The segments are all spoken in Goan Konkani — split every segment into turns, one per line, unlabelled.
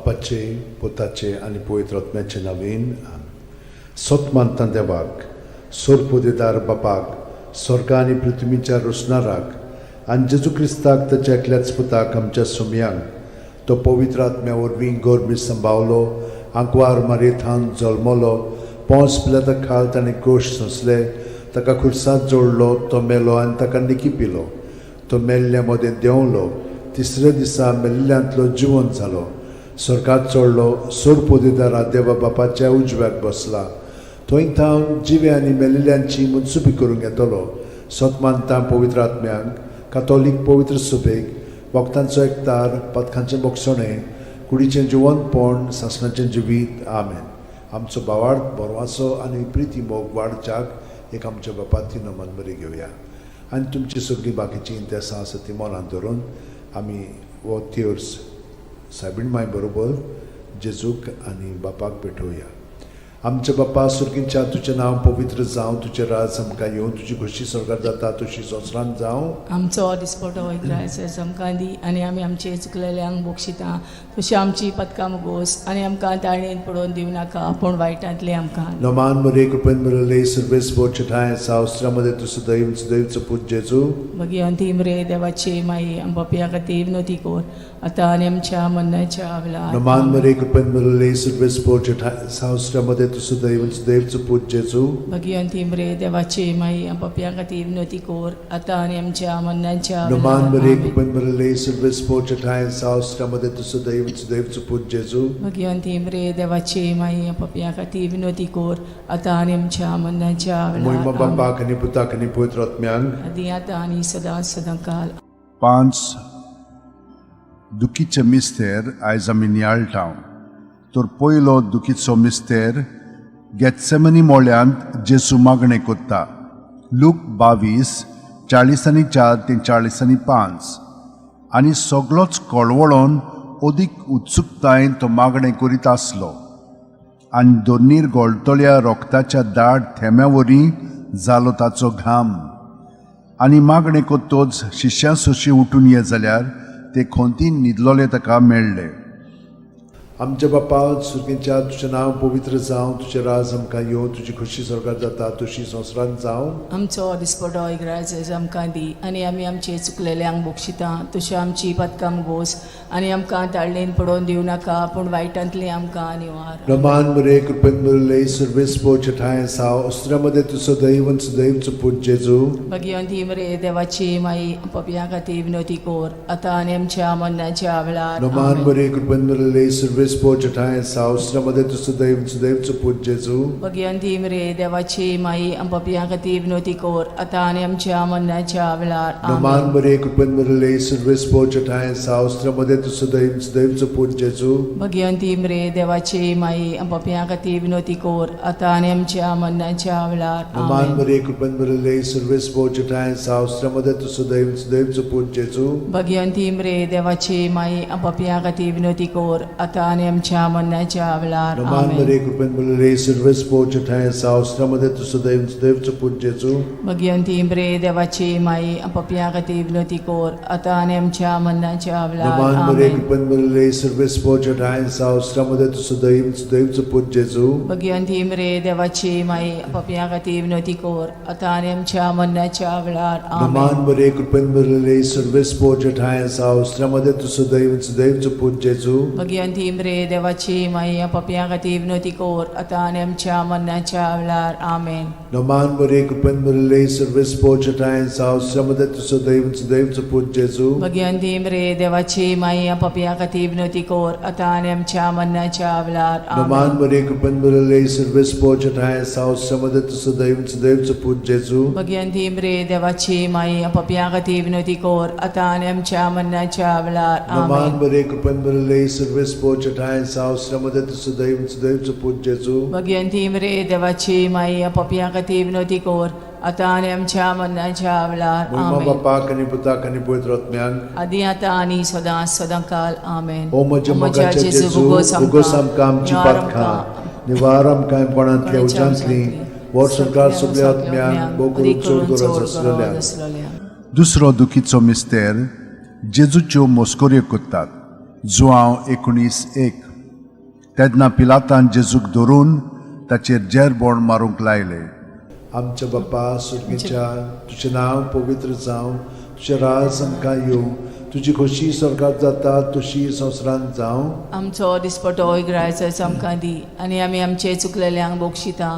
बापाचे, पुताचे आनी पवित्र आत्म्याचे नांवान आमेन. सत मानता देवाक, सोरपोदेदार बापाक, स्वर्गा आनी पृथ्वीच्या रोसणाराक, आनी जेजू क्रिस्ताक, ताच्या एकल्याच पुताक, आमच्या सोमयांक, तो पवित्र आत्म्या वरवीं गर्भी संभावलो, आंकवार मारयेथावन जल्मलो, पोंस पिलाता खाल ताणें कश्ट सोंसले, ताका खुर्सात जोडलो, तो मेलो आनी ताका निकी पिलो, तो मेल्ल्या मदें देंवलो, तिसऱ्या दिसा मेल्ल्यांतलो जिवंत जालो, स्वर्गात चडलो, सोरपोदेदारा देवा बापाच्या उजव्याक बसला, थंय थावन जिवे आनी मेल्ल्यांची मुनसुबी करूंक येतलो. सत मानता पवित्र आत्म्यांक, कातोलीक पवित्र सभेक, वखदांचो एकतार, पथकांचें बोगसणें, कुडीचें जिवंतपण, सासणाचें जिवीत. आमेन. आमचो भावार्थ, बरवासो आनी प्रिती मोग वाडच्याक एक आमच्या बापाती नमन बरी घेवया आनी तुमची सगळीं बाकीचीं इंतेसां आसा ती मनांत धरून आमी हो तेर्स सायबीण माय बरोबर जेजूक आनी बापाक भेटोवया. आमच्या बापा सुर्गींच्या, तुजें नांव पवित्र जावं, तुजें राज आमकां येवं, तुजी खोशी स्वर्गात जाता तशी संवसारांत जावं.
आमचो दिसपटो ग्रास आमकां दी आनी आमी आमचे चुकलेल्यांक बक्षिता तशी आमची पदकां मुगोस आनी आमकां ताळणेन पडोवन दिवं नाका, पूण वायटांतले आमकां.
नमान मरे, कृपेन भरले, सर्वेस्पर ठांय सावस्त्रामध्ये तूं सदैव सदैवचो पूत जेजू.
भगिवंती मरे देवाची माई, आम पापयां खातीर विनवती कर, आतां आनी आमच्या मरणाच्या वेळार.
नमान मरे, कृपेन भरले, सर्वेस्पर ठांय सावस्त्रामध्ये तूं सदैव सदैवचो पूत जेजू.
भगिवंती मरे देवाची माई, आम पापयां खातीर विनवती कर, आतां आनी आमच्या मरणाच्या
नमान
वेळार.
मरे,
आमेन.
कृपेन भरले, सर्वेस्पर ठांय सावस्त्रामध्ये तूं सदैव सदैवचो पूत जेजू.
भगिवंती मरे देवाची माई, आम पापयां खातीर विनवती कर, आतां आनी आमच्या मरणाच्या
मोहिमा
वेळार. आमेन.
बापाक आनी पुताक आनी पवित्र आत्म्यांक.
आदी आतां आनी सदां सदां काल.
पांच दुखीचे मिस्तेर आयज आमी नियाळटा. तर पयलो दुखीचो मिस्तेर, गेत्सेमनी मोळ्यांत जेसू मागणें कोत्ता. लूक 22, 44 ते 45. आनी सगळोच कळवळोन अदीक उत्सुकतायेन तो मागणें करीत आसलो आनी दोनीर गोळटल्या रोगताच्या दाट थेंब्या वरी जालो ताचो घाम. आनी मागणें कोत्तोच शिश्यां सोशी उठून ये जाल्यार ते खोंतीन न्हिदलोले ताका मेळ्ळे.
आमच्या बापा सुर्गींच्या, तुजें नांव पवित्र जावं, तुजें राज आमकां येवं, तुजी खोशी स्वर्गात जाता तशी संवसारांत जावं.
आमचो दिसपटो ग्रास आमकां दी आनी आमी आमचे चुकलेल्यांक बक्षिता तशी आमची पदकां गोस आनी आमकां ताळणेन पडोवन दिवं नाका, पूण वायटांतली आमकां निवार.
नमान मरे, कृपेन भरले, सर्वेस्पर ठांय साव अस्त्रामध्ये तूं सदैव सदैवचो पूत जेजू.
भगिवंती मरे देवाची माई, पापयां खातीर विनवती कर, आतां आनी आमच्या मरणाच्या वेळार.
नमान
आमेन.
मरे, कृपेन भरले, सर्वेस्पर ठांय साव अस्त्रामध्ये तूं सदैव सदैवचो पूत जेजू.
भगिवंती मरे देवाची माई, पापयां खातीर विनवती कर, आतां आनी आमच्या मरणाच्या वेळार.
नमान
आमेन.
मरे, कृपेन भरले, सर्वेस्पर ठांय साव अस्त्रामध्ये तूं सदैव सदैवचो पूत जेजू.
भगिवंती मरे देवाची माई, पापयां खातीर विनवती कर, आतां आनी आमच्या मरणाच्या वेळार.
नमान
आमेन.
मरे, कृपेन भरले, सर्वेस्पर ठांय साव अस्त्रामध्ये तूं सदैव सदैवचो पूत जेजू.
भगिवंती मरे देवाची माई, पापयां खातीर विनवती कर, आतां आनी आमच्या मरणाच्या वेळार.
नमान
आमेन.
मरे, कृपेन भरले, सर्वेस्पर ठांय साव अस्त्रामध्ये तूं सदैव सदैवचो पूत जेजू.
भगिवंती मरे देवाची माई, पापयां खातीर विनवती कर, आतां आनी आमच्या मरणाच्या वेळार.
नमान मरे,
आमेन.
कृपेन भरले, सर्वेस्पर ठांय साव अस्त्रामध्ये तूं सदैव सदैवचो पूत जेजू.
भगिवंती मरे देवाची माई, पापयां खातीर विनवती कर, आतां आनी आमच्या मरणाच्या वेळार.
नमान
आमेन.
मरे, कृपेन भरले, सर्वेस्पर ठांय साव अस्त्रामध्ये तूं सदैव सदैवचो पूत जेजू.
भगिवंती मरे देवाची माई, पापयां खातीर विनवती कर, आतां आनी आमच्या मरणाच्या वेळार. आमेन.
नमान मरे, कृपेन भरले, सर्वेस्पर ठांय साव अस्त्रामध्ये तूं सदैव सदैवचो पूत जेजू.
भगिवंती मरे देवाची माई, पापयां खातीर विनवती कर, आतां आनी आमच्या मरणाच्या वेळार.
नमान
आमेन.
मरे, कृपेन भरले, सर्वेस्पर ठांय साव अस्त्रामध्ये तूं सदैव सदैवचो पूत जेजू.
भगिवंती मरे देवाची माई, पापयां खातीर विनवती कर, आतां आनी आमच्या मरणाच्या वेळार.
नमान
आमेन.
मरे, कृपेन भरले, सर्वेस्पर ठांय साव अस्त्रामध्ये तूं सदैव सदैवचो पूत जेजू.
भगिवंती मरे देवाची माई, पापयां खातीर विनवती कर, आतां आनी आमच्या मरणाच्या वेळार.
मोहिमा
आमेन.
बापाक आनी पुताक आनी पवित्र आत्म्याक.
आदी आतां आनी सदां सदां काल. आमेन.
ओ म्हज्या मोगाच्या जेजू, उगोस आमकां आमची पातकां, निवार आमकां कोणांतल्या उज्यांतली, वर सरकार सगल्या आत्म्यांक, भोव करून चड गरज आसलेल्या.
दुसरो दुखीचो मिस्तेर, जेजूच्यो मोस्कोऱ्यो कोत्तात. जुआंव 19:1. तेन्ना पिलातान जेजूक धरून ताचेर जेरबोण मारूंक लायलें.
आमच्या बापा सुर्गीच्या, तुजें नांव पवित्र जावं, तुजें राज आमकां येवं, तुजी खोशी स्वर्गात जाता तशी संवसारांत जावं.
आमचो दिसपटो इगरायचो आमकां दी आनी आमी आमचे चुकलेल्यांक बक्षिता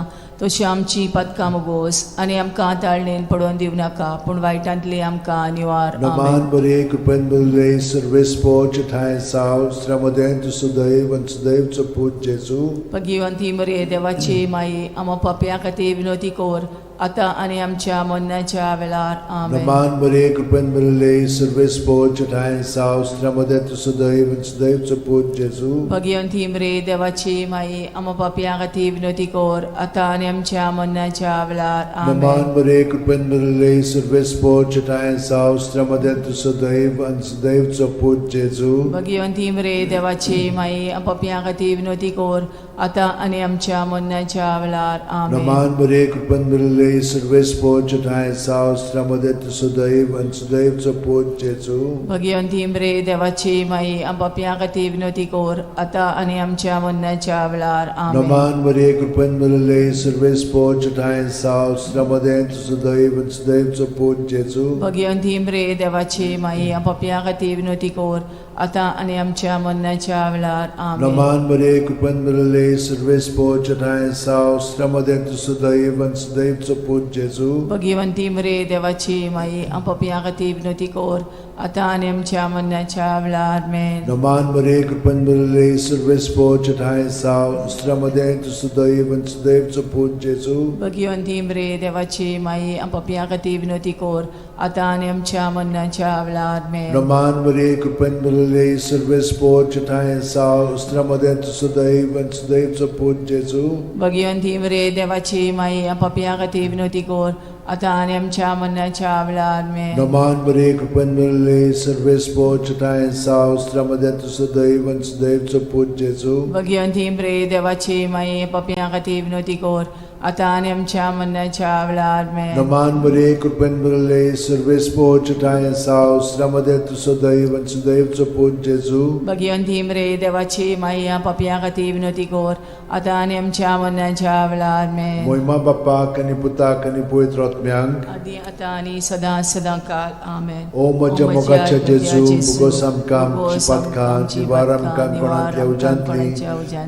तशी आमची पदकां मोगोस आनी आमकां ताळणेन पडोवन दिवं नाका पूण वायटांतली आमकां निवार.
नमान
आमेन.
बरे कृपेन बरले सर्वेस्पोच ठांय साव स्त्र्यामदें तूं सुदैव आनी सुदैवचो पूत जेजू.
भगिवंती मरे देवाची माई, आमा पापया खातीर विनोती कर आतां आनी आमच्या मरणाच्या वेळार. आमेन.
नमान बरे कृपेन बरले सर्वेस्पोच ठांय साव स्त्र्यामदें तूं सुदैव आनी सुदैवचो पूत जेजू.
भगिवंती मरे देवाची माई, आमा पापया खातीर विनोती कर आतां आनी आमच्या मरणाच्या वेळार.
नमान
आमेन.
बरे कृपेन भरिल्ले सर्वेस्पोच ठांय साव स्त्र्यामदें तूं सदैव आनी सदैवचो पूत जेजू.
भगिवंती मरे देवाची माई, पापया खातीर विनोती कर आतां आनी आमच्या मरणाच्या वेळार. आमेन.
नमान बरे कृपेन भरिल्ले सर्वेस्पोच ठांय साव स्त्र्यामदें तूं सदैव आनी सदैवचो पूत जेजू.
भगिवंती मरे देवाची माई, पापया खातीर विनोती कर आतां आनी आमच्या मरणाच्या वेळार. आमेन.
नमान बरे कृपेन भरिल्ले सर्वेस्पोच ठांय साव स्त्र्यामदें तूं सदैव आनी सदैवचो पूत जेजू.
भगिवंती मरे देवाची माई, पापया खातीर विनोती कर आतां आनी आमच्या मरणाच्या वेळार. आमेन.
नमान बरे कृपेन भरिल्ले सर्वेस्पोच ठांय साव स्त्र्यामदें तूं सदैव आनी सदैवचो पूत जेजू.
भगिवंती मरे देवाची माई, पापया खातीर विनोती कर आतां आनी आमच्या मरणाच्या वेळार. मेन.
नमान बरे कृपेन भरिल्ले सर्वेस्पोच ठांय साव स्त्र्यामदें तूं सदैव आनी सदैवचो पूत जेजू.
भगिवंती मरे देवाची माई, पापया खातीर विनोती कर आतां आनी आमच्या मरणाच्या वेळार. मेन.
नमान बरे कृपेन भरिल्ले सर्वेस्पोच ठांय साव स्त्र्यामदें तूं सदैव आनी सदैवचो पूत जेजू.
भगिवंती मरे देवाची माई, पापया खातीर विनोती कर आतां आनी आमच्या मरणाच्या वेळार. मेन.
नमान बरे कृपेन भरिल्ले सर्वेस्पोच ठांय साव स्त्र्यामदें तूं सदैव आनी सदैवचो पूत जेजू.
भगिवंती मरे देवाची माई, पापया खातीर विनोती कर आतां आनी आमच्या मरणाच्या वेळार. मेन.
नमान बरे कृपेन भरिल्ले सर्वेस्पोच ठांय साव स्त्र्यामदें तूं सदैव आनी सदैवचो पूत जेजू.
भगिवंती मरे देवाची माई, पापया खातीर विनोती कर आतां आनी आमच्या मरणाच्या वेळार. मेन.
मोहिमा बाप्पाक आनी पुताक आनी पवित्र आत्म्यांक,
आदी आतां आनी सदां सदां काल. आमेन.
ओ म्हज्या मोगाच्या जेजू, मुगोस आमकां आमची पातकां निवार आमकां कोणांतल्या उज्यांतली,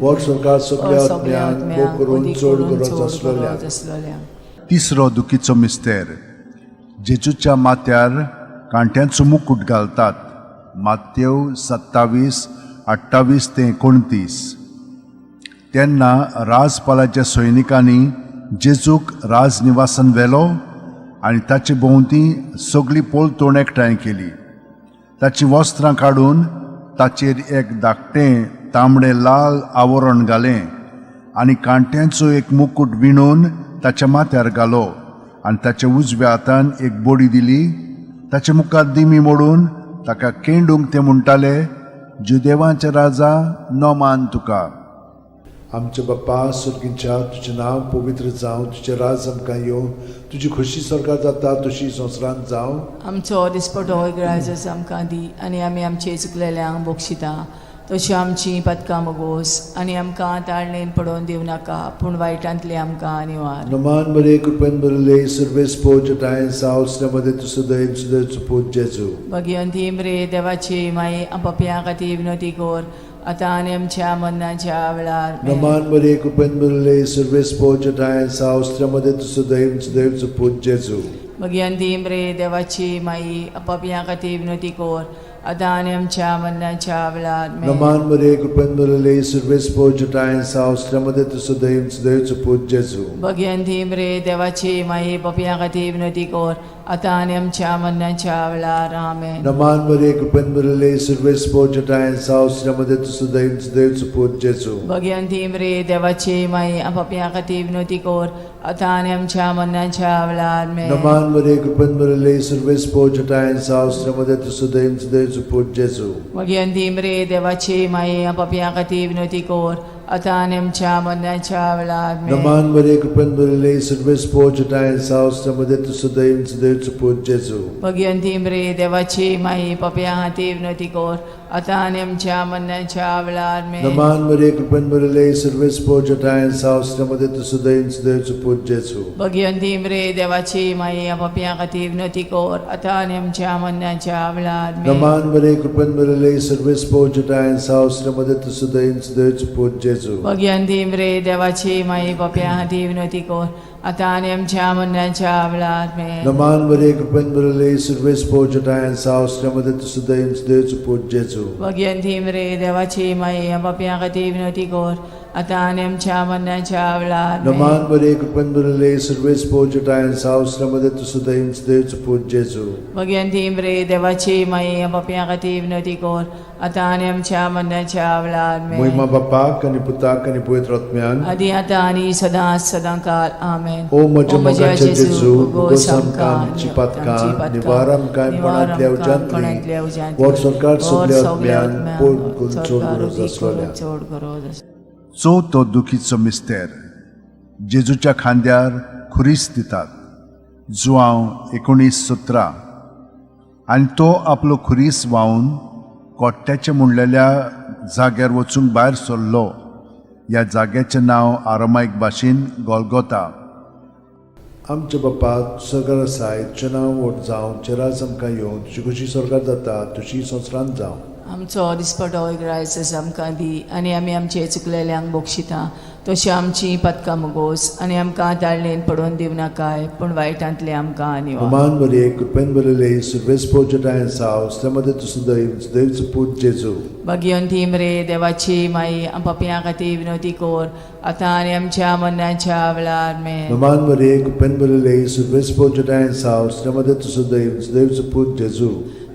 वर सरकार सगल्या आत्म्यांक भोग करून चड गरज आसलेल्या.
आसलोल्या.
तिसरो दुखीचो मिस्तेर. जेजूच्या माथ्यार कांट्यांचो मुकूट घालतात. मातेव 27:28 ते 29. तेन्ना राजपालाच्या सैनिकांनी जेजूक राजनिवासान व्हेलो आनी ताचे भोंवती सगळी पोलतोण एकठांय केली. ताचीं वस्त्रां काडून ताचेर एक धाकटें तांबडें लाल आवरण घालें आनी कांट्यांचो एक मुकूट विणून ताच्या माथ्यार घालो आनी ताच्या उजव्या हातान एक बडी दिली. ताचे मुखार दिमी मोडून ताका केंडूंक ते म्हणटाले, जुदेवांचे राजा, नमान तुका.
आमच्या बाप्पा सुर्गींच्या, तुजें नांव पवित्र जावं, तुजें राज आमकां येवं, तुजी खोशी स्वर्गात जाता तशी संवसारांत जावं.
आमचो दिसपटो इगराजच आमकां दी आनी आमी आमचे चुकलेल्यांक बक्षिता तशी आमची पदकां मोगोस आनी आमकां ताळणेन पडोवन दिवं नाका पूण वायटांतली आमकां निवार.
नमान बरे कृपेन भरिल्ले सर्वेस्पोच ठांय साव स्त्र्यामदें तूं सदैव सदैवचो पूत जेजू.
भगिवंती मरे देवाची माई, पापया खातीर विनोती कर आतां आनी आमच्या मरणाच्या वेळार. आमेन.
नमान बरे कृपेन भरिल्ले सर्वेस्पोच ठांय साव स्त्र्यामदें तूं सदैव सदैवचो पूत जेजू.
भगिवंती मरे देवाची माई, पापया खातीर विनोती कर आतां आनी आमच्या मरणाच्या वेळार. आमेन.
नमान बरे कृपेन भरिल्ले सर्वेस्पोच ठांय साव स्त्र्यामदें तूं सदैव सदैवचो पूत जेजू.
भगिवंती मरे देवाची माई, पापया खातीर विनोती कर आतां आनी आमच्या मरणाच्या वेळार. आमेन.
नमान बरे कृपेन भरिल्ले सर्वेस्पोच ठांय साव स्त्र्यामदें तूं सदैव सदैवचो पूत जेजू.
भगिवंती मरे देवाची माई, पापया खातीर विनोती कर आतां आनी आमच्या मरणाच्या वेळार. आमेन.
नमान बरे कृपेन भरिल्ले सर्वेस्पोच ठांय साव स्त्र्यामदें तूं सदैव सदैवचो पूत जेजू.
भगिवंती मरे देवाची माई, पापया खातीर विनोती कर आतां आनी आमच्या मरणाच्या वेळार. आमेन.
नमान बरे कृपेन भरिल्ले सर्वेस्पोच ठांय साव स्त्र्यामदें तूं सदैव सदैवचो पूत जेजू.
भगिवंती मरे देवाची माई, पापया खातीर विनोती कर आतां आनी आमच्या मरणाच्या वेळार आमेन.
नमान मरिये, कृपेन भरिल्ले, सर्वेस्पोर जटायन साव, मध्ये तूं सुदैन सुदैवचो पूत जेजू.
भगिवंती मरे देवाची माई, पापयां खातीर विनवती कर आतां आनी आमच्या मरणाच्या वेळार आमेन.
नमान मरिये, कृपेन भरिल्ले, सर्वेस्पोर जटायन साव, मध्ये तूं सुदैन सुदैवचो पूत जेजू.
भगिवंती मरे देवाची माई, पापयां खातीर विनवती कर आतां आनी आमच्या मरणाच्या वेळार आमेन.
नमान मरिये, कृपेन भरिल्ले, सर्वेस्पोर जटायन साव, मध्ये तूं सुदैन सुदैवचो पूत जेजू.
भगिवंती मरे देवाची माई, पापयां खातीर विनवती कर आतां आनी आमच्या मरणाच्या वेळार आमेन.
नमान मरिये, कृपेन भरिल्ले, सर्वेस्पोर जटायन साव, मध्ये तूं सुदैन सुदैवचो पूत जेजू.
भगिवंती मरे देवाची माई, पापयां खातीर विनवती कर आतां आनी आमच्या मरणाच्या वेळार आमेन.
मोहिमा बापाक आनी पुताक आनी पवित्र आत्म्यान,
आदी आतां आनी सदां सदां काल आमेन.
ओ म्हज्या मोगाच्या जेजू, उगोस आमकां आमची पातकां, निवार आमकां कोणांतल्या उज्यांतली, वर सरकार सगल्या आत्म्यान, पोट करून चड गरज आसलोल्या.
चड गरज आसलोल्या.
चवथो दुखीचो मिस्तेर, जेजूच्या खांद्यार खुरीस दितात. जुआंव 19:17. आनी तो आपलो खुरीस व्हांवन कोट्ट्याचे म्हणलेल्या जाग्यार वचूंक भायर सरलो. ह्या जाग्याचें नांव आरामायक भाशेन गोलगोता.
आमच्या बापा सरकार आसाय, तुजें नांव व्हड जावं, तुजें राज आमकां येवं, तुजी खुशी सरकार जाता तुजी संवसारांत जावं.
आमचो दिसपटो ग्रायस आमकां दी आनी आमी आमचे चुकलेल्यांक बक्षिता तशी आमची पदकां मुगोस आनी आमकां ताळणेन पडोवन दिवं नाकाय, पूण वायटांतले आमकां निवार.
नमान मरिये, कृपेन भरिल्ले, सर्वेस्पोर जटायन साव, मध्ये तूं सुदैव सुदैवचो पूत जेजू.
भगिवंती मरे देवाची माई, पापयां खातीर विनवती कर आतां आनी आमच्या मरणाच्या वेळार आमेन.
नमान मरिये, कृपेन भरिल्ले, सर्वेस्पोर जटायन साव, मध्ये तूं सुदैव सुदैवचो पूत जेजू.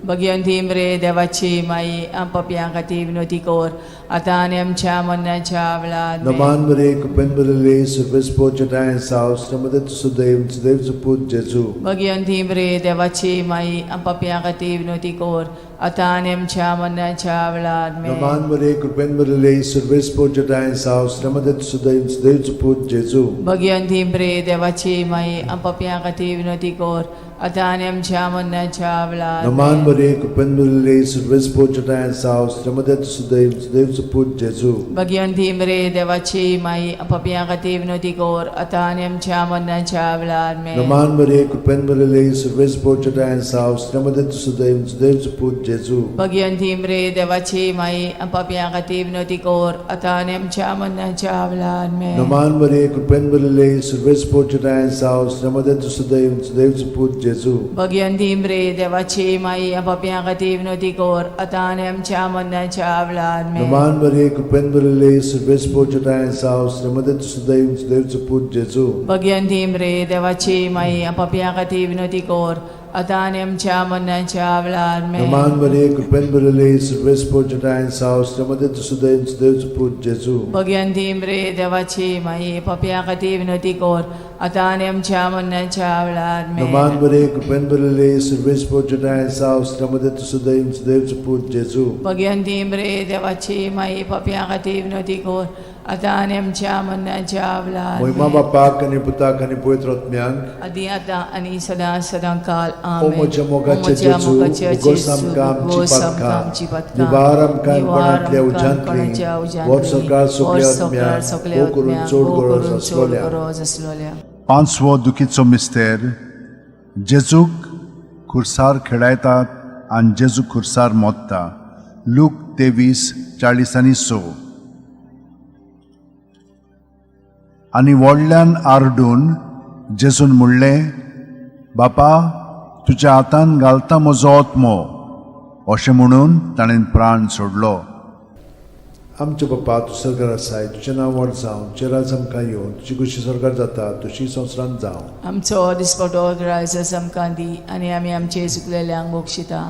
भगिवंती मरे देवाची माई, पापयां खातीर विनवती कर आतां आनी आमच्या मरणाच्या वेळार आमेन.
नमान मरिये, कृपेन भरिल्ले, सर्वेस्पोर जटायन साव, मध्ये तूं सुदैव सुदैवचो पूत जेजू.
भगिवंती मरे देवाची माई, पापयां खातीर विनवती कर आतां आनी आमच्या मरणाच्या वेळार आमेन.
नमान मरिये, कृपेन भरिल्ले, सर्वेस्पोर जटायन साव, मध्ये तूं सुदैव सुदैवचो पूत जेजू.
भगिवंती मरे देवाची माई, पापयां खातीर विनवती कर आतां आनी आमच्या मरणाच्या वेळार
नमान
आमेन.
मरिये, कृपेन भरिल्ले, सर्वेस्पोर जटायन साव, मध्ये तूं सुदैव सुदैवचो पूत जेजू.
भगिवंती मरे देवाची माई, पापयां खातीर विनवती कर आतां आनी आमच्या मरणाच्या वेळार आमेन.
नमान मरिये, कृपेन भरिल्ले, सर्वेस्पोर जटायन साव, मध्ये तूं सुदैव सुदैवचो पूत जेजू.
भगिवंती मरे देवाची माई, पापयां खातीर विनवती कर आतां आनी आमच्या मरणाच्या वेळार आमेन.
नमान मरिये, कृपेन भरिल्ले, सर्वेस्पोर जटायन साव, मध्ये तूं सुदैव सुदैवचो पूत जेजू.
भगिवंती मरे देवाची माई, पापयां खातीर विनवती कर आतां आनी आमच्या मरणाच्या वेळार आमेन.
नमान मरिये, कृपेन भरिल्ले, सर्वेस्पोर जटायन साव, मध्ये तूं सुदैव सुदैवचो पूत जेजू.
भगिवंती मरे देवाची माई, पापयां खातीर विनवती कर आतां आनी आमच्या मरणाच्या वेळार आमेन.
नमान मरिये, कृपेन भरिल्ले, सर्वेस्पोर जटायन साव, मध्ये तूं सुदैव सुदैवचो पूत जेजू.
भगिवंती मरे देवाची माई, पापयां खातीर विनवती कर आतां आनी आमच्या मरणाच्या वेळार आमेन.
नमान मरिये, कृपेन भरिल्ले, सर्वेस्पोर जटायन साव, मध्ये तूं सुदैव सुदैवचो पूत जेजू.
भगिवंती मरे देवाची माई, पापयां खातीर विनवती कर आतां आनी आमच्या मरणाच्या वेळार
मोहिमा
आमेन.
बापाक आनी पुताक आनी पवित्र आत्म्याक,
आदी आतां आनी सदां सदां काल
ओ
आमेन.
म्हज्या मोगाचे
ओ म्हज्या
जेजू,
मोगाचे
उगोस
जेजू,
आमकां आमची
उगोस आमकां
पातकां,
आमची पातकां,
निवार आमकां
निवार
कोणांतल्या
आमकां
उज्यांतली,
कोणाच्या उज्यांतली,
वर सरकार सगल्या
वर सरकार
आत्म्याक,
सगल्या
भोव करून
आत्म्याक,
चड
भोव
गरज
करून चड
आसलोल्या.
गरज आसलोल्या.
पांचवो दुखीचो मिस्तेर, जेजूक खुर्सार खेळायतात आनी जेजू खुर्सार मोत्ता. लूक 23:40-6. आनी व्हडल्यान आरडून जेजून म्हणलें, बापा, तुज्या हातान घालता म्हजो आत्मो. अशें म्हणून ताणें प्राण सोडलो.
आमच्या बापा तूं सरकार आसाय, तुजें नांव व्हड जावं, तुजें राज आमकां येवं, तुजी खुशी सरकार जाता तुजी संवसारांत जावं.
आमचो दिसपटो ग्रायस आमकां दी आनी आमी आमचे चुकलेल्यांक बक्षिता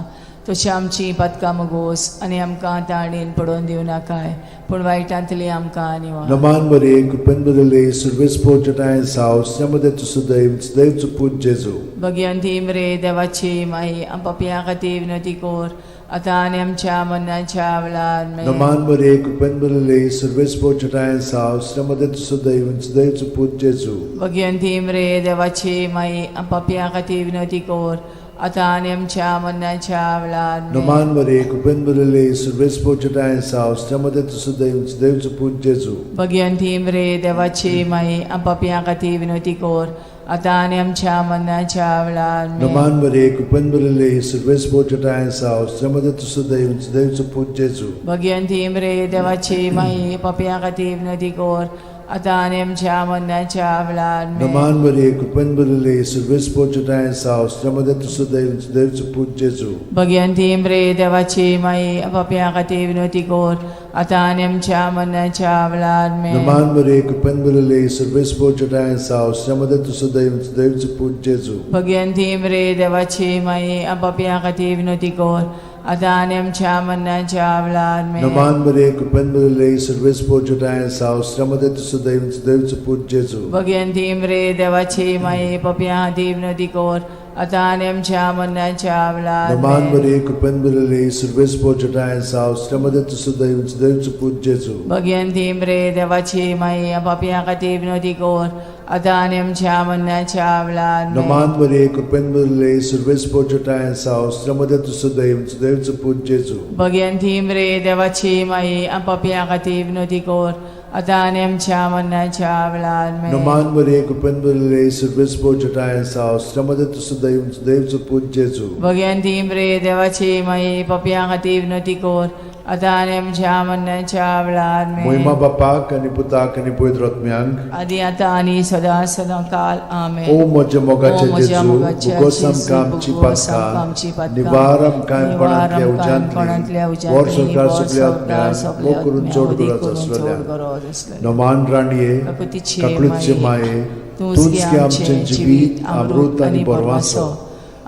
तशी आमची पातकां मुगोस आनी आमकां ताणेन पडोवन दिवं नाकाय, पूण वायटांतली आमकां निवार.
नमान मरिये, कृपेन भरिल्ले, सर्वेस्पोर जटायन साव, मध्ये तूं सुदैव सुदैवचो पूत जेजू.
भगिवंती मरे देवाची माई, पापयां खातीर विनवती कर आतां आनी आमच्या मरणाच्या वेळार आमेन.
नमान मरिये, कृपेन भरिल्ले, सर्वेस्पोर जटायन साव, मध्ये तूं सुदैव सुदैवचो पूत जेजू.
भगिवंती मरे देवाची माई, पापयां खातीर विनवती कर आतां आनी आमच्या मरणाच्या वेळार आमेन.
नमान मरे कृपेन भरिल्ले सुर्वेस पोचटाय साव श्रमदे तुसुदैव देवचो पूत जेजू.
भगिवंती मरे देवाची माई, पापयां खातीर विनवती कर, आतां आनी आमच्या मरणाच्या वेळार आमेन.
नमान मरे कृपेन भरिल्ले सुर्वेस पोचटाय साव श्रमदे तुसुदैव देवचो पूत जेजू.
भगिवंती मरे देवाची माई, पापयां खातीर विनवती कर, आतां आनी आमच्या मरणाच्या वेळार आमेन.
नमान मरे कृपेन भरिल्ले सुर्वेस पोचटाय साव श्रमदे तुसुदैव देवचो पूत जेजू.
भगिवंती मरे देवाची माई, पापयां खातीर विनवती कर, आतां आनी आमच्या मरणाच्या वेळार आमेन.
नमान मरे कृपेन भरिल्ले सुर्वेस पोचटाय साव श्रमदे तुसुदैव देवचो पूत जेजू.
भगिवंती मरे देवाची माई, पापयां खातीर विनवती कर, आतां आनी आमच्या मरणाच्या वेळार आमेन.
नमान मरे कृपेन भरिल्ले सुर्वेस पोचटाय साव श्रमदे तुसुदैव देवचो पूत जेजू.
भगिवंती मरे देवाची माई, पापयां खातीर विनवती कर, आतां आनी आमच्या मरणाच्या वेळार
नमान
आमेन.
मरे कृपेन भरिल्ले सुर्वेस पोचटाय साव श्रमदे तुसुदैव देवचो पूत जेजू.
भगिवंती मरे देवाची माई, पापयां खातीर विनवती कर, आतां आनी आमच्या मरणाच्या वेळार आमेन.
नमान मरे कृपेन भरिल्ले सुर्वेस पोचटाय साव श्रमदे तुसुदैव देवचो पूत जेजू.
भगिवंती मरे देवाची माई, पापयां खातीर विनवती कर, आतां आनी आमच्या मरणाच्या वेळार आमेन.
नमान मरे कृपेन भरिल्ले सुर्वेस पोचटाय साव श्रमदे तुसुदैव देवचो पूत जेजू.
भगिवंती मरे देवाची माई, पापयां खातीर विनवती कर, आतां आनी आमच्या मरणाच्या वेळार आमेन.
मोहिमा बापाक आनी पुताक आनी पवित्र आत्म्यांक,
आदी आतां आनी सदां सदां काल आमेन.
ओ म्हज्या मोगाचे
ओ म्हज्या
जेजू,
मोगाचे
भुगोस
जेजू,
आमकां आमची
भुगोस आमकां आमची
पातकां,
पातकां,
निवार आमकां
निवार
कोणांतल्या
आमकां कोणांतल्या
उज्यांतली,
उज्यांतली,
वर संवसार
वर
सगल्या
संवसार
आत्म्यांक,
सगल्या
मोग करून
आत्म्यांक,
चड
वदी
गरज
करून चड
आसलेल्या.
गरज आसलेल्या.
नमान राणये,
काकुतीचे
काकळूतचे
माये,
माये,
तूंच
तूंच
गे
गे आमचें
आमचें
जिवीत, अमृत आनी बरवासो.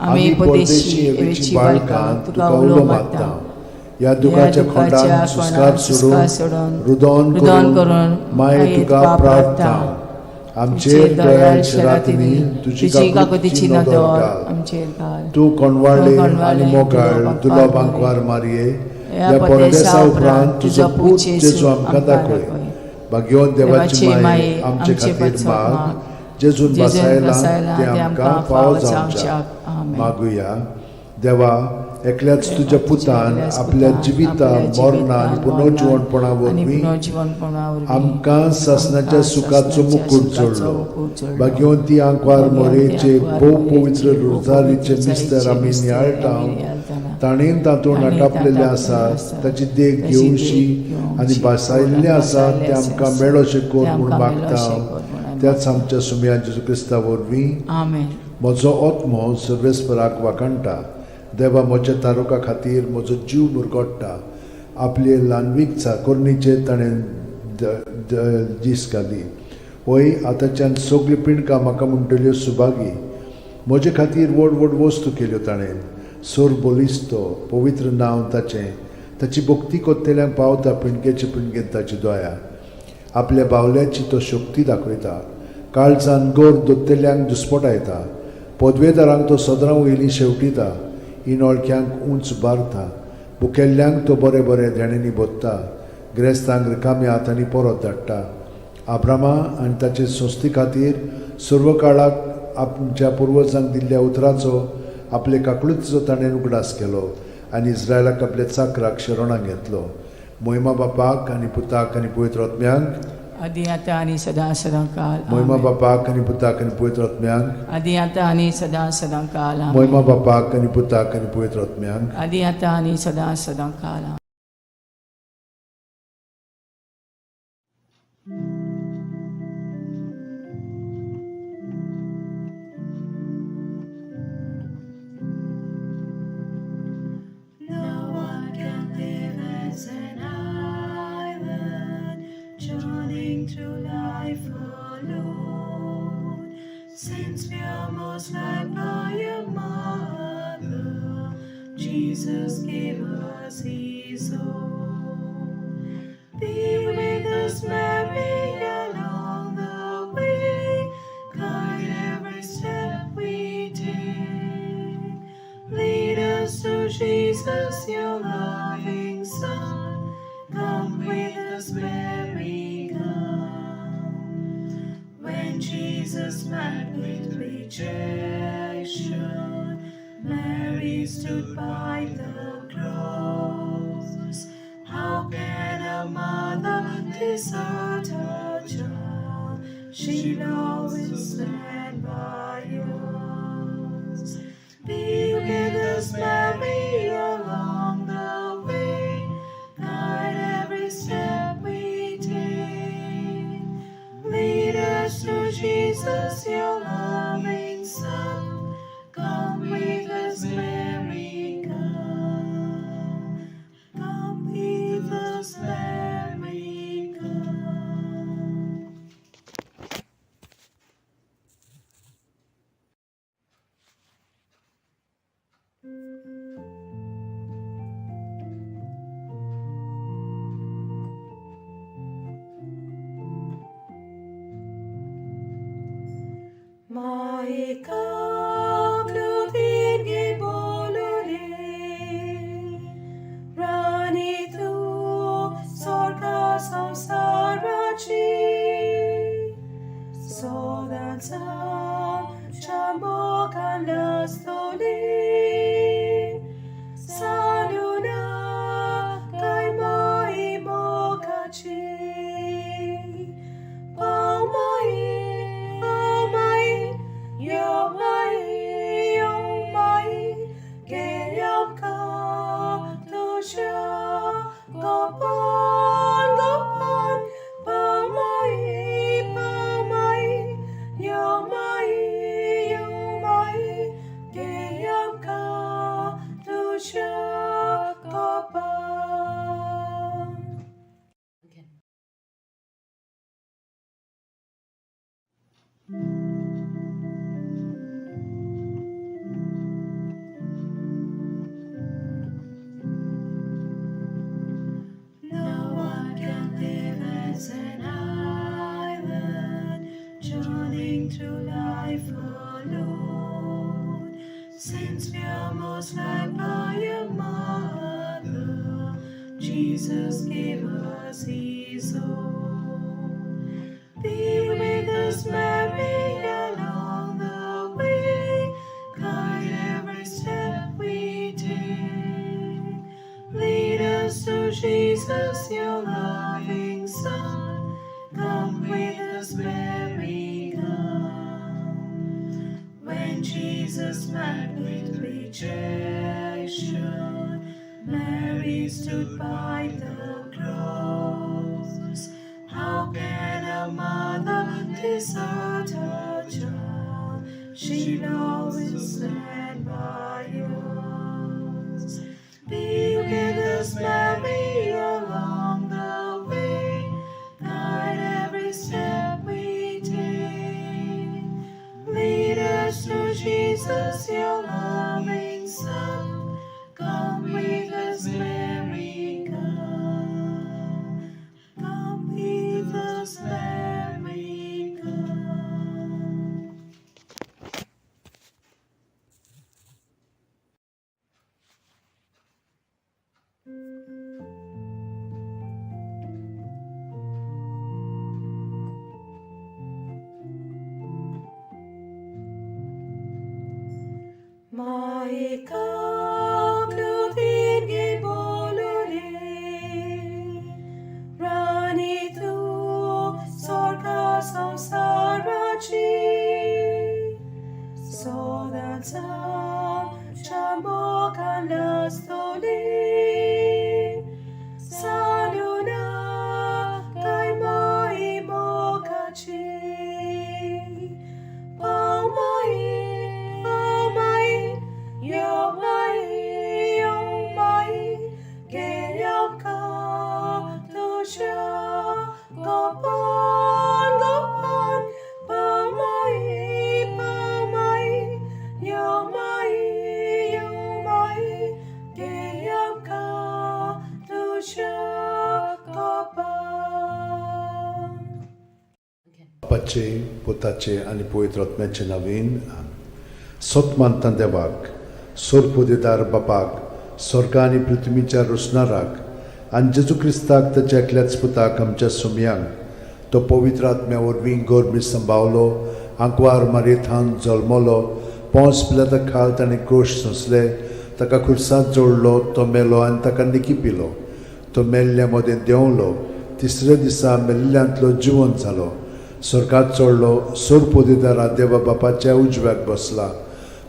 आमी परदेशी एवेची बाळकां तुका उलो मारता. ह्या दुखाच्या खोंडान सुस्कार सोडून, रुदोन
रुदोन
करून
करून
माये तुका प्रार्थना. आमचेर दयाळ शरातींनी तुजी काकुतीची नदर घाल.
आमचेर घाल.
तूं कोणवाळे
तूं कोणवाळे
आनी मोगाळ
तुलो
तुलो
बांकवार
बांकवार मारये,
ह्या
ह्या
परदेसा
परदेसा उपरांत तुजो पूत जेजू आमकां दाखय. भाग्यवंत देवाची माये, आमचे खातीर माग, जेजून
जेजून
बसायला
बसायला
ते आमकां फावो जावच्याक.
आमेन.
मागुया. देवा, एकल्याच तुज्या पुतान
एकल्याच
आपल्या
पुतान
जिविता
आपल्या
मरणा आनी
जिवितान,
पुनर्जिवणपणा
आनी
वरवीं
पुनर्जिवणपणा वरवीं
आमकां सासणाच्या
आमकां
सुखाचो
सासणाच्या
मुकूट
सुखाचो
जोडलो.
मुकूट जोडलो.
भाग्यवंती आंकवार
भाग्यवंती
मोरेचे
आंकवार
भोव
मोरेचे
पवित्र
भोव
रोजारीचे
पवित्र
मिस्तर आमी
मिस्तर
नियाळटा,
आमी नियाळटाना,
ताणें तातूंत
ताणें
आटापलेलें
तातूंत
आसा,
आसा,
ताची देख
ताची देख
घेवशी
घेवशी
आनी भासायल्लें आसा
भासायल्लें
तें आमकां
आसा,
मेळोशें कर
तें
म्हूण
आमकां
मागता.
मेळोशें कर म्हूण आमी
त्याच आमच्या सुमया जेजू क्रिस्ता वरवीं.
आमेन.
म्हजो आत्मो सर्वेस्पराक वाखाणटा. देवा म्हज्या तारुका खातीर म्हजो जीव मुरगोट्टा. आपले ल्हानवीक चाकोरणीचेर ताणें दीस घाली. वय आतांच्यान सगळीं पिंडकां म्हाका म्हणटल्यो सुभागी. म्हजे खातीर व्हड व्हड वस्तू केल्यो ताणें. सोर बलिस्तो पवित्र नांव ताचें. ताची भक्ती कोत्तेल्यांक पावता पिंडकेचे पिंडकेन ताची दया. आपल्या बावल्याची तो शक्ती दाखयता. काळजान गोर दोत्तेल्यांक दुस्पटायता. पदवेदारांक तो सदरां वयली शेवटिता. इनोळख्यांक उंच बारता. भुकेल्ल्यांक तो बरें बरें देण्यांनी भोत्ता. ग्रेस्तांक रिकाम्या हातांनी परत धाडटा. आब्रामा आनी ताचे संस्थे खातीर सर्व काळाक आमच्या पुर्वजांक दिल्ल्या उतराचो आपले काकळुतीचो ताणें उगडास केलो आनी इस्रायलाक आपल्या चाकराक शरणाक घेतलो. मोहिमा बापाक आनी पुताक आनी पवित्र आत्म्यांक,
आदी आतां आनी सदां सदां काल
मोहिमा
आमेन.
बापाक आनी पुताक आनी पवित्र आत्म्यांक,
आदी आतां आनी सदां सदां काल आमेन.
मोहिमा बापाक आनी पुताक आनी पवित्र आत्म्यांक,
आदी आतां आनी सदां सदां काल आमेन.
No one can live as an island, journeying through life alone. Since we are most loved by a mother, Jesus gave us His own. Be with us, Mary, along the way. Guide every step we take. Lead us to Jesus, your loving Son. Come with us, Mary, come. When Jesus met with rejection, Mary stood by the cross. How can a mother desert her child? She'll always stand by us. Be with us, Mary, along the way. Guide every step we take. Lead us to Jesus, your loving Son. Come with us, Mary, come. Come with us, Mary, come. Maikaklutin gibolore, Rani tu sorga samsarachi, Sodansam chamokan lastoli, Saluna kay maimokachi. Pao mai, yo mai, yo mai, ge yam ka tu sha, go pan, go pan, pao mai, yo mai, ge yam ka tu sha, go pan. No one can live as an island, journeying through life alone. Since we are most loved by a mother, Jesus gave us His own. Be with us, Mary, along the way. Guide every step we take. Lead us to Jesus, your loving Son. Come with us, Mary, come. When Jesus met with rejection, Mary stood by the cross. How can a mother desert her child? She'll always stand by us. Be with us, Mary, along the way. Guide every step we take. Lead us to Jesus, your loving Son. Come with us, Mary, come. Come with us, Mary, come. Maikaklutin gibolore, Rani tu sorga samsarachi, Sodansam chamokan lastoli, Saluna kay maimokachi. Pao mai, yo mai, ge yam ka tu sha, go pan, go pan, pao mai, yo mai, ge yam ka tu sha, go pan.
बापाचे पुताचे आनी पवित्र आत्म्याचे नवीन सत मानता देवाक सोरपुदेदार बापाक स्वर्ग आनी पृथ्वीच्या रोसणाराक आनी जेजू क्रिस्ताक ताच्या एकल्याच पुताक आमच्या सुमयांक तो पवित्र आत्म्या वरवीं गोरमी संभावलो आंकवार मारयेथान जल्मलो पोंस पिलाता खाल ताणें कोश सोंसले, ताका खुर्सांत जोडलो, तो मेलो आनी ताका निकी पिलो. तो मेल्ल्या मदें देंवलो, तिसऱ्या दिसा मेल्ल्यांतलो जिवन जालो, स्वर्गात चडलो, सोर पोदेदारा देवा बापाच्या उजव्याक बसला.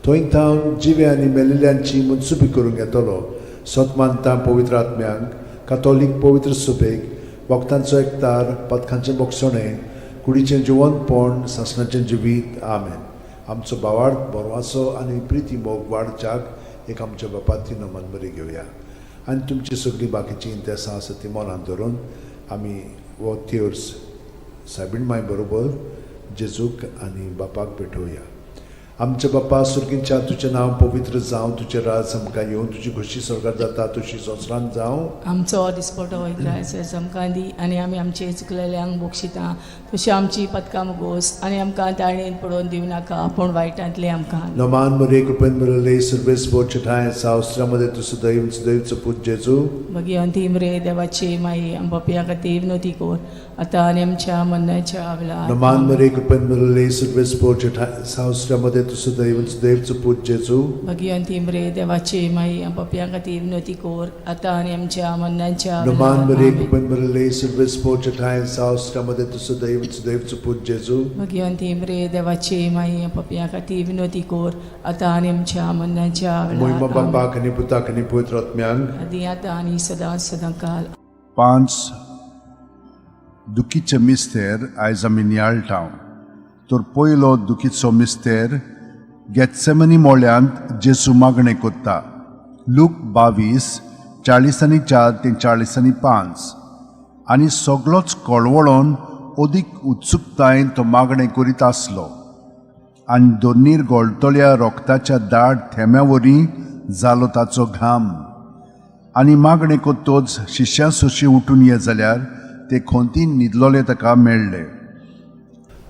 थंय थावन जिवे आनी मेल्ल्यांची मनसुबी करूंक येतलो. सत मानता पवित्र आत्म्यांक, कातोलीक पवित्र सुबेक, भक्तांचो एकतार, पदकांचें बोगसणें, कुडीचें जिवनपण, सासणाचें जिवीत. आमेन. आमचो भावार्थ बरवासो आनी प्रिती मोग वाडच्याक एक आमच्या बापाती नमन बरी घेवया आनी तुमची सगळीं बाकीचीं इंतेसां आसा ती मनांत धरून आमी हो तेर्स सायबीण माय बरोबर जेजूक आनी बापाक भेटोवया. आमच्या बापा सुर्गींच्या, तुजें नांव पवित्र जावं, तुजें राज आमकां येवं, तुजी खोशी स्वर्गात जाता तशी संवसारांत जावं.
आमचो दिसपटो वयता आमकां दी आनी आमी आमचे चुकलेल्यांक बक्षिता तशी आमची पदकां मुगोस आनी आमकां ताळणेन पडोवन दिवं नाका पूण वायटांतलें आमकां.
नमान मरे कृपेन मिळले सर्वेस बोचठाय सावस्त्रामध्ये तूं सदैव सदैवचो पूत जेजू.
भगिवंती मरे देवाची माई, आम पापया खातीर विनवती कर आतां आनी आमच्या मरणाच्या वेळार.
नमान मरे कृपेन मिळले सर्वेस बोचठाय सावस्त्रामध्ये तूं सदैव सदैवचो पूत जेजू.
भगिवंती मरे देवाची माई, आम पापया खातीर विनवती कर आतां आनी आमच्या मरणाच्या
नमान
वेळार.
मरे
आमेन.
कृपेन मिळले सर्वेस बोचठाय सावस्त्रामध्ये तूं सदैव सदैवचो पूत जेजू.
भगिवंती मरे देवाची माई, आम पापया खातीर विनवती कर आतां आनी आमच्या मरणाच्या
मोहिमा
वेळार. आमेन.
बापाक आनी पुताक आनी पवित्र आत्म्यांक.
आदी आतां आनी सदां सदां काल.
पांच दुखीचे मिस्तेर आयज आमी नियाळटा. तर पयलो दुखीचो मिस्तेर गेत्सेमनी मोळ्यांत जेजू मागणें कोत्ता. लूक 22:44 ते 45. आनी सगलोच कळवळोन अदीक उत्सुकतायेन तो मागणें करीत आसलो आनी दोनीर गोळटल्या रोगताच्या दाट थेंब्या वरी जालो ताचो घाम. आनी मागणें कोत्तोच शिश्यां सोशी उठून ये जाल्यार ते खोंतीन न्हिदलोले ताका मेळ्ळे.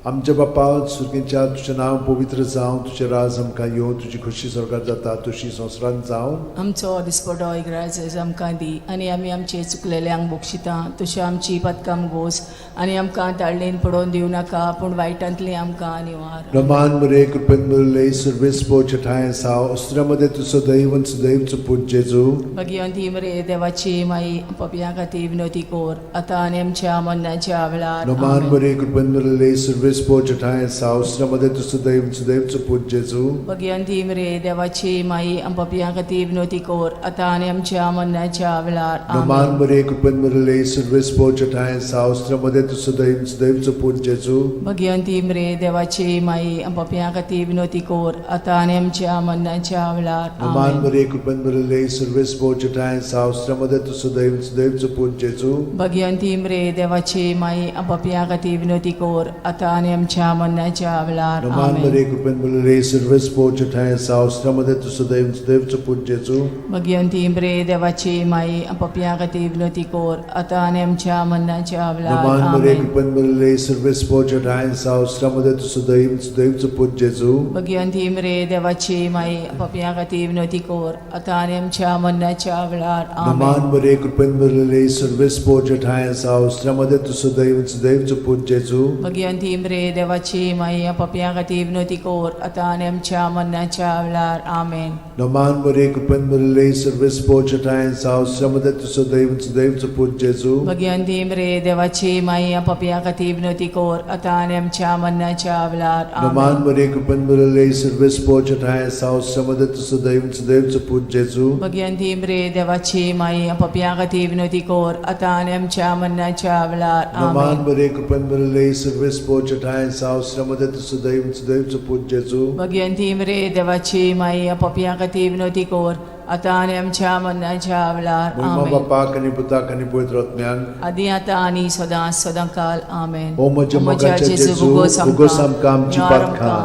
आमच्या बापा सुर्गींच्या, तुजें नांव पवित्र जावं, तुजें राज आमकां येवं, तुजी खोशी स्वर्गात जाता तशी संवसारांत जावं.
आमचो दिसपटो इग्राज आमकां दी आनी आमी आमचे चुकलेल्यांक बक्षिता तशी आमची पदकां गोस आनी आमकां ताळणेन पडोवन दिवं नाका पूण वायटांतली आमकां निवार.
रमान मरे कृपेन मिळले सर्वेस पोचठाय साव अस्त्रामध्ये तूं सदैव सदैवचो पूत जेजू.
भगिवंती मरे देवाची माई, पपया खातीर विनवती कर आतां आनी आमच्या मरणाच्या वेळार.
नमान
आमेन.
मरे कृपेन मिळले सर्वेस पोचठाय साव अस्त्रामध्ये तूं सदैव सदैवचो पूत जेजू.
भगिवंती मरे देवाची माई, पपया खातीर विनवती कर आतां आनी आमच्या मरणाच्या वेळार.
नमान
आमेन.
मरे कृपेन मिळले सर्वेस पोचठाय साव अस्त्रामध्ये तूं सदैव सदैवचो पूत जेजू.
भगिवंती मरे देवाची माई, पपया खातीर विनवती कर आतां आनी आमच्या मरणाच्या वेळार.
नमान
आमेन.
मरे कृपेन मिळले सर्वेस पोचठाय साव अस्त्रामध्ये तूं सदैव सदैवचो पूत जेजू.
भगिवंती मरे देवाची माई, पपया खातीर विनवती कर आतां आनी आमच्या मरणाच्या वेळार.
नमान
आमेन.
मरे कृपेन मिळले सर्वेस पोचठाय साव अस्त्रामध्ये तूं सदैव सदैवचो पूत जेजू.
भगिवंती मरे देवाची माई, पपया खातीर विनवती कर आतां आनी आमच्या मरणाच्या वेळार.
नमान मरे
आमेन.
कृपेन मिळले सर्वेस पोचठाय साव अस्त्रामध्ये तूं सदैव सदैवचो पूत जेजू.
भगिवंती मरे देवाची माई, पपया खातीर विनवती कर आतां आनी आमच्या मरणाच्या वेळार.
नमान
आमेन.
मरे कृपेन मिळले सर्वेस पोचठाय साव अस्त्रामध्ये तूं सदैव सदैवचो पूत जेजू.
भगिवंती मरे देवाची माई, पपया खातीर विनवती कर आतां आनी आमच्या मरणाच्या वेळार. आमेन.
नमान मरे कृपेन मिळले सर्वेस पोचठाय साव अस्त्रामध्ये तूं सदैव सदैवचो पूत जेजू.
भगिवंती मरे देवाची माई, पपया खातीर विनवती कर आतां आनी आमच्या मरणाच्या वेळार.
नमान
आमेन.
मरे कृपेन मिळले सर्वेस पोचठाय साव अस्त्रामध्ये तूं सदैव सदैवचो पूत जेजू.
भगिवंती मरे देवाची माई, पपया खातीर विनवती कर आतां आनी आमच्या मरणाच्या वेळार.
नमान
आमेन.
मरे कृपेन मिळले सर्वेस पोचठाय साव अस्त्रामध्ये तूं सदैव सदैवचो पूत जेजू.
भगिवंती मरे देवाची माई, पपया खातीर विनवती कर आतां आनी आमच्या मरणाच्या वेळार.
मोहिमा
आमेन.
बापाक आनी पुताक आनी पवित्र आत्म्यांक.
आदी आतां आनी सदां सदां काल. आमेन.
ओ म्हज्या मोगाच्या जेजू, उगोस आमकां आमची पातकां,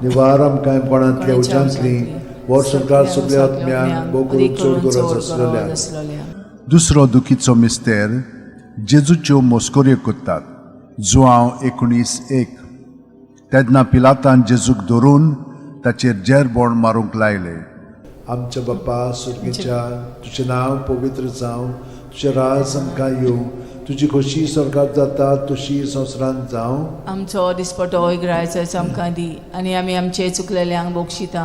निवार आमकां कोणांतल्या उज्यांतली, वर्सभर सगल्या आत्म्यांक भोव करून चड गरज आसलेल्या.
आसलेल्या.
दुसरो दुखीचो मिस्तेर जेजूच्यो मोस्कोऱ्यो करतात. जुआंव 19:1. तेन्ना पिलातान जेजूक धरून ताचेर जेरबोण मारूंक लायले.
आमच्या बापा सुर्गीच्या, तुजें नांव पवित्र जावं, तुजें राज आमकां येवं, तुजी खोशी स्वर्गात जाता तशी संवसारांत जावं.
आमचो दिसपटो इगरायचो आमकां दी आनी आमी आमचे चुकलेल्यांक बक्षिता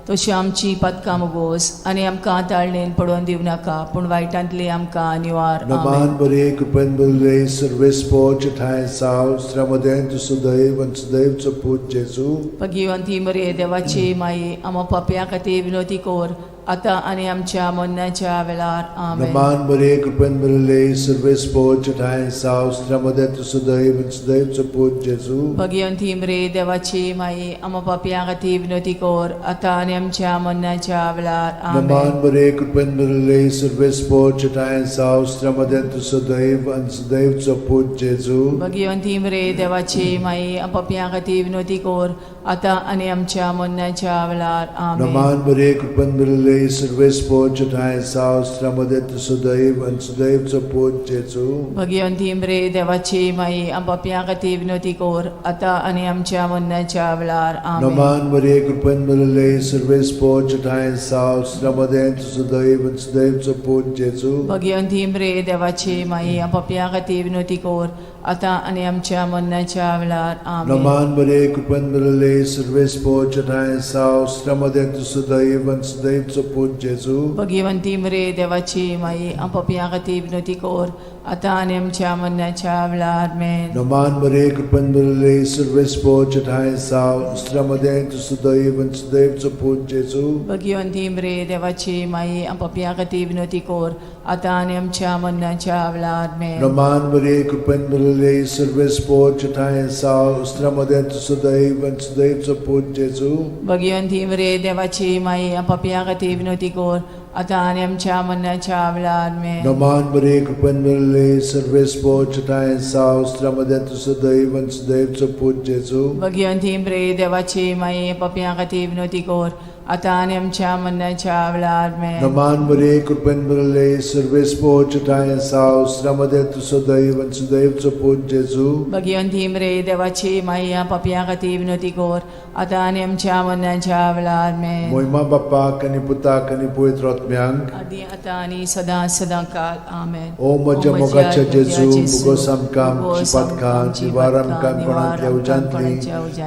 तशी आमची पदकां मुगोस आनी आमकां ताळणेन पडोवन दिवं नाका पूण वायटांतली आमकां निवार.
नमान
आमेन.
बरे कृपेन भरिल्ले सर्वेस्पोच ठांय साव स्त्र्यामदें तूं सुदैव आनी सुदैवचो पूत जेजू.
भगिवंती मरे देवाची माई आमा पापया खातीर विनोती कोर आतां आनी आमच्या मरणाच्या वेळार. आमेन.
नमान बरे कृपेन भरिल्ले सर्वेस्पोच ठांय साव स्त्र्यामदें तूं सुदैव आनी सुदैवचो पूत जेजू.
भगिवंती मरे देवाची माई आमा पापया खातीर विनोती कोर आतां आनी आमच्या मरणाच्या वेळार.
नमान
आमेन.
बरे कृपेन भरिल्ले सर्वेस्पोच ठांय साव स्त्र्यामदें तूं सुदैव आनी सुदैवचो पूत जेजू.
भगिवंती मरे देवाची माई पापया खातीर विनोती कोर आतां आनी आमच्या मरणाच्या वेळार. आमेन.
नमान बरे कृपेन भरिल्ले सर्वेस्पोच ठांय साव स्त्र्यामदें तूं सुदैव आनी सुदैवचो पूत जेजू.
भगिवंती मरे देवाची माई पापया खातीर विनोती कोर आतां आनी आमच्या मरणाच्या वेळार. आमेन.
नमान बरे कृपेन भरिल्ले सर्वेस्पोच ठांय साव स्त्र्यामदें तूं सुदैव आनी सुदैवचो पूत जेजू.
भगिवंती मरे देवाची माई पापया खातीर विनोती कोर आतां आनी आमच्या मरणाच्या वेळार. आमेन.
नमान बरे कृपेन भरिल्ले सर्वेस्पोच ठांय साव स्त्र्यामदें तूं सुदैव आनी सुदैवचो पूत जेजू.
भगिवंती मरे देवाची माई पापया खातीर विनोती कोर आतां आनी आमच्या मरणाच्या वेळार. आमेन.
नमान बरे कृपेन भरिल्ले सर्वेस्पोच ठांय साव स्त्र्यामदें तूं सुदैव आनी सुदैवचो पूत जेजू.
भगिवंती मरे देवाची माई पापया खातीर विनोती कोर आतां आनी आमच्या मरणाच्या वेळार. आमेन.
नमान बरे कृपेन भरिल्ले सर्वेस्पोच ठांय साव स्त्र्यामदें तूं सुदैव आनी सुदैवचो पूत जेजू.
भगिवंती मरे देवाची माई पापया खातीर विनोती कोर आतां आनी आमच्या मरणाच्या वेळार. आमेन.
नमान बरे कृपेन भरिल्ले सर्वेस्पोच ठांय साव स्त्र्यामदें तूं सुदैव आनी सुदैवचो पूत जेजू.
भगिवंती मरे देवाची माई पापया खातीर विनोती कोर आतां आनी आमच्या मरणाच्या वेळार. आमेन.
नमान बरे कृपेन भरिल्ले सर्वेस्पोच ठांय साव स्त्र्यामदें तूं सुदैव आनी सुदैवचो पूत जेजू.
भगिवंती मरे देवाची माई पापया खातीर विनोती कोर आतां आनी आमच्या मरणाच्या वेळार. आमेन.
मोहिमा बाप्पाक आनी पुताक आनी पवित्र आत्म्यांक.
आदी आतां आनी सदां सदां काल. आमेन.
ओ म्हज्या मोगाच्या जेजू, मुगोस आमकां आमची पातकां निवार आमकां कोणांतल्या उज्यांतली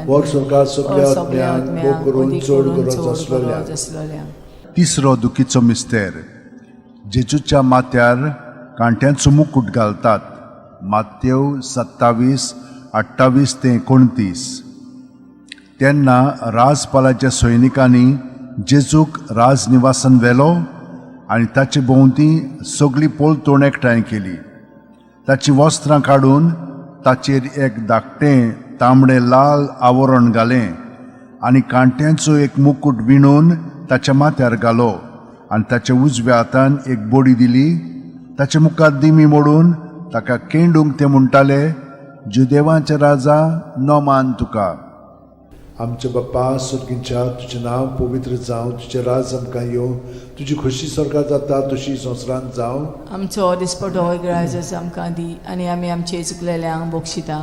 वर सरकार सगल्या आत्म्यांक भोग करून चड गरज आसलेल्या.
आसलेल्या.
तिसरो दुखीचो मिस्तेर. जेजूच्या माथ्यार कांट्यांचो मुकूट घालतात. मातेव 27 28 ते 29. तेन्ना राजपालाच्या सैनिकांनी जेजूक राजनिवासान व्हेलो आनी ताचे भोंवती सगळी पोलतोण एकठांय केली. ताचीं वस्त्रां काडून ताचेर एक धाकटें तांबडें लाल आवरण घालें आनी कांट्यांचो एक मुकूट विणून ताच्या माथ्यार घालो आनी ताच्या उजव्या हातान एक बडी दिली. ताच्या मुखार दिमी मोडून ताका केंडूंक ते म्हणटाले, जुदेवांचे राजा, नमान तुका.
आमच्या बाप्पा सुर्गींच्या, तुजें नांव पवित्र जावं, तुजें राज आमकां येवं, तुजी खोशी स्वर्गात जाता तशी संवसारांत जावं.
आमचो दिसपटो इगरायजस आमकां दी आनी आमी आमचे चुकलेल्यांक बक्षिता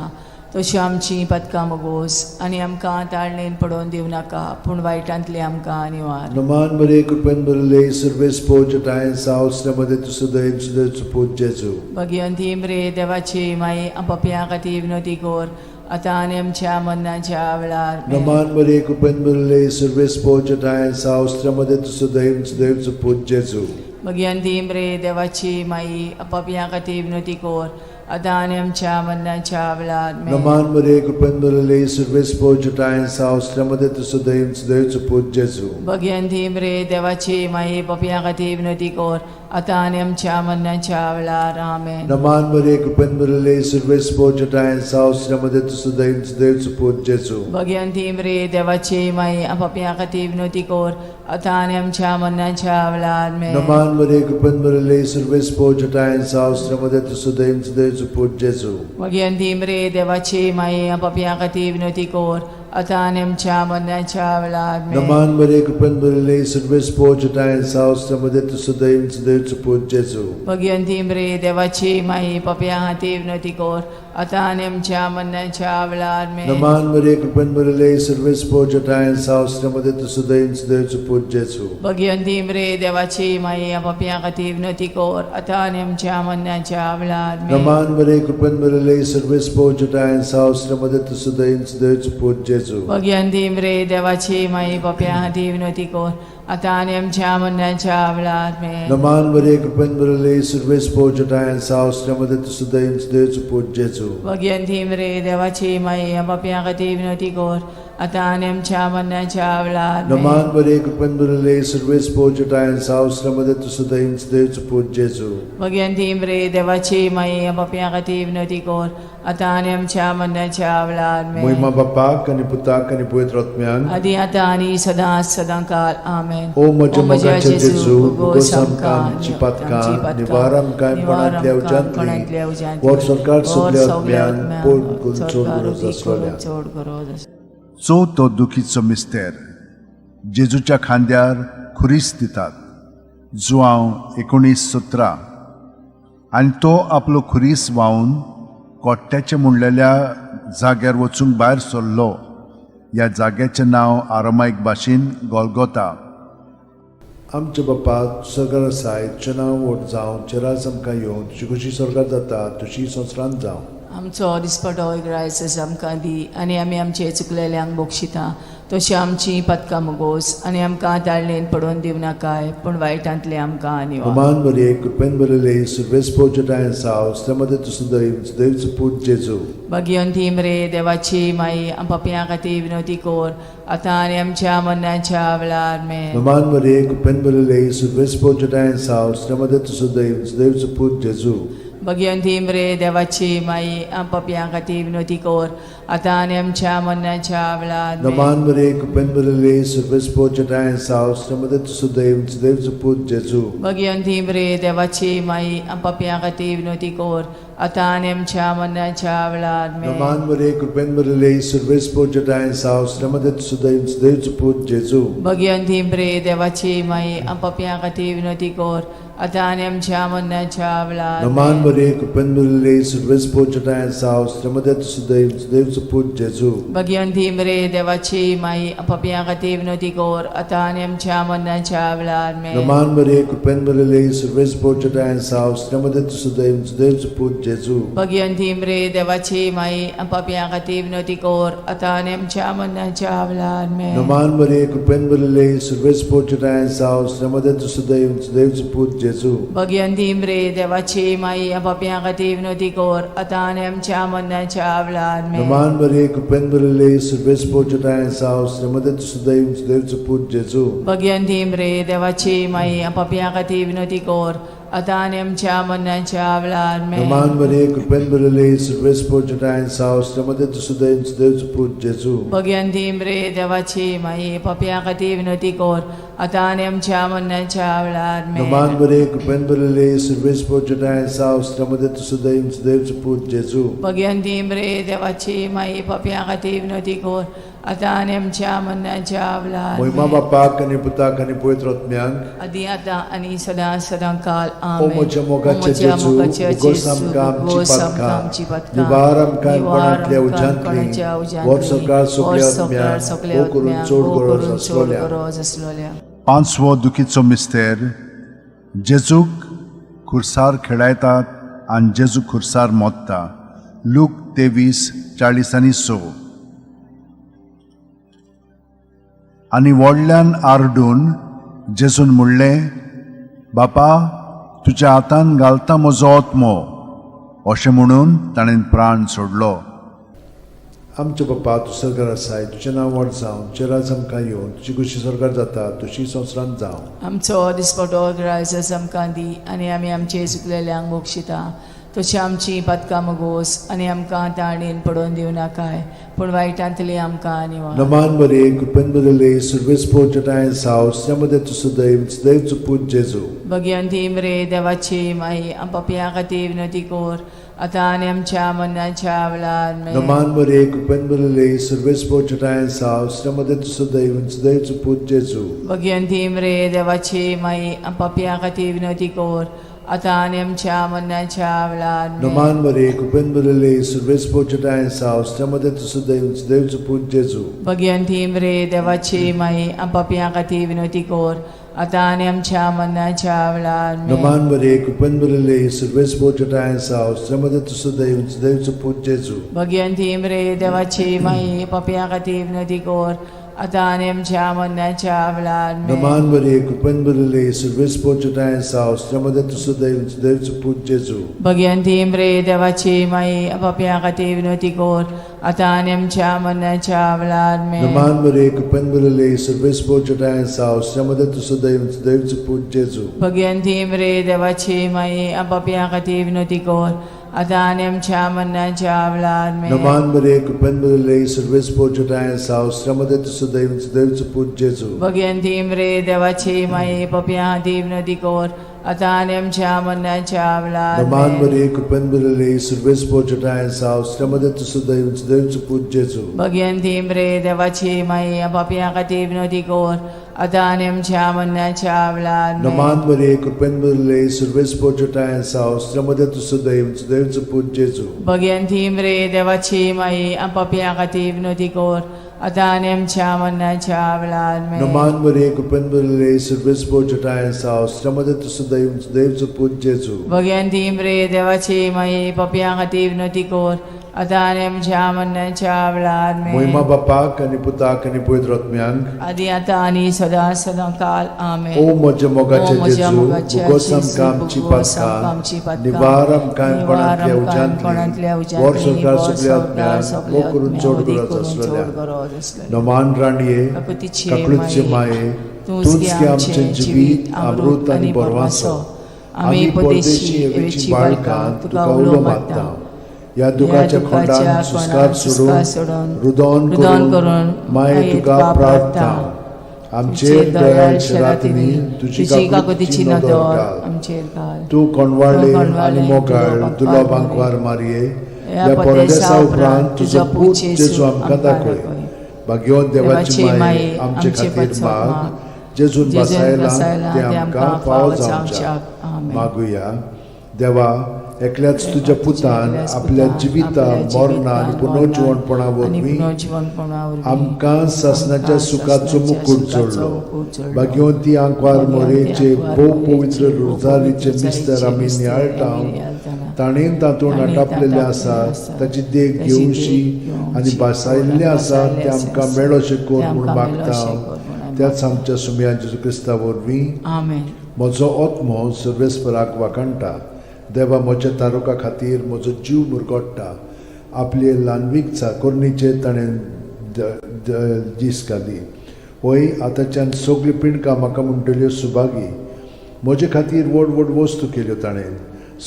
तशी आमची पदकां मगोस आनी आमकां ताळणेन पडोवन दिवं नाका पूण वायटांतली आमकां निवार.
नमान बरे कृपेन भरिल्ले सर्वेस्पोच ठांय साव स्त्र्यामदें तूं सुदैव सुदैवचो पूत जेजू.
भगिवंती मरे देवाची माई पापया खातीर विनोती कोर आतां आनी आमच्या मरणाच्या वेळार. आमेन.
नमान बरे कृपेन भरिल्ले सर्वेस्पोच ठांय साव स्त्र्यामदें तूं सुदैव सुदैवचो पूत जेजू.
भगिवंती मरे देवाची माई पापया खातीर विनोती कोर आतां आनी आमच्या मरणाच्या वेळार. आमेन.
नमान बरे कृपेन भरिल्ले सर्वेस्पोच ठांय साव स्त्र्यामदें तूं सुदैव सुदैवचो पूत जेजू.
भगिवंती मरे देवाची माई पापया खातीर विनोती कोर आतां आनी आमच्या मरणाच्या वेळार. आमेन.
नमान बरे कृपेन भरिल्ले सर्वेस्पोच ठांय साव स्त्र्यामदें तूं सुदैव सुदैवचो पूत जेजू.
भगिवंती मरे देवाची माई पापया खातीर विनोती कोर आतां आनी आमच्या मरणाच्या वेळार. आमेन.
नमान बरे कृपेन भरिल्ले सर्वेस्पोच ठांय साव स्त्र्यामदें तूं सुदैव सुदैवचो पूत जेजू.
भगिवंती मरे देवाची माई पापया खातीर विनोती कोर आतां आनी आमच्या मरणाच्या वेळार आमेन.
नमान मरे कृपेन भरिल्ले सुरवेस पोचटाय सावस मध्ये तूं सदैव सदैव पूत जेजू.
भगिवंती मरे देवाची माई पापया खातीर विनवती कर आतां आनी आमच्या मरणाच्या वेळार आमेन.
नमान मरे कृपेन भरिल्ले सुरवेस पोचटाय सावस मध्ये तूं सदैव सदैव पूत जेजू.
भगिवंती मरे देवाची माई पापया खातीर विनवती कर आतां आनी आमच्या मरणाच्या वेळार आमेन.
नमान मरे कृपेन भरिल्ले सुरवेस पोचटाय सावस मध्ये तूं सदैव सदैव पूत जेजू.
भगिवंती मरे देवाची माई पापया खातीर विनवती कर आतां आनी आमच्या मरणाच्या वेळार आमेन.
नमान मरे कृपेन भरिल्ले सुरवेस पोचटाय सावस मध्ये तूं सदैव सदैव पूत जेजू.
भगिवंती मरे देवाची माई पापया खातीर विनवती कर आतां आनी आमच्या मरणाच्या वेळार आमेन.
नमान मरे कृपेन भरिल्ले सुरवेस पोचटाय सावस मध्ये तूं सदैव सदैव पूत जेजू.
भगिवंती मरे देवाची माई पापया खातीर विनवती कर आतां आनी आमच्या मरणाच्या वेळार आमेन.
मोहिमा बापाक आनी पुताक आनी पवित्र आत्म्यान
आदी आतां आनी सदां सदां काल आमेन.
ओ म्हज्या मोगाच्या जेजू, उगोस आमकां आमची पातकां, निवार आमकां कोणांतल्या उज्यांतली, वर सरकार सगल्या आत्म्यान पोट करून चड गरज आसलोल्या.
चड गरज आसलोल्या.
चवथो दुखीचो मिस्तेर जेजूच्या खांद्यार खुरीस दितात जुआंव 19:17. आनी तो आपलो खुरीस व्हांवन कोट्ट्याचे म्हणलेल्या जाग्यार वचूंक भायर सरलो. ह्या जाग्याचें नांव आरामायक भाशेन गोलगोता.
आमच्या बापा सरकार आसाय, तुजें नांव व्हड जावं, तुजें राज आमकां येवं, तुजी खुशी स्वर्गात जाता तशी संवसारांत जावं.
आमचो दिसपटो ग्रायस आमकां दी आनी आमी आमचे चुकलेल्यांक बक्षिता तशी आमची पदकां मुगोस आनी आमकां ताळणेन पडोवन दिवं नाकाय पूण वायटांतले आमकां निवार.
नमान मरिये, कृपेन भरिल्ले सुरवेस पोचटाय सावस, त्या मदें तूं सदैव सदैवचो पूत जेजू.
भगिवंती मरे देवाची माई पापयां खातीर विनवती कर आतां आनी आमच्या मरणाच्या वेळार आमेन.
नमान मरिये, कृपेन भरिल्ले सुरवेस पोचटाय सावस, त्या मदें तूं सदैव सदैवचो पूत जेजू.
भगिवंती मरे देवाची माई पापयां खातीर विनवती कर आतां आनी आमच्या मरणाच्या वेळार आमेन.
नमान मरिये, कृपेन भरिल्ले सुरवेस पोचटाय सावस, त्या मदें तूं सदैव सदैवचो पूत जेजू.
भगिवंती मरे देवाची माई पापयां खातीर विनवती कर आतां आनी आमच्या मरणाच्या वेळार आमेन.
नमान मरिये, कृपेन भरिल्ले सुरवेस पोचटाय सावस, त्या मदें तूं सदैव सदैवचो पूत जेजू.
भगिवंती मरे देवाची माई पापयां खातीर विनवती कर आतां आनी आमच्या मरणाच्या वेळार
नमान
आमेन.
मरिये, कृपेन भरिल्ले सुरवेस पोचटाय सावस, त्या मदें तूं सदैव सदैवचो पूत जेजू.
भगिवंती मरे देवाची माई पापयां खातीर विनवती कर आतां आनी आमच्या मरणाच्या वेळार आमेन.
नमान मरिये, कृपेन भरिल्ले सुरवेस पोचटाय सावस, त्या मदें तूं सदैव सदैवचो पूत जेजू.
भगिवंती मरे देवाची माई पापयां खातीर विनवती कर आतां आनी आमच्या मरणाच्या वेळार आमेन.
नमान मरिये, कृपेन भरिल्ले सुरवेस पोचटाय सावस, त्या मदें तूं सदैव सदैवचो पूत जेजू.
भगिवंती मरे देवाची माई पापयां खातीर विनवती कर आतां आनी आमच्या मरणाच्या वेळार आमेन.
नमान मरिये, कृपेन भरिल्ले सुरवेस पोचटाय सावस, त्या मदें तूं सदैव सदैवचो पूत जेजू.
भगिवंती मरे देवाची माई पापयां खातीर विनवती कर आतां आनी आमच्या मरणाच्या वेळार आमेन.
नमान मरिये, कृपेन भरिल्ले सुरवेस पोचटाय सावस, त्या मदें तूं सदैव सदैवचो पूत जेजू.
भगिवंती मरे देवाची माई पापयां खातीर विनवती कर आतां आनी आमच्या मरणाच्या वेळार आमेन.
नमान मरिये, कृपेन भरिल्ले सुरवेस पोचटाय सावस, त्या मदें तूं सदैव सदैवचो पूत जेजू.
भगिवंती मरे देवाची माई पापयां खातीर विनवती कर आतां आनी आमच्या मरणाच्या वेळार
मोहिमा
आमेन.
बापाक आनी पुताक आनी पवित्र आत्म्याक
आदी आतां आनी सदां सदां काल
ओ
आमेन.
म्हज्या मोगाच्या
ओ म्हज्या
जेजू,
मोगाच्या
उगोस
जेजू,
आमकां आमची
उगोस आमकां
पातकां,
आमची पातकां,
निवार आमकां
निवार
कोणांतल्या
आमकां
उज्यांतली,
कोणाच्या उज्यांतली,
वर सरकार
वर
सगल्या
सरकार
आत्म्याक,
सगल्या
भोव करून
आत्म्याक,
चड
भोव
गरज
करून चड
आसलोल्या.
गरज आसलोल्या.
पांचवो दुखीचो मिस्तेर जेजूक खुर्सार खेळायतात आनी जेजू खुर्सार मोत्ता. लूक 23:46. आनी व्हडल्यान आरडून जेजून म्हणलें, बापा तुज्या हातान घालता म्हजो आत्मो. अशें म्हणून ताणें प्राण सोडलो.
आमच्या बापा तूं सरकार आसाय, तुजें नांव व्हड जावं, तुजें राज आमकां येवं, तुजी खुशी सरकार जाता तशी संवसारांत जावं.
आमचो दिसपटो ग्रायस आमकां दी आनी आमी आमचे चुकलेल्यांक बक्षिता तशी आमची पातकां मुगोस आनी आमकां ताणेन पडोवन दिवं नाकाय पूण वायटांतली आमकां निवार.
नमान मरिये, कृपेन भरिल्ले सुरवेस पोचटाय सावस, त्या मदें तूं सदैव सदैवचो पूत जेजू.
भगिवंती मरे देवाची माई पापयां खातीर विनवती कर आतां आनी आमच्या मरणाच्या वेळार आमेन.
नमान मरे कृपेन भरिल्ले सर्वेस्पर तुजोठांय आसा स्त्रियां मदें तूं सुदैव आनी सुदैवाचो पूत जेजू.
भगिनी मरे देवाची माई, पापयां खातीर विनवती कर, आतां आनी आमच्या मरणाच्या वेळार आमेन.
नमान मरे कृपेन भरिल्ले सर्वेस्पर तुजोठांय आसा स्त्रियां मदें तूं सुदैव आनी सुदैवाचो पूत जेजू.
भगिनी मरे देवाची माई, पापयां खातीर विनवती कर, आतां आनी आमच्या मरणाच्या वेळार आमेन.
नमान मरे कृपेन भरिल्ले सर्वेस्पर तुजोठांय आसा स्त्रियां मदें तूं सुदैव आनी सुदैवाचो पूत जेजू.
भगिनी मरे देवाची माई, पापयां खातीर विनवती कर, आतां आनी आमच्या मरणाच्या वेळार आमेन.
नमान मरे कृपेन भरिल्ले सर्वेस्पर तुजोठांय आसा स्त्रियां मदें तूं सुदैव आनी सुदैवाचो पूत जेजू.
भगिनी मरे देवाची माई, पापयां खातीर विनवती कर, आतां आनी आमच्या मरणाच्या वेळार आमेन.
नमान मरे कृपेन भरिल्ले सर्वेस्पर तुजोठांय आसा स्त्रियां मदें तूं सुदैव आनी सुदैवाचो पूत जेजू.
भगिनी मरे देवाची माई, पापयां खातीर विनवती कर, आतां आनी आमच्या मरणाच्या वेळार आमेन.
नमान मरे कृपेन भरिल्ले सर्वेस्पर तुजोठांय आसा स्त्रियां मदें तूं सुदैव आनी सुदैवाचो पूत जेजू.
भगिनी मरे देवाची माई, पापयां खातीर विनवती कर, आतां आनी आमच्या मरणाच्या वेळार
नमान
आमेन.
मरे कृपेन भरिल्ले सर्वेस्पर तुजोठांय आसा स्त्रियां मदें तूं सुदैव आनी सुदैवाचो पूत जेजू.
भगिनी मरे देवाची माई, पापयां खातीर विनवती कर, आतां आनी आमच्या मरणाच्या वेळार आमेन.
नमान मरे कृपेन भरिल्ले सर्वेस्पर तुजोठांय आसा स्त्रियां मदें तूं सुदैव आनी सुदैवाचो पूत जेजू.
भगिनी मरे देवाची माई, पापयां खातीर विनवती कर, आतां आनी आमच्या मरणाच्या वेळार आमेन.
नमान मरे कृपेन भरिल्ले सर्वेस्पर तुजोठांय आसा स्त्रियां मदें तूं सुदैव आनी सुदैवाचो पूत जेजू.
भगिनी मरे देवाची माई, पापयां खातीर विनवती कर, आतां आनी आमच्या मरणाच्या वेळार आमेन.
मोहिमा बापाक आनी पुताक आनी पवित्र आत्म्यांक,
आदी आतां आनी सदां सदां काल आमेन.
ओ म्हज्या मोगाचे
ओ म्हज्या
जेजू,
मोगाचे
भुगोस
जेजू,
आमकां आमची
भुगोस आमकां आमची
पातकां,
पातकां,
निवार आमकां
निवार
कोणांतल्या
आमकां कोणांतल्या
उज्यांतली, वर
उज्यांतली,
संवसार
वर
सगल्या
संवसार
आत्म्यांक,
सगल्या
मोग करून
आत्म्यांक,
चड
वदी
गरज
करून चड
आसलेल्या.
गरज आसलेल्या.
नमान राणये,
काकुतीचे
काकळूतचे
माये,
माये,
तूंच
तूंच
गे
गे
आमचें
आमचें
जिवीत, अमृत आनी बरवासो. आमी परदेशी एवेची बाळकां तुका उलो मारता.
ह्या दुखाच्या खोंडान सुस्कार सोडून, रुदोन
रुदन
करून
करून
माये तुका प्रार्थना. आमचेर दयाळ शेरातिनी तुजी काकुतीची
काकुतीची
नदर
नदर
घाल.
आमचेर घाल.
तूं कोणवाळे
तूं कोणवाळे
आनी मोगाळ
दुलो
दुलो
बांकवार
बांकवार मारये,
ह्या
ह्या
परदेसा
परदेसा
उपरांत
उपरांत तुजो
तुजो
पूत
पूत
जेजू
जेजू
आमकां
आमकां
दाखय.
दाखय.
भाग्यवंत देवाची
देवाची
माये,
माये,
आमचे
आमचे
खातीर
पासत
माग,
माग,
जेजून
जेजून
बसायला
बसायला
ते आमकां फावो जावच्याक.
आमेन.
मागुया. देवा, एकल्याच तुज्या पुतान
एकल्याच
आपल्या
पुतान
जिविता
आपल्या
मरणा आनी
जिवितान,
पुनर्जिवणपणा
मरणान आनी
वरवीं
पुनर्जिवणपणा वरवीं
आमकां सासणाच्या
आमकां
सुखाचो
सासणाच्या
मुकूट
सुखाचो
जोडलो.
मुकूट जोडलो.
भाग्यवंती आंकवार
भाग्यवंती
मोरेचे
आंकवार
भोव
मोरेचे
पवित्र
भोव
रोजारीचे
पवित्र
मिस्तर
रोजारीचे
आमी
मिस्तर
नियाळटा,
आमी नियाळटाना,
ताणें तातूंत
ताणें
आटापलेलें
तातूंत
आसा,
आसा,
ताची देख
ताची देख
घेवशी
घेवशी
आनी भासायल्लें आसा
भासायल्लें
तें
आसा,
आमकां मेळोशें कर
तें
म्हूण
आमकां
मागता.
मेळोशें कर म्हूण आमी
त्याच आमच्या सुमया जेजू क्रिस्ता वरवीं.
आमेन.
म्हजो आत्मो सर्वेस्पराक वाखाणटा, देवा म्हज्या तारुका खातीर म्हजो जीव मुरगोट्टा. आपले ल्हानवीक चाकोरणीचेर ताणें दीस घाली. वय आतांच्यान सगळीं पिंडकां म्हाका म्हणटल्यो सुभागी. म्हजे खातीर व्हड व्हड वस्तू केल्यो ताणें.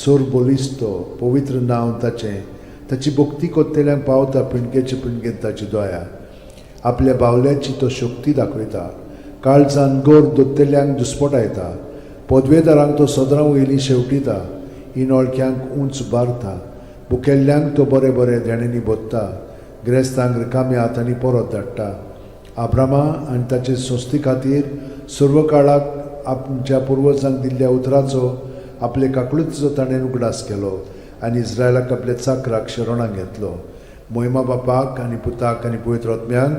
सोर बलिस्तो पवित्र नांव ताचें. ताची भक्ती कोत्तेल्यांक पावता पिंडकेचे पिंडकेन ताची दया. आपल्या बावल्याची तो शक्ती दाखयता, काळजान गोर दोत्तेल्यांक दुस्पटायता. पदवेदारांक तो सदरां वयली शेवटिता, इनोळख्यांक उंच बारता. बुकेल्ल्यांक तो बरें बरें देण्यांनी भोत्ता, ग्रेस्तांक रिकाम्या हातांनी परत धाडटा. आब्रामा आनी ताचे संस्थे खातीर सर्व काळाक आमच्या पुर्वजांक दिल्ल्या उतराचो आपले काकळुतीचो ताणें उगडास केलो आनी इस्रायलाक आपल्या चाकराक शरणाक घेतलो. मोहिमा बापाक आनी पुताक आनी पवित्र आत्म्यांक,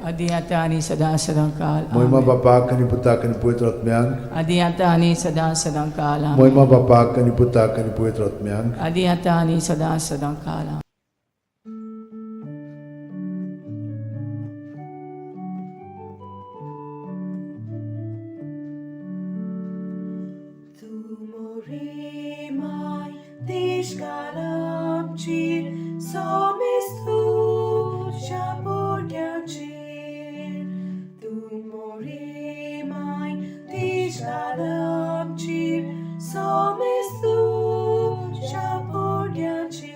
आदी आतां आनी सदां सदां काल
मोहिमा
आमेन.
बापाक आनी पुताक आनी पवित्र आत्म्यांक,
आदी आतां आनी सदां सदां काल आमेन.
मोहिमा बापाक आनी पुताक आनी पवित्र आत्म्यांक,
आदी आतां आनी सदां सदां काल आमेन.
Tu morimai tishkalamchir, somistu shapuryanchir. Tu morimai tishkalamchir, somistu shapuryanchir.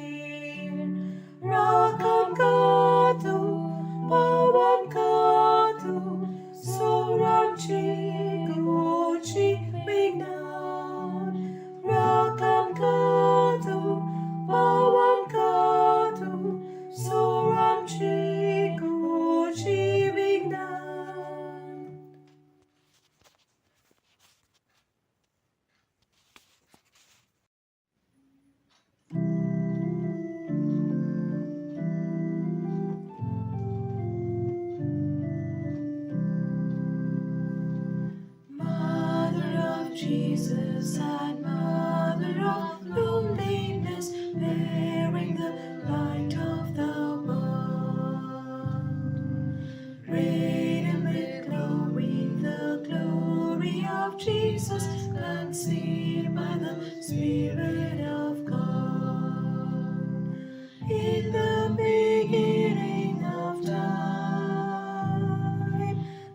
In the beginning of time,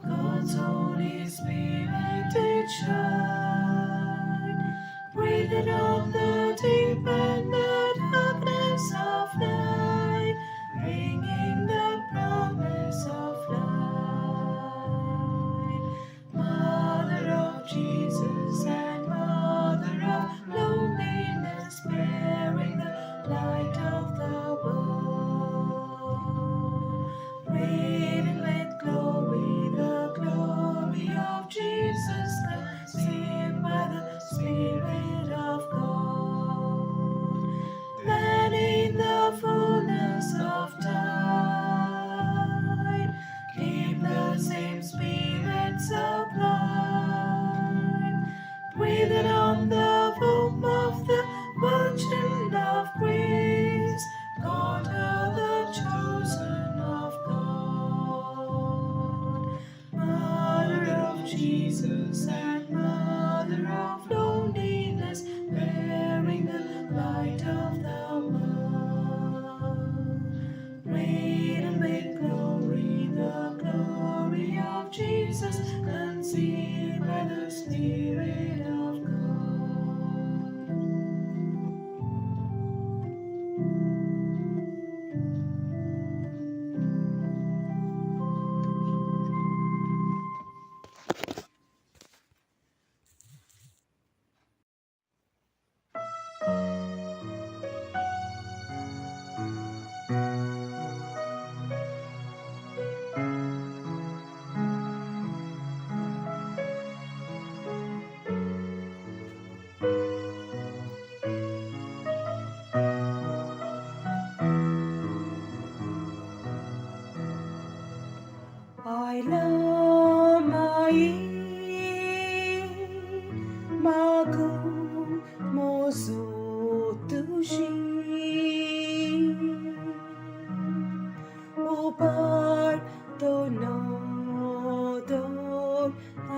God's Holy Spirit did shine, breathed on the deep and the darkness of night, bringing the promise of light. Mother of Jesus and Mother of loneliness, bearing the light of the world. Radiant with glory, the glory of Jesus, conceived by the Spirit of God. Then in the fullness of time came the same Spirit sublime, breathed on the womb of the Virgin of Grace, called her the chosen of God. Mother of Jesus and Mother of loneliness, bearing the light of the world. Radiant with glory, the glory of Jesus, conceived by the Spirit of God. I love my magu mozo tushi upar to nodor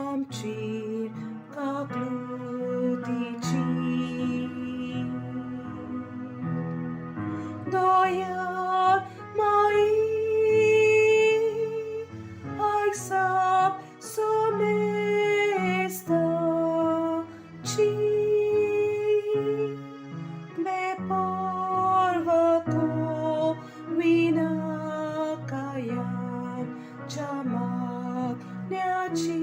amchir kaklutichi Daya mai Aisap somesta chi me porva ko vinakayam chamak nyachi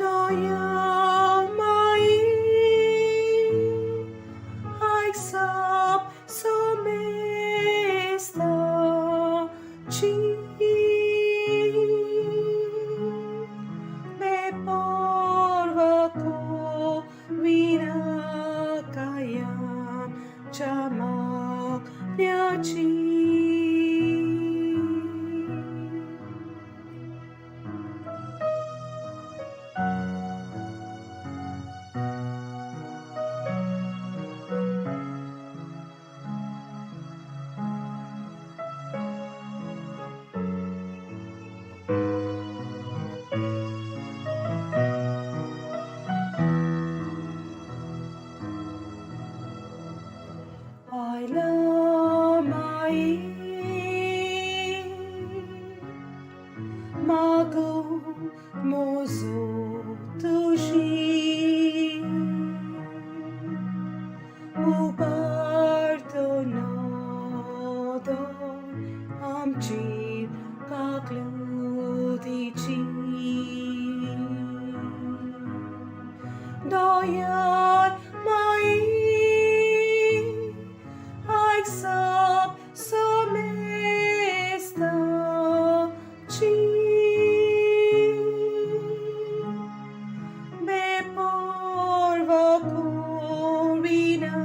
Daya mai Aisap somesta chi me porva ko vinakayam chamak nyachi. I love my mago mozo tushi uparto nodor amchir kaklutichi Doyan mai Aisap somesta chi me porva corina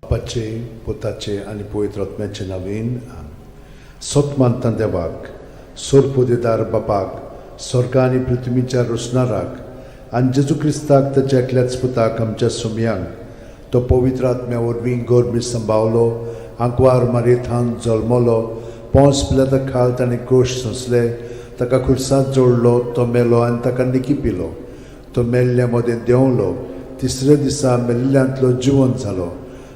बापाचे, पुताचे आनी पवित्र आत्म्याचे नांवान. सत मानता देवाक, सोरपोदेदार बापाक, स्वर्गा आनी पृथ्वीच्या रोसणाराक, आनी जेजू क्रिस्ताक ताच्या एकल्याच पुताक आमच्या सुमयांक, तो पवित्र आत्म्या वरवीं गोरमी संभावलो, आंकवार मारयेथान जल्मलो, पोंस पिलाता खाल ताणें क्रोश सोंसले, ताका खुर्सांत जोडलो, तो मेलो आनी ताका निकी पिलो, तो मेल्ल्या मदें देंवलो, तिसऱ्या दिसा मेल्ल्यांतलो जिवन जालो,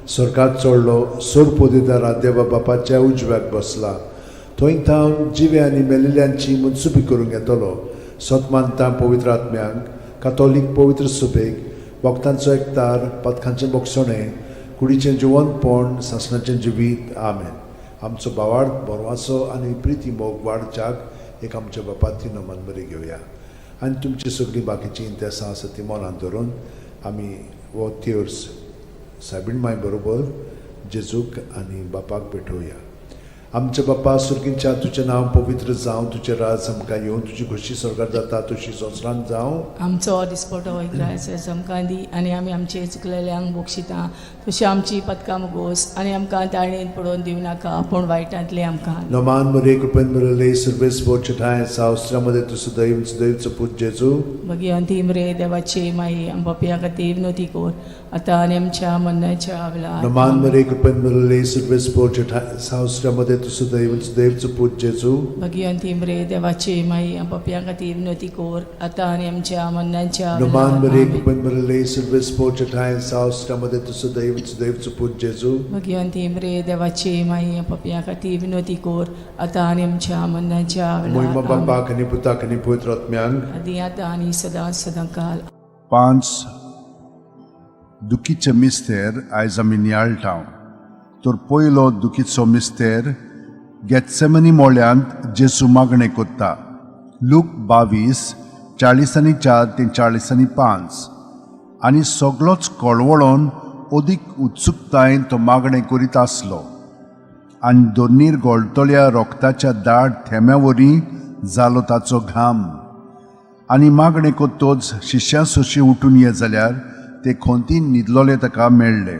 स्वर्गात चडलो, सोरपोदेदारा देवा बापाच्या उजव्याक बसला, थंय थावन जिवे आनी मेल्ल्यांची मनसुबी करूंक येतलो. सत मानता पवित्र आत्म्यांक, कातोलीक पवित्र सुबेक, भक्तांचो एकतार, पथकांचें बोगसणें, कुडीचें जिवनपण, सासणाचें जिवीत. आमेन. आमचो भावार्थ, बरवासो आनी प्रिती मोग वाडच्याक एक आमच्या बापाती नमन बरी घेवया आनी तुमची सगळीं बाकीचीं इंतेसां आसा ती मनांत धरून आमी हो तेर्स सायबीण माय बरोबर जेजूक आनी बापाक भेटोवया. आमच्या बापा सुर्गींच्या, तुजें नांव पवित्र जावं, तुजें राज आमकां येवं, तुजी खोशी स्वर्गार जाता तशी संवसारांत जावं.
आमचो दिसपटो इग्रायस आमकां दी आनी आमी आमचे चुकलेल्यांक बक्षिता तशी आमची पदकां मुगोस आनी आमकां ताळणेन पडोवन दिवं नाका पूण वायटांतलें आमकां.
नमान मरे, कृपेन मरले, सर्वेस बोचठाय सावस्त्रामध्ये तूं सदैव सदैवचो पूत जेजू.
भगिवंती मरे देवाची माई, आम पापयां खातीर विनवती कर आतां आनी आमच्या मरणाच्या वेळार.
नमान मरे, कृपेन मरले, सर्वेस बोचठाय सावस्त्रामध्ये तूं सदैव सदैवचो पूत जेजू.
भगिवंती मरे देवाची माई, आम पापयां खातीर विनवती कर आतां आनी आमच्या मरणाच्या
नमान
वेळार.
मरे,
आमेन.
कृपेन मरले, सर्वेस बोचठाय सावस्त्रामध्ये तूं सदैव सदैवचो पूत जेजू.
भगिवंती मरे देवाची माई, आम पापयां खातीर विनवती कर आतां आनी आमच्या मरणाच्या
मोहिमा
वेळार. आमेन.
बापाक आनी पुताक आनी पवित्र आत्म्यांक.
आदी आतां आनी सदां सदां काल.
5 दुखीचे मिस्तेर आयज आमी नियाळटा. तर पयलो दुखीचो मिस्तेर, गेत्सेमनी मोळ्यांत जेसू मागणें कोत्ता. लूक 22:44 ते 45. आनी सगलोच कळवळोन अदीक उत्सुकतायेन तो मागणें करीत आसलो आनी दोनीर गोळटल्या रोगताच्या दाट थेंब्या वरी जालो ताचो घाम. आनी मागणें कोत्तोच शिश्यां सोशी उठून ये जाल्यार ते खोंतीन न्हिदलोले ताका मेळ्ळे.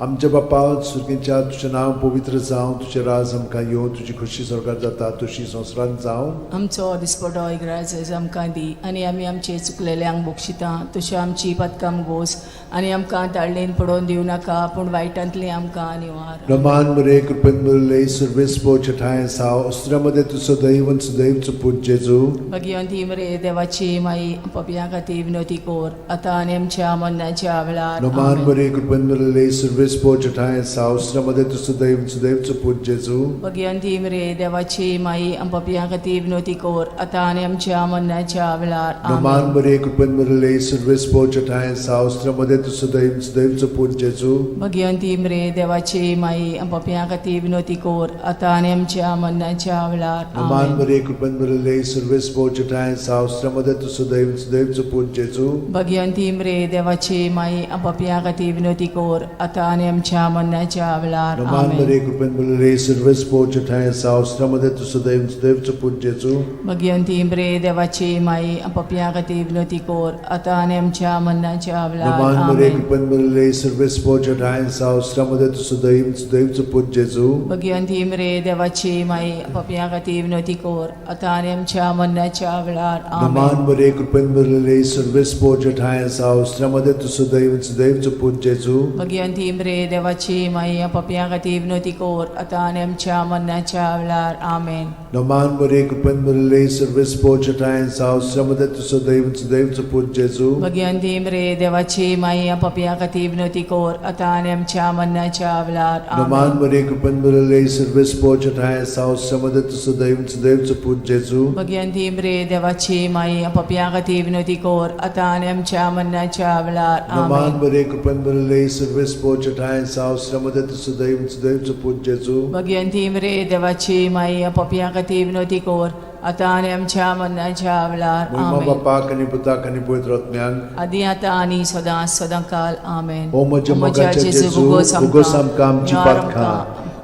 आमच्या बापा सुर्गींच्या, तुजें नांव पवित्र जावं, तुजें राज आमकां येवं, तुजी खोशी स्वर्गार जाता तशी संवसारांत जावं.
आमचो दिसपटो इग्राज आमकां दी आनी आमी आमचे चुकलेल्यांक बक्षिता तशी आमची पदकां गोस आनी आमकां ताळणेन पडोवन दिवं नाका, पूण वायटांतली आमकां निवार.
नमान मरे कृपेन भरिल्ले, सर्वेस्पोर ठांय साव, उस्त्र्यामध्ये तूं सदैव आनी सदैवचो पूत जेजू.
भगिवंती मरे देवाची माई, पपया खातीर विनवती कोर, आतां आनी आमच्या मरणाच्या वेळार.
नमान
आमेन.
मरे कृपेन भरिल्ले, सर्वेस्पोर ठांय साव, उस्त्र्यामध्ये तूं सदैव आनी सदैवचो पूत जेजू.
भगिवंती मरे देवाची माई, पपया खातीर विनवती कोर, आतां आनी आमच्या मरणाच्या वेळार.
नमान
आमेन.
मरे कृपेन भरिल्ले, सर्वेस्पोर ठांय साव, उस्त्र्यामध्ये तूं सदैव आनी सदैवचो पूत जेजू.
भगिवंती मरे देवाची माई, पपया खातीर विनवती कोर, आतां आनी आमच्या मरणाच्या वेळार.
नमान
आमेन.
मरे कृपेन भरिल्ले, सर्वेस्पोर ठांय साव, उस्त्र्यामध्ये तूं सदैव आनी सदैवचो पूत जेजू.
भगिवंती मरे देवाची माई, पपया खातीर विनवती कोर, आतां आनी आमच्या मरणाच्या वेळार.
नमान
आमेन.
मरे कृपेन भरिल्ले, सर्वेस्पोर ठांय साव, उस्त्र्यामध्ये तूं सदैव आनी सदैवचो पूत जेजू.
भगिवंती मरे देवाची माई, पपया खातीर विनवती कोर, आतां आनी आमच्या मरणाच्या वेळार.
नमान मरे
आमेन.
कृपेन भरिल्ले, सर्वेस्पोर ठांय साव, उस्त्र्यामध्ये तूं सदैव आनी सदैवचो पूत जेजू.
भगिवंती मरे देवाची माई, पपया खातीर विनवती कोर, आतां आनी आमच्या मरणाच्या वेळार.
नमान
आमेन.
मरे कृपेन भरिल्ले, सर्वेस्पोर ठांय साव, उस्त्र्यामध्ये तूं सदैव आनी सदैवचो पूत जेजू.
भगिवंती मरे देवाची माई, पपया खातीर विनवती कोर, आतां आनी आमच्या मरणाच्या वेळार. आमेन.
नमान मरे कृपेन भरिल्ले, सर्वेस्पोर ठांय साव, उस्त्र्यामध्ये तूं सदैव आनी सदैवचो पूत जेजू.
भगिवंती मरे देवाची माई, पपया खातीर विनवती कोर, आतां आनी आमच्या मरणाच्या वेळार.
नमान
आमेन.
मरे कृपेन भरिल्ले, सर्वेस्पोर ठांय साव, उस्त्र्यामध्ये तूं सदैव आनी सदैवचो पूत जेजू.
भगिवंती मरे देवाची माई, पपया खातीर विनवती कोर, आतां आनी आमच्या मरणाच्या वेळार.
नमान
आमेन.
मरे कृपेन भरिल्ले, सर्वेस्पोर ठांय साव, उस्त्र्यामध्ये तूं सदैव आनी सदैवचो पूत जेजू.
भगिवंती मरे देवाची माई, पपया खातीर विनवती कोर, आतां आनी आमच्या मरणाच्या वेळार.
महिमा
आमेन.
बापाक आनी पुताक आनी पवित्र आत्म्याक.
आदी आतां आनी सदां सदां काल. आमेन.
ओ म्हज्या मोगाच्या जेजू, उगोस आमकां आमची पातकां,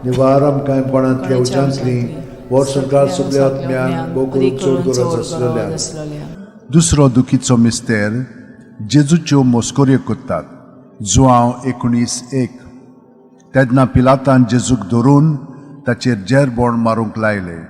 निवार आमकां कोणांतल्या उज्यांतली, वर्सभर सगल्या आत्म्यांक भोव करून चड गरज आसलेल्या.
दुसरो दुखीचो मिस्तेर, जेजूच्यो मस्कऱ्यो करतात. जुआंव 19:1. तेन्ना पिलातान जेजूक धरून ताचेर जेरबोण मारूंक लायले.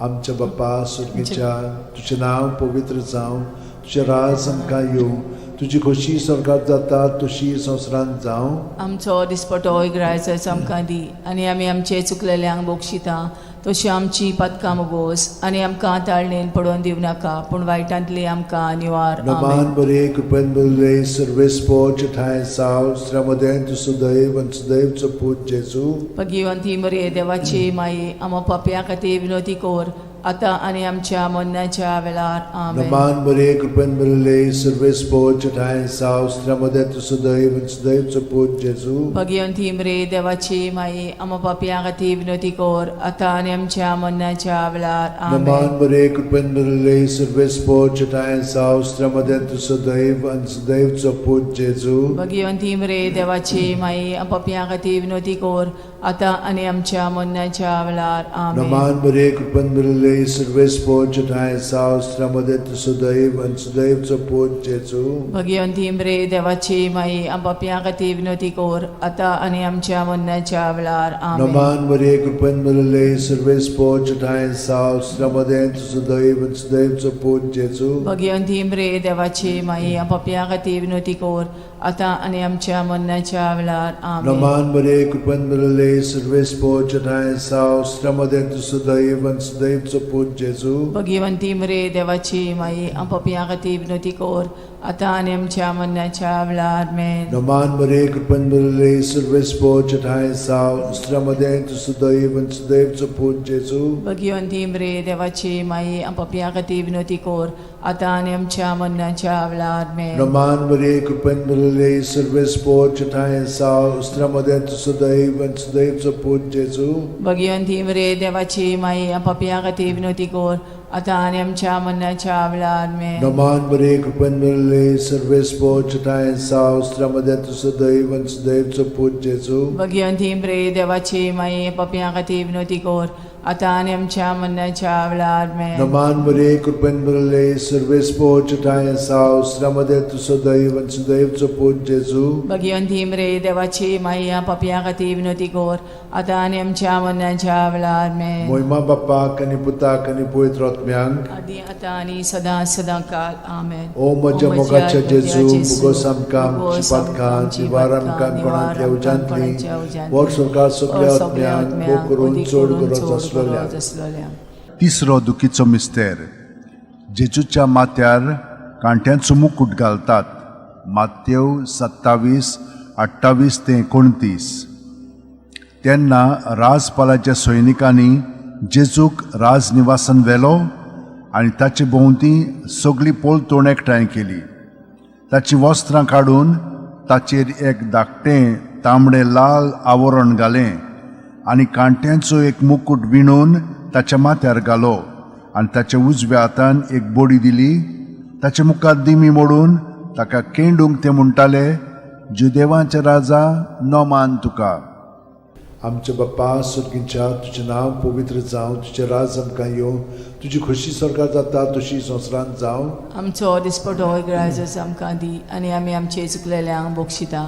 आमच्या बापा सुर्गीच्या, तुजें नांव पवित्र जावं, तुजें राज आमकां येवं, तुजी खोशी स्वर्गात जाता तशी संवसारांत जावं.
आमचो दिसपटो इग्रायचो आमकां दी, आनी आमी आमचे चुकलेल्यांक बक्षिता तशी आमची पातकां मोगोस, आनी आमकां ताळणेन पडोवन दिवं नाका, पूण वायटांतली आमकां निवार.
नमान
आमेन.
बरे कृपेन भरिल्ले, सर्वेस्पोर ठांय साव, उस्त्र्यामध्ये तूं सदैव आनी सदैवचो पूत जेजू.
भगिवंती मरे देवाची माई, आमा पापया खातीर विनवती कोर, आतां आनी आमच्या मरणाच्या वेळार. आमेन.
नमान मरे कृपेन भरिल्ले, सर्वेस्पोर ठांय साव, उस्त्र्यामध्ये तूं सदैव आनी सदैवचो पूत जेजू.
भगिवंती मरे देवाची माई, आमा पापया खातीर विनवती कोर, आतां आनी आमच्या मरणाच्या वेळार.
नमान
आमेन.
मरे कृपेन भरिल्ले, सर्वेस्पोर ठांय साव, उस्त्र्यामध्ये तूं सदैव आनी सदैवचो पूत जेजू.
भगिवंती मरे देवाची माई, पापया खातीर विनवती कोर, आतां आनी आमच्या मरणाच्या वेळार. आमेन.
नमान मरे कृपेन भरिल्ले, सर्वेस्पोर ठांय साव, उस्त्र्यामध्ये तूं सदैव आनी सदैवचो पूत जेजू.
भगिवंती मरे देवाची माई, पापया खातीर विनवती कोर, आतां आनी आमच्या मरणाच्या वेळार. आमेन.
नमान मरे कृपेन भरिल्ले, सर्वेस्पोर ठांय साव, उस्त्र्यामध्ये तूं सदैव आनी सदैवचो पूत जेजू.
भगिवंती मरे देवाची माई, पापया खातीर विनवती कोर, आतां आनी आमच्या मरणाच्या वेळार. आमेन.
नमान मरे कृपेन भरिल्ले, सर्वेस्पोर ठांय साव, उस्त्र्यामध्ये तूं सदैव आनी सदैवचो पूत जेजू.
भगिवंती मरे देवाची माई, पापया खातीर विनवती कोर, आतां आनी आमच्या मरणाच्या वेळार. आमेन.
नमान मरे कृपेन भरिल्ले, सर्वेस्पोर ठांय साव, उस्त्र्यामध्ये तूं सदैव आनी सदैवचो पूत जेजू.
भगिवंती मरे देवाची माई, पापया खातीर विनवती कोर, आतां आनी आमच्या मरणाच्या वेळार. आमेन.
नमान मरे कृपेन भरिल्ले, सर्वेस्पोर ठांय साव, उस्त्र्यामध्ये तूं सदैव आनी सदैवचो पूत जेजू.
भगिवंती मरे देवाची माई, पापया खातीर विनवती कोर, आतां आनी आमच्या मरणाच्या वेळार. आमेन.
नमान मरे कृपेन भरिल्ले, सर्वेस्पोर ठांय साव, उस्त्र्यामध्ये तूं सदैव आनी सदैवचो पूत जेजू.
भगिवंती मरे देवाची माई, पापया खातीर विनवती कोर, आतां आनी आमच्या मरणाच्या वेळार आमेन.
नमान मरे कृपेन भरले सर्वेस्पोच ठांय साव श्रमदे तूं सदैव आनी सुदैवचो पूत जेजू.
भगिवंती मरे देवाची माई, पापयां खातीर विनवती कर, आतां आनी आमच्या मरणाच्या वेळार आमेन.
मोहिमा बाप्पाक आनी पुताक आनी पवित्र आत्म्यांक.
आदी आतां आनी सदां सदां काल. आमेन.
ओ म्हज्या मोगाच्या जेजू, मुगोस आमकां आमची पातकां निवार आमकां कोणांतल्या उज्यांतली, वर सरकार सगल्या आत्म्यांक, भोग करून चड गरज आसलेल्या.
आसलोल्या.
तिसरो दुखीचो मिस्तेर. जेजूच्या माथ्यार कांट्यांचो मुकूट घालतात. मातेव 27 28 ते 29. तेन्ना राजपालाच्या सैनिकांनी जेजूक राजनिवासान व्हेलो आनी ताचे भोंवती सगळी पोलतोण एकठांय केली. ताचीं वस्त्रां काडून ताचेर एक धाकटें तांबडें लाल आवरण घालें आनी कांट्यांचो एक मुकूट विणून ताच्या माथ्यार घालो आनी ताच्या उजव्या हातान एक बडी दिली. ताचे मुखार दिमी मोडून ताका केंडूंक ते म्हणटाले, जुदेवांचे राजा, नमान तुका.
आमच्या बाप्पा सुर्गींच्या, तुजें नांव पवित्र जावं, तुजें राज आमकां येवं, तुजी खोशी सरकार जाता तशी संवसारांत जावं.
आमचो दिसपटो ग्राजस आमकां दी आनी आमी आमचे चुकलेल्यांक बक्षिता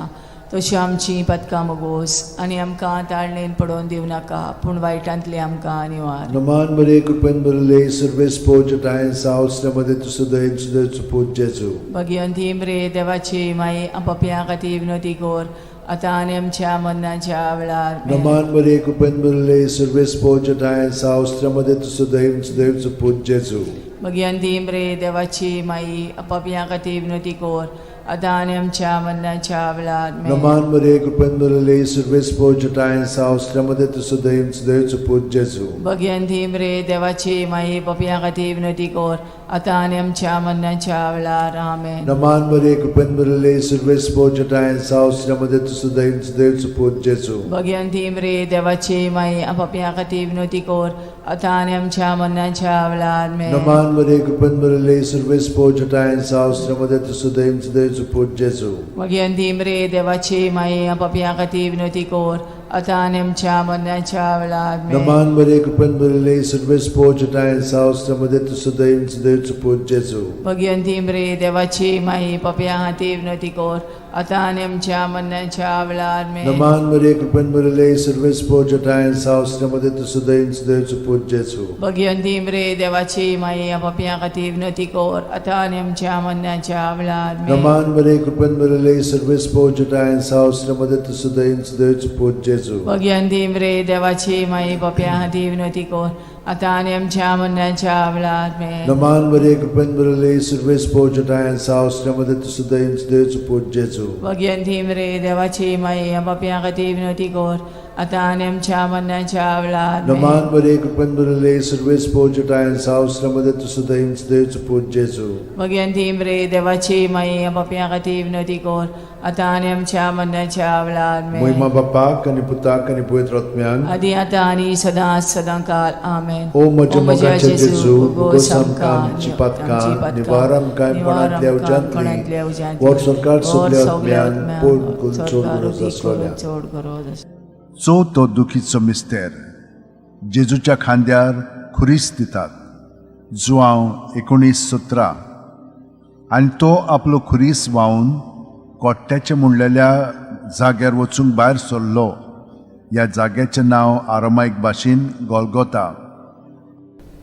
तशी आमची पदकां मगोस आनी आमकां ताळणेन पडोवन दिवं नाका, पूण वायटांतली आमकां निवार.
नमान मरे कृपेन भरले सर्वेस्पोच ठांय साव मध्ये तूं सदैव सुदैवचो पूत जेजू.
भगिवंती मरे देवाची माई, पापयां खातीर विनवती कर, आतां आनी आमच्या मरणाच्या वेळार आमेन.
नमान मरे कृपेन भरले सर्वेस्पोच ठांय साव मध्ये तूं सदैव सुदैवचो पूत जेजू.
भगिवंती मरे देवाची माई, पापयां खातीर विनवती कर, आतां आनी आमच्या मरणाच्या वेळार आमेन.
नमान मरे कृपेन भरले सर्वेस्पोच ठांय साव मध्ये तूं सदैव सुदैवचो पूत जेजू.
भगिवंती मरे देवाची माई, पापयां खातीर विनवती कर, आतां आनी आमच्या मरणाच्या वेळार आमेन.
नमान मरे कृपेन भरले सर्वेस्पोच ठांय साव मध्ये तूं सदैव सुदैवचो पूत जेजू.
भगिवंती मरे देवाची माई, पापयां खातीर विनवती कर, आतां आनी आमच्या मरणाच्या वेळार आमेन.
नमान मरे कृपेन भरले सर्वेस्पोच ठांय साव मध्ये तूं सदैव सुदैवचो पूत जेजू.
भगिवंती मरे देवाची माई, पापयां खातीर विनवती कर, आतां आनी आमच्या मरणाच्या वेळार आमेन.
नमान मरे कृपेन भरले सर्वेस्पोच ठांय साव मध्ये तूं सदैव सुदैवचो पूत जेजू.
भगिवंती मरे देवाची माई, पापयां खातीर विनवती कर, आतां आनी आमच्या मरणाच्या वेळार आमेन.
नमान मरे कृपेन भरले सर्वेस्पोच ठांय साव मध्ये तूं सदैव सुदैवचो पूत जेजू.
भगिवंती मरे देवाची माई, पापयां खातीर विनवती कर, आतां आनी आमच्या मरणाच्या वेळार आमेन.
नमान मरे कृपेन भरले सर्वेस्पोच ठांय साव मध्ये तूं सदैव सुदैवचो पूत जेजू.
भगिवंती मरे देवाची माई, पापयां खातीर विनवती कर, आतां आनी आमच्या मरणाच्या वेळार आमेन.
नमान मरे कृपेन भरले सर्वेस्पोच ठांय साव मध्ये तूं सदैव सुदैवचो पूत जेजू.
भगिवंती मरे देवाची माई, पापयां खातीर विनवती कर, आतां आनी आमच्या मरणाच्या वेळार आमेन.
नमान मरे कृपेन भरले सर्वेस्पोच ठांय साव मध्ये तूं सदैव सुदैवचो पूत जेजू.
भगिवंती मरे देवाची माई, पापयां खातीर विनवती कर, आतां आनी आमच्या मरणाच्या वेळार आमेन.
मोहिमा बाप्पाक आनी पुताक आनी पवित्र आत्म्याक.
आदी आतां आनी सदां सदां काल. आमेन.
ओ म्हज्या मोगाच्या जेजू, मुगोस आमकां आमची पातकां निवार आमकां कोणांतल्या उज्यांतली, वर सरकार सगल्या आत्म्यान पोट करून चड गरज आसलेल्या.
चड गरज आसलेल्या.
चवथो दुखीचो मिस्तेर. जेजूच्या खांद्यार खुरीस दितात. जुआंव 19:17. आनी तो आपलो खुरीस व्हांवन कोट्ट्याचे म्हणलेल्या जाग्यार वचूंक भायर सरलो. ह्या जाग्याचें नांव आरामायक भाशेन गोलगोता.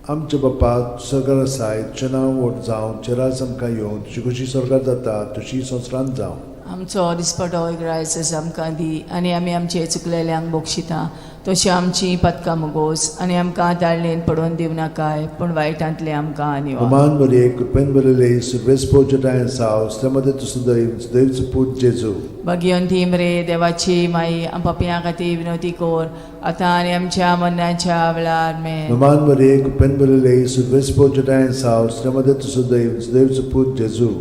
आमच्या बाप्पा सरकार आसाय, तुजें नांव व्हड जावं, तुजें राज आमकां येवं, तुजी खोशी सरकार जाता तशी संवसारांत जावं.
आमचो दिसपटो ग्रायसस आमकां दी आनी आमी आमचे चुकलेल्यांक बक्षिता तशी आमची पदकां मुगोस आनी आमकां ताळणेन पडोवन दिवं नाकाय, पूण वायटांतले आमकां निवार.
नमान मरे कृपेन भरले सर्वेस्पोच ठांय साव मध्ये तूं सदैव सुदैवचो पूत जेजू.
भगिवंती मरे देवाची माई, पापयां खातीर विनवती कर, आतां आनी आमच्या मरणाच्या वेळार. आमेन.
नमान मरे कृपेन भरले सर्वेस्पोच ठांय साव मध्ये तूं सदैव सुदैवचो पूत जेजू.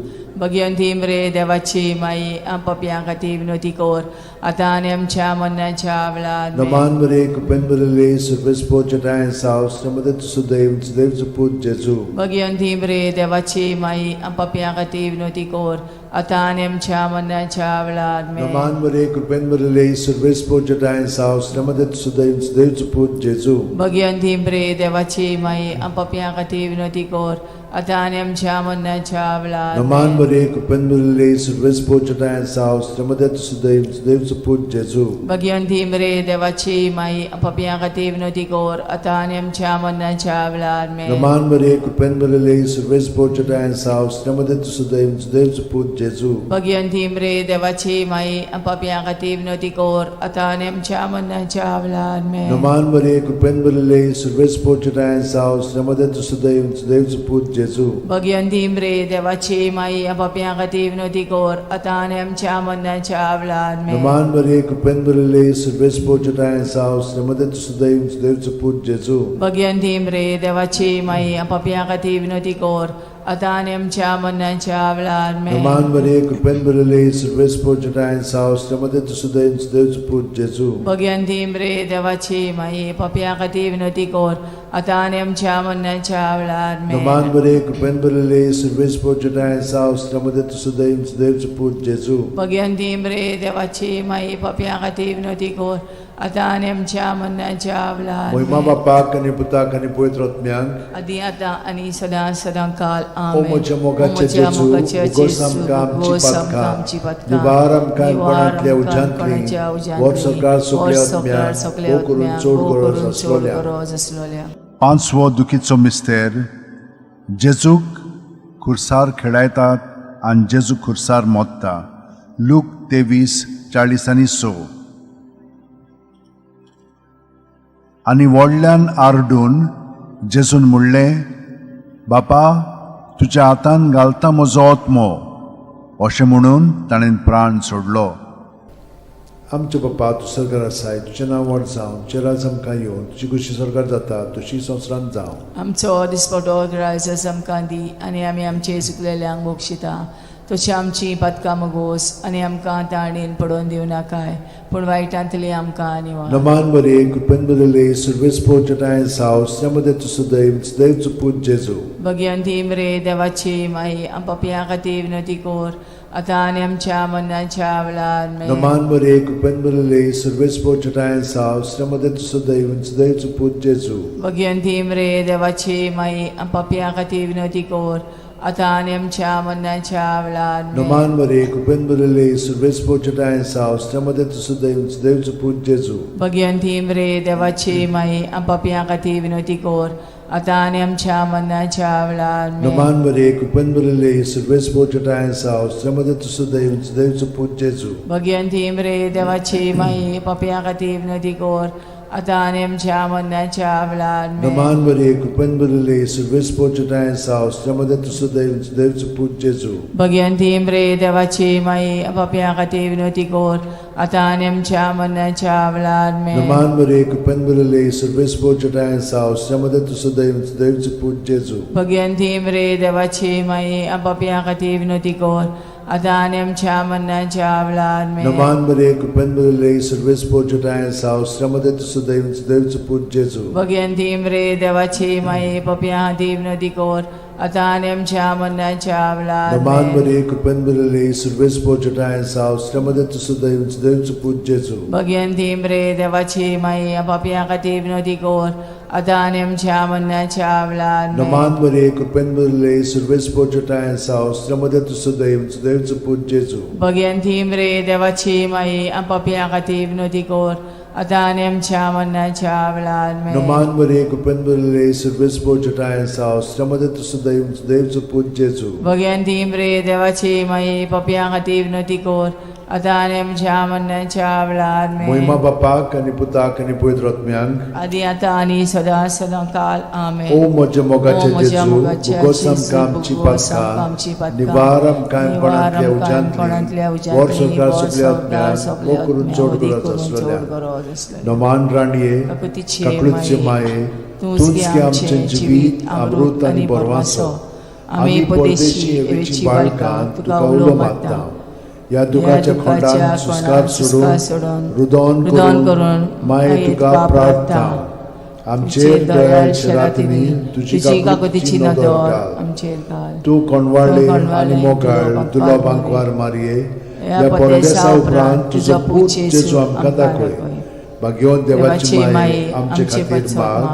भगिवंती मरे देवाची माई, पापयां खातीर विनवती कर, आतां आनी आमच्या मरणाच्या वेळार. आमेन.
नमान मरे कृपेन भरले सर्वेस्पोच ठांय साव मध्ये तूं सदैव सुदैवचो पूत जेजू.
भगिवंती मरे देवाची माई, पापयां खातीर विनवती कर, आतां आनी आमच्या मरणाच्या वेळार आमेन.
नमान मरे कृपेन भरिल्ले सर्वेस्पोर जटाय साव श्रमदत सुदैव सुदैवचो पूत जेजू.
भगयंती रे देवाची माई आम पापयां खातीर विनवती कर आतां आनी आमच्या मरणाच्या वेळार
नमान
आमेन.
मरे कृपेन भरिल्ले सर्वेस्पोर जटाय साव श्रमदत सुदैव सुदैवचो पूत जेजू.
भगयंती रे देवाची माई आम पापयां खातीर विनवती कर आतां आनी आमच्या मरणाच्या वेळार आमेन.
नमान मरे कृपेन भरिल्ले सर्वेस्पोर जटाय साव श्रमदत सुदैव सुदैवचो पूत जेजू.
भगयंती रे देवाची माई आम पापयां खातीर विनवती कर आतां आनी आमच्या मरणाच्या वेळार आमेन.
नमान मरे कृपेन भरिल्ले सर्वेस्पोर जटाय साव श्रमदत सुदैव सुदैवचो पूत जेजू.
भगयंती रे देवाची माई आम पापयां खातीर विनवती कर आतां आनी आमच्या मरणाच्या वेळार आमेन.
नमान मरे कृपेन भरिल्ले सर्वेस्पोर जटाय साव श्रमदत सुदैव सुदैवचो पूत जेजू.
भगयंती रे देवाची माई आम पापयां खातीर विनवती कर आतां आनी आमच्या मरणाच्या वेळार आमेन.
नमान मरे कृपेन भरिल्ले सर्वेस्पोर जटाय साव श्रमदत सुदैव सुदैवचो पूत जेजू.
भगयंती रे देवाची माई पापयां खातीर विनवती कर आतां आनी आमच्या मरणाच्या वेळार आमेन.
नमान मरे कृपेन भरिल्ले सर्वेस्पोर जटाय साव श्रमदत सुदैव सुदैवचो पूत जेजू.
भगयंती रे देवाची माई पापयां खातीर विनवती कर आतां आनी आमच्या मरणाच्या वेळार
मोहिमा
आमेन.
बापाक आनी पुताक आनी पवित्र आत्म्यांक.
आदी आतां आनी सदां सदां काल
ओ
आमेन.
म्हज्या मोगाचे
ओ म्हज्या
जेजू,
मोगाचे
उगोस
जेजू,
आमकां आमची
उगोस आमकां
पातकां,
आमची पातकां,
निवार आमकां
निवार
कोणांतल्या
आमकां
उज्यांतली,
कोणाच्या उज्यांतली,
वर्स सरकार सगल्या
वर्स सरकार
आत्म्यांक,
सगल्या
भोव करून
आत्म्यांक,
चड
भोव
गरज
करून चड
आसलोल्या.
गरज आसलोल्या.
पांचवो दुखीचो मिस्तेर जेजूक खुर्सार खेळायतात आनी जेजू खुर्सार मोत्ता. लूक 23:46. आनी व्हडल्यान आरडून जेजून म्हणलें, बापा तुज्या हातान घालता म्हजो आत्मो. अशें म्हणून ताणें प्राण सोडलो.
आमच्या बापा तूं सरकार आसाय, तुजें नांव व्हड जावं, तुजें राज आमकां येवन, तुजी खुशी सरकार जाता तशी संवसारांत जावं.
आमचो दिसपटो ग्रायस आमकां दी आनी आमी आमचे चुकलेल्यांक बक्षिता तशी आमची पातकां मगोस आनी आमकां ताणेन पडोवन दिवं नाकाय पूण वायटांतली आमकां निवार.
नमान बरे कृपेन भरिल्ले सर्वेस्पोर जटाय साव श्रमदे तूं सुदैव सुदैवचो पूत जेजू.
भगयंती रे देवाची माई आम पापयां खातीर विनवती कर आतां आनी आमच्या मरणाच्या वेळार आमेन.
नमान बरे कृपेन भरिल्ले सर्वेस्पोर जटाय साव श्रमदे तूं सुदैव सुदैवचो पूत जेजू.
भगयंती रे देवाची माई आम पापयां खातीर विनवती कर आतां आनी आमच्या मरणाच्या वेळार आमेन.
नमान बरे कृपेन भरिल्ले सर्वेस्पोर जटाय साव श्रमदे तूं सुदैव सुदैवचो पूत जेजू.
भगयंती रे देवाची माई आम पापयां खातीर विनवती कर आतां आनी आमच्या मरणाच्या वेळार आमेन.
नमान बरे कृपेन भरिल्ले सर्वेस्पोर जटाय साव श्रमदे तूं सुदैव सुदैवचो पूत जेजू.
भगयंती रे देवाची माई पापयां खातीर विनवती कर आतां आनी आमच्या मरणाच्या वेळार आमेन.
नमान बरे कृपेन भरिल्ले सर्वेस्पोर जटाय साव श्रमदे तूं सुदैव सुदैवचो पूत जेजू.
भगयंती रे देवाची माई पापयां खातीर विनवती कर आतां आनी आमच्या मरणाच्या वेळार आमेन.
नमान बरे कृपेन भरिल्ले सर्वेस्पोर जटाय साव श्रमदे तूं सुदैव सुदैवचो पूत जेजू.
भगयंती रे देवाची माई पापयां खातीर विनवती कर आतां आनी आमच्या मरणाच्या वेळार आमेन.
नमान बरे कृपेन भरिल्ले सर्वेस्पोर जटाय साव श्रमदे तूं सुदैव सुदैवचो पूत जेजू.
भगयंती रे देवाची माई पापयां खातीर विनवती कर आतां आनी आमच्या मरणाच्या वेळार
नमान
आमेन.
बरे कृपेन भरिल्ले सर्वेस्पोर जटाय साव श्रमदे तूं सुदैव सुदैवचो पूत जेजू.
भगयंती रे देवाची माई पापयां खातीर विनवती कर आतां आनी आमच्या मरणाच्या वेळार आमेन.
नमान बरे कृपेन भरिल्ले सर्वेस्पोर जटाय साव श्रमदे तूं सुदैव सुदैवचो पूत जेजू.
भगयंती रे देवाची माई पापयां खातीर विनवती कर आतां आनी आमच्या मरणाच्या वेळार आमेन.
नमान बरे कृपेन भरिल्ले सर्वेस्पोर जटाय साव श्रमदे तूं सुदैव सुदैवचो पूत जेजू.
भगयंती रे देवाची माई पापयां खातीर विनवती कर आतां आनी आमच्या मरणाच्या वेळार आमेन.
मोहिमा बापाक आनी पुताक आनी पवित्र आत्म्यांक.
आदी आतां आनी सदां सदां काल आमेन.
ओ म्हज्या मोगाचे
ओ म्हज्या
जेजू,
मोगाचे
उगोस
जेजू,
आमकां आमची
उगोस आमकां आमची
पातकां,
पातकां,
निवार आमकां
निवार
कोणांतल्या
आमकां कोणांतल्या
उज्यांतली,
उज्यांतली,
वर्स सरकार
वर्स
सगल्या
सरकार
आत्म्यांक,
सगल्या
भोव करून
आत्म्यांक,
चड
वदी
गरज
करून चड
आसलेल्या.
गरज आसलेल्या.
नमान राणये,
काकुतीचे
काकळूतचे माये, तूंच गे आमचें जिवीत, अमृत आनी बरवासो. आमी परदेशी हेवेची बाळकां तुका उलो मारता. ह्या दुखाच्या खोंडान सुस्कार सोडून रुदोन करून माये तुका प्रार्थना. आमचेर दयाळ शेरातिनी तुजी काकुतीची नदर घाल.
आमचेर घाल.
तूं कोणवाळे आनी मोगाळ तुलो बांकवार मारये, ह्या परदेसा उपरांत तुजो पूत जेजू आमकां दाखय. भाग्यवंत देवाची माये आमचे खातीर माग,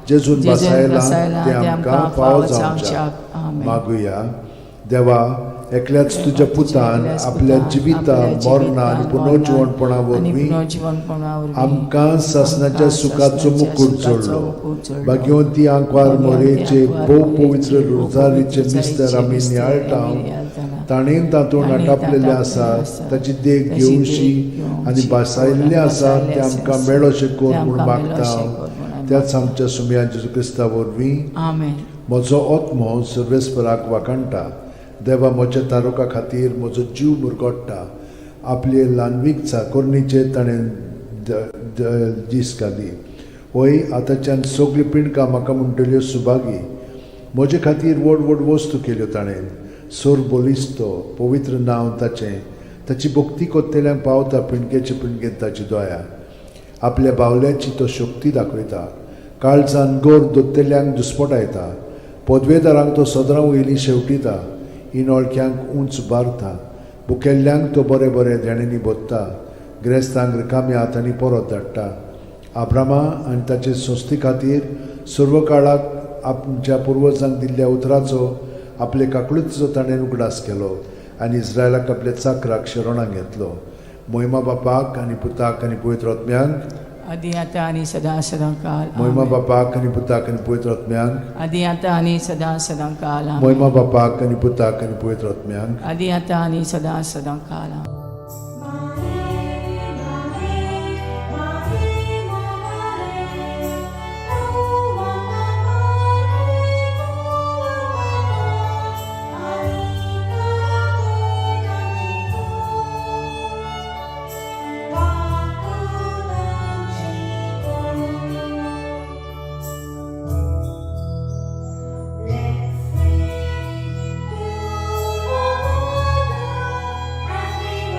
जेजून बसायला ते आमकां फावो जावच्याक. मागुया. देवा, एकल्याच तुज्या पुतान आपल्या जिविता मरणा आनी पुनर्जिवणपणा वरवीं आमकां सासणाच्या सुखाचो मुकूट जोडलो. भाग्यवंती आंकवार मोरेचे भोव पवित्र रोजारीचे मिस्तर आमी नियाळटा, ताणें तातूंत आटापलेलें आसा ताची देख घेवशी आनी भासायल्लें आसा तें आमकां मेळोशें कर म्हूण मागता त्याच आमच्या सुमया जेजू क्रिस्ता वरवीं.
आमेन.
म्हजो आत्मो सर्वेस्पराक वाखाणटा, देवा म्हज्या तारुका खातीर म्हजो जीव मुरगोट्टा. आपले ल्हानवीक चाकोरणीचेर ताणें दीस घाली. वय आतांच्यान सगळीं पिंडकां म्हाका म्हणटल्यो सुभागी. म्हजे खातीर व्हड व्हड वस्तू केल्यो ताणें. सोर बलिस्तो पवित्र नांव ताचें. ताची भक्ती कोत्तेल्यांक पावता पिंडकेचे पिंडकेंत ताची दया. आपल्या बावल्याची तो शक्ती दाखयता. काळजान गोर दोत्तेल्यांक दुस्पटायता. पदवेदारांक तो सदरां वयली शेवटिता. इनोळख्यांक उंच बारता. बुकेल्ल्यांक तो बरें बरें देण्यांनी भोत्ता. ग्रेस्तांक रिकाम्या हातांनी परत धाडटा. आब्रामा आनी ताचे संस्थे खातीर सर्व काळाक आमच्या पुर्वजांक दिल्ल्या उतराचो आपले काकळुतीचो ताणें उगडास केलो आनी इस्रायलाक आपल्या चाकराक शरणाक घेतलो. मोहिमा बापाक आनी पुताक आनी पवित्र आत्म्यांक,
आदी आतां आनी सदां सदां काल.
मोहिमा बापाक आनी पुताक आनी पवित्र आत्म्यांक,
आदी आतां आनी सदां सदां काल.
मोहिमा बापाक आनी पुताक आनी पवित्र आत्म्यांक,
आदी आतां आनी सदां सदां काल.
Let's sing to the Lord as we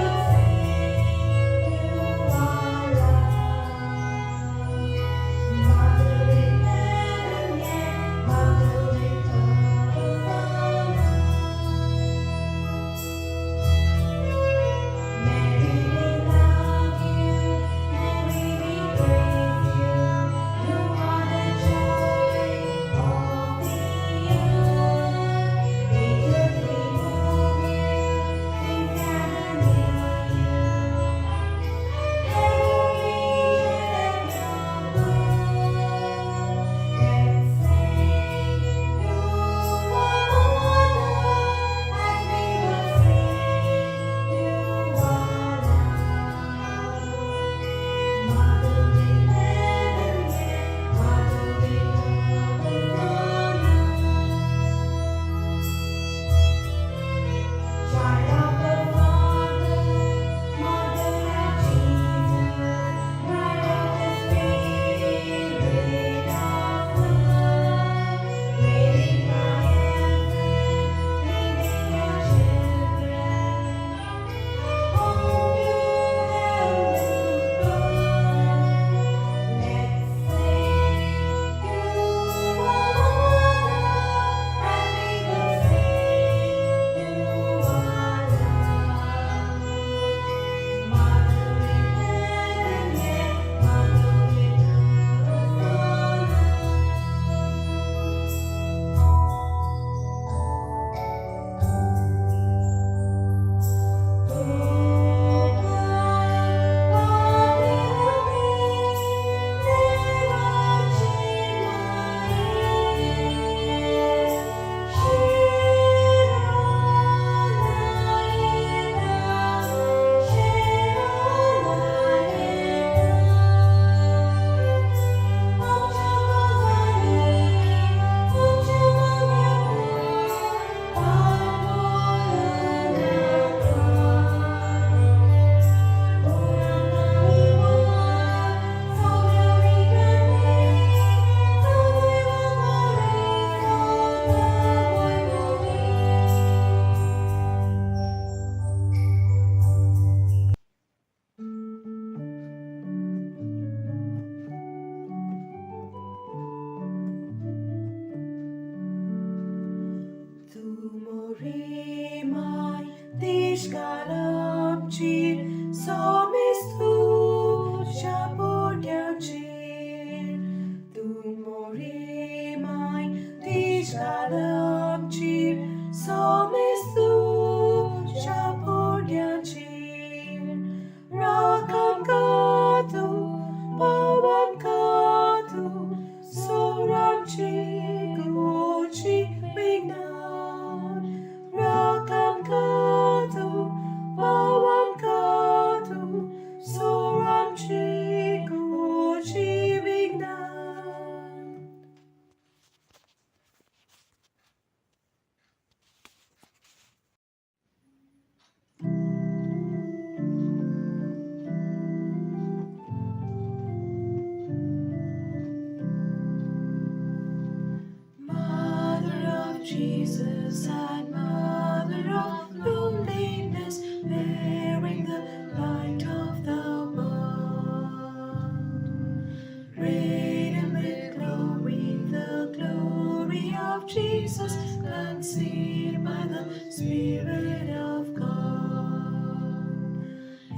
Jesus, conceived by the Spirit of God.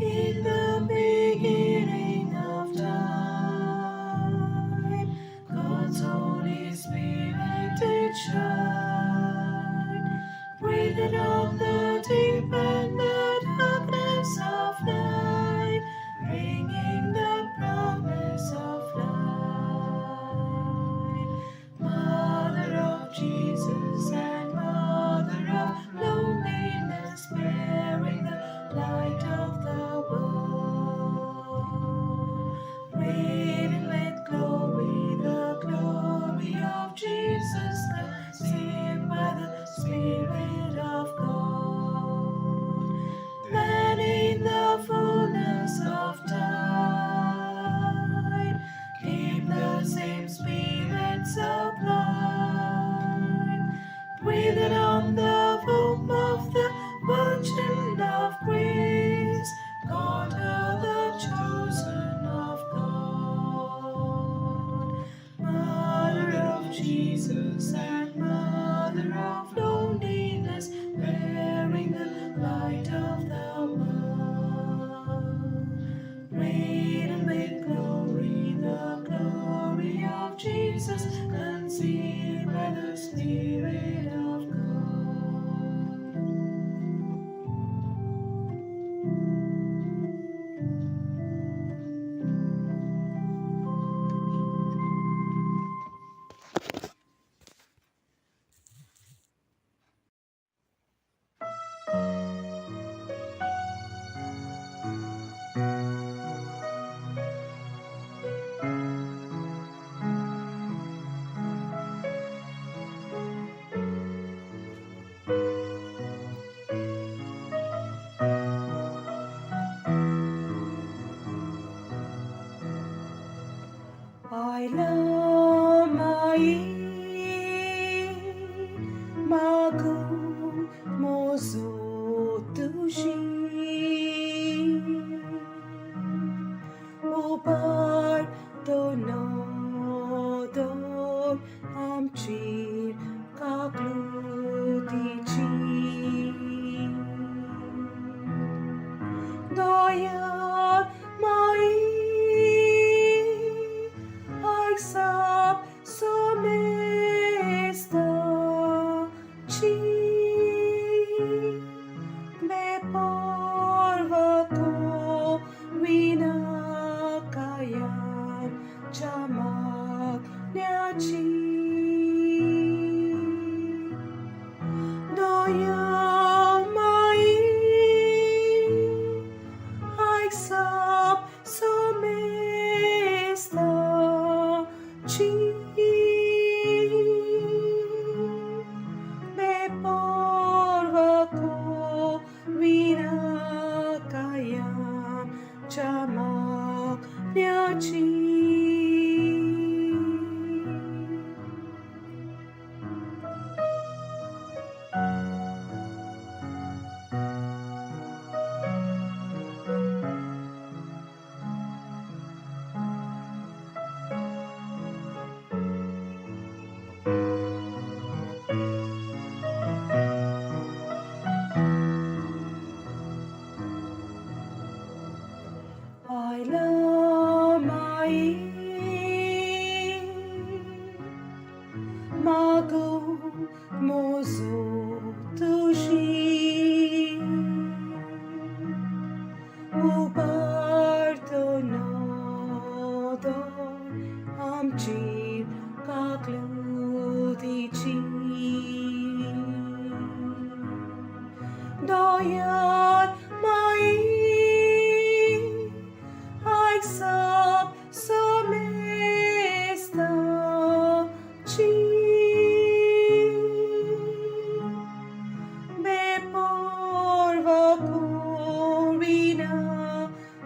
In the beginning of time, God's Holy Spirit did shine, breathed on the deep and the darkness of night, bringing the promise of light. Mother of Jesus and Mother of loneliness, bearing the light of the world. Reigning with glory, the glory of Jesus, conceived by the Spirit of God. Then in the fullness of time came the same Spirit sublime, breathed on the womb of the Virgin of Grace, God her the chosen of God. Mother of Jesus and Mother of loneliness, bearing the light of the world. Laden with glory, the glory of Jesus, conceived by the Spirit of God. I mai magu mozo tushi upar to no amchir kaklutichi Daya mai Aisap somesta chi me porva ko vinakayan chamak nyachi Daya mai Aisap somesta chi me porva ko vinakayam chamak nyachi. I love my mago mozo tushi uparto nodo amchir kaklutichi Doyat mai Aisap somesta chi me porva korina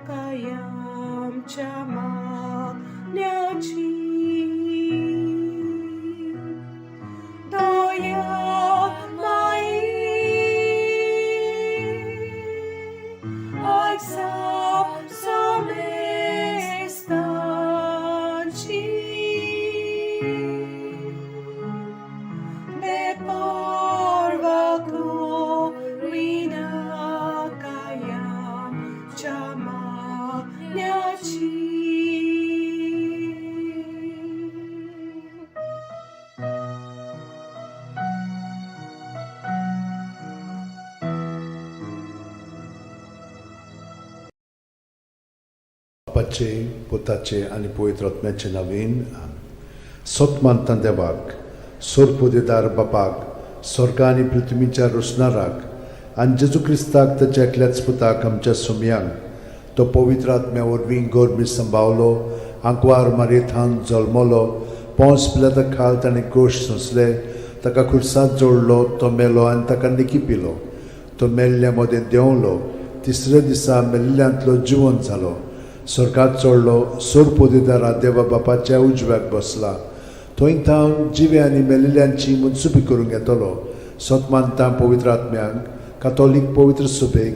kayam chamak nyachi.
बापाचे, पुताचे आनी पवित्र आत्म्याचे नवीन. सत मानता देवाक, सोरपोदेदार बापाक, स्वर्गा आनी पृथ्वीच्या रोसणाराक, आनी जेजू क्रिस्ताक ताच्या एकल्याच पुताक आमच्या सुमयांक, तो पवित्र आत्म्या वरवीं गोरमी संभावलो, आंकवार मारयेथान जल्मलो, पोंस पिलाता खाल ताणें गोश सोंसले, ताका खुर्सात जोडलो, तो मेलो आनी ताका निकी पिलो, तो मेल्ल्या मदें देंवलो, तिसऱ्या दिसा मेल्ल्यांतलो जिवन जालो, स्वर्गात चडलो, सोरपोदेदारा देवा बापाच्या उजव्याक बसला, थंय थावन जिवे आनी मेल्ल्यांची मनसुबी करूंक येतलो. सत मानता पवित्र आत्म्यांक, कातोलीक पवित्र सुबेक,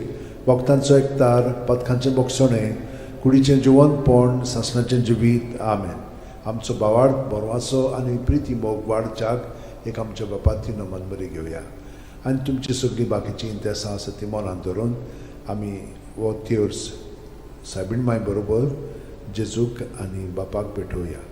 वखदांचो एकतार, पदकांचें बोगसणें, कुडीचें जिवनपण, सासणाचें जिवीत. आमेन. आमचो बावाड बरवासो आनी प्रिती मोग वाडच्याक एक आमच्या बापाती नमन बरी घेवया आनी तुमची सगळीं बाकीचीं इंतेसां आसा ती मनांत धरून आमी हो तेर्स सायबीण माय बरोबर जेजूक आनी बापाक भेटोवया.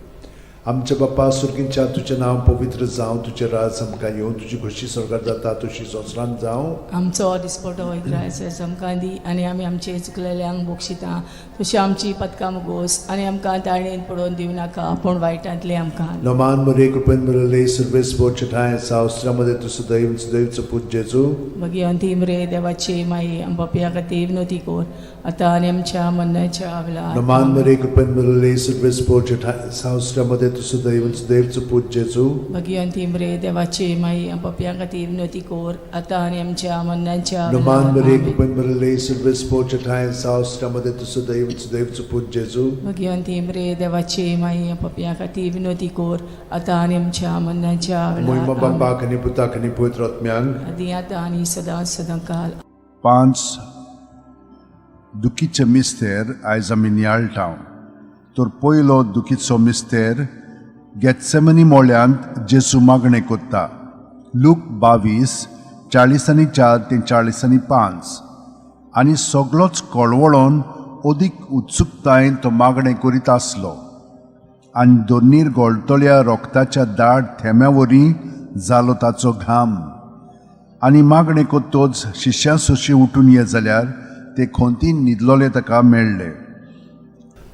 आमच्या बापा सुर्गींच्या, तुजें नांव पवित्र जावं, तुजें राज आमकां येवं, तुजी खोशी स्वर्गात जाता तशी संवसारांत जावं.
आमचो दिसपटो ग्रायस आमकां दी आनी आमी आमचे चुकलेल्यांक बक्षिता तशी आमची पदकां मुगोस आनी आमकां ताळणेन पडोवन दिवं नाका पूण वायटांतले आमकां.
नमान मरे, कृपेन बरले सर्वेस बोचठाय सावस्त्रामध्ये तूं सदैव सदैवचो पूत जेजू.
भगिवंती मरे देवाची माई, आम पापया खातीर विनवती कर आतां आनी आमच्या मरणाच्या वेळार.
नमान मरे, कृपेन बरले सर्वेस बोचठाय सावस्त्रामध्ये तूं सदैव सदैवचो पूत जेजू.
भगिवंती मरे देवाची माई, आम पापया खातीर विनवती कर आतां आनी आमच्या मरणाच्या
नमान
वेळार.
मरे,
आमेन.
कृपेन बरले सर्वेस बोचठाय सावस्त्रामध्ये तूं सदैव सदैवचो पूत जेजू.
भगिवंती मरे देवाची माई, आम पापया खातीर विनवती कर आतां आनी आमच्या मरणाच्या
मोहिमा
वेळार. आमेन.
बापाक आनी पुताक आनी पवित्र आत्म्यांक.
आदी आतां आनी सदां सदां काल.
पांच दुखीचे मिस्तेर आयज आमी नियाळटा. तर पयलो दुखीचो मिस्तेर, गेत्सेमनी मोळ्यांत जेजू मागणें कोत्ता. लूक 22:44 ते 45. आनी सगलोच कळवळोन अदीक उत्सुकतायेन तो मागणें करीत आसलो आनी दोनीर गोळटल्या रोगताच्या दाट थेंब्या वरी जालो ताचो घाम. आनी मागणें कोत्तोच शिश्यां सोशी उठून ये जाल्यार ते खोंतीन न्हिदलोले ताका मेळ्ळे.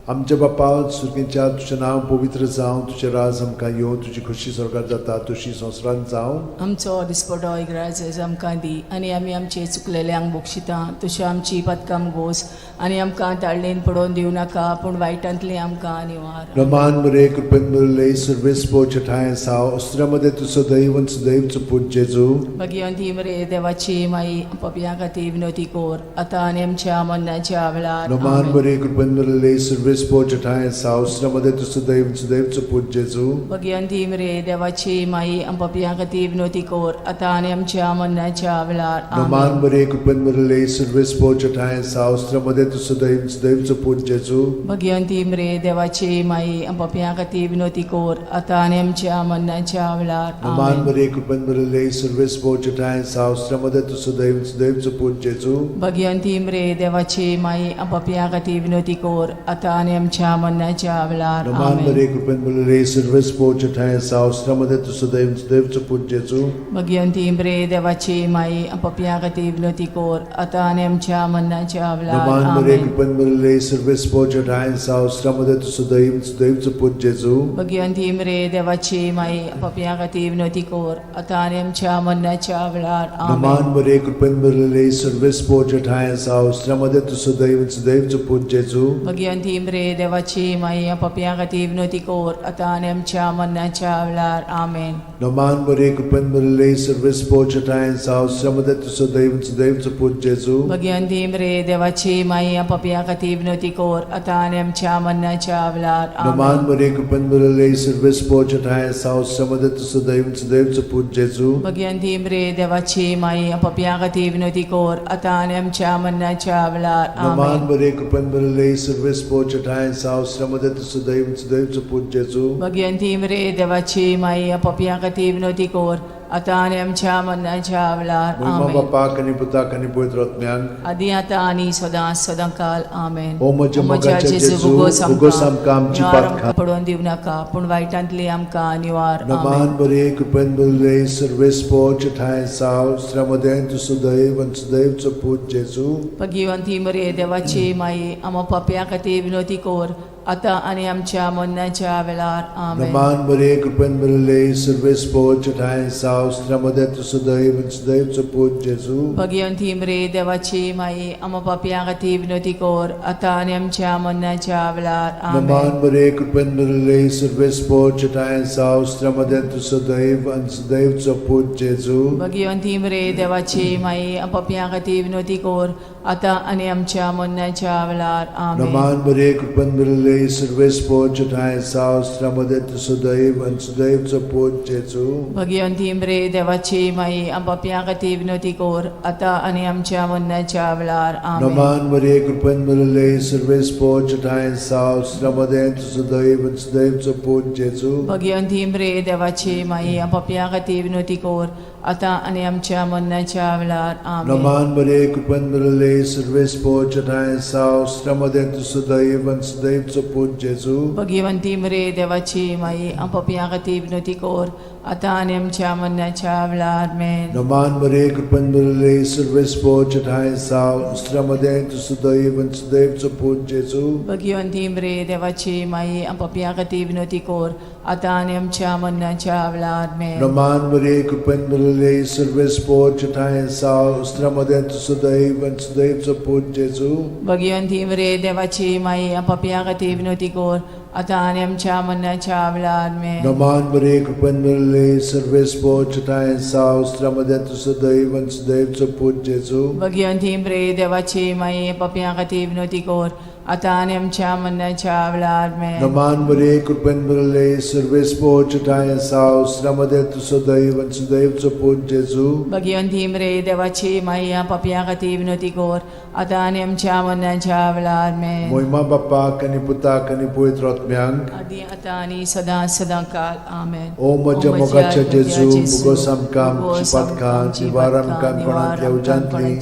आमच्या बापा सुर्गींच्या, तुजें नांव पवित्र जावं, तुजें राज आमकां येवं, तुजी खोशी स्वर्गात जाता तशी संवसारांत जावं.
आमचो दिसपटो इग्राज आमकां दी आनी आमी आमचे चुकलेल्यांक बक्षिता तशी आमची पदकां गोस आनी आमकां ताळणेन पडोवन दिवं नाका पूण वायटांतली आमकां निवार.
रमान मरे, कृपेन मुरले सर्वेस पोचठाय साव अस्त्रामध्ये तूं सदैव सदैवचो पूत जेजू.
भगिवंती मरे देवाची माई, पपया खातीर विनवती कर आतां आनी आमच्या मरणाच्या वेळार.
रमान
आमेन.
मरे, कृपेन मुरले सर्वेस पोचठाय साव अस्त्रामध्ये तूं सदैव सदैवचो पूत जेजू.
भगिवंती मरे देवाची माई, पपया खातीर विनवती कर आतां आनी आमच्या मरणाच्या वेळार.
रमान
आमेन.
मरे, कृपेन मुरले सर्वेस पोचठाय साव अस्त्रामध्ये तूं सदैव सदैवचो पूत जेजू.
भगिवंती मरे देवाची माई, पपया खातीर विनवती कर आतां आनी आमच्या मरणाच्या वेळार.
रमान
आमेन.
मरे, कृपेन मुरले सर्वेस पोचठाय साव अस्त्रामध्ये तूं सदैव सदैवचो पूत जेजू.
भगिवंती मरे देवाची माई, पपया खातीर विनवती कर आतां आनी आमच्या मरणाच्या वेळार.
रमान
आमेन.
मरे, कृपेन मुरले सर्वेस पोचठाय साव अस्त्रामध्ये तूं सदैव सदैवचो पूत जेजू.
भगिवंती मरे देवाची माई, पपया खातीर विनवती कर आतां आनी आमच्या मरणाच्या वेळार.
रमान मरे,
आमेन.
कृपेन मुरले सर्वेस पोचठाय साव अस्त्रामध्ये तूं सदैव सदैवचो पूत जेजू.
भगिवंती मरे देवाची माई, पपया खातीर विनवती कर आतां आनी आमच्या मरणाच्या वेळार.
रमान
आमेन.
मरे, कृपेन मुरले सर्वेस पोचठाय साव अस्त्रामध्ये तूं सदैव सदैवचो पूत जेजू.
भगिवंती मरे देवाची माई, पपया खातीर विनवती कर आतां आनी आमच्या मरणाच्या वेळार. आमेन.
रमान मरे, कृपेन मुरले सर्वेस पोचठाय साव अस्त्रामध्ये तूं सदैव सदैवचो पूत जेजू.
भगिवंती मरे देवाची माई, पपया खातीर विनवती कर आतां आनी आमच्या मरणाच्या वेळार.
रमान
आमेन.
मरे, कृपेन मुरले सर्वेस पोचठाय साव अस्त्रामध्ये तूं सदैव सदैवचो पूत जेजू.
भगिवंती मरे देवाची माई, पपया खातीर विनवती कर आतां आनी आमच्या मरणाच्या वेळार.
रमान
आमेन.
मरे, कृपेन मुरले सर्वेस पोचठाय साव अस्त्रामध्ये तूं सदैव सदैवचो पूत जेजू.
भगिवंती मरे देवाची माई, पपया खातीर विनवती कर आतां आनी आमच्या मरणाच्या वेळार.
मोहिमा
आमेन.
बापाक आनी पुताक आनी पवित्र आत्म्याक.
आदी आतां आनी सदां सदां काल. आमेन.
ओ म्हज्या मोगाच्या जेजू,
भोगोस
भोगोस आमकां आमची
निवार
पातकां.
आमकां पडोवन दिवं नाका, पूण वायटांतली आमकां निवार.
नमान
आमेन.
बरे कृपेन भरिल्ले सर्वेस्पोच ठांय साव श्रमदें तूं सुदैव आनी सुदैवचो पूत जेजू.
भगिवंती मरे देवाची माई, आमा पापया खातीर विनोती कर, आतां आनी आमच्या मरणाच्या वेळार. आमेन.
नमान बरे कृपेन भरिल्ले सर्वेस्पोच ठांय साव श्रमदें तूं सुदैव आनी सुदैवचो पूत जेजू.
भगिवंती मरे देवाची माई, आमा पापया खातीर विनोती कर, आतां आनी आमच्या मरणाच्या वेळार. आमेन.
नमान बरे कृपेन भरिल्ले सर्वेस्पोच ठांय साव श्रमदें तूं सुदैव आनी सुदैवचो पूत जेजू.
भगिवंती मरे देवाची माई, पापया खातीर विनोती कर, आतां आनी आमच्या मरणाच्या वेळार. आमेन.
नमान बरे कृपेन भरिल्ले सर्वेस्पोच ठांय साव श्रमदें तूं सुदैव आनी सुदैवचो पूत जेजू.
भगिवंती मरे देवाची माई, पापया खातीर विनोती कर, आतां आनी आमच्या मरणाच्या वेळार. आमेन.
नमान मरिये कृपेन भरिल्ले सर्वेस्पोच ठांय साव श्रमदें तूं सुदैव आनी सुदैवचो पूत जेजू.
भगिवंती मरे देवाची माई, पापया खातीर विनोती कर, आतां आनी आमच्या मरणाच्या वेळार. आमेन.
नमान मरिये कृपेन भरिल्ले सर्वेस्पोच ठांय साव श्रमदें तूं सुदैव आनी सुदैवचो पूत जेजू.
भगिवंती मरे देवाची माई, पापया खातीर विनोती कर, आतां आनी आमच्या मरणाच्या वेळार. मेन.
नमान मरिये कृपेन भरिल्ले सर्वेस्पोच ठांय साव श्रमदें तूं सुदैव आनी सुदैवचो पूत जेजू.
भगिवंती मरे देवाची माई, पापया खातीर विनोती कर, आतां आनी आमच्या मरणाच्या वेळार. मेन.
नमान मरिये कृपेन भरिल्ले सर्वेस्पोच ठांय साव श्रमदें तूं सुदैव आनी सुदैवचो पूत जेजू.
भगिवंती मरे देवाची माई, पापया खातीर विनोती कर, आतां आनी आमच्या मरणाच्या वेळार. मेन.
नमान मरिये कृपेन भरिल्ले सर्वेस्पोच ठांय साव श्रमदें तूं सुदैव आनी सुदैवचो पूत जेजू.
भगिवंती मरे देवाची माई, पापया खातीर विनोती कर, आतां आनी आमच्या मरणाच्या वेळार. मेन.
नमान मरिये कृपेन भरिल्ले सर्वेस्पोच ठांय साव श्रमदें तूं सुदैव आनी सुदैवचो पूत जेजू.
भगिवंती मरे देवाची माई, पापया खातीर विनोती कर, आतां आनी आमच्या मरणाच्या वेळार. मेन.
मोहिमा बापाक आनी पुताक आनी पवित्र आत्म्यांक.
आदी आतां आनी सदां सदां काल. आमेन.
ओ म्हज्या मोगाच्या जेजू, भोगोस आमकां आमची पातकां, निवार आमकां कोणांतल्या उज्यांतली,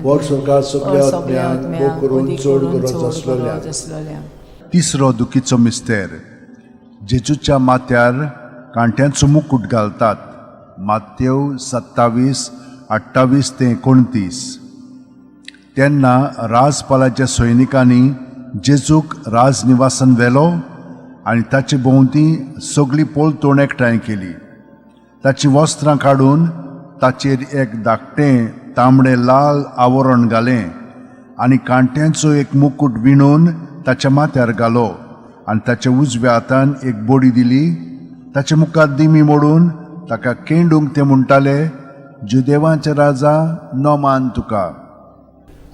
वर सरकार सगल्या आत्म्यांक, भोग करून चड गरज आसलेल्या.
तिसरो दुखीचो मिस्तेर. जेजूच्या माथ्यार कांट्यांचो मुकूट घालतात. मातेव 27 28 ते 29. तेन्ना राजपालाच्या सैनिकांनी जेजूक राजनिवासान व्हेलो आनी ताचे भोंवती सगळी पोलतोण एकठांय केली. ताचीं वस्त्रां काडून ताचेर एक धाकटें तांबडें लाल आवरण घालें आनी कांट्यांचो एक मुकूट विणून ताच्या माथ्यार घालो आनी ताच्या उजव्या हातान एक बडी दिली. ताच्या मुखार दिमी मोडून ताका केंडूंक ते म्हणटाले, जुदेवांचे राजा, नमान तुका.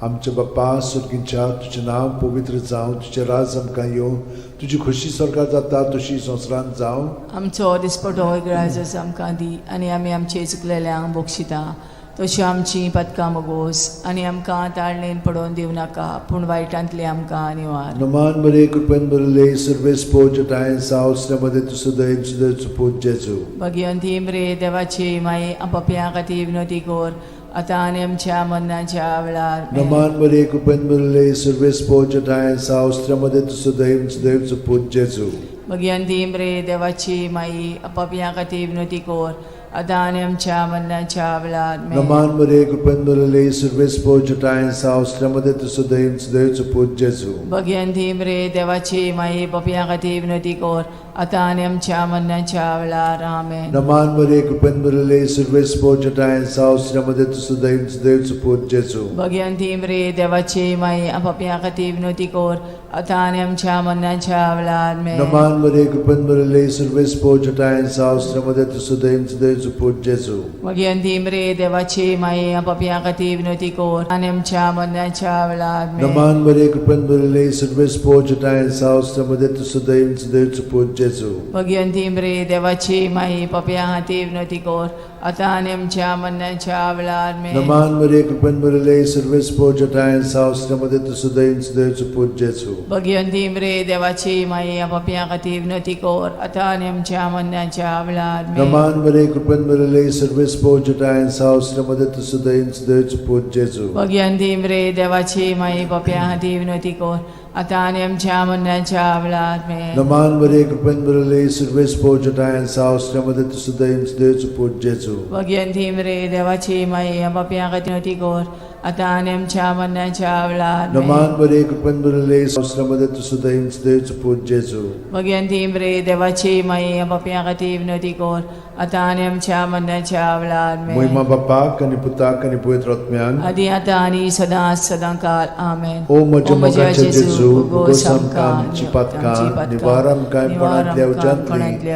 आमच्या बाप्पा सुर्गींच्या, तुजें नांव पवित्र जावं, तुजें राज आमकां येवं, तुजी खोशी स्वर्गार जाता तशी संवसारांत जावं.
आमचो दिसपटो ग्राजस आमकां दी आनी आमी आमचे चुकलेल्यांक बक्षिता, तशी आमची पदकां मगोस आनी आमकां ताळणेन पडोवन दिवं नाका, पूण वायटांतली आमकां निवार.
नमान मरिये कृपेन भरिल्ले सर्वेस्पोच ठांय साव श्रमदें तूं सुदैव सुदैवचो पूत जेजू.
भगिवंती मरे देवाची माई, पापया खातीर विनोती कर, आतां आनी आमच्या मरणाच्या वेळार.
नमान मरिये कृपेन भरिल्ले सर्वेस्पोच ठांय साव श्रमदें तूं सुदैव सुदैवचो पूत जेजू.
भगिवंती मरे देवाची माई, पापया खातीर विनोती कर, आतां आनी आमच्या मरणाच्या वेळार.
नमान मरिये कृपेन भरिल्ले सर्वेस्पोच ठांय साव श्रमदें तूं सुदैव सुदैवचो पूत जेजू.
भगिवंती मरे देवाची माई, पापया खातीर विनोती कर, आतां आनी आमच्या मरणाच्या वेळार. आमेन.
नमान मरिये कृपेन भरिल्ले सर्वेस्पोच ठांय साव श्रमदें तूं सुदैव सुदैवचो पूत जेजू.
भगिवंती मरे देवाची माई, पापया खातीर विनोती कर, आतां आनी आमच्या मरणाच्या वेळार.
नमान मरिये कृपेन भरिल्ले सर्वेस्पोच ठांय साव श्रमदें तूं सुदैव सुदैवचो पूत जेजू.
भगिवंती मरे देवाची माई, पापया खातीर विनोती कर, आनी आमच्या मरणाच्या वेळार.
नमान मरिये कृपेन भरिल्ले सर्वेस्पोच ठांय साव श्रमदें तूं सुदैव सुदैवचो पूत जेजू.
भगिवंती मरे देवाची माई, पापया खातीर विनोती कर, आतां आनी आमच्या मरणाच्या वेळार आमेन.
नमान मरिये, कृपेन भरिल्ले, सर्वेस्पोर जटायन साव श्रीमती तुसुदयन सुदयचो पूत जेजू.
भगिवंती मरे देवाची माई, पापयां खातीर विनवती कर आतां आनी आमच्या मरणाच्या वेळार आमेन.
नमान मरिये, कृपेन भरिल्ले, सर्वेस्पोर जटायन साव श्रीमती तुसुदयन सुदयचो पूत जेजू.
भगिवंती मरे देवाची माई, पापयां खातीर विनवती कर आतां आनी आमच्या मरणाच्या वेळार आमेन.
नमान मरिये, कृपेन भरिल्ले, सर्वेस्पोर जटायन साव श्रीमती तुसुदयन सुदयचो पूत जेजू.
भगिवंती मरे देवाची माई, पापयां खातीर विनवती कर आतां आनी आमच्या मरणाच्या वेळार आमेन.
नमान मरिये, कृपेन भरिल्ले, श्रीमती तुसुदयन सुदयचो पूत जेजू.
भगिवंती मरे देवाची माई, पापयां खातीर विनवती कर आतां आनी आमच्या मरणाच्या वेळार आमेन.
मोहिमा बापाक आनी पुताक आनी पवित्र आत्म्यान.
आदी आतां आनी सदां सदां काल आमेन.
ओ म्हज्या मोगाच्या जेजू, भोगोस आमकां आमची पातकां, निवार आमकां कोणांतल्या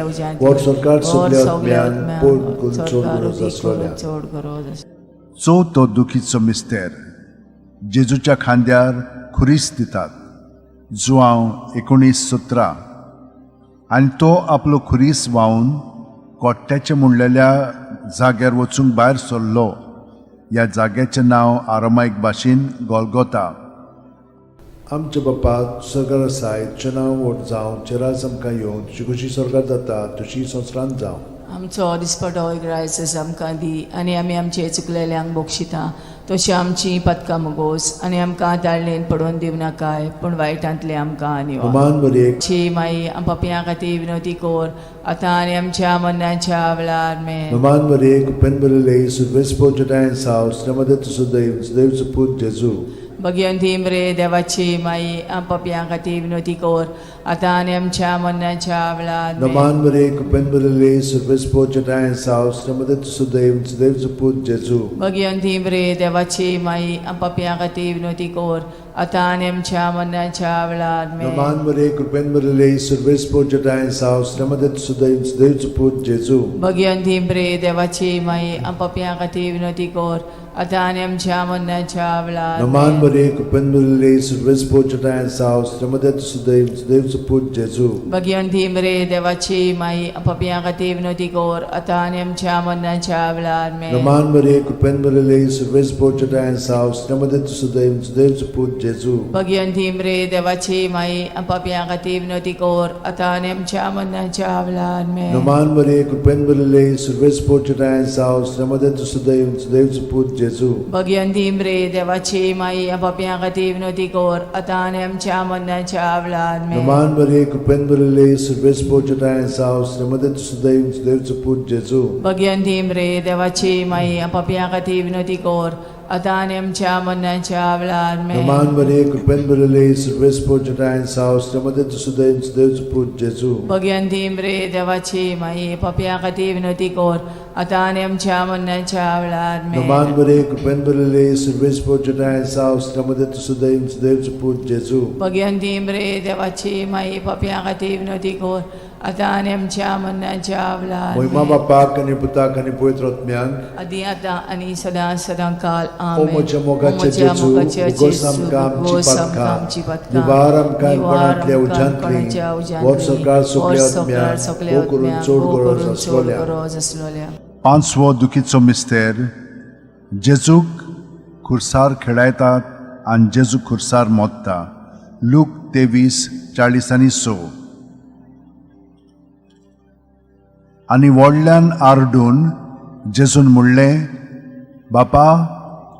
उज्यांतली, वर सरकार सगल्या आत्म्यान पोट करून चड गरज आसलोल्या.
चड गरज आसलोल्या.
चवथो दुखीचो मिस्तेर, जेजूच्या खांद्यार खुरीस दितात. जुआंव 19:17. आनी तो आपलो खुरीस व्हांवन कोट्ट्याचें म्हणलेल्या जाग्यार वचूंक भायर सरलो. ह्या जाग्याचें नांव आरामायक भाशेन गोलगोता.
आमच्या बापा सरकार आसाय, तुजें नांव व्हड जावं, तुजें राज आमकां येवं, तुजी खुशी सरकार जाता तुजी संवसारांत जावं.
आमचो दिसपटो ग्रायस आमकां दी आनी आमी आमचे चुकलेल्यांक बक्षिता तशी आमची पदकां मुगोस आनी आमकां ताळणेन पडोवन दिवं नाकाय, पूण वायटांतले आमकां निवार.
नमान मरिये,
ची माई, पापयां खातीर विनवती कर आतां आनी आमच्या मरणाच्या वेळार आमेन.
नमान मरिये, कृपेन भरिल्ले, सुर्वेस्पोर जटायन साव श्रीमती तुजो दैव सुदैवचो पूत जेजू.
भगिवंती मरे देवाची माई, पापयां खातीर विनवती कर आतां आनी आमच्या मरणाच्या वेळार आमेन.
नमान मरिये, कृपेन भरिल्ले, सुर्वेस्पोर जटायन साव श्रीमती तुजो दैव सुदैवचो पूत जेजू.
भगिवंती मरे देवाची माई, पापयां खातीर विनवती कर आतां आनी आमच्या मरणाच्या वेळार आमेन.
नमान मरिये, कृपेन भरिल्ले, सुर्वेस्पोर जटायन साव श्रीमती तुजो दैव सुदैवचो पूत जेजू.
भगिवंती मरे देवाची माई, पापयां खातीर विनवती कर आतां आनी आमच्या मरणाच्या वेळार
नमान
आमेन.
मरिये, कृपेन भरिल्ले, सुर्वेस्पोर जटायन साव श्रीमती तुजो दैव सुदैवचो पूत जेजू.
भगिवंती मरे देवाची माई, पापयां खातीर विनवती कर आतां आनी आमच्या मरणाच्या वेळार आमेन.
नमान मरिये, कृपेन भरिल्ले, सुर्वेस्पोर जटायन साव श्रीमती तुजो दैव सुदैवचो पूत जेजू.
भगिवंती मरे देवाची माई, पापयां खातीर विनवती कर आतां आनी आमच्या मरणाच्या वेळार आमेन.
नमान मरिये, कृपेन भरिल्ले, सुर्वेस्पोर जटायन साव श्रीमती तुजो दैव सुदैवचो पूत जेजू.
भगिवंती मरे देवाची माई, पापयां खातीर विनवती कर आतां आनी आमच्या मरणाच्या वेळार आमेन.
नमान मरिये, कृपेन भरिल्ले, सुर्वेस्पोर जटायन साव श्रीमती तुजो दैव सुदैवचो पूत जेजू.
भगिवंती मरे देवाची माई, पापयां खातीर विनवती कर आतां आनी आमच्या मरणाच्या वेळार आमेन.
नमान मरिये, कृपेन भरिल्ले, सुर्वेस्पोर जटायन साव श्रीमती तुजो दैव सुदैवचो पूत जेजू.
भगिवंती मरे देवाची माई, पापयां खातीर विनवती कर आतां आनी आमच्या मरणाच्या वेळार आमेन.
नमान मरिये, कृपेन भरिल्ले, सुर्वेस्पोर जटायन साव श्रीमती तुजो दैव सुदैवचो पूत जेजू.
भगिवंती मरे देवाची माई, पापयां खातीर विनवती कर आतां आनी आमच्या मरणाच्या वेळार
मोहिमा
आमेन.
बापाक आनी पुताक आनी पवित्र आत्म्याक.
आदी आतां आनी सदां सदां काल
ओ
आमेन.
म्हज्या मोगाच्या
ओ म्हज्या
जेजू,
मोगाच्या
उगोस
जेजू,
आमकां आमची
उगोस आमकां
पातकां,
आमची पातकां,
निवार आमकां
निवार
कोणांतल्या
आमकां
उज्यांतली,
कोणाच्या उज्यांतली,
वर सरकार सगल्या
वर सरकार
आत्म्याक,
सगल्या
भोव करून
आत्म्याक,
चड
भोव
गरज
करून चड
आसलोल्या.
गरज आसलोल्या.
पांचवो दुखीचो मिस्तेर, जेजूक खुर्सार खेळायतात आनी जेजू खुर्सार मोत्ता. लूक 23:40-6. आनी व्हडल्यान आरडून जेजून म्हणलें, बापा,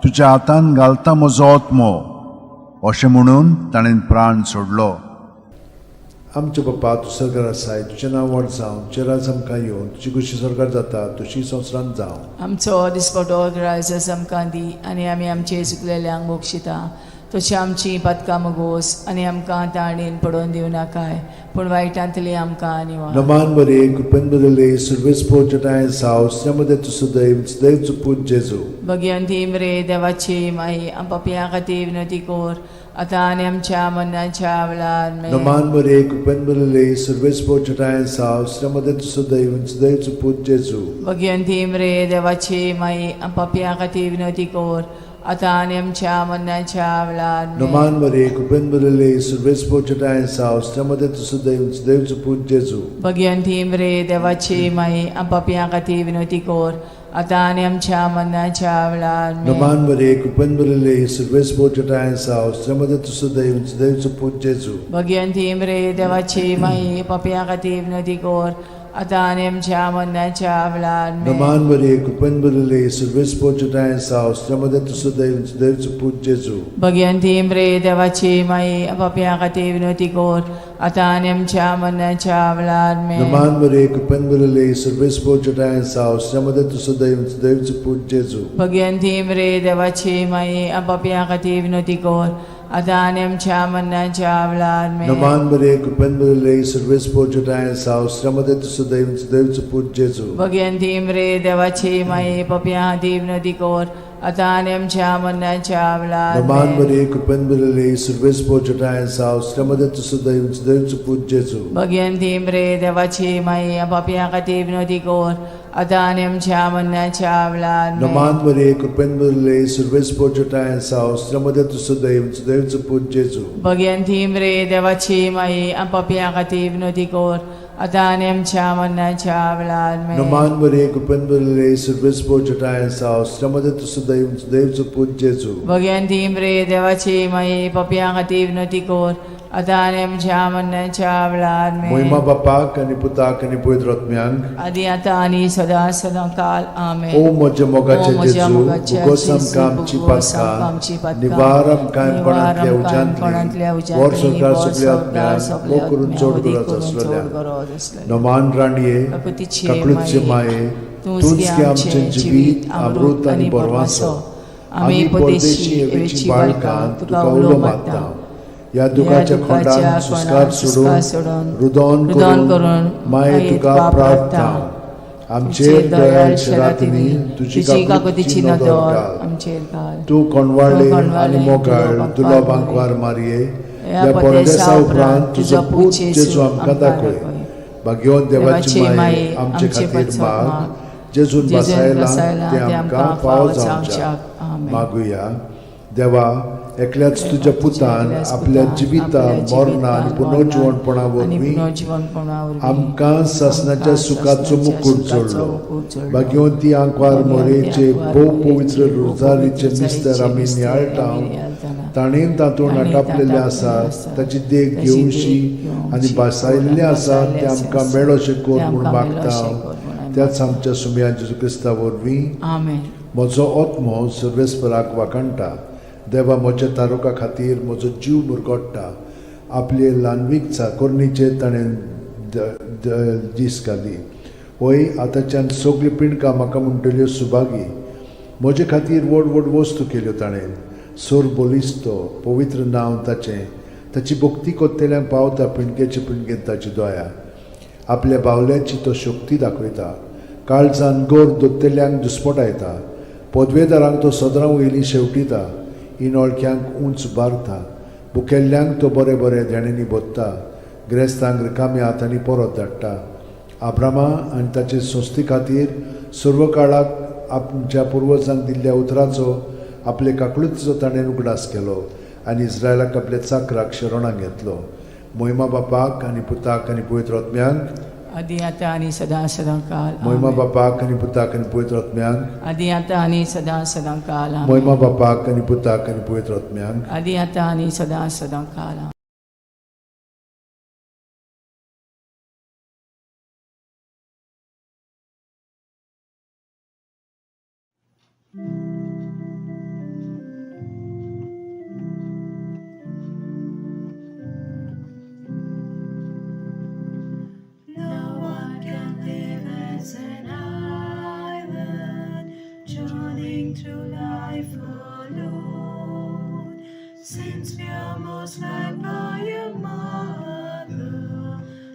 तुज्या हातान घालता म्हजो आत्मो. अशें म्हणून ताणें प्राण सोडलो.
आमच्या बापा तूं सरकार आसाय, तुजें नांव व्हड जावं, तुजें राज आमकां येवं, तुजी खुशी सरकार जाता तुजी संवसारांत जावं.
आमचो दिसपटो ग्रायस आमकां दी आनी आमी आमचे चुकलेल्यांक बक्षिता तशी आमची पातकां मुगोस आनी आमकां ताणेन पडोवन दिवं नाकाय, पूण वायटांतली आमकां निवार.
नमान मरिये, कृपेन भरिल्ले, सुर्वेस्पोर जटायन साव श्रीमती तुजो दैव सुदैवचो पूत जेजू.
भगिवंती मरे देवाची माई, पापयां खातीर विनवती कर आतां आनी आमच्या मरणाच्या वेळार आमेन.
नमान मरिये, कृपेन भरिल्ले, सुर्वेस्पोर जटायन साव श्रीमती तुजो दैव सुदैवचो पूत जेजू.
भगिवंती मरे देवाची माई, पापयां खातीर विनवती कर आतां आनी आमच्या मरणाच्या वेळार आमेन.
नमान मरिये, कृपेन भरिल्ले, सुर्वेस्पोर जटायन साव श्रीमती तुजो दैव सुदैवचो पूत जेजू.
भगिवंती मरे देवाची माई, पापयां खातीर विनवती कर आतां आनी आमच्या मरणाच्या वेळार आमेन.
नमान मरिये कृपेन भरिल्ले सर्वेस्पर तुज्या साव स्त्रियांमध्ये तूं सुदैव सुदैवचो पूत जेजू.
भगिनी मरे देवाची माई पापया खातीर विनवती कर आतां आनी आमच्या मरणाच्या वेळार आमेन.
नमान मरिये कृपेन भरिल्ले सर्वेस्पर तुज्या साव स्त्रियांमध्ये तूं सुदैव सुदैवचो पूत जेजू.
भगिनी मरे देवाची माई पापया खातीर विनवती कर आतां आनी आमच्या मरणाच्या वेळार आमेन.
नमान मरिये कृपेन भरिल्ले सर्वेस्पर तुज्या साव स्त्रियांमध्ये तूं सुदैव सुदैवचो पूत जेजू.
भगिनी मरे देवाची माई पापया खातीर विनवती कर आतां आनी आमच्या मरणाच्या वेळार आमेन.
नमान मरिये कृपेन भरिल्ले सर्वेस्पर तुज्या साव स्त्रियांमध्ये तूं सुदैव सुदैवचो पूत जेजू.
भगिनी मरे देवाची माई पापया खातीर विनवती कर आतां आनी आमच्या मरणाच्या वेळार
नमान
आमेन.
मरिये कृपेन भरिल्ले सर्वेस्पर तुज्या साव स्त्रियांमध्ये तूं सुदैव सुदैवचो पूत जेजू.
भगिनी मरे देवाची माई पापया खातीर विनवती कर आतां आनी आमच्या मरणाच्या वेळार आमेन.
नमान मरिये कृपेन भरिल्ले सर्वेस्पर तुज्या साव स्त्रियांमध्ये तूं सुदैव सुदैवचो पूत जेजू.
भगिनी मरे देवाची माई पापया खातीर विनवती कर आतां आनी आमच्या मरणाच्या वेळार आमेन.
नमान मरिये कृपेन भरिल्ले सर्वेस्पर तुज्या साव स्त्रियांमध्ये तूं सुदैव सुदैवचो पूत जेजू.
भगिनी मरे देवाची माई पापया खातीर विनवती कर आतां आनी आमच्या मरणाच्या वेळार आमेन.
मोहिमा बापाक आनी पुताक आनी पवित्र आत्म्यांक
आदी आतां आनी सदां सदां काल आमेन.
ओ म्हज्या
ओ
मोगाचे
म्हज्या
जेजू
मोगाच्या
भुगोस
जेजू,
आमकां आमची
भुगोस आमकां आमची
पातकां
पातकां,
निवार आमकां
निवार
कोणांतल्या
आमकां कोणांतल्या
उज्यांतली वर
उज्यांतली,
संवसार
वर
सगल्या
संवसार
आत्म्यांक
सगल्या
मोग करून
आत्म्यांक,
चड
वदी
गरज
करून चड
आसलेल्या
गरज आसलेल्या.
नमान राणये
काकुतीचे
काकळूतचे माये
तूंच गे आमचें जिवीत अमृत आनी बरवासो. आमी परदेशी एवेची बाळकां तुका उलो मारता.
ह्या दुखाच्या खोंडान सुस्कार सोडून रुदोन
रुदोन
करून
करून
माये तुका प्रार्थना आमचेर दयाळ शरातिनी तुजी काकुतीची नदर घाल.
आमचेर घाल.
तूं कोणवाळे
तूं कोणवाळे,
आनी मोगाळ
तुलो
तुलो
बांकवार
बांकवार मारये
ह्या
ह्या
परदेसा
परदेसा उपरांत तुजो पूत
जेजू
जेजू आमकां दाखय. भाग्यवंत देवाची माये आमचे खातीर माग जेजून
जेजून
बसायला
बसायला
ते आमकां फावो जावच्याक.
आमेन.
मागुया. देवा एकल्याच तुज्या पुतान
एकल्याच
आपल्या
पुतान,
जिविता
आपल्या
मरणा आनी
जिवितान,
पुनर्जिवणपणा
आनी
वरवीं
पुनर्जिवणपणा वरवीं
आमकां सासणाच्या
आमकां
सुखाचो
सासणाच्या
मुकूट
सुखाचो
जोडलो.
मुकूट जोडलो.
भाग्यवंती आंकवार
भाग्यवंती
मोरेचे
आंकवार
भोव
मोरेचे
पवित्र
भोव
रोजारीचे
पवित्र
मिस्तर
रोजारीचे
आमी
मिस्तर
नियाळटा
आमी नियाळटाना.
ताणें तातूंत
ताणें
आटापलेलें
तातूंत
आसा
आसा.
ताची देख
ताची
घेवशी
देख घेवशी
आनी भासायल्लें आसा
भासायल्लें
तें
आसा.
आमकां मेळोशें कर
तें
म्हूण
आमकां
मागता.
मेळोशें कर म्हूण आमी
त्याच आमच्या सुमया जेजू क्रिस्ता वरवीं.
आमेन.
म्हजो आत्मो सर्वेस्पराक वाखाणटा. देवा म्हज्या तारुका खातीर म्हजो जीव मुरगोट्टा. आपले ल्हानवीक चाकोरणीचेर ताणें दीस घाली. वय आतांच्यान सगळीं पिंडकां म्हाका म्हणटल्यो सुभागी. म्हजे खातीर व्हड व्हड वस्तू केल्यो ताणें. सोर बलिस्तो पवित्र नांव ताचें. ताची भक्ती कोत्तेल्यांक पावता पिंडकेचे पिंडकेन ताची दया. आपल्या बावल्याची तो शक्ती दाखयता. काळजान गोर दोत्तेल्यांक दुस्पटायता. पदवेदारांक तो सदरां वयली शेवटिता. इनोळख्यांक उंच बारता. भुकेल्ल्यांक तो बरे बरे देण्यांनी भोत्ता. ग्रेस्तांक रिकाम्या हातांनी परत धाडटा. आब्रामा आनी ताचे संस्थे खातीर सर्व काळाक आमच्या पुर्वजांक दिल्ल्या उतराचो आपले काकळुतीचो ताणें उगडास केलो आनी इस्रायलाक आपल्या चाकराक शरणाक घेतलो. मोहिमा बापाक आनी पुताक आनी पवित्र आत्म्यांक.
आदी आतां आनी सदां सदां काल
मोहिमा
आमेन.
बापाक आनी पुताक आनी पवित्र आत्म्यांक.
आदी आतां आनी सदां सदां काल आमेन.
मोहिमा बापाक आनी पुताक आनी पवित्र आत्म्यांक.
आदी आतां आनी सदां सदां काल आमेन.
No one can live as an island, journeying through life alone. Since we are most loved by a mother,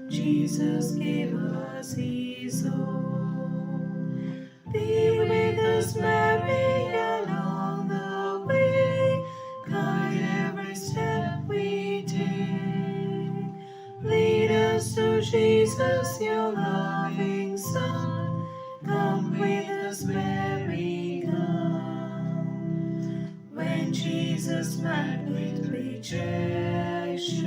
Jesus gave us His own. Be with us, Mary, along the way. Guide every step we take. Lead us to Jesus, your loving Son. Come with us, Mary, come. When Jesus met with rejection,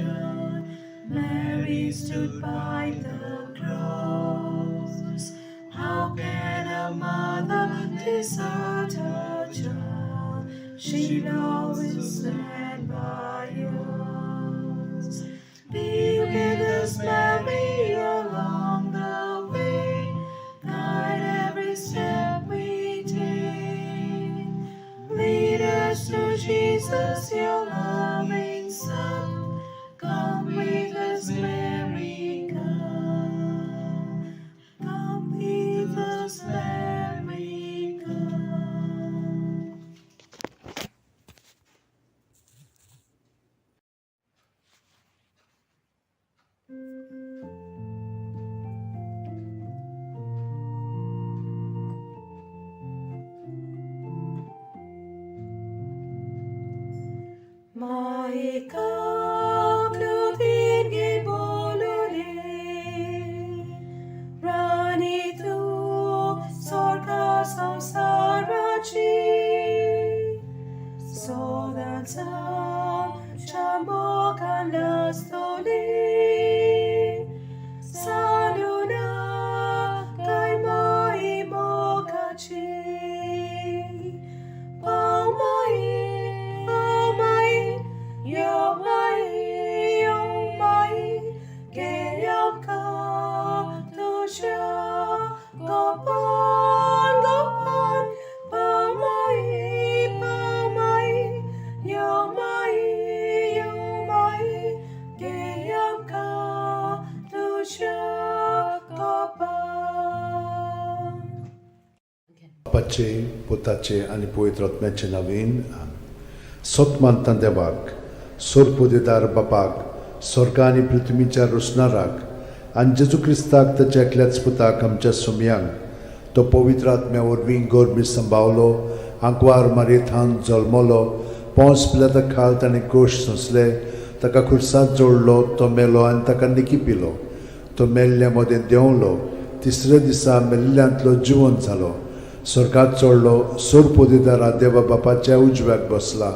Mary stood by the cross. How can a mother desert her child, she'll always stand by yours. Be with us, Mary, along the way. Guide every step we take. Lead us to Jesus, your loving Son. Come with us, Mary, come. Come with us, Mary, come. Maikaklutirgi bolule, Rani tu sorga samsarachi, Sodansam chamokan lastoli, Saluna kai mai mokachi. Pau mai, pau mai, yo mai, yo mai, ke yam ka tu sha, gopan, gopan, pau mai, yo mai, ke yam ka tu sha, gopan.
बापाचे पुताचे आनी पवित्र आत्म्याचे नवीन सत मानता देवाक सोरपोदेदार बापाक स्वर्गा आनी पृथ्वीच्या रोसणाराक आनी जेजू क्रिस्ताक ताच्या एकल्याच पुताक आमच्या सोमयांक तो पवित्र आत्म्या वरवीं गोरमी संभावलो आंकवार मारयेथान जल्मलो पोंस पिलाता खाल ताणें कोश सोंसले ताका खुर्सात जोडलो तो मेलो आनी ताका निकी पिलो तो मेल्ल्या मदें देंवलो तिसऱ्या दिसा मेल्ल्यांतलो जिवन जालो स्वर्गात चडलो सोरपोदेदारा देवा बापाच्या उजव्याक बसला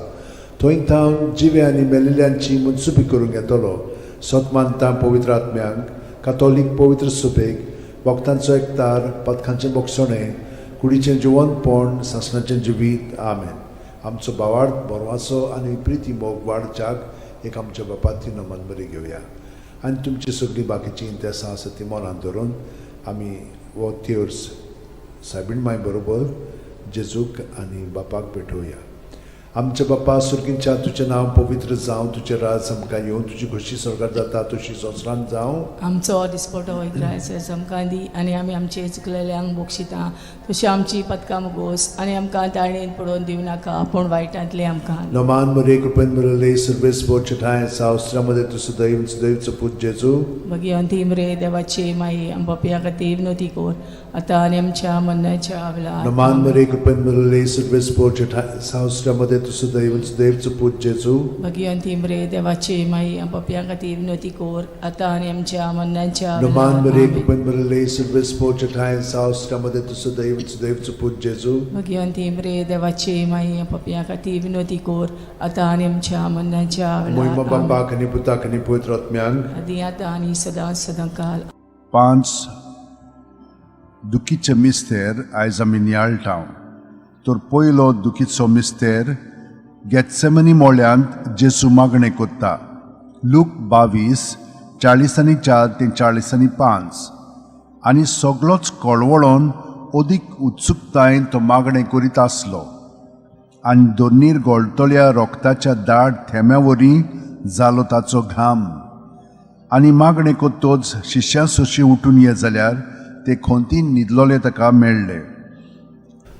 थंय थावन जिवे आनी मेल्ल्यांची मनसुबी करूंक येतलो सत मानता पवित्र आत्म्यांक कातोलीक पवित्र सुबेक भक्तांचो एकतार पदकांचें बोगसणें कुडीचें जिवनपण सासणाचें जिवीत आमेन. आमचो भावार्थ बरवाचो आनी प्रिती मोग वाडच्याक एक आमच्या बापाती नमन बरी घेवया आनी तुमची सगळीं बाकीचीं इंतेसां आसा ती मनान धरून आमी हो तेर्स सायबीण माय बरोबर जेजूक आनी बापाक भेटोवया. आमच्या बापा सुर्गींच्या तुजें नांव पवित्र जावं, तुजें राज आमकां येवं, तुजी खोशी स्वर्गार जाता तशी संवसारांत जावं.
आमचो दिसपटो इग्रायस आमकां दी आनी आमी आमचे चुकलेल्यांक बक्षिता तशी आमची पदकां मुगोस आनी आमकां ताळणेन पडोवन दिवं नाका पूण वायटांतलें आमकां.
नमान मरे कृपेन मिळले सर्वेस बोचठाय सावस्त्रामध्ये तूं सदैव सदैवचो पूत जेजू.
भगिवंती मरे देवाची माई आमच्या खातीर विनवती कर आतां आनी आमच्या मरणाच्या वेळार.
नमान मरे कृपेन मिळले सर्वेस बोचठाय सावस्त्रामध्ये तूं सदैव सदैवचो पूत जेजू.
भगिवंती मरे देवाची माई आमच्या खातीर विनवती कर आतां आनी आमच्या मरणाच्या
नमान मरे
वेळार.
कृपेन मिळले सर्वेस बोचठाय सावस्त्रामध्ये तूं सदैव सदैवचो पूत जेजू.
भगिवंती मरे देवाची माई आमच्या खातीर विनवती कर आतां आनी आमच्या मरणाच्या
मोहिमा
वेळार.
बापाक आनी पुताक आनी पवित्र आत्म्यांक
आदी आतां आनी सदां सदां काल.
पांच दुखीचे मिस्तेर आयज आमी नियाळटा. तर पयलो दुखीचो मिस्तेर गेत्सेमनी मोळ्यांत जेजू मागणें कोत्ता. लूक 22:44 ते 45. आनी सगलोच कळवळोन अदीक उत्सुकतायेन तो मागणें करीत आसलो आनी दोनीर गोळटल्या रोगताच्या दाट थेंब्या वरी जालो ताचो घाम. आनी मागणें कोत्तोच शिश्यां सोशी उठून ये जाल्यार ते खोंतीन न्हिदलोले ताका मेळ्ळे.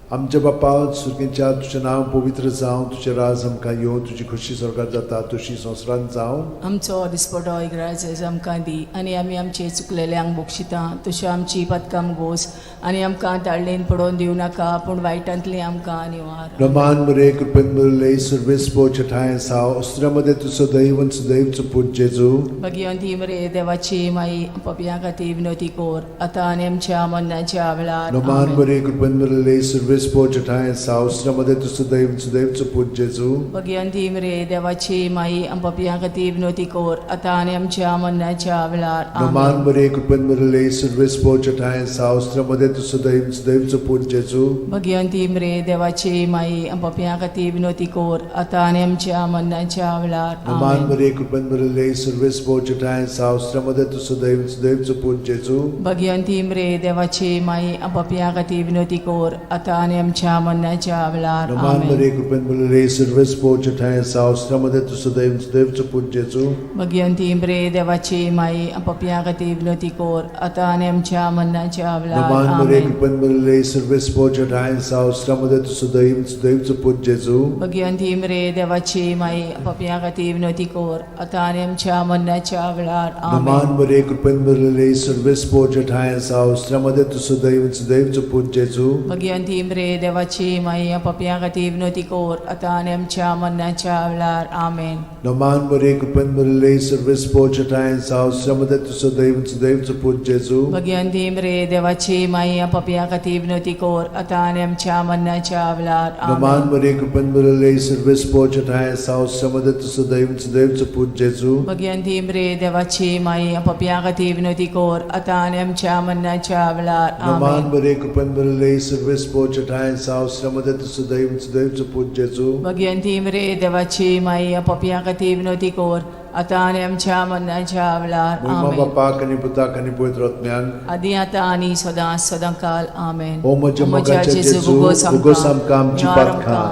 आमच्या बापा सुर्गींच्या तुजें नांव पवित्र जावं, तुजें राज आमकां येवं, तुजी खोशी स्वर्गार जाता तशी संवसारांत जावं.
आमचो दिसपटो इग्रायस आमकां दी आनी आमी आमचे चुकलेल्यांक बक्षिता तशी आमची पदकां मुगोस आनी आमकां ताळणेन पडोवन दिवं नाका पूण वायटांतलें आमकां निवार.
नमान मरे कृपेन मिळले सर्वेस बोचठाय साव अस्त्रामध्ये तूं सदैव आनी सदैवचो पूत जेजू.
भगिवंती मरे देवाची माई पपया खातीर विनवती कर आतां आनी आमच्या मरणाच्या वेळार.
नमान
आमेन.
मरे कृपेन मिळले सर्वेस सुर्वेस ठांय सावस्र मध्ये तूं सुदैव सुदैवचो पूत जेजू.
भगिवंती मरे देवाची माई, आमच्या खातीर विनवती कर आतां आनी आमच्या मरणाच्या वेळार.
नमान
आमेन.
मरे कृपेन भरिल्ले, सुर्वेस ठांय सावस्र मध्ये तूं सुदैव सुदैवचो पूत जेजू.
भगिवंती मरे देवाची माई, आमच्या खातीर विनवती कर आतां आनी आमच्या मरणाच्या वेळार.
नमान
आमेन.
मरे कृपेन भरिल्ले, सुर्वेस ठांय सावस्र मध्ये तूं सुदैव सुदैवचो पूत जेजू.
भगिवंती मरे देवाची माई, आमच्या खातीर विनवती कर आतां आनी आमच्या मरणाच्या वेळार.
नमान
आमेन.
मरे कृपेन भरिल्ले, सुर्वेस ठांय सावस्र मध्ये तूं सुदैव सुदैवचो पूत जेजू.
भगिवंती मरे देवाची माई, आमच्या खातीर विनवती कर आतां आनी आमच्या मरणाच्या वेळार.
नमान मरे
आमेन.
कृपेन भरिल्ले, सुर्वेस ठांय सावस्र मध्ये तूं सुदैव सुदैवचो पूत जेजू.
भगिवंती मरे देवाची माई, पापया खातीर विनवती कर आतां आनी आमच्या मरणाच्या वेळार.
नमान
आमेन.
मरे कृपेन भरिल्ले, सुर्वेस ठांय सावस्र मध्ये तूं सुदैव सुदैवचो पूत जेजू.
भगिवंती मरे देवाची माई, पापया खातीर विनवती कर आतां आनी आमच्या मरणाच्या वेळार. आमेन.
नमान मरे कृपेन भरिल्ले, सुर्वेस ठांय सावस्र मध्ये तूं सुदैव सुदैवचो पूत जेजू.
भगिवंती मरे देवाची माई, पापया खातीर विनवती कर आतां आनी आमच्या मरणाच्या वेळार.
नमान
आमेन.
मरे कृपेन भरिल्ले, सुर्वेस ठांय सावस्र मध्ये तूं सुदैव सुदैवचो पूत जेजू.
भगिवंती मरे देवाची माई, पापया खातीर विनवती कर आतां आनी आमच्या मरणाच्या वेळार.
नमान
आमेन.
मरे कृपेन भरिल्ले, सुर्वेस ठांय सावस्र मध्ये तूं सुदैव सुदैवचो पूत जेजू.
भगिवंती मरे देवाची माई, पापया खातीर विनवती कर आतां आनी आमच्या मरणाच्या वेळार.
महिमा
आमेन.
बापाक आनी पुताक आनी पवित्र आत्म्याक.
आदी आतां आनी सदां सदां काल. आमेन.
ओ म्हज्या मोगाच्या जेजू, उगोस आमकां आमची पातकां,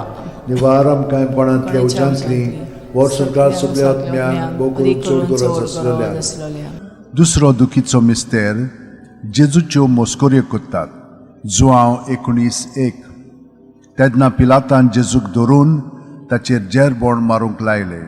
निवार आमकां कोणांतल्या उज्यांतली, वर्सभर सगल्या आत्म्यांक भोव करून चड गरज आसलेल्या.
दुसरो दुखीचो मिस्तेर जेजूच्यो मस्कऱ्यो करतात. जुआंव 19:1. तेन्ना पिलातान जेजूक धरून ताचेर जेरबोण मारूंक लायले.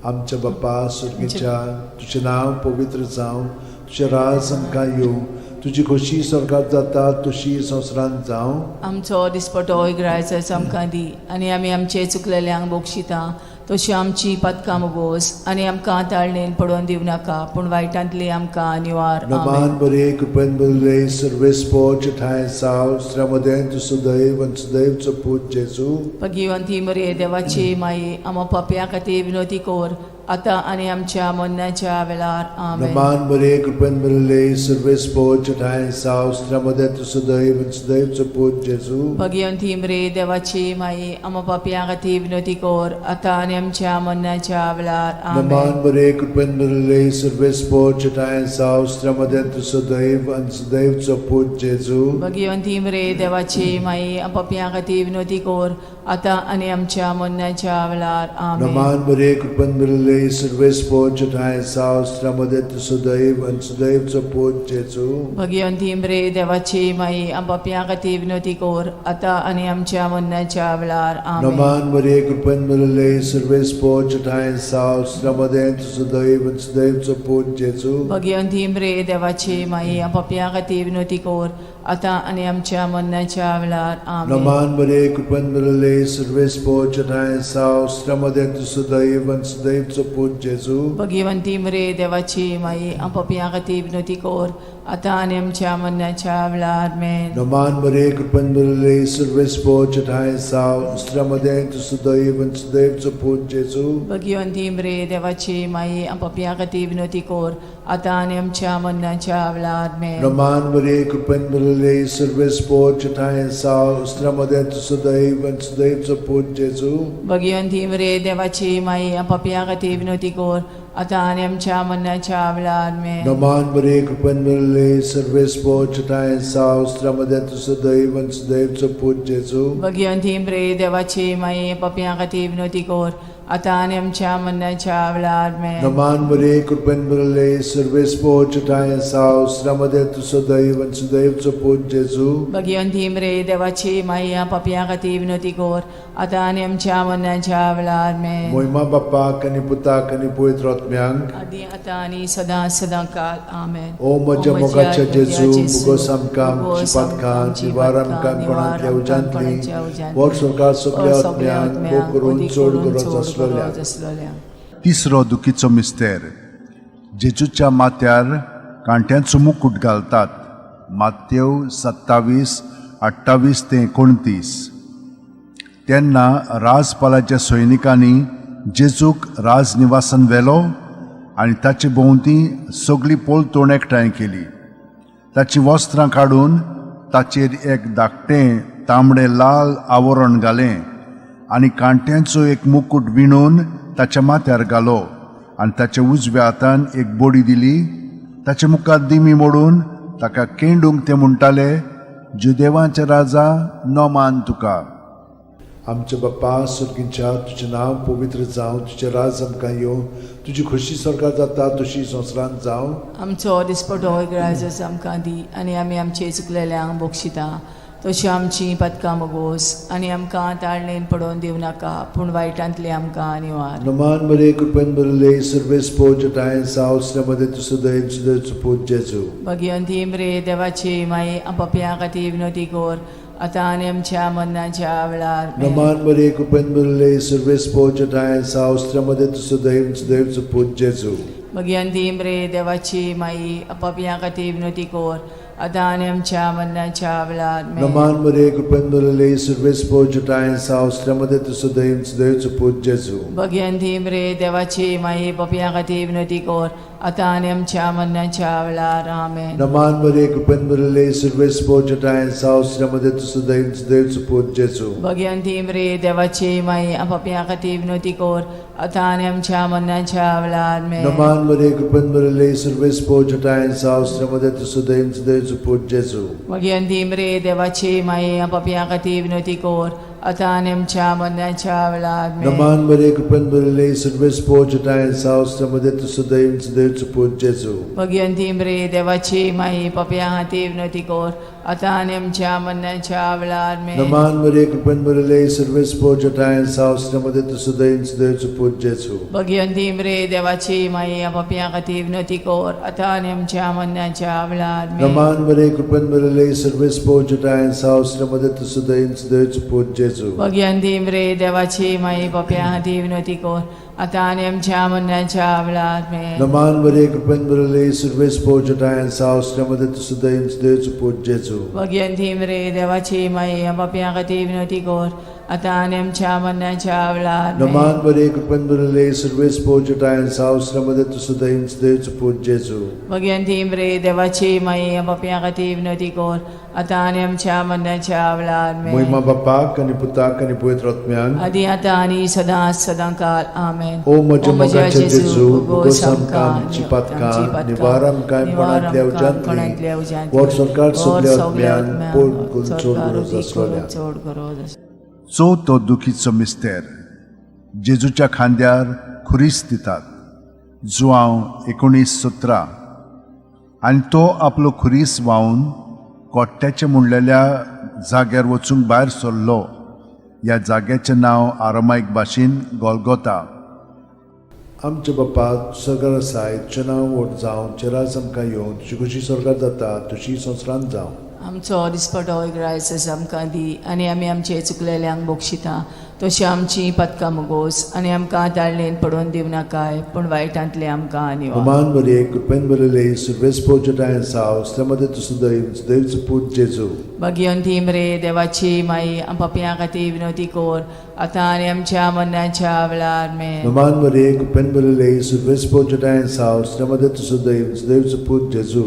आमच्या बाप्पा सुर्गीच्या, तुजें नांव पवित्र जावं, तुजें राज आमकां येवं, तुजी खोशी स्वर्गात जाता तशी संवसारांत जावं.
आमचो दिसपटो इगरायचो आमकां दी आनी आमी आमचे चुकलेल्यांक बक्षिता तशी आमची पातकां बोस आनी आमकां ताळणेन पडोवन दिवं नाका, पूण वायटांतली आमकां निवार. आमेन.
नमान बरे कृपेन भरिल्ले, सर्वेस्पोच ठांय साव श्रमदें तूं सुदैव आनी सुदैवचो पूत जेजू.
भगिवंती मरे देवाची माई, आमा पापया खातीर विनवती कर आतां आनी आमच्या मरणाच्या वेळार. आमेन.
नमान बरे कृपेन भरिल्ले, सर्वेस्पोच ठांय साव श्रमदें तूं सुदैव आनी सुदैवचो पूत जेजू.
भगिवंती मरे देवाची माई, आमा पापया खातीर विनवती कर आतां आनी आमच्या मरणाच्या वेळार. आमेन.
नमान बरे कृपेन भरिल्ले, सर्वेस्पोच ठांय साव श्रमदें तूं सुदैव आनी सुदैवचो पूत जेजू.
भगिवंती मरे देवाची माई, पापया खातीर विनवती कर आतां आनी आमच्या मरणाच्या वेळार. आमेन.
नमान बरे कृपेन भरिल्ले, सर्वेस्पोच ठांय साव श्रमदें तूं सुदैव आनी सुदैवचो पूत जेजू.
भगिवंती मरे देवाची माई, पापया खातीर विनवती कर आतां आनी आमच्या मरणाच्या वेळार. आमेन.
नमान मरे कृपेन भरिल्ले, सर्वेस्पोच ठांय साव श्रमदें तूं सुदैव आनी सुदैवचो पूत जेजू.
भगिवंती मरे देवाची माई, पापया खातीर विनवती कर आतां आनी आमच्या मरणाच्या वेळार. आमेन.
नमान मरे कृपेन भरिल्ले, सर्वेस्पोच ठांय साव श्रमदें तूं सुदैव आनी सुदैवचो पूत जेजू.
भगिवंती मरे देवाची माई, पापया खातीर विनवती कर आतां आनी आमच्या मरणाच्या वेळार. आमेन.
नमान मरे कृपेन भरिल्ले, सर्वेस्पोच ठांय साव श्रमदें तूं सुदैव आनी सुदैवचो पूत जेजू.
भगिवंती मरे देवाची माई, पापया खातीर विनवती कर आतां आनी आमच्या मरणाच्या वेळार. आमेन.
नमान मरे कृपेन भरिल्ले, सर्वेस्पोच ठांय साव श्रमदें तूं सुदैव आनी सुदैवचो पूत जेजू.
भगिवंती मरे देवाची माई, पापया खातीर विनवती कर आतां आनी आमच्या मरणाच्या वेळार. आमेन.
नमान मरे कृपेन भरिल्ले, सर्वेस्पोच ठांय साव श्रमदें तूं सुदैव आनी सुदैवचो पूत जेजू.
भगिवंती मरे देवाची माई, पापया खातीर विनवती कर आतां आनी आमच्या मरणाच्या वेळार. आमेन.
नमान मरे कृपेन भरिल्ले, सर्वेस्पोच ठांय साव श्रमदें तूं सुदैव आनी सुदैवचो पूत जेजू.
भगिवंती मरे देवाची माई, पापया खातीर विनवती कर आतां आनी आमच्या मरणाच्या वेळार. आमेन.
मोहिमा बाप्पाक आनी पुताक आनी पवित्र आत्म्यांक.
आदी आतां आनी सदां सदां काल. आमेन.
ओ म्हज्या मोगाच्या जेजू, मुगोस आमकां आमची पातकां, निवार आमकां कोणांतल्या उज्यांतली, वर सरकार सगल्या आत्म्यांक भोव करून चड गरज आसलेल्या.
आसलेल्या.
तिसरो दुखीचो मिस्तेर जेजूच्या माथ्यार कांट्यांचो मुकूट घालतात. मातेव 27 अठ्ठावीस ते 29. तेन्ना राजपालाच्या सैनिकांनी जेजूक राजनिवासान व्हेलो आनी ताचे भोंवती सगळी पोलतोण एकठांय केली. ताचीं वस्त्रां काडून ताचेर एक धाकटें तांबडें लाल आवरण घालें आनी कांट्यांचो एक मुकूट विणून ताच्या माथ्यार घालो आनी ताच्या उजव्या हातान एक बडी दिली. ताचे मुखार दिमी मोडून ताका केंडूंक ते म्हणटाले, जुदेवांचे राजा, नोमान तुका.
आमच्या बाप्पा सुर्गींच्या, तुजें नांव पवित्र जावं, तुजें राज आमकां येवं, तुजी खोशी सरकार जाता तशी संवसारांत जावं.
आमचो दिसपटो ग्राजस आमकां दी आनी आमी आमचे चुकलेल्यांक बक्षिता तशी आमची पदकां मगोस आनी आमकां ताळणेन पडोवन दिवं नाका पूण वायटांतली आमकां निवार.
नमान मरे, कृपेन भरिल्ले, सर्वेस पोजटाय सावसल्यामध्ये तुजो दयेन सुदैचो पूत जेजू.
भगिवंती मरे देवाची माई, पापयां खातीर विनोती कर आतां आनी आमच्या मरणाच्या वेळार. आमेन.
नमान मरे, कृपेन भरिल्ले, सर्वेस पोजटाय सावसल्यामध्ये तुजो दयेन सुदैचो पूत जेजू.
भगिवंती मरे देवाची माई, पापयां खातीर विनोती कर आतां आनी आमच्या मरणाच्या वेळार. आमेन.
नमान मरे, कृपेन भरिल्ले, सर्वेस पोजटाय सावसल्यामध्ये तुजो दयेन सुदैचो पूत जेजू.
भगिवंती मरे देवाची माई, पापयां खातीर विनोती कर आतां आनी आमच्या मरणाच्या वेळार. आमेन.
नमान मरे, कृपेन भरिल्ले, सर्वेस पोजटाय सावसल्यामध्ये तुजो दयेन सुदैचो पूत जेजू.
भगिवंती मरे देवाची माई, पापयां खातीर विनोती कर आतां आनी आमच्या मरणाच्या वेळार. आमेन.
नमान मरे, कृपेन भरिल्ले, सर्वेस पोजटाय सावसल्यामध्ये तुजो दयेन सुदैचो पूत जेजू.
भगिवंती मरे देवाची माई, पापयां खातीर विनोती कर आतां आनी आमच्या मरणाच्या वेळार. आमेन.
नमान मरे, कृपेन भरिल्ले, सर्वेस पोजटाय सावसल्यामध्ये तुजो दयेन सुदैचो पूत जेजू.
भगिवंती मरे देवाची माई, पापयां खातीर विनोती कर आतां आनी आमच्या मरणाच्या वेळार. आमेन.
नमान मरे, कृपेन भरिल्ले, सर्वेस पोजटाय सावसल्यामध्ये तुजो दयेन सुदैचो पूत जेजू.
भगिवंती मरे देवाची माई, पापयां खातीर विनोती कर आतां आनी आमच्या मरणाच्या वेळार. आमेन.
नमान मरे, कृपेन भरिल्ले, सर्वेस पोजटाय सावसल्यामध्ये तुजो दयेन सुदैचो पूत जेजू.
भगिवंती मरे देवाची माई, पापयां खातीर विनोती कर आतां आनी आमच्या मरणाच्या वेळार. आमेन.
नमान मरे, कृपेन भरिल्ले, सर्वेस पोजटाय सावसल्यामध्ये तुजो दयेन सुदैचो पूत जेजू.
भगिवंती मरे देवाची माई, पापयां खातीर विनोती कर आतां आनी आमच्या मरणाच्या वेळार. आमेन.
नमान मरे, कृपेन भरिल्ले, सर्वेस पोजटाय सावसल्यामध्ये तुजो दयेन सुदैचो पूत जेजू.
भगिवंती मरे देवाची माई, पापयां खातीर विनोती कर आतां आनी आमच्या मरणाच्या वेळार. आमेन.
मोहिमा बापाक आनी पुताक आनी पवित्र आत्म्यान.
आदी आतां आनी सदां सदां काल. आमेन.
ओ म्हज्या मोगाचे जेजू, भोगोस आमकां आमची पातकां, निवार आमकां कोणांतल्या उज्यांतली, वर सरकार सगल्या आत्म्यान पोट करून चड गरज आसलोल्या.
चड गरज आसलोल्या.
चवथो दुखीचो मिस्तेर. जेजूच्या खांद्यार खुरीस दितात. जुआंव 19:17. आनी तो आपलो खुरीस व्हांवन कोट्ट्याचे म्हणलेल्या जाग्यार वचूंक भायर सरलो. ह्या जाग्याचें नांव आरामायक भाशेन गोलगोता.
आमच्या बाप्पा सरकार आसाय, तुजें नांव व्हड जावं, तुजें राज आमकां येवं, तुजी खुशी सरकार जाता तशी संवसारांत जावं.
आमचो दिसपटो ग्रायसस आमकां दी आनी आमी आमचे चुकलेल्यांक बक्षिता तशी आमची पदकां मुगोस आनी आमकां ताळणेन पडोवन दिवं नाकाय पूण वायटांतले आमकां निवार.
नमान मरे, कृपेन भरिल्ले, सर्वेस पोजटाय सावसल्यामध्ये तुजो दयेन सुदैचो पूत जेजू.
भगिवंती मरे देवाची माई, पापयां खातीर विनोती कर आतां आनी आमच्या मरणाच्या वेळार. आमेन.
नमान मरे, कृपेन भरिल्ले, सर्वेस पोजटाय सावसल्यामध्ये तुजो दयेन सुदैचो पूत जेजू.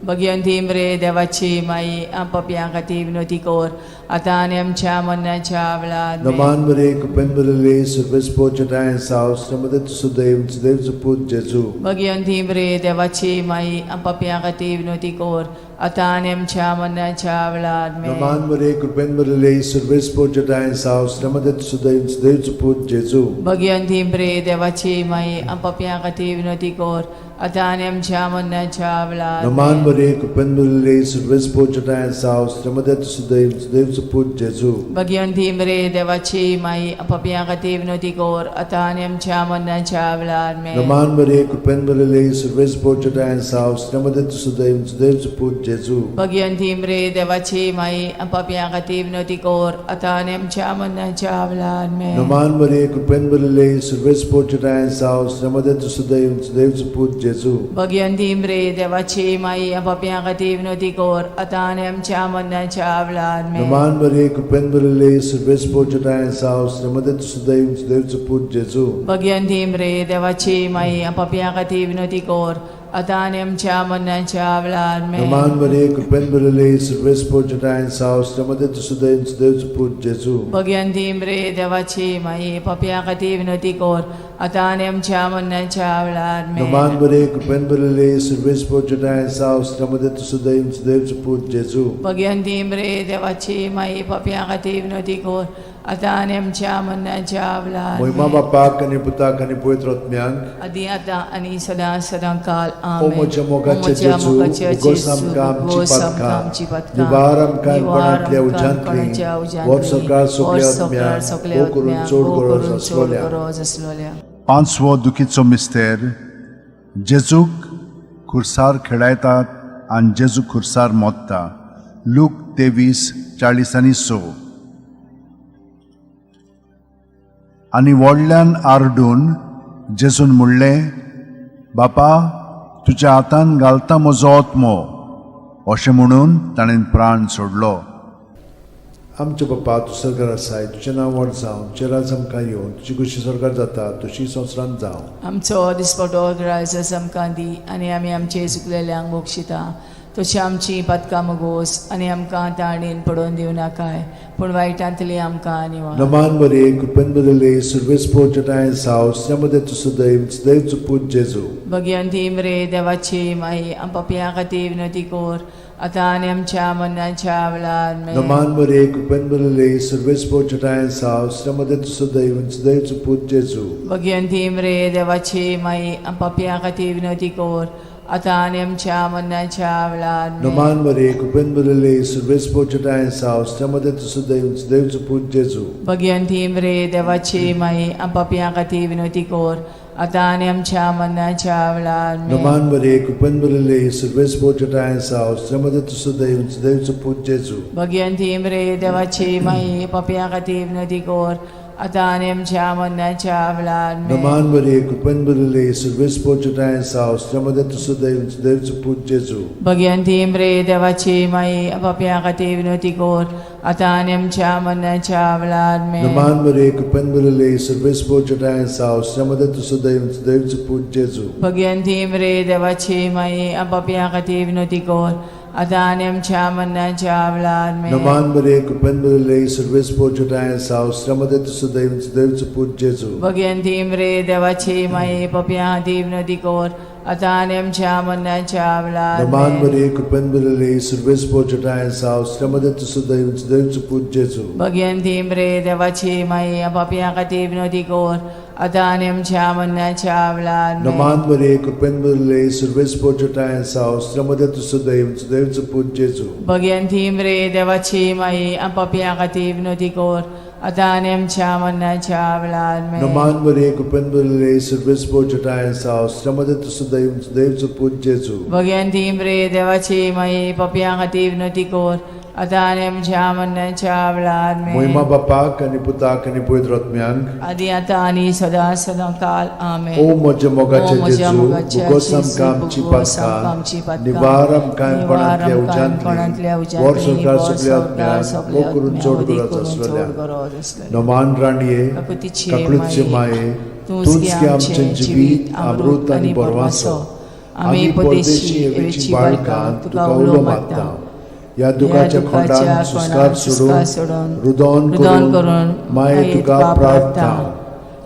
भगिवंती मरे देवाची माई, पापयां खातीर विनोती कर आतां आनी आमच्या मरणाच्या वेळार. आमेन.
नमान मरे, कृपेन भरिल्ले, सर्वेस पोजटाय सावसल्यामध्ये तुजो दयेन सुदैचो पूत जेजू.
भगिवंती मरे देवाची माई, पापयां खातीर विनोती कर आतां आनी आमच्या मरणाच्या वेळार. आमेन.
नमान मरे, कृपेन भरिल्ले, सर्वेस पोजटाय सावसल्यामध्ये तुजो दयेन सुदैचो पूत जेजू.
भगिवंती मरे देवाची माई, पापयां खातीर विनोती कर आतां आनी आमच्या मरणाच्या वेळार.
नमान
आमेन.
मरे, कृपेन भरिल्ले, सर्वेस पोजटाय सावसल्यामध्ये तुजो दयेन सुदैचो पूत जेजू.
भगिवंती मरे देवाची माई, पापयां खातीर विनोती कर आतां आनी आमच्या मरणाच्या वेळार. आमेन.
नमान मरे, कृपेन भरिल्ले, सर्वेस पोजटाय सावसल्यामध्ये तुजो दयेन सुदैचो पूत जेजू.
भगिवंती मरे देवाची माई, पापयां खातीर विनोती कर आतां आनी आमच्या मरणाच्या वेळार. आमेन.
नमान मरे, कृपेन भरिल्ले, सर्वेस पोजटाय सावसल्यामध्ये तुजो दयेन सुदैचो पूत जेजू.
भगयंती रे देवाची माई, पापयां खातीर विनवती कर आतां आनी आमच्या मरणाच्या वेळार. आमेन.
नमान मरिये, कृपेन भरिल्ले, सर्वेस्पोर जटाय साव, श्रीमते सुदैव सुदैवचो पूत जेजू.
भगयंती रे देवाची माई, पापयां खातीर विनवती कर आतां आनी आमच्या मरणाच्या वेळार. आमेन.
नमान मरिये, कृपेन भरिल्ले, सर्वेस्पोर जटाय साव, श्रीमते सुदैव सुदैवचो पूत जेजू.
भगयंती रे देवाची माई, पापयां खातीर विनवती कर आतां आनी आमच्या मरणाच्या वेळार. आमेन.
नमान मरिये, कृपेन भरिल्ले, सर्वेस्पोर जटाय साव, श्रीमते सुदैव सुदैवचो पूत जेजू.
भगयंती रे देवाची माई, पापयां खातीर विनवती कर आतां आनी आमच्या मरणाच्या वेळार.
मोहिमा
आमेन.
बापाक आनी पुताक आनी पवित्र आत्म्यांक.
आदी आतां आनी सदां सदां काल.
ओ
आमेन.
म्हज्या मोगाचे
ओ म्हज्या
जेजू,
मोगाचे
उगोस
जेजू,
आमकां आमची
उगोस आमकां
पातकां,
आमची पातकां,
निवार आमकां
निवार
कोणांतल्या
आमकां
उज्यांतली,
कोणाच्या उज्यांतली,
व्हर सरकार सगल्या
व्हर सरकार
आत्म्यांक,
सगल्या
भोव करून
आत्म्यांक,
चड
भोव
गरज
करून चड
आसलोल्या.
गरज आसलोल्या.
पांचवो दुखीचो मिस्तेर. जेजूक खुर्सार खेळायतात आनी जेजू खुर्सार मोत्ता. लूक 23:46. आनी व्हडल्यान आरडून जेजून म्हणलें, बापा, तुज्या हातान घालता म्हजो आत्मो. अशें म्हणून ताणें प्राण सोडलो.
आमच्या बापा, तूं सरकार आसाय, तुजें नांव व्हड जावं, तुजें राज आमकां येवन, तुजी खुशी सरकार जाता तशी संवसारांत जावं.
आमचो दिसपटो ग्रायस आमकां दी आनी आमी आमचे चुकलेल्यांक बक्षिता तशी आमची पातकां मुगोस आनी आमकां ताणेन पडोवन दिवं नाकाय, पूण वायटांतली आमकां निवार.
नमान मरिये, कृपेन भरिल्ले, सर्वेस्पोर जटाय साव, श्रीमते तूं सदैव सुदैवचो पूत जेजू.
भगयंती रे देवाची माई, पापयां खातीर विनवती कर आतां आनी आमच्या मरणाच्या वेळार. आमेन.
नमान मरिये, कृपेन भरिल्ले, सर्वेस्पोर जटाय साव, श्रीमते तूं सदैव सुदैवचो पूत जेजू.
भगयंती रे देवाची माई, पापयां खातीर विनवती कर आतां आनी आमच्या मरणाच्या वेळार. आमेन.
नमान मरिये, कृपेन भरिल्ले, सर्वेस्पोर जटाय साव, श्रीमते तूं सदैव सुदैवचो पूत जेजू.
भगयंती रे देवाची माई, पापयां खातीर विनवती कर आतां आनी आमच्या मरणाच्या वेळार. आमेन.
नमान मरिये, कृपेन भरिल्ले, सर्वेस्पोर जटाय साव, श्रीमते तूं सदैव सुदैवचो पूत जेजू.
भगयंती रे देवाची माई, पापयां खातीर विनवती कर आतां आनी आमच्या मरणाच्या वेळार. आमेन.
नमान मरिये, कृपेन भरिल्ले, सर्वेस्पोर जटाय साव, श्रीमते तूं सदैव सुदैवचो पूत जेजू.
भगयंती रे देवाची माई, पापयां खातीर विनवती कर आतां आनी आमच्या मरणाच्या वेळार. आमेन.
नमान मरिये, कृपेन भरिल्ले, सर्वेस्पोर जटाय साव, श्रीमते तूं सदैव सुदैवचो पूत जेजू.
भगयंती रे देवाची माई, पापयां खातीर विनवती कर आतां आनी आमच्या मरणाच्या वेळार. आमेन.
नमान मरिये, कृपेन भरिल्ले, सर्वेस्पोर जटाय साव, श्रीमते तूं सदैव सुदैवचो पूत जेजू.
भगयंती रे देवाची माई, पापयां खातीर विनवती कर आतां आनी आमच्या मरणाच्या वेळार.
नमान
आमेन.
मरिये, कृपेन भरिल्ले, सर्वेस्पोर जटाय साव, श्रीमते तूं सदैव सुदैवचो पूत जेजू.
भगयंती रे देवाची माई, पापयां खातीर विनवती कर आतां आनी आमच्या मरणाच्या वेळार. आमेन.
नमान मरिये, कृपेन भरिल्ले, सर्वेस्पोर जटाय साव, श्रीमते तूं सदैव सुदैवचो पूत जेजू.
भगयंती रे देवाची माई, पापयां खातीर विनवती कर आतां आनी आमच्या मरणाच्या वेळार. आमेन.
नमान मरिये, कृपेन भरिल्ले, सर्वेस्पोर जटाय साव, श्रीमते तूं सदैव सुदैवचो पूत जेजू.
भगयंती रे देवाची माई, पापयां खातीर विनवती कर आतां आनी आमच्या मरणाच्या वेळार. आमेन.
मोहिमा बापाक आनी पुताक आनी पवित्र आत्म्यांक.
आदी आतां आनी सदां सदां काल. आमेन.
ओ म्हज्या मोगाचे
ओ म्हज्या
जेजू,
मोगाचे
उगोस
जेजू,
आमकां आमची
उगोस आमकां आमची
पातकां,
पातकां,
निवार आमकां
निवार
कोणांतल्या
आमकां कोणांतल्या
उज्यांतली,
उज्यांतली,
व्हर सरकार
व्हर
सगल्या
सरकार
आत्म्यांक,
सगल्या
भोव करून
आत्म्यांक,
चड
वदी
गरज
करून चड
आसलेल्या.
गरज आसलेल्या.
नमान राणये,
काकुतीची
काकळूतचे माये,
तूंच गे आमचें जिवीत, अमृत आनी बरवासो. आमी परदेशी एवेची बाळकां तुका उलो मारता.
ह्या दुखाच्या खोंडान सुस्कार सोडून, रुदोन
रुदोन
करून
करून
माये तुका प्रार्थना.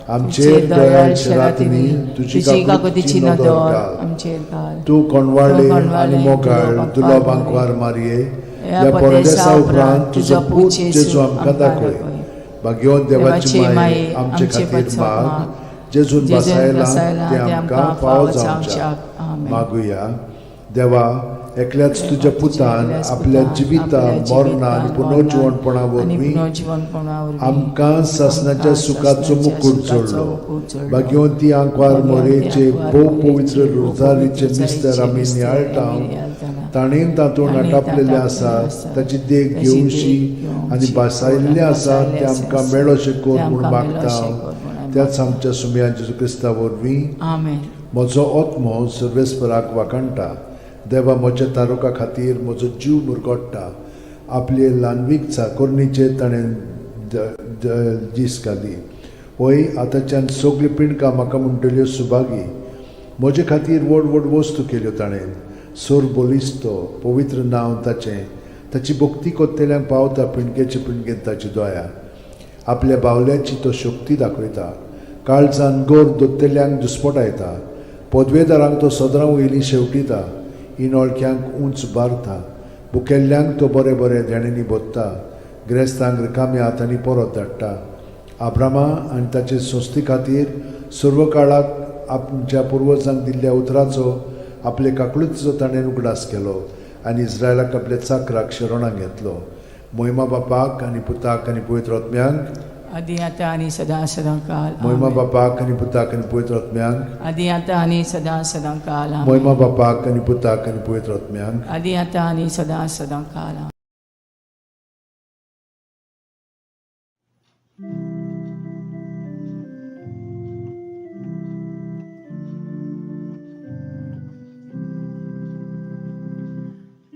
आमचेर दयाळ शेरातिनी तुजी काकुतीची नदर घाल.
आमचेर घाल.
तूं कोणवाळे
तूं कोणवाळे
आनी मोगाळ
तुलो
तुलो
बांकवार
बांकवार मारये,
ह्या
ह्या
परदेसा
परदेसा उपरांत तुजो पूत जेजू आमकां
आमकां
दाखय.
दाखय.
भाग्यवंत देवाची माये, आमचे
आमचे
खातीर
पासत
माग,
माग,
जेजून
जेजून
बसायला
बसायला
ते आमकां फावो जावच्याक.
आमेन.
मागुया. देवा, एकल्याच तुज्या पुतान
एकल्याच
आपल्या
पुतान
जिविता
आपल्या
मरणान
जिवितान,
पुनर्जिवणपणा
आनी
वरवीं
पुनर्जिवणपणा वरवीं
आमकां सासणाच्या
आमकां
सुखाचो
सासणाच्या
मुकूट
सुखाचो
जोडलो.
मुकूट जोडलो.
भाग्यवंती आंकवार
भाग्यवंती
मोरेचे
आंकवार
भोव
मोरेचे
पवित्र
भोव
रोजारीचे
पवित्र
मिस्तर आमी
रोजारीचे
नियाळटा,
मिस्तर आमी नियाळटाना,
ताणें तातूंत
ताणें
आटापलेलें
तातूंत
आसा,
आसा,
ताची देख
ताची देख
घेवशी
घेवशी
आनी भासायल्लें आसा
भासायल्लें
तें आमकां
आसा,
मेळोशें कर
तें
म्हूण
आमकां
मागता
मेळोशें कर म्हूण आमी
त्याच आमच्या सुमया जेजू क्रिस्ता वरवीं.
आमेन.
म्हजो आत्मो सर्वेस्पराक वाखाणटा. देवा म्हज्या तारुका खातीर म्हजो जीव मुरगोट्टा. आपले ल्हानवीक चाकोरणीचेर ताणें दीस घाली. वय आतांच्यान सगळीं पिंडकां म्हाका म्हणटल्यो सुभागी. म्हजे खातीर व्हड व्हड वस्तू केल्यो ताणें. सोर बलिस्तो पवित्र नांव ताचें. ताची भक्ती कोत्तेल्यांक पावता पिंडकेचे पिंडकेन ताची दया. आपल्या बावल्याची तो शक्ती दाखयता. काळजान गोर दोत्तेल्यांक दुस्पटायता. पदवेदारांक तो सदरां वयली शेवटिता. इनोळख्यांक उंच बारता. भुकेल्ल्यांक तो बरें बरें देण्यांनी भोत्ता. ग्रेस्तांक रिकाम्या हातांनी परत धाडटा. आब्रामा आनी ताचे संस्थे खातीर सर्व काळाक आमच्या पुर्वजांक दिल्ल्या उतराचो आपले काकळुतीचो ताणें उगडास केलो आनी इस्रायलाक आपल्या चाकराक शरणाक घेतलो. मोहिमा बापाक आनी पुताक आनी पवित्र आत्म्यांक.
आदी आतां आनी सदां सदां काल.
मोहिमा
आमेन.
बापाक आनी पुताक आनी पवित्र आत्म्यांक.
आदी आतां आनी सदां सदां काल. आमेन.
मोहिमा बापाक आनी पुताक आनी पवित्र आत्म्यांक.
आदी आतां आनी सदां सदां काल. आमेन.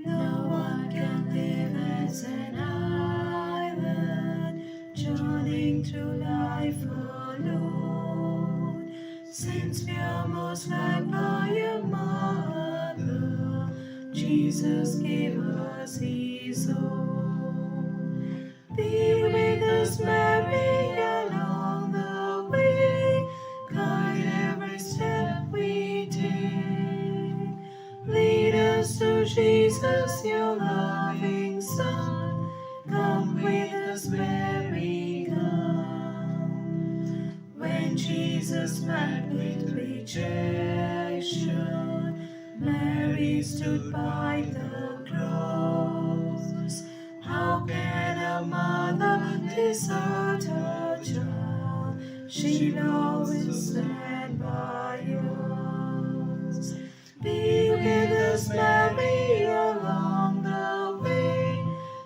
No one can live as an island, journeying through life alone. Since we are most loved by a mother, Jesus gave us His own. Be with us, Mary, along the way, guide every step we take. Lead us to Jesus, your loving Son. Come with us, Mary, come. When Jesus met with rejection, Mary stood by the cross. How can a mother desert her child? She'll always stand by us. Be with us, Mary, along the way.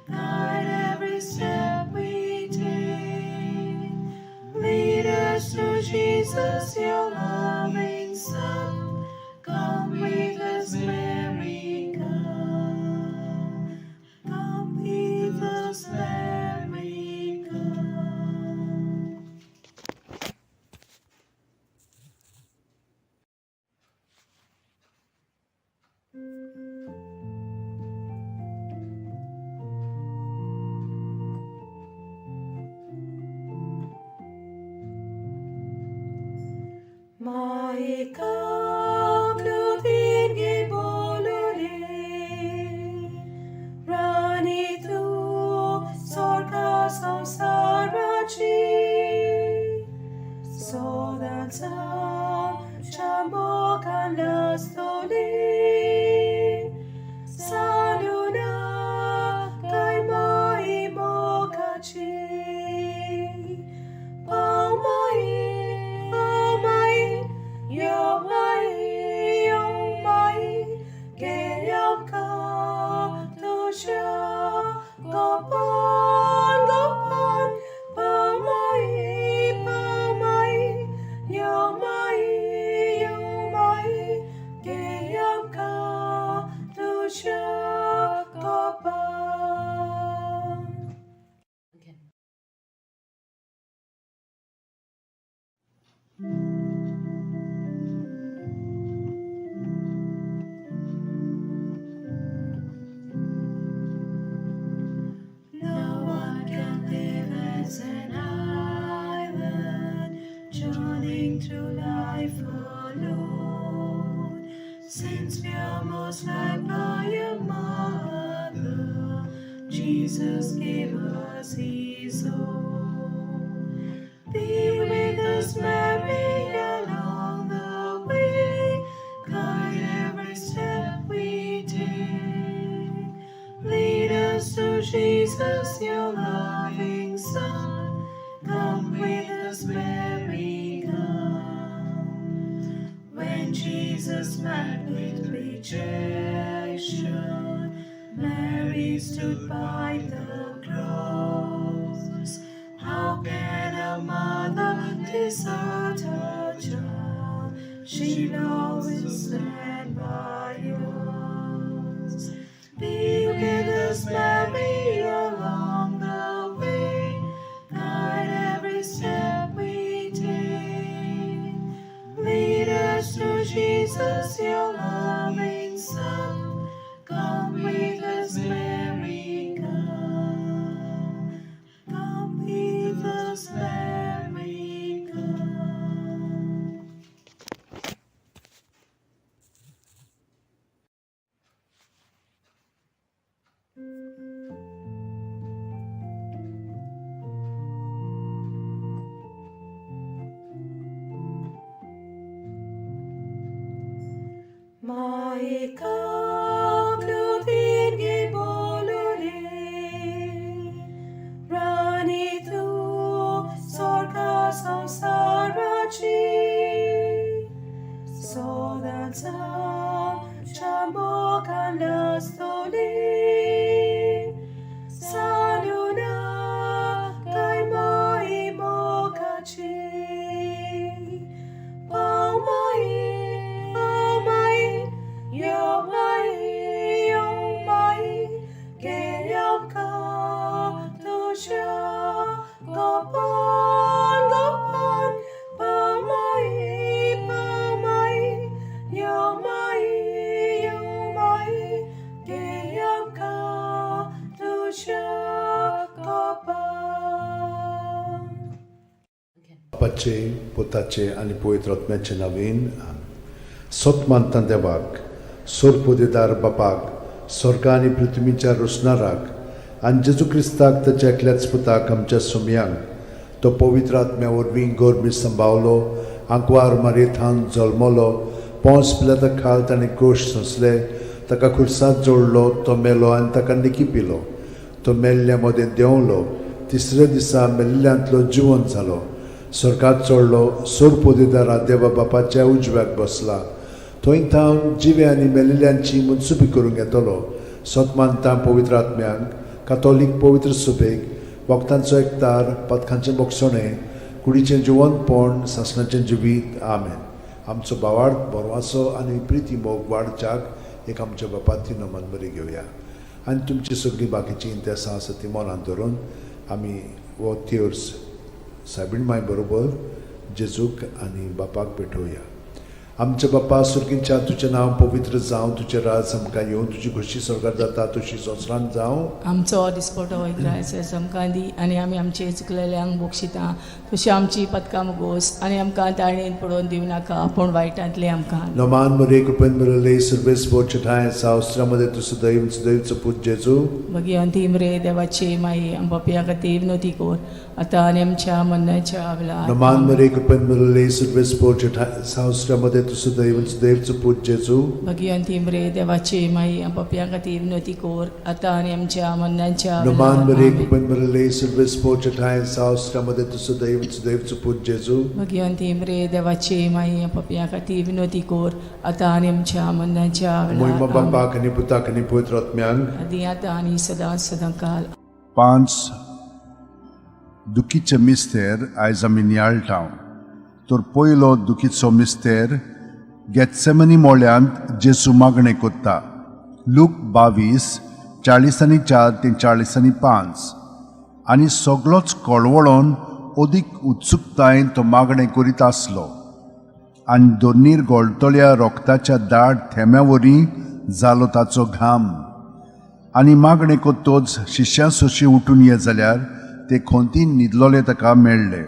Guide every step we take. Lead us to Jesus, your loving Son. Come with us, Mary, come. Come with us, Mary, come. Maika klutingi bolore, Rani tu sorka samsarachi, Sodansa chamokan lastoli, Saluna kai mai mokachi. Pau mai, pau mai, yo mai, yo mai, ke yam ka tu sha, go pan, go pan, pau mai, yo mai, ke yam ka tu sha, go pan. No one can live as an island, journeying through life alone. Since we are most loved by a mother, Jesus gave us His own. Be with us, Mary, along the way. Guide every step we take. Lead us to Jesus, your loving Son. Come with us, Mary, come. When Jesus met with rejection, Mary stood by the cross. How can a mother desert her child? She'll always stand by us. Be with us, Mary, along the way. Guide every step we take. Lead us to Jesus, your loving Son. Come with us, Mary, come. Come with us, Mary, come. Maikaklutirgi bolule, Rani tu sorka samsarachi, Sodansa chamokanastoli, Saluna kai mai mokachi. Pau mai, pau mai, yo mai, yo mai, ke yam ka tu sha, gopan, gopan, pau mai, yo mai, ke yam ka tu sha, gopan.
बापाचे पुताचे आनी पवित्र आत्म्याचे नवीन सत मानता देवाक सोरपोदेदार बापाक स्वर्ग आनी पृथ्वीच्या रोसणाराक आनी जेजू क्रिस्ताक ताच्या एकल्याच पुताक आमच्या सुमयांक तो पवित्र आत्म्या वरवीं गोरमी संभावलो आंकवार मारयेथान जल्मलो पोंस पिलाता खाल ताणें कोश सोंसले ताका खुर्सात जोडलो तो मेलो आनी ताका निकी पिलो तो मेल्ल्या मदें देंवलो तिसऱ्या दिसा मेल्ल्यांतलो जिवन जालो स्वर्गात चडलो सोरपोदेदारा देवा बापाच्या उजव्याक बसला थंय थावन जिवे आनी मेल्ल्यांची मनसुबी करूंक येतलो सत मानता पवित्र आत्म्यांक कातोलीक पवित्र सुबेक वखदांचो एकतार पथकांचें बोगसणें कुडीचें जिवनपण सासणाचें जिवीत. आमेन. आमचो भावार्थ बरवासो आनी प्रिती मोग वाडच्याक एक आमच्या बापाती नमन बरी घेवया आनी तुमची सगळीं बाकीचीं इंतेसां आसा ती मनांत धरून आमी हो तेर्स सायबीण माय बरोबर जेजूक आनी बापाक पेटोवया. आमच्या बापा सुर्गींच्या तुजें नांव पवित्र जावं, तुजें राज आमकां येवं, तुजी खोशी स्वर्गार जाता तशी संवसारांत जावं.
आमचो दिसपटो इग्रायस आमकां दी आनी आमी आमचे चुकलेल्यांक बक्षिता तशी आमची पदकां मुगोस आनी आमकां ताळणेन पडोवन दिवं नाका पूण वायटांतलें आमकां.
नमान मरे कृपेन बरले सर्वेस बोचठाय सावस्त्रामध्ये तूं सदैव सदैवचो पूत जेजू.
भगिवंती मरे देवाची माई आमच्या खातीर विनवती कर आतां आनी आमच्या मरणाच्या वेळार.
नमान मरे कृपेन बरले सर्वेस बोचठाय सावस्त्रामध्ये तूं सदैव सदैवचो पूत जेजू.
भगिवंती मरे देवाची माई आमच्या खातीर विनवती कर आतां आनी आमच्या मरणाच्या
नमान मरे
वेळार.
कृपेन बरले सर्वेस बोचठाय सावस्त्रामध्ये तूं सदैव सदैवचो पूत जेजू.
भगिवंती मरे देवाची माई आमच्या खातीर विनवती कर आतां आनी आमच्या मरणाच्या
मोहिमा
वेळार.
बापाक आनी पुताक आनी पवित्र आत्म्यांक.
आदी आतां आनी सदां सदां काल.
पांच दुखीचे मिस्तेर आयज आमी नियाळटा. तर पयलो दुखीचो मिस्तेर गेत्सेमनी मोळ्यांत जेसू मागणें कोत्ता. लूक 22 44 ते 45. आनी सगलोच कळवळोन अदीक उत्सुकतायेन तो मागणें करीत आसलो आनी दोनीर गोळटल्या रोगताच्या दाट थेंब्या वरी जालो ताचो घाम. आनी मागणें कोत्तोच शिश्यां सोशी उठून ये जाल्यार ते खोंतीन न्हिदलोले ताका मेळ्ळे.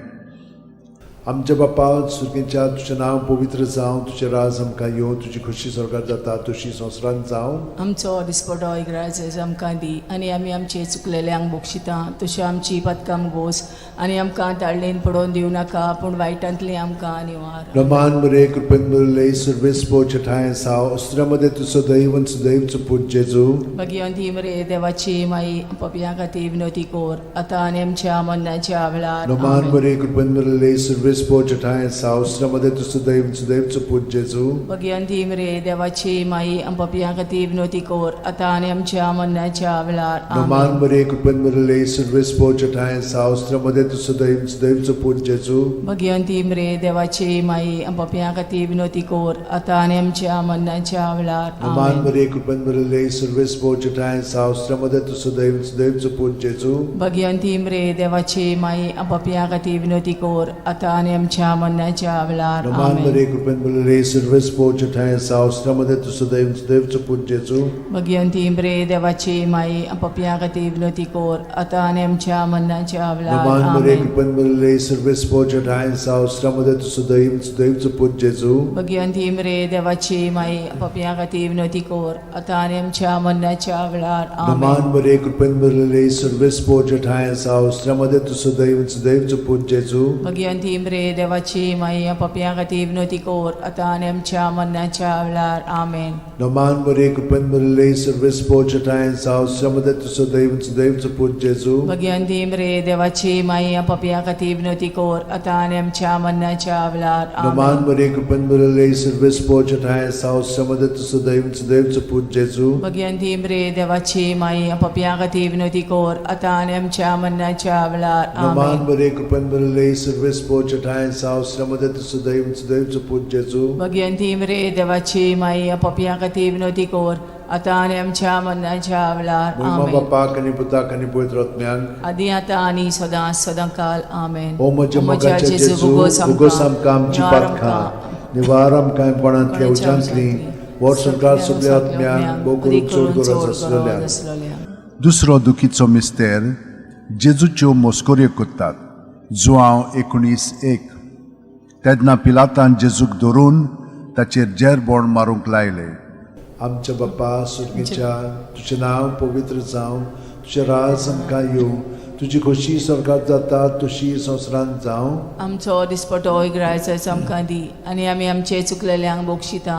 आमच्या बापा सुर्गीच्या तुजें नांव पवित्र जावं, तुजें राज आमकां येवं, तुजी खोशी स्वर्गार जाता तशी संवसारांत जावं.
आमचो दिसपटो इग्राज आमकां दी आनी आमी आमचे चुकलेल्यांक बक्षिता तशी आमची पदकां मुगोस आनी आमकां ताळणेन पडोवन दिवं नाका पूण वायटांतलें आमकां निवार.
रमान मरे कृपेन बरले सर्वेस पोचठाय साव अस्त्रामध्ये तूं सदैव आनी सदैवचो पूत जेजू.
भगिवंती मरे देवाची माई पपया खातीर विनवती कर आतां आनी आमच्या मरणाच्या वेळार.
रमान
आमेन.
मरे कृपेन बरले सर्वेस सुर्वेस्पोच्या ठांय सावस्र मध्ये तूं सुदैव सुदैवचो पूत जेजू.
भगिवंती मरे देवाची माई, आमच्या खातीर विनवती कर आतां आनी आमच्या मरणाच्या वेळार.
नमान
आमेन.
मरे कृपेन भरिल्ले, सुर्वेस्पोच्या ठांय सावस्र मध्ये तूं सुदैव सुदैवचो पूत जेजू.
भगिवंती मरे देवाची माई, आमच्या खातीर विनवती कर आतां आनी आमच्या मरणाच्या वेळार.
नमान
आमेन.
मरे कृपेन भरिल्ले, सुर्वेस्पोच्या ठांय सावस्र मध्ये तूं सुदैव सुदैवचो पूत जेजू.
भगिवंती मरे देवाची माई, आमच्या खातीर विनवती कर आतां आनी आमच्या मरणाच्या वेळार.
नमान
आमेन.
मरे कृपेन भरिल्ले, सुर्वेस्पोच्या ठांय सावस्र मध्ये तूं सुदैव सुदैवचो पूत जेजू.
भगिवंती मरे देवाची माई, आमच्या खातीर विनवती कर आतां आनी आमच्या मरणाच्या वेळार.
नमान मरे
आमेन.
कृपेन भरिल्ले, सुर्वेस्पोच्या ठांय सावस्र मध्ये तूं सुदैव सुदैवचो पूत जेजू.
भगिवंती मरे देवाची माई, पापयां खातीर विनवती कर आतां आनी आमच्या मरणाच्या वेळार.
नमान
आमेन.
मरे कृपेन भरिल्ले, सुर्वेस्पोच्या ठांय सावस्र मध्ये तूं सुदैव सुदैवचो पूत जेजू.
भगिवंती मरे देवाची माई, पापयां खातीर विनवती कर आतां आनी आमच्या मरणाच्या वेळार. आमेन.
नमान मरे कृपेन भरिल्ले, सुर्वेस्पोच्या ठांय सावस्र मध्ये तूं सुदैव सुदैवचो पूत जेजू.
भगिवंती मरे देवाची माई, पापयां खातीर विनवती कर आतां आनी आमच्या मरणाच्या वेळार.
नमान
आमेन.
मरे कृपेन भरिल्ले, सुर्वेस्पोच्या ठांय सावस्र मध्ये तूं सुदैव सुदैवचो पूत जेजू.
भगिवंती मरे देवाची माई, पापयां खातीर विनवती कर आतां आनी आमच्या मरणाच्या वेळार.
नमान
आमेन.
मरे कृपेन भरिल्ले, सुर्वेस्पोच्या ठांय सावस्र मध्ये तूं सुदैव सुदैवचो पूत जेजू.
भगिवंती मरे देवाची माई, पापयां खातीर विनवती कर आतां आनी आमच्या मरणाच्या वेळार.
महिमा
आमेन.
बापाक आनी पुताक आनी पवित्र आत्म्याक.
आदी आतां आनी सदां सदां काल. आमेन.
ओ म्हज्या मोगाच्या जेजू, उगोस आमकां आमची पातकां, निवार आमकां कोणांतल्या उज्यांतली, वर्स संवसार सगल्या आत्म्यांक, भोव करून चड गरज आसलेल्या.
दुसरो दुखीचो मिस्तेर जेजूच्यो मस्कऱ्यो करतात. जुआंव 19:1. तेन्ना पिलातान जेजूक धरून ताचेर जेरबोण मारूंक लायले.
आमच्या बाप्पा सुर्गीच्या, तुजें नांव पवित्र जावं, तुजें राज आमकां येवं, तुजी खोशी स्वर्गात जाता तशी संवसारांत जावं.
आमचो दिसपटो इगरायचो आमकां दी आनी आमी आमचे चुकलेल्यांक बक्षिता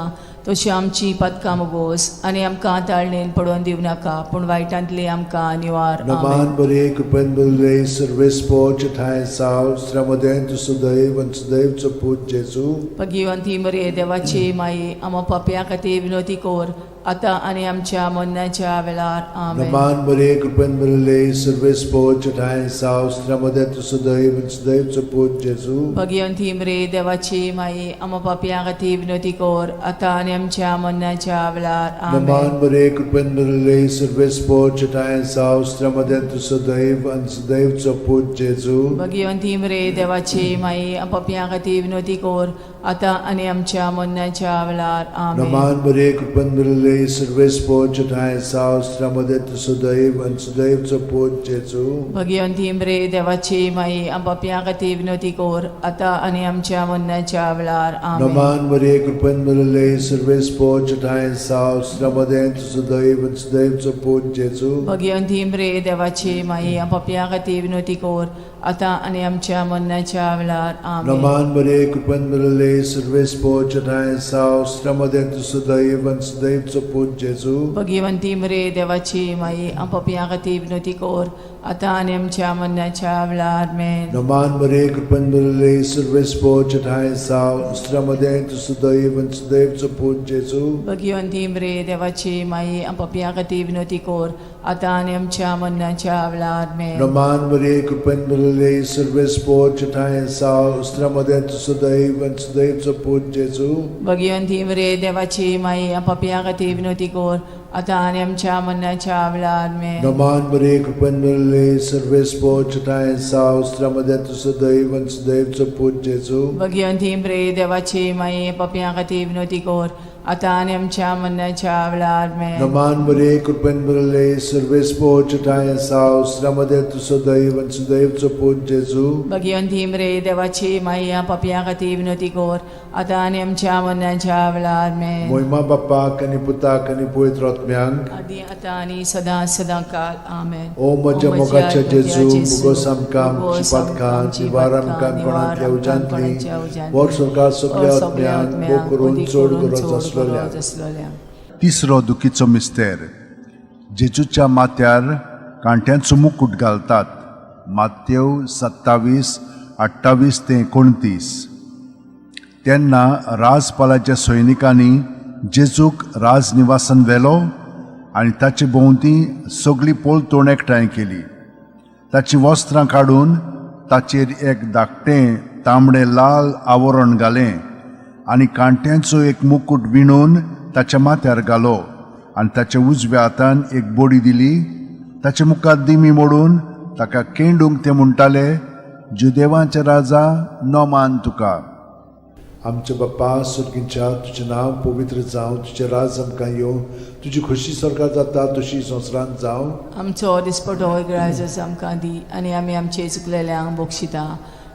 तशी आमची पातकां बोस आनी आमकां ताळणेन पडोवन दिवं नाका, पूण वायटांतली आमकां निवार.
नमान
आमेन.
बरे कृपेन भरिल्ले, सर्वेस्पोच ठांय साव श्रमदें तूं सुदैव आनी सुदैवचो पूत जेजू.
भगिवंती मरे देवाची माई, आमा पापयां खातीर विनवती कर आतां आनी आमच्या मरणाच्या वेळार. आमेन.
नमान बरे कृपेन भरिल्ले, सर्वेस्पोच ठांय साव श्रमदें तूं सुदैव आनी सुदैवचो पूत जेजू.
भगिवंती मरे देवाची माई, आमा पापयां खातीर विनवती कर आतां आनी आमच्या मरणाच्या वेळार. आमेन.
नमान बरे कृपेन भरिल्ले, सर्वेस्पोच ठांय साव श्रमदें तूं सुदैव आनी सुदैवचो पूत जेजू.
भगिवंती मरे देवाची माई, पापयां खातीर विनवती कर आतां आनी आमच्या मरणाच्या वेळार. आमेन.
नमान बरे कृपेन भरिल्ले, सर्वेस्पोच ठांय साव श्रमदें तूं सुदैव आनी सुदैवचो पूत जेजू.
भगिवंती मरे देवाची माई, पापयां खातीर विनवती कर आतां आनी आमच्या मरणाच्या वेळार. आमेन.
नमान मरे कृपेन भरिल्ले, सर्वेस्पोच ठांय साव श्रमदें तूं सुदैव आनी सुदैवचो पूत जेजू.
भगिवंती मरे देवाची माई, पापयां खातीर विनवती कर आतां आनी आमच्या मरणाच्या वेळार. आमेन.
नमान मरे कृपेन भरिल्ले, सर्वेस्पोच ठांय साव श्रमदें तूं सुदैव आनी सुदैवचो पूत जेजू.
भगिवंती मरे देवाची माई, पापयां खातीर विनवती कर आतां आनी आमच्या मरणाच्या वेळार. आमेन.
नमान मरे कृपेन भरिल्ले, सर्वेस्पोच ठांय साव श्रमदें तूं सुदैव आनी सुदैवचो पूत जेजू.
भगिवंती मरे देवाची माई, पापयां खातीर विनवती कर आतां आनी आमच्या मरणाच्या वेळार. आमेन.
नमान मरे कृपेन भरिल्ले, सर्वेस्पोच ठांय साव श्रमदें तूं सुदैव आनी सुदैवचो पूत जेजू.
भगिवंती मरे देवाची माई, पापयां खातीर विनवती कर आतां आनी आमच्या मरणाच्या वेळार. आमेन.
नमान मरे कृपेन भरिल्ले, सर्वेस्पोच ठांय साव श्रमदें तूं सुदैव आनी सुदैवचो पूत जेजू.
भगिवंती मरे देवाची माई, पापयां खातीर विनवती कर आतां आनी आमच्या मरणाच्या वेळार. आमेन.
नमान मरे कृपेन भरिल्ले, सर्वेस्पोच ठांय साव श्रमदें तूं सुदैव आनी सुदैवचो पूत जेजू.
भगिवंती मरे देवाची माई, पापयां खातीर विनवती कर आतां आनी आमच्या मरणाच्या वेळार. आमेन.
मोहिमा बाप्पाक आनी पुताक आनी पवित्र आत्म्यांक.
आदी आतां आनी सदां सदां काल. आमेन.
ओ म्हज्या मोगाच्या जेजू, मुगोस आमकां आमची पातकां, निवार आमकां कोणांतल्या उज्यांतली, वर सरकार सगल्या आत्म्यांक, भोव करून चड गरज आसलेल्या.
आसलेल्या.
तिसरो दुखीचो मिस्तेर जेजूच्या माथ्यार कांट्यांचो मुकूट घालतात. मात्यव 27 अठ्ठावीस ते 29. तेन्ना राजपालाच्या सैनिकांनी जेजूक राजनिवासान व्हेलो आनी ताचे भोंवती सगळी पोलतोण एकठांय केली. ताचीं वस्त्रां काडून ताचेर एक धाकटें तांबडें लाल आवरण घालें आनी कांट्यांचो एक मुकूट विणून ताच्या माथ्यार घालो आनी ताच्या उजव्या हातान एक बडी दिली. ताचे मुखार दिमी मोडून ताका केंडूंक ते म्हणटाले, जुदेवांचे राजा, नोमान तुका.
आमच्या बाप्पा सुर्गींच्या, तुजें नांव पवित्र जावं, तुजें राज आमकां येवं, तुजी खोशी सरकार जाता तशी संवसारांत जावं.
आमचो दिसपटो ग्रायजस आमकां दी आनी आमी आमचे चुकलेल्यांक बक्षिता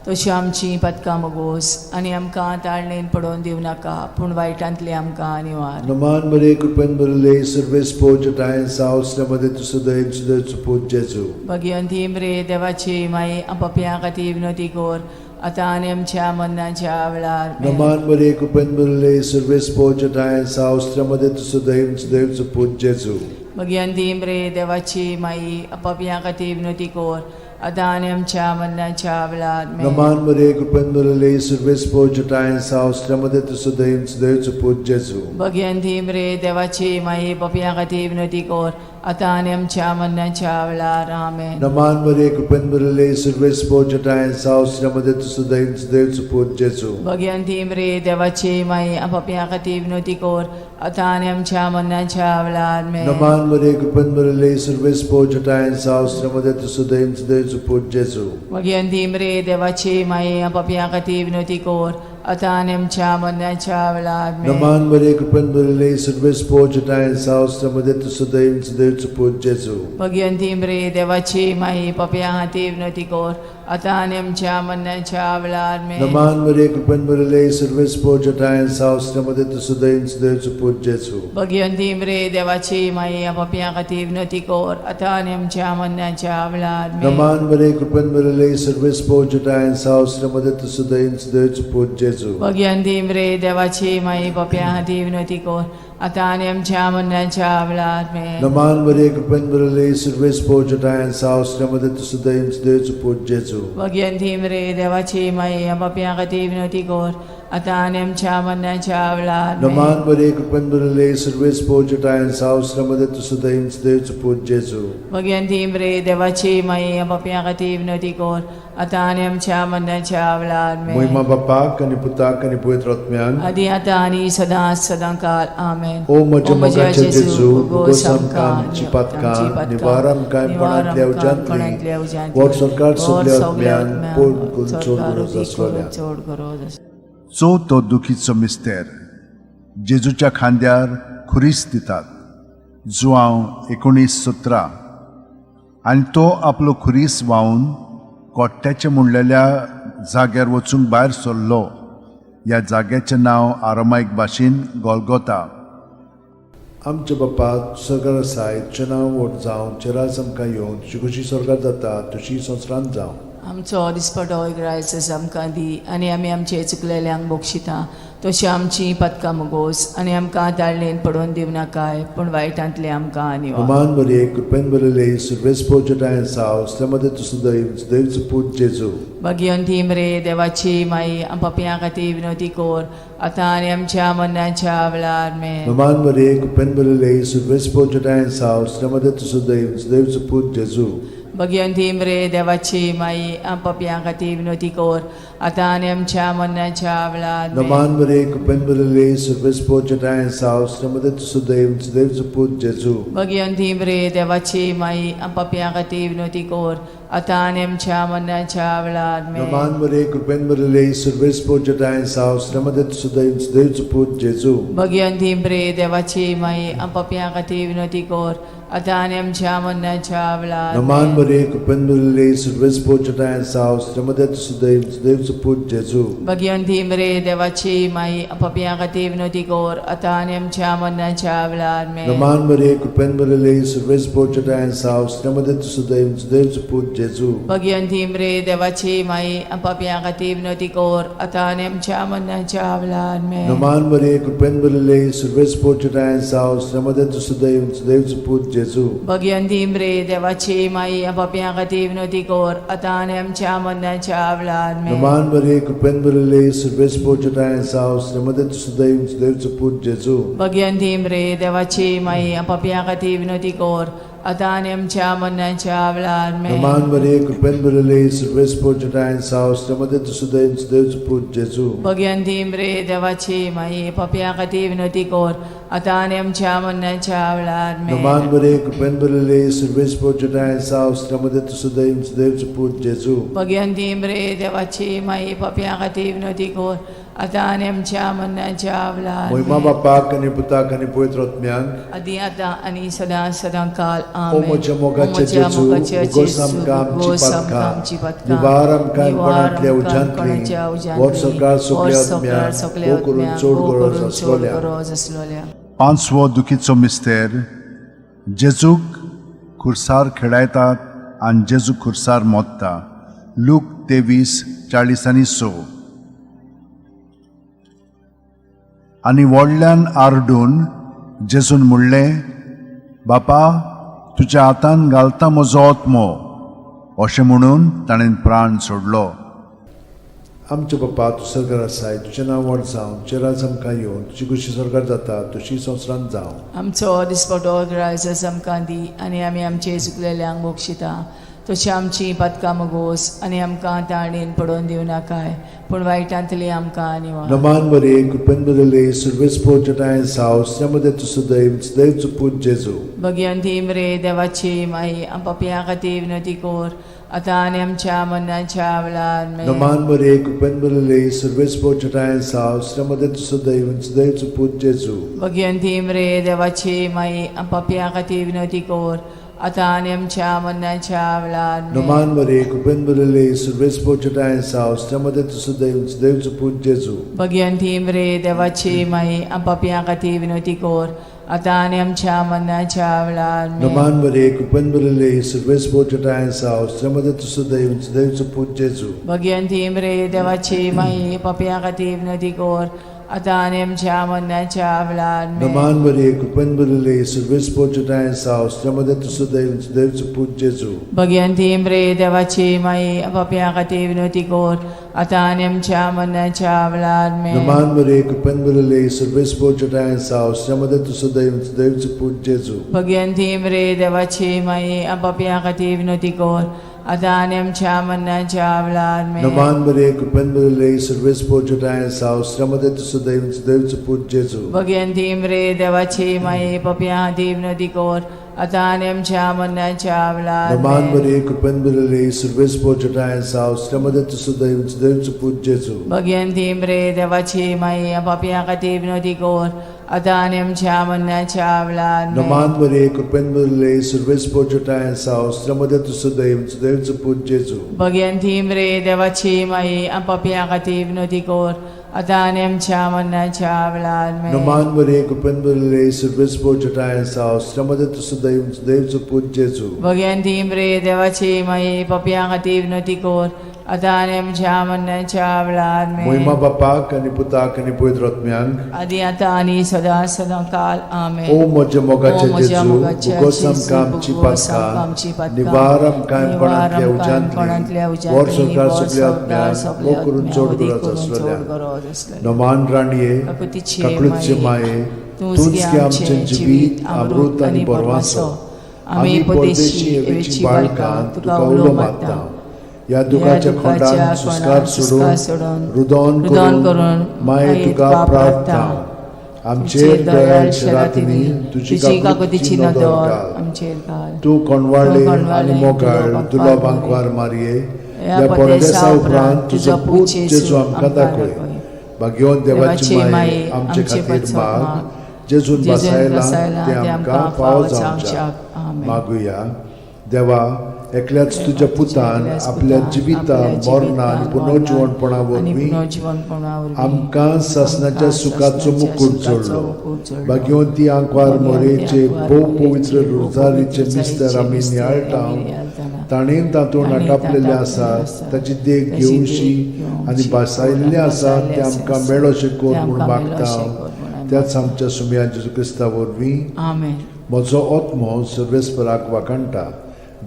तशी आमची पदकां मगोस आनी आमकां ताळणेन पडोवन दिवं नाका पूण वायटांतली आमकां निवार.
नमान मरे, कृपेन भरिल्ले, सर्वेस पोजटाय सावसल्यामध्ये तूं सदैव सदैव पूत जेजू.
भगिवंती मरे देवाची माई, पापयां खातीर विनोती कर आतां आनी आमच्या मरणाच्या वेळार.
नमान मरे, कृपेन भरिल्ले, सर्वेस पोजटाय सावसल्यामध्ये तूं सदैव सदैव पूत जेजू.
भगिवंती मरे देवाची माई, पापयां खातीर विनोती कर आतां आनी आमच्या मरणाच्या वेळार.
नमान मरे, कृपेन भरिल्ले, सर्वेस पोजटाय सावसल्यामध्ये तूं सदैव सदैव पूत जेजू.
भगिवंती मरे देवाची माई, पापयां खातीर विनोती कर आतां आनी आमच्या मरणाच्या वेळार. आमेन.
नमान मरे, कृपेन भरिल्ले, सर्वेस पोजटाय सावसल्यामध्ये तूं सदैव सदैव पूत जेजू.
भगिवंती मरे देवाची माई, पापयां खातीर विनोती कर आतां आनी आमच्या मरणाच्या वेळार.
नमान मरे, कृपेन भरिल्ले, सर्वेस पोजटाय सावसल्यामध्ये तूं सदैव सदैव पूत जेजू.
भगिवंती मरे देवाची माई, पापयां खातीर विनोती कर आतां आनी आमच्या मरणाच्या वेळार.
नमान मरे, कृपेन भरिल्ले, सर्वेस पोजटाय सावसल्यामध्ये तूं सदैव सदैव पूत जेजू.
भगिवंती मरे देवाची माई, पापयां खातीर विनोती कर आतां आनी आमच्या मरणाच्या वेळार.
नमान मरे, कृपेन भरिल्ले, सर्वेस पोजटाय सावसल्यामध्ये तूं सदैव सदैव पूत जेजू.
भगिवंती मरे देवाची माई, पापयां खातीर विनोती कर आतां आनी आमच्या मरणाच्या वेळार.
नमान मरे, कृपेन भरिल्ले, सर्वेस पोजटाय सावसल्यामध्ये तूं सदैव सदैव पूत जेजू.
भगिवंती मरे देवाची माई, पापयां खातीर विनोती कर आतां आनी आमच्या मरणाच्या वेळार.
नमान मरे, कृपेन भरिल्ले, सर्वेस पोजटाय सावसल्यामध्ये तूं सदैव सदैव पूत जेजू.
भगिवंती मरे देवाची माई, पापयां खातीर विनोती कर आतां आनी आमच्या मरणाच्या वेळार.
नमान मरे, कृपेन भरिल्ले, सर्वेस पोजटाय सावसल्यामध्ये तूं सदैव सदैव पूत जेजू.
भगिवंती मरे देवाची माई, पापयां खातीर विनोती कर आतां आनी आमच्या मरणाच्या वेळार.
महिमा बापाक आनी पुताक आनी पवित्र आत्म्याक.
आदी आतां आनी सदां सदां काल. आमेन.
ओ म्हज्या मोगाचे जेजू, भोगोस आमकां आमची पातकां, निवार आमकां कोणांतल्या उज्यांतली, वर सरकार सगल्या आत्म्यान पोड करून चड गरज आसलोल्या.
चड गरज आसलोल्या.
चवथो दुखीचो मिस्तेर. जेजूच्या खांद्यार खुरीस दितात. जुआंव 19:17. आनी तो आपलो खुरीस व्हांवन कोट्ट्याच्या म्हणलेल्या जाग्यार वचूंक भायर सरलो. ह्या जाग्याचें नांव आरामायक भाशेन गोलगोता.
आमच्या बापा सरकार आसाय, तुजें नांव व्हड जावं, तुजें राज आमकां येवं, तुजी खोशी सरकार जाता तशी संवसारांत जावं.
आमचो दिसपटो ग्रायसस आमकां दी आनी आमी आमचे चुकलेल्यांक बक्षिता तशी आमची पदकां मुगोस आनी आमकां ताळणेन पडोवन दिवं नाकाय पूण वायटांतले आमकां निवार.
नमान मरे, कृपेन भरिल्ले, सर्वेस पोजटाय सावसल्यामध्ये तूं सदैव सदैव पूत जेजू.
भगिवंती मरे देवाची माई, पापयां खातीर विनोती कर आतां आनी आमच्या मरणाच्या वेळार. मे.
नमान मरे, कृपेन भरिल्ले, सर्वेस पोजटाय सावसल्यामध्ये तूं सदैव सदैव पूत जेजू.
भगिवंती मरे देवाची माई, पापयां खातीर विनोती कर आतां आनी आमच्या मरणाच्या वेळार.
नमान मरे, कृपेन भरिल्ले, सर्वेस पोजटाय सावसल्यामध्ये तूं सदैव सदैव पूत जेजू.
भगिवंती मरे देवाची माई, पापयां खातीर विनोती कर आतां आनी आमच्या मरणाच्या वेळार.
नमान मरे, कृपेन भरिल्ले, सर्वेस पोजटाय सावसल्यामध्ये तूं सदैव सदैव पूत जेजू.
भगिवंती मरे देवाची माई, पापयां खातीर विनोती कर आतां आनी आमच्या मरणाच्या वेळार.
नमान मरे, कृपेन भरिल्ले, सर्वेस पोजटाय सावसल्यामध्ये तूं सदैव सदैव पूत जेजू.
भगिवंती मरे देवाची माई, पापयां खातीर विनोती कर आतां आनी आमच्या मरणाच्या वेळार.
नमान मरे, कृपेन भरिल्ले, सर्वेस पोजटाय सावसल्यामध्ये तूं सदैव सदैव पूत जेजू.
भगिवंती मरे देवाची माई, पापयां खातीर विनवती कर आतां आनी आमच्या मरणाच्या वेळार. आमेन.
नमान मरिये, कृपेन भरिल्ले, सुर्वेस पोचटाय जावं, श्रीमदेचो सुदैव सुदैवचो पूत जेजू.
भगिवंती मरे देवाची माई, पापयां खातीर विनवती कर आतां आनी आमच्या मरणाच्या वेळार. आमेन.
नमान मरिये, कृपेन भरिल्ले, सुर्वेस पोचटाय जावं, श्रीमदेचो सुदैव सुदैवचो पूत जेजू.
भगिवंती मरे देवाची माई, पापयां खातीर विनवती कर आतां आनी आमच्या मरणाच्या वेळार. आमेन.
नमान मरिये, कृपेन भरिल्ले, सुर्वेस पोचटाय जावं, श्रीमदेचो सुदैव सुदैवचो पूत जेजू.
भगिवंती मरे देवाची माई, पापयां खातीर विनवती कर आतां आनी आमच्या मरणाच्या वेळार. आमेन.
नमान मरिये, कृपेन भरिल्ले, सुर्वेस पोचटाय जावं, श्रीमदेचो सुदैव सुदैवचो पूत जेजू.
भगिवंती मरे देवाची माई, पापयां खातीर विनवती कर आतां आनी आमच्या मरणाच्या वेळार.
मोहिमा
आमेन.
बापाक आनी पुताक आनी पवित्र आत्म्याक.
आदी आतां आनी सदां सदां काल.
ओ
आमेन.
म्हज्या मोगाचे
ओ म्हज्या
जेजू,
मोगाचे
उगोस
जेजू,
आमकां आमची
उगोस आमकां
पातकां,
आमची पातकां,
निवार आमकां
निवार
कोणांतल्या
आमकां
उज्यांतली,
कोणाच्या उज्यांतली,
व्हड सरकार सगल्या
व्हड सरकार
आत्म्यांक,
सगल्या
भोव करून
आत्म्यांक,
चड
भोव
गरज
करून चड
आसलोल्या.
गरज आसलोल्या.
पांचवो दुखीचो मिस्तेर, जेजूक खुर्सार खेळायतात आनी जेजू खुर्सार मोत्ता. लूक 23:46. आनी व्हडल्यान आरडून जेजून म्हणलें, बापा, तुज्या हातान घालता म्हजो आत्मो. अशें म्हणून ताणें प्राण सोडलो.
आमच्या बापा, तूं सरकार आसाय, तुजें नांव व्हड जावं, तुजें राज आमकां येवन, तुजी खुशी सरकार जाता तशी संवसारांत जावं.
आमचो दिसपटो ग्रायस आमकां दी आनी आमी आमचे चुकलेल्यांक बक्षिता तशी आमची पातकां मगोस आनी आमकां ताणेन पडोवन दिवं नाकाय, पूण वायटांतली आमकां निवार.
नमान मरिये, कृपेन भरिल्ले, सुर्वेस पोचटाय जावं, श्रीमदेचो सुदैव सुदैवचो पूत जेजू.
भगिवंती मरे देवाची माई, पापयां खातीर विनवती कर आतां आनी आमच्या मरणाच्या वेळार. आमेन.
नमान मरिये, कृपेन भरिल्ले, सुर्वेस पोचटाय जावं, श्रीमदेचो सुदैव सुदैवचो पूत जेजू.
भगिवंती मरे देवाची माई, पापयां खातीर विनवती कर आतां आनी आमच्या मरणाच्या वेळार. आमेन.
नमान मरिये, कृपेन भरिल्ले, सुर्वेस पोचटाय जावं, श्रीमदेचो सुदैव सुदैवचो पूत जेजू.
भगिवंती मरे देवाची माई, पापयां खातीर विनवती कर आतां आनी आमच्या मरणाच्या वेळार. आमेन.
नमान मरिये, कृपेन भरिल्ले, सुर्वेस पोचटाय जावं, श्रीमदेचो सुदैव सुदैवचो पूत जेजू.
भगिवंती मरे देवाची माई, पापयां खातीर विनवती कर आतां आनी आमच्या मरणाच्या वेळार. आमेन.
नमान मरिये, कृपेन भरिल्ले, सुर्वेस पोचटाय जावं, श्रीमदेचो सुदैव सुदैवचो पूत जेजू.
भगिवंती मरे देवाची माई, पापयां खातीर विनवती कर आतां आनी आमच्या मरणाच्या वेळार. आमेन.
नमान मरिये, कृपेन भरिल्ले, सुर्वेस पोचटाय जावं, श्रीमदेचो सुदैव सुदैवचो पूत जेजू.
भगिवंती मरे देवाची माई, पापयां खातीर विनवती कर आतां आनी आमच्या मरणाच्या वेळार. आमेन.
नमान मरिये, कृपेन भरिल्ले, सुर्वेस पोचटाय जावं, श्रीमदेचो सुदैव सुदैवचो पूत जेजू.
भगिवंती मरे देवाची माई, पापयां खातीर विनवती कर आतां आनी आमच्या मरणाच्या वेळार.
नमान
आमेन.
मरिये, कृपेन भरिल्ले, सुर्वेस पोचटाय जावं, श्रीमदेचो सुदैव सुदैवचो पूत जेजू.
भगिवंती मरे देवाची माई, पापयां खातीर विनवती कर आतां आनी आमच्या मरणाच्या वेळार. आमेन.
नमान मरिये, कृपेन भरिल्ले, सुर्वेस पोचटाय जावं, श्रीमदेचो सुदैव सुदैवचो पूत जेजू.
भगिवंती मरे देवाची माई, पापयां खातीर विनवती कर आतां आनी आमच्या मरणाच्या वेळार. आमेन.
नमान मरिये, कृपेन भरिल्ले, सुर्वेस पोचटाय जावं, श्रीमदेचो सुदैव सुदैवचो पूत जेजू.
भगिवंती मरे देवाची माई, पापयां खातीर विनवती कर आतां आनी आमच्या मरणाच्या वेळार. आमेन.
मोहिमा बापाक आनी पुताक आनी पवित्र आत्म्यांक.
आदी आतां आनी सदां सदां काल. आमेन.
ओ म्हज्या मोगाचे
ओ म्हज्या
जेजू,
मोगाचे
उगोस
जेजू,
आमकां आमची
उगोस आमकां
पातकां,
आमची पातकां,
निवार आमकां
निवार
कोणांतल्या
आमकां कोणांतल्या
उज्यांतली,
उज्यांतली,
व्हड सरकार
व्हड
सगल्या
सरकार
आत्म्यांक,
सगल्या
भोव करून
आत्म्यांक,
चड
वदी
गरज
करून चड
आसलेल्या.
गरज आसलेल्या.
नमान राणये,
काकुतीचे
काकळूतचे माये,
तूंच
तूंच
गे
गे
आमचें
आमचें
जिवीत, अमृत आनी बरवासो. आमी परदेशी एवेची बाळकां तुका उलो मारता.
ह्या दुखाच्या खोंडान सुस्कार सोडून, रुदोन
रुदोन
करून
करून
माये तुका प्रार्थना. आमचेर दयाळ शेरातिनी तुजी काकुतीची नदर घाल.
आमचेर घाल.
तूं कोणवाळे
तूं कोणवाळे
आनी मोगाळ
तुलो
तुलो
बांकवार
बांकवार मारये,
ह्या
ह्या
परदेसा
परदेसा उपरांत तुजो पूत जेजू आमकां दाखय. भाग्यवंत देवाची माये, आमचे खातीर माग, जेजून
जेजून
बसायला
बसायला
ते आमकां फावो जावच्याक.
आमेन.
मागुया. देवा, एकल्याच तुज्या पुतान आपल्या जिवितान मरणान पुनर्जिवणपणा वरवीं आमकां सासणाच्या सुखाचो मुकूट जोडलो. भाग्यवंती आंकवार मोरेचे भोव पवित्र रोजारीचे मिस्तर आमी नियाळटा, ताणें तातूंत आटापलेलें आसा ताची देख घेवशी आनी भासायल्लें आसा तें आमकां मेळोशें कर म्हूण मागता त्याच आमच्या सुमया जेजू क्रिस्ता वरवीं.
आमेन.
म्हजो आत्मो सर्वेस्पराक वाखाणटा.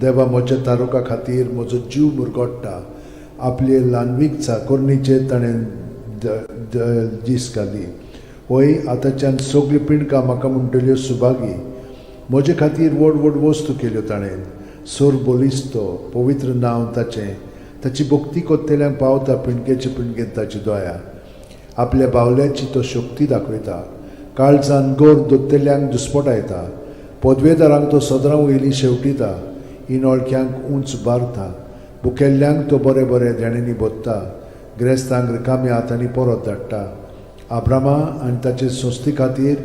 देवा म्हज्या तारुका खातीर म्हजो जीव मुरगोट्टा. आपले ल्हानवीक चाकोरणीचेर ताणें दीस घाली. हय, आतांच्यान सगळीं पिंडकां म्हाका म्हणटल्यो सुभागी. म्हजे खातीर व्हड व्हड वस्तू केल्यो ताणें. सोर बलिस्तो पवित्र नांव ताचें. ताची भक्ती कोत्तेल्यांक पावता पिंडकेचे पिंडकेंत ताची दया. आपल्या बावल्याची तो शक्ती दाखयता. काळजान गोर दोत्तेल्यांक दुस्पटायता. पदवेदारांक तो सदरां वयली शेवटिता. इनोळख्यांक उंच बारता. भुकेल्ल्यांक तो बरे बरे देण्यांनी भोत्ता. ग्रेस्तांक रिकाम्या हातांनी परत धाडटा. आब्रामा आनी ताचे संस्थे खातीर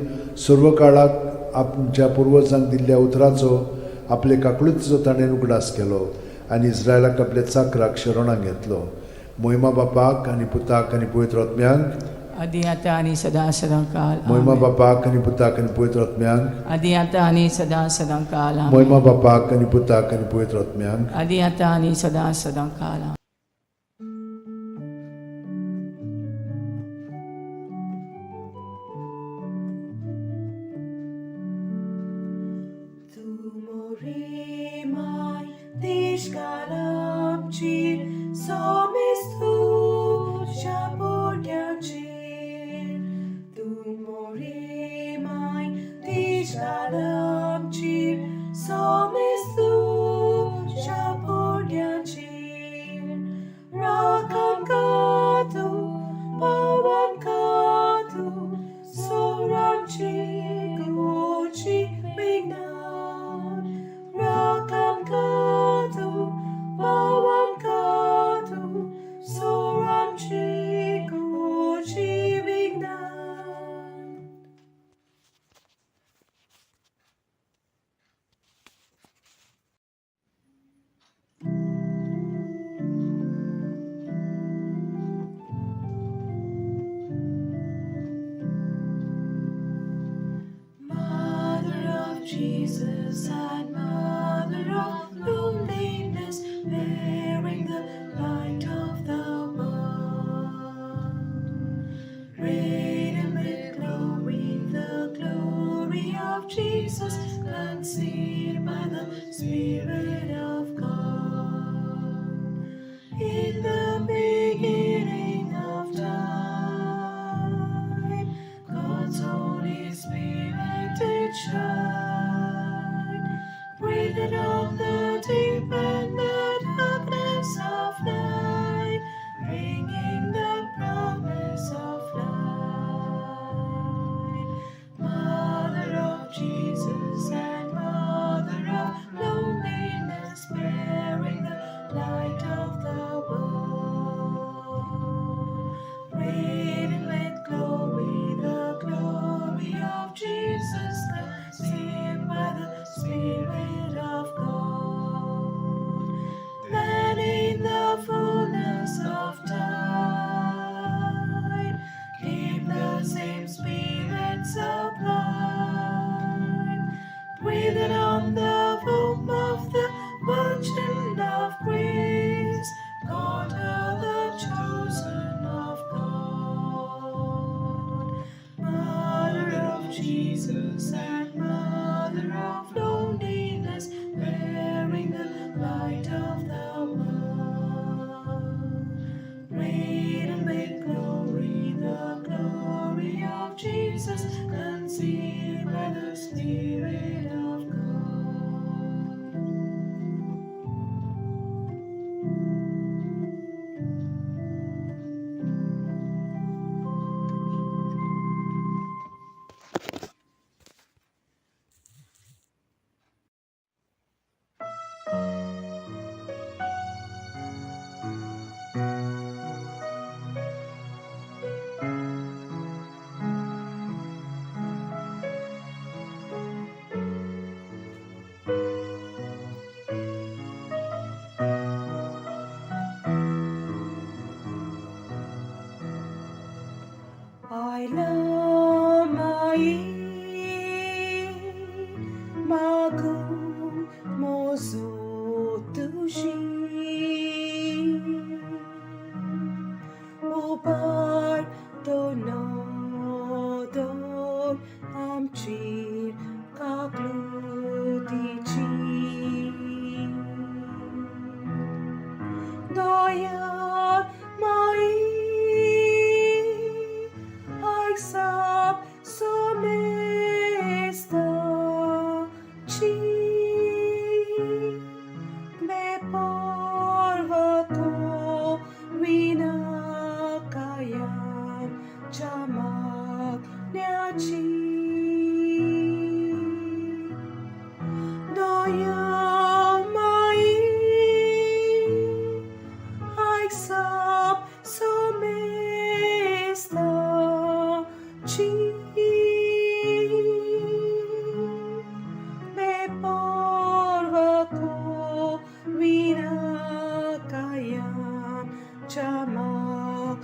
सर्व काळाक आमच्या पुर्वजांक दिल्ल्या उतराचो आपले काकळुतीचो ताणें उगडास केलो आनी इस्रायलाक आपल्या चाकराक शरणाक घेतलो. मोहिमा बापाक आनी पुताक आनी पवित्र आत्म्यांक,
आदी आतां आनी सदां सदां काल.
मोहिमा
आमेन.
बापाक आनी पुताक आनी पवित्र आत्म्यांक,
आदी आतां आनी सदां सदां काल. आमेन.
मोहिमा बापाक आनी पुताक आनी पवित्र आत्म्यांक,
आदी आतां आनी सदां सदां काल. आमेन.
Tu morimai tishkalamchir somistu chapuryanchir. Tu morimai tishkalamchir somistu chapuryanchir. Rakam katu pawan katu soramchi gochi vignan. Rakam katu pawan katu soramchi gochi vignan. Mother of Jesus and Mother of loneliness, bearing the light of the world. Radiant with glory, the glory of Jesus, conceived by the Spirit of God. In the beginning of time, God's Holy Spirit did shine Doyan mai Aik sap somestaci Beporva ko vinakayam chamaknyachi Doyamai Aik sap somestaci Beporva ko vinakayam chamaknyachi.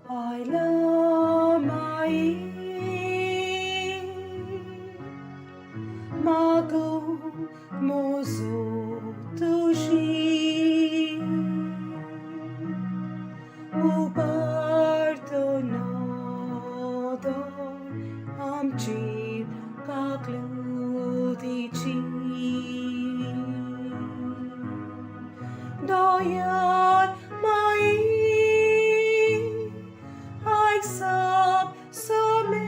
I love my Mago mozo tuji Uparto nodor amchi kakludichi Doyan mai Aik sap somestaci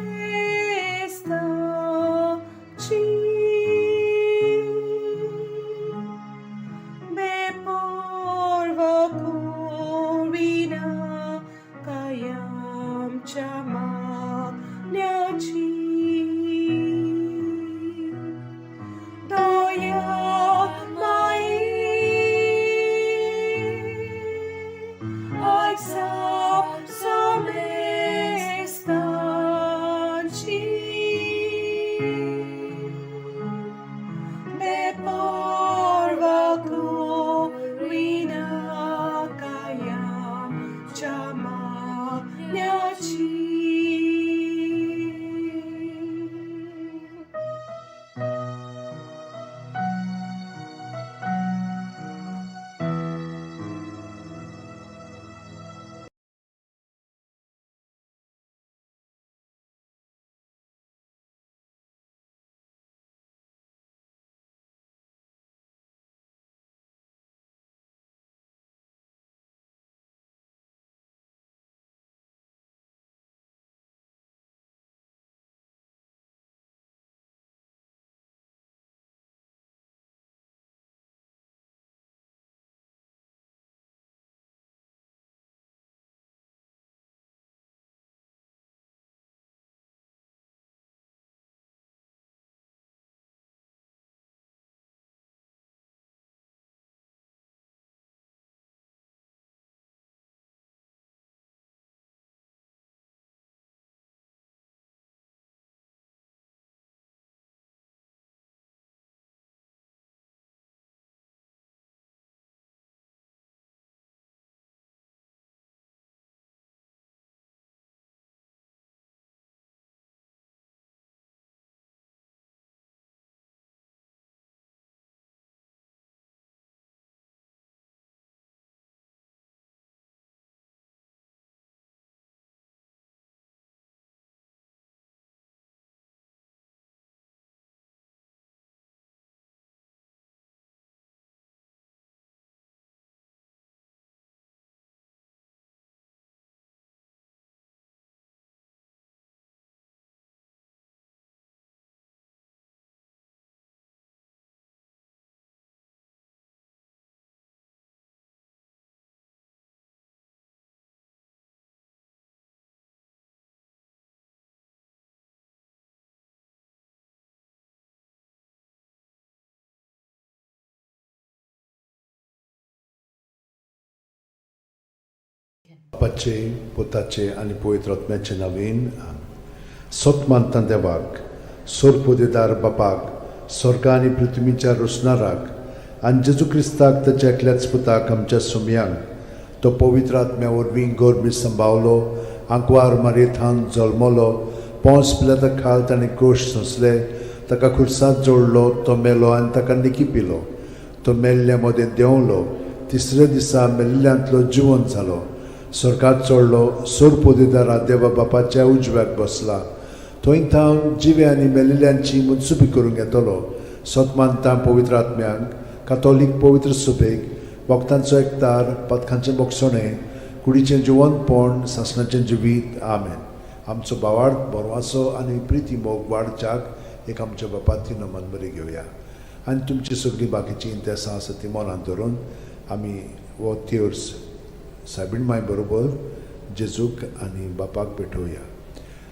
Beporva korina kayam chamaknyachi Doya mai Aik sap somestaci Beporva korina kayam chamaknyachi.
बापाचे पुताचे आनी पवित्र आत्म्याचे नवीन. सत मानता देवाक, सोरपोदेदार बापाक, स्वर्गा आनी पृथ्वीच्या रोसणाराक आनी जेजू क्रिस्ताक ताच्या एकल्याच पुताक आमच्या सुमयांक, तो पवित्र आत्म्या वरवीं गर्भी संभावलो, आंकवार मारयेथान जल्मलो, पोंस पिलाता खाल ताणें कोश सोंसले, ताका खुर्सात जोडलो, तो मेलो आनी ताका निकी पिलो. तो मेल्ल्या मदें देंवलो, तिसऱ्या दिसा मेल्ल्यांतलो जिवंत जालो, स्वर्गात चडलो, सोर पोदेदारा देवा बापाच्या उजव्याक बसला. थंय थावन जिवे आनी मेलिल्ल्यांची मुनसुबी करूंक येतलो. सत मानता पवित्र आत्म्यांक, कातोलीक पवित्र सुबेक, भक्तांचो एकतार, पथकांचें बोगसणें, कुडीचें जिवंतपण, सासणाचें जिवीत. आमेन. आमचो भावार्थ बरवासो आनी प्रिती मोग वाडच्याक एक आमच्या बापाती नमन बरी घेवया आनी तुमची सगळीं बाकीचीं इंतेसां आसा ती मनांत धरून आमी हो तेर्स सायबीण माय बरोबर जेजूक आनी बापाक भेटोवया.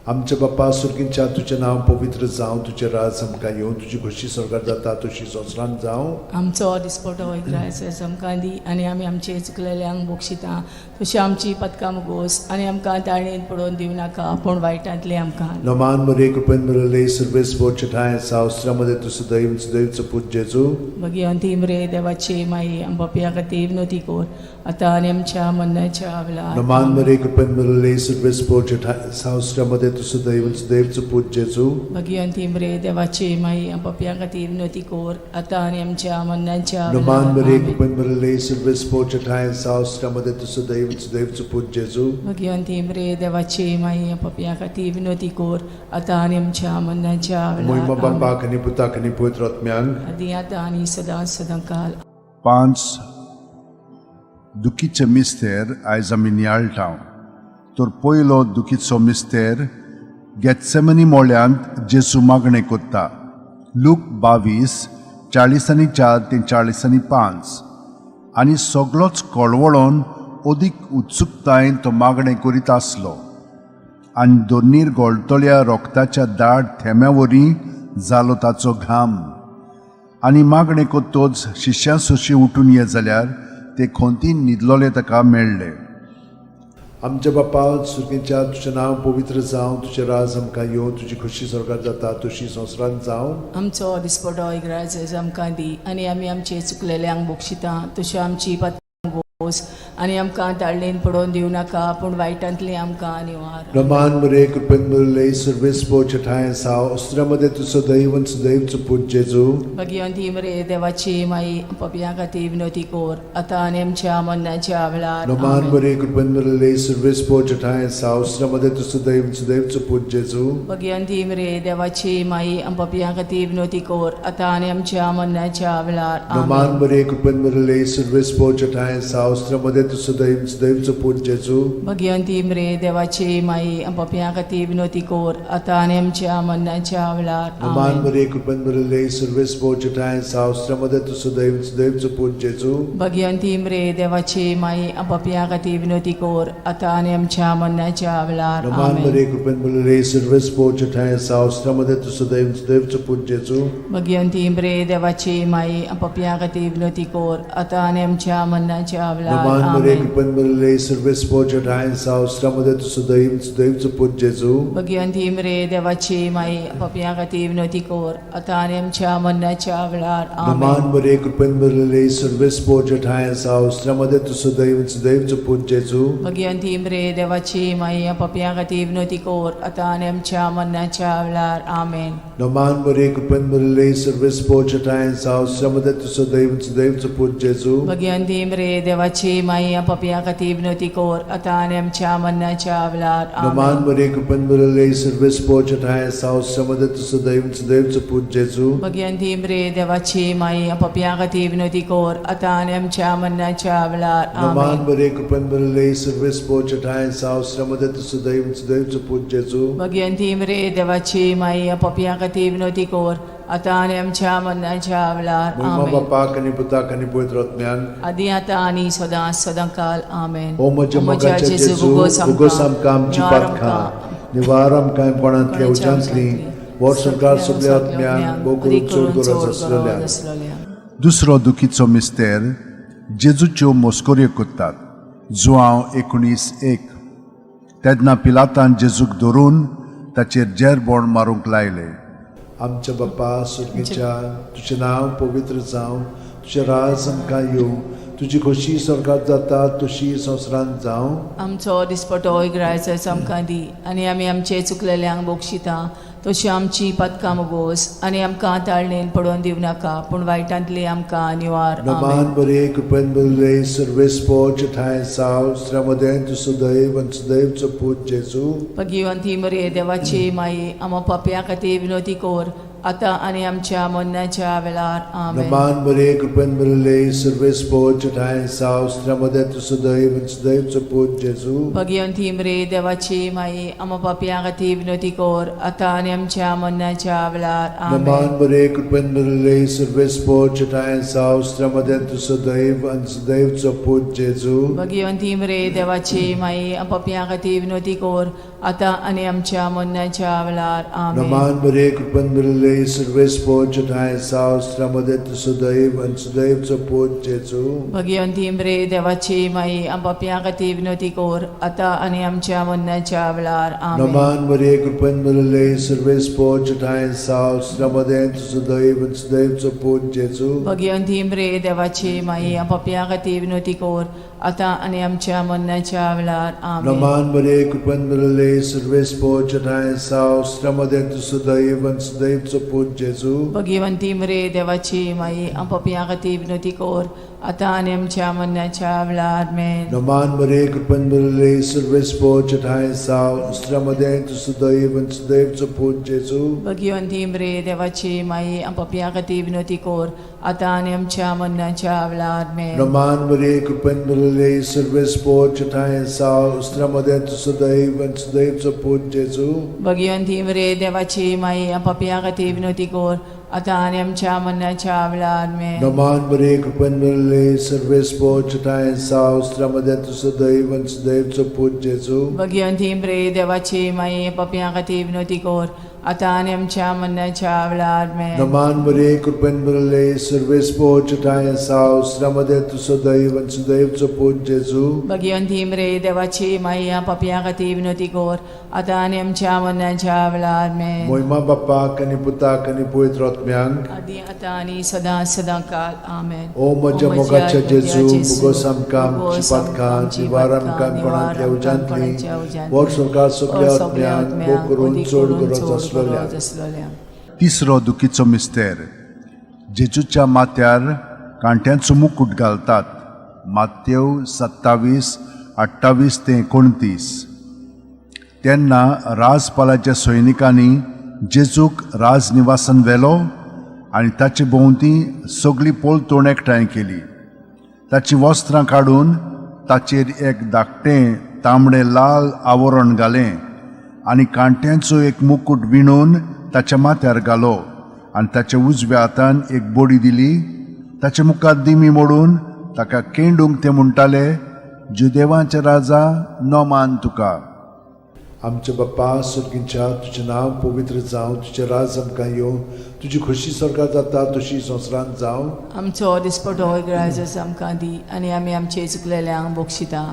आमच्या बापा सुर्गींच्या, तुजें नांव पवित्र जावं, तुजें राज आमकां येवं, तुजी खोशी स्वर्गार जाता तशी संवसारांत जावं.
आमचो दिसपटो इग्रायस आमकां दी आनी आमी आमचे चुकलेल्यांक बक्षिता तशी आमची पदकां मुगोस आनी आमकां ताळणेन पडोवन दिवं नाका पूण वायटांतले आमकां.
नमान मरे कृपेन मिळले सर्वेस बोचठाय सावस्त्रामध्ये तूं सदैव सदैवचो पूत जेजू.
भगिवंती मरे देवाची माई, आमच्या खातीर विनवती कर आतां आनी आमच्या मरणाच्या वेळार.
नमान मरे कृपेन मिळले सर्वेस बोचठाय सावस्त्रामध्ये तूं सदैव सदैवचो पूत जेजू.
भगिवंती मरे देवाची माई, आमच्या खातीर विनवती कर आतां आनी आमच्या मरणाच्या
नमान
वेळार.
मरे
आमेन.
कृपेन मिळले सर्वेस बोचठाय सावस्त्रामध्ये तूं सदैव सदैवचो पूत जेजू.
भगिवंती मरे देवाची माई, आमच्या खातीर विनवती कर आतां आनी आमच्या मरणाच्या
मोहिमा
वेळार. आमेन.
बापाक आनी पुताक आनी पवित्र आत्म्यांक.
आदी आतां आनी सदां सदां काल.
पांच दुखीचे मिस्तेर आयज आमी नियाळटा. तर पयलो दुखीचो मिस्तेर गेत्सेमनी मोळ्यांत जेजू मागणें कोत्ता. लूक 22:44 ते 45. आनी सगलोच कळवळोन अदीक उत्सुकतायेन तो मागणें करीत आसलो आनी दोनीर गोळटल्या रोगताच्या दाट थेंब्या वरी जालो ताचो घाम. आनी मागणें कोत्तोच शिश्यां सोशी उठून ये जाल्यार ते खोंतीन न्हिदलोले ताका मेळ्ळे.
आमच्या बापा सुर्गीच्या, तुजें नांव पवित्र जावं, तुजें राज आमकां येवं, तुजी खोशी स्वर्गार जाता तशी संवसारांत जावं.
आमचो दिसपटो इग्राज आमकां दी आनी आमी आमचे चुकलेल्यांक बक्षिता तशी आमची बोस आनी आमकां ताळणेन पडोवन दिवं नाका पूण वायटांतली आमकां निवार.
रमान मरे कृपेन मिळले सर्वेस पोचठाय साव अस्त्रामध्ये तूं सदैव आनी सदैवचो पूत जेजू.
भगिवंती मरे देवाची माई, पपया खातीर विनवती कर आतां आनी आमच्या मरणाच्या वेळार.
रमान
आमेन.
मरे कृपेन मिळले सर्वेस पोचठाय साव अस्त्रामध्ये तूं सदैव आनी सदैवचो पूत जेजू.
भगिवंती मरे देवाची माई, पपया खातीर विनवती कर आतां आनी आमच्या मरणाच्या वेळार.
रमान
आमेन.
मरे कृपेन मिळले सर्वेस पोचठाय साव अस्त्रामध्ये तूं सदैव आनी सदैवचो पूत जेजू.
भगिवंती मरे देवाची माई, पपया खातीर विनवती कर आतां आनी आमच्या मरणाच्या वेळार.
रमान
आमेन.
मरे कृपेन मिळले सर्वेस पोचठाय साव अस्त्रामध्ये तूं सदैव आनी सदैवचो पूत जेजू.
भगिवंती मरे देवाची माई, पपया खातीर विनवती कर आतां आनी आमच्या मरणाच्या वेळार.
रमान
आमेन.
मरे कृपेन मिळले सर्वेस पोचठाय साव अस्त्रामध्ये तूं सदैव आनी सदैवचो पूत जेजू.
भगिवंती मरे देवाची माई, पपया खातीर विनवती कर आतां आनी आमच्या मरणाच्या वेळार.
रमान मरे
आमेन.
कृपेन मिळले सर्वेस पोचठाय साव अस्त्रामध्ये तूं सदैव आनी सदैवचो पूत जेजू.
भगिवंती मरे देवाची माई, पपया खातीर विनवती कर आतां आनी आमच्या मरणाच्या वेळार.
रमान
आमेन.
मरे कृपेन मिळले सर्वेस पोचठाय साव अस्त्रामध्ये तूं सदैव आनी सदैवचो पूत जेजू.
भगिवंती मरे देवाची माई, पपया खातीर विनवती कर आतां आनी आमच्या मरणाच्या वेळार. आमेन.
रमान मरे कृपेन मिळले सर्वेस पोचठाय साव अस्त्रामध्ये तूं सदैव आनी सदैवचो पूत जेजू.
भगिवंती मरे देवाची माई, पपया खातीर विनवती कर आतां आनी आमच्या मरणाच्या वेळार.
रमान
आमेन.
मरे कृपेन मिळले सर्वेस पोचठाय साव अस्त्रामध्ये तूं सदैव आनी सदैवचो पूत जेजू.
भगिवंती मरे देवाची माई, पपया खातीर विनवती कर आतां आनी आमच्या मरणाच्या वेळार.
रमान
आमेन.
मरे कृपेन मिळले सर्वेस पोचठाय साव अस्त्रामध्ये तूं सदैव आनी सदैवचो पूत जेजू.
भगिवंती मरे देवाची माई, पपया खातीर विनवती कर आतां आनी आमच्या मरणाच्या वेळार.
महिमा
आमेन.
बापाक आनी पुताक आनी पवित्र आत्म्याक.
आदी आतां आनी सदां सदां काल. आमेन.
ओ म्हज्या मोगाच्या जेजू, उगोस आमकां आमची पातकां, निवार आमकां कोणांतल्या उज्यांतली, वर्स संवसार सगल्या आत्म्यांक, भोव करून चड गरज आसलेल्या.
दुसरो दुखीचो मिस्तेर जेजूच्यो मोस्कोऱ्यो कोत्तात. जुआंव 19:1. तेन्ना पिलातान जेजूक धरून ताचेर जेरबोण मारूंक लायले.
आमच्या बापा सुर्गीच्या, तुजें नांव पवित्र जावं, तुजें राज आमकां येवं, तुजी खोशी स्वर्गात जाता तशी संवसारांत जावं.
आमचो दिसपटो इग्रायचो आमकां दी आनी आमी आमचे चुकलेल्यांक बक्षिता तशी आमची पदकां मोगोस आनी आमकां ताळणेन पडोवन दिवं नाका पूण वायटांतली आमकां निवार.
नमान
आमेन.
बरे कृपेन बरले सर्वेस्पोच ठांय साव श्रमदें तूं सुदैव आनी सुदैवचो पूत जेजू.
भगिवंती मरे देवाची माई, आमा पापया खातीर विनोती कोर आतां आनी आमच्या मरणाच्या वेळार. आमेन.
नमान बरे कृपेन बरले सर्वेस्पोच ठांय साव श्रमदें तूं सुदैव आनी सुदैवचो पूत जेजू.
भगिवंती मरे देवाची माई, आमा पापया खातीर विनोती कोर आतां आनी आमच्या मरणाच्या वेळार.
नमान
आमेन.
बरे कृपेन बरले सर्वेस्पोच ठांय साव श्रमदें तूं सुदैव आनी सुदैवचो पूत जेजू.
भगिवंती मरे देवाची माई, पापया खातीर विनोती कोर आतां आनी आमच्या मरणाच्या वेळार. आमेन.
नमान बरे कृपेन बरले सर्वेस्पोच ठांय साव श्रमदें तूं सुदैव आनी सुदैवचो पूत जेजू.
भगिवंती मरे देवाची माई, पापया खातीर विनोती कोर आतां आनी आमच्या मरणाच्या वेळार. आमेन.
नमान मरिये कृपेन भरिल्ले सर्वेस्पोच ठांय साव श्रमदें तुझं दैव आनी सुदैवचो पूत जेजू.
भगिवंती मरे देवाची माई, पापया खातीर विनोती कोर आतां आनी आमच्या मरणाच्या वेळार. आमेन.
नमान मरिये कृपेन भरिल्ले सर्वेस्पोच ठांय साव श्रमदें तुझं दैव आनी सुदैवचो पूत जेजू.
भगिवंती मरे देवाची माई, पापया खातीर विनोती कोर आतां आनी आमच्या मरणाच्या वेळार. आमेन.
नमान मरिये कृपेन भरिल्ले सर्वेस्पोच ठांय साव श्रमदें तुझं दैव आनी सुदैवचो पूत जेजू.
भगिवंती मरे देवाची माई, पापया खातीर विनोती कोर आतां आनी आमच्या मरणाच्या वेळार. आमेन.
नमान मरिये कृपेन भरिल्ले सर्वेस्पोच ठांय साव श्रमदें तुझं दैव आनी सुदैवचो पूत जेजू.
भगिवंती मरे देवाची माई, पापया खातीर विनोती कोर आतां आनी आमच्या मरणाच्या वेळार. आमेन.
नमान मरिये कृपेन भरिल्ले सर्वेस्पोच ठांय साव श्रमदें तुझं दैव आनी सुदैवचो पूत जेजू.
भगिवंती मरे देवाची माई, पापया खातीर विनोती कोर आतां आनी आमच्या मरणाच्या वेळार. आमेन.
नमान मरिये कृपेन भरिल्ले सर्वेस्पोच ठांय साव श्रमदें तुझं दैव आनी सुदैवचो पूत जेजू.
भगिवंती मरे देवाची माई, पापया खातीर विनोती कोर आतां आनी आमच्या मरणाच्या वेळार. आमेन.
मोहिमा बाप्पाक आनी पुताक आनी पवित्र आत्म्यांक,
आदी आतां आनी सदां सदां काल. आमेन.
ओ म्हज्या मोगाच्या जेजू, मुगोस आमकां आमची पातकां निवार आमकां कोणांतल्या उज्यांतली वर सरकार सगल्या आत्म्यांक भोग करून चड गरज आसलेल्या.
आसलेल्या.
तिसरो दुखीचो मिस्तेर. जेजूच्या माथ्यार कांट्यांचो मुकूट घालतात. मातेव 27 28 ते 29. तेन्ना राजपालाच्या सैनिकांनी जेजूक राजनिवासान व्हेलो आनी ताचे भोंवती सगळी पोलतोण एकठांय केली. ताचीं वस्त्रां काडून ताचेर एक धाकटें तांबडें लाल आवरण घालें आनी कांट्यांचो एक मुकूट विणून ताच्या माथ्यार घालो आनी ताच्या उजव्या हातान एक बडी दिली. ताच्या मुखार दिमी मोडून ताका केंडूंक ते म्हणटाले, जुदेवांचे राजा, नमान तुका.
आमच्या बाप्पा सर्गींच्या, तुजें नांव पवित्र जावं, तुजें राज आमकां येवं, तुजी खोशी स्वर्गात जाता तशी संवसारांत जावं.
आमचो दिसपटो इगराजस आमकां दी आनी आमी आमचे चुकलेल्यांक बक्षिता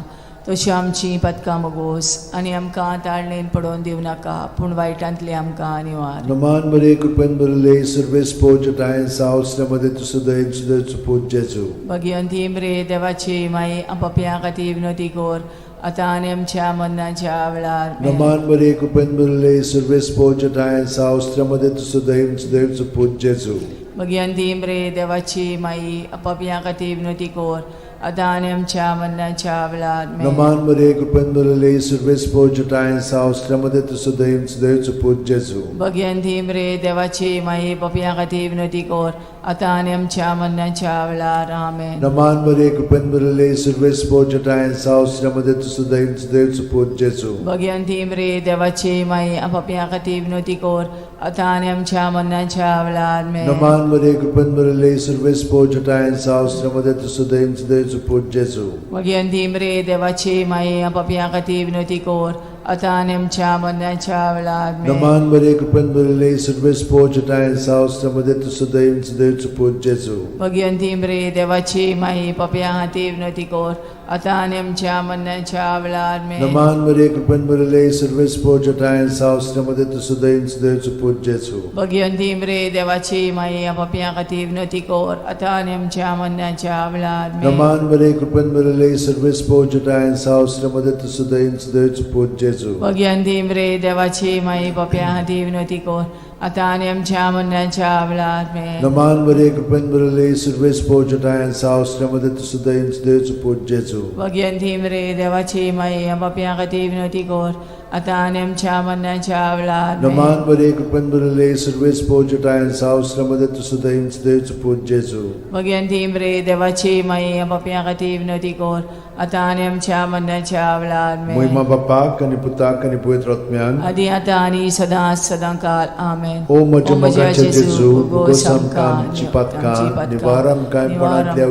तशी आमची पदकां मोगोस आनी आमकां ताळणेन पडोवन दिवं नाका पूण वायटांतली आमकां निवार.
नमान मरिये कृपेन भरिल्ले सर्वेस्पोच ठांय साव श्रमदें तुझं दैव सुदैवचो पूत जेजू.
भगिवंती मरे देवाची माई, पापया खातीर विनोती कोर आतां आनी आमच्या मरणाच्या वेळार. आमेन.
नमान मरिये कृपेन भरिल्ले सर्वेस्पोच ठांय साव श्रमदें तुझं दैव सुदैवचो पूत जेजू.
भगिवंती मरे देवाची माई, पापया खातीर विनोती कोर आतां आनी आमच्या मरणाच्या वेळार. आमेन.
नमान मरिये कृपेन भरिल्ले सर्वेस्पोच ठांय साव श्रमदें तुझं दैव सुदैवचो पूत जेजू.
भगिवंती मरे देवाची माई, पापया खातीर विनोती कोर आतां आनी आमच्या मरणाच्या वेळार. आमेन.
नमान मरिये कृपेन भरिल्ले सर्वेस्पोच ठांय साव श्रमदें तुझं दैव सुदैवचो पूत जेजू.
भगिवंती मरे देवाची माई, पापया खातीर विनोती कोर आतां आनी आमच्या मरणाच्या वेळार. आमेन.
नमान मरिये कृपेन भरिल्ले सर्वेस्पोच ठांय साव श्रमदें तुझं दैव सुदैवचो पूत जेजू.
भगिवंती मरे देवाची माई, पापया खातीर विनोती कोर आतां आनी आमच्या मरणाच्या वेळार आमेन.
नमान मरे कृपेन भरिल्ले सर्वेस्पोर जटायन सावस मध्ये तूं सदैव सदैव पूत जेजू.
भगिवंती मरे देवाची माई पापया खातीर विनवती कर आतां आनी आमच्या मरणाच्या वेळार आमेन.
नमान मरे कृपेन भरिल्ले सर्वेस्पोर जटायन सावस मध्ये तूं सदैव सदैव पूत जेजू.
भगिवंती मरे देवाची माई पापया खातीर विनवती कर आतां आनी आमच्या मरणाच्या वेळार आमेन.
नमान मरे कृपेन भरिल्ले सर्वेस्पोर जटायन सावस मध्ये तूं सदैव सदैव पूत जेजू.
भगिवंती मरे देवाची माई पापया खातीर विनवती कर आतां आनी आमच्या मरणाच्या वेळार आमेन.
नमान मरे कृपेन भरिल्ले सर्वेस्पोर जटायन सावस मध्ये तूं सदैव सदैव पूत जेजू.
भगिवंती मरे देवाची माई पापया खातीर विनवती कर आतां आनी आमच्या मरणाच्या वेळार आमेन.
नमान मरे कृपेन भरिल्ले सर्वेस्पोर जटायन सावस मध्ये तूं सदैव सदैव पूत जेजू.
भगिवंती मरे देवाची माई पापया खातीर विनवती कर आतां आनी आमच्या मरणाच्या वेळार आमेन.
मोहिमा बापाक आनी पुताक आनी पवित्र आत्म्यान.
आदी आतां आनी सदां सदां काल आमेन.
ओ म्हज्या मोगाचे जेजू, उगोस आमकां आमची पातकां, निवार आमकां कोणांतल्या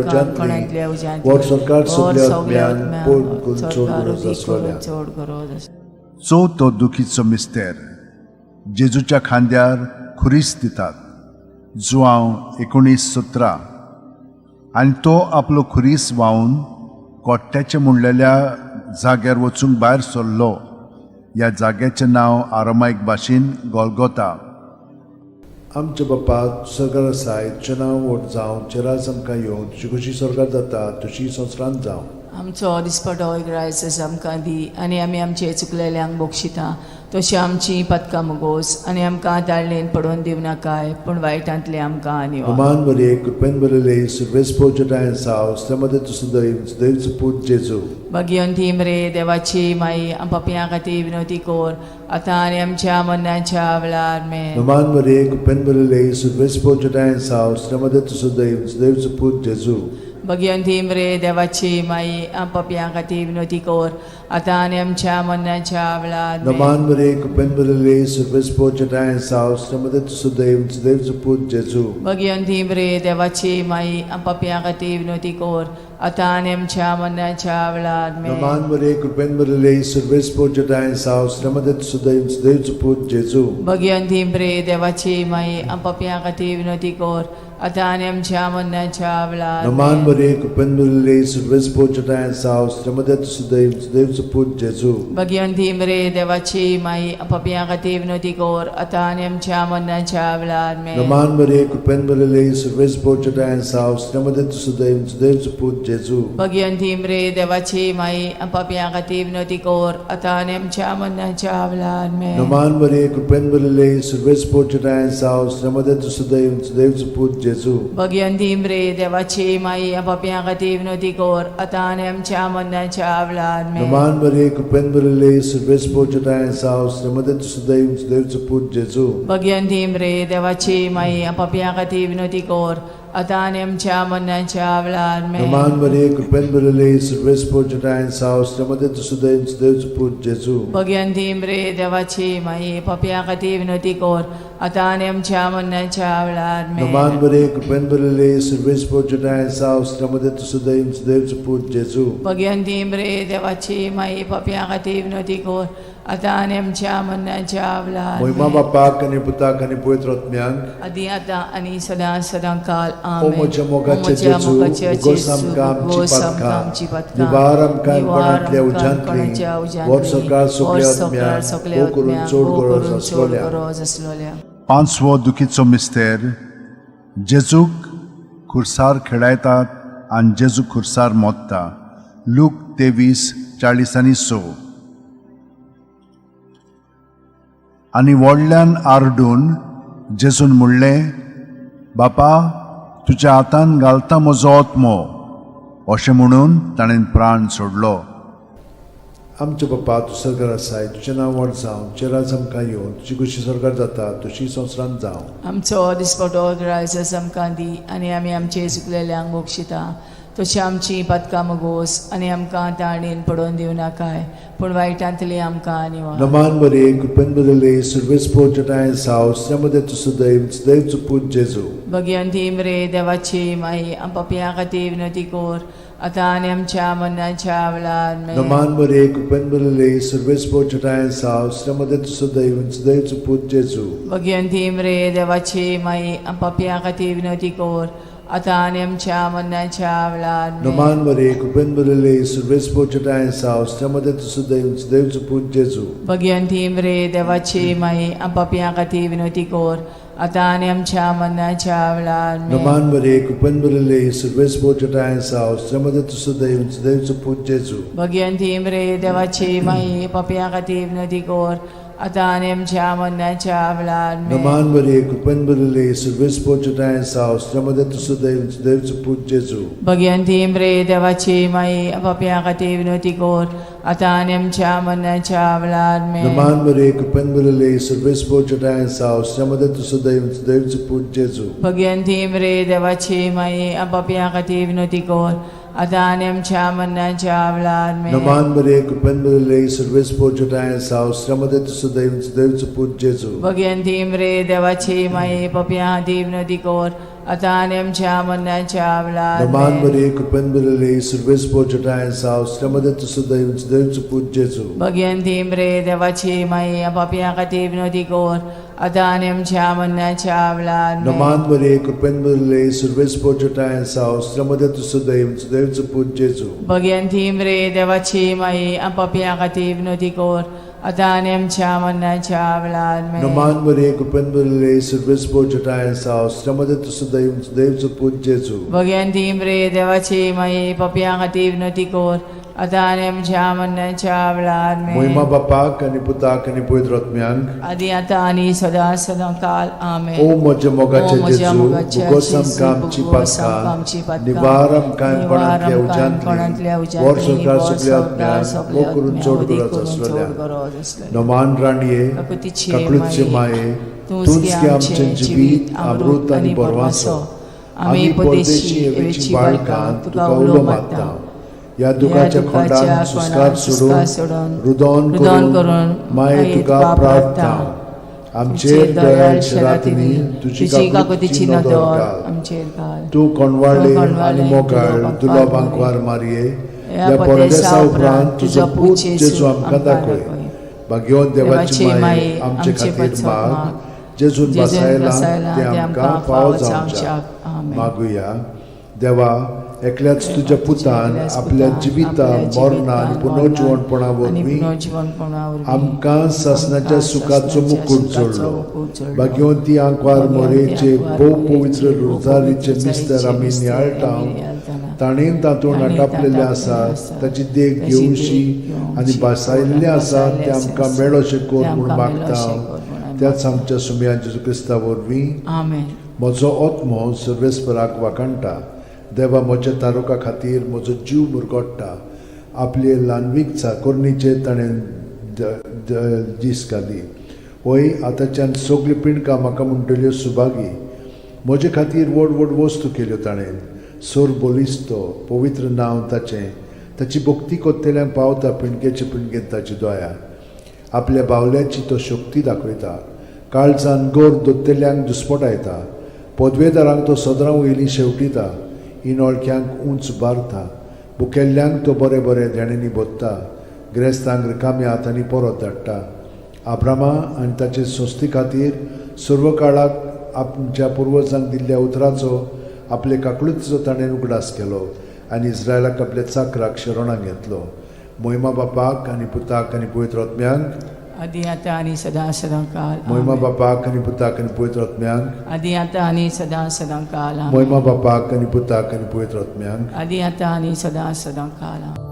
उज्यांतली, वर सरकार सगल्या आत्म्यान पोट करून चड गरज आसलोल्या.
चड गरज आसलोल्या.
चवथो दुखीचो मिस्तेर जेजूच्या खांद्यार खुरीस दितात, जुआंव 19:17. आनी तो आपलो खुरीस व्हांवन कोट्ट्याचें म्हणलेल्या जाग्यार वचूंक भायर सरलो. ह्या जाग्याचें नांव आरामायक भाशेन गोलगोता.
आमच्या बापा सरकार आसाय, तुजें नांव व्हड जावं, तुजें राज आमकां येवं, तुजी खुशी सरकार जाता तुजी संवसारांत जावं.
आमचो दिसपटो ग्रायस आमकां दी आनी आमी आमचे चुकलेल्यांक बक्षिता तशी आमची पदकां मुगोस आनी आमकां ताळणेन पडोवन दिवं नाकाय पूण वायटांतले आमकां निवार.
नमान मरे कृपेन भरिल्ले सर्वेस्पोर जटायन सावस मध्ये तूं सदैव सदैव पूत जेजू.
भगिवंती मरे देवाची माई पापयां खातीर विनवती कर आतां आनी आमच्या मरणाच्या वेळार आमेन.
नमान मरे कृपेन भरिल्ले सर्वेस्पोर जटायन सावस मध्ये तूं सदैव सदैव पूत जेजू.
भगिवंती मरे देवाची माई पापयां खातीर विनवती कर आतां आनी आमच्या मरणाच्या वेळार आमेन.
नमान मरे कृपेन भरिल्ले सर्वेस्पोर जटायन सावस मध्ये तूं सदैव सदैव पूत जेजू.
भगिवंती मरे देवाची माई पापयां खातीर विनवती कर आतां आनी आमच्या मरणाच्या वेळार आमेन.
नमान मरे कृपेन भरिल्ले सर्वेस्पोर जटायन सावस मध्ये तूं सदैव सदैव पूत जेजू.
भगिवंती मरे देवाची माई पापयां खातीर विनवती कर आतां आनी आमच्या मरणाच्या वेळार
नमान
आमेन.
मरे कृपेन भरिल्ले सर्वेस्पोर जटायन सावस मध्ये तूं सदैव सदैव पूत जेजू.
भगिवंती मरे देवाची माई पापयां खातीर विनवती कर आतां आनी आमच्या मरणाच्या वेळार आमेन.
नमान मरे कृपेन भरिल्ले सर्वेस्पोर जटायन सावस मध्ये तूं सदैव सदैव पूत जेजू.
भगिवंती मरे देवाची माई पापयां खातीर विनवती कर आतां आनी आमच्या मरणाच्या वेळार आमेन.
नमान मरे कृपेन भरिल्ले सर्वेस्पोर जटायन सावस मध्ये तूं सदैव सदैव पूत जेजू.
भगिवंती मरे देवाची माई पापयां खातीर विनवती कर आतां आनी आमच्या मरणाच्या वेळार आमेन.
नमान मरे कृपेन भरिल्ले सर्वेस्पोर जटायन सावस मध्ये तूं सदैव सदैव पूत जेजू.
भगिवंती मरे देवाची माई पापयां खातीर विनवती कर आतां आनी आमच्या मरणाच्या वेळार आमेन.
नमान मरे कृपेन भरिल्ले सर्वेस्पोर जटायन सावस मध्ये तूं सदैव सदैव पूत जेजू.
भगिवंती मरे देवाची माई पापयां खातीर विनवती कर आतां आनी आमच्या मरणाच्या वेळार आमेन.
नमान मरे कृपेन भरिल्ले सर्वेस्पोर जटायन सावस मध्ये तूं सदैव सदैव पूत जेजू.
भगिवंती मरे देवाची माई पापयां खातीर विनवती कर आतां आनी आमच्या मरणाच्या वेळार
मोहिमा
आमेन.
बापाक आनी पुताक आनी पवित्र आत्म्याक.
आदी आतां आनी सदां सदां काल
ओ
आमेन.
म्हज्या मोगाचे
ओ म्हज्या
जेजू,
मोगाचे
उगोस
जेजू,
आमकां आमची
उगोस आमकां
पातकां,
आमची पातकां,
निवार आमकां
निवार
कोणांतल्या
आमकां
उज्यांतली,
कोणाच्या उज्यांतली,
वर सरकार सगल्या
वर सरकार
आत्म्याक,
सगल्या
भोव करून
आत्म्याक,
चड
भोव
गरज
करून चड
आसलोल्या.
गरज आसलोल्या.
पांचवो दुखीचो मिस्तेर जेजूक खुर्सार खेळायतात आनी जेजू खुर्सार मोत्ता, लूक 23:46. आनी व्हडल्यान आरडून जेजून म्हणलें, बापा तुज्या हातान घालता म्हजो आत्मो. अशें म्हणून ताणें प्राण सोडलो.
आमच्या बापा तूं सरकार आसाय, तुजें नांव व्हड जावं, तुजें राज आमकां येवं, तुजी खुशी सरकार जाता तुजी संवसारांत जावं.
आमचो दिसपटो ग्रायस आमकां दी आनी आमी आमचे चुकलेल्यांक बक्षिता तशी आमची पातकां मुगोस आनी आमकां ताणेन पडोवन दिवं नाकाय पूण वायटांतली आमकां निवार.
नमान मरे कृपेन भरिल्ले सर्वेस्पोर जटायन सावस मध्ये तूं सदैव सदैव पूत जेजू.
भगिवंती मरे देवाची माई पापयां खातीर विनवती कर आतां आनी आमच्या मरणाच्या वेळार आमेन.
नमान मरे कृपेन भरिल्ले सर्वेस्पर चटायेन साव श्रमदे सदैव सदैवचो पूत जेजू.
भगिनी मरे देवाची माई, पापयां खातीर विनवती कर, आतां आनी आमच्या मरणाच्या वेळार आमेन.
नमान मरे कृपेन भरिल्ले सर्वेस्पर चटायेन साव श्रमदे सदैव सदैवचो पूत जेजू.
भगिनी मरे देवाची माई, पापयां खातीर विनवती कर, आतां आनी आमच्या मरणाच्या वेळार आमेन.
नमान मरे कृपेन भरिल्ले सर्वेस्पर चटायेन साव श्रमदे सदैव सदैवचो पूत जेजू.
भगिनी मरे देवाची माई, पापयां खातीर विनवती कर, आतां आनी आमच्या मरणाच्या वेळार आमेन.
नमान मरे कृपेन भरिल्ले सर्वेस्पर चटायेन साव श्रमदे सदैव सदैवचो पूत जेजू.
भगिनी मरे देवाची माई, पापयां खातीर विनवती कर, आतां आनी आमच्या मरणाच्या वेळार आमेन.
नमान मरे कृपेन भरिल्ले सर्वेस्पर चटायेन साव श्रमदे सदैव सदैवचो पूत जेजू.
भगिनी मरे देवाची माई, पापयां खातीर विनवती कर, आतां आनी आमच्या मरणाच्या वेळार आमेन.
नमान मरे कृपेन भरिल्ले सर्वेस्पर चटायेन साव श्रमदे सदैव सदैवचो पूत जेजू.
भगिनी मरे देवाची माई, पापयां खातीर विनवती कर, आतां आनी आमच्या मरणाच्या वेळार
नमान
आमेन.
मरे कृपेन भरिल्ले सर्वेस्पर चटायेन साव श्रमदे सदैव सदैवचो पूत जेजू.
भगिनी मरे देवाची माई, पापयां खातीर विनवती कर, आतां आनी आमच्या मरणाच्या वेळार आमेन.
नमान मरे कृपेन भरिल्ले सर्वेस्पर चटायेन साव श्रमदे सदैव सदैवचो पूत जेजू.
भगिनी मरे देवाची माई, पापयां खातीर विनवती कर, आतां आनी आमच्या मरणाच्या वेळार आमेन.
नमान मरे कृपेन भरिल्ले सर्वेस्पर चटायेन साव श्रमदे सदैव सदैवचो पूत जेजू.
भगिनी मरे देवाची माई, पापयां खातीर विनवती कर, आतां आनी आमच्या मरणाच्या वेळार आमेन.
मोहिमा बापाक आनी पुताक आनी पवित्र आत्म्यांक,
आदी आतां आनी सदां सदां काल आमेन.
ओ म्हज्या मोगाचे
ओ म्हज्या
जेजू,
मोगाच्या
भुगोस
जेजू,
आमकां आमची
भुगोस आमकां आमची
पातकां,
पातकां,
निवार आमकां
निवार
कोणांतल्या
आमकां कोणांतल्या
उज्यांतली,
उज्यांतली,
वर संवसार
वर
सगल्या
संवसार
आत्म्यांक,
सगल्या
वो करून
आत्म्यांक,
चड
वदी
गरज
करून चड
आसलेल्या.
गरज आसलेल्या.
नमान राणये,
काकुतीचे
काकळूतचे माये,
तूंच गे आमचें जिवीत, अमृत आनी बरवासो. आमी परदेशी एवेची बाळकां तुका उलो मारता.
ह्या दुखाच्या खोंडान सुस्कार सोडून, रुदोन
रुदोन
करून
करून
माये तुका प्रार्थना. आमचेर दयाळ शेरातिनी तुजी
तुजी
काकुतीची
काकुतीची
नदर
नदर
घाल.
आमचेर घाल.
तूं कोणवाळे
तूं कोणवाळे
आनी मोगाळ
तुलो
दुलो
बांकवार
बांकवार मारये,
ह्या
ह्या
परदेसा
परदेसा
उपरांत
उपरांत
तुजो
तुजो
पूत
पूत
जेजू
जेजू आमकां
आमकां
दाखय.
दाखय.
भाग्यवंत देवाची माये, आमचे
आमचे
खातीर
पचो
माग,
माग,
जेजून
जेजून
बसायला
बसायला
तें
तें
आमकां फावो जावच्याक.
आमेन.
मागुया. देवा, एकल्याच तुज्या पुतान
एकल्याच
आपल्या
पुतान
जिविता
आपल्या
मरणा आनी
जिवितान,
पुनर्जिवणपणा
मरणान आनी
वरवीं
पुनर्जिवणपणा वरवीं
आमकां सासणाच्या
आमकां
सुखाचो
सासणाच्या
मुकूट
सुखाचो
जोडलो.
मुकूट जोडलो.
भाग्यवंती आंकवार
भाग्यवंती
मोरेचे
आंकवार
भोव
मोरेचे
पवित्र
भोव
रोजारीचे
पवित्र
मिस्तर आमी
रोजारीचे
नियाळटा,
मिस्तर आमी नियाळटाना,
ताणें तातूंत
ताणें
आटापलेलें
तातूंत
आसा,
आसा,
ताची देख
ताची
घेवशी
देख घेवची
आनी भासायल्लें आसा
भासायल्लें
तें आमकां
आसा,
मेळोशें कर
तें
म्हूण
आमकां
मागता
मेळोशें कर म्हूण आमी
त्याच आमच्या सुमया जेजू क्रिस्ता वरवीं.
आमेन.
म्हजो आत्मो सर्वेस्पराक वाखाणटा, देवा म्हज्या तारुका खातीर म्हजो जीव मुरगोट्टा. आपले ल्हानवीक चाकोरणीचेर ताणें दीस घाली. वय, आतांच्यान सगल्यो पिंडकां म्हाका म्हणटल्यो सुभागी. म्हजे खातीर व्हड व्हड वस्तू केल्यो ताणें. सोर बलिस्तो पवित्र नांव ताचें. ताची भक्ती कोत्तेल्यांक पावता पिंडकेचे पिंडकेन ताची दया. आपल्या बावल्याची तो शक्ती दाखयता, काळजान गोर दोत्तेल्यांक दुस्पटायता. पदवेदारांक तो सदरां वयलीं शेवटिता, इनोळख्यांक उंच बारता. बुकेल्ल्यांक तो बरें बरें देण्यांनी भरता, ग्रेस्तांक रिकाम्या हातांनी परत धाडटा. आब्रामा आनी ताचे संस्थे खातीर सर्व काळाक आमच्या पुर्वजांक दिल्ल्या उतराचो आपले काकळुतीचो ताणें उगडास केलो आनी इस्रायलाक आपल्या चाकराक शरणाक घेतलो. मोहिमा बापाक आनी पुताक आनी पवित्र आत्म्यांक,
आदी आतां आनी सदां सदां काल
मोहिमा
आमेन.
बापाक आनी पुताक आनी पवित्र आत्म्यांक,
आदी आतां आनी सदां सदां काल आमेन.
मोहिमा बापाक आनी पुताक आनी पवित्र आत्म्यांक,
आदी आतां आनी सदां सदां काल आमेन.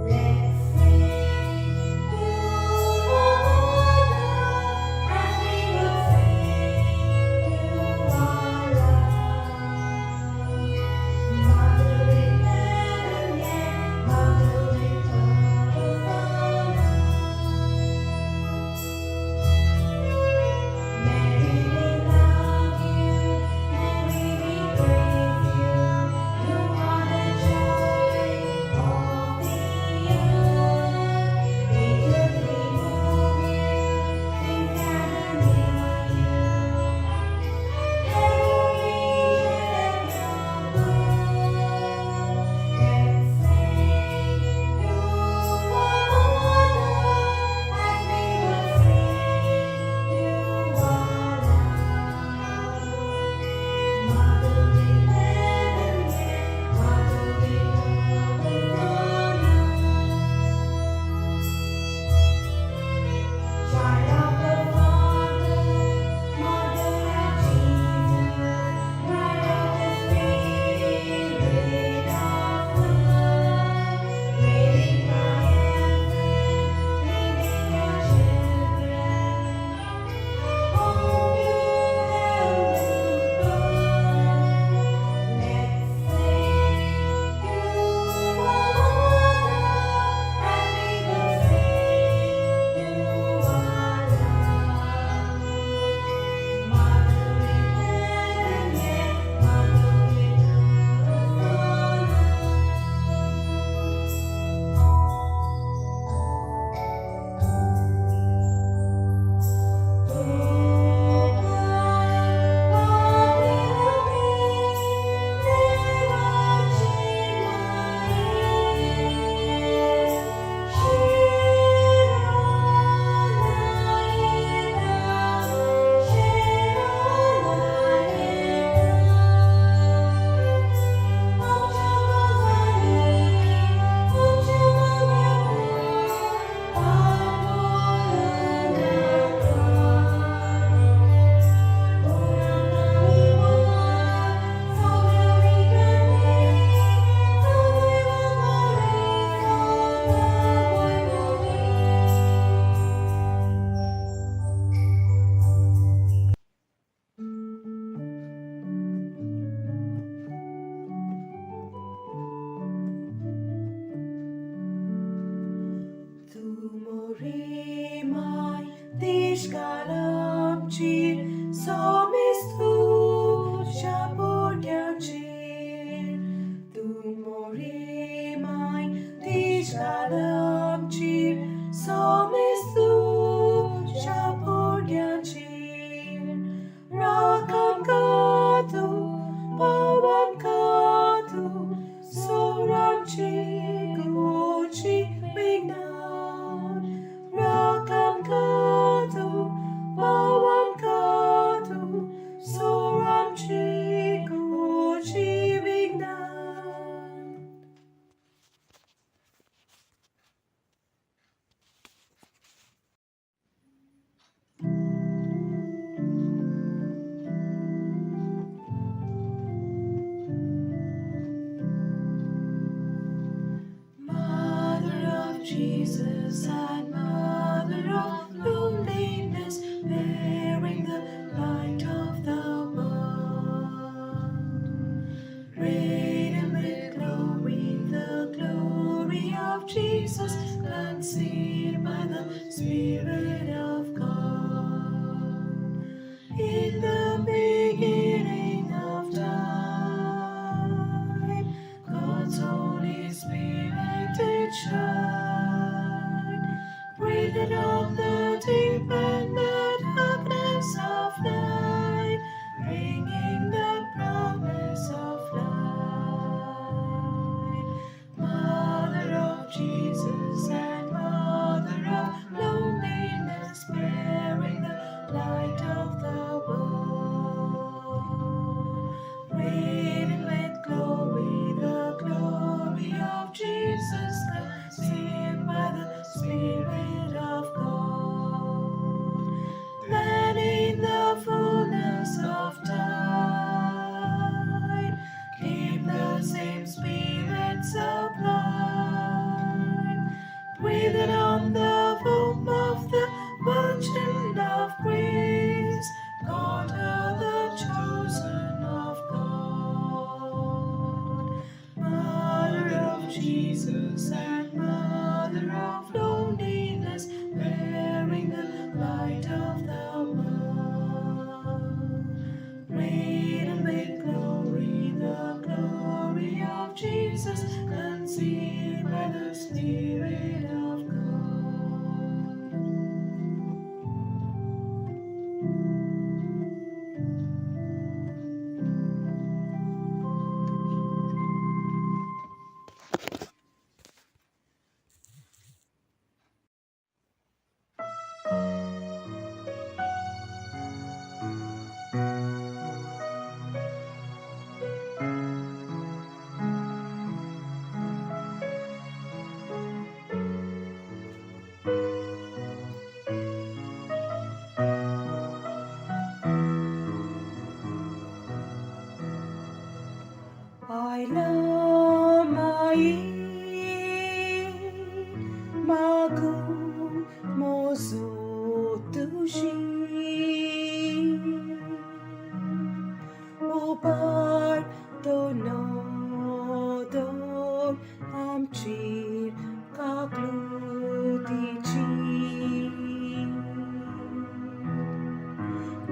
Let's sing to the Lord as we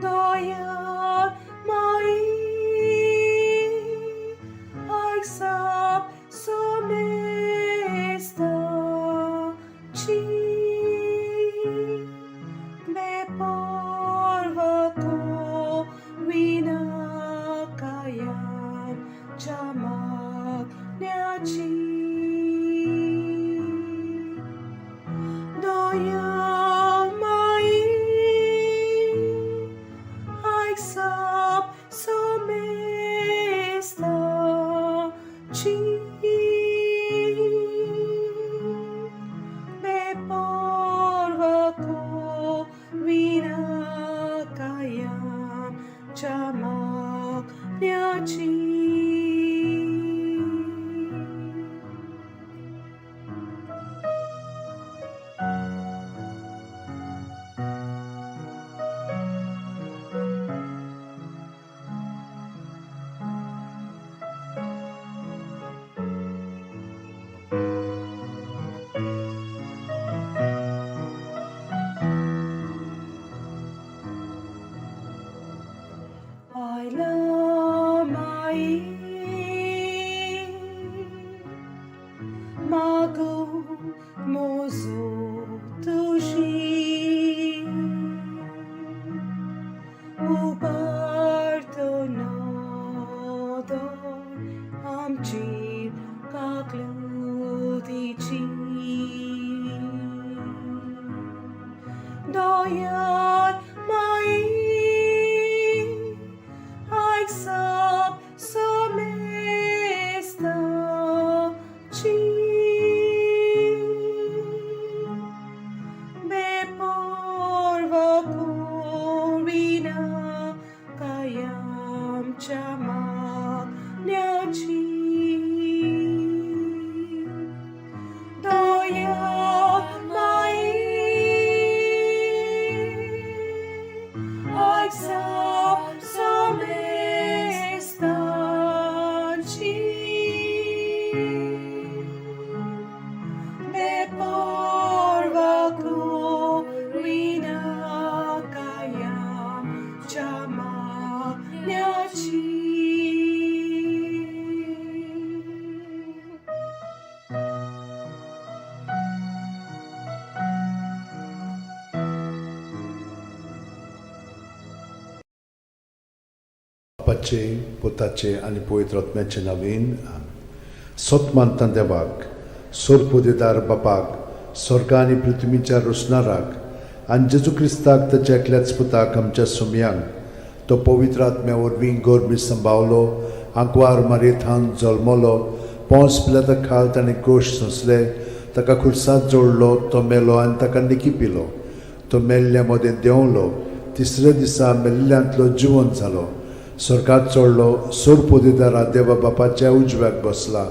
Doyan mai Ai sap somesta ci Me porva ko vinakayan chamak nyachi Doya mai Ai sap somesta ci Me porva ko vinakayam chamak nyachi. I love my Mago mozo tushi Uparto nodor amchir kakludichi Doyan mai Ai sap somesta ci Me porva corina kayam chamak nyachi Doya mai Ai sap somesta ci Me porva corina kayam chamak nyachi.
बापाचे पुताचे आनी पवित्र आत्म्याचे नवीन सत मानता देवाक सोरपुदेदार बापाक स्वर्ग आनी पृथ्वीच्या रोसणाराक आनी जेजू क्रिस्ताक ताच्या एकल्याच पुताक आमच्या सुमयांक तो पवित्र आत्म्या वरवीं गोरमी संभावलो आंकवार मारयेथावन जल्मलो पोंस पिलाता खाल ताणें कोश सोंसले ताका खुर्सात जोडलो तो मेलो आनी ताका निकी पिलो तो मेल्ल्या मदें देंवलो तिसऱ्या दिसा मेल्ल्यांतलो जिवन जालो स्वर्गात चडलो सोरपोदेदारा देवा बापाच्या उजव्याक बसला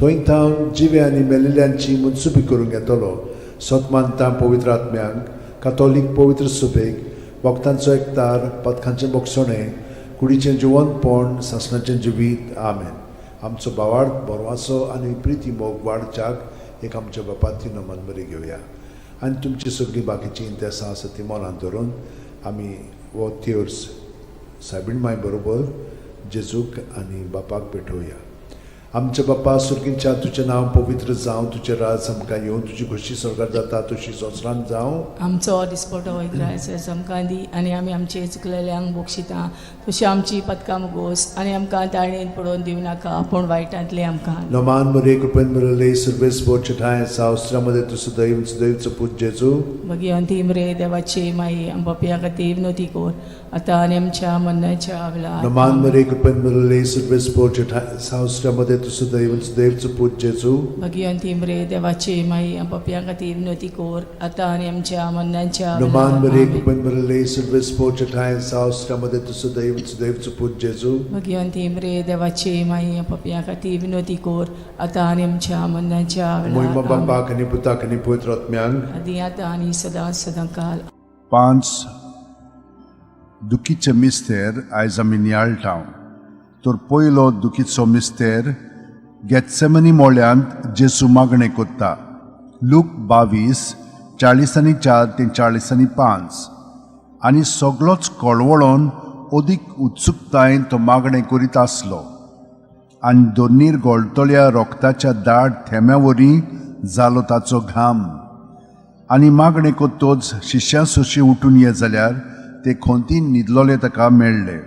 थंय थावन जिवे आनी मेल्ल्यांची मनसुबी करूंक येतलो सत मानता पवित्र आत्म्यांक कातोलीक पवित्र सुबेक वखदांचो एकतार पथकांचें बोगसणें कुडीचें जिवनपण सासणाचें जिवीत. आमेन. आमचो भावार्थ बरवासो आनी प्रिती मोग वाडच्याक एक आमच्या बापाती नमन बरी घेवया आनी तुमची सगळीं बाकीचीं इंतेसां आसा ती मनांत धरून आमी हो तेर्स सायबीण माय बरोबर जेजूक आनी बापाक भेटोवया. आमच्या बापा सुर्गीच्या तुजें नांव पवित्र जावं, तुजें राज आमकां येवं, तुजी खोशी स्वर्गार जाता तशी संवसारांत जावं.
आमचो दिसपटो ग्रायस आमकां दी आनी आमी आमचे चुकलेल्यांक बक्षिता तशी आमची पदकां गोस आनी आमकां ताळणेन पडोवन दिवं नाका पूण वायटांतलें आमकां.
नमान मरे कृपेन मिळले सर्वेस बोरचे ठांय सावस्त्रामध्ये तूं सदैव सदैवचो पूत जेजू.
भगिवंती मरे देवाची माई आमच्या खातीर विनोती कोर आतां आनी आमच्या मरणाच्या वेळार.
नमान मरे कृपेन मिळले सर्वेस बोरचे ठांय सावस्त्रामध्ये तूं सदैव सदैवचो पूत जेजू.
भगिवंती मरे देवाची माई आमच्या खातीर विनोती कोर आतां आनी आमच्या मरणाच्या
नमान
वेळार.
मरे
आमेन.
कृपेन मिळले सर्वेस बोरचे ठांय सावस्त्रामध्ये तूं सदैव सदैवचो पूत जेजू.
भगिवंती मरे देवाची माई आमच्या खातीर विनोती कोर आतां आनी आमच्या मरणाच्या
मोहिमा
वेळार. आमेन.
बापाक आनी पुताक आनी पवित्र आत्म्यांक
आदी आतां आनी सदां सदां काल.
पांच दुखीचे मिस्तेर आयज आमी नियाळटाव. तर पयलो दुखीचो मिस्तेर गेत्सेमनी मोळ्यांत जेसू मागणें कोत्ता. लूक 22:44 ते 45. आनी सगळोच कळवळोन अदीक उत्सुकतायेन तो मागणें करीत आसलो आनी दोनीर गळटल्या रोगताच्या दाट थेंब्या वरी जालो ताचो घाम. आनी मागणें करतच शिश्यां सोशी उठून ये जाल्यार ते खोंतीन न्हिदलोले ताका मेळ्ळे.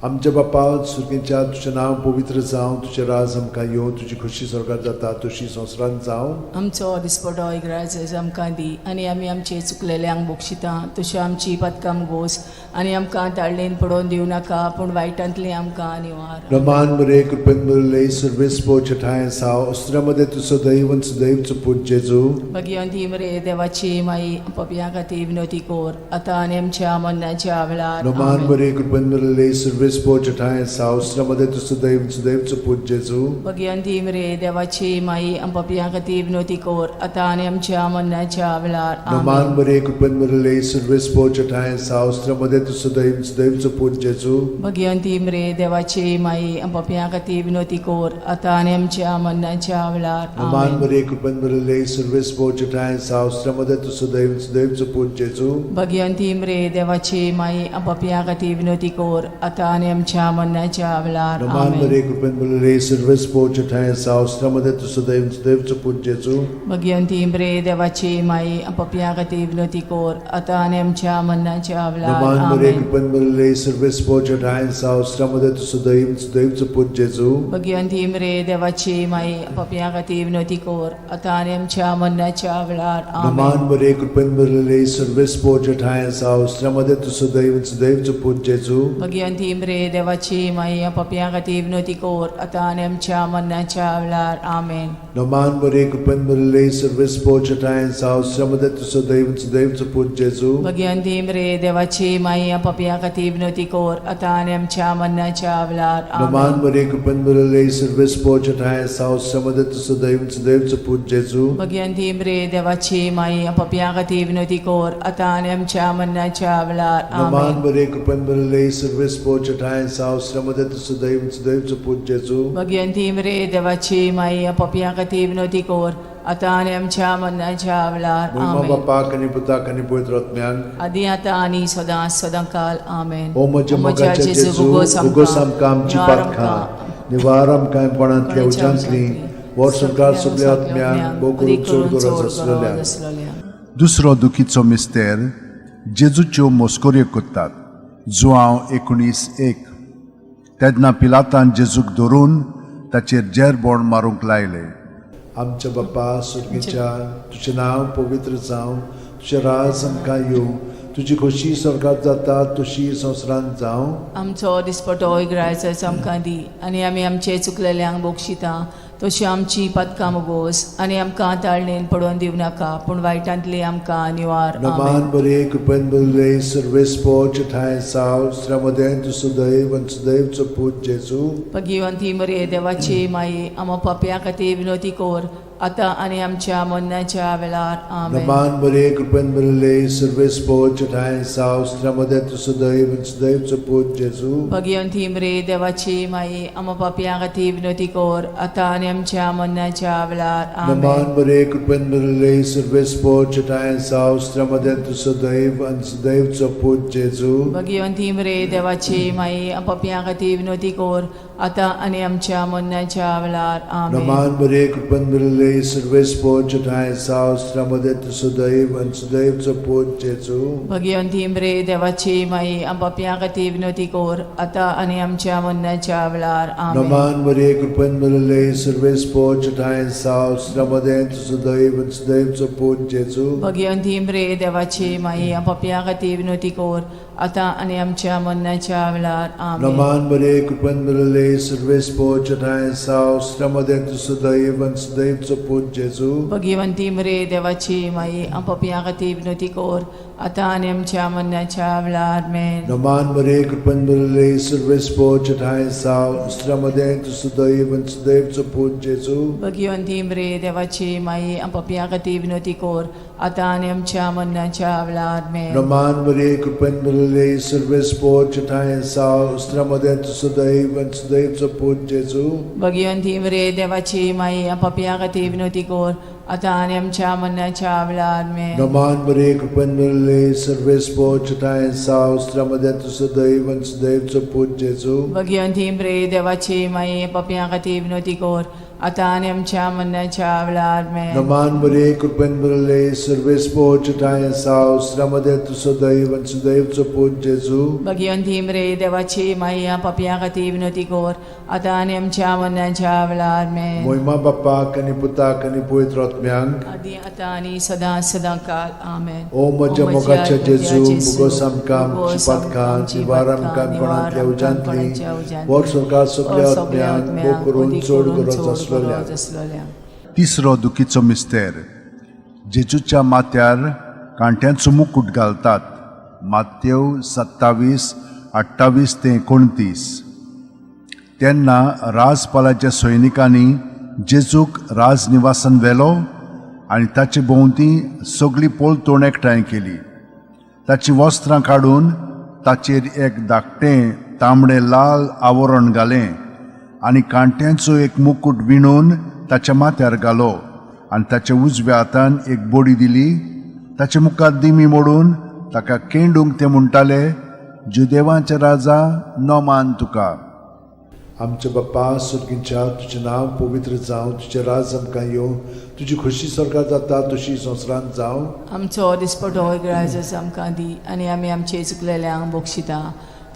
आमच्या बापा सुर्गेच्या, तुजें नांव पवित्र जावं, तुजें राज आमकां येवं, तुजी खोशी स्वर्गात जाता तशी संवसारांत जावं.
आमचो दिसपटो इग्राज आमकां दी आनी आमी आमचे चुकलेल्यांक बक्षिता तशी आमची पदकां गोस आनी आमकां ताळणेन पडोवन दिवं नाका पूण वायटांतली आमकां निवार.
रमान मरे कृपेन भरिल्ले, सर्वेस्पो छठाय साव अस्त्रामध्ये तूं सदैव आनी सदैवचो पूत जेजू.
भगिवंती मरे देवाची माई, पपया खातीर विनवती कोर आतां आनी आमच्या मरणाच्या वेळार.
रमान
आमेन.
मरे कृपेन भरिल्ले, सर्वेस्पो छठाय साव अस्त्रामध्ये तूं सदैव आनी सदैवचो पूत जेजू.
भगिवंती मरे देवाची माई, पपया खातीर विनवती कोर आतां आनी आमच्या मरणाच्या वेळार.
रमान
आमेन.
मरे कृपेन भरिल्ले, सर्वेस्पो छठाय साव अस्त्रामध्ये तूं सदैव आनी सदैवचो पूत जेजू.
भगिवंती मरे देवाची माई, पपया खातीर विनवती कोर आतां आनी आमच्या मरणाच्या वेळार.
रमान
आमेन.
मरे कृपेन भरिल्ले, सर्वेस्पो छठाय साव अस्त्रामध्ये तूं सदैव आनी सदैवचो पूत जेजू.
भगिवंती मरे देवाची माई, पपया खातीर विनवती कोर आतां आनी आमच्या मरणाच्या वेळार.
रमान
आमेन.
मरे कृपेन भरिल्ले, सर्वेस्पो छठाय साव अस्त्रामध्ये तूं सदैव आनी सदैवचो पूत जेजू.
भगिवंती मरे देवाची माई, पपया खातीर विनवती कोर आतां आनी आमच्या मरणाच्या वेळार.
रमान मरे
आमेन.
कृपेन भरिल्ले, सर्वेस्पो छठाय साव अस्त्रामध्ये तूं सदैव आनी सदैवचो पूत जेजू.
भगिवंती मरे देवाची माई, पपया खातीर विनवती कोर आतां आनी आमच्या मरणाच्या वेळार.
रमान
आमेन.
मरे कृपेन भरिल्ले, सर्वेस्पो छठाय साव अस्त्रामध्ये तूं सदैव आनी सदैवचो पूत जेजू.
भगिवंती मरे देवाची माई, पपया खातीर विनवती कोर आतां आनी आमच्या मरणाच्या वेळार. आमेन.
रमान मरे कृपेन भरिल्ले, सर्वेस्पो छठाय साव अस्त्रामध्ये तूं सदैव आनी सदैवचो पूत जेजू.
भगिवंती मरे देवाची माई, पपया खातीर विनवती कोर आतां आनी आमच्या मरणाच्या वेळार.
रमान
आमेन.
मरे कृपेन भरिल्ले, सर्वेस्पो छठाय साव अस्त्रामध्ये तूं सदैव आनी सदैवचो पूत जेजू.
भगिवंती मरे देवाची माई, पपया खातीर विनवती कोर आतां आनी आमच्या मरणाच्या वेळार.
रमान
आमेन.
मरे कृपेन भरिल्ले, सर्वेस्पो छठाय साव अस्त्रामध्ये तूं सदैव आनी सदैवचो पूत जेजू.
भगिवंती मरे देवाची माई, पपया खातीर विनवती कोर आतां आनी आमच्या मरणाच्या वेळार.
महिमा
आमेन.
बापाक आनी पुताक आनी पवित्र आत्म्याक.
आदी आतां आनी सदां सदां काल. आमेन.
ओ म्हज्या मोगाच्या जेजू, उगोस आमकां आमची पातकां, निवार आमकां कोणांतल्या उज्यांतली, वर्स संवसार सगल्या आत्म्यांक, भोव करून चड गरज आसलेल्या.
दुसरो दुखीचो मिस्तेर जेजूच्यो मस्कऱ्यो करतात. जुआंव 19:1. तेन्ना पिलातान जेजूक धरून ताचेर जेरबोण मारूंक लायले.
आमच्या बापा सुर्गीच्या, तुजें नांव पवित्र जावं, तुजें राज आमकां येवं, तुजी खोशी स्वर्गात जाता तशी संवसारांत जावं.
आमचो दिसपटो इग्रायचो आमकां दी आनी आमी आमचे चुकलेल्यांक बक्षिता तशी आमची पदकां मुगोस आनी आमकां ताळणेन पडोवन दिवं नाका पूण वायटांतली आमकां निवार.
नमान
आमेन.
बरे कृपेन भरिल्ले, सर्वेस्पो छठाय साव स्त्रामध्ये तूं सदैव आनी सदैवचो पूत जेजू.
भगिवंती मरे देवाची माई, आमा पापया खातीर विनवती कोर आतां आनी आमच्या मरणाच्या वेळार. आमेन.
नमान बरे कृपेन भरिल्ले, सर्वेस्पो छठाय साव स्त्रामध्ये तूं सदैव आनी सदैवचो पूत जेजू.
भगिवंती मरे देवाची माई, आमा पापया खातीर विनवती कोर आतां आनी आमच्या मरणाच्या वेळार.
नमान
आमेन.
बरे कृपेन भरिल्ले, सर्वेस्पो छठाय साव स्त्रामध्ये तूं सदैव आनी सदैवचो पूत जेजू.
भगिवंती मरे देवाची माई, पापया खातीर विनवती कोर आतां आनी आमच्या मरणाच्या वेळार. आमेन.
नमान बरे कृपेन भरिल्ले, सर्वेस्पो छठाय साव स्त्रामध्ये तूं सदैव आनी सदैवचो पूत जेजू.
भगिवंती मरे देवाची माई, पापया खातीर विनवती कोर आतां आनी आमच्या मरणाच्या वेळार. आमेन.
नमान बरे कृपेन भरिल्ले, सर्वेस्पो छठाय साव स्त्रामध्ये तूं सदैव आनी सदैवचो पूत जेजू.
भगिवंती मरे देवाची माई, पापया खातीर विनवती कोर आतां आनी आमच्या मरणाच्या वेळार. आमेन.
नमान बरे कृपेन भरिल्ले, सर्वेस्पो छठाय साव स्त्रामध्ये तूं सदैव आनी सदैवचो पूत जेजू.
भगिवंती मरे देवाची माई, पापया खातीर विनवती कोर आतां आनी आमच्या मरणाच्या वेळार. आमेन.
नमान बरे कृपेन भरिल्ले, सर्वेस्पो छठाय साव स्त्रामध्ये तूं सदैव आनी सदैवचो पूत जेजू.
भगिवंती मरे देवाची माई, पापया खातीर विनवती कोर आतां आनी आमच्या मरणाच्या वेळार. आमेन.
नमान बरे कृपेन भरिल्ले, सर्वेस्पो छठाय साव स्त्रामध्ये तूं सदैव आनी सदैवचो पूत जेजू.
भगिवंती मरे देवाची माई, पापया खातीर विनवती कोर आतां आनी आमच्या मरणाच्या वेळार आमेन.
नमान बरे कृपेन भरिल्ले सर्वेस्पोर चटायें साव मध्ये तूं सदैव आनी सदैवचो पूत जेजू.
भगिवंती मरिये देवाची माये पापयां खातीर विनवती कर आतां आनी आमच्या मरणाच्या वेळार आमेन.
नमान बरे कृपेन भरिल्ले सर्वेस्पोर चटायें साव मध्ये तूं सदैव आनी सदैवचो पूत जेजू.
भगिवंती मरिये देवाची माये पापयां खातीर विनवती कर आतां आनी आमच्या मरणाच्या वेळार आमेन.
मोहिमा बाप्पाक आनी पुताक आनी पवित्र आत्म्यांक.
आदी आतां आनी सदां सदां काल आमेन.
ओ म्हज्या मोगाच्या जेजू, मुगोस आमकां आमची पातकां निवार आमकां कोणांतल्या उज्यांतली वर सरकार सगल्या आत्म्यांक भोग करून चड गरज आसलेल्या.
तिसरो दुखीचो मिस्तेर. जेजूच्या माथ्यार कांट्यांचो मुकूट घालतात. मातेव 27 28 ते 29. तेन्ना राजपालाच्या सैनिकांनी जेजूक राजनिवासान व्हेलो आनी ताचे भोंवती सगळी पोलतोण एकठांय केली. ताचीं वस्त्रां काडून ताचेर एक धाकटें तांबडें लाल आवरण घालें आनी कांट्यांचो एक मुकूट विणून ताच्या माथ्यार घालो आनी ताच्या उजव्या हातान एक बडी दिली. ताचे मुखार दिमी मोडून ताका केंडूंक ते म्हणटाले, जुदेवांचे राजा, नमान तुका.
आमच्या बाप्पा सुर्गींच्या, तुजें नांव पवित्र जावं, तुजें राज आमकां येवं, तुजी खोशी स्वर्गात जाता तशी संवसारांत जावं.
आमचो दिसपटो ग्राजस आमकां दी आनी आमी आमचे चुकलेल्यांक बक्षिता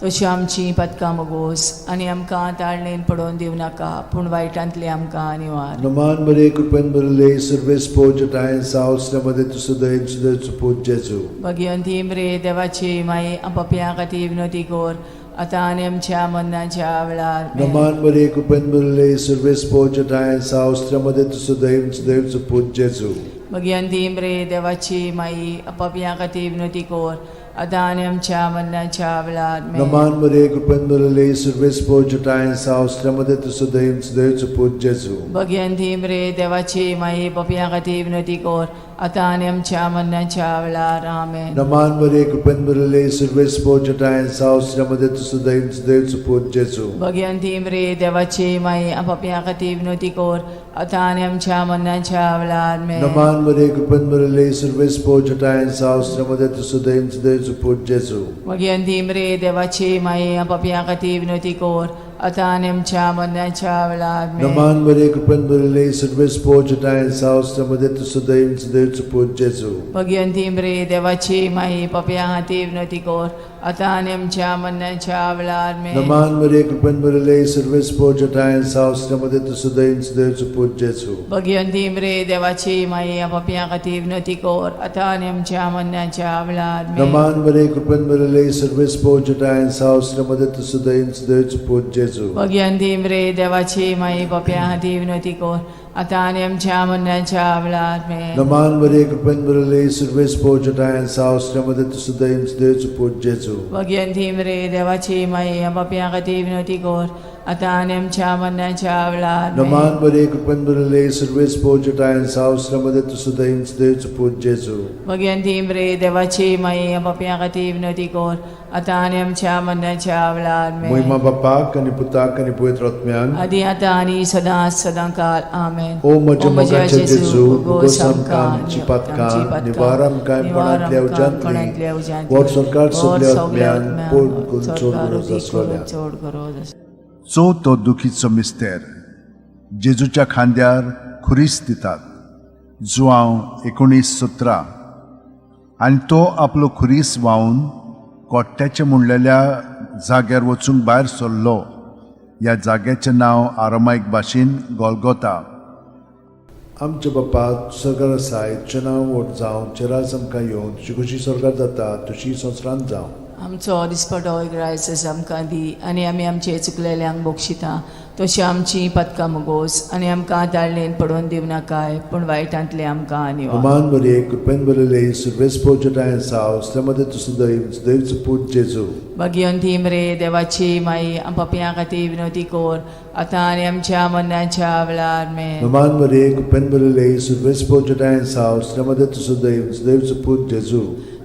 तशी आमची पदकां मगोस आनी आमकां ताळणेन पडोवन दिवं नाका पूण वायटांतली आमकां निवार.
नमान बरे कृपेन भरिल्ले सर्वेस्पोर चटायें साव मध्ये तूं सदैव सदैवचो पूत जेजू.
भगिवंती मरिये देवाची माई पापयां खातीर विनवती कर आतां आनी आमच्या मरणाच्या वेळार आमेन.
नमान बरे कृपेन भरिल्ले सर्वेस्पोर चटायें साव मध्ये तूं सदैव सदैवचो पूत जेजू.
भगिवंती मरिये देवाची माई पापयां खातीर विनवती कर आतां आनी आमच्या मरणाच्या वेळार आमेन.
नमान बरे कृपेन भरिल्ले सर्वेस्पोर चटायें साव मध्ये तूं सदैव सदैवचो पूत जेजू.
भगिवंती मरिये देवाची माई पापयां खातीर विनवती कर आतां आनी आमच्या मरणाच्या वेळार आमेन.
नमान बरे कृपेन भरिल्ले सर्वेस्पोर चटायें साव मध्ये तूं सदैव सदैवचो पूत जेजू.
भगिवंती मरिये देवाची माई पापयां खातीर विनवती कर आतां आनी आमच्या मरणाच्या वेळार आमेन.
नमान बरे कृपेन भरिल्ले सर्वेस्पोर चटायें साव मध्ये तूं सदैव सदैवचो पूत जेजू.
भगिवंती मरिये देवाची माई पापयां खातीर विनवती कर आतां आनी आमच्या मरणाच्या वेळार आमेन.
नमान बरे कृपेन भरिल्ले सर्वेस्पोर चटायें साव मध्ये तूं सदैव सदैवचो पूत जेजू.
भगिवंती मरिये देवाची माई पापयां खातीर विनवती कर आतां आनी आमच्या मरणाच्या वेळार आमेन.
नमान बरे कृपेन भरिल्ले सर्वेस्पोर चटायें साव मध्ये तूं सदैव सदैवचो पूत जेजू.
भगिवंती मरिये देवाची माई पापयां खातीर विनवती कर आतां आनी आमच्या मरणाच्या वेळार आमेन.
नमान बरे कृपेन भरिल्ले सर्वेस्पोर चटायें साव मध्ये तूं सदैव सदैवचो पूत जेजू.
भगिवंती मरिये देवाची माई पापयां खातीर विनवती कर आतां आनी आमच्या मरणाच्या वेळार आमेन.
नमान बरे कृपेन भरिल्ले सर्वेस्पोर चटायें साव मध्ये तूं सदैव सदैवचो पूत जेजू.
भगिवंती मरिये देवाची माई पापयां खातीर विनवती कर आतां आनी आमच्या मरणाच्या वेळार आमेन.
नमान बरे कृपेन भरिल्ले सर्वेस्पोर चटायें साव मध्ये तूं सदैव सदैवचो पूत जेजू.
भगिवंती मरिये देवाची माई पापयां खातीर विनवती कर आतां आनी आमच्या मरणाच्या वेळार आमेन.
मोहिमा बाप्पाक आनी पुताक आनी पवित्र आत्म्यांक.
आदी आतां आनी सदां सदां काल आमेन.
ओ म्हज्या मोगाच्या जेजू, उगोस आमकां आमची पातकां निवार आमकां कोणांतल्या उज्यांतली वर सरकार सगल्या आत्म्यांक पोट करून चड गरज आसलेल्या.
चड गरज आसलेल्या.
चवथो दुखीचो मिस्तेर. जेजूच्या खांद्यार खुरीस दितात. जुआंव 19:17. आनी तो आपलो खुरीस व्हांवन कोट्ट्याचे म्हणलेल्या जाग्यार वचूंक भायर सरलो. ह्या जाग्याचें नांव आरामायक भाशेन गोलगोता.
आमच्या बाप्पा सरकार आसाय, तुजें नांव व्हड जावं, तुजें राज आमकां येवं, तुजी खोशी स्वर्गात जाता तशी संवसारांत जावं.
आमचो दिसपटो ग्रायसस आमकां दी आनी आमी आमचे चुकलेल्यांक बक्षिता तशी आमची पदकां मुगोस आनी आमकां ताळणेन पडोवन दिवं नाकाय पूण वायटांतले आमकां निवार.
नमान बरे कृपेन भरिल्ले सर्वेस्पोर चटायें साव मध्ये तूं सदैव सदैवचो पूत जेजू.
भगिवंती मरिये देवाची माई पापयां खातीर विनवती कर आतां आनी आमच्या मरणाच्या वेळार आमेन.
नमान बरे कृपेन भरिल्ले सर्वेस्पोर चटायें साव मध्ये तूं सदैव सदैवचो पूत जेजू.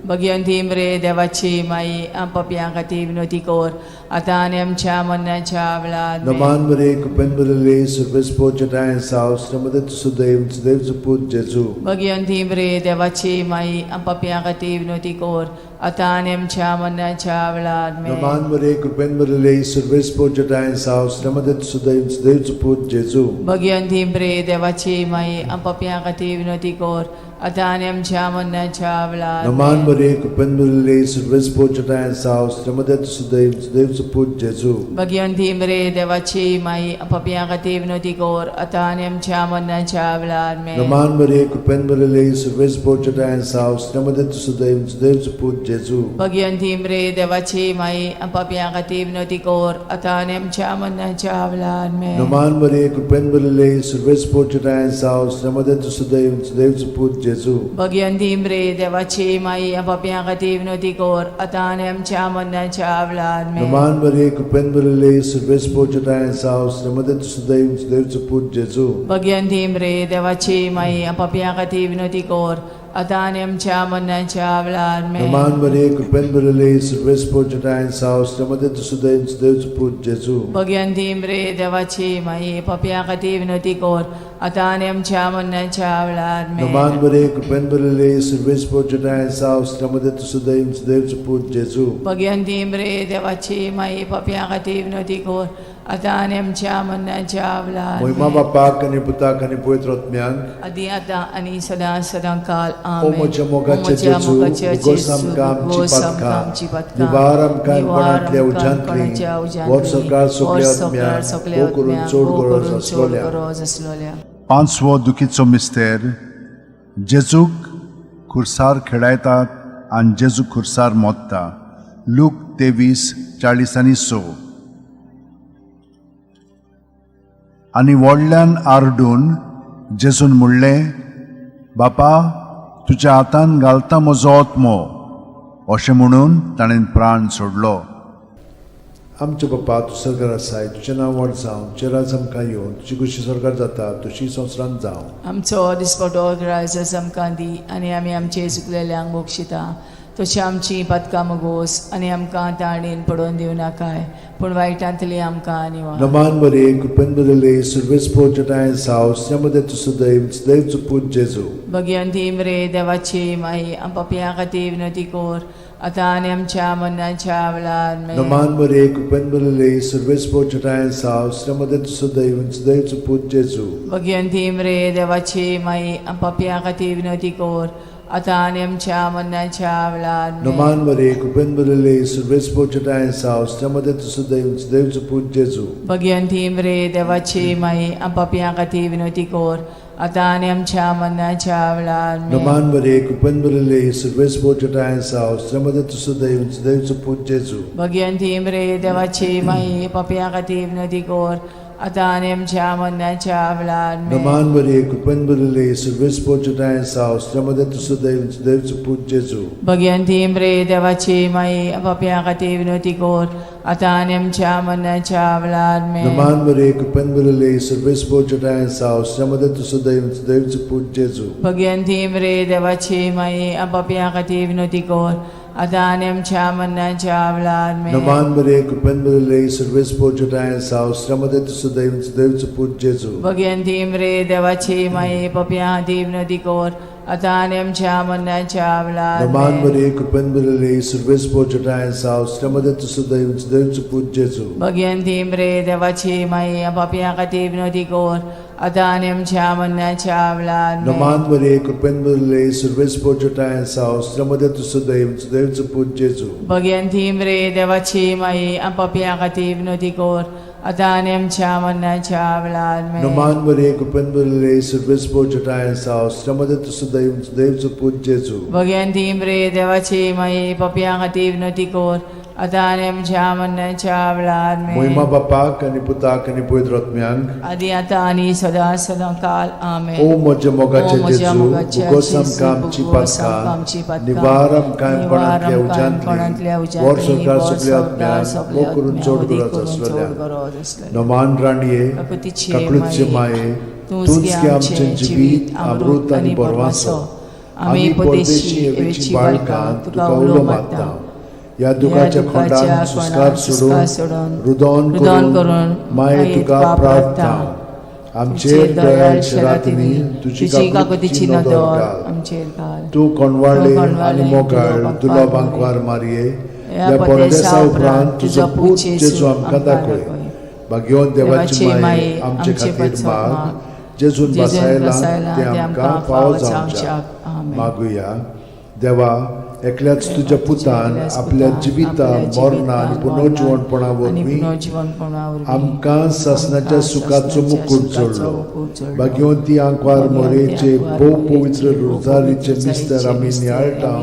भगिवंती मरे देवाची माई आम पापयां खातीर विनवती कर आतां आनी आमच्या मरणाच्या वेळार आमेन.
नमान मरे कृपेन भरिल्ले सर्वेस्पोर जटाय साव श्रीमदत सुदैव सुदैव पूत जेजू.
भगिवंती मरे देवाची माई आम पापयां खातीर विनवती कर आतां आनी आमच्या मरणाच्या वेळार आमेन.
नमान मरे कृपेन भरिल्ले सर्वेस्पोर जटाय साव श्रीमदत सुदैव सुदैव पूत जेजू.
भगिवंती मरे देवाची माई आम पापयां खातीर विनवती कर आतां आनी आमच्या मरणाच्या वेळार
नमान
आमेन.
मरे कृपेन भरिल्ले सर्वेस्पोर जटाय साव श्रीमदत सुदैव सुदैव पूत जेजू.
भगिवंती मरे देवाची माई आम पापयां खातीर विनवती कर आतां आनी आमच्या मरणाच्या वेळार आमेन.
नमान मरे कृपेन भरिल्ले सर्वेस्पोर जटाय साव श्रीमदत सुदैव सुदैव पूत जेजू.
भगिवंती मरे देवाची माई आम पापयां खातीर विनवती कर आतां आनी आमच्या मरणाच्या वेळार आमेन.
नमान मरे कृपेन भरिल्ले सर्वेस्पोर जटाय साव श्रीमदत सुदैव सुदैव पूत जेजू.
भगिवंती मरे देवाची माई आम पापयां खातीर विनवती कर आतां आनी आमच्या मरणाच्या वेळार आमेन.
नमान मरे कृपेन भरिल्ले सर्वेस्पोर जटाय साव श्रीमदत सुदैव सुदैव पूत जेजू.
भगिवंती मरे देवाची माई आम पापयां खातीर विनवती कर आतां आनी आमच्या मरणाच्या वेळार आमेन.
नमान मरे कृपेन भरिल्ले सर्वेस्पोर जटाय साव श्रीमदत सुदैव सुदैव पूत जेजू.
भगिवंती मरे देवाची माई पापयां खातीर विनवती कर आतां आनी आमच्या मरणाच्या वेळार आमेन.
नमान मरे कृपेन भरिल्ले सर्वेस्पोर जटाय साव श्रीमदत सुदैव सुदैव पूत जेजू.
भगिवंती मरे देवाची माई पापयां खातीर विनवती कर आतां आनी आमच्या मरणाच्या वेळार
मोहिमा
आमेन.
बापाक आनी पुताक आनी पवित्र आत्म्याक.
आदी आतां आनी सदां सदां काल
ओ
आमेन.
म्हज्या मोगाचे
म्हज्या
जेजू,
मोगाच्या
उगोस
जेजू,
आमकां आमची
उगोस आमकां
पातकां,
आमची पातकां,
निवार आमकां
निवार
कोणांतल्या
आमकां
उज्यांतली,
कोणाच्या उज्यांतली,
वर सरकार सगल्या
वर सरकार
आत्म्यांक,
सगल्या
भोव करून
आत्म्यांक,
चड
भोव
गरज
करून चड
आसलोल्या.
गरज आसलोल्या.
पांचवो दुखीचो मिस्तेर जेजूक खुर्सार खेळायतात आनी जेजू खुर्सार मोत्ता. लूक 23:46. आनी व्हडल्यान आरडून जेजून म्हणलें, बापा तुज्या हातान घालता म्हजो आत्मो. अशें म्हणून ताणें प्राण सोडलो.
आमचे बापा तूं सरकार आसाय, तुजें नांव व्हड जावं, तुजें राज आमकां येवन, तुजी खुशी सरकार जाता तुशी संवसारांत जावं.
आमचो दिसपटो ग्रायस आमकां दी आनी आमी आमचे चुकलेल्यांक बक्षिता तशी आमची पातकां मगोस आनी आमकां ताणेन पडोवन दिवं नाकाय पूण वायटांतली आमकां निवार.
नमान मरे कृपेन भरिल्ले सर्वेस्पोर जटाय साव श्रीमदत सुदैव सुदैव पूत जेजू.
भगिवंती मरे देवाची माई आम पापयां खातीर विनवती कर आतां आनी आमच्या मरणाच्या वेळार आमेन.
नमान मरे कृपेन भरिल्ले सर्वेस्पोर जटाय साव श्रीमदत सुदैव सुदैव पूत जेजू.
भगिवंती मरे देवाची माई आम पापयां खातीर विनवती कर आतां आनी आमच्या मरणाच्या वेळार आमेन.
नमान मरे कृपेन भरिल्ले सर्वेस्पोर जटाय साव श्रीमदत सुदैव सुदैव पूत जेजू.
भगिवंती मरे देवाची माई आम पापयां खातीर विनवती कर आतां आनी आमच्या मरणाच्या वेळार आमेन.
नमान मरे कृपेन भरिल्ले सर्वेस्पोर जटाय साव श्रीमदत सुदैव सुदैव पूत जेजू.
भगिवंती मरे देवाची माई पापयां खातीर विनवती कर आतां आनी आमच्या मरणाच्या वेळार आमेन.
नमान मरे कृपेन भरिल्ले सर्वेस्पोर जटाय साव श्रीमदत सुदैव सुदैव पूत जेजू.
भगिवंती मरे देवाची माई पापयां खातीर विनवती कर आतां आनी आमच्या मरणाच्या वेळार आमेन.
नमान मरे कृपेन भरिल्ले सर्वेस्पोर जटाय साव श्रीमदत सुदैव सुदैव पूत जेजू.
भगिवंती मरे देवाची माई पापयां खातीर विनवती कर आतां आनी आमच्या मरणाच्या वेळार आमेन.
नमान मरे कृपेन भरिल्ले सर्वेस्पोर जटाय साव श्रीमदत सुदैव सुदैव पूत जेजू.
भगिवंती मरे देवाची माई पापयां खातीर विनवती कर आतां आनी आमच्या मरणाच्या वेळार
नमान
आमेन.
मरे कृपेन भरिल्ले सर्वेस्पोर जटाय साव श्रीमदत सुदैव सुदैव पूत जेजू.
भगिवंती मरे देवाची माई पापयां खातीर विनवती कर आतां आनी आमच्या मरणाच्या वेळार आमेन.
नमान मरे कृपेन भरिल्ले सर्वेस्पोर जटाय साव श्रीमदत सुदैव सुदैव पूत जेजू.
भगिवंती मरे देवाची माई पापयां खातीर विनवती कर आतां आनी आमच्या मरणाच्या वेळार आमेन.
नमान मरे कृपेन भरिल्ले सर्वेस्पोर जटाय साव श्रीमदत सुदैव सुदैव पूत जेजू.
भगिवंती मरे देवाची माई पापयां खातीर विनवती कर आतां आनी आमच्या मरणाच्या वेळार आमेन.
मोहिमा बापाक आनी पुताक आनी पवित्र आत्म्यांक.
आदी आतां आनी सदां सदां काल आमेन.
ओ म्हज्या मोगाचे
ओ म्हज्या
जेजू,
मोगाच्या
उगोस
जेजू,
आमकां आमची
उगोस आमकां आमची
पातकां,
पातकां,
निवार आमकां
निवार
कोणांतल्या
आमकां कोणांतल्या
उज्यांतली, वर
उज्यांतली,
सरकार
वर
सगल्या
सरकार
आत्म्यांक,
सगल्या
भोव करून
आत्म्यांक,
चड
अदीक
गरज
करून चड
आसलेल्या.
गरज आसलेल्या.
नमान राणये,
काकुतीचे
काकळूतचे
माये,
माये,
तूंच
तूंच
गे
गे
आमचें
आमचें
जिवीत,
जिवीत, अमृत आनी बरवासो.
आमी परदेशी एवेची बाळकां तुका उलो मारता.
ह्या दुखाच्या खोंडान सुस्कार सोडून रुदोन करून माये तुका प्रार्थना. आमचेर दयाळ शरातिनी तुजी
काकुतीची
काकुतीची
नदर
नदर घाल.
आमचेर घाल.
तूं कोणवाळे आनी मोगाळ दुलो बांकवार मारये, ह्या परदेसा उपरांत तुजो पूत जेजू आमकां दाखय. भाग्यवंत देवाची माये आमचे खातीर माग, जेजून बसायला तें आमकां फावो जावच्याक. मागुया. देवा, एकल्याच तुज्या पुतान आपल्या जिविता मरणा आनी पुनर्जिवणपणा वरवीं आमकां सासणाच्या सुखाचो मुकूट जोडलो. भाग्यवंती आंकवार मोरेचे भोव पवित्र रोजारीचे मिस्तर आमी नियाळटा,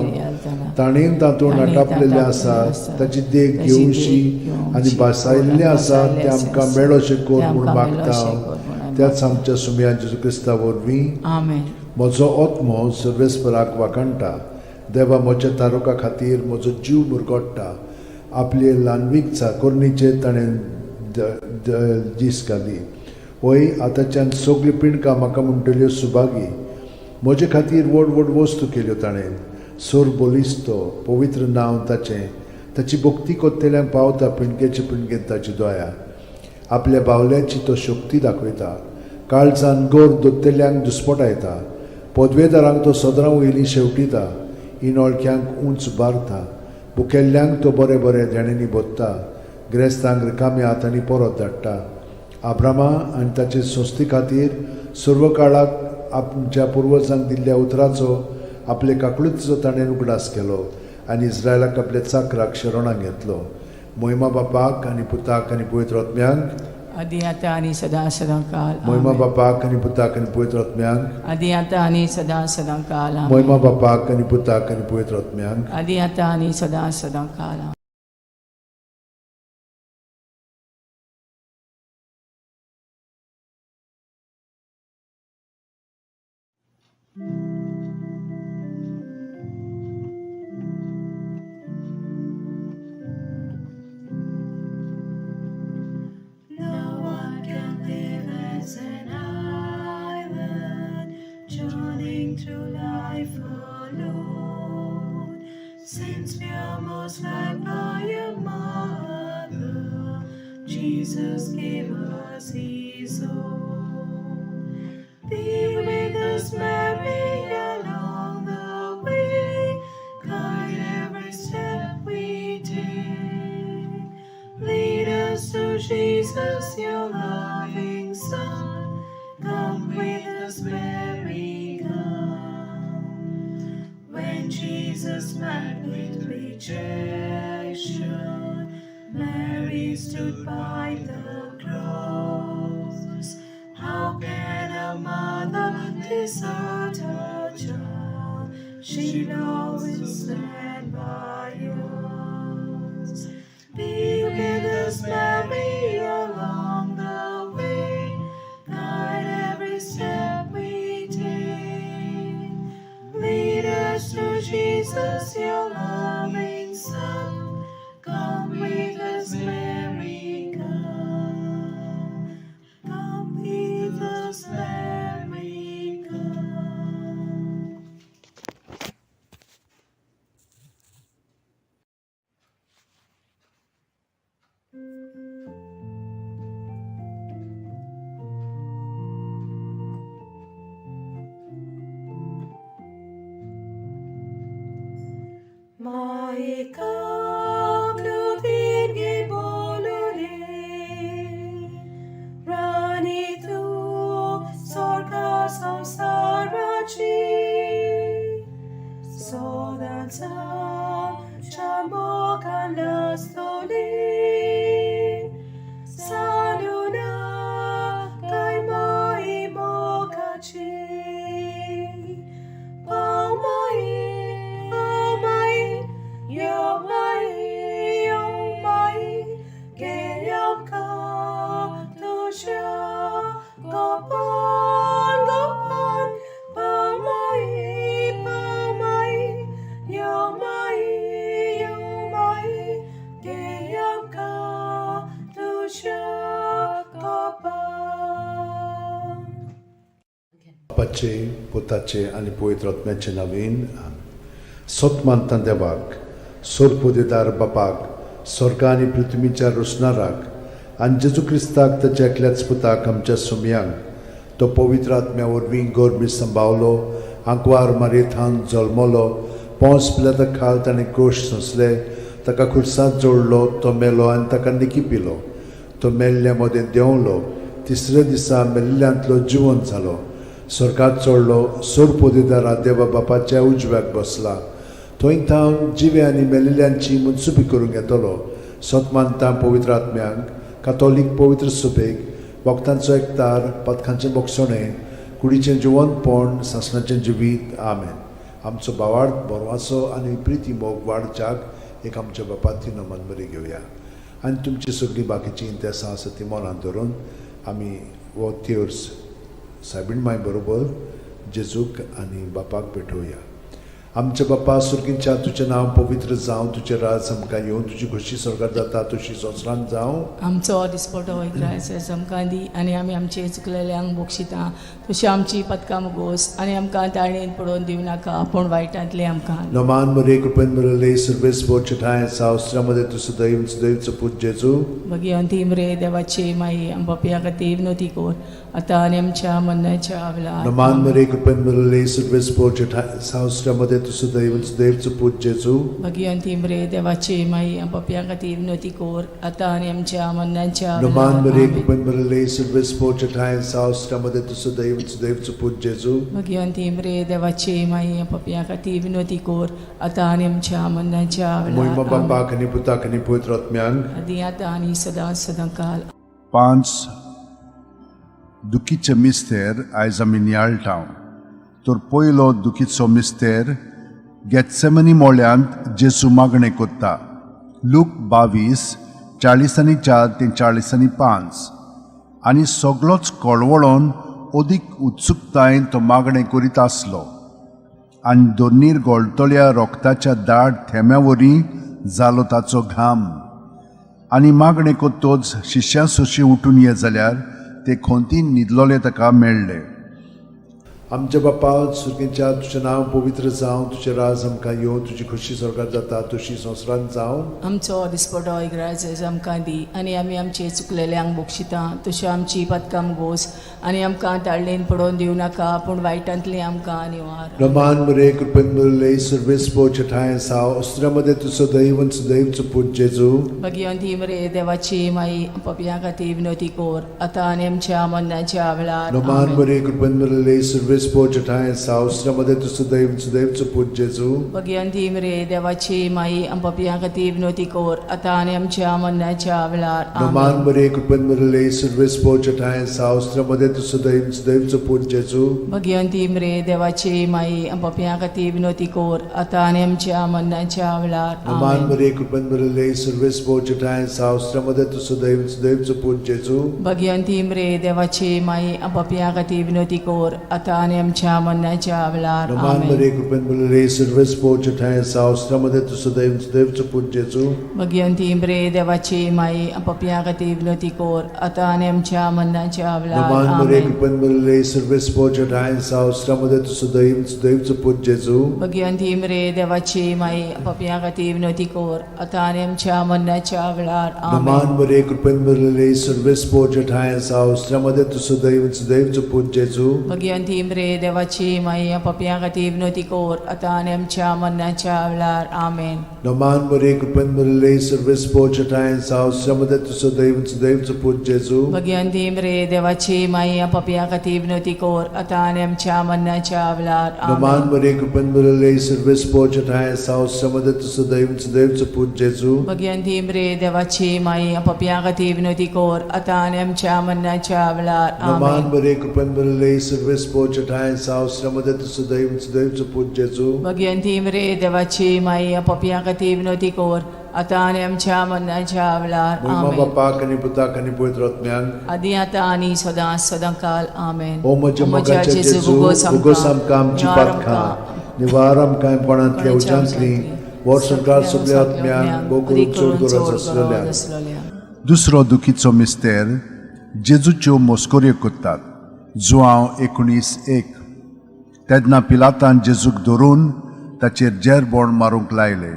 ताणें तातूंत आटापलेलें आसा ताची देख घेवशी आनी भासायल्लें आसा तें आमकां मेळोशें कर म्हूण मागता, त्याच आमच्या सुमया जेजू क्रिस्ता वरवीं.
आमेन.
म्हजो आत्मो सर्वेस्पराक वाखाणटा. देवा म्हज्या तारुका खातीर म्हजो जीव मुरगोडटा. आपले ल्हानवीक चाकोरणीचेर ताणें दीस घाली. वय आतांच्यान सगळ्यो पिंडकां म्हाका म्हणटल्यो सुभागी. म्हजे खातीर व्हड व्हड वस्तू केल्यो ताणें. सोर बलिस्तो पवित्र नांव ताचें. ताची भक्ती कोत्तेल्यांक पावता पिंडकेचे पिंडकेन ताची दया. आपल्या बावल्याची तो शक्ती दाखयता. काळजान गोर दोत्तेल्यांक दुस्पटायता. पदवेदारांक तो सदरां वयली शेवटिता. इनोळख्यांक उंच बारता. भुकेल्ल्यांक तो बरें बरें देण्यांनी भोत्ता. ग्रेस्तांक रिकाम्या हातांनी परत धाडटा. आब्रामा आनी ताचे संस्थे खातीर सर्व काळाक आमच्या पुर्वजांक दिल्ल्या उतराचो आपले काकळुतीचो ताणें उगडास केलो आनी इस्रायलाक आपल्या चाकराक शरणाक घेतलो. मोहिमा बापाक आनी पुताक आनी पवित्र आत्म्यांक.
आदी आतां आनी सदां सदां काल.
मोहिमा बापाक आनी पुताक आनी पवित्र आत्म्यांक.
आदी आतां आनी सदां सदां काल.
मोहिमा बापाक आनी पुताक आनी पवित्र आत्म्यांक.
आदी आतां आनी सदां सदां काल.
No one can live as an island, journeying through life alone. Since we are most loved by a mother, Jesus gave us His own. Be with us, Mary, along the way, guide every step we take. Lead us to Jesus, your loving Son. Come with us, Mary, come. When Jesus met with rejection, Mary stood by the cross. How can a mother desert her child? She'll always stand by us. Be with us, Mary, along the way. Guide every step we take. Lead us to Jesus, your loving Son. Come with us, Mary, come. Come with us, Mary, come.
बापाचे, पुताचे आनी पवित्र आत्म्याचे नवीन. सत मानता देवाक, सोरपोदेदार बापाक, स्वर्ग आनी पृथ्वीच्या रोसणाराक, आनी जेजू क्रिस्ताक ताच्या एकल्याच पुताक आमच्या सुमयांक, तो पवित्र आत्म्या वरवीं गोरमी संभावलो, आंकवार मारयेथान जल्मलो, पोंस पिलाता खाल ताणें कोश सोंसले, ताका खुर्सांत जोडलो, तो मेलो आनी ताका निकी पिलो, तो मेल्ल्या मदें देंवलो, तिसऱ्या दिसा मेल्ल्यांतलो जिवंत जालो, स्वर्गात चडलो, सोरपोदेदारा देवा बापाच्या उजव्याक बसला, थंय थावन जिवे आनी मेलिल्ल्यांची मनसुबी करूंक येतलो. सत मानता पवित्र आत्म्यांक, कातोलीक पवित्र सुबेक, भक्तांचो एकतार, पथकांचें बोगसणें, कुडीचें जिवंतपण, सासणाचें जिवीत. आमेन. आमचो भावार्थ, बरवासो आनी प्रिती मोग वाडच्याक एक आमच्या बापाती नमन बरी घेवया आनी तुमची सगळीं बाकीचीं इंतेसां आसा ती मनांत धरून आमी हो तेर्स सायबीण माय बरोबर जेजूक आनी बापाक भेटोवया. आमच्या बापा सुर्गींच्या, तुजें नांव पवित्र जावं, तुजें राज आमकां येवं, तुजी खोशी स्वर्गार जाता तशी संवसारांत जावं.
आमचो दिसपटो इग्रायस आमकां दी आनी आमी आमचे चुकलेल्यांक बक्षिता तशी आमची पदकां मुगोस आनी आमकां ताळणेन पडोवन दिवं नाका पूण वायटांतलें आमकां.
नमान मरे, कृपेन मरले, सर्वेस ठाय सावस्त्रामध्ये तूं सदैव सदैवचो पूत जेजू.
भगिवंती मरे देवाची माई, आम पापया खातीर विनवती कर आतां आनी आमच्या मरणाच्या वेळार.
नमान मरे, कृपेन मरले, सर्वेस ठाय सावस्त्रामध्ये तूं सदैव सदैवचो पूत जेजू.
भगिवंती मरे देवाची माई, आम पापया खातीर विनवती कर आतां आनी आमच्या मरणाच्या
नमान
वेळार.
मरे,
आमेन.
कृपेन मरले, सर्वेस ठाय सावस्त्रामध्ये तूं सदैव सदैवचो पूत जेजू.
भगिवंती मरे देवाची माई, आम पापया खातीर विनवती कर आतां आनी आमच्या मरणाच्या
मोहिमा
वेळार. आमेन.
बापाक आनी पुताक आनी पवित्र आत्म्यांक.
आदी आतां आनी सदां सदां काल.
पांच दुखीचे मिस्तेर आयज आमी नियाळटा. तर पयलो दुखीचो मिस्तेर, गेत्सेमनी मोळ्यांत जेजू मागणें कोत्ता. लूक 22, 44 ते 45. आनी सगलोच कळवळोन अदीक उत्सुकतायेन तो मागणें करीत आसलो आनी दोनीर गोळटल्या रोगताच्या दाट थेंब्या वरी जालो ताचो घाम. आनी मागणें कोत्तोच शिश्यां सोशी उठून ये जाल्यार ते खोंतीन न्हिदलोले ताका मेळ्ळे.
आमच्या बापा सुर्गींच्या, तुजें नांव पवित्र जावं, तुजें राज आमकां येवं, तुजी खोशी स्वर्गार जाता तशी संवसारांत जावं.
आमचो दिसपटो इग्राज आमकां दी आनी आमी आमचे चुकलेल्यांक बक्षिता तशी आमची पदकां गोस आनी आमकां ताळणेन पडोवन दिवं नाका पूण वायटांतली आमकां निवार.
रमान मरे, कृपेन मरले, सर्वेस ठाय साव अस्त्र्यामध्ये तूं सदैव सदैवचो पूत जेजू.
भगिवंती मरे देवाची माई, पपया खातीर विनवती कर आतां आनी आमच्या मरणाच्या वेळार.
नमान
आमेन.
मरे, कृपेन मरले, सर्वेस ठाय साव अस्त्र्यामध्ये तूं सदैव सदैवचो पूत जेजू.
भगिवंती मरे देवाची माई, पपया खातीर विनवती कर आतां आनी आमच्या मरणाच्या वेळार.
नमान
आमेन.
मरे, कृपेन मरले, सर्वेस ठाय साव अस्त्र्यामध्ये तूं सदैव सदैवचो पूत जेजू.
भगिवंती मरे देवाची माई, पपया खातीर विनवती कर आतां आनी आमच्या मरणाच्या वेळार.
नमान
आमेन.
मरे, कृपेन मरले, सर्वेस ठाय साव अस्त्र्यामध्ये तूं सदैव सदैवचो पूत जेजू.
भगिवंती मरे देवाची माई, पपया खातीर विनवती कर आतां आनी आमच्या मरणाच्या वेळार.
नमान
आमेन.
मरे, कृपेन मरले, सर्वेस ठाय साव अस्त्र्यामध्ये तूं सदैव सदैवचो पूत जेजू.
भगिवंती मरे देवाची माई, पपया खातीर विनवती कर आतां आनी आमच्या मरणाच्या वेळार.
नमान मरे,
आमेन.
कृपेन मरले, सर्वेस ठाय साव अस्त्र्यामध्ये तूं सदैव सदैवचो पूत जेजू.
भगिवंती मरे देवाची माई, पपया खातीर विनवती कर आतां आनी आमच्या मरणाच्या वेळार.
नमान
आमेन.
मरे, कृपेन मरले, सर्वेस ठाय साव अस्त्र्यामध्ये तूं सदैव सदैवचो पूत जेजू.
भगिवंती मरे देवाची माई, पपया खातीर विनवती कर आतां आनी आमच्या मरणाच्या वेळार. आमेन.
नमान मरे, कृपेन मरले, सर्वेस ठाय साव अस्त्र्यामध्ये तूं सदैव सदैवचो पूत जेजू.
भगिवंती मरे देवाची माई, पपया खातीर विनवती कर आतां आनी आमच्या मरणाच्या वेळार.
नमान
आमेन.
मरे, कृपेन मरले, सर्वेस ठाय साव अस्त्र्यामध्ये तूं सदैव सदैवचो पूत जेजू.
भगिवंती मरे देवाची माई, पपया खातीर विनवती कर आतां आनी आमच्या मरणाच्या वेळार.
नमान
आमेन.
मरे, कृपेन मरले, सर्वेस ठाय साव अस्त्र्यामध्ये तूं सदैव सदैवचो पूत जेजू.
भगिवंती मरे देवाची माई, पपया खातीर विनवती कर आतां आनी आमच्या मरणाच्या वेळार.
मोहिमा
आमेन.
बापाक आनी पुताक आनी पवित्र आत्म्याक.
आदी आतां आनी सदां सदां काल. आमेन.
ओ म्हज्या मोगाच्या जेजू, उगोस आमकां आमची पातकां, निवार आमकां कोणांतल्या उज्यांतली, वर्सभर सगल्या आत्म्यांक, भोव करून चड गरज आसलेल्या.
दुसरो दुखीचो मिस्तेर, जेजूच्यो मोस्कोऱ्यो कोत्तात. जुआंव 19:1. तेन्ना पिलातान जेजूक धरून ताचेर जेरबोण मारूंक लायलें.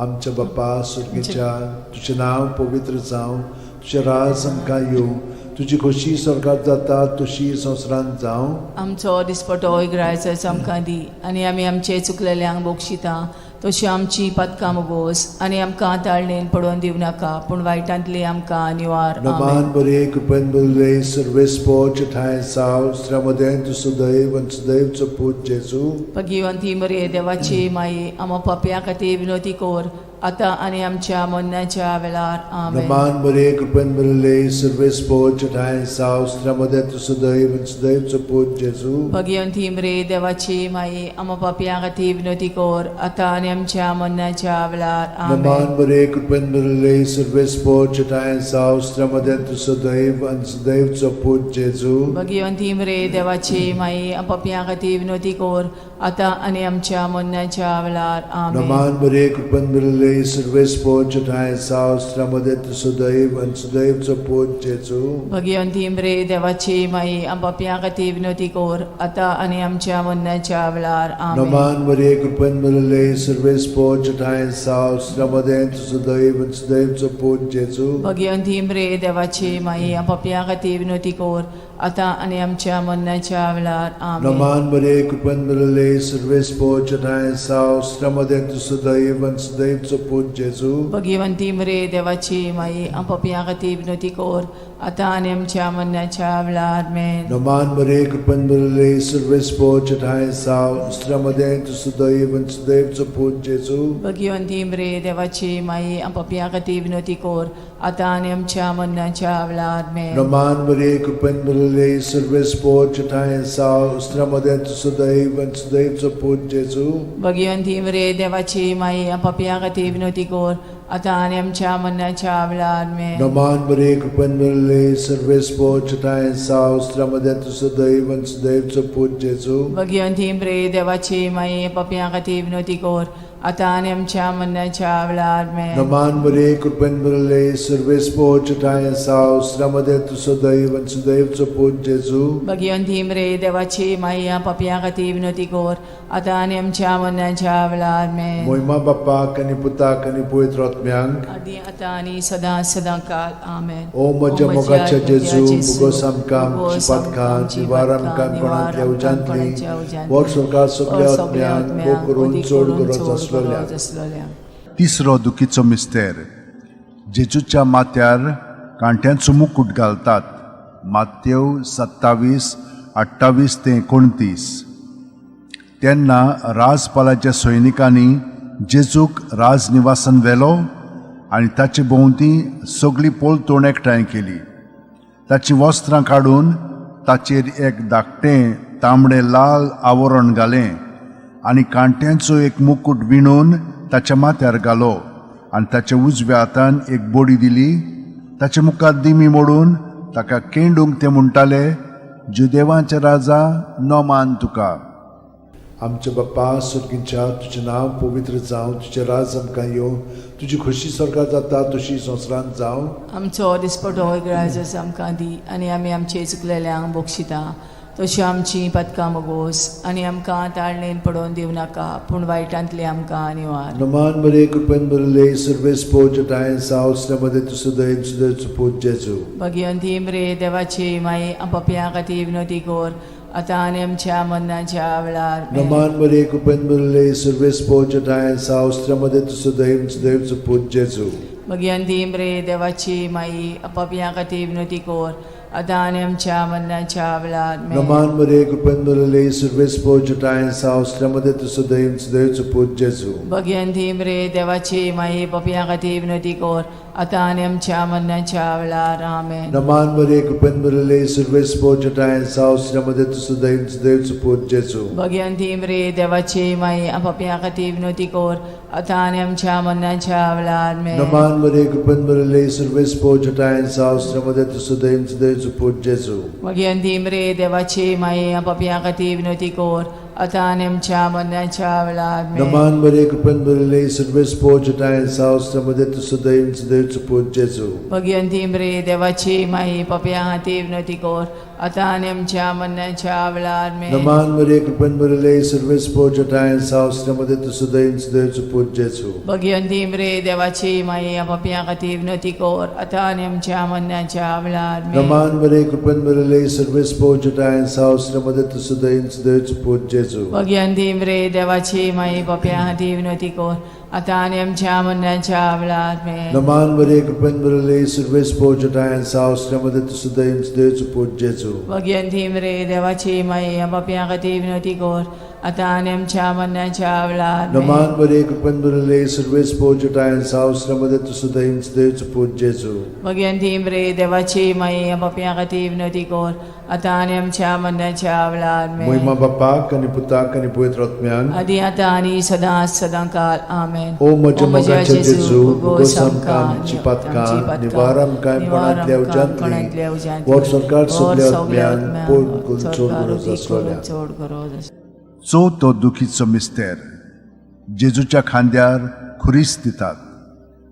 आमच्या बापा सुर्गीच्या, तुजें नांव पवित्र जावं, तुजें राज आमकां येवं, तुजी खोशी स्वर्गात जाता तशी संवसारांत जावं.
आमचो दिसपटो इगरायचो आमकां दी आनी आमी आमचे चुकलेल्यांक बक्षिता तशी आमची पातकां मोगोस आनी आमकां ताळणेन पडोवन दिवं नाका पूण वायटांतली आमकां निवार. आमेन.
नमान बरे कृपेन बरले सर्वेस्पोच ठांय साव स्त्र्यामदें तूं सदैव आनी सदैवचो पूत जेजू.
भगिवंती मरे देवाची माई, आमा पापया खातीर विनोती कोर आतां आनी आमच्या मरणाच्या वेळार. आमेन.
नमान बरे कृपेन बरले सर्वेस्पोच ठांय साव स्त्र्यामदें तूं सदैव आनी सदैवचो पूत जेजू.
भगिवंती मरे देवाची माई, आमा पापया खातीर विनोती कोर आतां आनी आमच्या मरणाच्या वेळार. आमेन.
नमान बरे कृपेन बरले सर्वेस्पोच ठांय साव स्त्र्यामदें तूं सदैव आनी सदैवचो पूत जेजू.
भगिवंती मरे देवाची माई, पापया खातीर विनोती कोर आतां आनी आमच्या मरणाच्या वेळार. आमेन.
नमान बरे कृपेन बरले सर्वेस्पोच ठांय साव स्त्र्यामदें तूं सदैव आनी सदैवचो पूत जेजू.
भगिवंती मरे देवाची माई, पापया खातीर विनोती कोर आतां आनी आमच्या मरणाच्या वेळार. आमेन.
नमान मरे कृपेन भरले सर्वेस्पोच ठांय साव स्त्र्यामदें तूं सदैव आनी सदैवचो पूत जेजू.
भगिवंती मरे देवाची माई, पापया खातीर विनोती कोर आतां आनी आमच्या मरणाच्या वेळार. आमेन.
नमान मरे कृपेन भरले सर्वेस्पोच ठांय साव स्त्र्यामदें तूं सदैव आनी सदैवचो पूत जेजू.
भगिवंती मरे देवाची माई, पापया खातीर विनोती कोर आतां आनी आमच्या मरणाच्या वेळार. आमेन.
नमान मरे कृपेन भरले सर्वेस्पोच ठांय साव स्त्र्यामदें तूं सदैव आनी सदैवचो पूत जेजू.
भगिवंती मरे देवाची माई, पापया खातीर विनोती कोर आतां आनी आमच्या मरणाच्या वेळार. आमेन.
नमान मरे कृपेन भरले सर्वेस्पोच ठांय साव स्त्र्यामदें तूं सदैव आनी सदैवचो पूत जेजू.
भगिवंती मरे देवाची माई, पापया खातीर विनोती कोर आतां आनी आमच्या मरणाच्या वेळार. आमेन.
नमान मरे कृपेन भरले सर्वेस्पोच ठांय साव स्त्र्यामदें तूं सदैव आनी सदैवचो पूत जेजू.
भगिवंती मरे देवाची माई, पापया खातीर विनोती कोर आतां आनी आमच्या मरणाच्या वेळार. आमेन.
नमान मरे कृपेन भरले सर्वेस्पोच ठांय साव स्त्र्यामदें तूं सदैव आनी सदैवचो पूत जेजू.
भगिवंती मरे देवाची माई, पापया खातीर विनोती कोर आतां आनी आमच्या मरणाच्या वेळार. आमेन.
मोहिमा बाप्पाक आनी पुताक आनी पवित्र आत्म्यांक,
आदी आतां आनी सदां सदां काल. आमेन.
ओ म्हज्या मोगाच्या जेजू, मुगोस आमकां आमची पातकां निवार आमकां कोणांतल्या उज्यांतली, वर स्वर्गात सगल्या आत्म्यांक भोग करून चड गरज आसलेल्या.
आसलेल्या.
तिसरो दुखीचो मिस्तेर. जेजूच्या माथ्यार कांट्यांचो मुकूट घालतात. मातेव 27:28 ते 29. तेन्ना राजपालाच्या सैनिकांनी जेजूक राजनिवासान व्हेलो आनी ताचे भोंवती सगळी पोलतोण एकठांय केली. ताचीं वस्त्रां काडून ताचेर एक धाकटें तांबडें लाल आवरण घालें आनी कांट्यांचो एक मुकूट विणून ताच्या माथ्यार घालो आनी ताच्या उजव्या हातान एक बडी दिली. ताचे मुखार दिमी मोडून ताका केंडूंक ते म्हणटाले, जुदेवांचे राजा, नोमान तुका.
आमच्या बाप्पा सुर्गींच्या, तुजें नांव पवित्र जावं, तुजें राज आमकां येवं, तुजी खोशी स्वर्गात जाता तशी संवसारांत जावं.
आमचो दिसपटो इगराजस आमकां दी आनी आमी आमचे चुकलेल्यांक बक्षिता तशी आमची पदकां मोगोस आनी आमकां ताळणेन पडोवन दिवं नाका पूण वायटांतली आमकां निवार.
नमान मरे कृपेन भरले सर्वेस्पोच ठांय साव स्त्र्यामदें तूं सदैव सदैवचो पूत जेजू.
भगिवंती मरे देवाची माई, पापया खातीर विनोती कोर आतां आनी आमच्या मरणाच्या वेळार. आमेन.
नमान मरे कृपेन भरले सर्वेस्पोच ठांय साव स्त्र्यामदें तूं सदैव सदैवचो पूत जेजू.
भगिवंती मरे देवाची माई, पापया खातीर विनोती कोर आतां आनी आमच्या मरणाच्या वेळार. आमेन.
नमान मरे कृपेन भरले सर्वेस्पोच ठांय साव स्त्र्यामदें तूं सदैव सदैवचो पूत जेजू.
भगिवंती मरे देवाची माई, पापया खातीर विनोती कोर आतां आनी आमच्या मरणाच्या वेळार. आमेन.
नमान मरे कृपेन भरले सर्वेस्पोच ठांय साव स्त्र्यामदें तूं सदैव सदैवचो पूत जेजू.
भगिवंती मरे देवाची माई, पापया खातीर विनोती कोर आतां आनी आमच्या मरणाच्या वेळार. आमेन.
नमान मरे कृपेन भरले सर्वेस्पोच ठांय साव स्त्र्यामदें तूं सदैव सदैवचो पूत जेजू.
भगिवंती मरे देवाची माई, पापया खातीर विनोती कोर आतां आनी आमच्या मरणाच्या वेळार आमेन.
नमान मरे कृपेन भरिल्ले सर्वेस पोजटाय सावस मध्ये तूं सदैव सदैवचो पूत जेजू.
भगिवंती मरे देवाची माई पापया खातीर विनवती कर आतां आनी आमच्या मरणाच्या वेळार आमेन.
नमान मरे कृपेन भरिल्ले सर्वेस पोजटाय सावस मध्ये तूं सदैव सदैवचो पूत जेजू.
भगिवंती मरे देवाची माई पापया खातीर विनवती कर आतां आनी आमच्या मरणाच्या वेळार आमेन.
नमान मरे कृपेन भरिल्ले सर्वेस पोजटाय सावस मध्ये तूं सदैव सदैवचो पूत जेजू.
भगिवंती मरे देवाची माई पापया खातीर विनवती कर आतां आनी आमच्या मरणाच्या वेळार आमेन.
नमान मरे कृपेन भरिल्ले सर्वेस पोजटाय सावस मध्ये तूं सदैव सदैवचो पूत जेजू.
भगिवंती मरे देवाची माई पापया खातीर विनवती कर आतां आनी आमच्या मरणाच्या वेळार आमेन.
नमान मरे कृपेन भरिल्ले सर्वेस पोजटाय सावस मध्ये तूं सदैव सदैवचो पूत जेजू.
भगिवंती मरे देवाची माई पापया खातीर विनवती कर आतां आनी आमच्या मरणाच्या वेळार आमेन.
मोहिमा बापाक आनी पुताक आनी पवित्र आत्म्याक
आदी आतां आनी सदां सदां काल आमेन.
ओ म्हज्या मोगाच्या जेजू, उगोस आमकां आमची पातकां, निवार आमकां कोणांतल्या उज्यांतली, वर सरकार सगल्या आत्म्यान पोट करून चड गरज आसलोल्या.
चड गरज आसलोल्या.
चवथो दुखीचो मिस्तेर जेजूच्या खांद्यार खुरीस दितात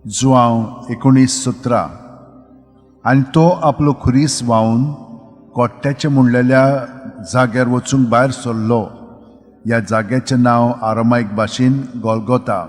जुआंव 19:17. आनी तो आपलो खुरीस व्हांवन कोट्ट्याचे म्हणलेल्या जाग्यार वचूंक भायर सरलो. ह्या जाग्याचें नांव आरामायक भाशेन गोलगोता.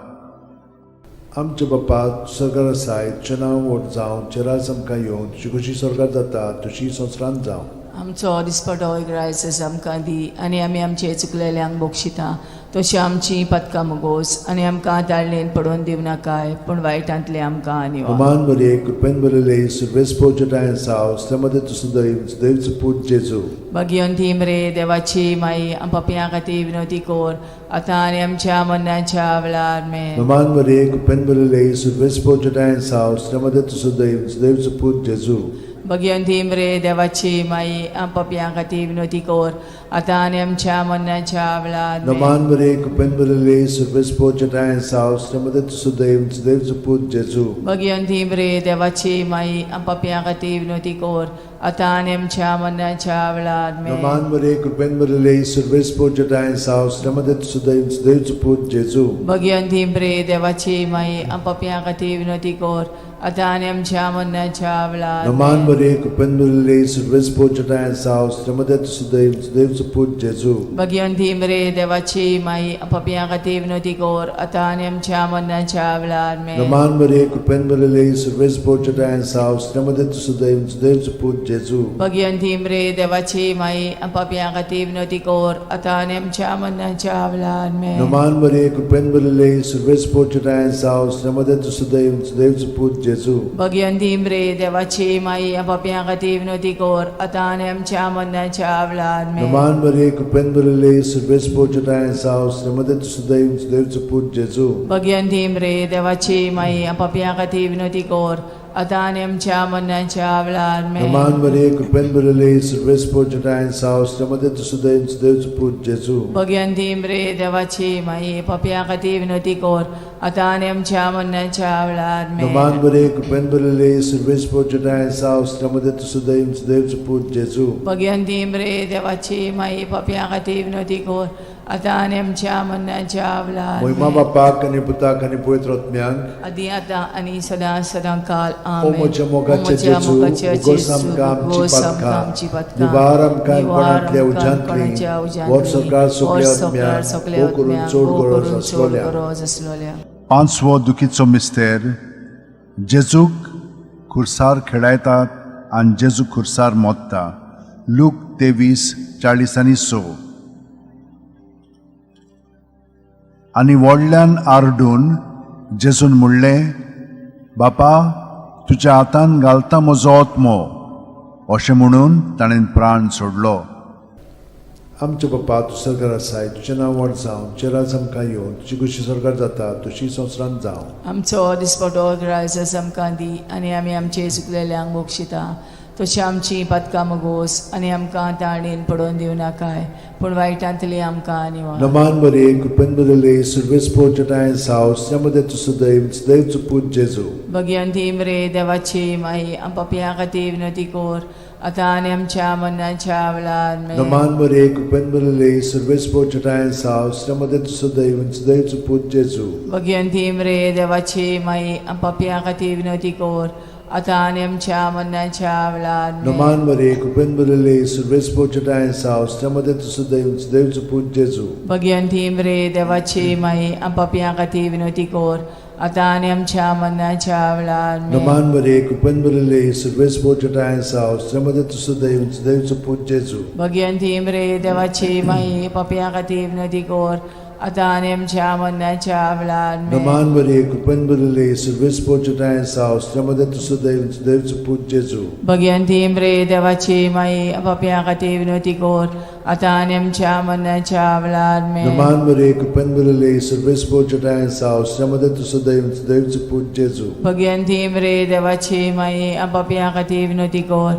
आमच्या बापा सरकार आसाय, तुजें नांव व्हड जावं, तुजें राज आमकां येवं, तुजी खोशी स्वर्गार जाता तशी संवसारांत जावं.
आमचो दिसपटो ग्रायस आमकां दी आनी आमी आमचे चुकलेल्यांक बक्षिता तशी आमची पदकां मुगोस आनी आमकां ताळणेन पडोवन दिवं नाकाय पूण वायटांतले आमकां निवार.
अमान मरे कृपेन भरिल्ले सर्वेस पोजटाय साव मध्ये तूं सदैव सदैवचो पूत जेजू.
भगिवंती मरे देवाची माई पापयां खातीर विनवती कर आतां आनी आमच्या मरणाच्या वेळार आमेन.
नमान मरे कृपेन भरिल्ले सर्वेस पोजटाय साव मध्ये तूं सदैव सदैवचो पूत जेजू.
भगिवंती मरे देवाची माई पापयां खातीर विनवती कर आतां आनी आमच्या मरणाच्या वेळार आमेन.
नमान मरे कृपेन भरिल्ले सर्वेस पोजटाय साव मध्ये तूं सदैव सदैवचो पूत जेजू.
भगिवंती मरे देवाची माई पापयां खातीर विनवती कर आतां आनी आमच्या मरणाच्या वेळार आमेन.
नमान मरे कृपेन भरिल्ले सर्वेस पोजटाय साव मध्ये तूं सदैव सदैवचो पूत जेजू.
भगिवंती मरे देवाची माई पापयां खातीर विनवती कर आतां आनी आमच्या मरणाच्या वेळार
नमान
आमेन.
मरे कृपेन भरिल्ले सर्वेस पोजटाय साव मध्ये तूं सदैव सदैवचो पूत जेजू.
भगिवंती मरे देवाची माई पापयां खातीर विनवती कर आतां आनी आमच्या मरणाच्या वेळार आमेन.
नमान मरे कृपेन भरिल्ले सर्वेस पोजटाय साव मध्ये तूं सदैव सदैवचो पूत जेजू.
भगिवंती मरे देवाची माई पापयां खातीर विनवती कर आतां आनी आमच्या मरणाच्या वेळार आमेन.
नमान मरे कृपेन भरिल्ले सर्वेस पोजटाय साव मध्ये तूं सदैव सदैवचो पूत जेजू.
भगिवंती मरे देवाची माई पापयां खातीर विनवती कर आतां आनी आमच्या मरणाच्या वेळार आमेन.
नमान मरे कृपेन भरिल्ले सर्वेस पोजटाय साव मध्ये तूं सदैव सदैवचो पूत जेजू.
भगिवंती मरे देवाची माई पापयां खातीर विनवती कर आतां आनी आमच्या मरणाच्या वेळार आमेन.
नमान मरे कृपेन भरिल्ले सर्वेस पोजटाय साव मध्ये तूं सदैव सदैवचो पूत जेजू.
भगिवंती मरे देवाची माई पापयां खातीर विनवती कर आतां आनी आमच्या मरणाच्या वेळार आमेन.
नमान मरे कृपेन भरिल्ले सर्वेस पोजटाय साव मध्ये तूं सदैव सदैवचो पूत जेजू.
भगिवंती मरे देवाची माई पापयां खातीर विनवती कर आतां आनी आमच्या मरणाच्या वेळार
मोहिमा
आमेन.
बापाक आनी पुताक आनी पवित्र आत्म्याक
आदी आतां आनी सदां सदां काल
ओ
आमेन.
म्हज्या मोगाच्या
ओ म्हज्या
जेजू,
मोगाच्या
उगोस
जेजू,
आमकां आमची
उगोस आमकां
पातकां,
आमची पातकां,
निवार आमकां
निवार
कोणांतल्या
आमकां
उज्यांतली,
कोणाच्या उज्यांतली,
वर सरकार सगल्या
वर सरकार
आत्म्याक,
सगल्या
भोव करून
आत्म्याक,
चड
भोव
गरज
करून चड
आसलोल्या.
गरज आसलोल्या.
पांचवो दुखीचो मिस्तेर जेजूक खुर्सार खेळायतात आनी जेजू खुर्सार मोत्ता. लूक 23:46. आनी व्हडल्यान आरडून जेजून म्हणलें, बापा तुज्या हातान घालता म्हजो आत्मो. अशें म्हणून ताणें प्राण सोडलो.
आमच्या बापा तूं सरकार आसाय, तुजें नांव व्हड जावं, तुजें राज आमकां येवं, तुजी खोशी स्वर्गार जाता तशी संवसारांत जावं.
आमचो दिसपटो ग्रायस आमकां दी आनी आमी आमचे चुकलेल्यांक बक्षिता तशी आमची पातकां मुगोस आनी आमकां ताणेन पडोवन दिवं नाकाय पूण वायटांतली आमकां निवार.
नमान मरे कृपेन बरले सुर्वेस पोचटाय साव त्यामध्ये तू सदैव सदैव पूत जेजू.
भगियंती मरे देवाची माई, आम पापयां खातीर विनवती कर आतां आनी आमच्या मरणाच्या वेळार. आमेन.
नमान मरे कृपेन बरले सुर्वेस पोचटाय साव त्यामध्ये तू सदैव सदैव पूत जेजू.
भगियंती मरे देवाची माई, आम पापयां खातीर विनवती कर आतां आनी आमच्या मरणाच्या वेळार. आमेन.
नमान मरे कृपेन बरले सुर्वेस पोचटाय साव त्यामध्ये तू सदैव सदैव पूत जेजू.
भगियंती मरे देवाची माई, आम पापयां खातीर विनवती कर आतां आनी आमच्या मरणाच्या वेळार. आमेन.
नमान मरे कृपेन बरले सुर्वेस पोचटाय साव त्यामध्ये तू सदैव सदैव पूत जेजू.
भगियंती मरे देवाची माई, पापयां खातीर विनवती कर आतां आनी आमच्या मरणाच्या वेळार. आमेन.
नमान मरे कृपेन बरले सुर्वेस पोचटाय साव त्यामध्ये तू सदैव सदैव पूत जेजू.
भगियंती मरे देवाची माई, पापयां खातीर विनवती कर आतां आनी आमच्या मरणाच्या वेळार. आमेन.
नमान मरे कृपेन बरले सुर्वेस पोचटाय साव त्यामध्ये तू सदैव सदैव पूत जेजू.
भगियंती मरे देवाची माई, पापयां खातीर विनवती कर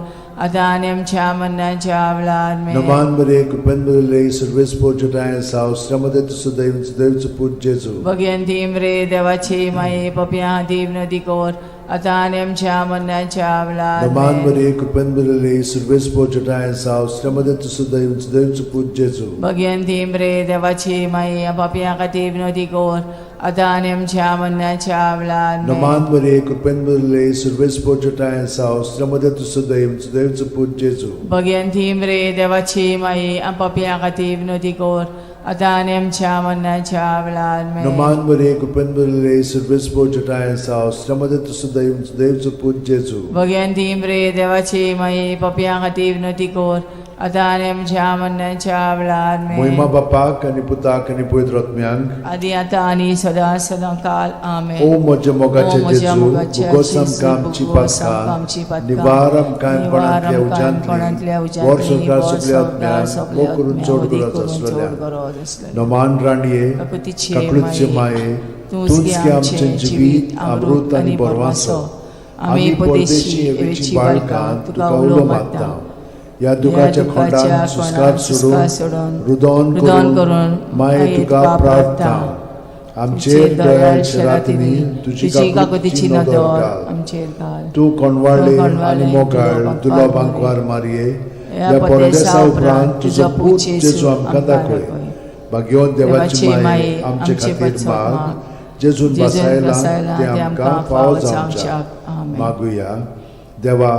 आतां आनी आमच्या मरणाच्या वेळार. आमेन.
नमान मरे कृपेन बरले सुर्वेस पोचटाय साव त्यामध्ये तू सदैव सदैव पूत जेजू.
भगियंती मरे देवाची माई, पापयां खातीर विनवती कर आतां आनी आमच्या मरणाच्या वेळार.
नमान
आमेन.
मरे कृपेन बरले सुर्वेस पोचटाय साव त्यामध्ये तू सदैव सदैव पूत जेजू.
भगियंती मरे देवाची माई, पापयां खातीर विनवती कर आतां आनी आमच्या मरणाच्या वेळार. आमेन.
नमान मरे कृपेन बरले सुर्वेस पोचटाय साव त्यामध्ये तू सदैव सदैव पूत जेजू.
भगियंती मरे देवाची माई, पापयां खातीर विनवती कर आतां आनी आमच्या मरणाच्या वेळार. आमेन.
नमान मरे कृपेन बरले सुर्वेस पोचटाय साव त्यामध्ये तू सदैव सदैव पूत जेजू.
भगियंती मरे देवाची माई, पापयां खातीर विनवती कर आतां आनी आमच्या मरणाच्या वेळार. आमेन.
मोहिमा बापाक आनी पुताक आनी पवित्र आत्म्यांक.
आदी आतां आनी सदां सदां काल. आमेन.
ओ म्हज्या मोगाचे
ओ म्हज्या
जेजू,
मोगाचे
भोगोस
जेजू,
आमकां आमची
भोगोस आमकां आमची
पातकां,
पातकां,
निवार आमकां
निवार
कोणांतल्या
आमकां कोणांतल्या
उज्यांतली, वर
उज्यांतली,
संवसार
वर
सगल्या
संवसार
आत्म्यांक,
सगल्या
मोग करून
आत्म्यांक,
चड
वदी
गरज
करून
आसलेल्या.
चड गरज आसलेल्या.
नमान राणये,
काकुतीचे
काकळूतचे
माये,
माये,
तूंच
तूंच
गे
गे
आमचें
आमचें
जिवीत, अमृत आनी बरवासो. आमी परदेशी एवेची बाळकां तुका उलो मारता.
ह्या दुखाच्या खोंडान सुस्कार सोडून, रुदोन
रुदोन
करून
करून
माये तुका प्रार्थना. आमचेर दयाळ शरातींनी तुजी
तुजी
काकुतीची
काकुतीची
नदर
नदर
घाल.
आमचेर घाल.
तूं कोणवाळे
तूं कोणवाळे
आनी मोगाळ
तुलो
दुलो
बांकवार
बांकवार मारये,
ह्या
ह्या
परदेसा
परदेसा
उपरांत
उपरांत तुजो पूत जेजू आमकां दाखय. भाग्यवंत देवाची
देवाची
माये, आमचे
आमचे
खातीर
पश्चात
माग,
माग,
जेजून
जेजून
बसायला
बसायला
ते आमकां फावो जावच्याक.
आमेन.
मागुया. देवा,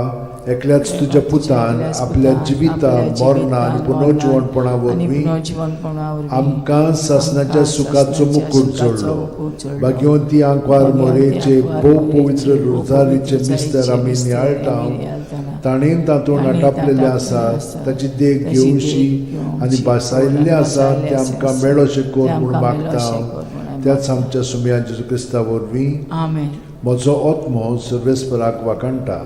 एकल्याच तुज्या पुतान
एकल्याच
आपल्या
पुतान
जिविता
आपल्या
मरणा आनी
जिवितान,
पुनर्जिवणपणा
आनी
वरवीं
पुनर्जिवणपणा वरवीं
आमकां सासणाच्या
आमकां
सुखाचो
सासणाच्या
मुकूट
सुखाचो
जोडलो.
मुकूट जोडलो.
भाग्यवंती आंकवार
भाग्यवंती
मोरेचे
आंकवार
भोव
मोरेचे
पवित्र
भोव
रोजारीचे
पवित्र
मिस्तर
रोजारीचे
आमी
मिस्तर
नियाळटा,
आमी नियाळटाना,
ताणें तातूंत
ताणें
आटापलेलें
तातूंत
आसा
आसा,
ताची देख
ताची देख
घेवशी
घेवची
आनी भासायल्लें आसा
आनी
तें आमकां
आसा,
मेळोशें कर
तें
म्हूण
आमकां
मागता
मेळोशें कर म्हूण आमी
त्याच आमच्या सुमया जेजू क्रिस्ता वरवीं.
आमेन.
म्हजो आत्मो सर्वेस्पराक वाखाणटा,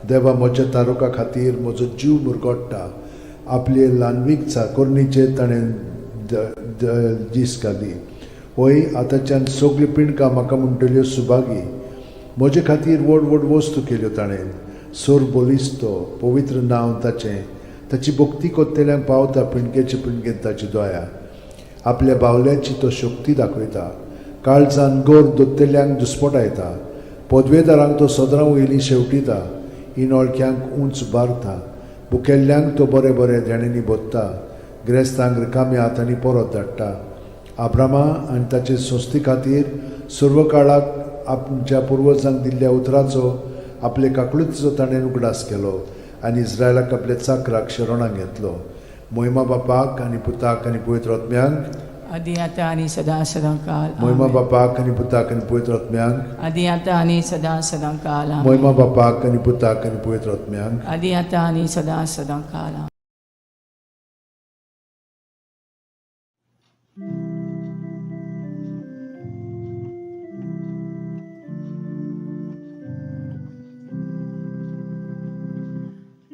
देवा म्हज्या तारुका खातीर म्हजो जीव मुरगोट्टा. आपले ल्हानवीक चाकोरणीचेर ताणें दीस घाली. वय आतांच्यान सगळ्यो पिंडकां म्हाका म्हणटल्यो सुभागी. म्हजे खातीर व्हड व्हड वस्तू केल्यो ताणें. सोर बलिस्तो पवित्र नांव ताचें. ताची भक्ती कोत्तेल्यांक पावता पिंडकेचे पिंडकेन ताची दया. आपल्या बावल्याची तो शक्ती दाखयता, काळजान गोर दोत्तेल्यांक दुस्पटायता. पदवेदारांक तो सदरां वयली शेवटिता, इनोळख्यांक उंच बारता. बुकेल्ल्यांक तो बरें बरें देण्यांनी भोत्ता, ग्रेस्तांक रिकाम्या हातांनी परत धाडटा. आब्रामा आनी ताचे संस्थे खातीर सर्व काळाक आमच्या पुर्वजांक दिल्ल्या उतराचो आपले काकळुतीचो ताणें उगडास केलो आनी इस्रायलाक आपल्या चाकराक शरणाक घेतलो. मोहिमा बापाक आनी पुताक आनी पवित्र आत्म्यांक.
आदी आतां आनी सदां सदां काल.
मोहिमा
आमेन.
बापाक आनी पुताक आनी पवित्र आत्म्यांक.
आदी आतां आनी सदां सदां काल. आमेन.
मोहिमा बापाक आनी पुताक आनी पवित्र आत्म्यांक.
आदी आतां आनी सदां सदां काल. आमेन.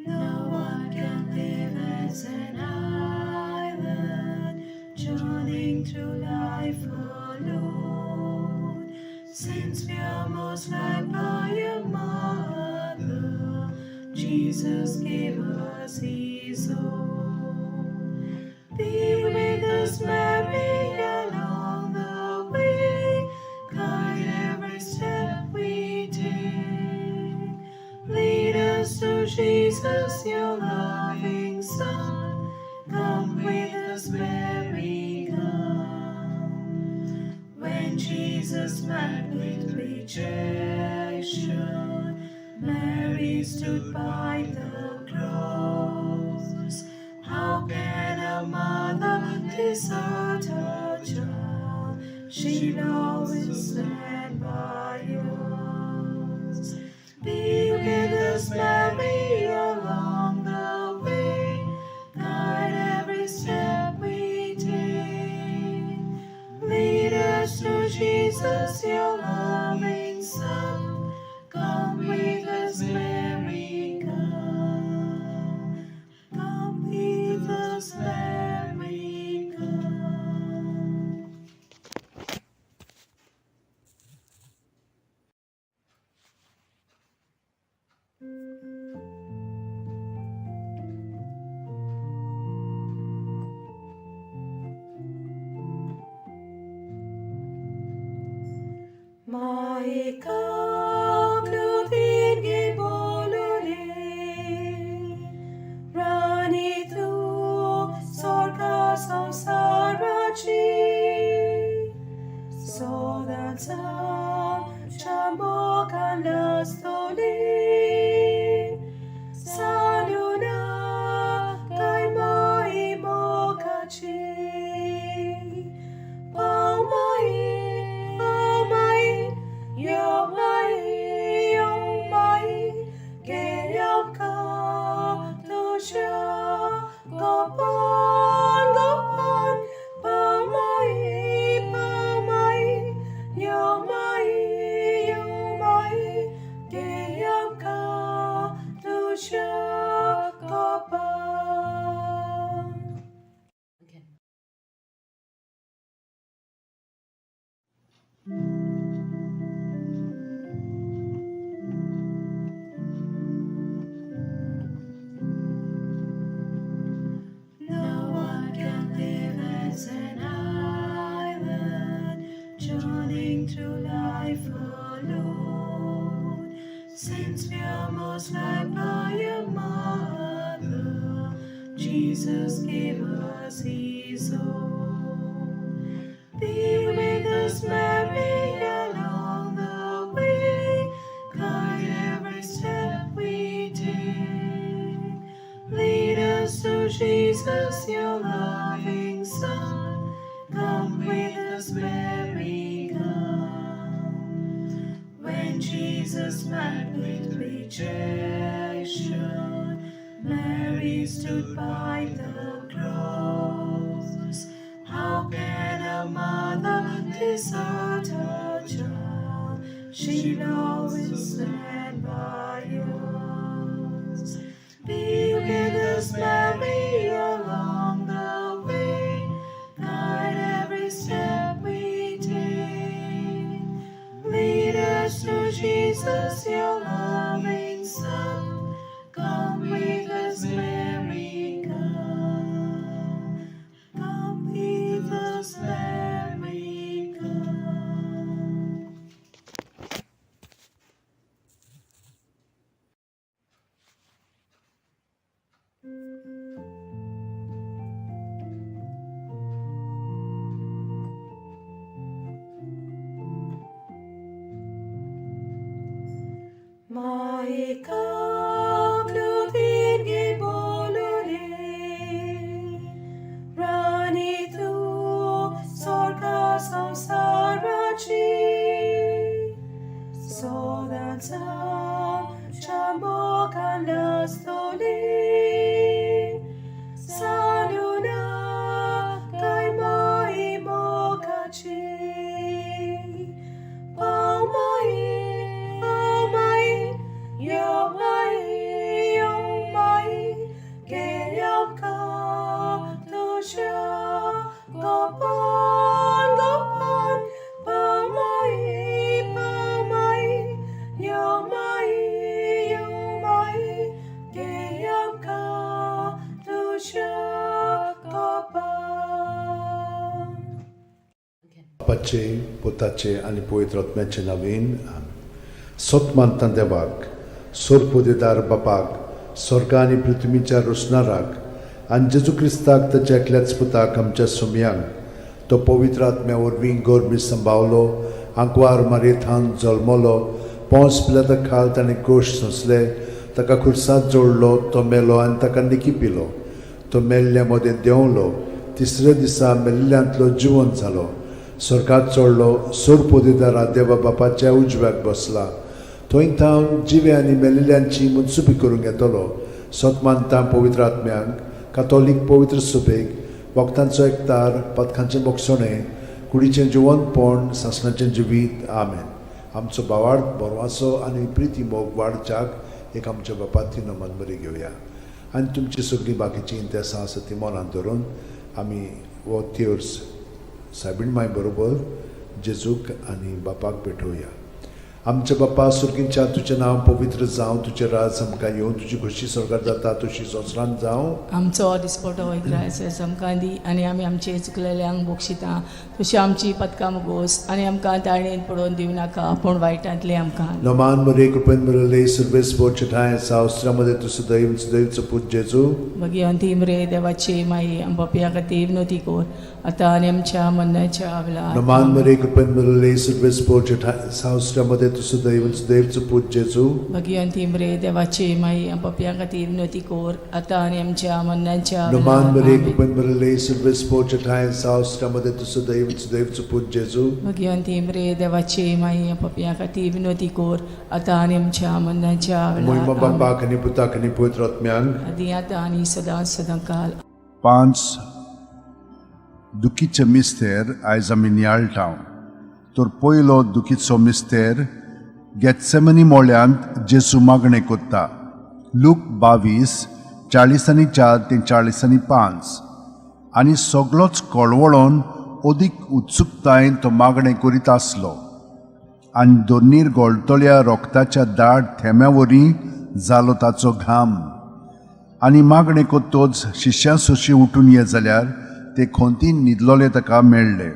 No one can live as an island, journeying through life alone. Since we are most loved by a mother, Jesus. Jesus gave us his own. Be with us, Mary, along the way. Guide every step we take. Lead us to Jesus, your loving Son. Come with us, Mary, come. When Jesus met with rejection, Mary stood by the cross. How can a mother desert her child? She'll always stand by us. Be with us, Mary, along the way. Guide every step we take. Lead us to Jesus, your loving Son. Come with us, Mary, come. Come with us, Mary, come. Maika Claudine Bolole, Rani tu Sorka Samsarachi, Sodansa Chamokalastoli, Saluna Kaimai Mokachi. Pau mai, yo mai, ge yam ka tu sha, go pan, pau mai, yo mai, ge yam ka tu sha, go pan. No one can live as an island, journeying through life alone. Since we are most loved by a mother, Jesus gave us his own. Be with us, Mary, along the way. Guide every step we take. Lead us to Jesus, your loving Son. Come with us, Mary, come. When Jesus met with rejection, Mary stood by the cross. How can a mother desert her child? She'll always stand by us. Be with us, Mary, along the way. Guide every step we take. Lead us to Jesus, your loving Son. Come with us, Mary, come.
बापाचे, पुताचे आनी पवित्र आत्म्याचे नवीन. सत मानता देवाक, सोरपुदेदार बापाक, स्वर्ग आनी पृथ्वीच्या रोसणाराक, आनी जेजू क्रिस्ताक ताच्या एकल्याच पुताक आमच्या सुमयांक, तो पवित्र आत्म्या वरवीं गोरमी संभावलो, आंकवार मारयेथान जल्मलो, पोंस पिलाता खाल ताणें कोश सोंसले, ताका खुर्सात जोडलो, तो मेलो आनी ताका निकी पिलो, तो मेल्ल्या मदें देंवलो, तिसऱ्या दिसा मेल्ल्यांतलो जिवन जालो, स्वर्गात चडलो, सोरपोदेदारा देवा बापाच्या उजव्याक बसला, थंय थावन जिवे आनी मेल्ल्यांची मुनसुबी करूंक येतलो. सत मानता पवित्र आत्म्यांक, कातोलीक पवित्र सुबेक, वखदांचो एकतार, पदकांचें बोगसणें, कुडीचें जिवनपण, सासणाचें जिवीत. आमेन. आमचो बावाड बरवासो आनी प्रिती मोग वाडच्याक एक आमच्या बापाती नमन बरी घेवया आनी तुमची सगळीं बाकीचीं इंतेसां आसा ती मनांत धरून आमी हो तेर्स सायबीण माय बरोबर जेजूक आनी बापाक भेटोवया. आमच्या बापा सुर्गींच्या, तुजें नांव पवित्र जावं, तुजें राज आमकां येवं, तुजी खोशी स्वर्गार जाता तशी संवसारांत जावं.
आमचो दिसपटो इग्रायस आमकां दी आनी आमी आमचे चुकलेल्यांक बक्षिता तशी आमची पदकां मुगोस आनी आमकां ताळणेन पडोवन दिवं नाका पूण वायटांतली आमकां.
नमान मरे, कृपेन मरले, सर्वेस बोचे ठांय सावस्त्रामध्ये तूं सदैव सदैवचो पूत जेजू.
भगिवंती मरे देवाची माई, आम पापया खातीर विनवती कर आतां आनी आमच्या मरणाच्या वेळार.
नमान मरे, कृपेन मरले, सर्वेस बोचे ठांय सावस्त्रामध्ये तूं सदैव सदैवचो पूत जेजू.
भगिवंती मरे देवाची माई, आम पापया खातीर विनवती कर आतां आनी आमच्या मरणाच्या
नमान
वेळार.
मरे,
आमेन.
कृपेन मरले, सर्वेस बोचे ठांय सावस्त्रामध्ये तूं सदैव सदैवचो पूत जेजू.
भगिवंती मरे देवाची माई, आम पापया खातीर विनवती कर आतां आनी आमच्या मरणाच्या
मोहिमा
वेळार. आमेन.
बापाक आनी पुताक आनी पवित्र आत्म्यांक.
आदी आतां आनी सदां सदां काल.
पांच दुखीचे मिस्तेर आयज आमी नियाळटा. तर पयलो दुखीचो मिस्तेर, गेत्सेमनी मोळ्यांत जेजू मागणें कोत्ता. लूक 22, 44 ते 45. आनी सगलोच कळवळोन अदीक उत्सुकतायेन तो मागणें करीत आसलो आनी दोनीर गोळटल्या रोगताच्या दाट थेंब्या वरी जालो ताचो घाम. आनी मागणें कोत्तोच शिश्यां सोशी उठून ये जाल्यार ते खोंतीन न्हिदलोले ताका मेळ्ळे.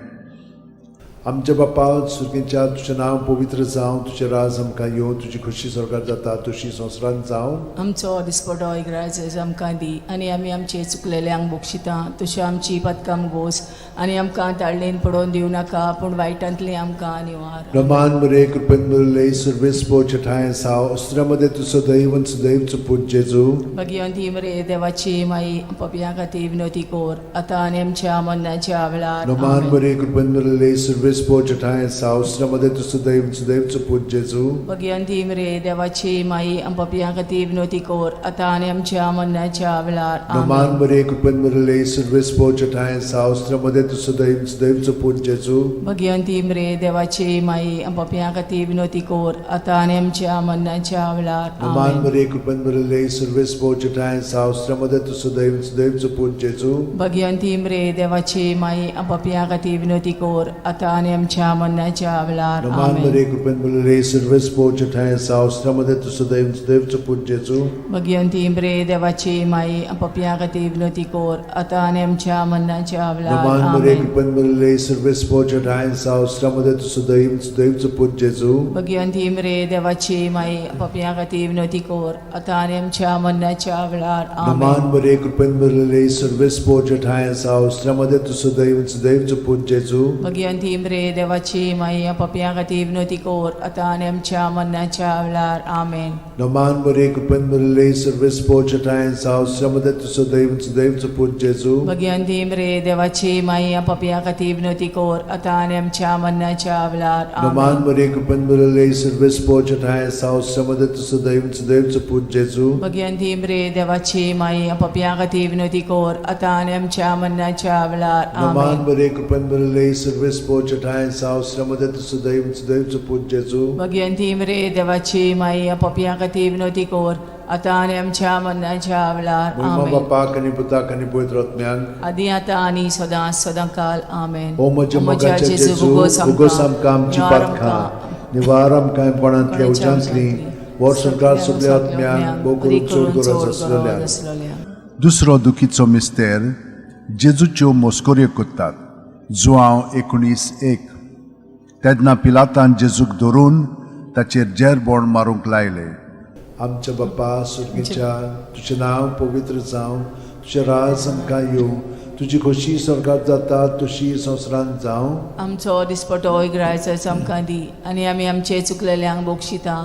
आमच्या बापा सुर्गींच्या, तुजें नांव पवित्र जावं, तुजें राज आमकां येवं, तुजी खोशी स्वर्गार जाता तशी संवसारांत जावं.
आमचो दिसपटो इग्राज आमकां दी आनी आमी आमचे चुकलेल्यांक बक्षिता तशी आमची पदकां गोस आनी आमकां ताळणेन पडोवन दिवं नाका पूण वायटांतली आमकां निवार.
रमान मरे, कृपेन मरले, सर्वेस पोचे ठांय साव अस्त्रामध्ये तूं सदैव सदैवचो पूत जेजू.
भगिवंती मरे देवाची माई, पपया खातीर विनवती कर आतां आनी आमच्या मरणाच्या वेळार.
रमान
आमेन.
मरे, कृपेन मरले, सर्वेस पोचे ठांय साव अस्त्रामध्ये तूं सदैव सदैवचो पूत जेजू.
भगिवंती मरे देवाची माई, पपया खातीर विनवती कर आतां आनी आमच्या मरणाच्या वेळार.
रमान
आमेन.
मरे, कृपेन मरले, सर्वेस पोचे ठांय साव अस्त्रामध्ये तूं सदैव सदैवचो पूत जेजू.
भगिवंती मरे देवाची माई, पपया खातीर विनवती कर आतां आनी आमच्या मरणाच्या वेळार.
रमान
आमेन.
मरे, कृपेन मरले, सर्वेस पोचे ठांय साव अस्त्रामध्ये तूं सदैव सदैवचो पूत जेजू.
भगिवंती मरे देवाची माई, पपया खातीर विनवती कर आतां आनी आमच्या मरणाच्या वेळार.
रमान
आमेन.
मरे, कृपेन मरले, सर्वेस पोचे ठांय साव अस्त्रामध्ये तूं सदैव सदैवचो पूत जेजू.
भगिवंती मरे देवाची माई, पपया खातीर विनवती कर आतां आनी आमच्या मरणाच्या वेळार.
रमान मरे,
आमेन.
कृपेन मरले, सर्वेस पोचे ठांय साव अस्त्रामध्ये तूं सदैव सदैवचो पूत जेजू.
भगिवंती मरे देवाची माई, पपया खातीर विनवती कर आतां आनी आमच्या मरणाच्या वेळार.
रमान
आमेन.
मरे, कृपेन मरले, सर्वेस पोचे ठांय साव अस्त्रामध्ये तूं सदैव सदैवचो पूत जेजू.
भगिवंती मरे देवाची माई, पपया खातीर विनवती कर आतां आनी आमच्या मरणाच्या वेळार. आमेन.
रमान मरे, कृपेन मरले, सर्वेस पोचे ठांय साव अस्त्रामध्ये तूं सदैव सदैवचो पूत जेजू.
भगिवंती मरे देवाची माई, पपया खातीर विनवती कर आतां आनी आमच्या मरणाच्या वेळार.
रमान
आमेन.
मरे, कृपेन मरले, सर्वेस पोचे ठांय साव अस्त्रामध्ये तूं सदैव सदैवचो पूत जेजू.
भगिवंती मरे देवाची माई, पपया खातीर विनवती कर आतां आनी आमच्या मरणाच्या वेळार.
रमान
आमेन.
मरे, कृपेन मरले, सर्वेस पोचे ठांय साव अस्त्रामध्ये तूं सदैव सदैवचो पूत जेजू.
भगिवंती मरे देवाची माई, पपया खातीर विनवती कर आतां आनी आमच्या मरणाच्या वेळार.
मोहिमा
आमेन.
बापाक आनी पुताक आनी पवित्र आत्म्याक.
आदी आतां आनी सदां सदां काल. आमेन.
ओ म्हज्या मोगाच्या जेजू, उगोस आमकां आमची पातकां, निवार आमकां कोणांतल्या उज्यांतली, वर्सभर सगल्या आत्म्यांक, भोव करून चड गरज आसलेल्या.
दुसरो दुखीचो मिस्तेर, जेजूच्यो मोस्कोऱ्यो कोत्तात. जुआंव 19:1. तेन्ना पिलातान जेजूक धरून ताचेर जेरबोण मारूंक लायलें.
आमच्या बापा सुर्गीच्या, तुजें नांव पवित्र जावं, तुजें राज आमकां येवं, तुजी खोशी स्वर्गात जाता तशी संवसारांत जावं.
आमचो दिसपटो इगरायचो आमकां दी आनी आमी आमचे चुकलेल्यांक बक्षिता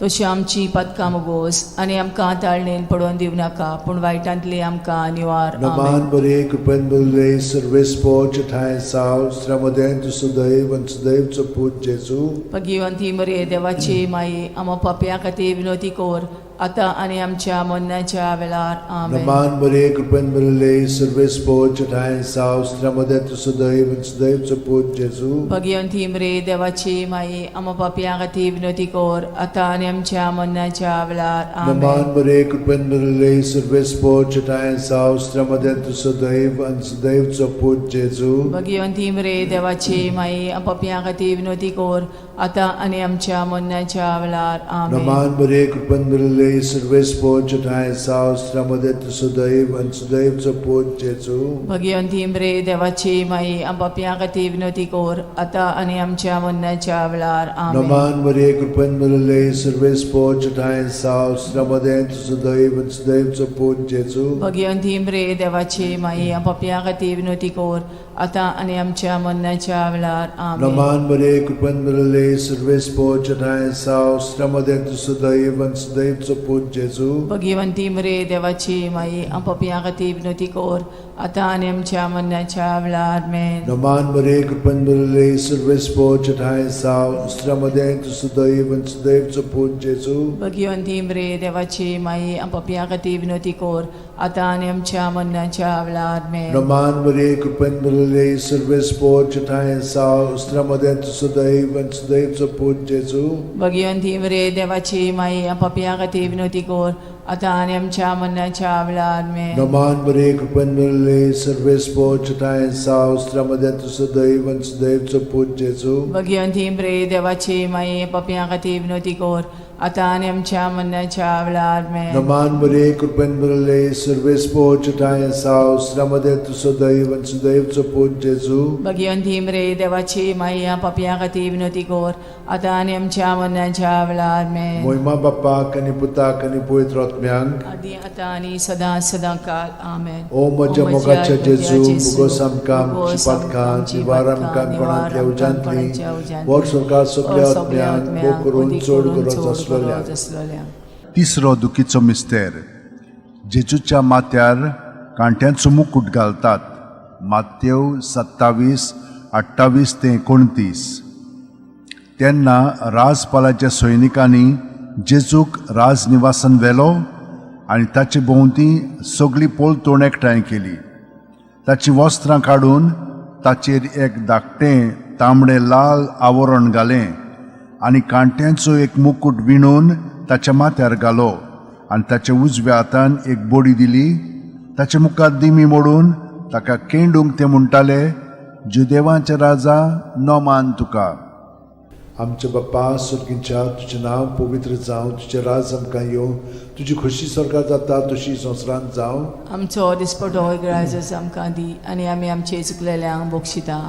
तशी आमची पदकां मोगोस आनी आमकां ताळणेन पडोवन दिवं नाका पूण वायटांतली आमकां निवार. आमेन.
नमान बरे कृपेन बरले सर्वेस्पोच ठांय साव श्रमदें तूं सदैव आनी सदैवचो पूत जेजू.
भगिवंती मरे देवाची माई, आमा पापया खातीर विनवती कर आतां आनी आमच्या मरणाच्या वेळार. आमेन.
नमान बरे कृपेन बरले सर्वेस्पोच ठांय साव श्रमदें तूं सदैव आनी सदैवचो पूत जेजू.
भगिवंती मरे देवाची माई, आमा पापया खातीर विनवती कर आतां आनी आमच्या मरणाच्या वेळार. आमेन.
नमान बरे कृपेन बरले सर्वेस्पोच ठांय साव श्रमदें तूं सदैव आनी सदैवचो पूत जेजू.
भगिवंती मरे देवाची माई, पापया खातीर विनवती कर आतां आनी आमच्या मरणाच्या वेळार. आमेन.
नमान बरे कृपेन बरले सर्वेस्पोच ठांय साव श्रमदें तूं सदैव आनी सदैवचो पूत जेजू.
भगिवंती मरे देवाची माई, पापया खातीर विनवती कर आतां आनी आमच्या मरणाच्या वेळार. आमेन.
नमान मरे कृपेन भरले सर्वेस्पोच ठांय साव श्रमदें तूं सदैव आनी सदैवचो पूत जेजू.
भगिवंती मरे देवाची माई, पापया खातीर विनवती कर आतां आनी आमच्या मरणाच्या वेळार. आमेन.
नमान मरे कृपेन भरले सर्वेस्पोच ठांय साव श्रमदें तूं सदैव आनी सदैवचो पूत जेजू.
भगिवंती मरे देवाची माई, पापया खातीर विनवती कर आतां आनी आमच्या मरणाच्या वेळार. आमेन.
नमान मरे कृपेन भरले सर्वेस्पोच ठांय साव श्रमदें तूं सदैव आनी सदैवचो पूत जेजू.
भगिवंती मरे देवाची माई, पापया खातीर विनवती कर आतां आनी आमच्या मरणाच्या वेळार. आमेन.
नमान मरे कृपेन भरले सर्वेस्पोच ठांय साव श्रमदें तूं सदैव आनी सदैवचो पूत जेजू.
भगिवंती मरे देवाची माई, पापया खातीर विनवती कर आतां आनी आमच्या मरणाच्या वेळार. आमेन.
नमान मरे कृपेन भरले सर्वेस्पोच ठांय साव श्रमदें तूं सदैव आनी सदैवचो पूत जेजू.
भगिवंती मरे देवाची माई, पापया खातीर विनवती कर आतां आनी आमच्या मरणाच्या वेळार. आमेन.
नमान मरे कृपेन भरले सर्वेस्पोच ठांय साव श्रमदें तूं सदैव आनी सदैवचो पूत जेजू.
भगिवंती मरे देवाची माई, पापया खातीर विनवती कर आतां आनी आमच्या मरणाच्या वेळार. आमेन.
मोहिमा बाप्पाक आनी पुताक आनी पवित्र आत्म्यांक,
आदी आतां आनी सदां सदां काल. आमेन.
ओ म्हज्या मोगाच्या जेजू, मुगोस आमकां आमची पातकां निवार आमकां कोणांतल्या उज्यांतली, वर स्वर्गात सगल्या आत्म्यांक भोग करून चड गरज आसलेल्या.
आसलेल्या.
तिसरो दुखीचो मिस्तेर. जेजूच्या माथ्यार कांट्यांचो मुकूट घालतात. मातेव 27:28 ते 29. तेन्ना राजपालाच्या सैनिकांनी जेजूक राजनिवासान व्हेलो आनी ताचे भोंवती सगळी पलतोण एकठांय केली. ताचीं वस्त्रां काडून ताचेर एक धाकटें तांबडें लाल आवरण घालें आनी कांट्यांचो एक मुकूट विणून ताच्या माथ्यार घालो आनी ताच्या उजव्या हातान एक बडी दिली. ताचे मुखार दिमी मोडून ताका केंडूंक ते म्हणटाले, जुदेवांचे राजा, नोमान तुका.
आमच्या बाप्पा सुर्गींच्या, तुजें नांव पवित्र जावं, तुजें राज आमकां येवं, तुजी खोशी स्वर्गात जाता तशी संवसारांत जावं.
आमचो दिसपटो इगराजच आमकां दी आनी आमी आमचे चुकलेल्यांक बक्षिता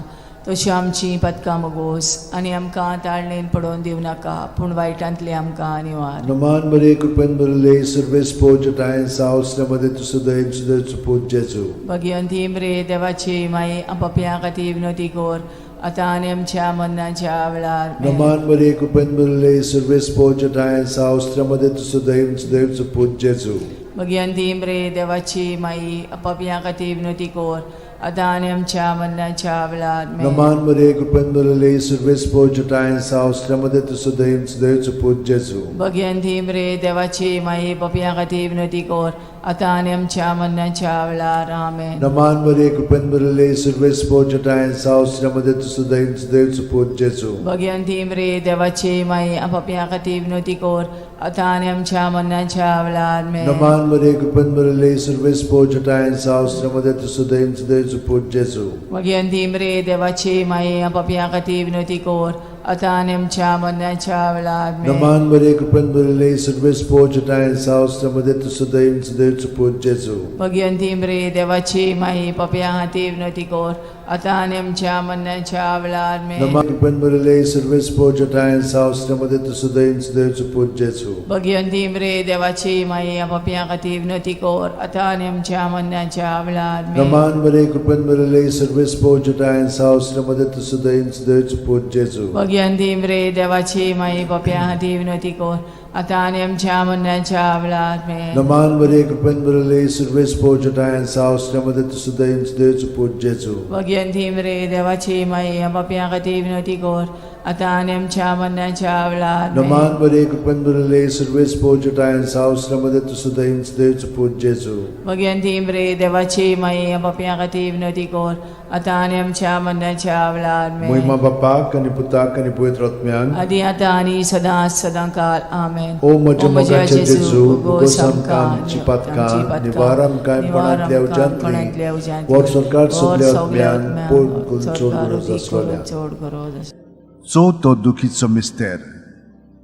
तशी आमची पदकां मगोस आनी आमकां ताळणेन पडोवन दिवं नाका पूण वायटांतली आमकां निवार.
नमान बरे कृपेन भरले सर्वेस्पोच ठांय साव श्रमदें तूं सदैव सदैवचो पूत जेजू.
भगिवंती मरे देवाची माई, पापया खातीर विनवती कर आतां आनी आमच्या मरणाच्या वेळार. आमेन.
नमान बरे कृपेन भरले सर्वेस्पोच ठांय साव श्रमदें तूं सदैव सदैवचो पूत जेजू.
भगिवंती मरे देवाची माई, पापया खातीर विनवती कर आतां आनी आमच्या मरणाच्या वेळार. आमेन.
नमान मरे कृपेन भरले सर्वेस्पोच ठांय साव श्रमदें तूं सदैव सदैवचो पूत जेजू.
भगिवंती मरे देवाची माई, पापया खातीर विनवती कर आतां आनी आमच्या मरणाच्या वेळार. आमेन.
नमान मरे कृपेन भरले सर्वेस्पोच ठांय साव श्रमदें तूं सदैव सदैवचो पूत जेजू.
भगिवंती मरे देवाची माई, पापया खातीर विनवती कर आतां आनी आमच्या मरणाच्या वेळार. आमेन.
नमान मरे कृपेन भरले सर्वेस्पोच ठांय साव श्रमदें तूं सदैव सदैवचो पूत जेजू.
भगिवंती मरे देवाची माई, पापया खातीर विनवती कर आतां आनी आमच्या मरणाच्या वेळार आमेन.
नमान मरे कृपेन भरिल्ले सर्वेस पोजटाय सावस मध्ये तूं सदैव सदैवचो पूत जेजू.
भगिवंती मरे देवाची माई पापया खातीर विनवती कर आतां आनी आमच्या मरणाच्या वेळार आमेन.
नमान कृपेन भरिल्ले सर्वेस पोजटाय सावस मध्ये तूं सदैव सदैवचो पूत जेजू.
भगिवंती मरे देवाची माई पापया खातीर विनवती कर आतां आनी आमच्या मरणाच्या वेळार आमेन.
नमान मरे कृपेन भरिल्ले सर्वेस पोजटाय सावस मध्ये तूं सदैव सदैवचो पूत जेजू.
भगिवंती मरे देवाची माई पापया खातीर विनवती कर आतां आनी आमच्या मरणाच्या वेळार आमेन.
नमान मरे कृपेन भरिल्ले सर्वेस पोजटाय सावस मध्ये तूं सदैव सदैवचो पूत जेजू.
भगिवंती मरे देवाची माई पापया खातीर विनवती कर आतां आनी आमच्या मरणाच्या वेळार आमेन.
नमान मरे कृपेन भरिल्ले सर्वेस पोजटाय सावस मध्ये तूं सदैव सदैवचो पूत जेजू.
भगिवंती मरे देवाची माई पापया खातीर विनवती कर आतां आनी आमच्या मरणाच्या वेळार आमेन.
मोहिमा बापाक आनी पुताक आनी पवित्र आत्म्याक
आदी आतां आनी सदां सदां काल आमेन.
ओ म्हज्या मोगाचे जेजू, भोगोस आमकां आमची पातकां, निवार आमकां कोणांतल्या उज्यांतली, वर सरकार सगल्या आत्म्यांक पोड करून चड गरज आसलोल्या.
चड गरज आसलोल्या.
चवथो दुखीचो मिस्तेर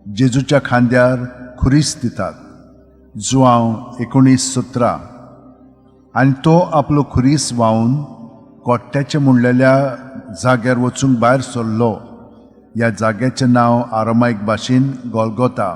जेजूच्या खांद्यार खुरीस दितात जुआंव 19:17. आनी तो आपलो खुरीस व्हांवन कोट्ट्याचे म्हणलेल्या जाग्यार वचूंक भायर सरलो. ह्या जाग्याचें नांव आरामायक भाशेन गोलगोता.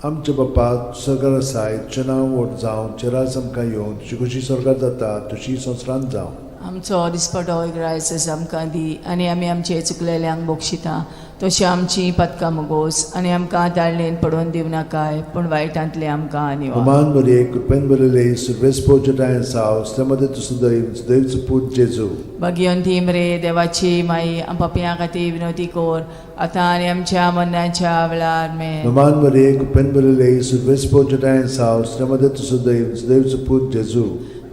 आमच्या बापा सरकार आसाय, तुजें नांव व्हड जावं, तुजें राज आमकां येवं, तुजी खुशी स्वर्गात जाता तशी संवसारांत जावं.
आमचो दिसपटो ग्रायस आमकां दी आनी आमी आमचे चुकलेल्यांक बक्षिता तशी आमची पदकां मुगोस आनी आमकां ताळणेन पडोवन दिवं नाकाय पूण वायटांतले आमकां निवार.
नमान मरे कृपेन भरिल्ले सर्वेस पोजटाय सावस मध्ये तूं सदैव सदैवचो पूत जेजू.
भगिवंती मरे देवाची माई पापयां खातीर विनवती कर आतां आनी आमच्या मरणाच्या वेळार आमेन.
नमान मरे कृपेन भरिल्ले सर्वेस पोजटाय सावस मध्ये तूं सदैव सदैवचो पूत जेजू.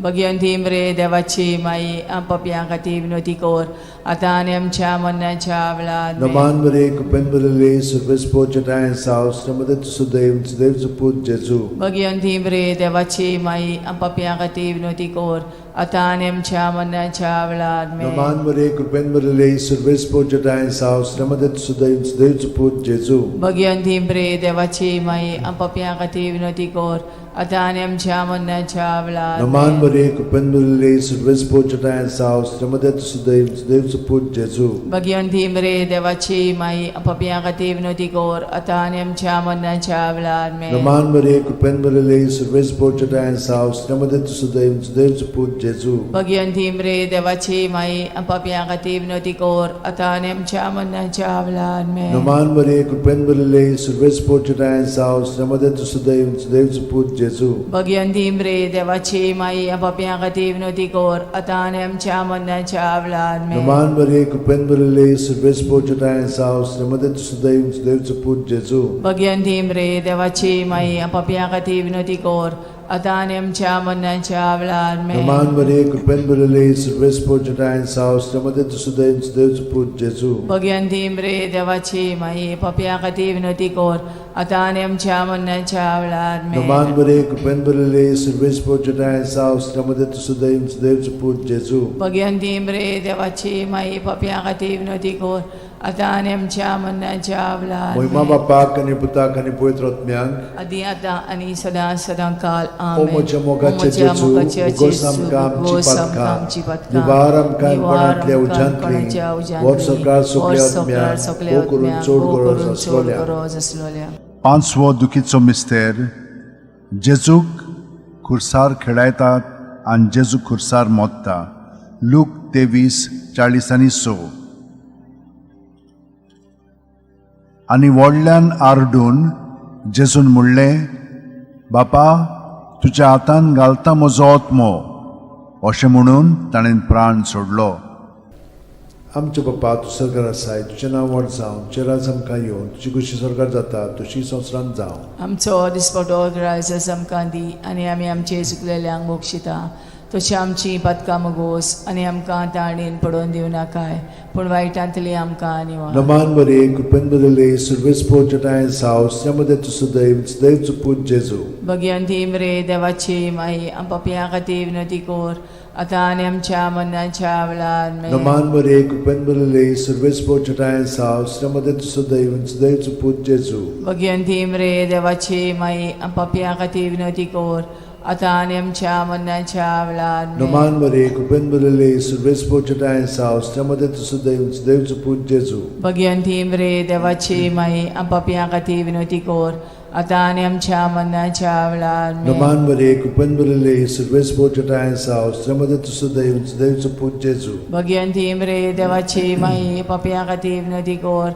भगिवंती मरे देवाची माई पापयां खातीर विनवती कर आतां आनी आमच्या मरणाच्या वेळार आमेन.
नमान मरे कृपेन भरिल्ले सर्वेस पोजटाय सावस मध्ये तूं सदैव सदैवचो पूत जेजू.
भगिवंती मरे देवाची माई पापयां खातीर विनवती कर आतां आनी आमच्या मरणाच्या वेळार आमेन.
नमान मरे कृपेन भरिल्ले सर्वेस पोजटाय सावस मध्ये तूं सदैव सदैवचो पूत जेजू.
भगिवंती मरे देवाची माई पापयां खातीर विनवती कर आतां आनी आमच्या मरणाच्या वेळार
नमान
आमेन.
मरे कृपेन भरिल्ले सर्वेस पोजटाय सावस मध्ये तूं सदैव सदैवचो पूत जेजू.
भगिवंती मरे देवाची माई पापयां खातीर विनवती कर आतां आनी आमच्या मरणाच्या वेळार आमेन.
नमान मरे कृपेन भरिल्ले सर्वेस पोजटाय सावस मध्ये तूं सदैव सदैवचो पूत जेजू.
भगिवंती मरे देवाची माई पापयां खातीर विनवती कर आतां आनी आमच्या मरणाच्या वेळार आमेन.
नमान मरे कृपेन भरिल्ले सर्वेस पोजटाय सावस मध्ये तूं सदैव सदैवचो पूत जेजू.
भगिवंती मरे देवाची माई पापयां खातीर विनवती कर आतां आनी आमच्या मरणाच्या वेळार आमेन.
नमान मरे कृपेन भरिल्ले सर्वेस पोजटाय सावस मध्ये तूं सदैव सदैवचो पूत जेजू.
भगिवंती मरे देवाची माई पापयां खातीर विनवती कर आतां आनी आमच्या मरणाच्या वेळार आमेन.
नमान मरे कृपेन भरिल्ले सर्वेस पोजटाय सावस मध्ये तूं सदैव सदैवचो पूत जेजू.
भगिवंती मरे देवाची माई पापयां खातीर विनवती कर आतां आनी आमच्या मरणाच्या वेळार आमेन.
नमान मरे कृपेन भरिल्ले सर्वेस पोजटाय सावस मध्ये तूं सदैव सदैवचो पूत जेजू.
भगिवंती मरे देवाची माई पापयां खातीर विनवती कर आतां आनी आमच्या मरणाच्या वेळार
मोहिमा
आमेन.
बापाक आनी पुताक आनी पवित्र आत्म्याक
आदी आतां आनी सदां सदां काल
ओ
आमेन.
म्हज्या मोगाचे
ओ म्हज्या
जेजू,
मोगाचे
भोगोस
जेजू,
आमकां आमची
भोगोस आमकां
पातकां,
आमची पातकां,
निवार आमकां
निवार
कोणांतल्या
आमकां
उज्यांतली,
कोणाच्या उज्यांतली,
वर सरकार सगल्या
वर सरकार
आत्म्यांक,
सगल्या
भोव करून
आत्म्यांक,
चड
भोव
गरज
करून चड
आसलोल्या.
गरज आसलोल्या.
पांचवो दुखीचो मिस्तेर जेजूक खुर्सार खेळायतात आनी जेजू खुर्सार मोत्ता. लूक 23:46. आनी व्हडल्यान आरडून जेजून म्हणलें, बापा तुज्या हातान घालता म्हजो आत्मो. अशें म्हणून ताणें प्राण सोडलो.
आमच्या बापा तूं सरकार आसाय, तुजें नांव व्हड जावं, तुजें राज आमकां येवं, तुजी खुशी स्वर्गात जाता तशी संवसारांत जावं.
आमचो दिसपटो ग्रायस आमकां दी आनी आमी आमचे चुकलेल्यांक बक्षिता तशी आमची पातकां मुगोस आनी आमकां ताणेन पडोवन दिवं नाकाय पूण वायटांतली आमकां निवार.
नमान बरे कृपेन बरले सुर्वेस पोचटाय साव श्रमदे तू सदैव सदैव पूत जेजू.
भगवंती मरे देवाची माई आम पापयां खातीर विनवती कर आतां आनी आमच्या मरणाच्या वेळार. आमेन.
नमान बरे कृपेन बरले सुर्वेस पोचटाय साव श्रमदे तू सदैव सदैव पूत जेजू.
भगवंती मरे देवाची माई आम पापयां खातीर विनवती कर आतां आनी आमच्या मरणाच्या वेळार. आमेन.
नमान बरे कृपेन बरले सुर्वेस पोचटाय साव श्रमदे तू सदैव सदैव पूत जेजू.
भगवंती मरे देवाची माई आम पापयां खातीर विनवती कर आतां आनी आमच्या मरणाच्या वेळार. आमेन.
नमान बरे कृपेन बरले सुर्वेस पोचटाय साव श्रमदे तू सदैव सदैव पूत जेजू.
भगवंती मरे देवाची माई पापयां खातीर विनवती कर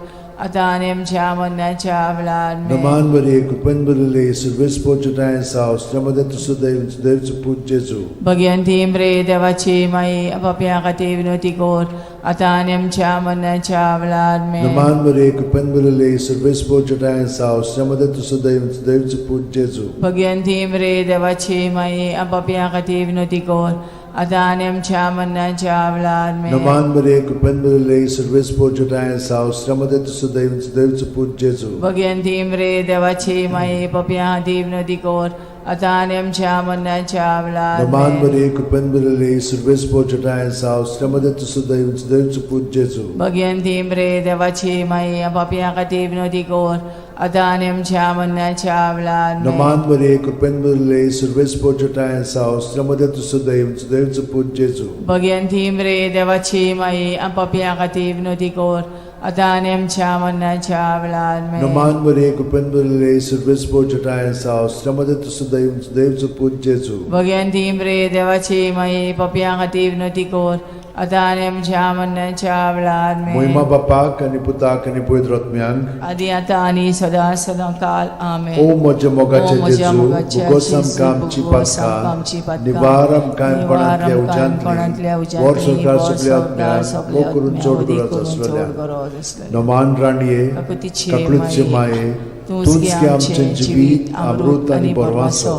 आतां आनी आमच्या मरणाच्या वेळार. आमेन.
नमान बरे कृपेन बरले सुर्वेस पोचटाय साव श्रमदे तू सदैव सदैव पूत जेजू.
भगवंती मरे देवाची माई पापयां खातीर विनवती कर आतां आनी आमच्या मरणाच्या वेळार. आमेन.
नमान बरे कृपेन बरले सुर्वेस पोचटाय साव श्रमदे तू सदैव सदैव पूत जेजू.
भगवंती मरे देवाची माई पापयां खातीर विनवती कर आतां आनी आमच्या मरणाच्या वेळार. आमेन.
नमान बरे कृपेन बरले सुर्वेस पोचटाय साव श्रमदे तू सदैव सदैव पूत जेजू.
भगवंती मरे देवाची माई पापयां खातीर विनवती कर आतां आनी आमच्या मरणाच्या वेळार.
नमान
आमेन.
बरे कृपेन बरले सुर्वेस पोचटाय साव श्रमदे तू सदैव सदैव पूत जेजू.
भगवंती मरे देवाची माई पापयां खातीर विनवती कर आतां आनी आमच्या मरणाच्या वेळार. आमेन.
नमान बरे कृपेन बरले सुर्वेस पोचटाय साव श्रमदे तू सदैव सदैव पूत जेजू.
भगवंती मरे देवाची माई पापयां खातीर विनवती कर आतां आनी आमच्या मरणाच्या वेळार. आमेन.
नमान बरे कृपेन बरले सुर्वेस पोचटाय साव श्रमदे तू सदैव सदैव पूत जेजू.
भगवंती मरे देवाची माई पापयां खातीर विनवती कर आतां आनी आमच्या मरणाच्या वेळार. आमेन.
मोहिमा बापाक आनी पुताक आनी पवित्र आत्म्यांक
आदी आतां आनी सदां सदां काल. आमेन.
ओ म्हज्या मोगाचे
ओ म्हज्या
जेजू
मोगाचे
भुगोस
जेजू,
आमकां आमची
भुगोस आमकां आमची
पातकां
पातकां,
निवार आमकां
निवार
कोणांतल्या
आमकां कोणांतल्या
उज्यांतली
उज्यांतली,
वर संवसार
वर
सगल्या
संवसार
आत्म्यांक
सगल्या
मोग करून
आत्म्यांक,
चड
वदी
गरज
करून चड
आसलेल्या
गरज आसलेल्या.
नमान राणये
काकुतीचे
काकळूतचे
माये,
माये
तूंच
तूंच
गे
गे
आमचें
आमचें
जिवीत अमृत आनी बरवासो.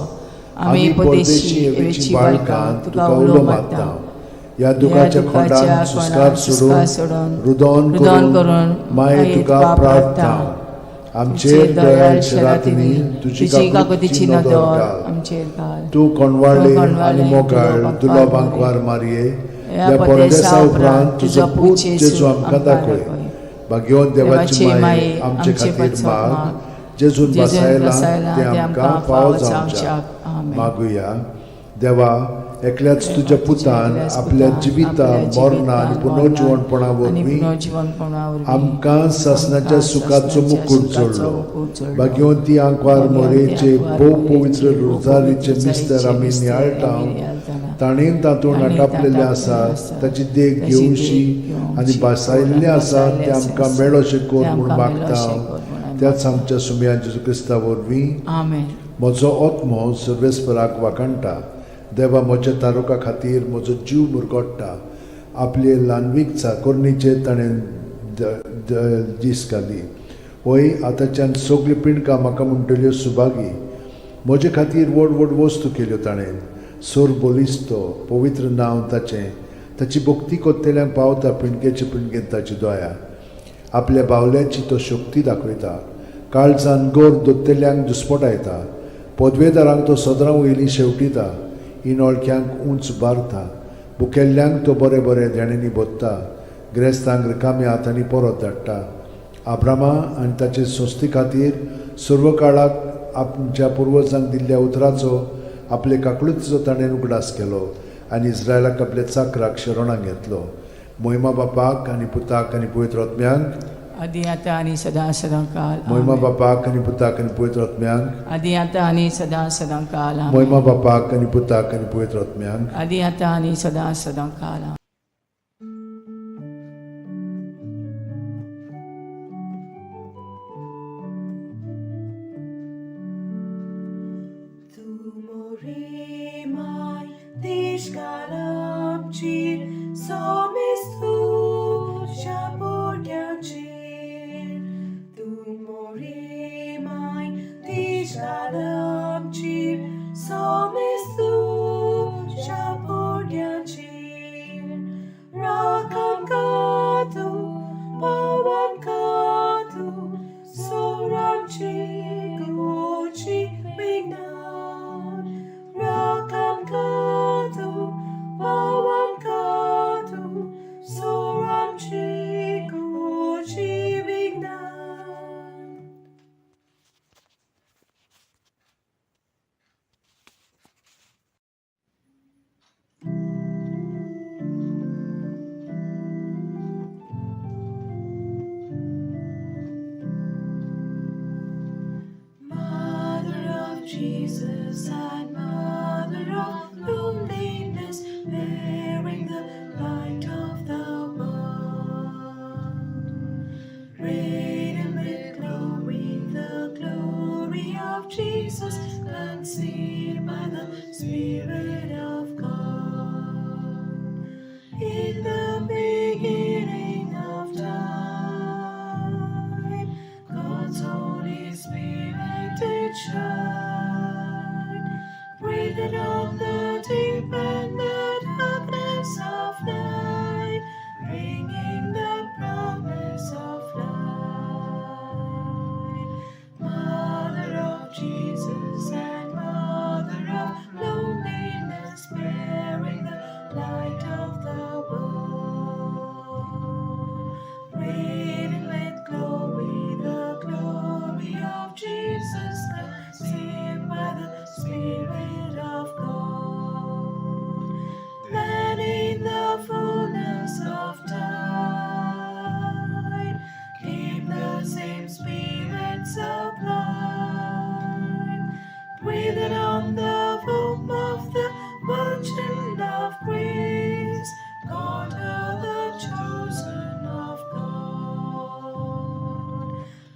आमी परदेशी एवेची बाळकां तुका उलो मारता.
ह्या दुखाच्या खोंडान सुस्कार सोडून रुदोन
रुदोन
करून
करून
माये तुका प्रार्थना आमचेर दयाळ शेरातिनी तुजी
तुजी
काकुतीची
काकुतीची
नदर
नदर
घाल.
आमचेर घाल.
तूं कोणवाळे
तूं
आनी
कोणवाळे,
मोगाळ
दुलो
दुलो
बांकवार
बांकवार मारये
ह्या
ह्या
परदेसा
परदेसा उपरांत तुजो पूत
जेजू
जेजू आमकां दाखय. भाग्यवंत देवाची माये आमचे खातीर माग जेजून
जेजून
बसायला
बसायला
ते आमकां फावो जावच्याक.
आमेन.
मागुया. देवा एकल्याच तुज्या पुतान
एकल्याच
आपल्या
पुतान,
जिविता
आपल्या
मरणा आनी
जिवितान,
पुनर्जिवणपणा
आनी
वरवीं
पुनर्जिवणपणा वरवीं
आमकां सासणाच्या
आमकां
सुखाचो
सासणाच्या
मुकूट
सुखाचो
जोडलो.
मुकूट जोडलो.
भाग्यवंती आंकवार
भाग्यवंती
मोरेचे
आंकवार
भोव
मोरेचे
पवित्र
भोव
रोजारीचे
पवित्र
मिस्तर आमी
रोजारीचे
नियाळटा
मिस्तर आमी नियाळटाना.
ताणें तातूंत
ताणें
आटापलेलें
तातूंत
आसा
आसा.
ताची देख
ताची देख
घेवशी
घेवशी
आनी बसायल्लें आसा
बसायल्लें
तें आमकां
आसा.
मेळोशें कर
तें
म्हूण
आमकां
मागता
मेळोशें कर म्हूण आमी
त्याच आमच्या सुमया जेजू क्रिस्ता वरवीं.
आमेन.
म्हजो आत्मो सर्वेस्पराक वाखाणटा. देवा म्हज्या तारुका खातीर म्हजो जीव मुरगोट्टा. आपले ल्हानवीक चाकोरणीचेर ताणें दीस घाली. वय आतांच्यान सगळीं पिंडकां म्हाका म्हणटल्यो सुभागी. म्हजे खातीर व्हड व्हड वस्तू केल्यो ताणें. सोर बलिस्तो पवित्र नांव ताचें. ताची भक्ती कोत्तेल्यांक पावता पिंडकेचे पिंडकेन ताची दया. आपल्या बावल्याची तो शक्ती दाखयता. काळजान गोर दोत्तेल्यांक दुस्पटायता. पदवेदारांक तो सदरां वयली शेवटिता. इनोळख्यांक उंच बारता. भुकेल्ल्यांक तो बरें बरें देण्यांनी भोत्ता. ग्रेस्तांक रिकाम्या हातांनी परत धाडटा. आब्रामा आनी ताचे संस्थे खातीर सर्व काळाक आमच्या पुर्वजांक दिल्ल्या उतराचो आपले काकळुतीचो ताणें उगडास केलो आनी इस्रायलाक आपल्या चाकराक शरणाक घेतलो. मोहिमा बापाक आनी पुताक आनी पवित्र आत्म्यांक
आदी आतां आनी सदां सदां काल.
मोहिमा
आमेन.
बापाक आनी पुताक आनी पवित्र आत्म्यांक
आदी आतां आनी सदां सदां काल. आमेन.
मोहिमा बापाक आनी पुताक आनी पवित्र आत्म्यांक
आदी आतां आनी सदां सदां काल. आमेन.
Tu morimai tishkalamchir somistu shaporyanchir. Tu morimai tishkalamchir somistu shaporyanchir. Spirit of God. In the beginning of time, God's Holy Spirit did shine, breathed on the deep and the darkness of night, bringing the promise of light. Mother of Jesus and Mother of loneliness, bearing the light of the world. Reigning with glory, the glory of Jesus, conceived by the Spirit of God. Then in the fullness of time came the same Spirit sublime, breathed on the womb of the Virgin of Grace, called her the chosen of God.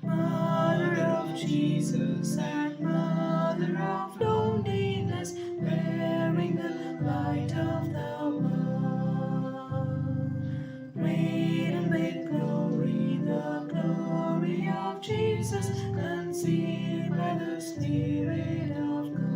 Mother of Jesus and Mother of loneliness, bearing the light of the world. Laden with glory, the glory of Jesus, conceived by the Spirit of God.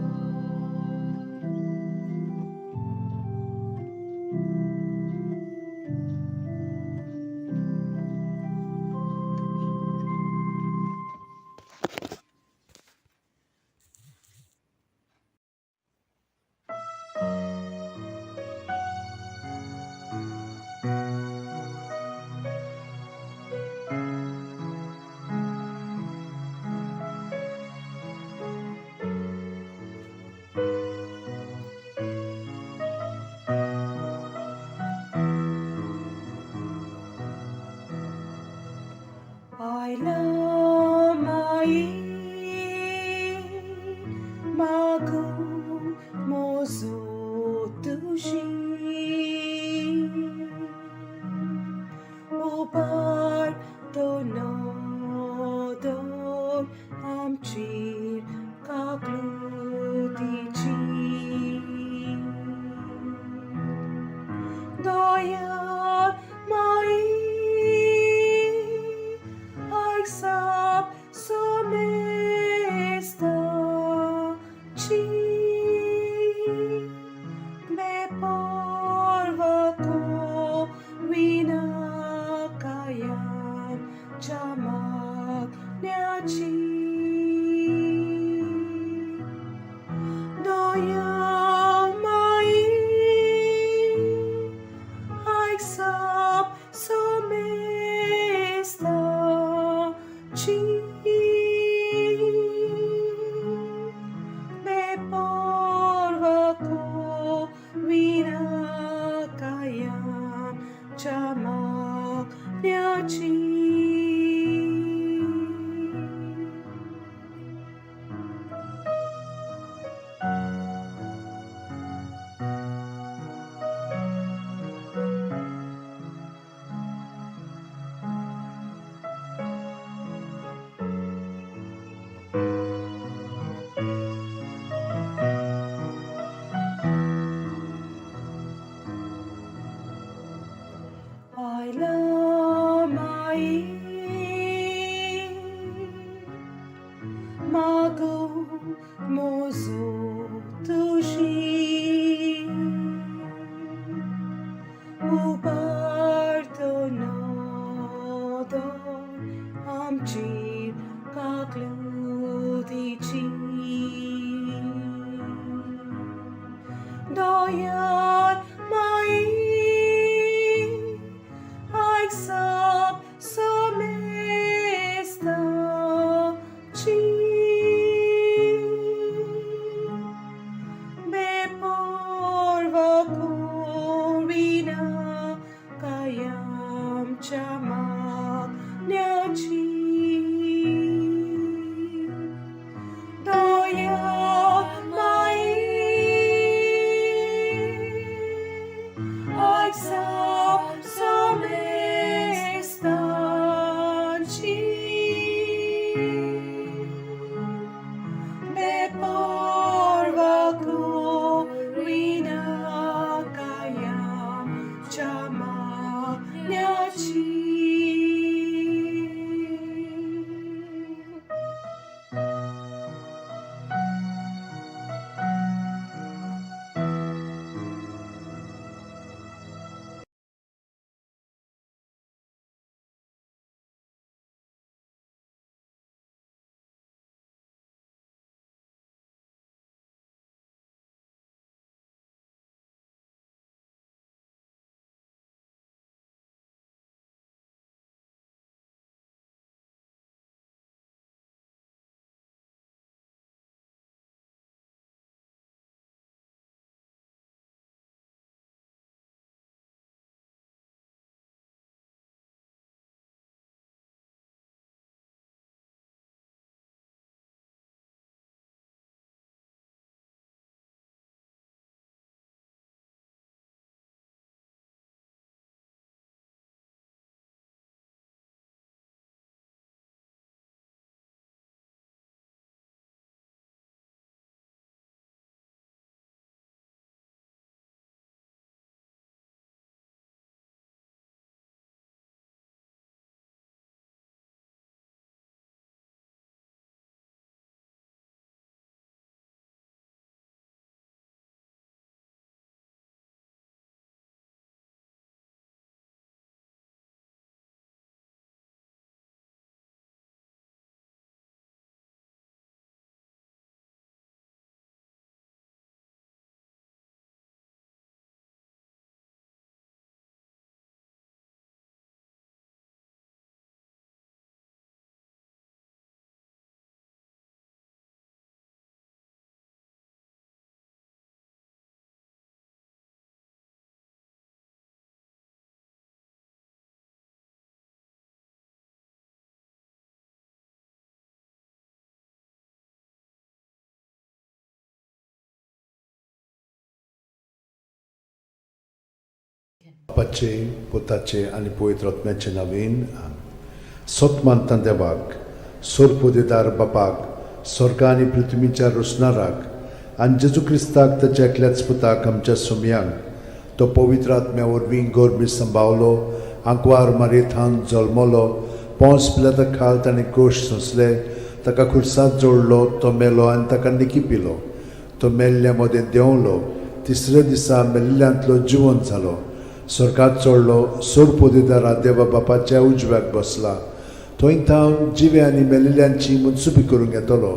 I love my Magu mozo tushi Upar to nodor amchir kaklutichi Doyar mai Aik sap somesta chi Me porva ko vinakayam chamak nyachi Doya mai Aik sap somesta chi Me porva ko vinakayam chamak nyachi. I love my Mago mozo tushi Uparto nodor amchir kaklutichi Doyar mai Aik sap somesta chi Me porva korina kayam chamak nyachi Doya mai
बापाचे, पुताचे आनी पवित्र आत्म्याचे नवीन. सत मानता देवाक, सोरपोदेदार बापाक, स्वर्गा आनी पृथ्वीच्या रोसणाराक, आनी जेजू क्रिस्ताक ताच्या एकल्याच पुताक आमच्या सोमयांक, तो पवित्र आत्म्या वरवीं गोरमी संभावलो, आंकवार मारयेथान जल्मलो, पोंस पिलाता खाल ताणें कोश सोंसले, ताका खुर्सात जोडलो, तो मेलो आनी ताका निकी पिलो, तो मेल्ल्या मदें देंवलो, तिसऱ्या दिसा मेल्ल्यांतलो जिवंत जालो, स्वर्गात चडलो, सोरपोदेदारा देवा बापाच्या उजव्याक बसला, थंय थावन जिवे आनी मेलिल्ल्यांची मनसुबी करूंक येतलो.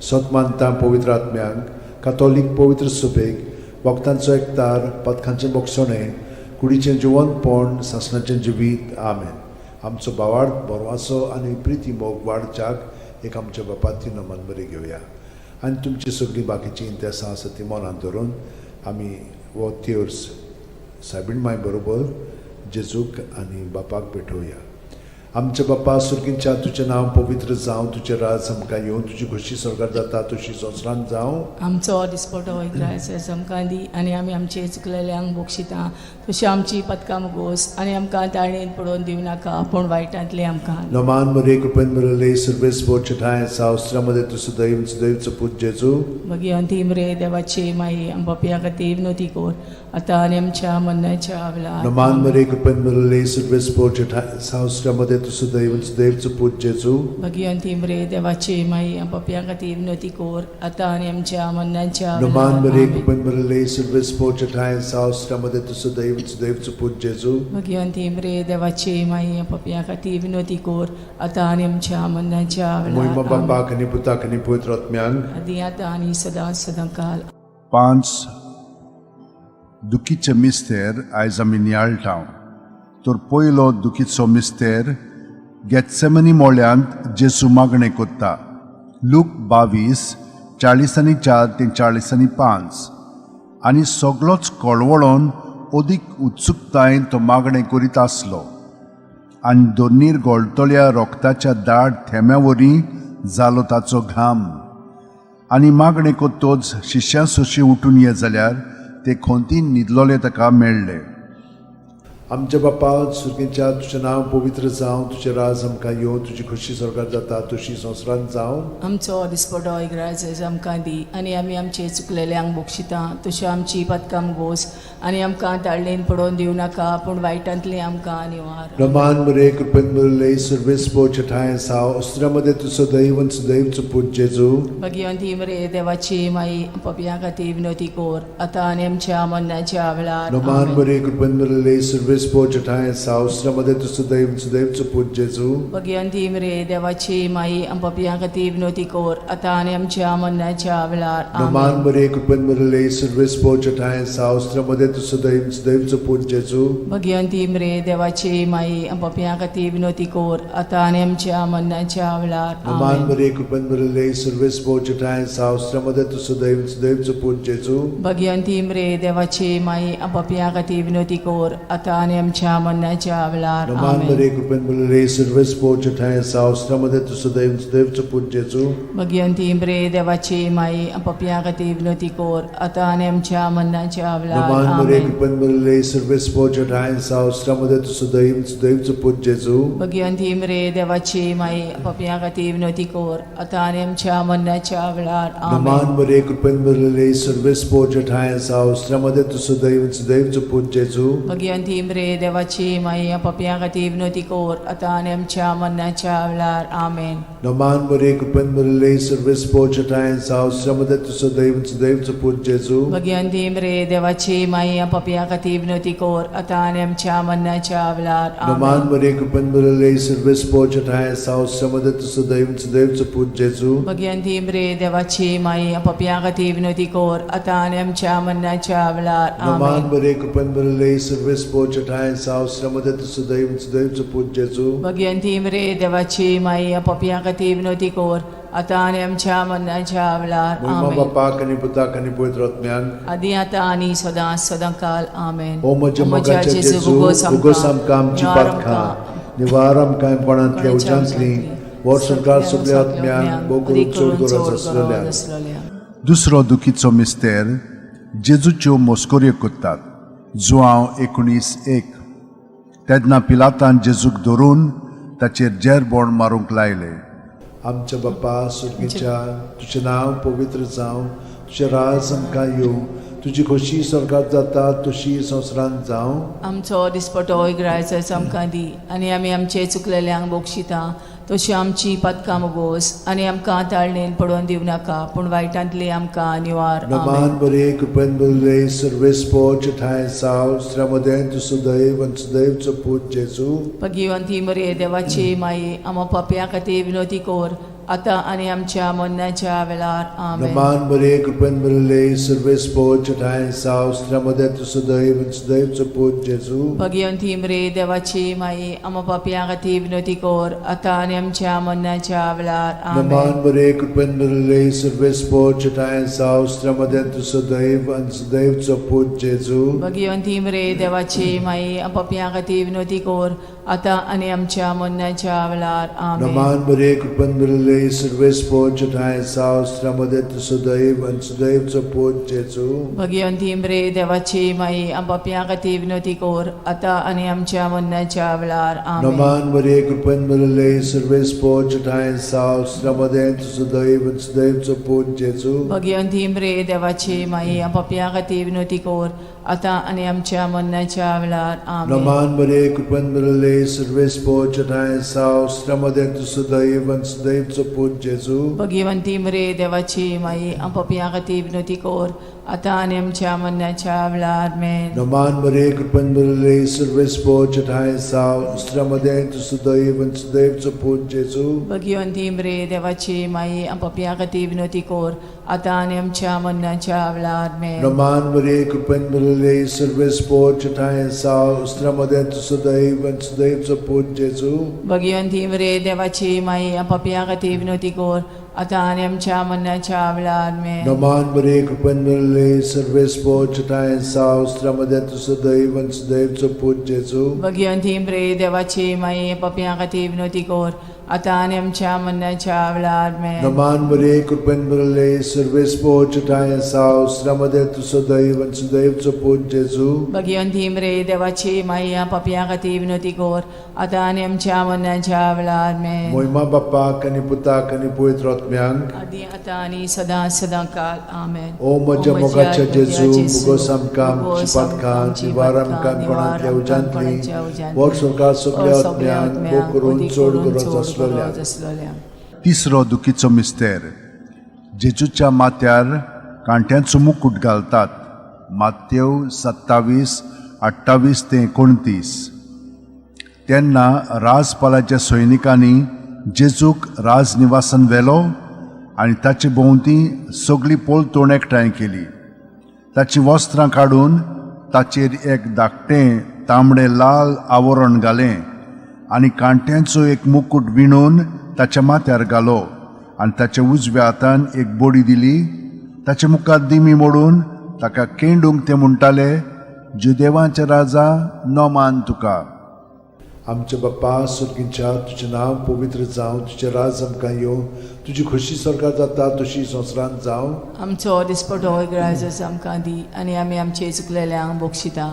सत मानता पवित्र आत्म्यांक, कातोलीक पवित्र सुबेक, वखदांचो एकतार, पदकांचें बोगसणें, कुडीचें जिवंतपण, सासणाचें जिवीत. आमेन. आमचो बावाड बरवासो आनी प्रिती मोग वाडच्याक एक आमच्या बापाती नमन बरी घेवया आनी तुमची सगळीं बाकीचीं इंतेसां आसा ती मनांत धरून आमी हो तेर्स सायबीण माय बरोबर जेजूक आनी बापाक भेटोवया. आमच्या बापा सुर्गींच्या, तुजें नांव पवित्र जावं, तुजें राज आमकां येवं, तुजी खोशी स्वर्गार जाता तशी संवसारांत जावं.
आमचो दिसपटो इग्रायस आमकां दी आनी आमी आमचे चुकलेल्यांक बक्षिता तशी आमची पदकां मुगोस आनी आमकां ताळणेन पडोवन दिवं नाका पूण वायटांतले आमकां.
नमान मरे, कृपेन बरले सर्वेस बोचठाय सावस्त्रामध्ये तूं सदैव सदैवचो पूत जेजू.
मागीर अंतीम रे देवाची माई, आम पापया खातीर विनवती कर आतां आनी आमच्या मरणाच्या वेळार.
नमान मरे, कृपेन बरले सर्वेस बोचठाय सावस्त्रामध्ये तूं सदैव सदैवचो पूत जेजू.
मागीर अंतीम रे देवाची माई, आम पापया खातीर विनवती कर आतां आनी आमच्या मरणाच्या
नमान
वेळार.
मरे,
आमेन.
कृपेन बरले सर्वेस बोचठाय सावस्त्रामध्ये तूं सदैव सदैवचो पूत जेजू.
मागीर अंतीम रे देवाची माई, आम पापया खातीर विनवती कर आतां आनी आमच्या मरणाच्या
मोहिमा
वेळार. आमेन.
बापाक आनी पुताक आनी पवित्र आत्म्यांक.
आदी आतां आनी सदां सदां काल.
पांच दुखीचे मिस्तेर आयज आमी नियाळटा. तर पयलो दुखीचो मिस्तेर, गेत्सेमनी मोळ्यांत जेसू मागणें कोत्ता. लूक 22, 44 ते 45. आनी सगलोच कळवळोन अदीक उत्सुकतायेन तो मागणें करीत आसलो आनी दोनीर गोळटल्या रोगताच्या दाट थेंब्या वरी जालो ताचो घाम. आनी मागणें कोत्तोच शिश्यां सोशी उठून ये जाल्यार ते खोंतीन न्हिदलोले ताका मेळ्ळे.
आमच्या बापा सुर्गीच्या, तुजें नांव पवित्र जावं, तुजें राज आमकां येवं, तुजी खोशी स्वर्गार जाता तशी संवसारांत जावं.
आमचो दिसपटो इग्राज आमकां दी आनी आमी आमचे चुकलेल्यांक बक्षिता तशी आमची पदकां गोस आनी आमकां ताळणेन पडोवन दिवं नाका पूण वायटांतली आमकां निवार.
रमान मरे, कृपेन बरले सर्वेस पोचठाय साव अस्त्रामध्ये तूं सदैव सदैवचो पूत जेजू.
भगिवंती मरे देवाची माई, पपया खातीर विनवती कोर आतां आनी आमच्या मरणाच्या वेळार.
रमान
आमेन.
मरे, कृपेन बरले सर्वेस पोचठाय साव अस्त्रामध्ये तूं सदैव सदैवचो पूत जेजू.
भगिवंती मरे देवाची माई, पपया खातीर विनवती कोर आतां आनी आमच्या मरणाच्या वेळार.
रमान
आमेन.
मरे, कृपेन बरले सर्वेस पोचठाय साव अस्त्रामध्ये तूं सदैव सदैवचो पूत जेजू.
भगिवंती मरे देवाची माई, पपया खातीर विनवती कोर आतां आनी आमच्या मरणाच्या वेळार.
रमान
आमेन.
मरे, कृपेन बरले सर्वेस पोचठाय साव अस्त्रामध्ये तूं सदैव सदैवचो पूत जेजू.
भगिवंती मरे देवाची माई, पपया खातीर विनवती कोर आतां आनी आमच्या मरणाच्या वेळार.
रमान
आमेन.
मरे, कृपेन बरले सर्वेस पोचठाय साव अस्त्रामध्ये तूं सदैव सदैवचो पूत जेजू.
भगिवंती मरे देवाची माई, पपया खातीर विनवती कोर आतां आनी आमच्या मरणाच्या वेळार.
रमान मरे,
आमेन.
कृपेन बरले सर्वेस पोचठाय साव अस्त्रामध्ये तूं सदैव सदैवचो पूत जेजू.
भगिवंती मरे देवाची माई, पपया खातीर विनवती कोर आतां आनी आमच्या मरणाच्या वेळार.
रमान
आमेन.
मरे, कृपेन बरले सर्वेस पोचठाय साव अस्त्रामध्ये तूं सदैव सदैवचो पूत जेजू.
भगिवंती मरे देवाची माई, पपया खातीर विनवती कोर आतां आनी आमच्या मरणाच्या वेळार. आमेन.
रमान मरे, कृपेन बरले सर्वेस पोचठाय साव अस्त्रामध्ये तूं सदैव सदैवचो पूत जेजू.
भगिवंती मरे देवाची माई, पपया खातीर विनवती कोर आतां आनी आमच्या मरणाच्या वेळार.
रमान
आमेन.
मरे, कृपेन बरले सर्वेस पोचठाय साव अस्त्रामध्ये तूं सदैव सदैवचो पूत जेजू.
भगिवंती मरे देवाची माई, पपया खातीर विनवती कोर आतां आनी आमच्या मरणाच्या वेळार.
रमान
आमेन.
मरे, कृपेन बरले सर्वेस पोचठाय साव अस्त्रामध्ये तूं सदैव सदैवचो पूत जेजू.
भगिवंती मरे देवाची माई, पपया खातीर विनवती कोर आतां आनी आमच्या मरणाच्या वेळार.
मोहिमा
आमेन.
बापाक आनी पुताक आनी पवित्र आत्म्याक.
आदी आतां आनी सदां सदां काल. आमेन.
ओ म्हज्या मोगाच्या जेजू, उगोस आमकां आमची पातकां, निवार आमकां कोणांतल्या उज्यांतली, वर संवसार सगल्या आत्म्यांक, भोव करून चड गरज आसलेल्या.
दुसरो दुखीचो मिस्तेर, जेजूच्यो मस्कऱ्यो करतात. जुआंव 19:1. तेन्ना पिलातान जेजूक धरून ताचेर जेरबोण मारूंक लायले.
आमच्या बाप्पा सुर्गीच्या, तुजें नांव पवित्र जावं, तुजें राज आमकां येवं, तुजी खोशी स्वर्गात जाता तशी संवसारांत जावं.
आमचो दिसपटो इगरायचो आमकां दी आनी आमी आमचे चुकलेल्यांक बक्षिता तशी आमची पातकां मोगोस आनी आमकां ताळणेन पडोवन दिवं नाका पूण वायटांतली आमकां निवार. आमेन.
नमान बरे कृपेन बरले सर्वेस्पोच ठांय साव श्रमदें तूं सुदैव आनी सुदैवचो पूत जेजू.
भगिवंती मरे देवाची माई, आमा पापया खातीर विनोती कोर आतां आनी आमच्या मरणाच्या वेळार. आमेन.
नमान बरे कृपेन बरले सर्वेस्पोच ठांय साव श्रमदें तूं सुदैव आनी सुदैवचो पूत जेजू.
भगिवंती मरे देवाची माई, आमा पापया खातीर विनोती कोर आतां आनी आमच्या मरणाच्या वेळार. आमेन.
नमान बरे कृपेन बरले सर्वेस्पोच ठांय साव श्रमदें तूं सुदैव आनी सुदैवचो पूत जेजू.
भगिवंती मरे देवाची माई, पापया खातीर विनोती कोर आतां आनी आमच्या मरणाच्या वेळार. आमेन.
नमान बरे कृपेन बरले सर्वेस्पोच ठांय साव श्रमदें तूं सुदैव आनी सुदैवचो पूत जेजू.
भगिवंती मरे देवाची माई, पापया खातीर विनोती कोर आतां आनी आमच्या मरणाच्या वेळार. आमेन.
नमान बरे कृपेन बरले सर्वेस्पोच ठांय साव श्रमदें तूं सुदैव आनी सुदैवचो पूत जेजू.
भगिवंती मरे देवाची माई, पापया खातीर विनोती कोर आतां आनी आमच्या मरणाच्या वेळार. आमेन.
नमान बरे कृपेन बरले सर्वेस्पोच ठांय साव श्रमदें तूं सुदैव आनी सुदैवचो पूत जेजू.
भगिवंती मरे देवाची माई, पापया खातीर विनोती कोर आतां आनी आमच्या मरणाच्या वेळार. आमेन.
नमान बरे कृपेन बरले सर्वेस्पोच ठांय साव श्रमदें तूं सुदैव आनी सुदैवचो पूत जेजू.
भगिवंती मरे देवाची माई, पापया खातीर विनोती कोर आतां आनी आमच्या मरणाच्या वेळार. आमेन.
नमान बरे कृपेन बरले सर्वेस्पोच ठांय साव श्रमदें तूं सुदैव आनी सुदैवचो पूत जेजू.
भगिवंती मरे देवाची माई, पापया खातीर विनोती कोर आतां आनी आमच्या मरणाच्या वेळार. आमेन.
नमान बरे कृपेन बरले सर्वेस्पोच ठांय साव श्रमदें तूं सुदैव आनी सुदैवचो पूत जेजू.
भगिवंती मरे देवाची माई, पापया खातीर विनोती कोर आतां आनी आमच्या मरणाच्या वेळार. आमेन.
नमान बरे कृपेन बरले सर्वेस्पोच ठांय साव श्रमदें तूं सुदैव आनी सुदैवचो पूत जेजू.
भगिवंती मरे देवाची माई, पापया खातीर विनोती कोर आतां आनी आमच्या मरणाच्या वेळार. आमेन.
मोहिमा बाप्पाक आनी पुताक आनी पवित्र आत्म्यांक,
आदी आतां आनी सदां सदां काल. आमेन.
ओ म्हज्या मोगाच्या जेजू, मुगोस आमकां आमची पातकां निवार आमकां कोणांतल्या उज्यांतली वर सरकार सगल्या आत्म्यांक भोग करून चड गरज आसलेल्या.
आसलेल्या.
तिसरो दुखीचो मिस्तेर. जेजूच्या माथ्यार कांट्यांचो मुकूट घालतात. मातेव 27:28 ते 29. तेन्ना राजपालाच्या सैनिकांनी जेजूक राजनिवासान व्हेलो आनी ताचे भोंवती सगळी पोलतोण एकठांय केली. ताचीं वस्त्रां काडून ताचेर एक धाकटें तांबडें लाल आवरण घालें आनी कांट्यांचो एक मुकूट विणून ताच्या माथ्यार घालो आनी ताच्या उजव्या हातान एक बडी दिली. ताचे मुखार दिमी मोडून ताका केंडूंक ते म्हणटाले, जुदेवांचे राजा, नमान तुका.
आमच्या बाप्पा सुर्गींच्या, तुजें नांव पवित्र जावं, तुजें राज आमकां येवं, तुजी खोशी स्वर्गात जाता तशी संवसारांत जावं.
आमचो दिसपटो इगराजस आमकां दी आनी आमी आमचे चुकलेल्यांक बक्षिता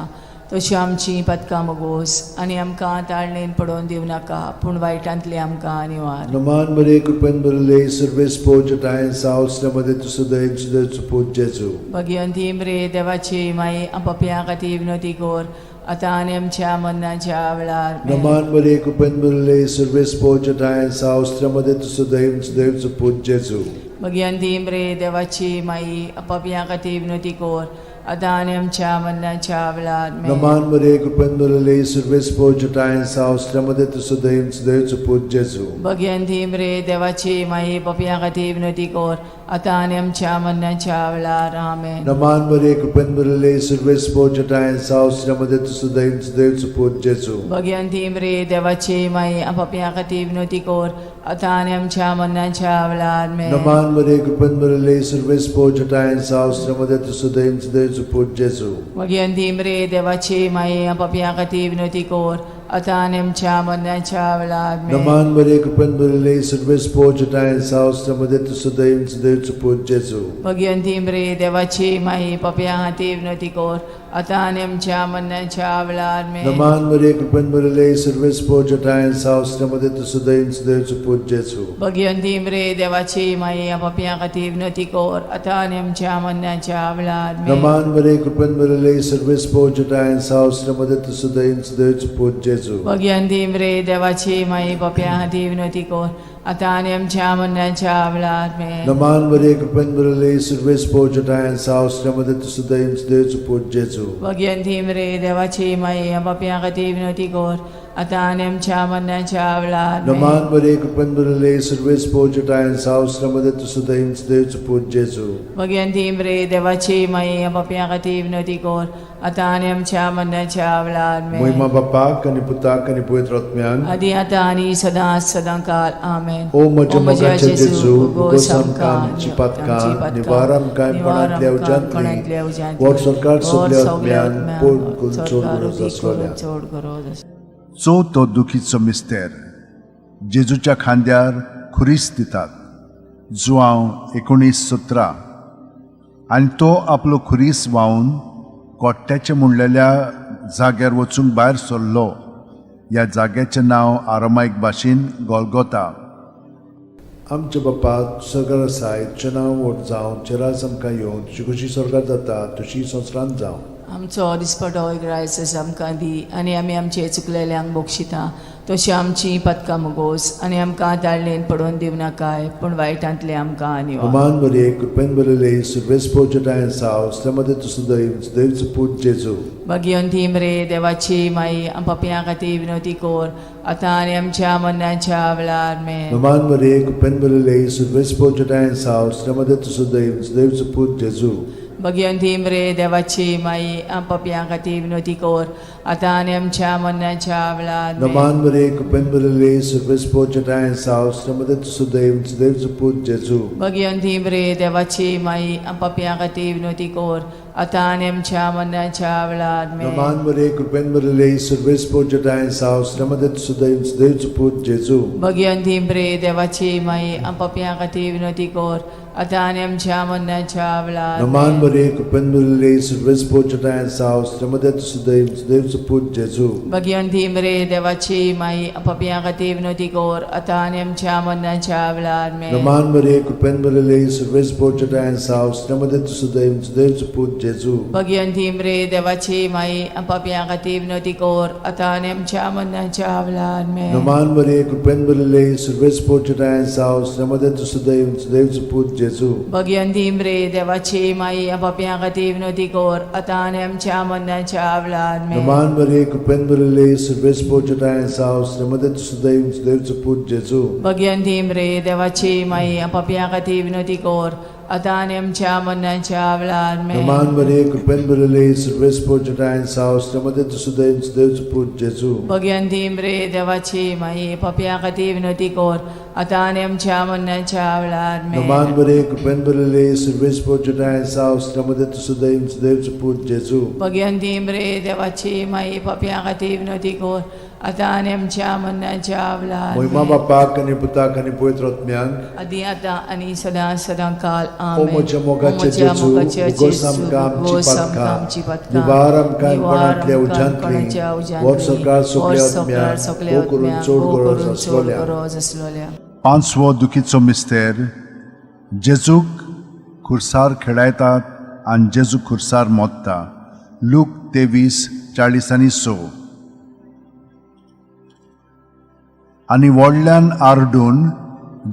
तशी आमची पातकां मोगोस आनी आमकां ताळणेन पडोवन दिवं नाका पूण वायटांतली आमकां निवार.
नमान बरे कृपेन बरले सर्वेस्पोच ठांय साव श्रमदें तूं सुदैव सुदैवचो पूत जेजू.
भगिवंती मरे देवाची माई, पापया खातीर विनोती कोर आतां आनी आमच्या मरणाच्या वेळार. आमेन.
नमान बरे कृपेन बरले सर्वेस्पोच ठांय साव श्रमदें तूं सुदैव सुदैवचो पूत जेजू.
भगिवंती मरे देवाची माई, पापया खातीर विनोती कोर आतां आनी आमच्या मरणाच्या वेळार. आमेन.
नमान बरे कृपेन बरले सर्वेस्पोच ठांय साव श्रमदें तूं सुदैव सुदैवचो पूत जेजू.
भगिवंती मरे देवाची माई, पापया खातीर विनोती कोर आतां आनी आमच्या मरणाच्या वेळार. आमेन.
नमान बरे कृपेन बरले सर्वेस्पोच ठांय साव श्रमदें तूं सुदैव सुदैवचो पूत जेजू.
भगिवंती मरे देवाची माई, पापया खातीर विनोती कोर आतां आनी आमच्या मरणाच्या वेळार. आमेन.
नमान बरे कृपेन बरले सर्वेस्पोच ठांय साव श्रमदें तूं सुदैव सुदैवचो पूत जेजू.
भगिवंती मरे देवाची माई, पापया खातीर विनोती कोर आतां आनी आमच्या मरणाच्या वेळार आमेन.
नमान बरे कृपेन भरिल्ले सर्वेस पोजटाय सावस्त्र मध्ये तूं सदैव सदैव पूत जेजू.
भगिवंती मरे देवाची माई पापया खातीर विनवती कर आतां आनी आमच्या मरणाच्या वेळार आमेन.
नमान बरे कृपेन भरिल्ले सर्वेस पोजटाय सावस्त्र मध्ये तूं सदैव सदैव पूत जेजू.
भगिवंती मरे देवाची माई पापया खातीर विनवती कर आतां आनी आमच्या मरणाच्या वेळार आमेन.
नमान बरे कृपेन भरिल्ले सर्वेस पोजटाय सावस्त्र मध्ये तूं सदैव सदैव पूत जेजू.
भगिवंती मरे देवाची माई पापया खातीर विनवती कर आतां आनी आमच्या मरणाच्या वेळार आमेन.
नमान बरे कृपेन भरिल्ले सर्वेस पोजटाय सावस्त्र मध्ये तूं सदैव सदैव पूत जेजू.
भगिवंती मरे देवाची माई पापया खातीर विनवती कर आतां आनी आमच्या मरणाच्या वेळार आमेन.
नमान बरे कृपेन भरिल्ले सर्वेस पोजटाय सावस्त्र मध्ये तूं सदैव सदैव पूत जेजू.
भगिवंती मरे देवाची माई पापया खातीर विनवती कर आतां आनी आमच्या मरणाच्या वेळार आमेन.
मोहिमा बापाक आनी पुताक आनी पवित्र आत्म्यान
आदी आतां आनी सदां सदां काल आमेन.
ओ म्हज्या मोगाचे जेजू, भोगोस आमकां आमची पातकां निवार आमकां कोणांतल्या उज्यांतली वर सरकार सगल्या आत्म्यान पोड करून चड गरज आसलोल्या.
चड गरज आसलोल्या.
चवथो दुखीचो मिस्तेर जेजूच्या खांद्यार खुरीस दितात जुआंव 19:17. आनी तो आपलो खुरीस व्हांवन कोट्ट्याचें म्हणलेल्या जाग्यार वचूंक भायर सरलो. ह्या जाग्याचें नांव आरामायक भाशेन गोलगोता.
आमच्या बापा सरकार आसाय, तुजें नांव व्हड जावं, तुजें राज आमकां येवं, तुजी खुशी स्वर्गात जाता तशी संवसारांत जावं.
आमचो दिसपटो ग्रायस आमकां दी आनी आमी आमचे चुकलेल्यांक बक्षिता तशी आमची पदकां मुगोस आनी आमकां ताळणेन पडोवन दिवं नाकाय पूण वायटांतलें आमकां निवार.
अमान बरे कृपेन भरिल्ले सुर्वेस पोजटाय साव मध्ये तूं सदैव सदैवचो पूत जेजू.
भगिवंती मरे देवाची माई पापयां खातीर विनवती कर आतां आनी आमच्या मरणाच्या वेळार आमेन.
नमान बरे कृपेन भरिल्ले सुर्वेस पोजटाय साव मध्ये तूं सदैव सदैवचो पूत जेजू.
भगिवंती मरे देवाची माई पापयां खातीर विनवती कर आतां आनी आमच्या मरणाच्या वेळार आमेन.
नमान बरे कृपेन भरिल्ले सुर्वेस पोजटाय साव मध्ये तूं सदैव सदैवचो पूत जेजू.
भगिवंती मरे देवाची माई पापयां खातीर विनवती कर आतां आनी आमच्या मरणाच्या वेळार आमेन.
नमान बरे कृपेन भरिल्ले सुर्वेस पोजटाय साव मध्ये तूं सदैव सदैवचो पूत जेजू.
भगिवंती मरे देवाची माई पापयां खातीर विनवती कर आतां आनी आमच्या मरणाच्या वेळार
नमान
आमेन.
बरे कृपेन भरिल्ले सुर्वेस पोजटाय साव मध्ये तूं सदैव सदैवचो पूत जेजू.
भगिवंती मरे देवाची माई पापयां खातीर विनवती कर आतां आनी आमच्या मरणाच्या वेळार आमेन.
नमान बरे कृपेन भरिल्ले सुर्वेस पोजटाय साव मध्ये तूं सदैव सदैवचो पूत जेजू.
भगिवंती मरे देवाची माई पापयां खातीर विनवती कर आतां आनी आमच्या मरणाच्या वेळार आमेन.
नमान बरे कृपेन भरिल्ले सुर्वेस पोजटाय साव मध्ये तूं सदैव सदैवचो पूत जेजू.
भगिवंती मरे देवाची माई पापयां खातीर विनवती कर आतां आनी आमच्या मरणाच्या वेळार आमेन.
नमान बरे कृपेन भरिल्ले सुर्वेस पोजटाय साव मध्ये तूं सदैव सदैवचो पूत जेजू.
भगिवंती मरे देवाची माई पापयां खातीर विनवती कर आतां आनी आमच्या मरणाच्या वेळार आमेन.
नमान बरे कृपेन भरिल्ले सुर्वेस पोजटाय साव मध्ये तूं सदैव सदैवचो पूत जेजू.
भगिवंती मरे देवाची माई पापयां खातीर विनवती कर आतां आनी आमच्या मरणाच्या वेळार आमेन.
नमान बरे कृपेन भरिल्ले सुर्वेस पोजटाय साव मध्ये तूं सदैव सदैवचो पूत जेजू.
भगिवंती मरे देवाची माई पापयां खातीर विनवती कर आतां आनी आमच्या मरणाच्या वेळार
मोहिमा
आमेन.
बापाक आनी पुताक आनी पवित्र आत्म्याक
आदी आतां आनी सदां सदां काल
ओ
आमेन.
म्हज्या मोगाचे
ओ म्हज्या
जेजू,
मोगाचे
उगोस
जेजू,
आमकां आमची
उगोस आमकां
पातकां,
आमची पातकां,
निवार आमकां
निवार
कोणांतल्या
आमकां
उज्यांतली,
कोणाच्या उज्यांतली,
वर सरकार सगल्या
वर सरकार
आत्म्याक,
सगल्या
भोव करून
आत्म्याक,
चड
भोव
गरज
करून चड
आसलोल्या.
गरज आसलोल्या.
पांचवो दुखीचो मिस्तेर जेजूक खुर्सार खेळायतात आनी जेजू खुर्सार मोत्ता. लूक 23:46. आनी व्हडल्यान आरडून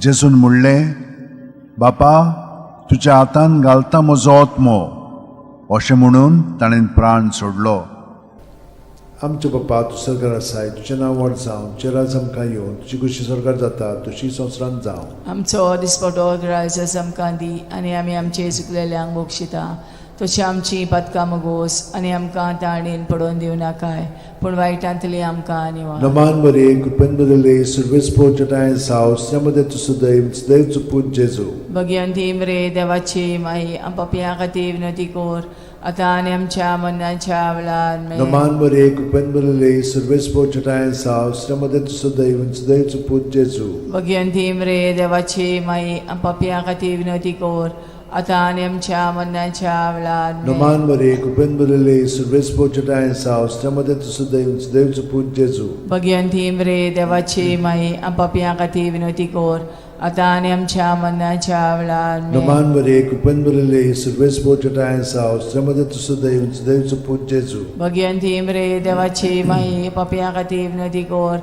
जेजून म्हणलें, बापा तुज्या हातान घालता म्हजो आत्मो. अशें म्हणून ताणें प्राण सोडलो.
आमच्या बापा तूं सरकार आसाय, तुजें नांव व्हड जावं, तुजें राज आमकां येवं, तुजी खुशी स्वर्गार जाता तशी संवसारांत जावं.
आमचो दिसपटो ग्रायस आमकां दी आनी आमी आमचे चुकलेल्यांक बक्षिता तशी आमची पातकां मगोस आनी आमकां ताणेन पडोवन दिवं नाकाय पूण वायटांतली आमकां निवार.
नमान मरे कृपेन बरले सर्वेस्पोर जटाय साव स्नेमदे तू सदैव सदैव पूत जेजू.
भगवंती मरे देवाची माई आम पापयां खातीर विनवती कर आतां आनी आमच्या मरणाच्या वेळार आमेन.
नमान मरे कृपेन बरले सर्वेस्पोर जटाय साव स्नेमदे तू सदैव सदैव पूत जेजू.
भगवंती मरे देवाची माई आम पापयां खातीर विनवती कर आतां आनी आमच्या मरणाच्या वेळार आमेन.
नमान मरे कृपेन बरले सर्वेस्पोर जटाय साव स्नेमदे तू सदैव सदैव पूत जेजू.
भगवंती मरे देवाची माई आम पापयां खातीर विनवती कर आतां आनी आमच्या मरणाच्या वेळार आमेन.
नमान मरे कृपेन बरले सर्वेस्पोर जटाय साव स्नेमदे तू सदैव सदैव पूत जेजू.
भगवंती मरे देवाची माई पापयां खातीर विनवती कर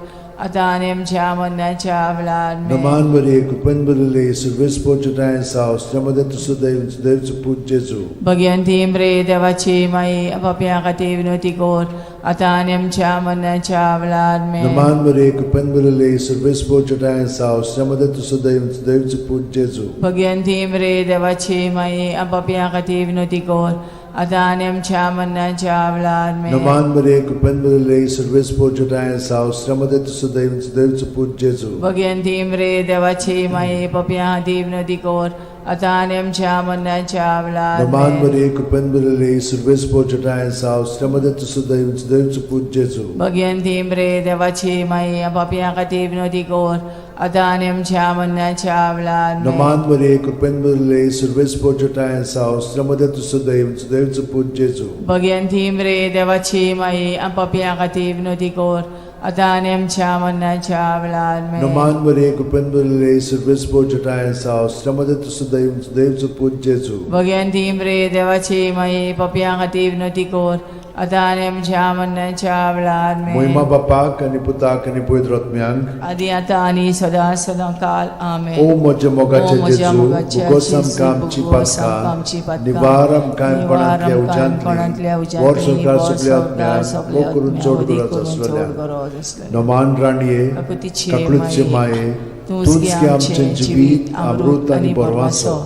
आतां आनी आमच्या मरणाच्या वेळार आमेन.
नमान मरे कृपेन बरले सर्वेस्पोर जटाय साव स्नेमदे तू सदैव सदैव पूत जेजू.
भगवंती मरे देवाची माई पापयां खातीर विनवती कर आतां आनी आमच्या मरणाच्या वेळार आमेन.
नमान मरे कृपेन बरले सर्वेस्पोर जटाय साव स्नेमदे तू सदैव सदैव पूत जेजू.
भगवंती मरे देवाची माई पापयां खातीर विनवती कर आतां आनी आमच्या मरणाच्या वेळार आमेन.
नमान मरे कृपेन बरले सर्वेस्पोर जटाय साव स्नेमदे तू सदैव सदैव पूत जेजू.
भगवंती मरे देवाची माई पापयां खातीर विनवती कर आतां आनी आमच्या मरणाच्या वेळार
नमान
आमेन.
मरे कृपेन बरले सर्वेस्पोर जटाय साव स्नेमदे तू सदैव सदैव पूत जेजू.
भगवंती मरे देवाची माई पापयां खातीर विनवती कर आतां आनी आमच्या मरणाच्या वेळार आमेन.
नमान मरे कृपेन बरले सर्वेस्पोर जटाय साव स्नेमदे तू सदैव सदैव पूत जेजू.
भगवंती मरे देवाची माई पापयां खातीर विनवती कर आतां आनी आमच्या मरणाच्या वेळार आमेन.
नमान मरे कृपेन बरले सर्वेस्पोर जटाय साव स्नेमदे तू सदैव सदैव पूत जेजू.
भगवंती मरे देवाची माई पापयां खातीर विनवती कर आतां आनी आमच्या मरणाच्या वेळार आमेन.
मोहिमा बापाक आनी पुताक आनी पवित्र आत्म्यांक
आदी आतां आनी सदां सदां काल आमेन.
ओ म्हज्या मोगाचे
ओ म्हज्या
जेजू
मोगाचे
भुगोस
जेजू,
आमकां आमची
भुगोस आमकां आमची
पातकां
पातकां,
निवार आमकां
निवार
कोणांतल्या
आमकां कोणांतल्या
उज्यांतली वर
उज्यांतली,
संवसार
वर
सगल्या
संवसार
आत्म्यांक
सगल्या
मोग करून
आत्म्यांक,
चड
वदी
गरज
करून चड
आसलेल्या
गरज आसलेल्या.
नमान राणये
काकुतीचे
काकळूतचे माये
तूंच
तूंच
गे
गे
आमचें
आमचें
जिवीत अमृत आनी बरवासो.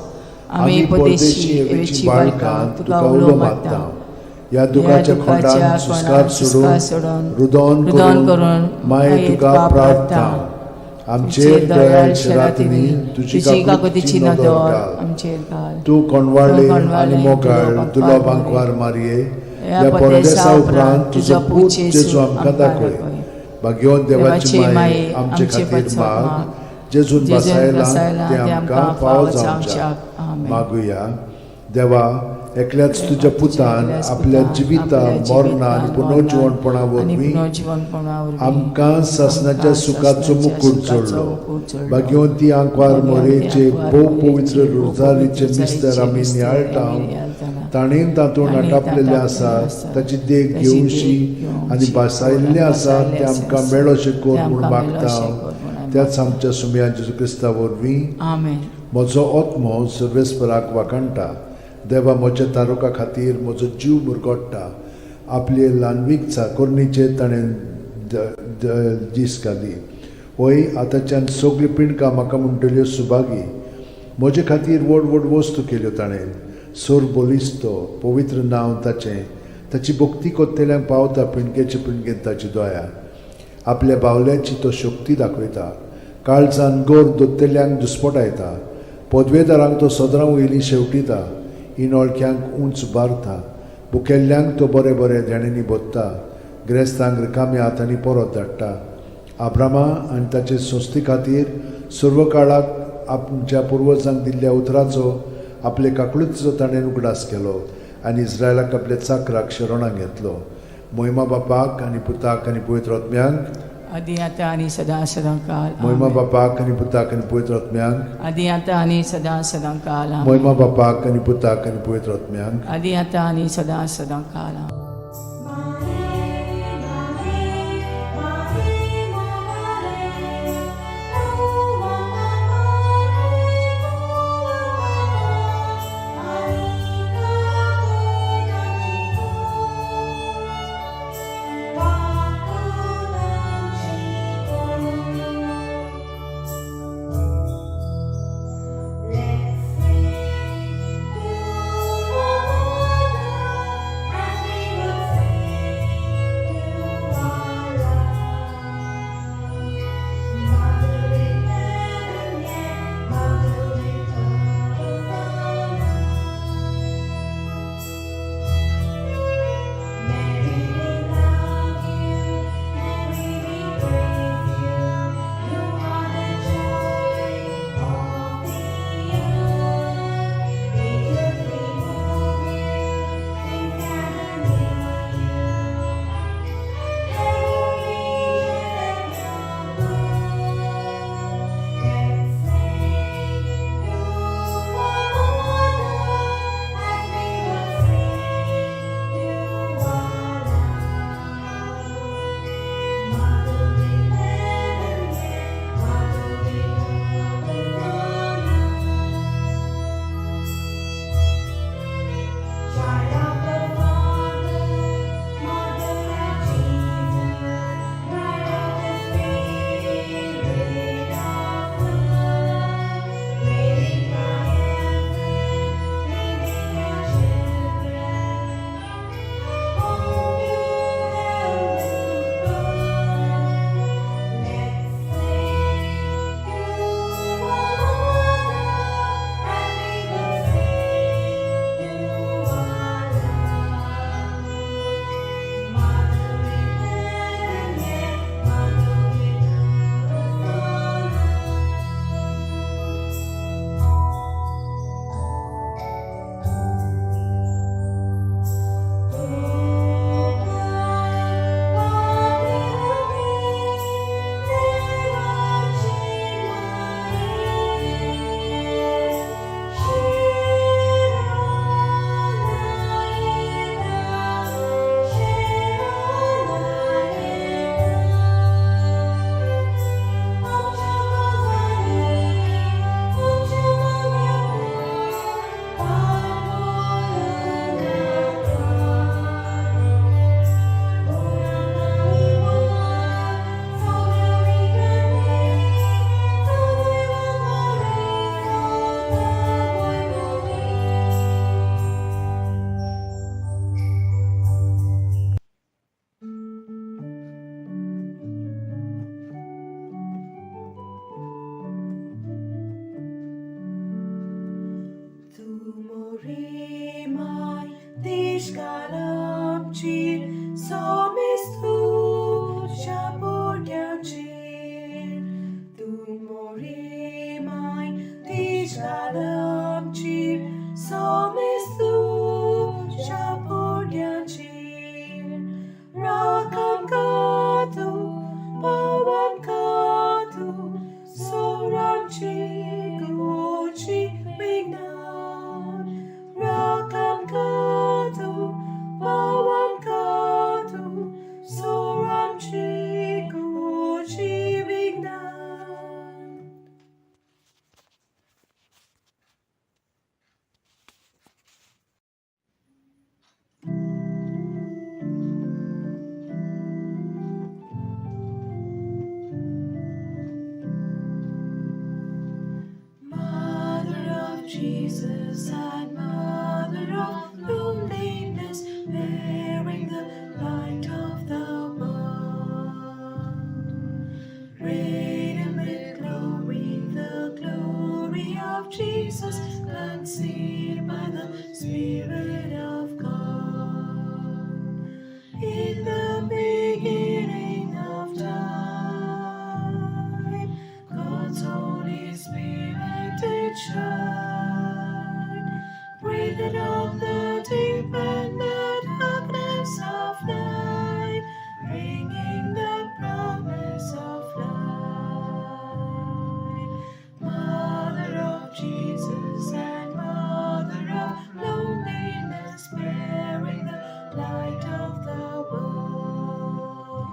आमी परदेशी एवेची बाळकां तुका उलो मारता.
ह्या दुखाच्या खोंडान सुस्कार सोडून
सोडून
रुदोन
रुदन
करून
करून
माये तुका प्रार्थना आमचेर दयाळ शरातींनी तुजी
तुजी
काकुतीची
काकुतीची
नदर
नदर
घाल.
आमचेर घाल.
तूं कोणवाळ्ळे
तूं
आनी
कोणवाळ्ळे,
मोगाळ
तुलो
तुलो
बांकवार
बांकवार मारये
ह्या
ह्या
परदेसा
परदेसा उपरांत तुजो पूत जेजू आमकां
आमकां
दाखय.
दाखय.
भाग्यवंत देवाची
देवाची
माये
माये
आमचे
आमचे
खातीर
पासत
माग
माग.
जेजून
जेजून
बसायला
बसायला
ते आमकां फावो जावच्याक.
जावच्याक. आमेन.
मागुया. देवा एकल्याच तुज्या पुतान
एकल्याच
आपल्या
पुतान
जिविता
आपल्या
मरणान
जिवितान,
पुनर्जिवणपणा
मरणान आनी
वरवीं
पुनर्जिवणपणा वरवीं
आमकां सासणाच्या
आमकां
सुखाचो
सासणाच्या
मुकूट
सुखाचो
जोडलो.
मुकूट जोडलो.
भाग्यवंती आंकवार
भाग्यवंती
मोरेचे
आंकवार
भोव
मोरेचे
पवित्र
भोव
रोजारीचे
पवित्र
मिस्तर आमी
रोजारीचे
नियाळटा
मिस्तर आमी नियाळटाना.
ताणें तातूंत
ताणें
आटापलेलें
तातूंत
आसा
आसा.
ताची देख
ताची देख
घेवशी
घेवशी
आनी भासायल्लें आसा
भासायल्लें
तें
आसा.
आमकां मेळोशें कर
तें
म्हूण
आमकां
मागता
मेळोशें कर म्हूण आमी
त्याच आमच्या सुमया जेजू क्रिस्ता वरवीं.
आमेन.
म्हजो आत्मो सर्वेस्पराक वाखाणटा. देवा म्हज्या तारुका खातीर म्हजो जीव मुरगोट्टा. आपले ल्हानवीक चाकोरणीचेर ताणें दीस घाली. वय आतांच्यान सगळीं पिंडकां म्हाका म्हणटल्यो सुभागी. म्हजे खातीर व्हड व्हड वस्तू केल्यो ताणें. सोर बलिस्तो पवित्र नांव ताचें. ताची भक्ती कोत्तेल्यांक पावता पिंडकेचे पिंडकेन ताची दया. आपल्या बावल्याची तो शक्ती दाखयता. काळजान गोर दोत्तेल्यांक दुस्पटायता. पदवेदारांक तो सदरां वयली शेवटिता. इनोळख्यांक उंच उबारता. भुकेल्ल्यांक तो बरें बरें देण्यांनी भोत्ता. गिरेस्तांक रिकाम्या हातांनी परत धाडटा. आब्रामा आनी ताचे संस्थे खातीर सर्व काळाक आमच्या पुर्वजांक दिल्ल्या उतराचो आपले काकळुतीचो ताणें उगडास केलो आनी इस्रायलाक आपल्या चाकराक शरणाक घेतलो. मोहिमा बापाक आनी पुताक आनी पवित्र आत्म्यांक
आदी आतां आनी सदां सदां काल.
मोहिमा
आमेन.
बापाक आनी पुताक आनी पवित्र आत्म्यांक
आदी आतां आनी सदां सदां काल. आमेन.
मोहिमा बापाक आनी पुताक आनी पवित्र आत्म्यांक
आदी आतां आनी सदां सदां काल. आमेन.
Let's sing, you are Jesus and Mother of loneliness, bearing the light of the world. Radiant with glory, the glory of Jesus, conceived by the Spirit of God. In the beginning of time, God's Holy Spirit did shine, breathed on the deep and the darkness of night, bringing the promise of light. Mother of Jesus and Mother of loneliness, bearing the light of the world.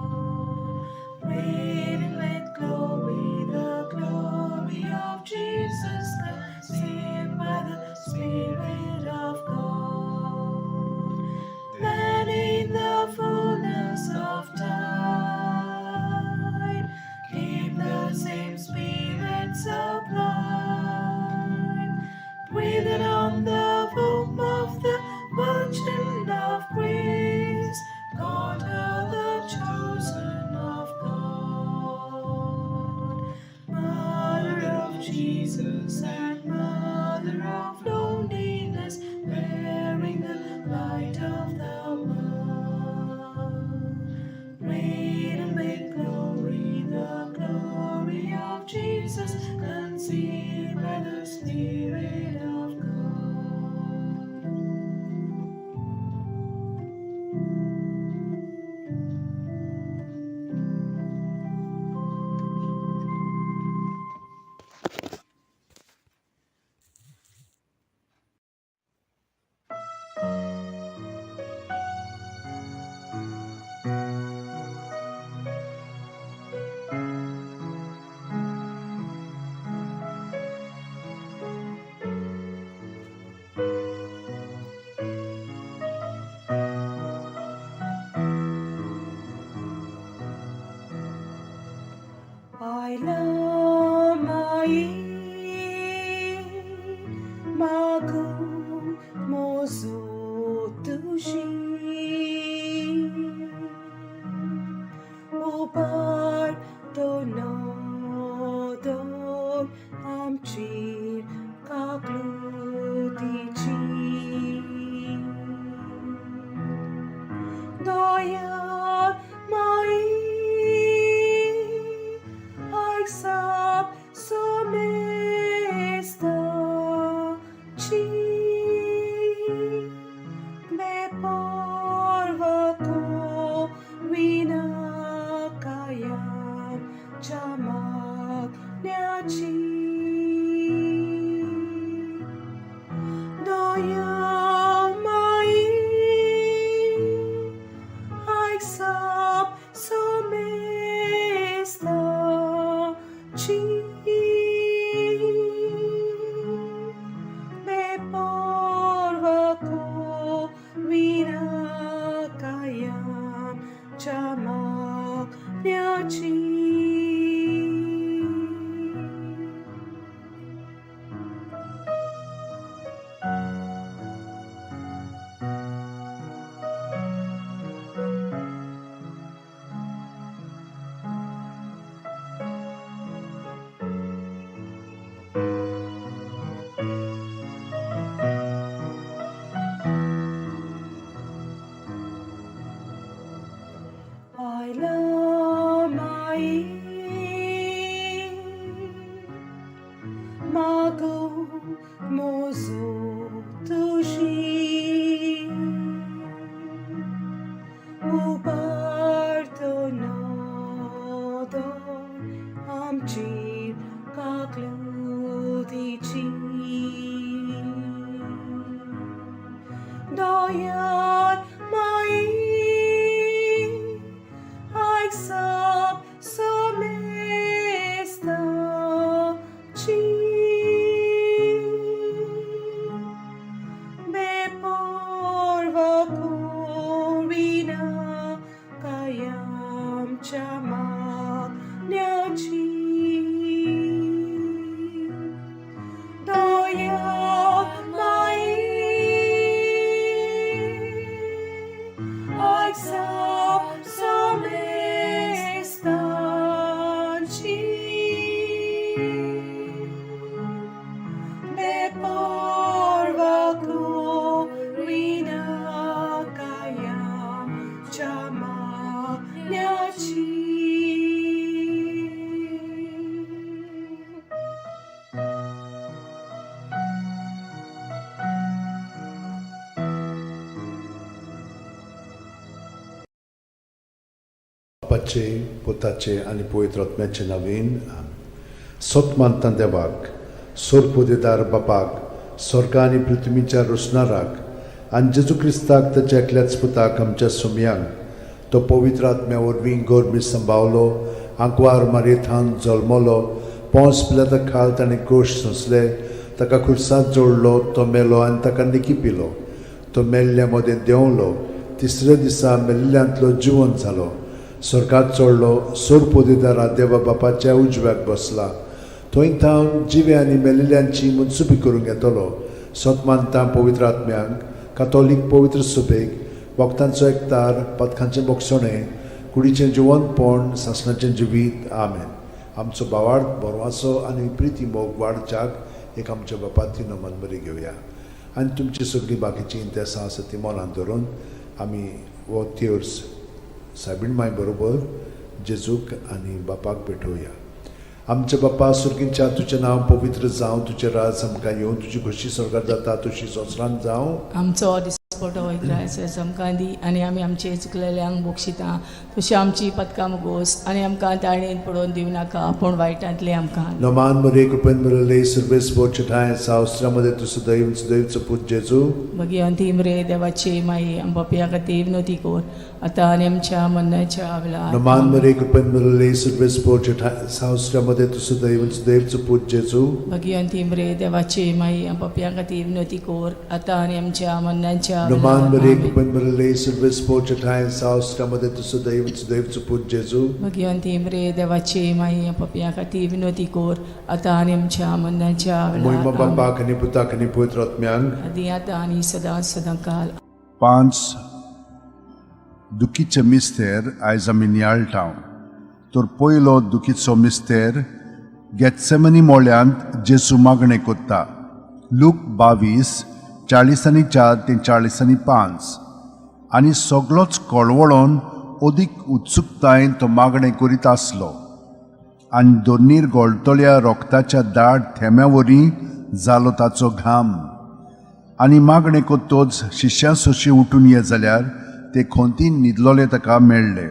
Radiant with glory, the glory of Jesus, conceived by the Spirit of God. Then in the fullness of time came the same Spirit sublime, breathed on the womb of the Virgin of Grace, God the chosen of God. Mother of Jesus and Mother of loneliness, bearing the light of the world. Radiant with glory, the glory of Jesus, conceived by the Spirit of God. I love my magu mozo tushi upar to no amchir kaklutichi Doya mai Aisap somesta chi me porva ko vinakayam chamak nyachi Doya mai Aisap somesta chi me porva ko vinakayam chamak nyachi. I love my mago mozo tushi uparto nodo amchir kaklutichi Doyan mai Aisap somesta chi me porva corina like some stanchi. Me parva korina kayam chamanyachi.
बापाचे पुताचे आनी पवित्र आत्म्याचे नवीन सत मानता देवाक सोरपोदेदार बापाक स्वर्गा आनी पृथ्वीच्या रोसणाराक आनी जेजू क्रिस्ताक ताच्या एकल्याच पुताक आमच्या सुमयांक तो पवित्र आत्म्या वरवीं गोरमी संभावलो आंकवार मारयेथान जल्मलो पोंस पिलाता खाल ताणें गोश सोंसले ताका खुर्सांत जोडलो तो मेलो आनी ताका निकी पिलो तो मेल्ल्या मदें देंवलो तिसऱ्या दिसा मेल्ल्यांतलो जिवन जालो स्वर्गात चडलो सोरपोदेदारा देवा बापाच्या उजव्याक बसला थंय थावन जिवे आनी मेल्ल्यांची मनसुबी करूंक येतलो सत मानता पवित्र आत्म्यांक कातोलीक पवित्र सुबेक वखदांचो एकतार पथकांचें बोगसणें कुडीचें जिवनपण सासणाचें जिवीत आमेन. आमचो बावार्थ बरवाचो आनी प्रिती मोग वाडच्याक एक आमच्या बापाती नमन बरी घेवया आनी तुमची सगळीं बाकीचीं इंतेसां आसा ती मनान धरून आमी हो तेर्स सायबीण माय बरोबर जेजूक आनी बापाक भेटोवया. आमच्या बापा सुर्गींच्या तुजें नांव पवित्र जावं, तुजें राज आमकां येवं, तुजी खोशी स्वर्गार जाता तशी संवसारांत जावं.
आमचो दिसपटो इग्रायस आमकां दी आनी आमी आमचे चुकलेल्यांक बक्षिता तशी आमची पदकां मुगोस आनी आमकां ताणेन पडोवन दिवं नाका पूण वायटांतलें आमकां.
नमान मरे कृपेन मरले सर्वेस बोचठाय सावस्त्रामध्ये तूं सदैव सदैवचो पूत जेजू.
मागीर अंतीम रे देवाची माई आम पापया खातीर विनवती कर आतां आनी आमच्या मरणाच्या वेळार.
नमान मरे कृपेन मरले सर्वेस बोचठाय सावस्त्रामध्ये तूं सदैव सदैवचो पूत जेजू.
मागीर अंतीम रे देवाची माई आम पापया खातीर विनवती कर आतां आनी आमच्या मरणाच्या
नमान मरे
वेळार.
कृपेन मरले सर्वेस बोचठाय सावस्त्रामध्ये तूं सदैव सदैवचो पूत जेजू.
मागीर अंतीम रे देवाची माई आम पापया खातीर विनवती कर आतां आनी आमच्या मरणाच्या
मोहिमा
वेळार.
बापाक आनी पुताक आनी पवित्र आत्म्यांक
आदी आतां आनी सदां सदां काल.
पांच दुखीचे मिस्तेर आयज आमी नियाळटा. तर पयलो दुखीचो मिस्तेर गेत्सेमनी मोळ्यांत जेजू मागणें कोत्ता. लूक 22:44 ते 45. आनी सगलोच कळवळोन अदीक उत्सुकतायेन तो मागणें करीत आसलो आनी दोनीर गोळटल्या रोगताच्या दाट थेंब्या वरी जालो ताचो घाम. आनी मागणें कोत्तोच शिश्यां सोशी उठून ये जाल्यार ते खोंतीन न्हिदलोले ताका मेळ्ळे.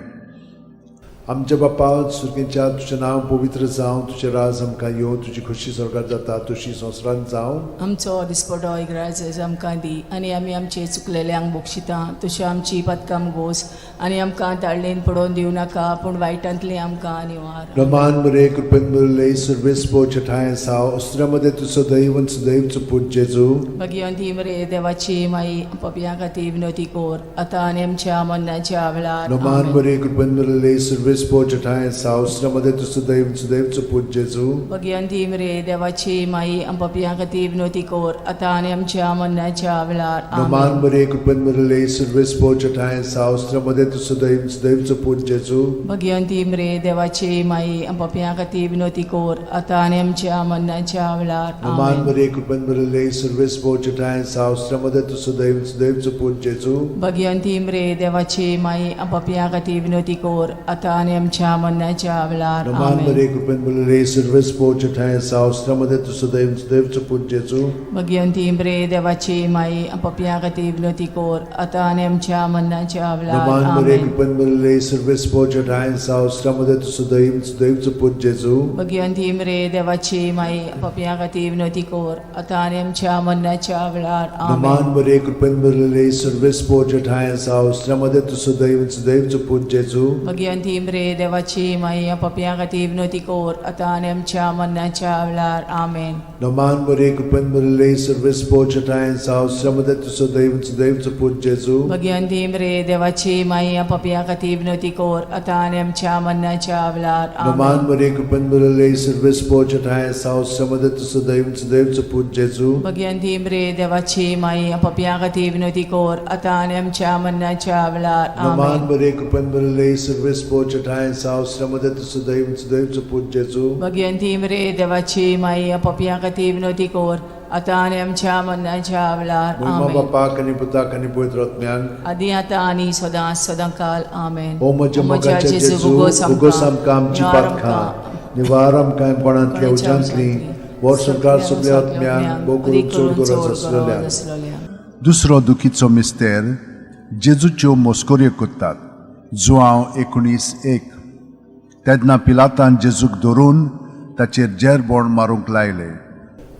आमच्या बापा सुर्गींच्या तुजें नांव पवित्र जावं, तुजें राज आमकां येवं, तुजी खोशी स्वर्गार जाता तशी संवसारांत जावं.
आमचो दिसपटो इग्राज आमकां दी आनी आमी आमचे चुकलेल्यांक बक्षिता तशी आमची पदकां गोस आनी आमकां ताळणेन पडोवन दिवं नाका पूण वायटांतलें आमकां निवार.
रमान मरे कृपेन मरले सर्वेस पोचठाय साव अस्त्रामध्ये तूं सदैव सदैवचो पूत जेजू.
भगिवंती मरे देवाची माई पपया खातीर विनवती कर आतां आनी आमच्या मरणाच्या वेळार.
रमान
आमेन.
मरे कृपेन मरले सर्वेस पोचठाय साव अस्त्रामध्ये तूं सदैव सदैवचो पूत जेजू.
भगिवंती मरे देवाची माई पपया खातीर विनवती कर आतां आनी आमच्या मरणाच्या वेळार.
रमान
आमेन.
मरे कृपेन मरले सर्वेस पोचठाय साव अस्त्रामध्ये तूं सदैव सदैवचो पूत जेजू.
भगिवंती मरे देवाची माई पपया खातीर विनवती कर आतां आनी आमच्या मरणाच्या वेळार.
रमान
आमेन.
मरे कृपेन मरले सर्वेस पोचठाय साव अस्त्रामध्ये तूं सदैव सदैवचो पूत जेजू.
भगिवंती मरे देवाची माई पपया खातीर विनवती कर आतां आनी आमच्या मरणाच्या वेळार.
रमान
आमेन.
मरे कृपेन मरले सर्वेस पोचठाय साव अस्त्रामध्ये तूं सदैव सदैवचो पूत जेजू.
भगिवंती मरे देवाची माई पपया खातीर विनवती कर आतां आनी आमच्या मरणाच्या वेळार.
रमान मरे
आमेन.
कृपेन मरले सर्वेस पोचठाय साव अस्त्रामध्ये तूं सदैव सदैवचो पूत जेजू.
भगिवंती मरे देवाची माई पपया खातीर विनवती कर आतां आनी आमच्या मरणाच्या वेळार.
रमान
आमेन.
मरे कृपेन मरले सर्वेस पोचठाय साव अस्त्रामध्ये तूं सदैव सदैवचो पूत जेजू.
भगिवंती मरे रे देवाची माई पपया खातीर विनवती कर आतां आनी आमच्या मरणाच्या वेळार. आमेन.
नमान मरे कृपेन भरिल्ले सर्वेस्पोर चेठाय जावं श्रमदे तुजो दैव सुदैवचो पूत जेजू.
भगिवंती रे देवाची माई पपया खातीर विनवती कर आतां आनी आमच्या मरणाच्या वेळार.
नमान
आमेन.
मरे कृपेन भरिल्ले सर्वेस्पोर चेठाय जावं श्रमदे तुजो दैव सुदैवचो पूत जेजू.
भगिवंती रे देवाची माई पपया खातीर विनवती कर आतां आनी आमच्या मरणाच्या वेळार.
नमान
आमेन.
मरे कृपेन भरिल्ले सर्वेस्पोर चेठाय जावं श्रमदे तुजो दैव सुदैवचो पूत जेजू.
भगिवंती रे देवाची माई पपया खातीर विनवती कर आतां आनी आमच्या मरणाच्या वेळार.
महिमा
आमेन.
बापाक आनी पुताक आनी पवित्र आत्म्याक.
आदी आतां आनी सदां सदां काल. आमेन.
ओ म्हज्या मोगाच्या जेजू, उगोस आमकां आमची पातकां, निवार आमकां कोणांतल्या उज्यांतली, वर्स सरकार सगल्या आत्म्यांक भोव करून चड गरज आसलेल्या.
दुसरो दुखीचो मिस्तेर जेजूच्यो मस्कऱ्यो करतात. जुआंव 19:1. तेन्ना पिलातान जेजूक धरून ताचेर जेरबोण मारूंक लायले.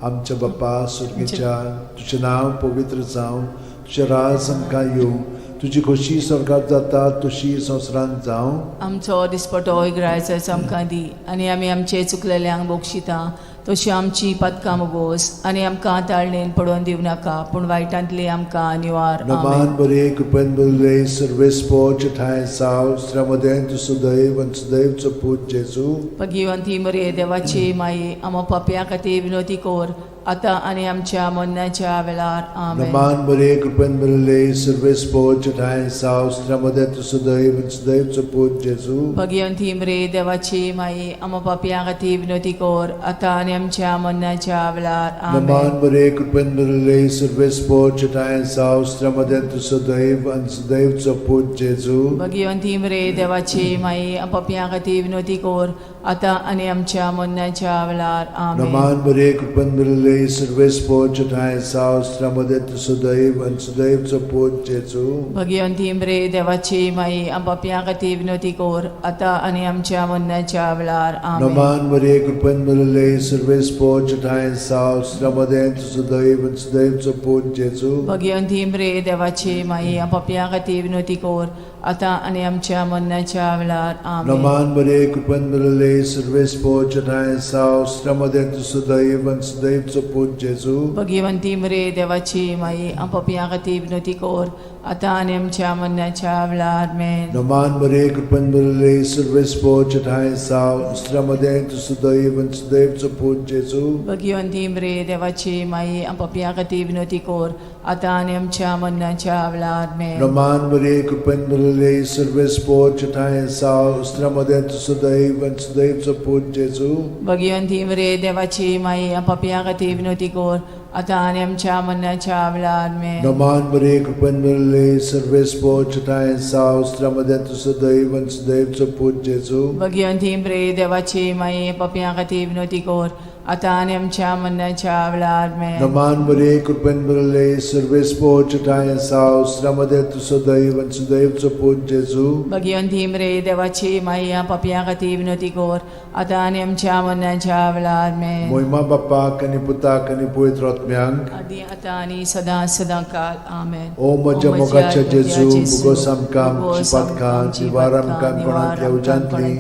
आमच्या बापा सुर्गीच्या, तुजें नांव पवित्र जावं, तुजें राज आमकां येवं, तुजी खोशी स्वर्गात जाता तशी संवसारांत जावं.
आमचो दिसपटो इगरायचो आमकां दी आनी आमी आमचे चुकलेल्यांक बक्षिता तशी आमची पातकां मोगोस आनी आमकां ताळणेन पडोवन दिवं नाका पूण वायटांतली आमकां निवार.
नमान
आमेन.
बरे कृपेन भरिल्ले सर्वेस्पोर ठांय साव श्रमदें तूं सुदैव आनी सुदैवचो पूत जेजू.
भगिवंती मरे देवाची माई, आमा पापया खातीर विनवती कर आतां आनी आमच्या मरणाच्या वेळार. आमेन.
नमान बरे कृपेन भरिल्ले सर्वेस्पोर ठांय साव श्रमदें तूं सुदैव आनी सुदैवचो पूत जेजू.
भगिवंती मरे देवाची माई, आमा पापया खातीर विनवती कर आतां आनी आमच्या मरणाच्या वेळार.
नमान
आमेन.
बरे कृपेन भरिल्ले सर्वेस्पोर ठांय साव श्रमदें तूं सुदैव आनी सुदैवचो पूत जेजू.
भगिवंती मरे देवाची माई, पापया खातीर विनवती कर आतां आनी आमच्या मरणाच्या वेळार. आमेन.
नमान बरे कृपेन भरिल्ले सर्वेस्पोर ठांय साव श्रमदें तूं सुदैव आनी सुदैवचो पूत जेजू.
भगिवंती मरे देवाची माई, पापया खातीर विनवती कर आतां आनी आमच्या मरणाच्या वेळार. आमेन.
नमान मरे कृपेन भरिल्ले सर्वेस्पोर ठांय साव श्रमदें तूं सुदैव आनी सुदैवचो पूत जेजू.
भगिवंती मरे देवाची माई, पापया खातीर विनवती कर आतां आनी आमच्या मरणाच्या वेळार. आमेन.
नमान बरे कृपेन भरिल्ले सर्वेस्पोर ठांय साव श्रमदें तूं सुदैव आनी सुदैवचो पूत जेजू.
भगिवंती मरे देवाची माई, पापया खातीर विनवती कर आतां आनी आमच्या मरणाच्या वेळार. आमेन.
नमान बरे कृपेन भरिल्ले सर्वेस्पोर ठांय साव श्रमदें तूं सुदैव आनी सुदैवचो पूत जेजू.
भगिवंती मरे देवाची माई, पापया खातीर विनवती कर आतां आनी आमच्या मरणाच्या वेळार. आमेन.
नमान बरे कृपेन भरिल्ले सर्वेस्पोर ठांय साव श्रमदें तूं सुदैव आनी सुदैवचो पूत जेजू.
भगिवंती मरे देवाची माई, पापया खातीर विनवती कर आतां आनी आमच्या मरणाच्या वेळार. आमेन.
नमान बरे कृपेन भरिल्ले सर्वेस्पोर ठांय साव श्रमदें तूं सुदैव आनी सुदैवचो पूत जेजू.
भगिवंती मरे देवाची माई, पापया खातीर विनवती कर आतां आनी आमच्या मरणाच्या वेळार. आमेन.
नमान बरे कृपेन भरिल्ले सर्वेस्पोर ठांय साव श्रमदें तूं सुदैव आनी सुदैवचो पूत जेजू.
भगिवंती मरे देवाची माई, पापया खातीर विनवती कर आतां आनी आमच्या मरणाच्या वेळार. आमेन.
मोहिमा बापाक आनी पुताक आनी पवित्र आत्म्यांक.
आदी आतां आनी सदां सदां काल. आमेन.
ओ म्हज्या मोगाच्या जेजू, मुगोस आमकां आमची पातकां, निवार आमकां कोणांतल्या उज्यांतली,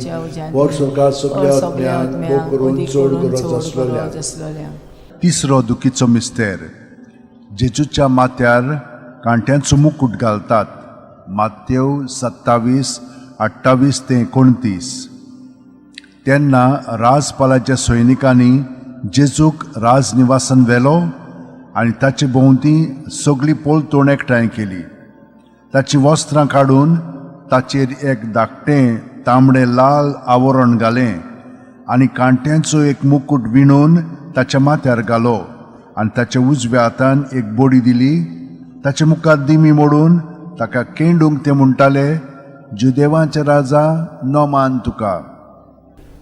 वर सरकार सगल्या आत्म्यांक भोव करून चड गरज आसलेल्या.
आसलेल्या.
तिसरो दुखीचो मिस्तेर जेजूच्या माथ्यार कांट्यांचो मुकूट घालतात. मातेव 27:28 ते 29. तेन्ना राजपालाच्या सैनिकांनी जेजूक राजनिवासान व्हेलो आनी ताचे भोंवती सगळी पोलतोण एकठांय केली. ताचीं वस्त्रां काडून ताचेर एक धाकटें तांबडें लाल आवरण घालें आनी कांट्यांचो एक मुकूट विणून ताच्या माथ्यार घालो आनी ताच्या उजव्या हातान एक बडी दिली. ताचे मुखार दिमी मोडून ताका केंडूंक ते म्हणटाले, जुदेवांचे राजा, नमान तुका.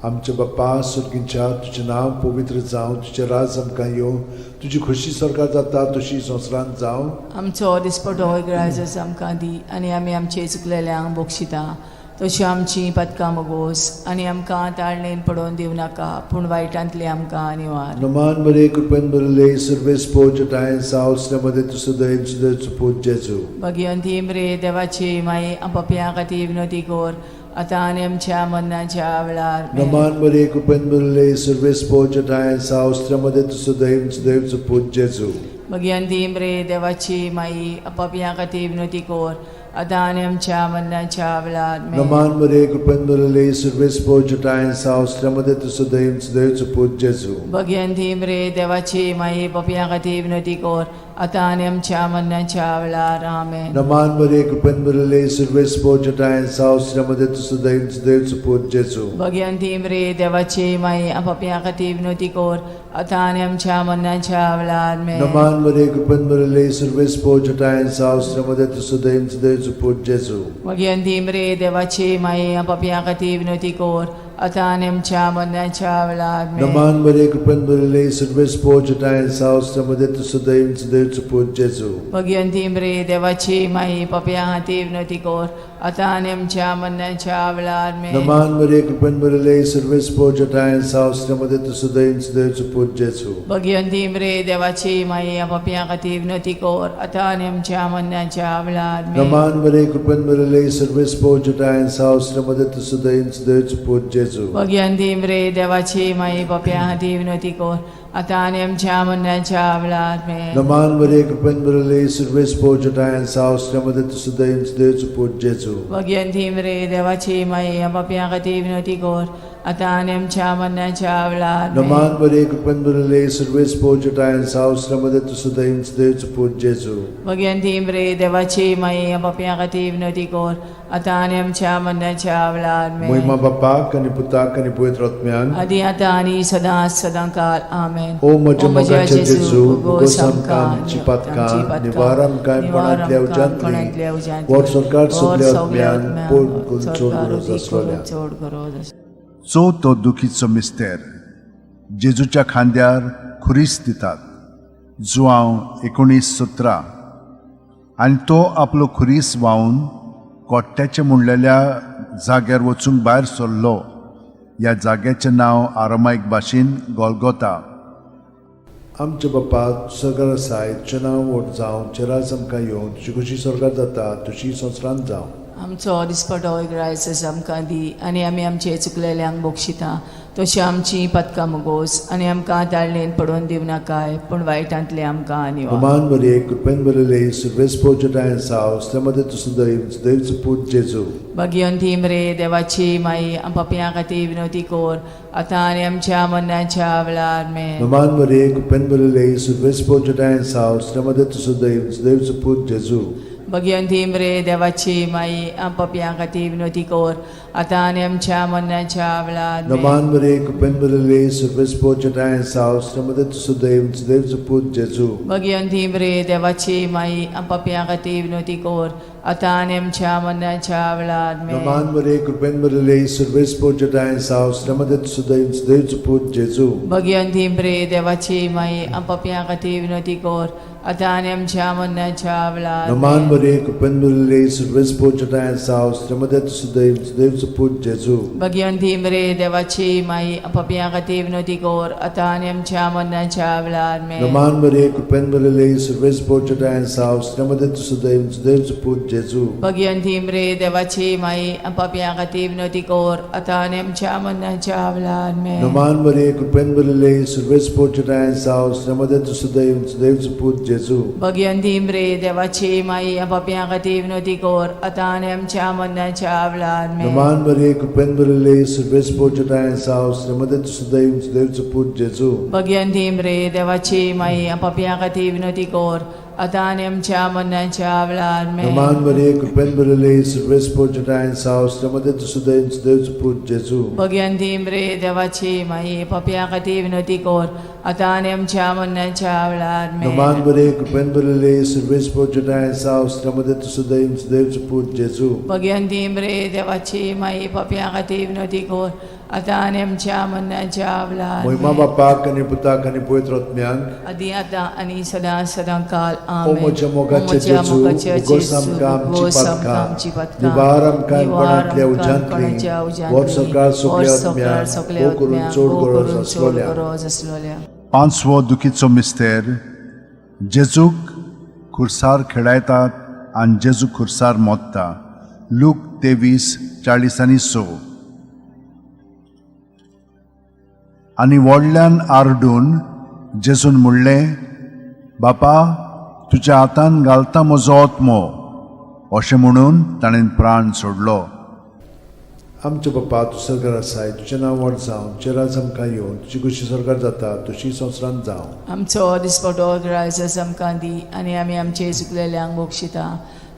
आमच्या बाप्पा सुर्गींच्या, तुजें नांव पवित्र जावं, तुजें राज आमकां येवं, तुजी खोशी स्वर्गात जाता तशी संवसारांत जावं.
आमचो दिसपटो इगराजच आमकां दी आनी आमी आमचे चुकलेल्यांक बक्षिता तशी आमची पदकां मोगोस आनी आमकां ताळणेन पडोवन दिवं नाका पूण वायटांतली आमकां निवार.
नमान मरे कृपेन भरिल्ले सर्वेस पोजटाय सावसल्या मध्ये तुजो दयेन सुदैचो पूत जेजू.
भगिवंती मरे देवाची माई, पपया खातीर विनोती कर आतां आनी आमच्या मरणाच्या वेळार. आमेन.
नमान मरे कृपेन भरिल्ले सर्वेस पोजटाय सावसल्या मध्ये तुजो दयेन सुदैचो पूत जेजू.
भगिवंती मरे देवाची माई, पपया खातीर विनोती कर आतां आनी आमच्या मरणाच्या वेळार. आमेन.
नमान मरे कृपेन भरिल्ले सर्वेस पोजटाय सावसल्या मध्ये तुजो दयेन सुदैचो पूत जेजू.
भगिवंती मरे देवाची माई, पपया खातीर विनोती कर आतां आनी आमच्या मरणाच्या वेळार. आमेन.
नमान मरे कृपेन भरिल्ले सर्वेस पोजटाय सावसल्या मध्ये तुजो दयेन सुदैचो पूत जेजू.
भगिवंती मरे देवाची माई, पपया खातीर विनोती कर आतां आनी आमच्या मरणाच्या वेळार. आमेन.
नमान मरे कृपेन भरिल्ले सर्वेस पोजटाय सावसल्या मध्ये तुजो दयेन सुदैचो पूत जेजू.
भगिवंती मरे देवाची माई, पपया खातीर विनोती कर आतां आनी आमच्या मरणाच्या वेळार. आमेन.
नमान मरे कृपेन भरिल्ले सर्वेस पोजटाय सावसल्या मध्ये तुजो दयेन सुदैचो पूत जेजू.
भगिवंती मरे देवाची माई, पपया खातीर विनोती कर आतां आनी आमच्या मरणाच्या वेळार. आमेन.
नमान मरे कृपेन भरिल्ले सर्वेस पोजटाय सावसल्या मध्ये तुजो दयेन सुदैचो पूत जेजू.
भगिवंती मरे देवाची माई, पपया खातीर विनोती कर आतां आनी आमच्या मरणाच्या वेळार. आमेन.
नमान मरे कृपेन भरिल्ले सर्वेस पोजटाय सावसल्या मध्ये तुजो दयेन सुदैचो पूत जेजू.
भगिवंती मरे देवाची माई, पपया खातीर विनोती कर आतां आनी आमच्या मरणाच्या वेळार. आमेन.
नमान मरे कृपेन भरिल्ले सर्वेस पोजटाय सावसल्या मध्ये तुजो दयेन सुदैचो पूत जेजू.
भगिवंती मरे देवाची माई, पपया खातीर विनोती कर आतां आनी आमच्या मरणाच्या वेळार. आमेन.
नमान मरे कृपेन भरिल्ले सर्वेस पोजटाय सावसल्या मध्ये तुजो दयेन सुदैचो पूत जेजू.
भगिवंती मरे देवाची माई, पपया खातीर विनोती कर आतां आनी आमच्या मरणाच्या वेळार. आमेन.
मोहिमा बापाक आनी पुताक आनी पवित्र आत्म्यान.
आदी आतां आनी सदां सदां काल. आमेन.
ओ म्हज्या मोगाच्या जेजू, उगोस आमकां आमची पातकां, निवार आमकां कोणांतल्या उज्यांतली, वर सरकार सगल्या आत्म्यान पोट करून चड गरज आसलोल्या.
चड गरज आसलोल्या.
चवथो दुखीचो मिस्तेर, जेजूच्या खांद्यार खुरीस दितात. जुआंव 19:17. आनी तो आपलो खुरीस व्हांवन कोट्ट्याचे म्हणलेल्या जाग्यार वचूंक भायर सरलो. ह्या जाग्याचें नांव आरामायक भाशेन गोलगोता.
आमच्या बापा सरकार आसाय, तुजें नांव व्हड जावं, तुजें राज आमकां येवं, तुजी खुशी स्वर्गार जाता तशी संवसारांत जावं.
आमचो दिसपटो ग्रायस आमकां दी आनी आमी आमचे चुकलेल्यांक बक्षिता तशी आमची पदकां मुगोस आनी आमकां ताळणेन पडोवन दिवं नाकाय पूण वायटांतले आमकां निवार.
नमान मरे कृपेन भरिल्ले सर्वेस पोजटाय सावसल्या मध्ये तुजो दयेन सुदैचो पूत जेजू.
भगिवंती मरे देवाची माई, पपया खातीर विनोती कर आतां आनी आमच्या मरणाच्या वेळार. आमेन.
नमान मरे कृपेन भरिल्ले सर्वेस पोजटाय सावसल्या मध्ये तुजो दयेन सुदैचो पूत जेजू.
भगिवंती मरे देवाची माई, पपया खातीर विनोती कर आतां आनी आमच्या मरणाच्या वेळार. आमेन.
नमान मरे कृपेन भरिल्ले सर्वेस पोजटाय सावसल्या मध्ये तुजो दयेन सुदैचो पूत जेजू.
भगिवंती मरे देवाची माई, पपया खातीर विनोती कर आतां आनी आमच्या मरणाच्या वेळार. आमेन.
नमान मरे कृपेन भरिल्ले सर्वेस पोजटाय सावसल्या मध्ये तुजो दयेन सुदैचो पूत जेजू.
भगिवंती मरे देवाची माई, पपया खातीर विनोती कर आतां आनी आमच्या मरणाच्या वेळार.
नमान
आमेन.
मरे कृपेन भरिल्ले सर्वेस पोजटाय सावसल्या मध्ये तुजो दयेन सुदैचो पूत जेजू.
भगिवंती मरे देवाची माई, पपया खातीर विनोती कर आतां आनी आमच्या मरणाच्या वेळार. आमेन.
नमान मरे कृपेन भरिल्ले सर्वेस पोजटाय सावसल्या मध्ये तुजो दयेन सुदैचो पूत जेजू.
भगिवंती मरे देवाची माई, पापया खातीर विनोती कर आतां आनी आमच्या मरणाच्या वेळार. आमेन.
नमान मरे कृपेन भरिल्ले सर्वेस पोजटाय सावसल्या मध्ये तुजो दयेन सुदैचो पूत जेजू.
भगिवंती मरे देवाची माई, पापया खातीर विनोती कर आतां आनी आमच्या मरणाच्या वेळार. आमेन.
नमान मरे कृपेन भरिल्ले सर्वेस पोजटाय सावसल्या मध्ये तुजो दयेन सुदैचो पूत जेजू.
भगिवंती मरे देवाची माई, पापया खातीर विनोती कर आतां आनी आमच्या मरणाच्या वेळार. आमेन.
नमान मरे कृपेन भरिल्ले सर्वेस पोजटाय सावसल्या मध्ये तुजो दयेन सुदैचो पूत जेजू.
भगिवंती मरे देवाची माई, पापया खातीर विनोती कर आतां आनी आमच्या मरणाच्या वेळार. आमेन.
नमान मरे कृपेन भरिल्ले सर्वेस पोजटाय सावसल्या मध्ये तुजो दयेन सुदैचो पूत जेजू.
भगिवंती मरे देवाची माई, पापया खातीर विनोती कर आतां आनी आमच्या मरणाच्या वेळार.
मोहिमा बापाक आनी पुताक आनी पवित्र आत्म्याक.
आदी आतां आनी सदां सदां काल.
ओ
आमेन.
म्हज्या मोगाचे
म्हज्या
जेजू,
मोगाचे
उगोस
जेजू,
आमकां आमची
उगोस आमकां
पातकां,
आमची पातकां,
निवार आमकां
निवार
कोणांतल्या
आमकां
उज्यांतली,
कोणाच्या उज्यांतली,
वर सरकार सगल्या
वर सरकार
आत्म्यांक,
सगल्या
भोव करून
आत्म्यांक,
चड
भोव
गरज
करून चड
आसलोल्या.
गरज आसलोल्या.
पांचवो दुखीचो मिस्तेर जेजूक खुर्सार खेळायतात आनी जेजू खुर्सार मोत्ता. लूक 23:46. आनी व्हडल्यान आरडून जेजून म्हणलें, बापा तुज्या हातान घालता म्हजो आत्मो. अशें म्हणून ताणें प्राण सोडलो.
आमचे बापा, तूं सरकार आसाय, तुजें नांव व्हड जावं, तुजें राज आमकां येवन, तुजी खुशी सरकार जाता तशी संवसारांत जावं.
आमचो दिसपटो ग्रायस आमकां दी आनी आमी आमचे चुकलेल्यांक बक्षिता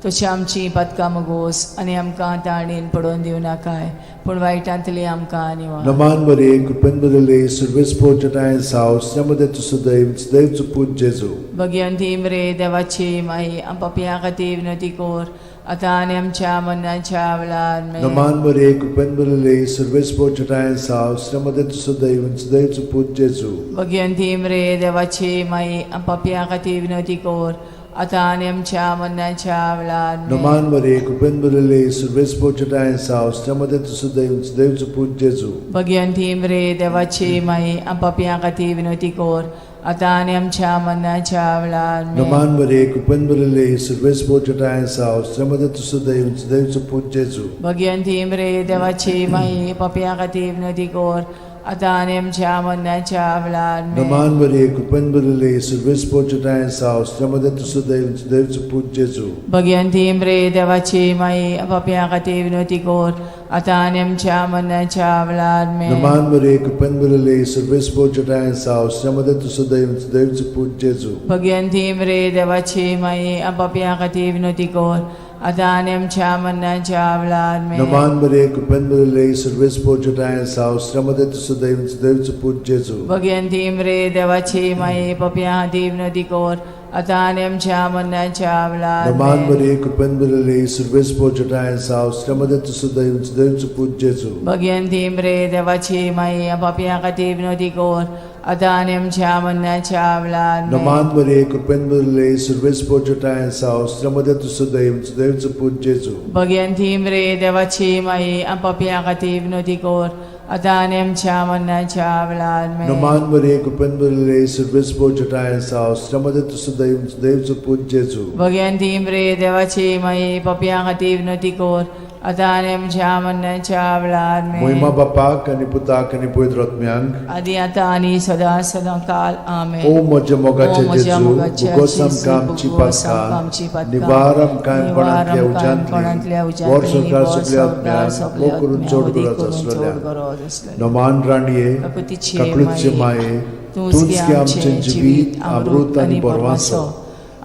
तशी आमची पातकां मगोस आनी आमकां ताणेन पडोवन दिवं नाकाय, पूण वायटांतली आमकां निवार.
नमान बरे, कृपेन बदले, सुर्वेस पोचटाय साव मध्ये तूं सदैव सदैव पूत जेजू.
भगवंती मरे देवाची माई, आम पापयां खातीर विनवती कर आतां आनी आमच्या मरणाच्या वेळार. आमेन.
नमान बरे, कृपेन बदले, सुर्वेस पोचटाय साव मध्ये तूं सदैव सदैव पूत जेजू.
भगवंती मरे देवाची माई, आम पापयां खातीर विनवती कर आतां आनी आमच्या मरणाच्या वेळार. आमेन.
नमान बरे, कृपेन बदले, सुर्वेस पोचटाय साव मध्ये तूं सदैव सदैव पूत जेजू.
भगवंती मरे देवाची माई, आम पापयां खातीर विनवती कर आतां आनी आमच्या मरणाच्या वेळार. आमेन.
नमान बरे, कृपेन बदले, सुर्वेस पोचटाय साव मध्ये तूं सदैव सदैव पूत जेजू.
भगवंती मरे देवाची माई, पापयां खातीर विनवती कर आतां आनी आमच्या मरणाच्या वेळार. आमेन.
नमान बरे, कृपेन बदले, सुर्वेस पोचटाय साव मध्ये तूं सदैव सदैव पूत जेजू.
भगवंती मरे देवाची माई, पापयां खातीर विनवती कर आतां आनी आमच्या मरणाच्या वेळार. आमेन.
नमान बरे, कृपेन बदले, सुर्वेस पोचटाय साव मध्ये तूं सदैव सदैव पूत जेजू.
भगवंती मरे देवाची माई, पापयां खातीर विनवती कर आतां आनी आमच्या मरणाच्या वेळार. आमेन.
नमान बरे, कृपेन बदले, सुर्वेस पोचटाय साव मध्ये तूं सदैव सदैव पूत जेजू.
भगवंती मरे देवाची माई, पापयां खातीर विनवती कर आतां आनी आमच्या मरणाच्या वेळार.
नमान
आमेन.
बरे, कृपेन बदले, सुर्वेस पोचटाय साव मध्ये तूं सदैव सदैव पूत जेजू.
भगवंती मरे देवाची माई, पापयां खातीर विनवती कर आतां आनी आमच्या मरणाच्या वेळार. आमेन.
नमान बरे, कृपेन बदले, सुर्वेस पोचटाय साव मध्ये तूं सदैव सदैव पूत जेजू.
भगवंती मरे देवाची माई, पापयां खातीर विनवती कर आतां आनी आमच्या मरणाच्या वेळार. आमेन.
नमान बरे, कृपेन बदले, सुर्वेस पोचटाय साव मध्ये तूं सदैव सदैव पूत जेजू.
भगवंती मरे देवाची माई, पापयां खातीर विनवती कर आतां आनी आमच्या मरणाच्या वेळार. आमेन.
मोहिमा बापाक आनी पुताक आनी पवित्र आत्म्यांक.
आदी आतां आनी सदां सदां काल. आमेन.
ओ म्हज्या मोगाचे
ओ म्हज्या
जेजू,
मोगाचे
उगोस
जेजू,
आमकां आमची
उगोस आमकां आमची
पातकां,
पातकां,
निवार आमकां
निवार
कोणांतल्या
आमकां कोणांतल्या
उज्यांतली, वर
उज्यांतली,
सरकार
वर
सगल्या
सरकार
आत्म्यांक,
सगल्या
भोव करून
आत्म्यांक,
चड
अदीक
गरज
करून
आसलेल्या.
चड गरज आसलेल्या.
नमान राणये,
काकुतीचे
काकळूतचे
माये,
माये,
तूंच
तूंच
गे
गे आमचें जिवीत, अमृत आनी बरवासो.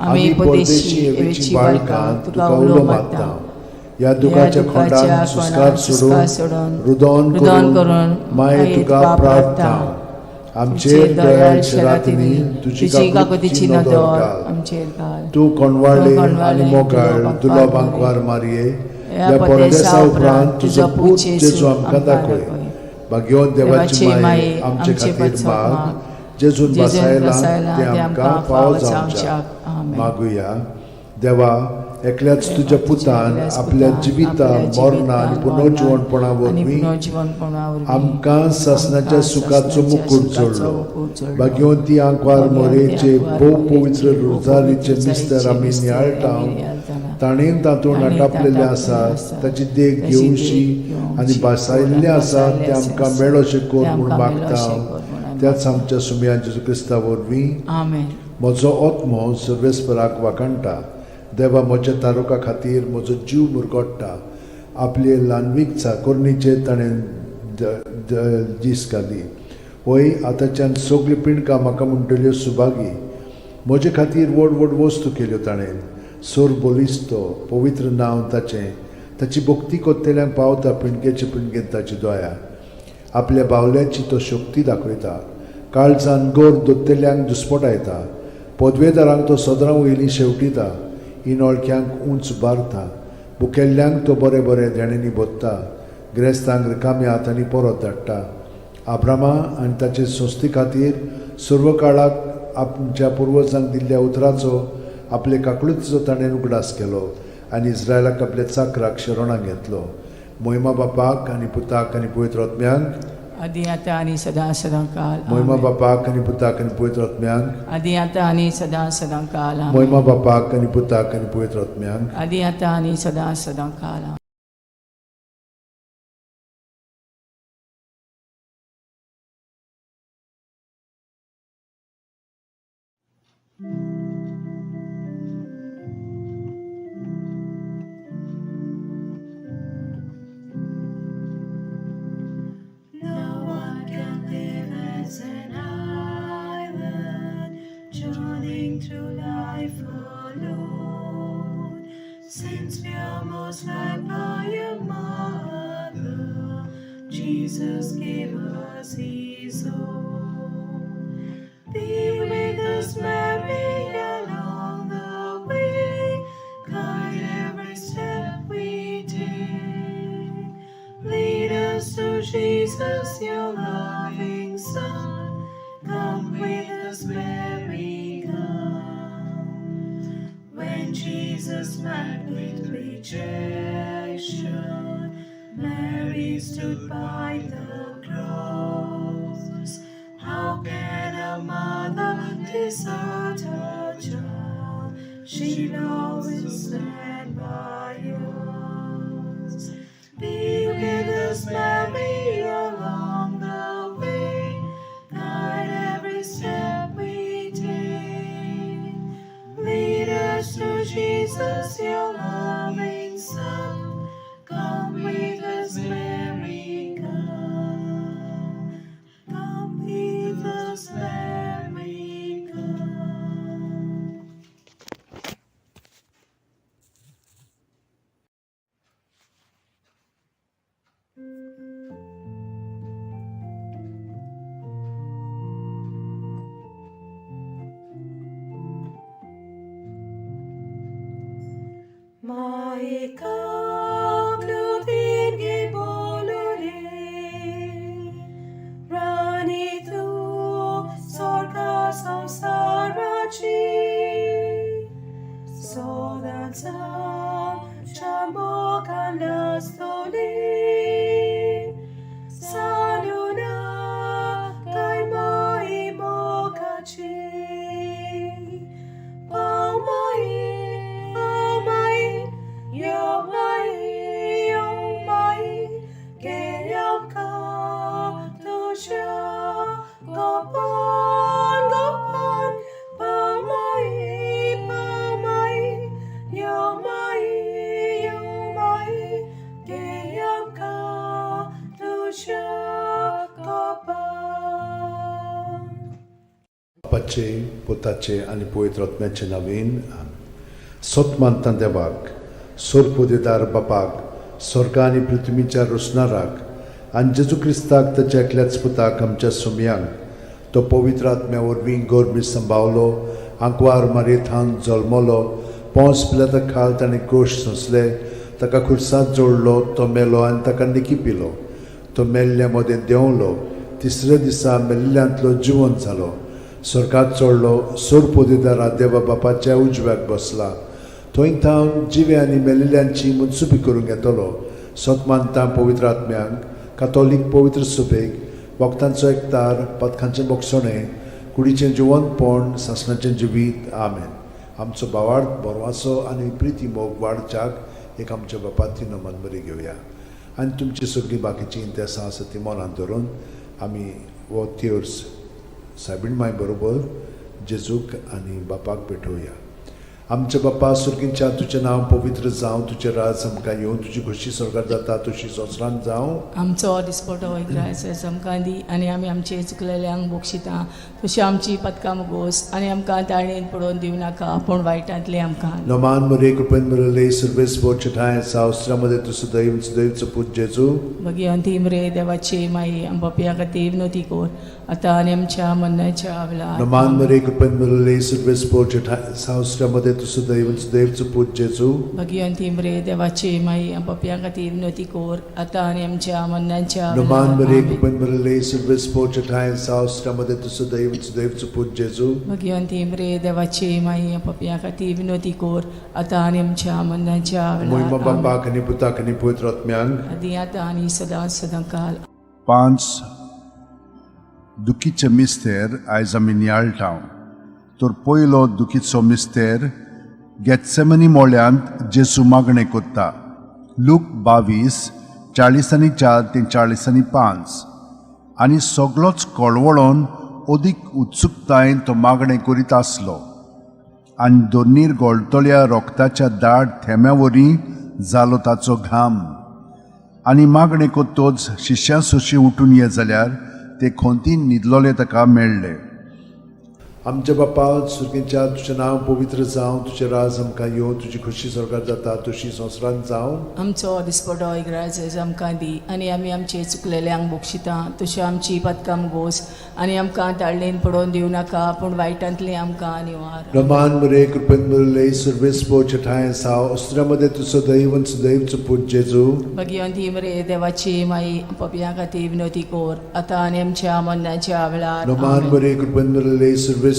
आमी परदेशी हेवेची बाळकां तुका उलो मारता. ह्या दुखाच्या खोंडान सुस्कार सोडून, रुदोन करून माये तुका प्रार्थना. आमचेर दयाळ शरातींनी तुजी काकुतीची नदर घाल.
आमचेर घाल.
तूं कोणवाळे आनी मोगाळ तुलो बांकवार मारये, ह्या परदेसा उपरांत तुजो पूत जेजू आमकां दाखय. भाग्यवंत देवाची माये, आमचे खातीर माग, जेजून बसायला ते आमकां फावो जावच्याक. मागुया. देवा, एकल्याच तुज्या पुतान आपल्या जिविता, मरणा आनी पुनर्जिवणपणा वरवीं आमकां सासणाच्या सुखाचो मुकूट जोडलो. भाग्यवंती आंकवार मोरेचे भोव पवित्र रोजारीचे मिस्तर आमी नियाळटा, ताणें तातूंत आटापलेलें आसा ताची देख घेवशी आनी भासायल्लें आसा तें आमकां मेळोशें कर म्हूण मागता, त्याच आमच्या सुमया जेजू क्रिस्ता वरवीं.
आमेन.
म्हजो आत्मो सर्वेस्पराक वाखाणटा. देवा म्हज्या तारुका खातीर म्हजो जीव मुरगोट्टा. आपले ल्हानवीक चाकोरणीचेर ताणें दीस घाली. वय, आतांच्यान सगळीं पिंडकां म्हाका म्हणटल्यो सुभागी. म्हजे खातीर व्हड व्हड वस्तू केल्यो ताणें. सोर बलिस्तो पवित्र नांव ताचें. ताची भक्ती कोत्तेल्यांक पावता पिंडकेचे पिंडकेन ताची दया. आपल्या बावल्याची तो शक्ती दाखयता. काळजान गोर दोत्तेल्यांक दुस्पटायता. पदवेदारांक तो सदरां वयली शेवटिता. इनोळख्यांक उंच बारता. भुकेल्ल्यांक तो बरें बरें देण्यांनी भरता. ग्रेस्तांक रिकाम्या हातांनी परत धाडटा. आब्रामा आनी ताचे संस्थे खातीर सर्व काळाक आमच्या पुर्वजांक दिल्ल्या उतराचो आपले काकळुतीचो ताणें उगडास केलो आनी इस्रायलाक आपल्या चाकराक शरणाक घेतलो. मोहिमा बापाक आनी पुताक आनी पवित्र आत्म्यांक.
आदी आतां आनी सदां सदां काल.
मोहिमा
आमेन.
बापाक आनी पुताक आनी पवित्र आत्म्यांक.
आदी आतां आनी सदां सदां काल. आमेन.
मोहिमा बापाक आनी पुताक आनी पवित्र आत्म्यांक.
आदी आतां आनी सदां सदां काल. आमेन.
No one can live as an island, journeying through life alone. Since we are most loved by a mother, Jesus gave us His own. Be with us, Mary, along the way. Guide every step we take. Lead us to Jesus, your loving Son. Come with us, Mary, come. When Jesus met with rejection, Mary stood by the cross. How can a mother desert her child? She'll always stand by us. Be with us, Mary, along the way. Guide every step we take. Lead us to Jesus, your loving Son. Come with us, Mary, come. Come with us, Mary, come. Maika klutin bolule, Rani tu sorka samsarachi, Sodansam chamokan lastoli, Saluna kai mai mokachi. Pau mai, pau mai, yo mai, yo mai, ke yam ka tu sha, go pan, go pan, pau mai, pau mai, yo mai, yo mai, ke yam ka tu sha, go pan.
बापाचे पुताचे आनी पवित्र आत्म्याचे नवीन. सत मानता देवाक, सोरपुदेदार बापाक, स्वर्ग आनी पृथ्वीच्या रोसणाराक आनी जेजू क्रिस्ताक ताच्या एकल्याच पुताक आमच्या सुमयांक, तो पवित्र आत्म्या वरवीं गोरमी संभावलो, आंकवार मारयेथान जल्मलो, पोंस पिलाता खाल ताणें कोश सोंसले, ताका खुर्सांत जोडलो, तो मेलो आनी ताका निकी पिलो, तो मेल्ल्या मदें देंवलो, तिसऱ्या दिसा मेल्ल्यांतलो जिवन जालो, स्वर्गात चडलो, सोरपोदेदारा देवा बापाच्या उजव्याक बसला, थंय थावन जिवे आनी मेल्ल्यांची मुत्सुपी करूंक येतलो. सत मानता पवित्र आत्म्यांक, कातोलीक पवित्र सुबेक, वखदांचो एकतार, पथकांचें बोगसणें, कुडीचें जिवनपण, सासणाचें जिवीत. आमेन. आमचो भावार्थ बरवाचो आनी प्रिती मोग वाडच्याक एक आमच्या बापाती नमन बरी घेवया आनी तुमची सगळीं बाकीचीं इंतेसां आसा ती मनांत धरून आमी हो त्योर्स सायबीण माय बरोबर जेजूक आनी बापाक भेटोवया. आमच्या बापा सुर्गींच्या, तुजें नांव पवित्र जावं, तुजें राज आमकां येवं, तुजी खोशी स्वर्गात जाता तशी संवसारांत जावं.
आमचो दिसपटो ग्रास आमकां दी आनी आमी आमचे चुकलेल्यांक बक्षिता तशी आमची पदकां मुगोस आनी आमकां ताळणेन पडोवन दिवं नाका पूण वायटांतलें आमकां.
नमान मरे कृपेन मरले सर्वेस बोचठाय सावस्त्रामध्ये तूं सदैव सदैवचो पूत जेजू.
भगिवंती मरे देवाची माई, आमच्या खातीर विनवती कर आतां आनी आमच्या मरणाच्या वेळार.
नमान मरे कृपेन मरले सर्वेस बोचठाय सावस्त्रामध्ये तुजो दैव सुदैवचो पूत जेजू.
भगिवंती मरे देवाची माई, पपया खातीर विनवती कोर आतां आनी आमच्या मरणाच्या
नमान
वेळार.
मरे
आमेन.
कृपेन भरले सर्वेस्पोर ठांय साव मध्ये तुजो दैव सुदैवचो पूत जेजू.
भगिवंती मरे देवाची माई, पपया खातीर विनवती कोर आतां आनी आमच्या मरणाच्या
मोहिमा
वेळार. आमेन.
बापाक आनी पुताक आनी पवित्र आत्म्यांक.
आदी आतां आनी सदां सदां काल.
पांच दुखीचे मिस्तेर आयज आमी नियाळटा. तर पयलो दुखीचो मिस्तेर गेत्सेमनी मोळ्यांत जेजू मागणें कोत्ता. लूक 22:44 ते 45. आनी सगलोच कळवळोन अदीक उत्सुकतायेन तो मागणें करीत आसलो आनी दोनीर गोळटल्या रोगताच्या दाट थेंब्या वरी जालो ताचो घाम. आनी मागणें कोत्तोच शिश्यां सोशी उठून ये जाल्यार ते खोंतीन न्हिदलोले ताका मेळ्ळे.
आमच्या बापा सुर्गेच्या, तुजें नांव पवित्र जावं, तुजें राज आमकां येवं, तुजी खोशी स्वर्गार जाता तशी संवसारांत जावं.
आमचो दिसपटो इग्राज आमकां दी आनी आमी आमचे चुकलेल्यांक बक्षिता तशी आमची पदकां गोस आनी आमकां ताळणेन पडोवन दिवं नाका, पूण वायटांतली आमकां निवार.
रमान मरे कृपेन भरले सर्वेस्पोर ठांय साव अस्त्रामध्ये तुजो दैव सुदैवचो पूत जेजू.
भगिवंती मरे देवाची माई, पपया खातीर विनवती कोर आतां आनी आमच्या मरणाच्या वेळार.
नमान
आमेन.
मरे कृपेन भरले सर्वेस्पोर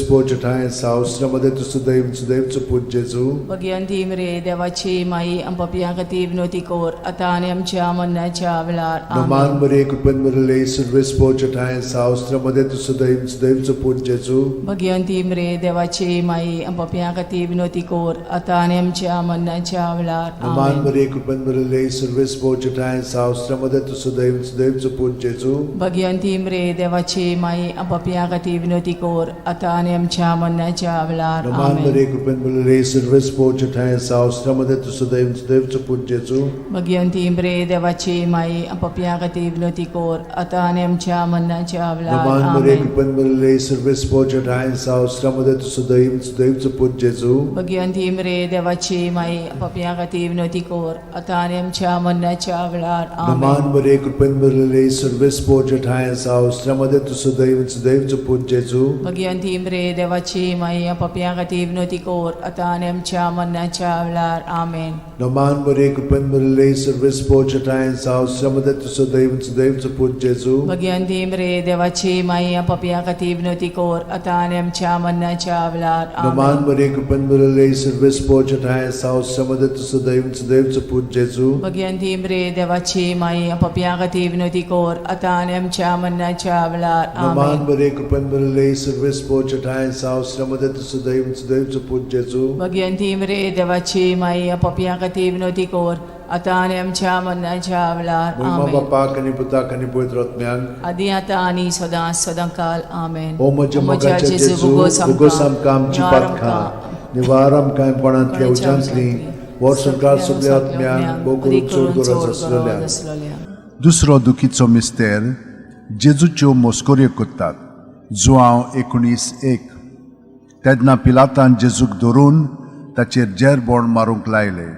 ठांय साव अस्त्रामध्ये तुजो दैव सुदैवचो पूत जेजू.
भगिवंती मरे देवाची माई, पपया खातीर विनवती कोर आतां आनी आमच्या मरणाच्या वेळार.
नमान
आमेन.
मरे कृपेन भरले सर्वेस्पोर ठांय साव अस्त्रामध्ये तुजो दैव सुदैवचो पूत जेजू.
भगिवंती मरे देवाची माई, पपया खातीर विनवती कोर आतां आनी आमच्या मरणाच्या वेळार.
नमान
आमेन.
मरे कृपेन भरले सर्वेस्पोर ठांय साव अस्त्रामध्ये तुजो दैव सुदैवचो पूत जेजू.
भगिवंती मरे देवाची माई, पपया खातीर विनवती कोर आतां आनी आमच्या मरणाच्या वेळार.
नमान
आमेन.
मरे कृपेन भरले सर्वेस्पोर ठांय साव अस्त्रामध्ये तुजो दैव सुदैवचो पूत जेजू.
भगिवंती मरे देवाची माई, पपया खातीर विनवती कोर आतां आनी आमच्या मरणाच्या वेळार.
नमान मरे
आमेन.
कृपेन भरले सर्वेस्पोर ठांय साव अस्त्रामध्ये तुजो दैव सुदैवचो पूत जेजू.
भगिवंती मरे देवाची माई, पपया खातीर विनवती कोर आतां आनी आमच्या मरणाच्या वेळार.
नमान
आमेन.
मरे कृपेन भरले सर्वेस्पोर ठांय साव अस्त्रामध्ये तुजो दैव सुदैवचो पूत जेजू.
भगिवंती मरे देवाची माई, पपया खातीर विनवती कोर आतां आनी आमच्या मरणाच्या वेळार. आमेन.
नमान मरे कृपेन भरले सर्वेस्पोर ठांय साव अस्त्रामध्ये तुजो दैव सुदैवचो पूत जेजू.
भगिवंती मरे देवाची माई, पपया खातीर विनवती कोर आतां आनी आमच्या मरणाच्या वेळार.
नमान
आमेन.
मरे कृपेन भरले सर्वेस्पोर ठांय साव अस्त्रामध्ये तुजो दैव सुदैवचो पूत जेजू.
भगिवंती मरे देवाची माई, पपया खातीर विनवती कोर आतां आनी आमच्या मरणाच्या वेळार.
नमान
आमेन.
मरे कृपेन भरले सर्वेस्पोर ठांय साव अस्त्रामध्ये तुजो दैव सुदैवचो पूत जेजू.
भगिवंती मरे देवाची माई, पपया खातीर विनवती कोर आतां आनी आमच्या मरणाच्या वेळार.
मोहिमा
आमेन.
बापाक आनी पुताक आनी पवित्र आत्म्याक.
आदी आतां आनी सदां सदां काल. आमेन.
ओ म्हज्या मोगाच्या जेजू, उगोस आमकां आमची पातकां, निवार आमकां कोणांतल्या उज्यांतली, वर्सभर सगल्या आत्म्यांक भोव करून चड गरज आसलेल्या.
दुसरो दुखीचो मिस्तेर जेजूच्यो मोस्कोऱ्यो करतात. जुआंव 19:1. तेन्ना पिलातान जेजूक धरून ताचेर जेरबोण मारूंक लायले.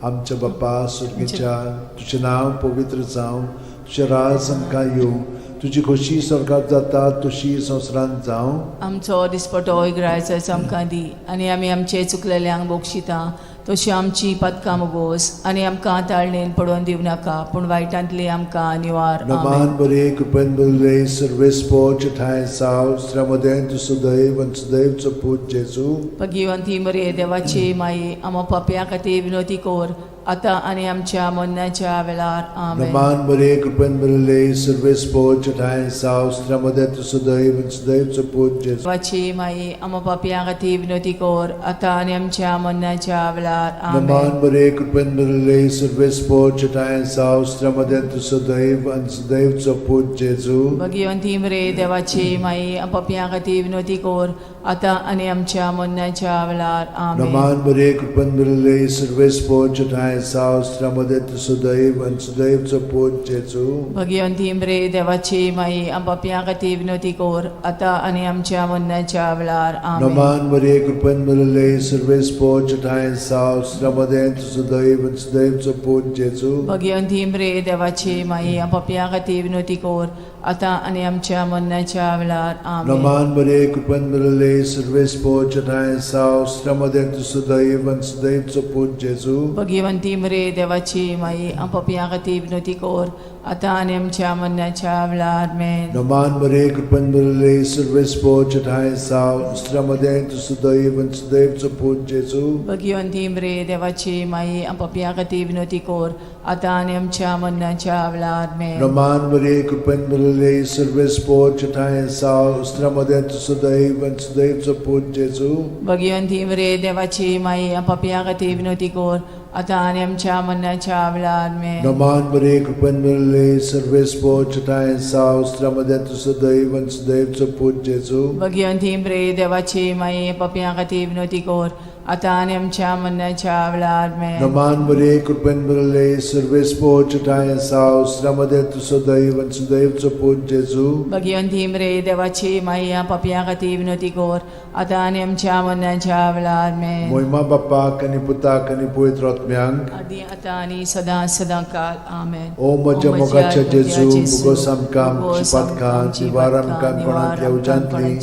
आमच्या बापा सुर्गेच्या, तुजें नांव पवित्र जावं, तुजें राज आमकां येवं, तुजी खोशी स्वर्गात जाता तशी संवसारांत जावं.
आमचो दिसपटो इग्रायचो आमकां दी आनी आमी आमचे चुकलेल्यांक बक्षिता तशी आमची पदकां मोगोस आनी आमकां ताळणेन पडोवन दिवं नाका, पूण वायटांतली आमकां निवार.
नमान
आमेन.
बरे कृपेन भरले सर्वेस्पोर ठांय साव स्त्र्यामदें तूं सदैव आनी सदैवचो पूत जेजू.
भगिवंती मरे देवाची माई, आमा पापयां खातीर विनवती कोर आतां आनी आमच्या मरणाच्या वेळार. आमेन.
नमान बरे कृपेन भरले सर्वेस्पोर ठांय साव स्त्र्यामदें तूं सदैव आनी सदैवचो पूत जेजू.
देवाची माई, आमा पापयां खातीर विनवती कोर आतां आनी आमच्या मरणाच्या वेळार.
नमान
आमेन.
बरे कृपेन भरले सर्वेस्पोर ठांय साव स्त्र्यामदें तूं सदैव आनी सदैवचो पूत जेजू.
भगिवंती मरे देवाची माई, पापयां खातीर विनवती कोर आतां आनी आमच्या मरणाच्या वेळार. आमेन.
नमान बरे कृपेन भरले सर्वेस्पोर ठांय चेठाय साव श्रमदे तूं सुदैव आनी सुदैवचो पूत जेजू.
भगिवंती मरे देवाची माई, आमच्या खातीर विनवती कर आतां आनी आमच्या मरणाच्या वेळार. आमेन.
नमान मरिये, कृपेन भरिल्ले, सर्वेस्पोर चेठाय साव श्रमदे तूं सुदैव आनी सुदैवचो पूत जेजू.
भगिवंती मरे देवाची माई, आमच्या खातीर विनवती कर आतां आनी आमच्या मरणाच्या वेळार. आमेन.
नमान मरिये, कृपेन भरिल्ले, सर्वेस्पोर चेठाय साव श्रमदे तूं सुदैव आनी सुदैवचो पूत जेजू.
भगिवंती मरे देवाची माई, आमच्या खातीर विनवती कर आतां आनी आमच्या मरणाच्या वेळार. आमेन.
नमान मरिये, कृपेन भरिल्ले, सर्वेस्पोर चेठाय साव श्रमदे तूं सुदैव आनी सुदैवचो पूत जेजू.
भगिवंती मरे देवाची माई, आमच्या खातीर विनवती कर आतां आनी आमच्या मरणाच्या वेळार. आमेन.
नमान मरिये, कृपेन भरिल्ले, सर्वेस्पोर चेठाय साव श्रमदे तूं सुदैव आनी सुदैवचो पूत जेजू.
भगिवंती मरे देवाची माई, आमच्या खातीर विनवती कर आतां आनी आमच्या मरणाच्या वेळार. आमेन.
नमान मरिये, कृपेन भरिल्ले, सर्वेस्पोर चेठाय साव श्रमदे तूं सुदैव आनी सुदैवचो पूत जेजू.
भगिवंती मरे देवाची माई, पापयां खातीर विनवती कर आतां आनी आमच्या मरणाच्या वेळार. आमेन.
नमान मरिये, कृपेन भरिल्ले, सर्वेस्पोर चेठाय साव श्रमदे तूं सुदैव आनी सुदैवचो पूत जेजू.
भगिवंती मरे देवाची माई, पापयां खातीर विनवती कर आतां आनी आमच्या मरणाच्या वेळार. आमेन.
मोहिमा बाप्पाक आनी पुताक आनी पवित्र आत्म्यांक.
आदी आतां आनी सदां सदां काल. आमेन.
ओ म्हज्या मोगाच्या जेजू, मुगोस आमकां आमची पातकां निवार आमकां कोणांतल्या उज्यांतली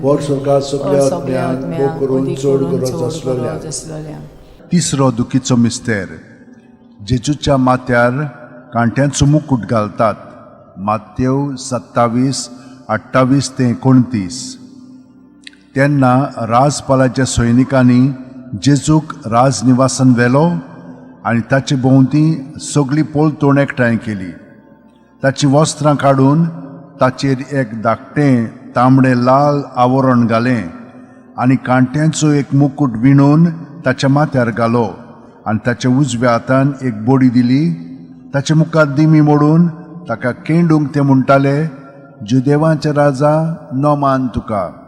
वर सरकार सगल्या आत्म्यांक मोग करून चड गरज आसलोल्या.
आसलोल्या.
तिसरो दुखीचो मिस्तेर. जेजूच्या माथ्यार कांट्यांचो मुकूट घालतात. मातेव 27 28 ते 29. तेन्ना राजपालाच्या सैनिकांनी जेजूक राजनिवासान व्हेलो आनी ताचे भोंवती सगळी पोलतोण एकठांय केली. ताचीं वस्त्रां काडून ताचेर एक धाकटें तांबडें लाल आवरण घालें आनी कांट्यांचो एक मुकूट विणून ताच्या माथ्यार घालो आनी ताच्या उजव्या हातान एक बोडी दिली. ताचे मुखार दिमी मोडून ताका केंडूंक ते म्हणटाले, जुदेवांचे राजा, नोमान तुका.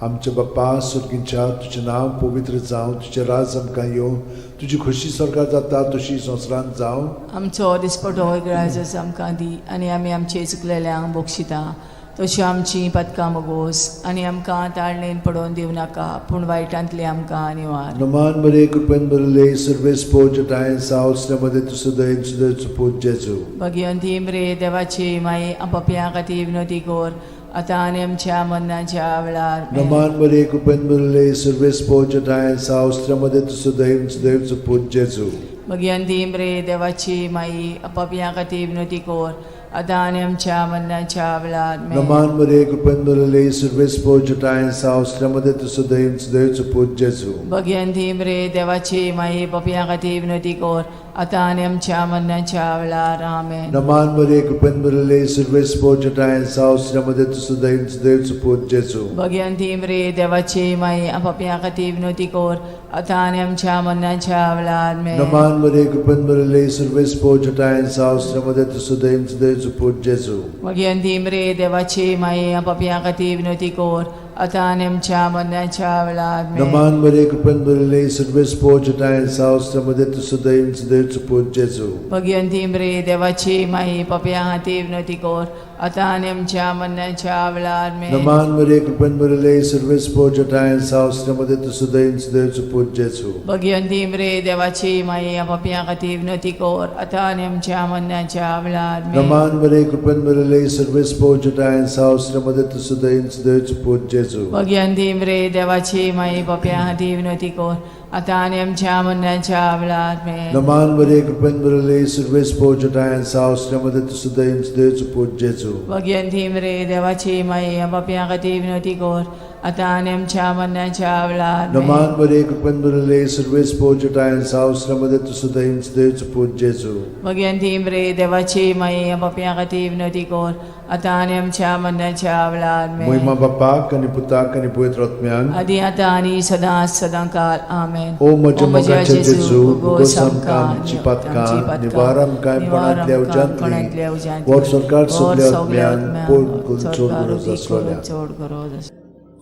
आमच्या बाप्पा सुर्गींच्या, तुजें नांव पवित्र जावं, तुजें राज आमकां येवं, तुजी खोशी सरकार जाता तशी संवसारांत जावं.
आमचो दिसपटो ग्राजस आमकां दी आनी आमी आमचे चुकलेल्यांक बक्षिता तश्यो आमची पदकां मोगोस आनी आमकां ताळणेन पडोवन दिवं नाका, पूण वायटांतली आमकां निवार.
नमान मरिये, कृपेन भरिल्ले, सर्वेस्पोर चेठाय साव श्रमदे तूं सुदैव सुदैवचो पूत जेजू.
भगिवंती मरे देवाची माई, पापयां खातीर विनवती कर आतां आनी आमच्या मरणाच्या वेळार. आमेन.
नमान मरिये, कृपेन भरिल्ले, सर्वेस्पोर चेठाय साव श्रमदे तूं सुदैव सुदैवचो पूत जेजू.
भगिवंती मरे देवाची माई, पापयां खातीर विनवती कर आतां आनी आमच्या मरणाच्या वेळार. आमेन.
नमान मरिये, कृपेन भरिल्ले, सर्वेस्पोर चेठाय साव श्रमदे तूं सुदैव सुदैवचो पूत जेजू.
भगिवंती मरे देवाची माई, पापयां खातीर विनवती कर आतां आनी आमच्या मरणाच्या वेळार. आमेन.
नमान मरिये, कृपेन भरिल्ले, सर्वेस्पोर चेठाय साव श्रमदे तूं सुदैव सुदैवचो पूत जेजू.
भगिवंती मरे देवाची माई, पापयां खातीर विनवती कर आतां आनी आमच्या मरणाच्या वेळार. आमेन.
नमान मरिये, कृपेन भरिल्ले, सर्वेस्पोर चेठाय साव श्रमदे तूं सुदैव सुदैवचो पूत जेजू.
भगिवंती मरे देवाची माई, पापयां खातीर विनवती कर आतां आनी आमच्या मरणाच्या वेळार. आमेन.
नमान मरिये, कृपेन भरिल्ले, सर्वेस्पोर चेठाय साव श्रमदे तूं सुदैव सुदैवचो पूत जेजू.
भगिवंती मरे देवाची माई, पापयां खातीर विनवती कर आतां आनी आमच्या मरणाच्या वेळार. आमेन.
नमान मरिये, कृपेन भरिल्ले, सर्वेस्पोर चेठाय साव श्रमदे तूं सुदैव सुदैवचो पूत जेजू.
भगिवंती मरे देवाची माई, पापयां खातीर विनवती कर आतां आनी आमच्या मरणाच्या वेळार. आमेन.
नमान मरिये, कृपेन भरिल्ले, सर्वेस्पोर चेठाय साव श्रमदे तूं सुदैव सुदैवचो पूत जेजू.
भगिवंती मरे देवाची माई, पापयां खातीर विनवती कर आतां आनी आमच्या मरणाच्या वेळार. आमेन.
नमान मरिये, कृपेन भरिल्ले, सर्वेस्पोर चेठाय साव श्रमदे तूं सुदैव सुदैवचो पूत जेजू.
भगिवंती मरे देवाची माई, पापयां खातीर विनवती कर आतां आनी आमच्या मरणाच्या वेळार. आमेन.
नमान मरिये, कृपेन भरिल्ले, सर्वेस्पोर चेठाय साव श्रमदे तूं सुदैव सुदैवचो पूत जेजू.
भगिवंती मरे देवाची माई, पापयां खातीर विनवती कर आतां आनी आमच्या मरणाच्या वेळार. आमेन.
मोहिमा बाप्पाक आनी पुताक आनी पवित्र आत्म्यांक.
आदी आतां आनी सदां सदां काल. आमेन.
ओ म्हज्या मोगाच्या जेजू, मुगोस आमकां आमची पातकां निवार आमकां कोणांतल्या उज्यांतली वर सरकार सगल्या आत्म्यांक पोट करून चड गरज आसलोल्या.
चड गरज आसलोल्या.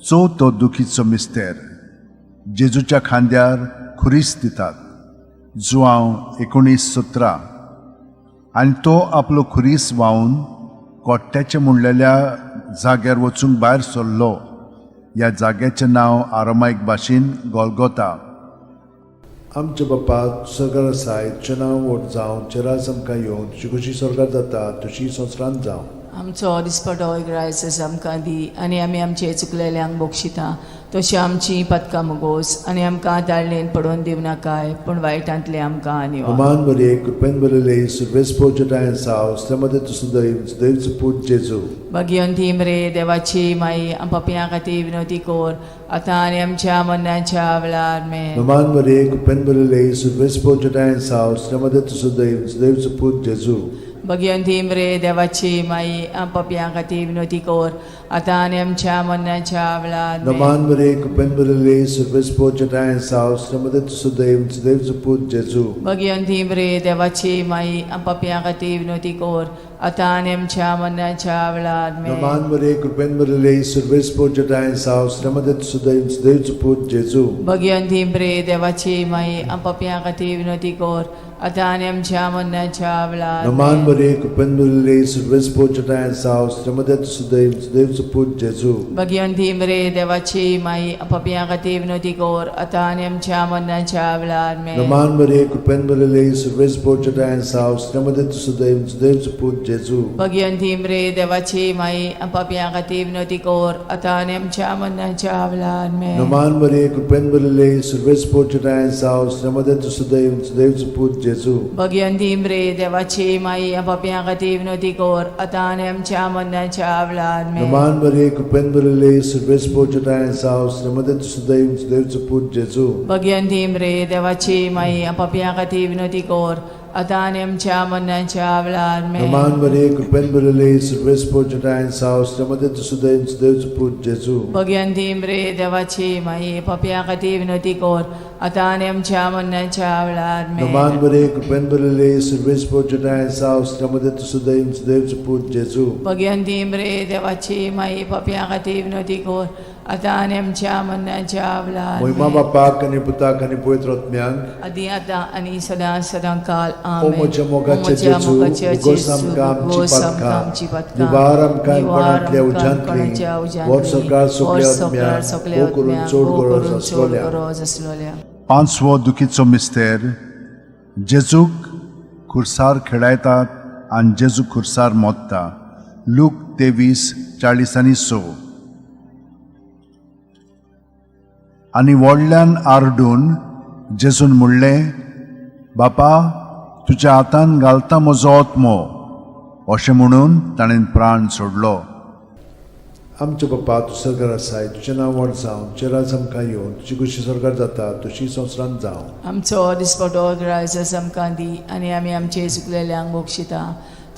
चवथो दुखीचो मिस्तेर. जेजूच्या खांद्यार खुरीस दितात. जुआंव 19:17. आनी तो आपलो खुरीस व्हांवन कोट्ट्याचें म्हणलेल्या जाग्यार वचूंक भायर सरलो. ह्या जाग्याचें नांव आरामायक भाशेन गोलगोता.
आमच्या बापा स्वर्गार आसाय, तुजें नांव व्हड जावं, तुजें राज आमकां येवं, तुजी खुशी स्वर्गार जाता तशी संवसारांत जावं.
आमचो दिसपटो ग्रायस आमकां दी आनी आमी आमचे चुकलेल्यांक बक्षिता तशी आमची पदकां मुगोस आनी आमकां ताळणेन पडोवन दिवं नाकाय पूण वायटांतले आमकां निवार.
अमान बरे कृपेन बरले सुरवेस पोचटाय साव मदे तुसुदैव सुदैवचो पूत जेजू.
भगिवंती मरे देवाची माई, आम पापयां खातीर विनवती कोर आतां आनी आमच्या मरणाच्या वेळार. मेन.
नमान बरे कृपेन बरले सुरवेस पोचटाय साव मदे तुसुदैव सुदैवचो पूत जेजू.
भगिवंती मरे देवाची माई, आम पापयां खातीर विनवती कोर आतां आनी आमच्या मरणाच्या वेळार. मेन.
नमान बरे कृपेन बरले सुरवेस पोचटाय साव मदे तुसुदैव सुदैवचो पूत जेजू.
भगिवंती मरे देवाची माई, आम पापयां खातीर विनवती कोर आतां आनी आमच्या मरणाच्या वेळार. मेन.
नमान बरे कृपेन बरले सुरवेस पोचटाय साव मदे तुसुदैव सुदैवचो पूत जेजू.
भगिवंती मरे देवाची माई, आम पापयां खातीर विनवती कोर आतां आनी आमच्या मरणाच्या वेळार.
नमान
मेन.
बरे कृपेन बरले सुरवेस पोचटाय साव मदे तुसुदैव सुदैवचो पूत जेजू.
भगिवंती मरे देवाची माई, आम पापयां खातीर विनवती कोर आतां आनी आमच्या मरणाच्या वेळार. मेन.
नमान बरे कृपेन बरले सुरवेस पोचटाय साव मदे तुसुदैव सुदैवचो पूत जेजू.
भगिवंती मरे देवाची माई, आम पापयां खातीर विनवती कोर आतां आनी आमच्या मरणाच्या वेळार. मेन.
नमान बरे कृपेन बरले सुरवेस पोचटाय साव मदे तुसुदैव सुदैवचो पूत जेजू.
भगिवंती मरे देवाची माई, आम पापयां खातीर विनवती कोर आतां आनी आमच्या मरणाच्या वेळार. मेन.
नमान बरे कृपेन बरले सुरवेस पोचटाय साव मदे तुसुदैव सुदैवचो पूत जेजू.
भगिवंती मरे देवाची माई, आम पापयां खातीर विनवती कोर आतां आनी आमच्या मरणाच्या वेळार. मेन.
नमान बरे कृपेन बरले सुरवेस पोचटाय साव मदे तुसुदैव सुदैवचो पूत जेजू.
भगिवंती मरे देवाची माई, पापयां खातीर विनवती कोर आतां आनी आमच्या मरणाच्या वेळार. मेन.
नमान बरे कृपेन बरले सुरवेस पोचटाय साव मदे तुसुदैव सुदैवचो पूत जेजू.
भगिवंती मरे देवाची माई, पापयां खातीर विनवती कोर आतां आनी आमच्या मरणाच्या वेळार.
महिमा
मेन.
बापाक आनी पुताक आनी पवित्र आत्म्याक.
आदी आतां आनी सदां सदां काल.
ओ
आमेन.
म्हज्या मोगाचे
ओ म्हज्या
जेजू,
मोगाचे
उगोस
जेजू,
आमकां आमची
उगोस आमकां
पातकां,
आमची पातकां,
निवार आमकां
निवार
कोणांतल्या
आमकां
उज्यांतली,
कोणाच्या उज्यांतली,
व्हर स्वर्गार सगल्या
व्हर स्वर्गार
आत्म्यांक,
सगल्या
भोव करून
आत्म्यांक,
चड
भोव
गरज
करून चड
आसलोल्या.
गरज आसलोल्या.
पांचवो दुखीचो मिस्तेर. जेजूक खुर्सार खेळायतात आनी जेजू खुर्सार मोत्ता. लूक 23:46. आनी व्हडल्यान आरडून जेजून म्हणलें, बापा, तुज्या हातान घालता म्हजो आत्मो. अशें म्हणून ताणें प्राण सोडलो.
आमच्या बापा, तूं स्वर्गार आसाय, तुजें नांव व्हड जावं, तुजें राज आमकां येवं, तुजी खुशी स्वर्गार जाता तशी संवसारांत जावं.
आमचो दिसपटो ग्रायस आमकां दी आनी आमी आमचे चुकलेल्यांक बक्षिता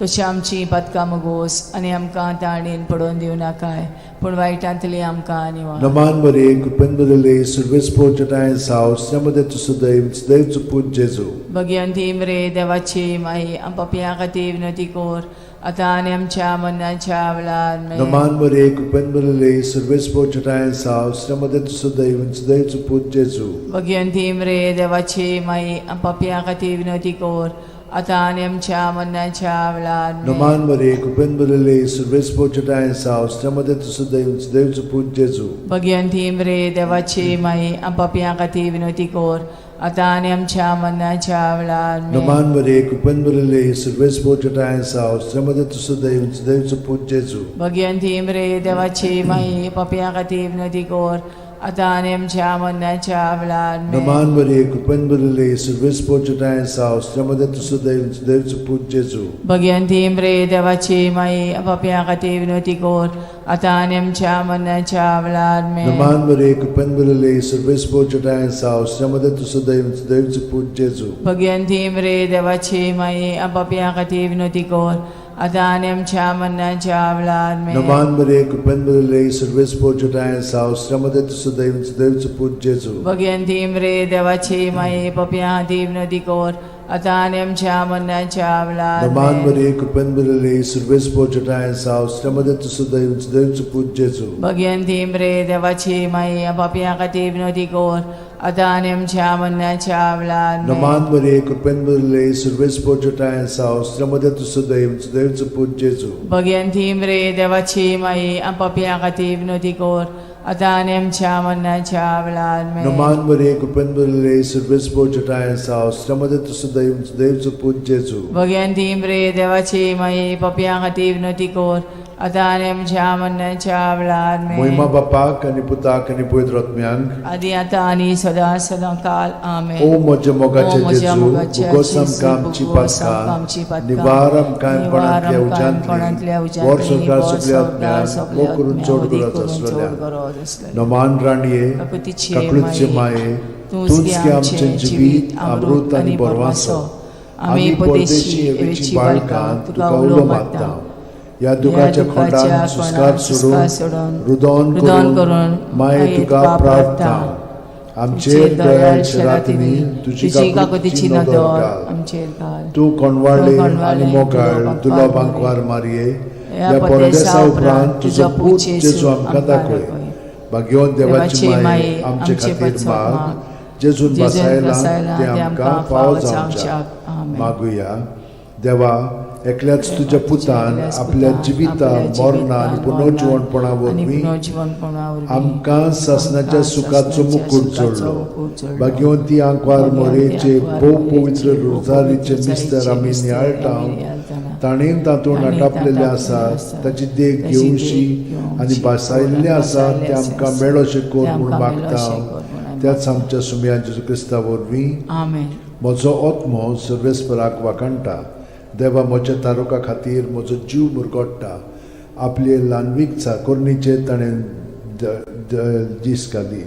तशी आमची पातकां मुगोस आनी आमकां ताणेन पडोवन दिवं नाकाय पूण वायटांतली आमकां निवार.
नमान बरे कृपेन बरले सुरवेस पोचटाय साव मदे तुसुदैव सुदैवचो पूत जेजू.
भगिवंती मरे देवाची माई, आम पापयां खातीर विनवती कोर आतां आनी आमच्या मरणाच्या वेळार. मेन.
नमान बरे कृपेन बरले सुरवेस पोचटाय साव मदे तुसुदैव सुदैवचो पूत जेजू.
भगिवंती मरे देवाची माई, आम पापयां खातीर विनवती कोर आतां आनी आमच्या मरणाच्या वेळार. मेन.
नमान बरे कृपेन बरले सुरवेस पोचटाय साव मदे तुसुदैव सुदैवचो पूत जेजू.
भगिवंती मरे देवाची माई, आम पापयां खातीर विनवती कोर आतां आनी आमच्या मरणाच्या वेळार. मेन.
नमान बरे कृपेन बरले सुरवेस पोचटाय साव मदे तुसुदैव सुदैवचो पूत जेजू.
भगिवंती मरे देवाची माई, पापयां खातीर विनवती कोर आतां आनी आमच्या मरणाच्या वेळार. मेन.
नमान बरे कृपेन बरले सुरवेस पोचटाय साव मदे तुसुदैव सुदैवचो पूत जेजू.
भगिवंती मरे देवाची माई, पापयां खातीर विनवती कोर आतां आनी आमच्या मरणाच्या वेळार. मेन.
नमान बरे कृपेन बरले सुरवेस पोचटाय साव मदे तुसुदैव सुदैवचो पूत जेजू.
भगिवंती मरे देवाची माई, पापयां खातीर विनवती कोर आतां आनी आमच्या मरणाच्या वेळार. मेन.
नमान बरे कृपेन बरले सुरवेस पोचटाय साव मदे तुसुदैव सुदैवचो पूत जेजू.
भगिवंती मरे देवाची माई, पापयां खातीर विनवती कोर आतां आनी आमच्या मरणाच्या वेळार
नमान
आमेन.
मरिये कृपेन भरिल्ली सर्वेस्पर जटाय साव श्रमदे तुसो दैव दैवचो पूत जेजू.
भगयंती मरे देवाची माई पापया खातीर विनोदी कर आतां आनी आमच्या मरणाच्या वेळार आमेन.
नमान मरिये कृपेन भरिल्ली सर्वेस्पर जटाय साव श्रमदे तुसो दैव दैवचो पूत जेजू.
भगयंती मरे देवाची माई पापया खातीर विनोदी कर आतां आनी आमच्या मरणाच्या वेळार आमेन.
नमान मरिये कृपेन भरिल्ली सर्वेस्पर जटाय साव श्रमदे तुसो दैव दैवचो पूत जेजू.
भगयंती मरे देवाची माई पापया खातीर विनोदी कर आतां आनी आमच्या मरणाच्या वेळार आमेन.
मोहिमा बापाक आनी पुताक आनी पवित्र आत्म्यांक
आदी आतां आनी सदां सदां काल आमेन.
ओ म्हज्या
ओ
मोगाचे
म्हज्या
जेजू
मोगाच्या
भुगोस
जेजू,
आमकां आमची
भुगोस आमकां आमची
पातकां
पातकां,
निवार आमकां
निवार
कोणांतल्या
आमकां कोणांतल्या
उज्यांतली वर
उज्यांतली,
संवसार
वर
सगल्या
संवसार
आत्म्यांक
सगल्या
मोग करून
आत्म्यांक,
चड
वदी
गरज
करून चड
आसलेल्या
गरज आसलेल्या.
नमान राणये
काकुतीचे
काकळूतचे
माये,
माये
तूंच
तूंच
गे
गे आमचें जिवीत अमृत आनी बरवासो. आमी परदेशी एवेची बाळकां तुका उलो मारता. ह्या दुखाच्या खोंडान सुस्कार सोडून रुदोन
रुदन
करून
करून
माये तुका प्रार्थना. आमचेर दयाळ शरातींनी तुजी काकुतीची नदर घाल.
आमचेर घाल.
तूं कोणवाळे
तूं कोणवाळे
आनी मोगाळ
दुलो
दुलो
बांकवार
बांकवार मारये.
ह्या
ह्या
परदेसा
परदेसा उपरांत तुजो पूत
जेजू
जेजू आमकां दाखय. भाग्यवंत देवाची माये आमचे खातीर माग. जेजून
जेजून
बसायला
बसायला
ते आमकां फावो जावच्याक.
आमेन.
मागुया. देवा एकल्याच तुज्या पुतान
एकल्याच
आपल्या
पुतान
जिविता
आपल्या
मरणा आनी
जिविता,
पुनर्जिवणपणा
आनी
वरवीं
पुनर्जिवणपणा वरवीं
आमकां सासणाच्या
आमकां
सुखाचो
सासणाच्या
मुकूट
सुखाचो
जोडलो.
मुकूट जोडलो.
भाग्यवंती आंकवार
भाग्यवंती
मोरेचे
आंकवार
भोव
मोरेचे
पवित्र
भोव
रोजारीचे
पवित्र
मिस्तर आमी
मिस्तर
नियाळटा.
आमी नियाळटाना.
ताणें तातूंत
ताणें
आटापलेलें
तातूंत
आसा
आसा.
ताची देख
ताची देख
घेवशी
घेवशी
आनी भासायल्लें आसा
भासायल्लें
तें आमकां
आसा.
मेळोशें कर
तें
म्हूण
आमकां
मागता.
मेळोशें कर म्हूण आमी
त्याच आमच्या सुमया जेजू क्रिस्ता वरवीं.
आमेन.
म्हजो आत्मो सर्वेस्पराक वाखाणटा. देवा म्हज्या तारुका खातीर म्हजो जीव मुरगोट्टा. आपले ल्हानवीक चाकोरणीचेर ताणें दीस घाली.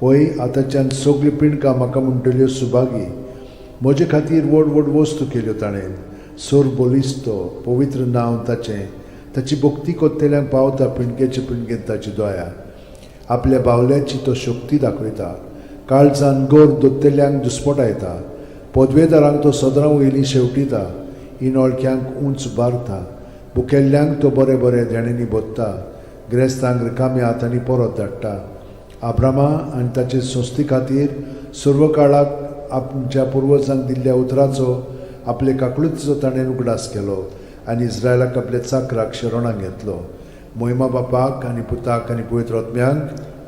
वय आतांच्यान सगळीं पिंडकां म्हाका म्हणटल्यो सुभागी. म्हजे खातीर व्हड व्हड वस्तू केल्यो ताणें. सोर बलिस्तो पवित्र नांव ताचें. ताची भक्ती कोत्तेल्यांक पावता पिंडकेचे पिंडकेंत ताची दया. आपल्या बावल्याची तो शक्ती दाखयता. काळजान गोर दोत्तेल्यांक दुस्पटायता. पदवेदारांक तो सदरां वयली शेवटिता. इनोळख्यांक उंच बारता. बुकेल्ल्यांक तो बरे बरे देण्यांनी भोत्ता. ग्रेस्तांक रिकाम्या हातांनी परत धाडटा. आब्रामा आनी ताचे संस्थे खातीर सर्व काळाक आमच्या पुर्वजांक दिल्ल्या उतराचो आपले काकळुतीचो ताणें उगडास केलो आनी इस्रायलाक आपल्या चाकराक शरणाक घेतलो. मोहिमा बापाक आनी पुताक आनी पवित्र आत्म्यांक.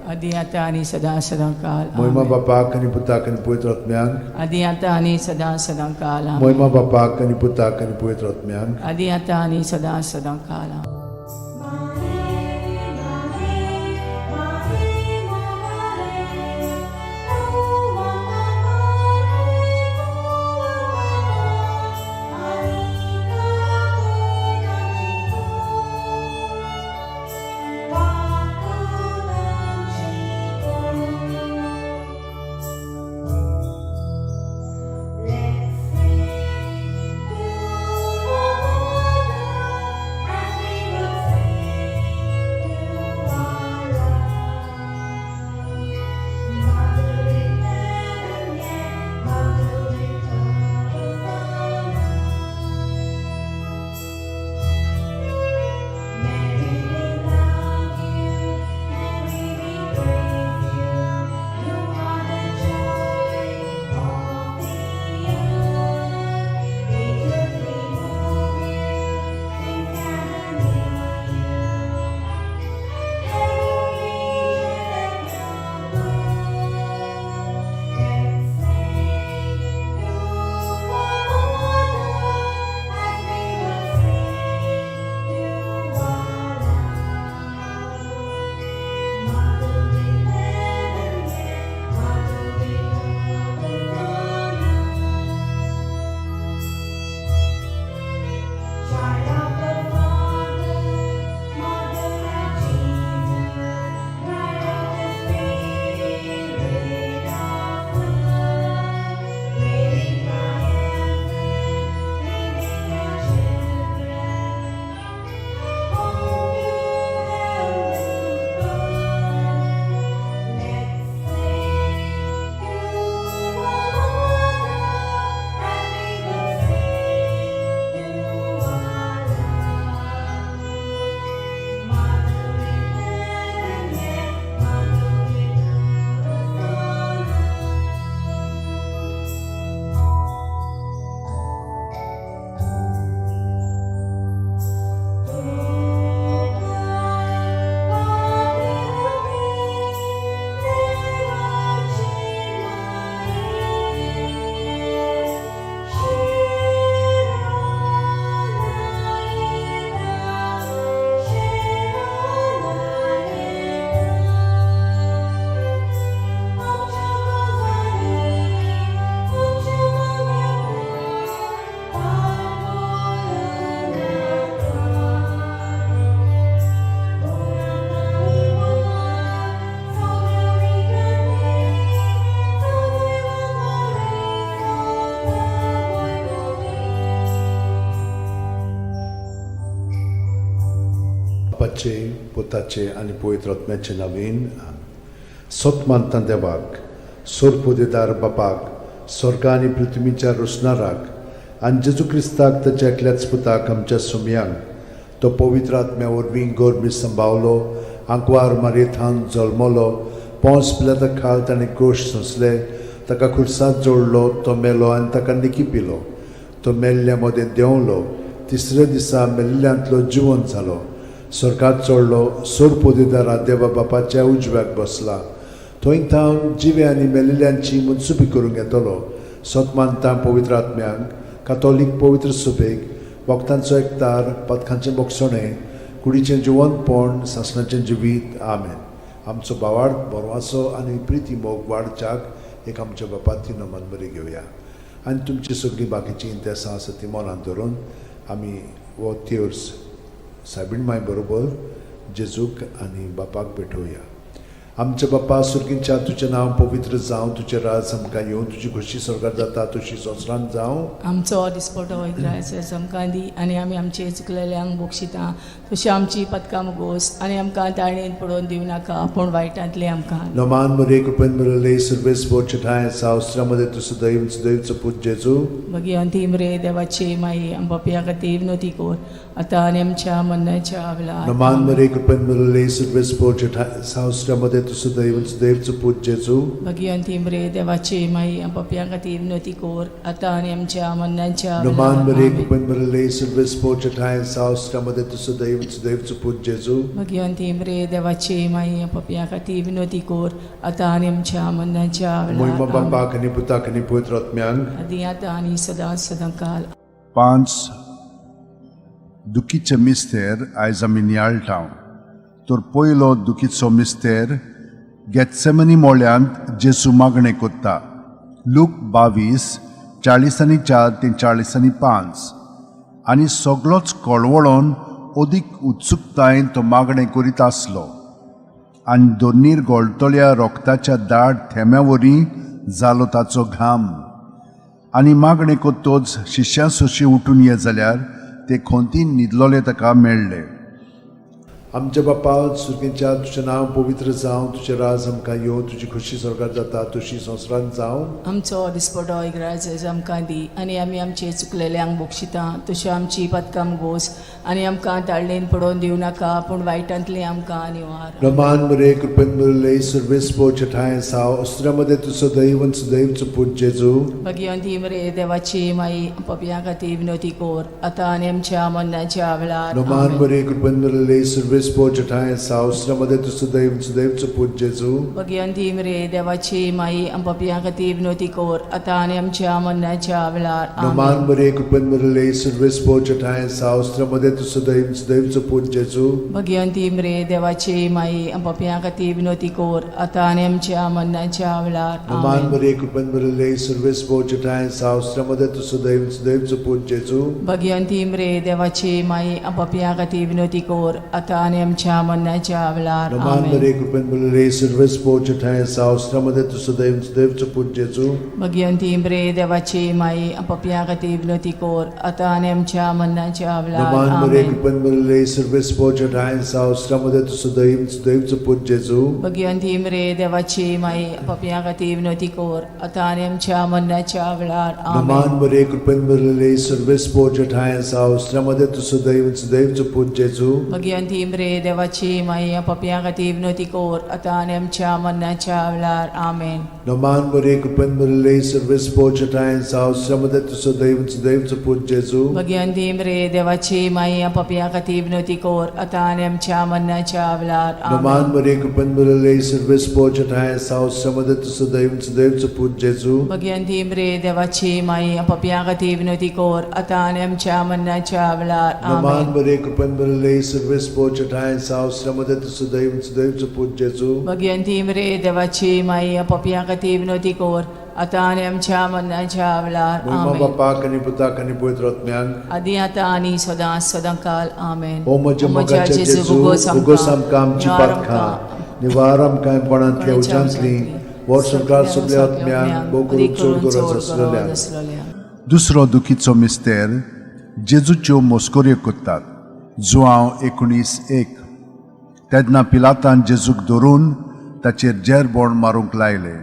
आदी आतां आनी सदां सदां काल
मोहिमा
आमेन.
बापाक आनी पुताक आनी पवित्र आत्म्यांक.
आदी आतां आनी सदां सदां काल आमेन.
मोहिमा बापाक आनी पुताक आनी पवित्र आत्म्यांक.
आदी आतां आनी सदां सदां काल आमेन.
Let's sing, beautiful mother, as we
बापाचे, पुताचे आनी पवित्र आत्म्याचे नवीन. सत मानता देवाक, सोरपोदेदार बापाक, स्वर्गा आनी पृथ्वीच्या रोसणाराक, आनी जेजू क्रिस्ताक ताच्या एकल्याच पुताक, आमच्या सुमयांक, तो पवित्र आत्म्या वरवीं गोरमी संभावलो, आंकवार मारयेथान जल्मलो, पोंस पिलाता खाल ताणें कोश सोंसले, ताका खुर्सात जोडलो, तो मेलो आनी ताका निकी पिलो, तो मेल्ल्या मदें देंवलो, तिसऱ्या दिसा मेल्ल्यांतलो जिवंत जालो, स्वर्गात चडलो, सोरपोदेदारा देवा बापाच्या उजव्याक बसला, थंय थावन जिवे आनी मेल्ल्यांची मनसुबी करूंक येतलो. सत मानता पवित्र आत्म्यांक, कातोलीक पवित्र सुबेक, वखदांचो एकतार, पदकांचें बोगसणें, कुडीचें जिवंतपण, सासणाचें जिवीत. आमेन. आमचो बावाड बरवाचो आनी प्रिती मोग वाडच्याक एक आमच्या बापाती नमन बरी घेवया आनी तुमची सगळीं बाकीचीं इंतेसां आसा ती मनांत धरून आमी हो तेर्स सायबीण माय बरोबर जेजूक आनी बापाक भेटोवया. आमच्या बापा सुर्गींच्या, तुजें नांव पवित्र जावं, तुजें राज आमकां येवं, तुजी खोशी स्वर्गार जाता तशी संवसारांत जावं.
आमचो दिसपटो इग्रायस आमकां दी आनी आमी आमचे चुकलेल्यांक बक्षिता तशी आमची पदकां मुगोस आनी आमकां ताळणेन पडोवन दिवं नाका, पूण वायटांतले आमकां.
नमान मरे, कृपेन बरले सर्वेस बोचठाय सावस्त्रामध्ये तूं सदैव सदैवचो पूत जेजू.
भगिवंती मरे देवाची माई, आमच्या खातीर विनवती कर, आतां आनी आमच्या मरणाच्या वेळार.
नमान मरे, कृपेन बरले सर्वेस बोचठाय सावस्त्रामध्ये तूं सदैव सदैवचो पूत जेजू.
भगिवंती मरे देवाची माई, आमच्या खातीर विनवती कर, आतां आनी आमच्या मरणाच्या
नमान
वेळार.
मरे,
आमेन.
कृपेन बरले सर्वेस बोचठाय सावस्त्रामध्ये तूं सदैव सदैवचो पूत जेजू.
भगिवंती मरे देवाची माई, आमच्या खातीर विनवती कर, आतां आनी आमच्या मरणाच्या
मोहिमा
वेळार. आमेन.
बापाक आनी पुताक आनी पवित्र आत्म्यांक.
आदी आतां आनी सदां सदां काल.
पांच दुखीचे मिस्तेर आयज आमी नियाळटा. तर पयलो दुखीचो मिस्तेर, गेत्सेमनी मोळ्यांत जेसू मागणें कोत्ता. लूक 22:44 ते 45. आनी सगलोच कळवळोन अदीक उत्सुकतायेन तो मागणें करीत आसलो आनी दोनीर गोळटल्या रोगताच्या दाट थेंब्या वरी जालो ताचो घाम. आनी मागणें कोत्तोच शिश्यां सोशी उठून ये जाल्यार ते खोंतीन न्हिदलोले ताका मेळ्ळे.
आमच्या बापा सुर्गींच्या, तुजें नांव पवित्र जावं, तुजें राज आमकां येवं, तुजी खोशी स्वर्गार जाता तशी संवसारांत जावं.
आमचो दिसपटो इग्राज आमकां दी आनी आमी आमचे चुकलेल्यांक बक्षिता तशी आमची पदकां गोस आनी आमकां ताळणेन पडोवन दिवं नाका, पूण वायटांतली आमकां निवार.
रमान मरे, कृपेन बरले सर्वेस पोचठाय साव अस्त्रामध्ये तूं सदैव सदैवचो पूत जेजू.
भगिवंती मरे देवाची माई, पपया खातीर विनवती कर, आतां आनी आमच्या मरणाच्या वेळार.
रमान
आमेन.
मरे, कृपेन बरले सर्वेस पोचठाय साव अस्त्रामध्ये तूं सदैव सदैवचो पूत जेजू.
भगिवंती मरे देवाची माई, पपया खातीर विनवती कर, आतां आनी आमच्या मरणाच्या वेळार.
रमान
आमेन.
मरे, कृपेन बरले सर्वेस पोचठाय साव अस्त्रामध्ये तूं सदैव सदैवचो पूत जेजू.
भगिवंती मरे देवाची माई, पपया खातीर विनवती कर, आतां आनी आमच्या मरणाच्या वेळार.
रमान
आमेन.
मरे, कृपेन बरले सर्वेस पोचठाय साव अस्त्रामध्ये तूं सदैव सदैवचो पूत जेजू.
भगिवंती मरे देवाची माई, पपया खातीर विनवती कर, आतां आनी आमच्या मरणाच्या वेळार.
रमान
आमेन.
मरे, कृपेन बरले सर्वेस पोचठाय साव अस्त्रामध्ये तूं सदैव सदैवचो पूत जेजू.
भगिवंती मरे देवाची माई, पपया खातीर विनवती कर, आतां आनी आमच्या मरणाच्या वेळार.
रमान मरे,
आमेन.
कृपेन बरले सर्वेस पोचठाय साव अस्त्रामध्ये तूं सदैव सदैवचो पूत जेजू.
भगिवंती मरे देवाची माई, पपया खातीर विनवती कर, आतां आनी आमच्या मरणाच्या वेळार.
रमान
आमेन.
मरे, कृपेन बरले सर्वेस पोचठाय साव अस्त्रामध्ये तूं सदैव सदैवचो पूत जेजू.
भगिवंती मरे देवाची माई, पपया खातीर विनवती कर, आतां आनी आमच्या मरणाच्या वेळार. आमेन.
रमान मरे, कृपेन बरले सर्वेस पोचठाय साव अस्त्रामध्ये तूं सदैव सदैवचो पूत जेजू.
भगिवंती मरे देवाची माई, पपया खातीर विनवती कर, आतां आनी आमच्या मरणाच्या वेळार.
रमान
आमेन.
मरे, कृपेन बरले सर्वेस पोचठाय साव अस्त्रामध्ये तूं सदैव सदैवचो पूत जेजू.
भगिवंती मरे देवाची माई, पपया खातीर विनवती कर, आतां आनी आमच्या मरणाच्या वेळार.
रमान
आमेन.
मरे, कृपेन बरले सर्वेस पोचठाय साव अस्त्रामध्ये तूं सदैव सदैवचो पूत जेजू.
भगिवंती मरे देवाची माई, पपया खातीर विनवती कर, आतां आनी आमच्या मरणाच्या वेळार.
मोहिमा
आमेन.
बापाक आनी पुताक आनी पवित्र आत्म्याक.
आदी आतां आनी सदां सदां काल. आमेन.
ओ म्हज्या मोगाच्या जेजू, उगोस आमकां आमची पातकां, निवार आमकां कोणांतल्या उज्यांतली, वर्स संवसार सगल्या आत्म्यांक, भोव करून चड गरज आसलेल्या.
दुसरो दुखीचो मिस्तेर, जेजूच्यो मोस्कोऱ्यो कोत्तात. जुआंव 19:1. तेन्ना पिलातान जेजूक धरून ताचेर जेरबोण मारूंक लायलें.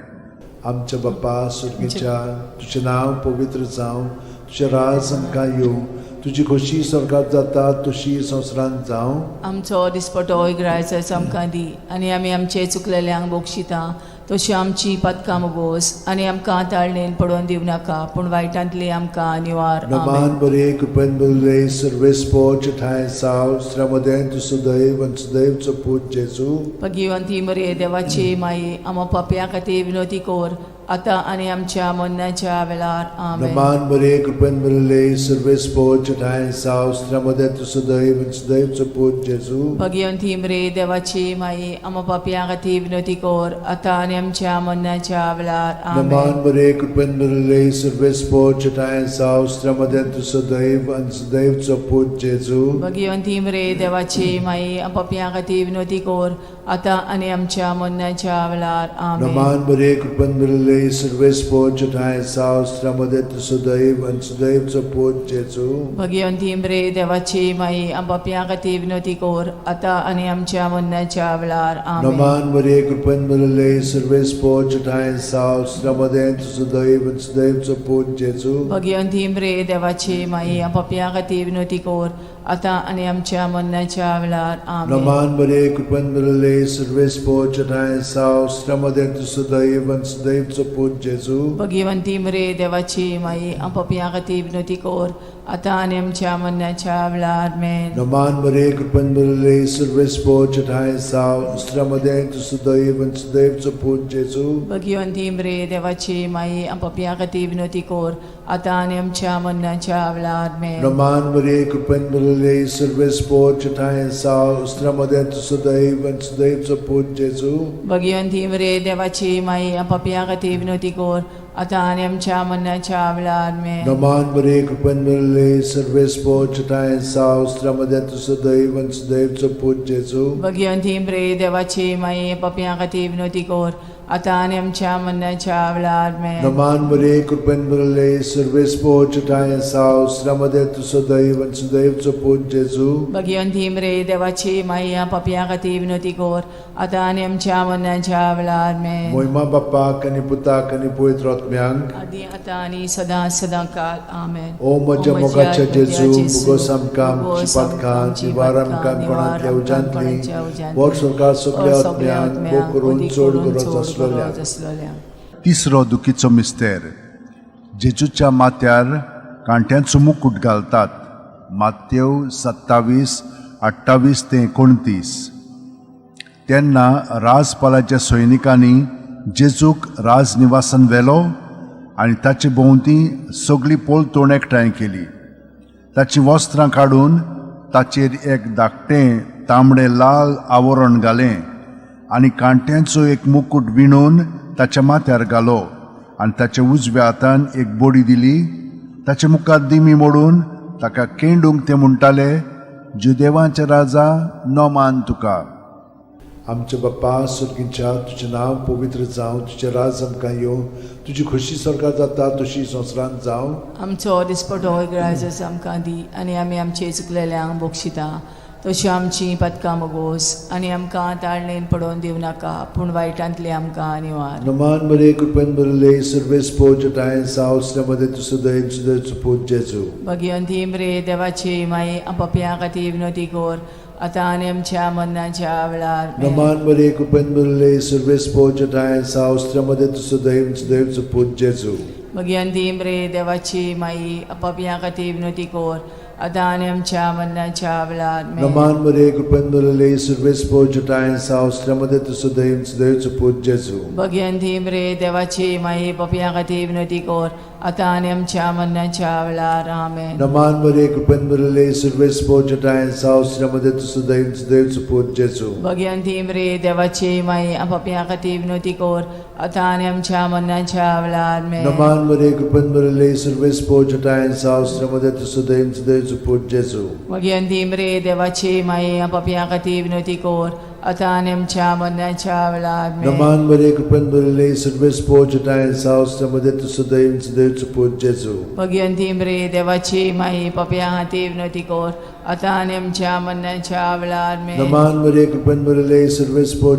आमच्या बाप्पा सुर्गीच्या, तुजें नांव पवित्र जावं, तुजें राज आमकां येवं, तुजी खोशी स्वर्गात जाता तशी संवसारांत जावं.
आमचो दिसपटो इग्रायचाचो आमकां दी आनी आमी आमचे चुकलेल्यांक बक्षिता तशी आमची पातकां बोस आनी आमकां ताळणेन पडोवन दिवं नाका पूण वायटांतली आमकां निवार. आमेन.
नमान बरे कृपेन बरले सर्वेस्पोच ठांय साव श्रमदें तूं सदैव आनी सदैवचो पूत जेजू.
भगिवंती मरे देवाची माई, आमा पापया खातीर विनोती कोर आतां आनी आमच्या मरणाच्या वेळार. आमेन.
नमान बरे कृपेन बरले सर्वेस्पोच ठांय साव श्रमदें तूं सदैव आनी सदैवचो पूत जेजू.
भगिवंती मरे देवाची माई, आमा पापया खातीर विनोती कोर आतां आनी आमच्या मरणाच्या वेळार. आमेन.
नमान बरे कृपेन बरले सर्वेस्पोच ठांय साव श्रमदें तूं सदैव आनी सदैवचो पूत जेजू.
भगिवंती मरे देवाची माई, पापया खातीर विनोती कोर आतां आनी आमच्या मरणाच्या वेळार. आमेन.
नमान बरे कृपेन बरले सर्वेस्पोच ठांय साव श्रमदें तूं सदैव आनी सदैवचो पूत जेजू.
भगिवंती मरे देवाची माई, पापया खातीर विनोती कोर आतां आनी आमच्या मरणाच्या वेळार. आमेन.
नमान बरे कृपेन बरले सर्वेस्पोच ठांय साव श्रमदें तूं सदैव आनी सदैवचो पूत जेजू.
भगिवंती मरे देवाची माई, पापया खातीर विनोती कोर आतां आनी आमच्या मरणाच्या वेळार. आमेन.
नमान बरे कृपेन बरले सर्वेस्पोच ठांय साव श्रमदें तूं सदैव आनी सदैवचो पूत जेजू.
भगिवंती मरे देवाची माई, पापया खातीर विनोती कोर आतां आनी आमच्या मरणाच्या वेळार. मेन.
नमान बरे कृपेन बरले सर्वेस्पोच ठांय साव श्रमदें तूं सदैव आनी सदैवचो पूत जेजू.
भगिवंती मरे देवाची माई, पापया खातीर विनोती कोर आतां आनी आमच्या मरणाच्या वेळार. मेन.
नमान बरे कृपेन बरले सर्वेस्पोच ठांय साव श्रमदें तूं सदैव आनी सदैवचो पूत जेजू.
भगिवंती मरे देवाची माई, पापया खातीर विनोती कोर आतां आनी आमच्या मरणाच्या वेळार. मेन.
नमान बरे कृपेन बरले सर्वेस्पोच ठांय साव श्रमदें तूं सदैव आनी सदैवचो पूत जेजू.
भगिवंती मरे देवाची माई, पापया खातीर विनोती कोर आतां आनी आमच्या मरणाच्या वेळार. मेन.
नमान बरे कृपेन बरले सर्वेस्पोच ठांय साव श्रमदें तूं सदैव आनी सदैवचो पूत जेजू.
भगिवंती मरे देवाची माई, पापया खातीर विनोती कोर आतां आनी आमच्या मरणाच्या वेळार. मेन.
मोहिमा बाप्पाक आनी पुताक आनी पवित्र आत्म्यांक,
आदी आतां आनी सदां सदां काल. आमेन.
ओ म्हज्या मोगाच्या जेजू, मुगोस आमकां आमची पातकां निवार आमकां कोणांतल्या उज्यांतली वर सरकार सगल्या आत्म्यांक भोग करून चड गरज आसलेल्या.
तिसरो दुखीचो मिस्तेर. जेजूच्या माथ्यार कांट्यांचो मुकूट घालतात. मातेव 27:28 ते 29. तेन्ना राजपालाच्या सैनिकांनी जेजूक राजनिवासान व्हेलो आनी ताचे भोंवती सगळी पोलतोण एकठांय केली. ताचीं वस्त्रां काडून ताचेर एक धाकटें तांबडें लाल आवरण घालें आनी कांट्यांचो एक मुकूट विणून ताच्या माथ्यार घालो आनी ताच्या उजव्या हातान एक बडी दिली. ताचे मुखार दिमी मोडून ताका केंडूंक ते म्हणटाले, जुदेवांचे राजा, नमान तुका.
आमच्या बाप्पा सुर्गींच्या, तुजें नांव पवित्र जावं, तुजें राज आमकां येवं, तुजी खोशी स्वर्गात जाता तशी संवसारांत जावं.
आमचो दिसपटो ग्राजस आमकां दी आनी आमी आमचे चुकलेल्यांक बक्षिता तशी आमची पदकां मगोस आनी आमकां ताळणेन पडोवन दिवं नाका पूण वायटांतली आमकां निवार.
नमान बरे कृपेन बरले सर्वेस्पोज ठांय सावसल्या मदें तूं सदैव सदैव पूत जेजू.
भगिवंती मरे देवाची माई, पापयां खातीर विनोती कोर आतां आनी आमच्या मरणाच्या वेळार.
नमान बरे कृपेन बरले सर्वेस्पोज ठांय सावसल्या मदें तूं सदैव सदैव पूत जेजू.
भगिवंती मरे देवाची माई, पापयां खातीर विनोती कोर आतां आनी आमच्या मरणाच्या वेळार.
नमान बरे कृपेन बरले सर्वेस्पोज ठांय सावसल्या मदें तूं सदैव सदैव पूत जेजू.
भगिवंती मरे देवाची माई, पापयां खातीर विनोती कोर आतां आनी आमच्या मरणाच्या वेळार. आमेन.
नमान बरे कृपेन बरले सर्वेस्पोज ठांय सावसल्या मदें तूं सदैव सदैव पूत जेजू.
भगिवंती मरे देवाची माई, पापयां खातीर विनोती कोर आतां आनी आमच्या मरणाच्या वेळार.
नमान बरे कृपेन बरले सर्वेस्पोज ठांय सावसल्या मदें तूं सदैव सदैव पूत जेजू.
भगिवंती मरे देवाची माई, पापयां खातीर विनोती कोर आतां आनी आमच्या मरणाच्या वेळार.
नमान बरे कृपेन बरले सर्वेस्पोज ठांय सावसल्या मदें तूं सदैव सदैव पूत जेजू.
भगिवंती मरे देवाची माई, पापयां खातीर विनोती कोर आतां आनी आमच्या मरणाच्या वेळार आमेन.
नमान मरिये, कृपेन भरिल्ले, सर्वेस पोर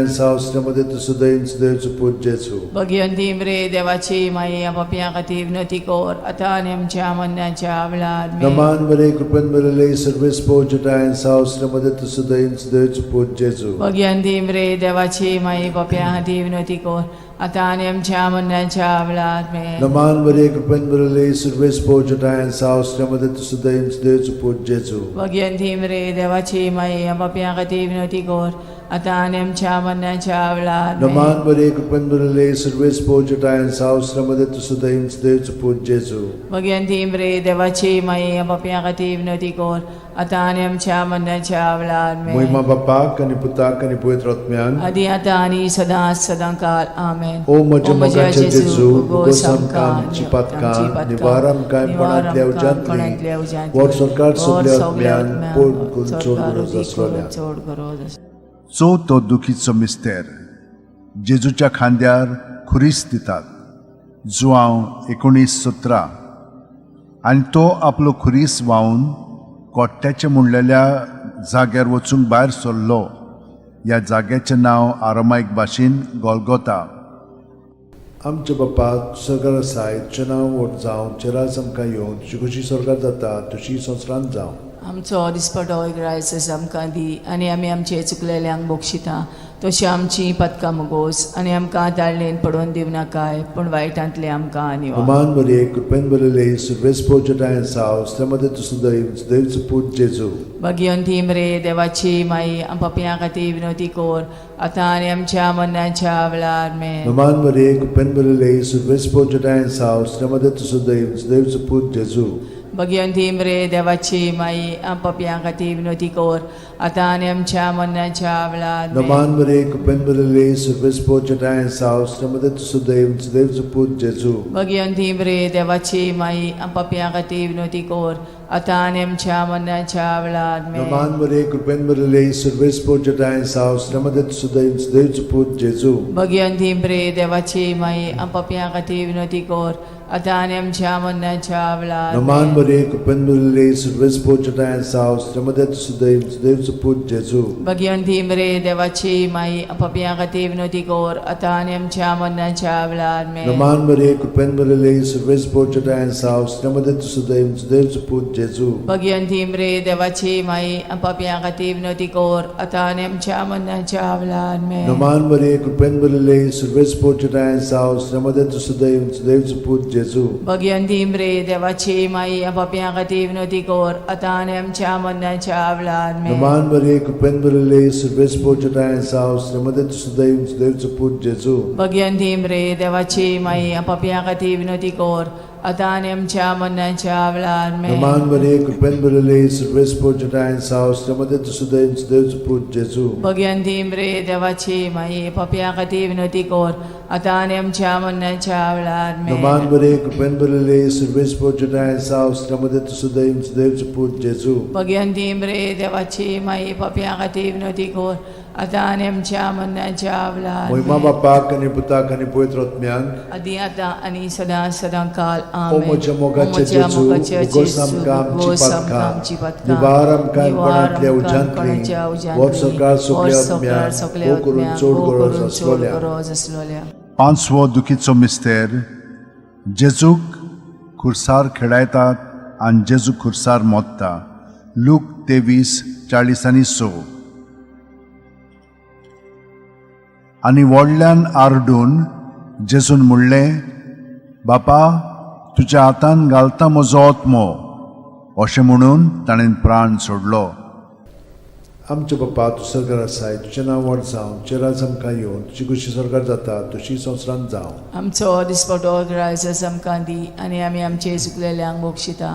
सावसमध्ये तूं सदैव सदैवचो पूत जेजू.
भगिवंती मरे देवाची माई, पापयां खातीर विनवती कर आतां आनी आमच्या मरणाच्या वेळार आमेन.
नमान मरिये, कृपेन भरिल्ले, सर्वेस पोर सावसमध्ये तूं सदैव सदैवचो पूत जेजू.
भगिवंती मरे देवाची माई, पापयां खातीर विनवती कर आतां आनी आमच्या मरणाच्या वेळार आमेन.
नमान मरिये, कृपेन भरिल्ले, सर्वेस पोर सावसमध्ये तूं सदैव सदैवचो पूत जेजू.
भगिवंती मरे देवाची माई, पापयां खातीर विनवती कर आतां आनी आमच्या मरणाच्या वेळार आमेन.
नमान मरिये, कृपेन भरिल्ले, सर्वेस पोर सावसमध्ये तूं सदैव सदैवचो पूत जेजू.
भगिवंती मरे देवाची माई, पापयां खातीर विनवती कर आतां आनी आमच्या मरणाच्या वेळार आमेन.
मोहिमा बापाक आनी पुताक आनी पवित्र आत्म्याक.
आदी आतां आनी सदां सदां काल आमेन.
ओ म्हज्या मोगाचे जेजू, भोगोस आमकां आमची पातकां, निवार आमकां कोणांतल्या उज्यांतली, वर सरकार सगल्या आत्म्यान पोड करून चड गरज आसलोल्या.
चड गरज आसलोल्या.
चवथो दुखीचो मिस्तेर, जेजूच्या खांद्यार खुरीस दितात, जुआंव 19:17. आनी तो आपलो खुरीस व्हांवन कोट्ट्याचे म्हणलेल्या जाग्यार वचूंक भायर सरलो. ह्या जाग्याचें नांव आरामायक भाशेन गोलगोता.
आमच्या बापा सरकार आसाय, तुजें नांव व्हड जावं, तुजें राज आमकां येवं, तुजी खुशी स्वर्गात जाता तशी संवसारांत जावं.
आमचो दिसपटो ग्रायस आमकां दी आनी आमी आमचे चुकलेल्यांक बक्षिता तशी आमची पदकां मुगोस आनी आमकां दाळणेन पडोवन दिवं नाकाय, पूण वायटांतले आमकां निवार.
नमान मरिये, कृपेन भरिल्ले, सर्वेस पोर साव, मध्ये तूं सदैव सदैवचो पूत जेजू.
भगिवंती मरे देवाची माई, पापयां खातीर विनवती कर आतां आनी आमच्या मरणाच्या वेळार आमेन.
नमान मरिये, कृपेन भरिल्ले, सर्वेस पोर साव, मध्ये तूं सदैव सदैवचो पूत जेजू.
भगिवंती मरे देवाची माई, पापयां खातीर विनवती कर आतां आनी आमच्या मरणाच्या वेळार आमेन.
नमान मरिये, कृपेन भरिल्ले, सर्वेस पोर साव, मध्ये तूं सदैव सदैवचो पूत जेजू.
भगिवंती मरे देवाची माई, पापयां खातीर विनवती कर आतां आनी आमच्या मरणाच्या वेळार आमेन.
नमान मरिये, कृपेन भरिल्ले, सर्वेस पोर साव, मध्ये तूं सदैव सदैवचो पूत जेजू.
भगिवंती मरे देवाची माई, पापयां खातीर विनवती कर आतां आनी आमच्या मरणाच्या वेळार
नमान
आमेन.
मरिये, कृपेन भरिल्ले, सर्वेस पोर साव, मध्ये तूं सदैव सदैवचो पूत जेजू.
भगिवंती मरे देवाची माई, पापयां खातीर विनवती कर आतां आनी आमच्या मरणाच्या वेळार आमेन.
नमान मरिये, कृपेन भरिल्ले, सर्वेस पोर साव, मध्ये तूं सदैव सदैवचो पूत जेजू.
भगिवंती मरे देवाची माई, पापयां खातीर विनवती कर आतां आनी आमच्या मरणाच्या वेळार आमेन.
नमान मरिये, कृपेन भरिल्ले, सर्वेस पोर साव, मध्ये तूं सदैव सदैवचो पूत जेजू.
भगिवंती मरे देवाची माई, पापयां खातीर विनवती कर आतां आनी आमच्या मरणाच्या वेळार आमेन.
नमान मरिये, कृपेन भरिल्ले, सर्वेस पोर साव, मध्ये तूं सदैव सदैवचो पूत जेजू.
भगिवंती मरे देवाची माई, पापयां खातीर विनवती कर आतां आनी आमच्या मरणाच्या वेळार आमेन.
नमान मरिये, कृपेन भरिल्ले, सर्वेस पोर साव, मध्ये तूं सदैव सदैवचो पूत जेजू.
भगिवंती मरे देवाची माई, पापयां खातीर विनवती कर आतां आनी आमच्या मरणाच्या वेळार आमेन.
नमान मरिये, कृपेन भरिल्ले, सर्वेस पोर साव, मध्ये तूं सदैव सदैवचो पूत जेजू.
भगिवंती मरे देवाची माई, पापयां खातीर विनवती कर आतां आनी आमच्या मरणाच्या वेळार
मोहिमा
आमेन.
बापाक आनी पुताक आनी पवित्र आत्म्याक.
आदी आतां आनी सदां सदां काल
ओ
आमेन.
म्हज्या मोगाचे
ओ म्हज्या
जेजू,
मोगाचे
भोगोस
जेजू,
आमकां आमची
भोगोस आमकां
पातकां,
आमची पातकां,
निवार आमकां
निवार
कोणांतल्या
आमकां
उज्यांतली,
कोणाच्या उज्यांतली,
वर सरकार सगल्या
वर सरकार
आत्म्याक,
सगल्या
भोव करून
आत्म्याक,
चड
भोव
गरज
करून चड
आसलोल्या.
गरज आसलोल्या.
पांचवो दुखीचो मिस्तेर, जेजूक खुर्सार खेळायतात आनी जेजू खुर्सार मोत्ता, लूक 23:46. आनी व्हडल्यान आरडून जेजून म्हणलें, बापा, तुज्या हातान घालता म्हजो आत्मो. अशें म्हणून ताणें प्राण सोडलो.
आमच्या बापा, तूं सरकार आसाय, तुजें नांव व्हड जावं, तुजें राज आमकां येवं, तुजी खुशी सरकार जाता तशी संवसारांत जावं.
आमचो दिसपटो ग्रायस आमकां दी आनी आमी आमचे चुकलेल्यांक बक्षिता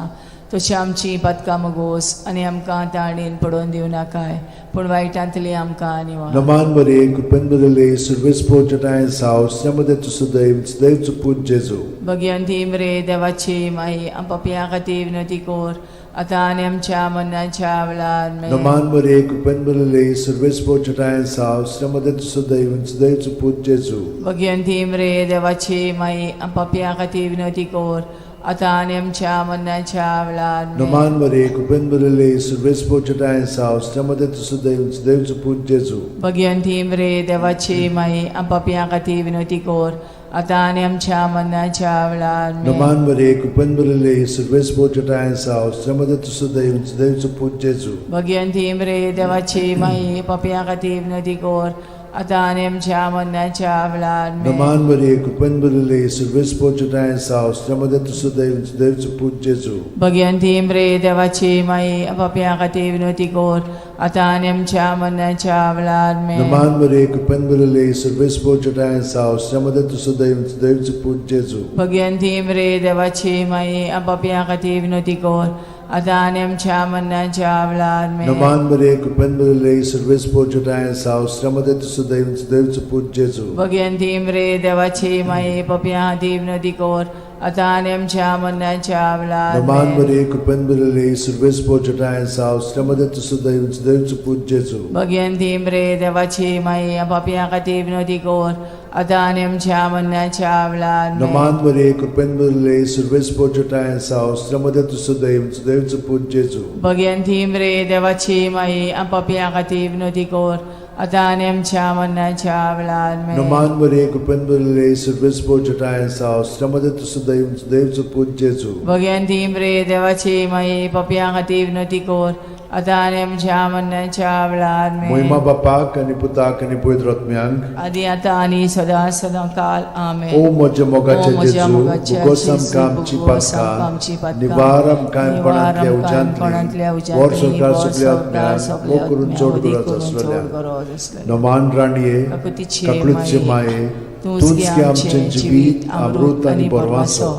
तशी आमची पातकां मुगोस आनी आमकां ताणेन पडोवन दिवं नाकाय, पूण वायटांतली आमकां निवार.
नमान मरिये, कृपेन भरिल्ले, सर्वेस पोर साव, मध्ये तूं सदैव सदैवचो पूत जेजू.
भगिवंती मरे देवाची माई, पापयां खातीर विनवती कर आतां आनी आमच्या मरणाच्या वेळार आमेन.
नमान मरिये, कृपेन भरिल्ले, सर्वेस पोर साव, मध्ये तूं सदैव सदैवचो पूत जेजू.
भगिवंती मरे देवाची माई, पापयां खातीर विनवती कर आतां आनी आमच्या मरणाच्या वेळार आमेन.
नमान मरे कृपेन भरिल्ले सुर्वेस पोचटाय साव मध्ये तूं सुदैव सुदैवचो पूत जेजू.
भगवंती मरे देवाची माई, पापयां खातीर विनवती कर, आतां आनी आमच्या मरणाच्या वेळार आमेन.
नमान मरे कृपेन भरिल्ले सुर्वेस पोचटाय साव मध्ये तूं सुदैव सुदैवचो पूत जेजू.
भगवंती मरे देवाची माई, पापयां खातीर विनवती कर, आतां आनी आमच्या मरणाच्या वेळार आमेन.
नमान मरे कृपेन भरिल्ले सुर्वेस पोचटाय साव मध्ये तूं सुदैव सुदैवचो पूत जेजू.
भगवंती मरे देवाची माई, पापयां खातीर विनवती कर, आतां आनी आमच्या मरणाच्या वेळार आमेन.
नमान मरे कृपेन भरिल्ले सुर्वेस पोचटाय साव मध्ये तूं सुदैव सुदैवचो पूत जेजू.
भगवंती मरे देवाची माई, पापयां खातीर विनवती कर, आतां आनी आमच्या मरणाच्या वेळार आमेन.
नमान मरे कृपेन भरिल्ले सुर्वेस पोचटाय साव मध्ये तूं सुदैव सुदैवचो पूत जेजू.
भगवंती मरे देवाची माई, पापयां खातीर विनवती कर, आतां आनी आमच्या मरणाच्या वेळार
नमान
आमेन.
मरे कृपेन भरिल्ले सुर्वेस पोचटाय साव मध्ये तूं सुदैव सुदैवचो पूत जेजू.
भगवंती मरे देवाची माई, पापयां खातीर विनवती कर, आतां आनी आमच्या मरणाच्या वेळार आमेन.
नमान मरे कृपेन भरिल्ले सुर्वेस पोचटाय साव मध्ये तूं सुदैव सुदैवचो पूत जेजू.
भगवंती मरे देवाची माई, पापयां खातीर विनवती कर, आतां आनी आमच्या मरणाच्या वेळार आमेन.
नमान मरे कृपेन भरिल्ले सुर्वेस पोचटाय साव मध्ये तूं सुदैव सुदैवचो पूत जेजू.
भगवंती मरे देवाची माई, पापयां खातीर विनवती कर, आतां आनी आमच्या मरणाच्या वेळार आमेन.
मोहिमा बापाक आनी पुताक आनी पवित्र आत्म्यांक,
आदी आतां आनी सदां सदां काल आमेन.
ओ म्हज्या मोगाचे
ओ म्हज्या
जेजू,
मोगाच्या
भुगोस
जेजू,
आमकां आमची
भुगोस आमकां आमची
पातकां,
पातकां,
निवार आमकां
निवार
कोणांतल्या
आमकां कोणांतल्या
उज्यांतली,
उज्यांतली,
वर सरकार
वर
सगल्या
सरकार
आत्म्यांक,
सगल्या
मोग करून
आत्म्यांक,
चड
वदी
गरज
करून चड
आसलेल्या.
गरज आसलेल्या.
नमान राणये,
काकुतीचे
काकळूतचे माये,
तूंच
तूंच गे आमचें जिवीत अमृत आनी बरवासो.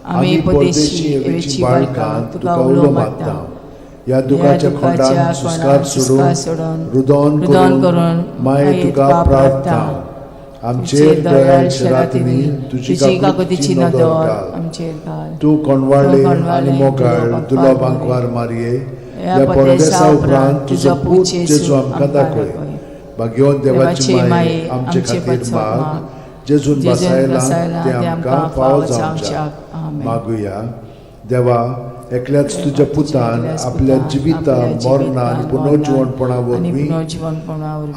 आमी परदेशी एवेची बाळकां तुका उलो मारता. ह्या दुखाच्या खोंडान सुस्कार सोडून रुदोन करून माये तुका प्रार्थना. आमचेर दयाळ शरातिनी तुजी काकुतीची नदर घाल.
आमचेर घाल.
तूं कोणवाळे आनी मोगाळ दुलो बांकवार मारये, ह्या परदेसा उपरांत तुजो पूत जेजू आमकां दाखय. भाग्यवंत देवाची माये, आमचे खातीर माग, जेजून बसायला ते आमकां फावो जावच्या. मागुया. देवा, एकल्याच तुज्या पुतान आपल्या जिविता मरणा आनी पुनर्जिवणपणा वरवीं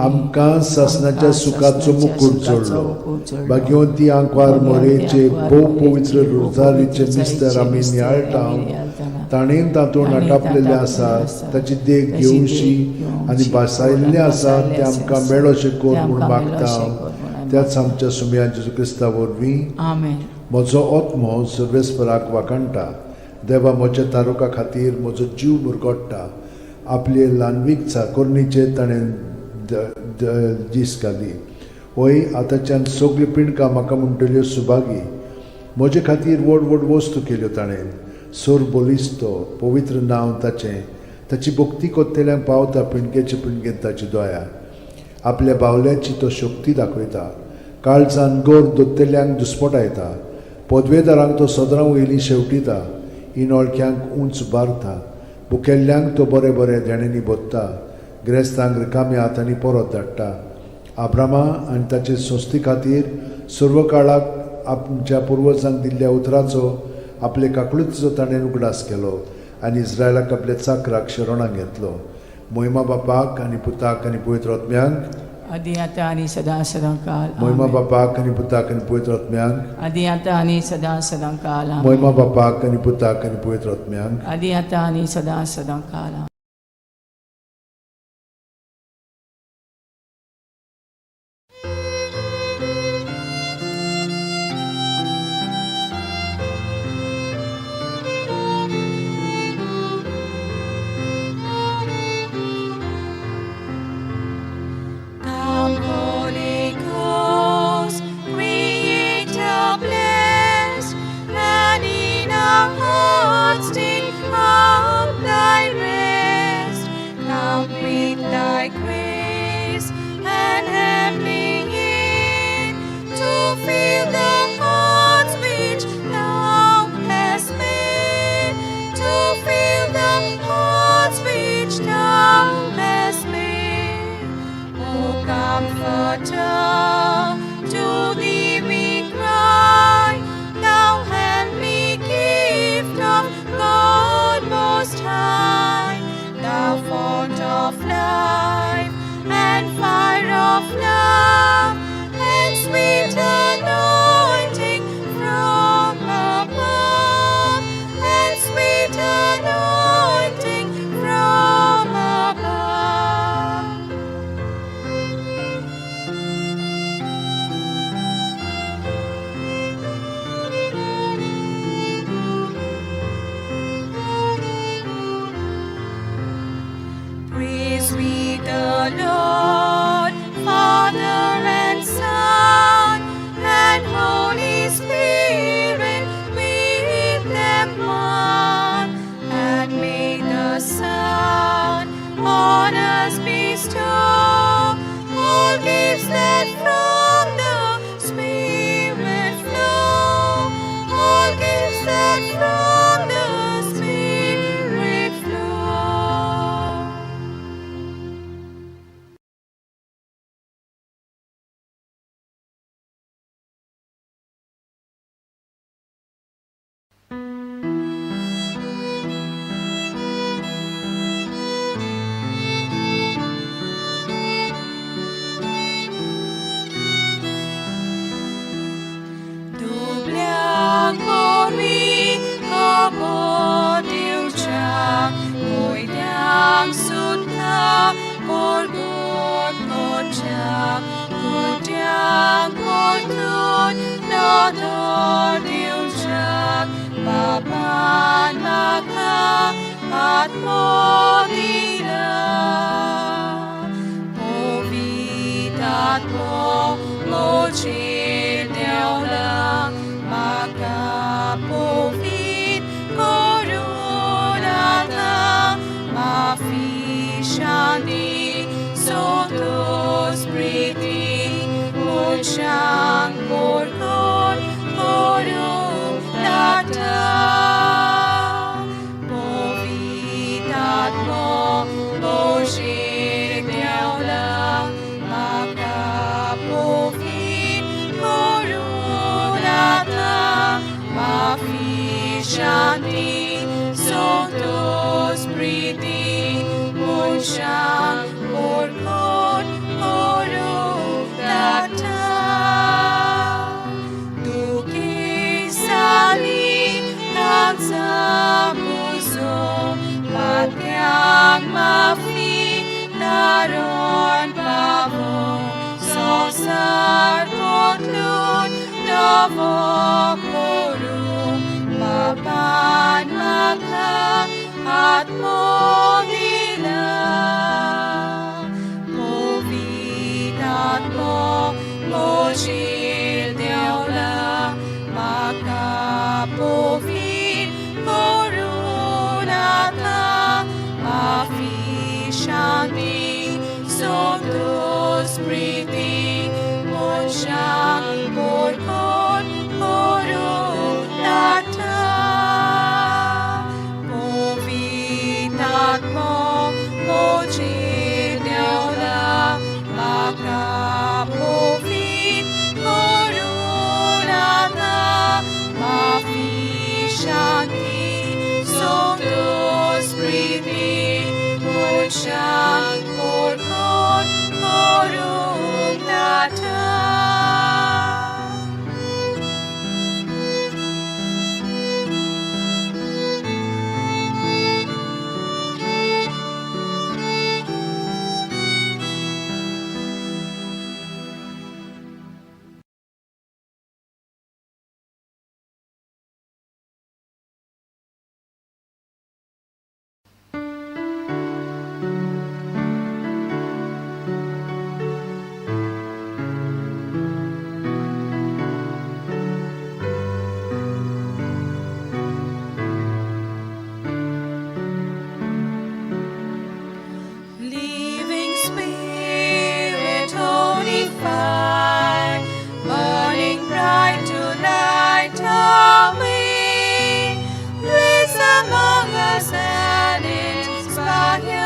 आमकां सासणाच्या सुखाचो मुकूट जोडलो. भाग्यवंती आंकवार मोरेचे भोव पवित्र रोजारीचे मिस्तर आमी नियाळटा, ताणेन तातूंत आटापलेले आसा ताची देख घेवशी आनी भासायल्लें आसा तें आमकां मेळोशें कर म्हूण मागता त्याच आमच्या सुमया जेजू क्रिस्ता वरवीं.
आमेन.
म्हजो आत्मो सर्वेस्पराक वाखाणटा. देवा म्हज्या तारुका खातीर म्हजो जीव मुरगोडटा. आपले ल्हानवीक चाकोरणीचेर ताणें दीस घाली. वय आतांच्यान सगळीं पिंडकां म्हाका म्हणटल्यो सुभागी. म्हजे खातीर व्हड व्हड वस्तू केल्यो ताणें. सोर बलिस्तो पवित्र नांव ताचें. ताची भक्ती कोत्तेल्यांक पावता पिंडकेचे पिंडकेन ताची दया. आपल्या बावल्याची तो शक्ती दाखयता. काळजान गोर दोत्तेल्यांक दुस्पटायता. पदवेदारांक तो सदरां वयली शेवटिता. इनोळख्यांक उंच बारता. भुकेल्ल्यांक तो बरें बरें देण्यांनी भोत्ता. ग्रेस्तांक रिकाम्या हातांनी परत धाडटा. आब्रामा आनी ताचे संस्थे खातीर सर्व काळाक आमच्या पुर्वजांक दिल्ल्या उतराचो आपले काकळुतीचो ताणें उगडास केलो आनी इस्रायलाक आपल्या चाकराक शरणाक घेतलो. मोहिमा बापाक आनी पुताक आनी पवित्र आत्म्यांक,
आदी आतां आनी सदां सदां काल.
मोहिमा
आमेन.
बापाक आनी पुताक आनी पवित्र आत्म्यांक,
आदी आतां आनी सदां सदां काल. आमेन.
मोहिमा बापाक आनी पुताक आनी पवित्र आत्म्यांक,
आदी आतां आनी सदां सदां काल. आमेन.
Come, Holy Ghost, Creator bless, and in our hearts take up thy rest. Come with thy grace and heavenly aid to fill the hearts which thou hast made, to fill the hearts which thou hast made. O Comforter, to thee we cry, thou heavenly King. Fount of life and fire of love and sweet anointing from above, and sweet anointing from above. Praise we the Lord, Father and Son, and Holy Spirit, with them one, and may the Son on us bestow all gifts that from the Spirit flow, all gifts that from the Spirit flow. दुबळ्यांक वरवीं खबर दिवच्याक, कोयत्यांक सुद्दां परगट करच्याक, कुड्ड्यांक परतून नदर दिवच्याक, बाबान म्हाका आत्मो दिला. पवित्र आत्मो म्हजेर देंवला, म्हाका पवित्र करून आतां, माफी शांती संतोष प्रिती मनशांक परगट करूंक लागता. पवित्र आत्मो म्हजेर देंवला, म्हाका पवित्र करून आतां, माफी शांती संतोष प्रिती मनशांक परगट करूंक लागता. दुखी जाली तांचा पुजो, पात्यांक माफी तारण पावो, संवसार बदलून नवो करूं, बाबान म्हाका आत्मो दिला. पवित्र आत्मो म्हजेर देंवला, म्हाका पवित्र करून आतां, माफी शांती संतोष प्रिती मनशांक परगट करूंक लागता. पवित्र आत्मो म्हजेर देंवला, म्हाका पवित्र करून आतां, माफी शांती संतोष प्रिती मनशांक परगट करूंक लागता. Living Spirit, holy fire, burning bright to light our way. Bless among us and inspire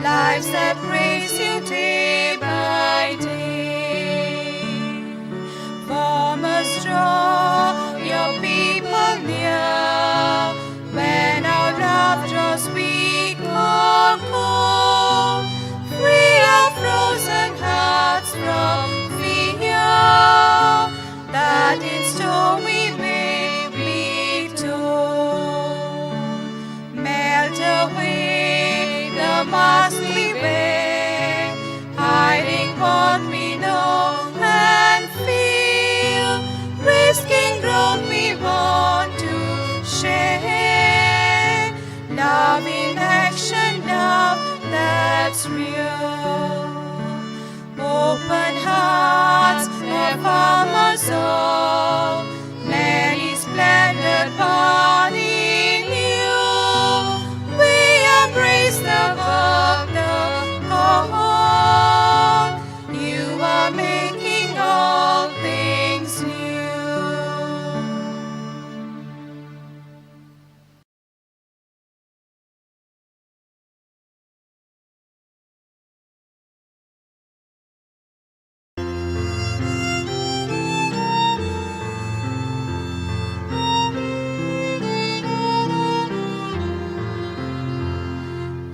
lives that praise you day by day. Form us, draw your people near, when our love draws weak or the mask we wear, hiding what we know and feel, risking growth we want to share. Love in action, love that's real. Open hearts, the farmers all, many splendid body new. We embrace the work, the call. You are making all things new.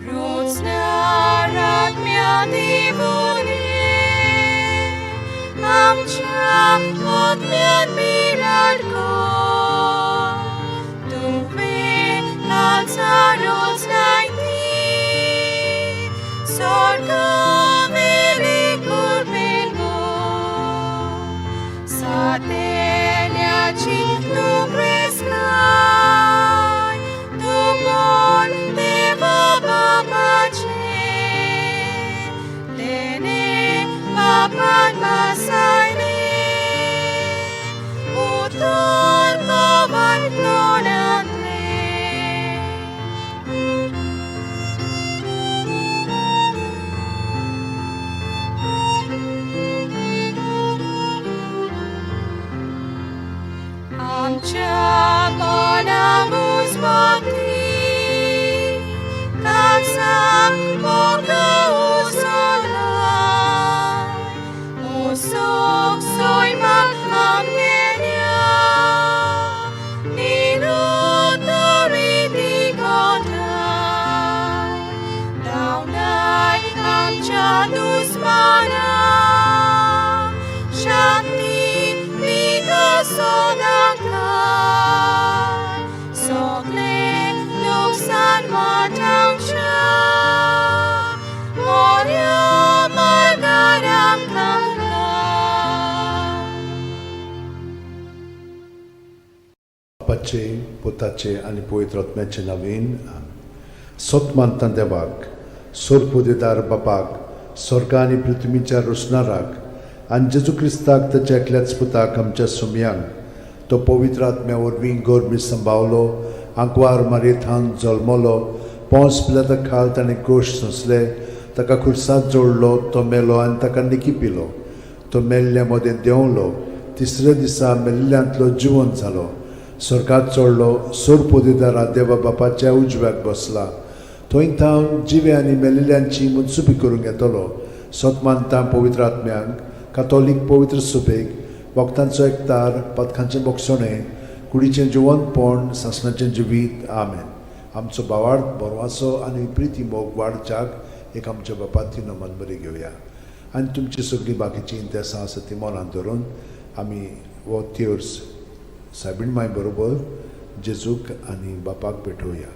Roots divune, आमच्या आत्म्यान मिराड कर. तुवें काळजा रोज लायली, स्वर्गावेली कृपेन भर. सातेल्याची तूं प्रेस्काय, तूं बोल देवा बापाचें. तेणे बापान बसयलें, उतर कवाय तोंडांतलें. आमच्या मनां उजवाती, काळजाक मोग उसळाय. उसोक सैमाक आमगेल्या, निरुत्तरी दिगंताय. धांवडाय आमच्या दुस्मानाक, शांती दिगा सदांकाळ. सगळें लुकसाण वाटावच्या, मोऱ्या मार्गार आमकां घाल.
बापाचे, पुताचे आनी पवित्र आत्म्याचे नवीन. सत मानता देवाक, सोरपुदेदार बापाक, स्वर्ग आनी पृथ्वीच्या रोसणाराक आनी जेजू क्रिस्ताक ताच्या एकल्याच पुताक आमच्या सुमयांक, तो पवित्र आत्म्या वरवीं गोरमी संभावलो, आंकवार मारयेथान जल्मलो, पोंस पिलाता खाल ताणें कोश सोंसले, ताका खुर्सात जोडलो, तो मेलो आनी ताका निकी पिलो, तो मेल्ल्या मदें देंवलो, तिसऱ्या दिसा मेल्ल्यांतलो जिवन जालो, स्वर्गात चडलो, सोरपोदेदारा देवा बापाच्या उजव्याक बसला, थंय थावन जिवे आनी मेलिल्ल्यांची मुनसुबी करूंक येतलो. सत मानता पवित्र आत्म्यांक, कातोलीक पवित्र सुबेक, वखदांचो एकतार, पदकांचें बोगसणें, कुडीचें जिवनपण, सासणाचें जिवीत. आमेन. आमचो भावार्थ बरवाचो आनी प्रिती मोग वाडच्याक एक आमच्या बापाती नमन बरी घेवया आनी तुमची सगळीं बाकीचीं इंतेसां आसा ती मनांत धरून आमी हो तेर्स सायबीण माय बरोबर जेजूक आनी बापाक भेटोवया.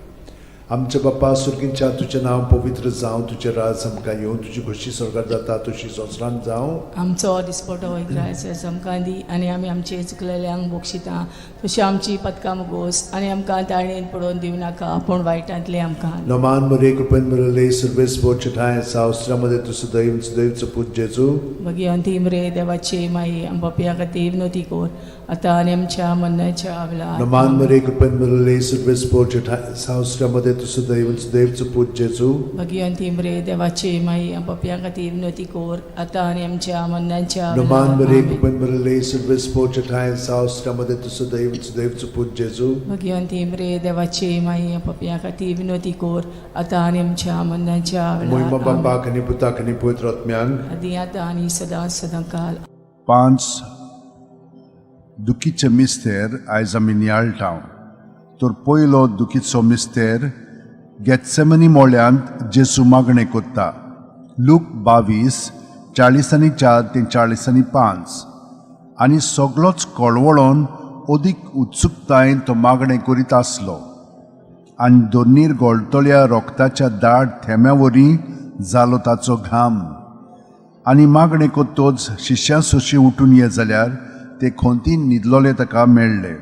आमच्या बापा सुर्गींच्या, तुजें नांव पवित्र जावं, तुजें राज आमकां येवं, तुजी खोशी स्वर्गात जाता तशी संवसारांत जावं.
आमचो दिसपटो इग्रायस आमकां दी आनी आमी आमचे चुकलेल्यांक बक्षिता तशी आमची पदकां मुगोस आनी आमकां ताळणेन पडोवन दिवं नाका पूण वायटांतलें आमकां.
नमान मरे कृपेन मिळले सर्वेस बोचे ठांय सावस्त्रामध्ये तूं सदैव सदैवचो पूत जेजू.
भगिवंती मरे देवाचे माई, आमच्या खातीर विनवती कर आतां आनी आमच्या मरणाच्या वेळार.
नमान मरे कृपेन मिळले सर्वेस बोचे ठांय सावस्त्रामध्ये तूं सदैव सदैवचो पूत जेजू.
भगिवंती मरे देवाचे माई, आमच्या खातीर विनवती कर आतां आनी आमच्या मरणाच्या
नमान मरे
वेळार.
कृपेन मिळले सर्वेस बोचे ठांय सावस्त्रामध्ये तूं सदैव सदैवचो पूत जेजू.
भगिवंती मरे देवाचे माई, आमच्या खातीर विनवती कर आतां आनी आमच्या मरणाच्या
मोहिमा
वेळार. आमेन.
बापाक आनी पुताक आनी पवित्र आत्म्यांक.
आदी आतां आनी सदां सदां काल.
पांच दुखीचे मिस्तेर आयज आमी नियाळटा. तर पयलो दुखीचो मिस्तेर गेत्सेमनी मोळ्यांत जेजू मागणें कोत्ता. लूक 22 44 ते 45. आनी सगलोच कळवळोन अदीक उत्सुकतायेन तो मागणें करीत आसलो. आनी धरणीर गळटल्या रोगताच्या दाट थेंब्या वरी जालो ताचो घाम. आनी मागणें करतच शिश्यां सोशी उठून ये जाल्यार ते खोंतीन न्हिदलोले ताका मेळ्ळे.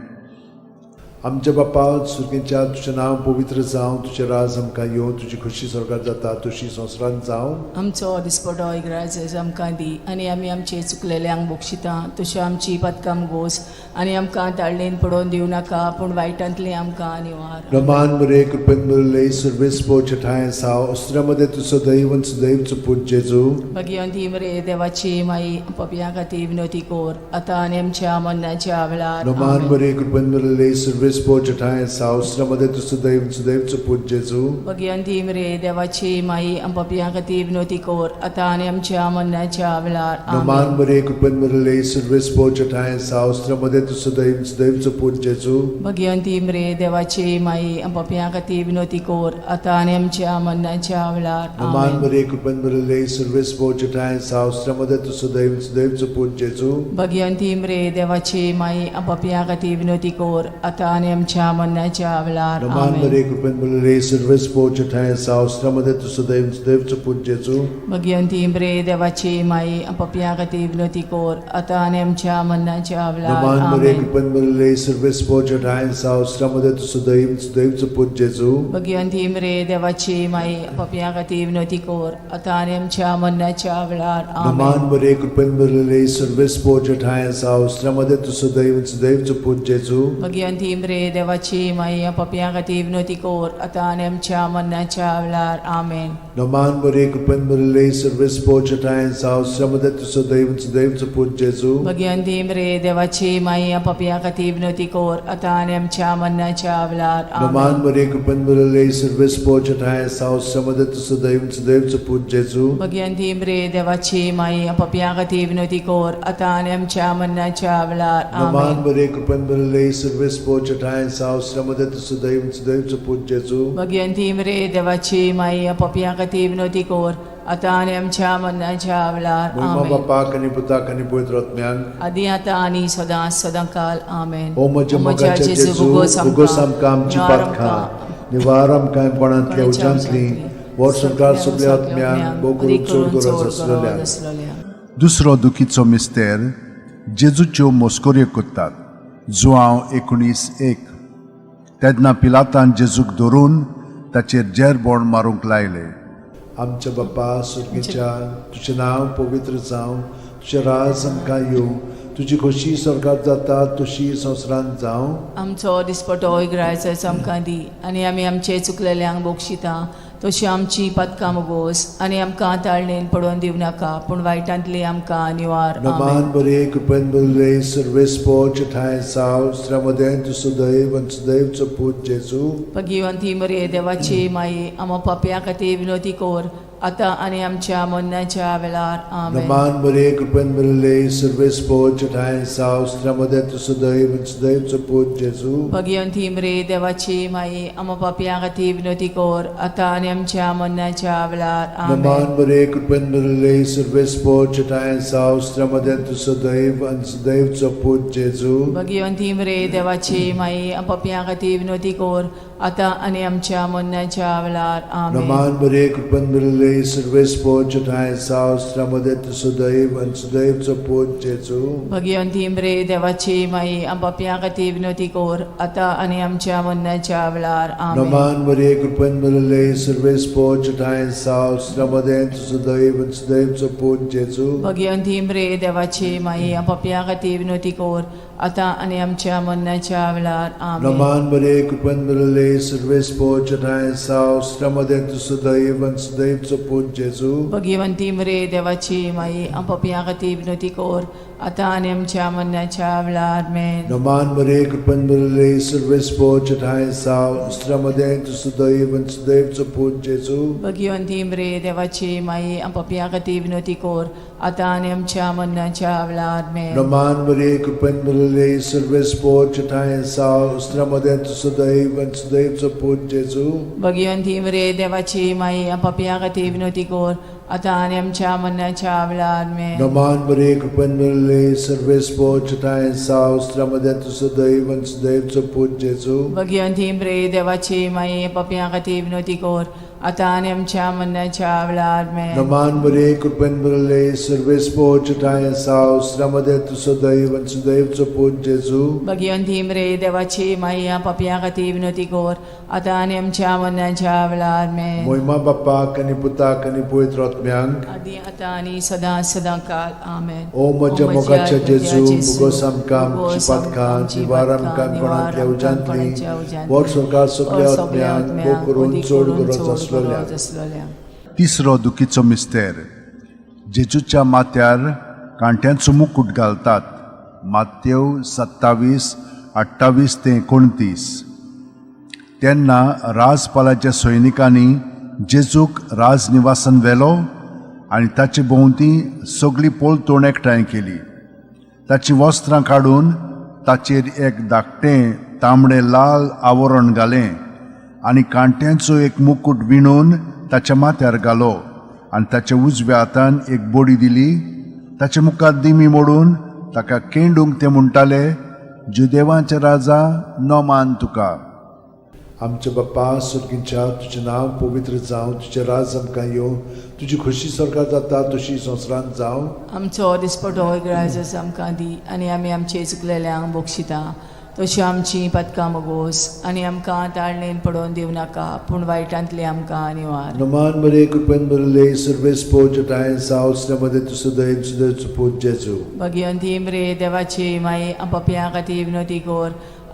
आमच्या बापा सुर्गेच्या, तुजें नांव पवित्र जावं, तुजें राज आमकां येवं, तुजी खुशी स्वर्गात जाता तशी संवसारांत जावं.
आमचो दिसपटो इग्राज आमकां दी आनी आमी आमचे चुकलेल्यांक बक्षिता तश्यो आमची पदकाम गोस आनी आमकां ताळणेन पडोवन दिवं नाका पूण वायटांतली आमकां निवार.
रमान मरे कृपेन मुरले सर्वेस पोच ठाय साव अस्त्रामध्ये तू सदैव आणि सदैव पूत जेजू.
भगिवंती मरे देवाची माई, पपया खातीर विनोती कोर आतां आनी आमच्या मरणाच्या वेळार.
रमान
आमेन.
मरे कृपेन मुरले सर्वेस पोच ठाय साव अस्त्रामध्ये तू सदैव आणि सदैव पूत जेजू.
भगिवंती मरे देवाची माई, पपया खातीर विनोती कोर आतां आनी आमच्या मरणाच्या वेळार.
रमान
आमेन.
मरे कृपेन मुरले सर्वेस पोच ठाय साव अस्त्रामध्ये तू सदैव आणि सदैव पूत जेजू.
भगिवंती मरे देवाची माई, पपया खातीर विनोती कोर आतां आनी आमच्या मरणाच्या वेळार.
रमान
आमेन.
मरे कृपेन मुरले सर्वेस पोच ठाय साव अस्त्रामध्ये तू सदैव आणि सदैव पूत जेजू.
भगिवंती मरे देवाची माई, पपया खातीर विनोती कोर आतां आनी आमच्या मरणाच्या वेळार.
रमान
आमेन.
मरे कृपेन मुरले सर्वेस पोच ठाय साव अस्त्रामध्ये तू सदैव आणि सदैव पूत जेजू.
भगिवंती मरे देवाची माई, पपया खातीर विनोती कोर आतां आनी आमच्या मरणाच्या वेळार.
रमान मरे
आमेन.
कृपेन मुरले सर्वेस पोच ठाय साव अस्त्रामध्ये तू सदैव आणि सदैव पूत जेजू.
भगिवंती मरे देवाची माई, पपया खातीर विनोती कोर आतां आनी आमच्या मरणाच्या वेळार.
रमान
आमेन.
मरे कृपेन मुरले सर्वेस पोच ठाय साव अस्त्रामध्ये तू सदैव आणि सदैव पूत जेजू.
भगिवंती मरे देवाची माई, पपया खातीर विनोती कोर आतां आनी आमच्या मरणाच्या वेळार. आमेन.
रमान मरे कृपेन मुरले सर्वेस पोच ठाय साव अस्त्रामध्ये तू सदैव आणि सदैव पूत जेजू.
भगिवंती मरे देवाची माई, पपया खातीर विनोती कोर आतां आनी आमच्या मरणाच्या वेळार.
रमान
आमेन.
मरे कृपेन मुरले सर्वेस पोच ठाय साव अस्त्रामध्ये तू सदैव आणि सदैव पूत जेजू.
भगिवंती मरे देवाची माई, पपया खातीर विनोती कोर आतां आनी आमच्या मरणाच्या वेळार.
रमान
आमेन.
मरे कृपेन मुरले सर्वेस पोच ठाय साव अस्त्रामध्ये तू सदैव आणि सदैव पूत जेजू.
भगिवंती मरे देवाची माई, पपया खातीर विनोती कोर आतां आनी आमच्या मरणाच्या वेळार.
महिमा
आमेन.
बापाक आनी पुताक आनी पवित्र आत्म्याक.
आदी आतां आनी सदां सदां काल. आमेन.
ओ म्हज्या मोगाच्या जेजू, उगोस आमकां आमची पातकां, निवार आमकां कोणांतल्या उज्यांतली, व्हड संवसार सगल्या आत्म्यांक, भोव करून चड गरज आसलेल्या.
दुसरो दुखीचो मिस्तेर जेजूच्यो मस्कऱ्यो करतात. जुआंव 19:1. तेन्ना पिलातान जेजूक धरून ताचेर जेरबोण मारूंक लायले.
आमच्या बापा सुर्गेच्या, तुजें नांव पवित्र जावं, तुजें राज आमकां येवं, तुजी खोशी स्वर्गात जाता तशी संवसारांत जावं.
आमचो दिसपटो इग्रायचो आमकां दी आनी आमी आमचे चुकलेल्यांक बक्षिता तशी आमची पदकां मोगोस आनी आमकां ताळणेन पडोवन दिवं नाका पूण वायटांतली आमकां निवार.
नमान
आमेन.
बरे कृपेन बरे सर्वेस पोच ठाय साव स्त्रामदें तूं सदैव आनी सदैवचो पूत जेजू.
भगिवंती मरे देवाची माई, आमा पापया खातीर विनोती कोर आतां आनी आमच्या मरणाच्या वेळार. आमेन.
नमान बरे कृपेन बरे सर्वेस पोच ठाय साव स्त्रामदें तूं सदैव आनी सदैवचो पूत जेजू.
भगिवंती मरे देवाची माई, आमा पापया खातीर विनोती कोर आतां आनी आमच्या मरणाच्या वेळार. आमेन.
नमान बरे कृपेन बरे सर्वेस पोच ठाय साव स्त्रामदें तूं सदैव आनी सदैवचो पूत जेजू.
भगिवंती मरे देवाची माई, पापया खातीर विनोती कोर आतां आनी आमच्या मरणाच्या वेळार. आमेन.
नमान बरे कृपेन बरे सर्वेस पोच ठाय साव स्त्रामदें तूं सदैव आनी सदैवचो पूत जेजू.
भगिवंती मरे देवाची माई, पापया खातीर विनोती कोर आतां आनी आमच्या मरणाच्या वेळार. आमेन.
नमान मरे कृपेन बरे सर्वेस पोच ठाय साव स्त्रामदें तूं सदैव आनी सदैवचो पूत जेजू.
भगिवंती मरे देवाची माई, पापया खातीर विनोती कोर आतां आनी आमच्या मरणाच्या वेळार. आमेन.
नमान मरे कृपेन बरे सर्वेस पोच ठाय साव स्त्रामदें तूं सदैव आनी सदैवचो पूत जेजू.
भगिवंती मरे देवाची माई, पापया खातीर विनोती कोर आतां आनी आमच्या मरणाच्या वेळार. आमेन.
नमान मरे कृपेन बरे सर्वेस पोच ठाय साव स्त्रामदें तूं सदैव आनी सदैवचो पूत जेजू.
भगिवंती मरे देवाची माई, पापया खातीर विनोती कोर आतां आनी आमच्या मरणाच्या वेळार. आमेन.
नमान मरे कृपेन बरे सर्वेस पोच ठाय साव स्त्रामदें तूं सदैव आनी सदैवचो पूत जेजू.
भगिवंती मरे देवाची माई, पापया खातीर विनोती कोर आतां आनी आमच्या मरणाच्या वेळार. आमेन.
नमान मरे कृपेन बरे भरले सर्वेस्पो चटाय साव स्त्रमदे तुजो दैव आनी सुदैवचो पूत जेजू.
भगिवंती मरे देवाची माई पापयां खातीर विनवती कर आतां आनी आमच्या मरणाच्या वेळार आमेन.
नमान मरे कृपेन भरले सर्वेस्पो चटाय साव स्त्रमदे तुजो दैव आनी सुदैवचो पूत जेजू.
भगिवंती मरे देवाची माई पापयां खातीर विनवती कर आतां आनी आमच्या मरणाच्या वेळार आमेन.
मोहिमा बाप्पाक आनी पुताक आनी पवित्र आत्म्यांक.
आदी आतां आनी सदां सदां काल आमेन.
ओ म्हज्या मोगाच्या जेजू, मुगोस आमकां आमची पातकां निवार आमकां कोणांतल्या उज्यांतली वर सरकार सगल्या आत्म्यांक भोग करून चड गरज आसलोल्या.
आसलोल्या.
तिसरो दुखीचो मिस्तेर. जेजूच्या माथ्यार कांट्यांचो मुकूट घालतात. मातेव 27 28 ते 29. तेन्ना राजपालाच्या सैनिकांनी जेजूक राजनिवासान व्हेलो आनी ताचे भोंवती सगळी पोलतोण एकठांय केली. ताचीं वस्त्रां काडून ताचेर एक धाकटें तांबडें लाल आवरण घालें आनी कांट्यांचो एक मुकूट विणून ताच्या माथ्यार घालो आनी ताच्या उजव्या हातान एक बडी दिली. ताचे मुखार दिमी मोडून ताका केंडूंक ते म्हणटाले, जुदेवांचे राजा, नमान तुका.
आमच्या बाप्पा सुर्गींच्या, तुजें नांव पवित्र जावं, तुजें राज आमकां येवं, तुजी खोशी सरकार जाता तशी संवसारांत जावं.
आमचो दिसपटो ग्राजस आमकां दी आनी आमी आमचे चुकलेल्यांक बक्षिता तशी आमची पदकां मगोस आनी आमकां ताळणेन पडोवन दिवं नाका पूण वायटांतली आमकां निवार.
नमान मरे कृपेन भरले सर्वेस्पो चटाय साव मध्ये तुजो दैव सुदैवचो पूत जेजू.
भगिवंती मरे देवाची माई पापयां खातीर विनवती कर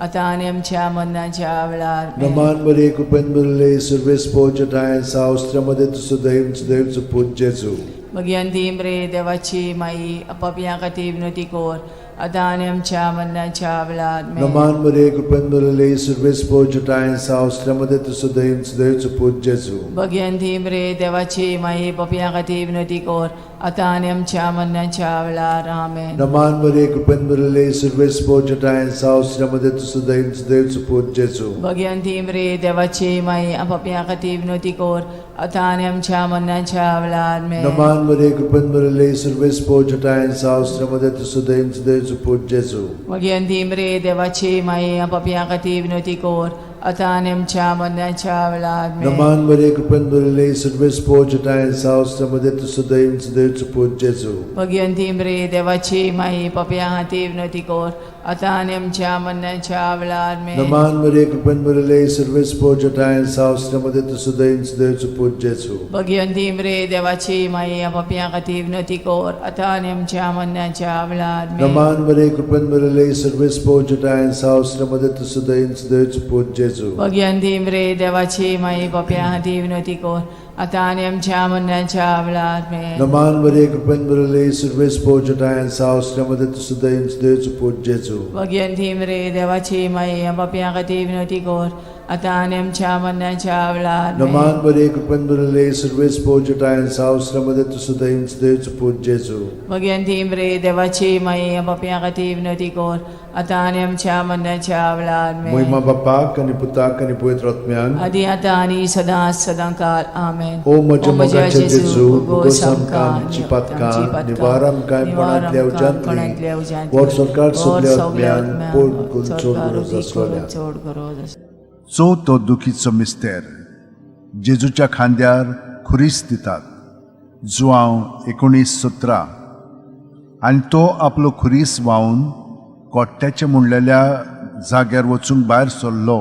आतां आनी आमच्या मरणाच्या वेळार आमेन.
नमान मरे कृपेन भरले सर्वेस्पो चटाय साव मध्ये तुजो दैव सुदैवचो पूत जेजू.
भगिवंती मरे देवाची माई पापयां खातीर विनवती कर आतां आनी आमच्या मरणाच्या वेळार आमेन.
नमान मरे कृपेन भरले सर्वेस्पो चटाय साव मध्ये तुजो दैव सुदैवचो पूत जेजू.
भगिवंती मरे देवाची माई पापयां खातीर विनवती कर आतां आनी आमच्या मरणाच्या वेळार आमेन.
नमान मरे कृपेन भरले सर्वेस्पो चटाय साव मध्ये तुजो दैव सुदैवचो पूत जेजू.
भगिवंती मरे देवाची माई पापयां खातीर विनवती कर आतां आनी आमच्या मरणाच्या वेळार आमेन.
नमान मरे कृपेन भरले सर्वेस्पो चटाय साव मध्ये तुजो दैव सुदैवचो पूत जेजू.
भगिवंती मरे देवाची माई पापयां खातीर विनवती कर आतां आनी आमच्या मरणाच्या वेळार आमेन.
नमान मरे कृपेन भरले सर्वेस्पो चटाय साव मध्ये तुजो दैव सुदैवचो पूत जेजू.
भगिवंती मरे देवाची माई पापयां खातीर विनवती कर आतां आनी आमच्या मरणाच्या वेळार आमेन.
नमान मरे कृपेन भरले सर्वेस्पो चटाय साव मध्ये तुजो दैव सुदैवचो पूत जेजू.
भगिवंती मरे देवाची माई पापयां खातीर विनवती कर आतां आनी आमच्या मरणाच्या वेळार आमेन.
नमान मरे कृपेन भरले सर्वेस्पो चटाय साव मध्ये तुजो दैव सुदैवचो पूत जेजू.
भगिवंती मरे देवाची माई पापयां खातीर विनवती कर आतां आनी आमच्या मरणाच्या वेळार आमेन.
नमान मरे कृपेन भरले सर्वेस्पो चटाय साव मध्ये तुजो दैव सुदैवचो पूत जेजू.
भगिवंती मरे देवाची माई पापयां खातीर विनवती कर आतां आनी आमच्या मरणाच्या वेळार आमेन.
नमान मरे कृपेन भरले सर्वेस्पो चटाय साव मध्ये तुजो दैव सुदैवचो पूत जेजू.
भगिवंती मरे देवाची माई पापयां खातीर विनवती कर आतां आनी आमच्या मरणाच्या वेळार आमेन.
मोहिमा बाप्पाक आनी पुताक आनी पवित्र आत्म्याक.
आदी आतां आनी सदां सदां काल आमेन.
ओ म्हज्या मोगाच्या जेजू, मुगोस आमकां आमची पातकां निवार आमकां कोणांतल्या उज्यांतली वर सरकार सगल्या आत्म्यान पोट करून चड गरज आसलोल्या.
चड गरज आसलोल्या.
चवथो दुखीचो मिस्तेर. जेजूच्या खांद्यार खुरीस दितात. जुआंव 19:17. आनी तो आपलो खुरीस व्हांवन कोट्ट्याचे म्हणलेल्या जाग्यार वचूंक भायर सरलो.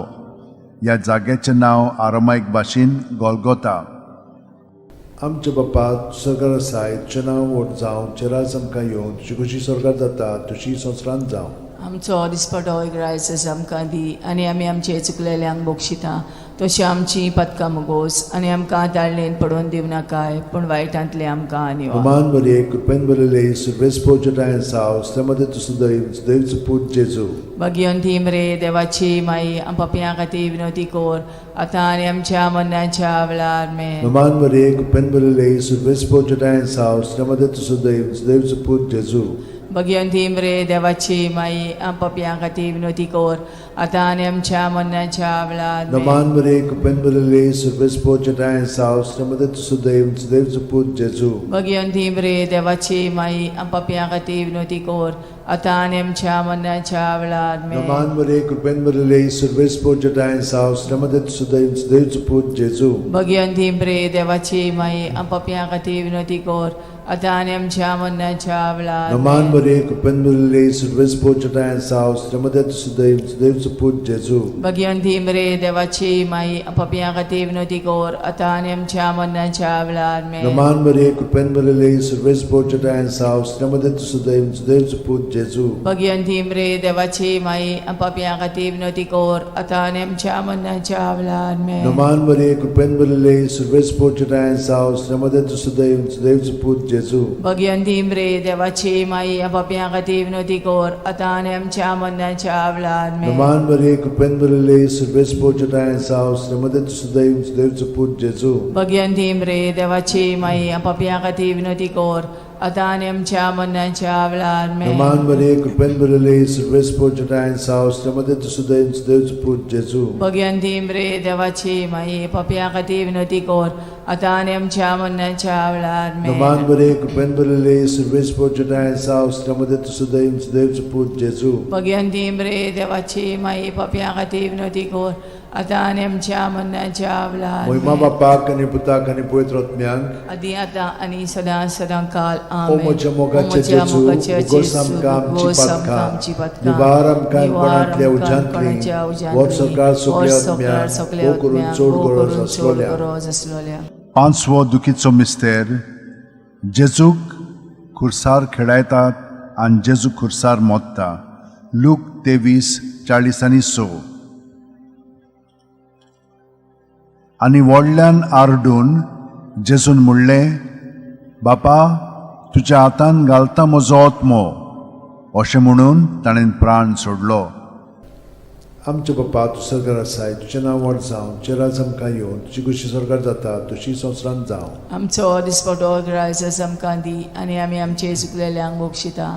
ह्या जाग्याचें नांव आरामायक भाशेन गोलगोता.
आमच्या बाप्पा सरकार आसाय, तुजें नांव व्हड जावं, तुजें राज आमकां येवं, तुजी खुशी सरकार जाता तशी संवसारांत जावं.
आमचो दिसपटो ग्रायस आमकां दी आनी आमी आमचे चुकलेल्यांक बक्षिता तशी आमची पदकां मुगोस आनी आमकां ताळणेन पडोवन दिवं नाकाय पूण वायटांतले आमकां निवार.
नमान मरे कृपेन भरले सर्वेस्पो चटाय साव मध्ये तुजो दैव सुदैवचो पूत जेजू.
भगिवंती मरे देवाची माई पापयां खातीर विनवती कर आतां आनी आमच्या मरणाच्या वेळार आमेन.
नमान मरे कृपेन भरले सर्वेस्पो चटाय साव मध्ये तुजो दैव सुदैवचो पूत जेजू.
भगिवंती मरे देवाची माई पापयां खातीर विनवती कर आतां आनी आमच्या मरणाच्या वेळार आमेन.
नमान मरे कृपेन भरिल्ले सर्वेस्पोर जटाय साव श्रीमदत सुदैव सुदैवचो पूत जेजू.
भगिवंती मरे देवाची माई, आम पापयां खातीर विनवती कर, आतां आनी आमच्या मरणाच्या वेळार आमेन.
नमान मरे कृपेन भरिल्ले सर्वेस्पोर जटाय साव श्रीमदत सुदैव सुदैवचो पूत जेजू.
भगिवंती मरे देवाची माई, आम पापयां खातीर विनवती कर, आतां आनी आमच्या मरणाच्या वेळार
नमान
आमेन.
मरे कृपेन भरिल्ले सर्वेस्पोर जटाय साव श्रीमदत सुदैव सुदैवचो पूत जेजू.
भगिवंती मरे देवाची माई, आम पापयां खातीर विनवती कर, आतां आनी आमच्या मरणाच्या वेळार आमेन.
नमान मरे कृपेन भरिल्ले सर्वेस्पोर जटाय साव श्रीमदत सुदैव सुदैवचो पूत जेजू.
भगिवंती मरे देवाची माई, आम पापयां खातीर विनवती कर, आतां आनी आमच्या मरणाच्या वेळार आमेन.
नमान मरे कृपेन भरिल्ले सर्वेस्पोर जटाय साव श्रीमदत सुदैव सुदैवचो पूत जेजू.
भगिवंती मरे देवाची माई, आम पापयां खातीर विनवती कर, आतां आनी आमच्या मरणाच्या वेळार आमेन.
नमान मरे कृपेन भरिल्ले सर्वेस्पोर जटाय साव श्रीमदत सुदैव सुदैवचो पूत जेजू.
भगिवंती मरे देवाची माई, आम पापयां खातीर विनवती कर, आतां आनी आमच्या मरणाच्या वेळार आमेन.
नमान मरे कृपेन भरिल्ले सर्वेस्पोर जटाय साव श्रीमदत सुदैव सुदैवचो पूत जेजू.
भगिवंती मरे देवाची माई, पापयां खातीर विनवती कर, आतां आनी आमच्या मरणाच्या वेळार आमेन.
नमान मरे कृपेन भरिल्ले सर्वेस्पोर जटाय साव श्रीमदत सुदैव सुदैवचो पूत जेजू.
भगिवंती मरे देवाची माई, पापयां खातीर विनवती कर, आतां आनी आमच्या मरणाच्या वेळार
मोहिमा
आमेन.
बापाक आनी पुताक आनी पवित्र आत्म्याक.
आदी आतां आनी सदां सदां काल
ओ
आमेन.
म्हज्या मोगाचे
ओ म्हज्या
जेजू,
मोगाचे
उगोस
जेजू,
आमकां आमची
उगोस आमकां
पातकां,
आमची पातकां,
निवार आमकां
निवार
कोणांतल्या
आमकां
उज्यांतली,
कोणाच्या उज्यांतली,
व्हर सरकार सगल्या
व्हर सरकार
आत्म्यांक,
सगल्या
भोव करून
आत्म्यांक,
चड
भोव
गरज
करून चड
आसलोल्या.
गरज आसलोल्या.
पांचवो दुखीचो मिस्तेर, जेजूक खुर्सार खेळायतात आनी जेजू खुर्सार मोत्ता. लूक 23:46. आनी व्हडल्यान आरडून जेजून म्हणलें, बापा, तुज्या हातान घालता म्हजो आत्मो. अशें म्हणून ताणें प्राण सोडलो.
आमच्या बापा, तूं सरकार आसाय, तुजें नांव व्हड जावं, तुजें राज आमकां येवन, तुजी खुशी सरकार जाता तशी संवसारांत जावं.
आमचो दिसपटो ग्रायस आमकां दी, आनी आमी आमचे चुकलेल्यांक बक्षिता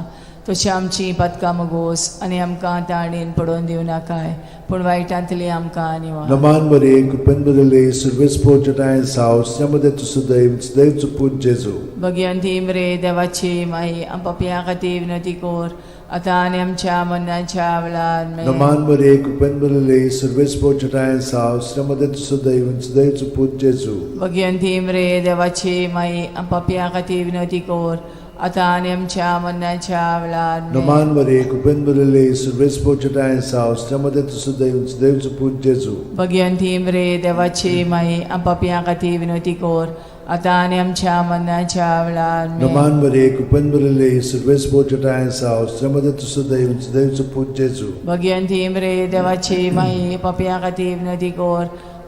तशी आमची पातकां मगोस, आनी आमकां ताणेन पडोवन दिवं नाकाय, पूण वायटांतली आमकां निवार.
नमान मरे कृपेन भरिल्ले सर्वेस्पोर जटाय साव श्रीमदत सुदैव सुदैवचो पूत जेजू.
भगिवंती मरे देवाची माई, आम पापयां खातीर विनवती कर, आतां आनी आमच्या मरणाच्या वेळार आमेन.
नमान मरे कृपेन भरिल्ले सर्वेस्पोर जटाय साव श्रीमदत सुदैव सुदैवचो पूत जेजू.
भगिवंती मरे देवाची माई, आम पापयां खातीर विनवती कर, आतां आनी आमच्या मरणाच्या वेळार आमेन.
नमान मरे कृपेन भरिल्ले सर्वेस्पोर जटाय साव श्रीमदत सुदैव सुदैवचो पूत जेजू.
भगिवंती मरे देवाची माई, आम पापयां खातीर विनवती कर, आतां आनी आमच्या मरणाच्या वेळार आमेन.
नमान मरे कृपेन भरिल्ले सर्वेस्पोर जटाय साव श्रीमदत सुदैव सुदैवचो पूत जेजू.
भगिवंती मरे देवाची माई, पापयां खातीर विनवती कर,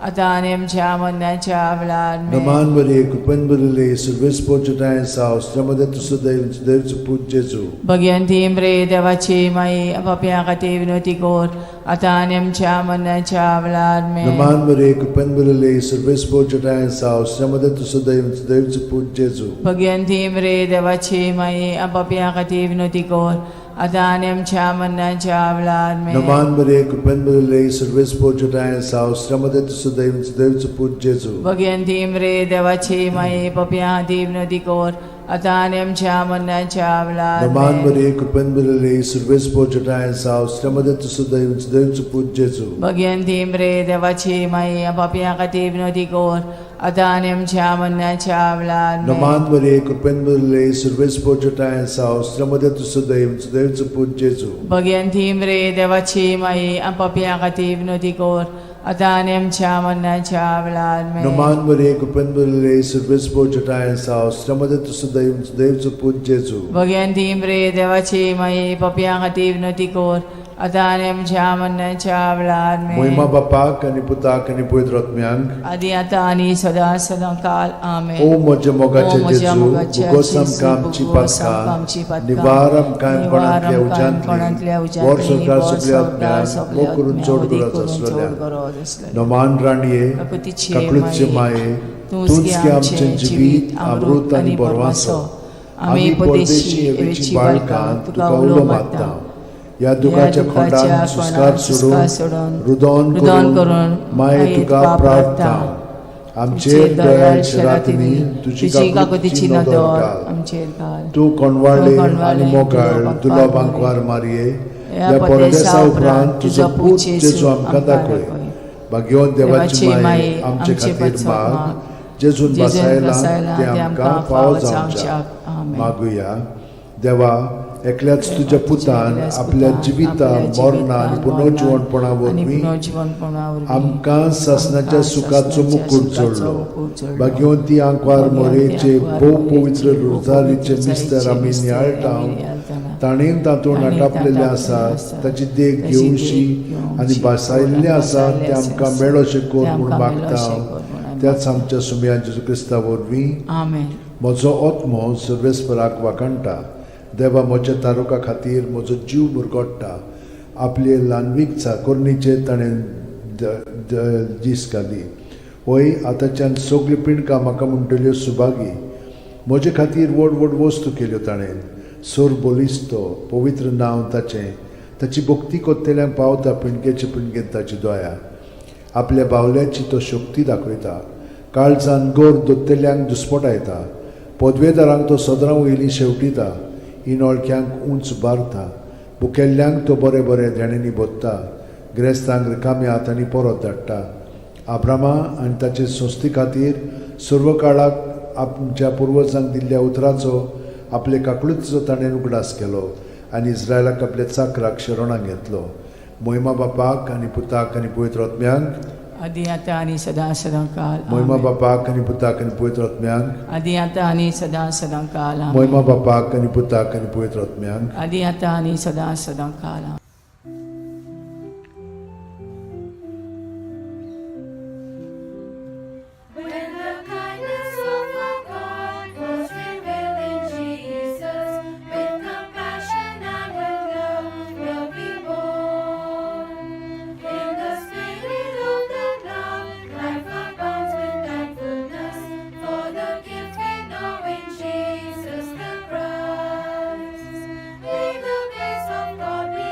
आतां आनी आमच्या मरणाच्या वेळार आमेन.
नमान मरे कृपेन भरिल्ले सर्वेस्पोर जटाय साव श्रीमदत सुदैव सुदैवचो पूत जेजू.
भगिवंती मरे देवाची माई, पापयां खातीर विनवती कर, आतां आनी आमच्या मरणाच्या वेळार आमेन.
नमान मरे कृपेन भरिल्ले सर्वेस्पोर जटाय साव श्रीमदत सुदैव सुदैवचो पूत जेजू.
भगिवंती मरे देवाची माई, पापयां खातीर विनवती कर, आतां आनी आमच्या मरणाच्या वेळार आमेन.
नमान मरे कृपेन भरिल्ले सर्वेस्पोर जटाय साव श्रीमदत सुदैव सुदैवचो पूत जेजू.
भगिवंती मरे देवाची माई, पापयां खातीर विनवती कर, आतां आनी आमच्या मरणाच्या वेळार
नमान
आमेन.
मरे कृपेन भरिल्ले सर्वेस्पोर जटाय साव श्रीमदत सुदैव सुदैवचो पूत जेजू.
भगिवंती मरे देवाची माई, पापयां खातीर विनवती कर, आतां आनी आमच्या मरणाच्या वेळार आमेन.
नमान मरे कृपेन भरिल्ले सर्वेस्पोर जटाय साव श्रीमदत सुदैव सुदैवचो पूत जेजू.
भगिवंती मरे देवाची माई, पापयां खातीर विनवती कर, आतां आनी आमच्या मरणाच्या वेळार आमेन.
नमान मरे कृपेन भरिल्ले सर्वेस्पोर जटाय साव श्रीमदत सुदैव सुदैवचो पूत जेजू.
भगिवंती मरे देवाची माई, पापयां खातीर विनवती कर, आतां आनी आमच्या मरणाच्या वेळार आमेन.
मोहिमा बापाक आनी पुताक आनी पवित्र आत्म्यांक.
आदी आतां आनी सदां सदां काल आमेन.
ओ म्हज्या मोगाचे
ओ म्हज्या
जेजू,
मोगाच्या
उगोस
जेजू,
आमकां आमची
उगोस आमकां आमची
पातकां,
पातकां,
निवार आमकां
निवार
कोणांतल्या
आमकां कोणांतल्या
उज्यांतली, व्हर
उज्यांतली,
सरकार
व्हर
सगल्या
सरकार
आत्म्यांक,
सगल्या
भोव करून
आत्म्यांक,
चड
वदी
गरज
करून चड
आसलोल्या.
गरज आसलेल्या.
नमान राणये,
काकुतीचे
काकळूतचे माये,
तूंच गे आमचें जिवीत, अमृत आनी बरवासो. आमी परदेशी एवेची बाळकां तुका उलो मारता.
ह्या दुखाच्या खोंडान सुस्कार सोडून रुदोन करून माये तुका प्रार्थना. आमचेर दयाळ शरातींनी तुजी काकुतीची नदर घाल.
आमचेर घाल.
तूं कोणवाळे आनी मोगाळ दुलो बांकवार मारये, ह्या परदेसा उपरांत तुजो पूत जेजू आमकां दाखय. भाग्यवंत देवाची माये आमचे खातीर माग, जेजून बसायला ते आमकां फावो जावच्याक. मागुया. देवा, एकल्याच तुज्या पुतान आपल्या जिविता मरणा आनी पुनर्जिवणपणा वरवीं आमकां सासणाच्या सुखाचो मुकूट जोडलो. भाग्यवंती आंकवार मोरेचे भोव पवित्र रोजारीचे मिस्तर आमी नियाळटा, ताणें तातूंत आटापलेलें आसा ताची देख घेवशी आनी भासायल्लें आसा तें आमकां मेळोशें कर म्हूण मागता त्याच आमच्या सुमया जेजू क्रिस्ता वरवीं.
आमेन.
म्हजो आत्मो सर्वेस्पराक वाखाणटा. देवा, म्हज्या तारुका खातीर म्हजो जीव मुरगोट्टा. आपले ल्हानवीक चाकोरणीचेर ताणें दीस घाली. वय आतांच्यान सगळ्यो पिंडकां म्हाका म्हणटल्यो सुभागी. म्हजे खातीर व्हड व्हड वस्तू केल्यो ताणें. सोर बलिस्तो पवित्र नांव ताचें. ताची भक्ती कोत्तेल्यांक पावता पिंडकेचे पिंडकेन ताची दया. आपल्या बावल्याची तो शक्ती दाखयता. काळजान गोर दोत्तेल्यांक दुस्पटायता. पदवेदारांक तो सदरां वयली शेवटिता. इनोळख्यांक उंच बारता. भुकेल्ल्यांक तो बरे बरे देण्यांनी भोत्ता. ग्रेस्तांक रिकाम्या हातांनी परत धाडटा. आब्रामा आनी ताचे संस्थे खातीर सर्व काळाक आमच्या पुर्वजांक दिल्ल्या उतराचो आपले काकळुतीचो ताणें उगडास केलो आनी इस्रायलाक आपल्या चाकराक शरणाक घेतलो. मोहिमा बापाक आनी पुताक आनी पवित्र आत्म्यांक.
आदी आतां आनी सदां सदां काल.
मोहिमा बापाक आनी पुताक आनी पवित्र आत्म्यांक.
आदी आतां आनी सदां सदां काल.
मोहिमा बापाक आनी पुताक आनी पवित्र आत्म्यांक.
आदी आतां आनी सदां सदां काल.
When the kindness of our God was revealed in Jesus, with compassion and with love were we born. In the spirit of that love, life abounds with thankfulness for the gift we know in Jesus the Christ. May the grace of God be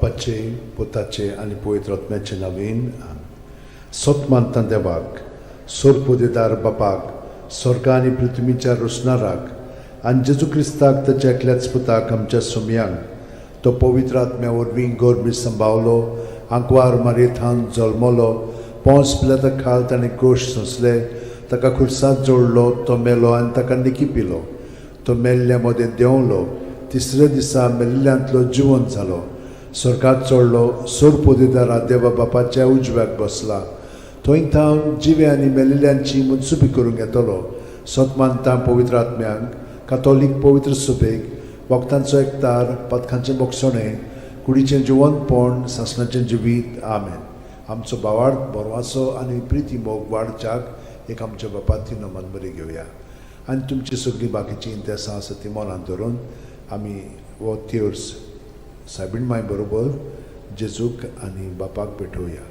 बापाचे, पुताचे आनी पवित्र आत्म्याचे नवीन. सत मानता देवाक, सोरपोदेदार बापाक, स्वर्गा आनी पृथ्वीच्या रोसणाराक, आनी जेजू क्रिस्ताक ताच्या एकल्याच पुताक आमच्या सोमयांक, तो पवित्र आत्म्या वरवीं गोरमी संभावलो, आंकवार मारयेथावन जल्मलो, पोंस पिलाता खाल ताणें कोश सोंसले, ताका खुर्सात जोडलो, तो मेलो आनी ताका निकी पिलो, तो मेल्ल्या मदें देंवलो, तिसऱ्या दिसा मेल्ल्यांतलो जिवंत जालो, स्वर्गात चडलो, सोरपोदेदारा देवा बापाच्या उजव्याक बसला, थंय थावन जिवे आनी मेल्ल्यांची मनसुबी करूंक येतलो. सत मानता पवित्र आत्म्यांक, कातोलीक पवित्र सुबेक, वखदांचो एकतार, पथकांचें बोगसणें, कुडीचें जिवंतपण, सासणाचें जिवीत. आमेन. आमचो बावाड बरवाचो आनी प्रिती मोग वाडच्याक एक आमच्या बापाती नमन बरी घेवया आनी तुमची सगळीं बाकीचीं इंतेसां आसा ती मनांत धरून आमी हो तेर्स सायबीण माय बरोबर जेजूक आनी बापाक भेटोवया.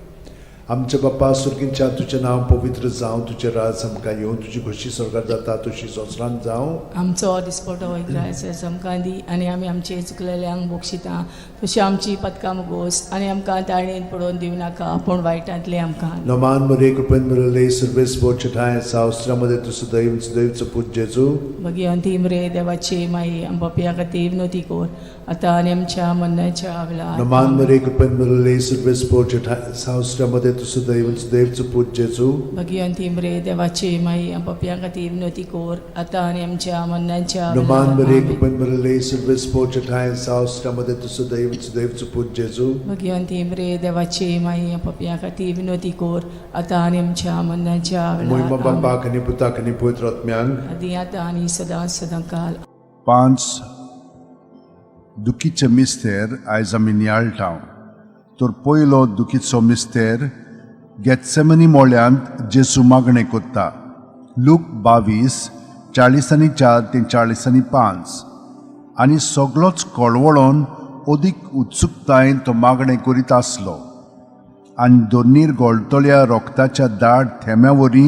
आमच्या बापा सुर्गींच्या, तुजें नांव पवित्र जावं, तुजें राज आमकां येवं, तुजी खोशी स्वर्गार जाता तशी संवसारांत जावं.
आमचो दिसपटो इग्रायस आमकां दी आनी आमी आमचे चुकलेल्यांक बक्षिता तशी आमची पदकां मुगोस आनी आमकां ताळेन पडोवन दिवं नाका पूण वायटांतलें आमकां.
नमान मरे, कृपेन मिळले, सर्वेस बोचे ठांय सावस्त्रामध्ये तूं सदैव सदैवचो पूत जेजू.
भगिवंती मरे देवाची माई, आमच्या खातीर विनवती कर आतां आनी आमच्या मरणाच्या वेळार.
नमान मरे, कृपेन मिळले, सर्वेस बोचे ठांय सावस्त्रामध्ये तूं सदैव सदैवचो पूत जेजू.
भगिवंती मरे देवाची माई, आमच्या खातीर विनवती कर आतां आनी आमच्या मरणाच्या
नमान
वेळार.
मरे,
आमेन.
कृपेन मिळले, सर्वेस बोचे ठांय सावस्त्रामध्ये तूं सदैव सदैवचो पूत जेजू.
भगिवंती मरे देवाची माई, आमच्या खातीर विनवती कर आतां आनी आमच्या मरणाच्या
मोहिमा
वेळार. आमेन.
बापाक आनी पुताक आनी पवित्र आत्म्यांक.
आदी आतां आनी सदां सदां काल.
पांच दुखीचे मिस्तेर आयज आमी नियाळटा. तर पयलो दुखीचो मिस्तेर, गेत्सेमनी मोळ्यांत जेसू मागणें कोत्ता. लूक 22, 44 ते 45. आनी सगलोच कळवळोन अदीक उत्सुकतायेन तो मागणें करीत आसलो आनी दोनीर गोळटल्या रोगताच्या दाट थेंब्या वरी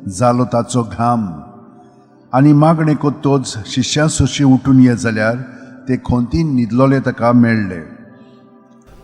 जालो ताचो घाम. आनी मागणें कोत्तोच शिश्यां सोशी उठून ये जाल्यार ते खोंतीन न्हिदलोले ताका मेळ्ळे.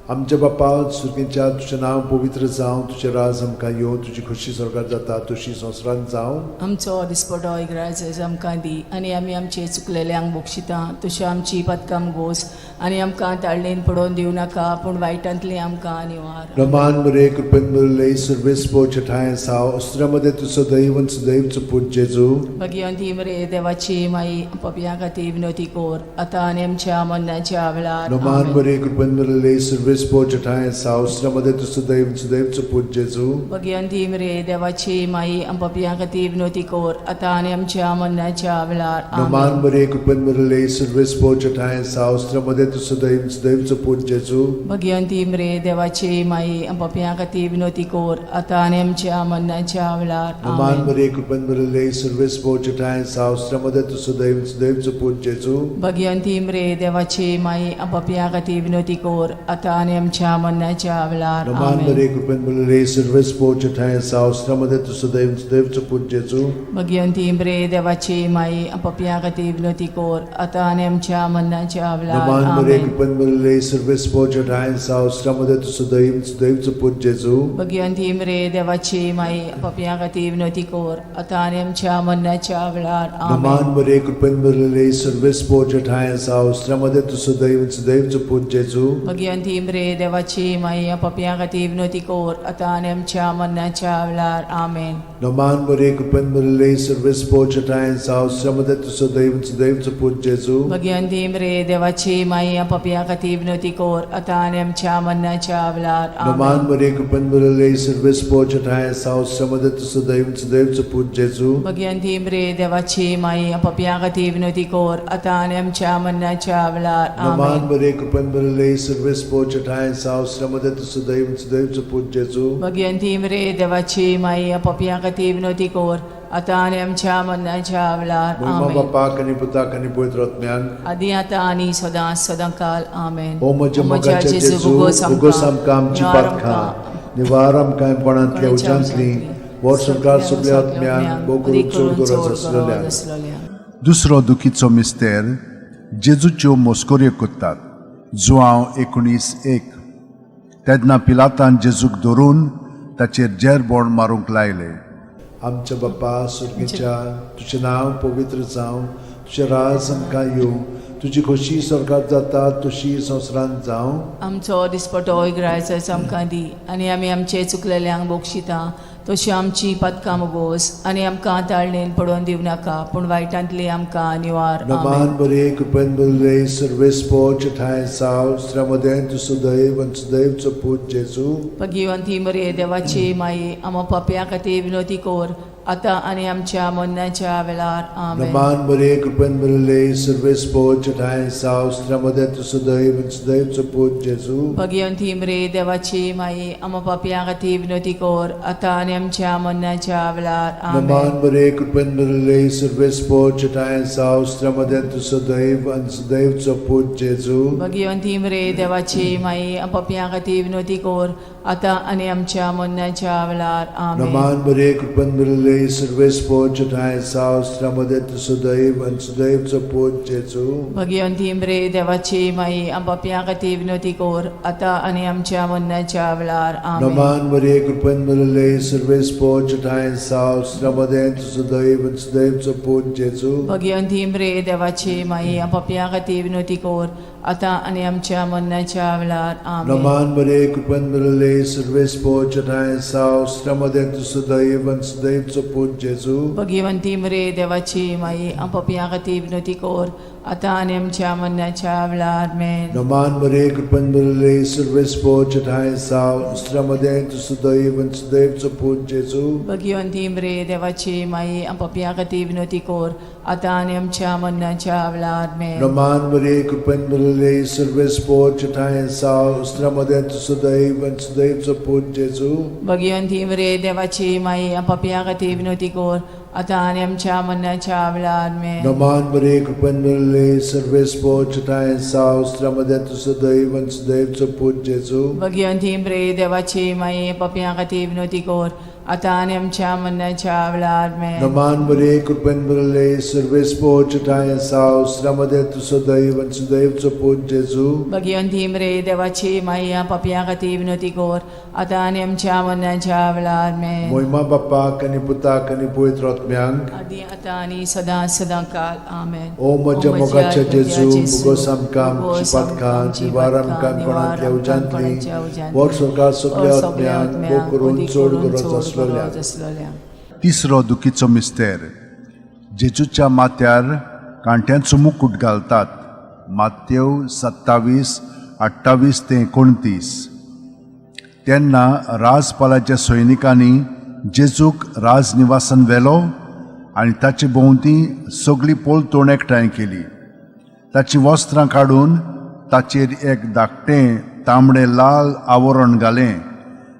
आमच्या बापा सुर्गींच्या, तुजें नांव पवित्र जावं, तुजें राज आमकां येवं, तुजी खोशी स्वर्गार जाता तशी संवसारांत जावं.
आमचो दिसपटो इग्राज आमकां दी आनी आमी आमचे चुकलेल्यांक बक्षिता तशी आमची पदकां गोस आनी आमकां ताळणेन पडोवन दिवं नाका पूण वायटांतली आमकां निवार.
रमान मरे, कृपेन मिळले, सर्वेस पोचे ठांय साव अस्त्रामध्ये तूं सदैव सदैवचो पूत जेजू.
भगिवंती मरे देवाची माई, पपया खातीर विनवती कर आतां आनी आमच्या मरणाच्या वेळार.
रमान
आमेन.
मरे, कृपेन मिळले, सर्वेस पोचे ठांय साव अस्त्रामध्ये तूं सदैव सदैवचो पूत जेजू.
भगिवंती मरे देवाची माई, पपया खातीर विनवती कर आतां आनी आमच्या मरणाच्या वेळार.
रमान
आमेन.
मरे, कृपेन मिळले, सर्वेस पोचे ठांय साव अस्त्रामध्ये तूं सदैव सदैवचो पूत जेजू.
भगिवंती मरे देवाची माई, पपया खातीर विनवती कर आतां आनी आमच्या मरणाच्या वेळार.
रमान
आमेन.
मरे, कृपेन मिळले, सर्वेस पोचे ठांय साव अस्त्रामध्ये तूं सदैव सदैवचो पूत जेजू.
भगिवंती मरे देवाची माई, पपया खातीर विनवती कर आतां आनी आमच्या मरणाच्या वेळार.
रमान
आमेन.
मरे, कृपेन मिळले, सर्वेस पोचे ठांय साव अस्त्रामध्ये तूं सदैव सदैवचो पूत जेजू.
भगिवंती मरे देवाची माई, पपया खातीर विनवती कर आतां आनी आमच्या मरणाच्या वेळार.
रमान मरे,
आमेन.
कृपेन मिळले, सर्वेस पोचे ठांय साव अस्त्रामध्ये तूं सदैव सदैवचो पूत जेजू.
भगिवंती मरे देवाची माई, पपया खातीर विनवती कर आतां आनी आमच्या मरणाच्या वेळार.
रमान
आमेन.
मरे, कृपेन मिळले, सर्वेस पोचे ठांय साव अस्त्रामध्ये तूं सदैव सदैवचो पूत जेजू.
भगिवंती मरे देवाची माई, पपया खातीर विनवती कर आतां आनी आमच्या मरणाच्या वेळार. आमेन.
रमान मरे, कृपेन मिळले, सर्वेस पोचे ठांय साव अस्त्रामध्ये तूं सदैव सदैवचो पूत जेजू.
भगिवंती मरे देवाची माई, पपया खातीर विनवती कर आतां आनी आमच्या मरणाच्या वेळार.
रमान
आमेन.
मरे, कृपेन मिळले, सर्वेस पोचे ठांय साव अस्त्रामध्ये तूं सदैव सदैवचो पूत जेजू.
भगिवंती मरे देवाची माई, पपया खातीर विनवती कर आतां आनी आमच्या मरणाच्या वेळार.
रमान
आमेन.
मरे, कृपेन मिळले, सर्वेस पोचे ठांय साव अस्त्रामध्ये तूं सदैव सदैवचो पूत जेजू.
भगिवंती मरे देवाची माई, पपया खातीर विनवती कर आतां आनी आमच्या मरणाच्या वेळार.
मोहिमा
आमेन.
बापाक आनी पुताक आनी पवित्र आत्म्याक.
आदी आतां आनी सदां सदां काल. आमेन.
ओ म्हज्या मोगाच्या जेजू, उगोस आमकां आमची पातकां, निवार आमकां कोणांतल्या उज्यांतली, वर्स संवसार सगल्या आत्म्यांक, भोव करून चड गरज आसलेल्यांक.
दुसरो दुखीचो मिस्तेर, जेजूच्यो मस्कऱ्यो करतात. जुआंव 19:1. तेन्ना पिलातान जेजूक धरून ताचेर जेरबोण मारूंक लायलें.
आमच्या बाप्पा सुर्गीच्या, तुजें नांव पवित्र जावं, तुजें राज आमकां येवं, तुजी खोशी स्वर्गात जाता तशी संवसारांत जावं.
आमचो दिसपटो इग्रायच आमकां दी आनी आमी आमचे चुकलेल्यांक बक्षिता तशी आमची पदकां मुगोस आनी आमकां ताळणेन पडोवन दिवं नाका पूण वायटांतली आमकां निवार.
नमान
आमेन.
बरे कृपेन बरले सर्वेस्पोच ठांय साव स्त्र्यामदें तूं सदैव आनी सदैवचो पूत जेजू.
भगिवंती मरे देवाची माई, आमा पापया खातीर विनोती कोर आतां आनी आमच्या मरणाच्या वेळार. आमेन.
नमान बरे कृपेन बरले सर्वेस्पोच ठांय साव स्त्र्यामदें तूं सदैव आनी सदैवचो पूत जेजू.
भगिवंती मरे देवाची माई, आमा पापया खातीर विनोती कोर आतां आनी आमच्या मरणाच्या वेळार. आमेन.
नमान बरे कृपेन बरले सर्वेस्पोच ठांय साव स्त्र्यामदें तूं सदैव आनी सदैवचो पूत जेजू.
भगिवंती मरे देवाची माई, पापया खातीर विनोती कोर आतां आनी आमच्या मरणाच्या वेळार. आमेन.
नमान बरे कृपेन बरले सर्वेस्पोच ठांय साव स्त्र्यामदें तूं सदैव आनी सदैवचो पूत जेजू.
भगिवंती मरे देवाची माई, पापया खातीर विनोती कोर आतां आनी आमच्या मरणाच्या वेळार. आमेन.
नमान मरिये कृपेन भरिल्ले सर्वेस्पोच ठांय साव स्त्र्यामदें तूं सदैव आनी सदैवचो पूत जेजू.
भगिवंती मरे देवाची माई, पापया खातीर विनोती कोर आतां आनी आमच्या मरणाच्या वेळार. आमेन.
नमान मरिये कृपेन भरिल्ले सर्वेस्पोच ठांय साव स्त्र्यामदें तूं सदैव आनी सदैवचो पूत जेजू.
भगिवंती मरे देवाची माई, पापया खातीर विनोती कोर आतां आनी आमच्या मरणाच्या वेळार. मेन.
नमान मरिये कृपेन भरिल्ले सर्वेस्पोच ठांय साव स्त्र्यामदें तूं सदैव आनी सदैवचो पूत जेजू.
भगिवंती मरे देवाची माई, पापया खातीर विनोती कोर आतां आनी आमच्या मरणाच्या वेळार. मेन.
नमान मरिये कृपेन भरिल्ले सर्वेस्पोच ठांय साव स्त्र्यामदें तूं सदैव आनी सदैवचो पूत जेजू.
भगिवंती मरे देवाची माई, पापया खातीर विनोती कोर आतां आनी आमच्या मरणाच्या वेळार. मेन.
नमान मरिये कृपेन भरिल्ले सर्वेस्पोच ठांय साव स्त्र्यामदें तूं सदैव आनी सदैवचो पूत जेजू.
भगिवंती मरे देवाची माई, पापया खातीर विनोती कोर आतां आनी आमच्या मरणाच्या वेळार. मेन.
नमान मरिये कृपेन भरिल्ले सर्वेस्पोच ठांय साव स्त्र्यामदें तूं सदैव आनी सदैवचो पूत जेजू.
भगिवंती मरे देवाची माई, पापया खातीर विनोती कोर आतां आनी आमच्या मरणाच्या वेळार. मेन.
मोहिमा बाप्पाक आनी पुताक आनी पवित्र आत्म्यांक,
आदी आतां आनी सदां सदां काल. आमेन.
ओ म्हज्या मोगाच्या जेजू, मुगोस आमकां आमची पातकां निवार आमकां कोणांतल्या उज्यांतली वर स्वर्गात सगल्या आत्म्यांक भोव करून चड गरज आसलेल्या.
तिसरो दुखीचो मिस्तेर. जेजूच्या माथ्यार कांट्यांचो मुकूट घालतात. मातेव 27:28 ते 29. तेन्ना राजपालाच्या सैनिकांनी जेजूक राजनिवासान व्हेलो आनी ताचे भोंवती सगळी पलतोण एकठांय केली. ताचीं वस्त्रां काडून ताचेर एक धाकटें तांबडें लाल आवरण घालें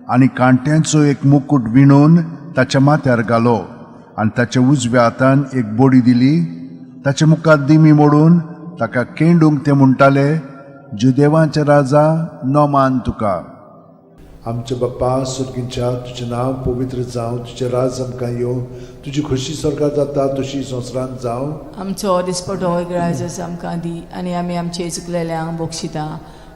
आनी कांट्यांचो एक मुकूट विणून ताच्या माथ्यार घालो आनी ताच्या उजव्या हातान एक बडी दिली. ताचे मुखार दिमी मोडून ताका केंडूंक ते म्हणटाले, जुदेवांचे राजा, नमान तुका.
आमच्या बाप्पा सुर्गींच्या, तुजें नांव पवित्र जावं, तुजें राज आमकां येवं, तुजी खोशी स्वर्गात जाता तशी संवसारांत जावं.
आमचो दिसपटो ग्रायजस आमकां दी आनी आमी आमचे चुकलेल्यांक बक्षिता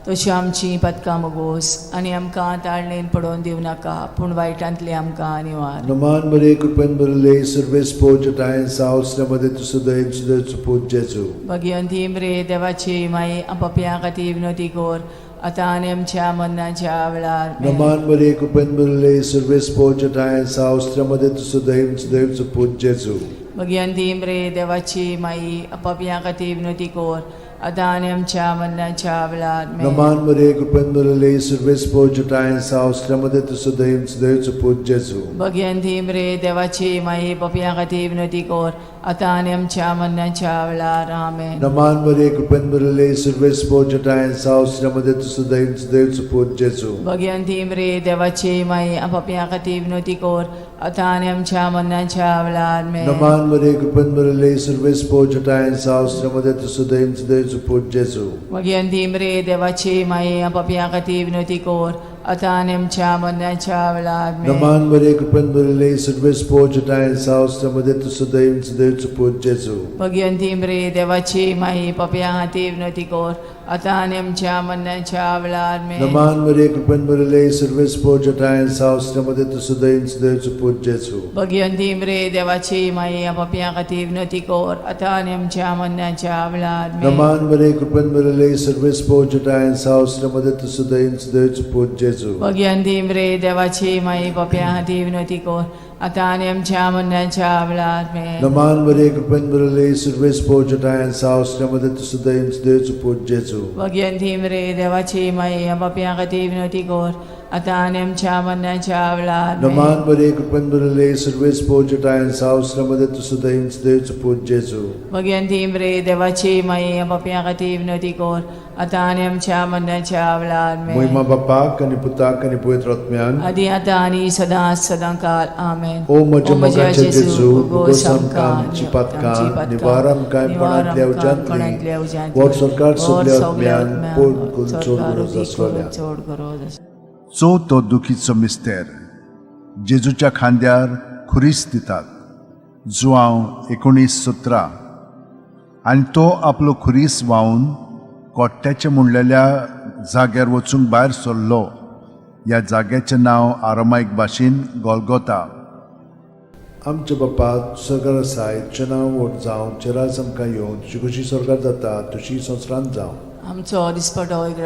तशी आमची पदकां मगोस आनी आमकां ताळणेन पडोवन दिवं नाका पूण वायटांतली आमकां निवार.
नमान मरिये कृपेन भरिल्ले सर्वेस्पोच ठांय साव स्त्र्यामदें तूं सदैव सदैवचो पूत जेजू.
भगिवंती मरे देवाची माई, पापयां खातीर विनोती कोर आतां आनी आमच्या मरणाच्या वेळार.
नमान मरिये कृपेन भरिल्ले सर्वेस्पोच ठांय साव स्त्र्यामदें तूं सदैव सदैवचो पूत जेजू.
भगिवंती मरे देवाची माई, पापयां खातीर विनोती कोर आतां आनी आमच्या मरणाच्या वेळार.
नमान मरिये कृपेन भरिल्ले सर्वेस्पोच ठांय साव स्त्र्यामदें तूं सदैव सदैवचो पूत जेजू.
भगिवंती मरे देवाची माई, पापयां खातीर विनोती कोर आतां आनी आमच्या मरणाच्या वेळार. आमेन.
नमान मरिये कृपेन भरिल्ले सर्वेस्पोच ठांय साव स्त्र्यामदें तूं सदैव सदैवचो पूत जेजू.
भगिवंती मरे देवाची माई, पापयां खातीर विनोती कोर आतां आनी आमच्या मरणाच्या वेळार.
नमान मरिये कृपेन भरिल्ले सर्वेस्पोच ठांय साव स्त्र्यामदें तूं सदैव सदैवचो पूत जेजू.
भगिवंती मरे देवाची माई, पापयां खातीर विनोती कोर आतां आनी आमच्या मरणाच्या वेळार.
नमान मरिये कृपेन भरिल्ले सर्वेस्पोच ठांय साव स्त्र्यामदें तूं सदैव सदैवचो पूत जेजू.
भगिवंती मरे देवाची माई, पापयां खातीर विनोती कोर आतां आनी आमच्या मरणाच्या वेळार आमेन.
नमान मरिये, कृपेन भरिल्ले, सर्वेस्पोर जठायन सावसऱ्यामध्ये तूं सदैव सदैवचो पूत जेजू.
भगिवंती मरे देवाची माई, पापयां खातीर विनवती कर आतां आनी आमच्या मरणाच्या वेळार आमेन.
नमान मरिये, कृपेन भरिल्ले, सर्वेस्पोर जठायन सावसऱ्यामध्ये तूं सदैव सदैवचो पूत जेजू.
भगिवंती मरे देवाची माई, पापयां खातीर विनवती कर आतां आनी आमच्या मरणाच्या वेळार आमेन.
नमान मरिये, कृपेन भरिल्ले, सर्वेस्पोर जठायन सावसऱ्यामध्ये तूं सदैव सदैवचो पूत जेजू.
भगिवंती मरे देवाची माई, पापयां खातीर विनवती कर आतां आनी आमच्या मरणाच्या वेळार आमेन.
नमान मरिये, कृपेन भरिल्ले, सर्वेस्पोर जठायन सावसऱ्यामध्ये तूं सदैव सदैवचो पूत जेजू.
भगिवंती मरे देवाची माई, पापयां खातीर विनवती कर आतां आनी आमच्या मरणाच्या वेळार आमेन.
मोहिमा बापाक आनी पुताक आनी पवित्र आत्म्यान,
आदी आतां आनी सदां सदां काल आमेन.
ओ म्हज्या मोगाचे जेजू, भोगोस आमकां आमची पातकां, निवार आमकां कोणांतल्या उज्यांतली, व्हड सरकार सगल्या आत्म्यान, पोड करून चड गरज आसलोल्या.
चड गरज आसलोल्या.
चवथो दुखीचो मिस्तेर, जेजूच्या खांद्यार खुरीस दितात. जुआंव 19:17. आनी तो आपलो खुरीस व्हांवन कोट्ट्याचें म्हणलेल्या जाग्यार वचूंक भायर सरलो. ह्या जाग्याचें नांव आरामायक भाशेन गोलगोता.
आमच्या बापा सरकार आसाय, तुजें नांव व्हड जावं, तुजें राज आमकां येवं, तुजी खुशी सरकार जाता तुशी संवसारांत जावं.
आमचो दिसपटो एक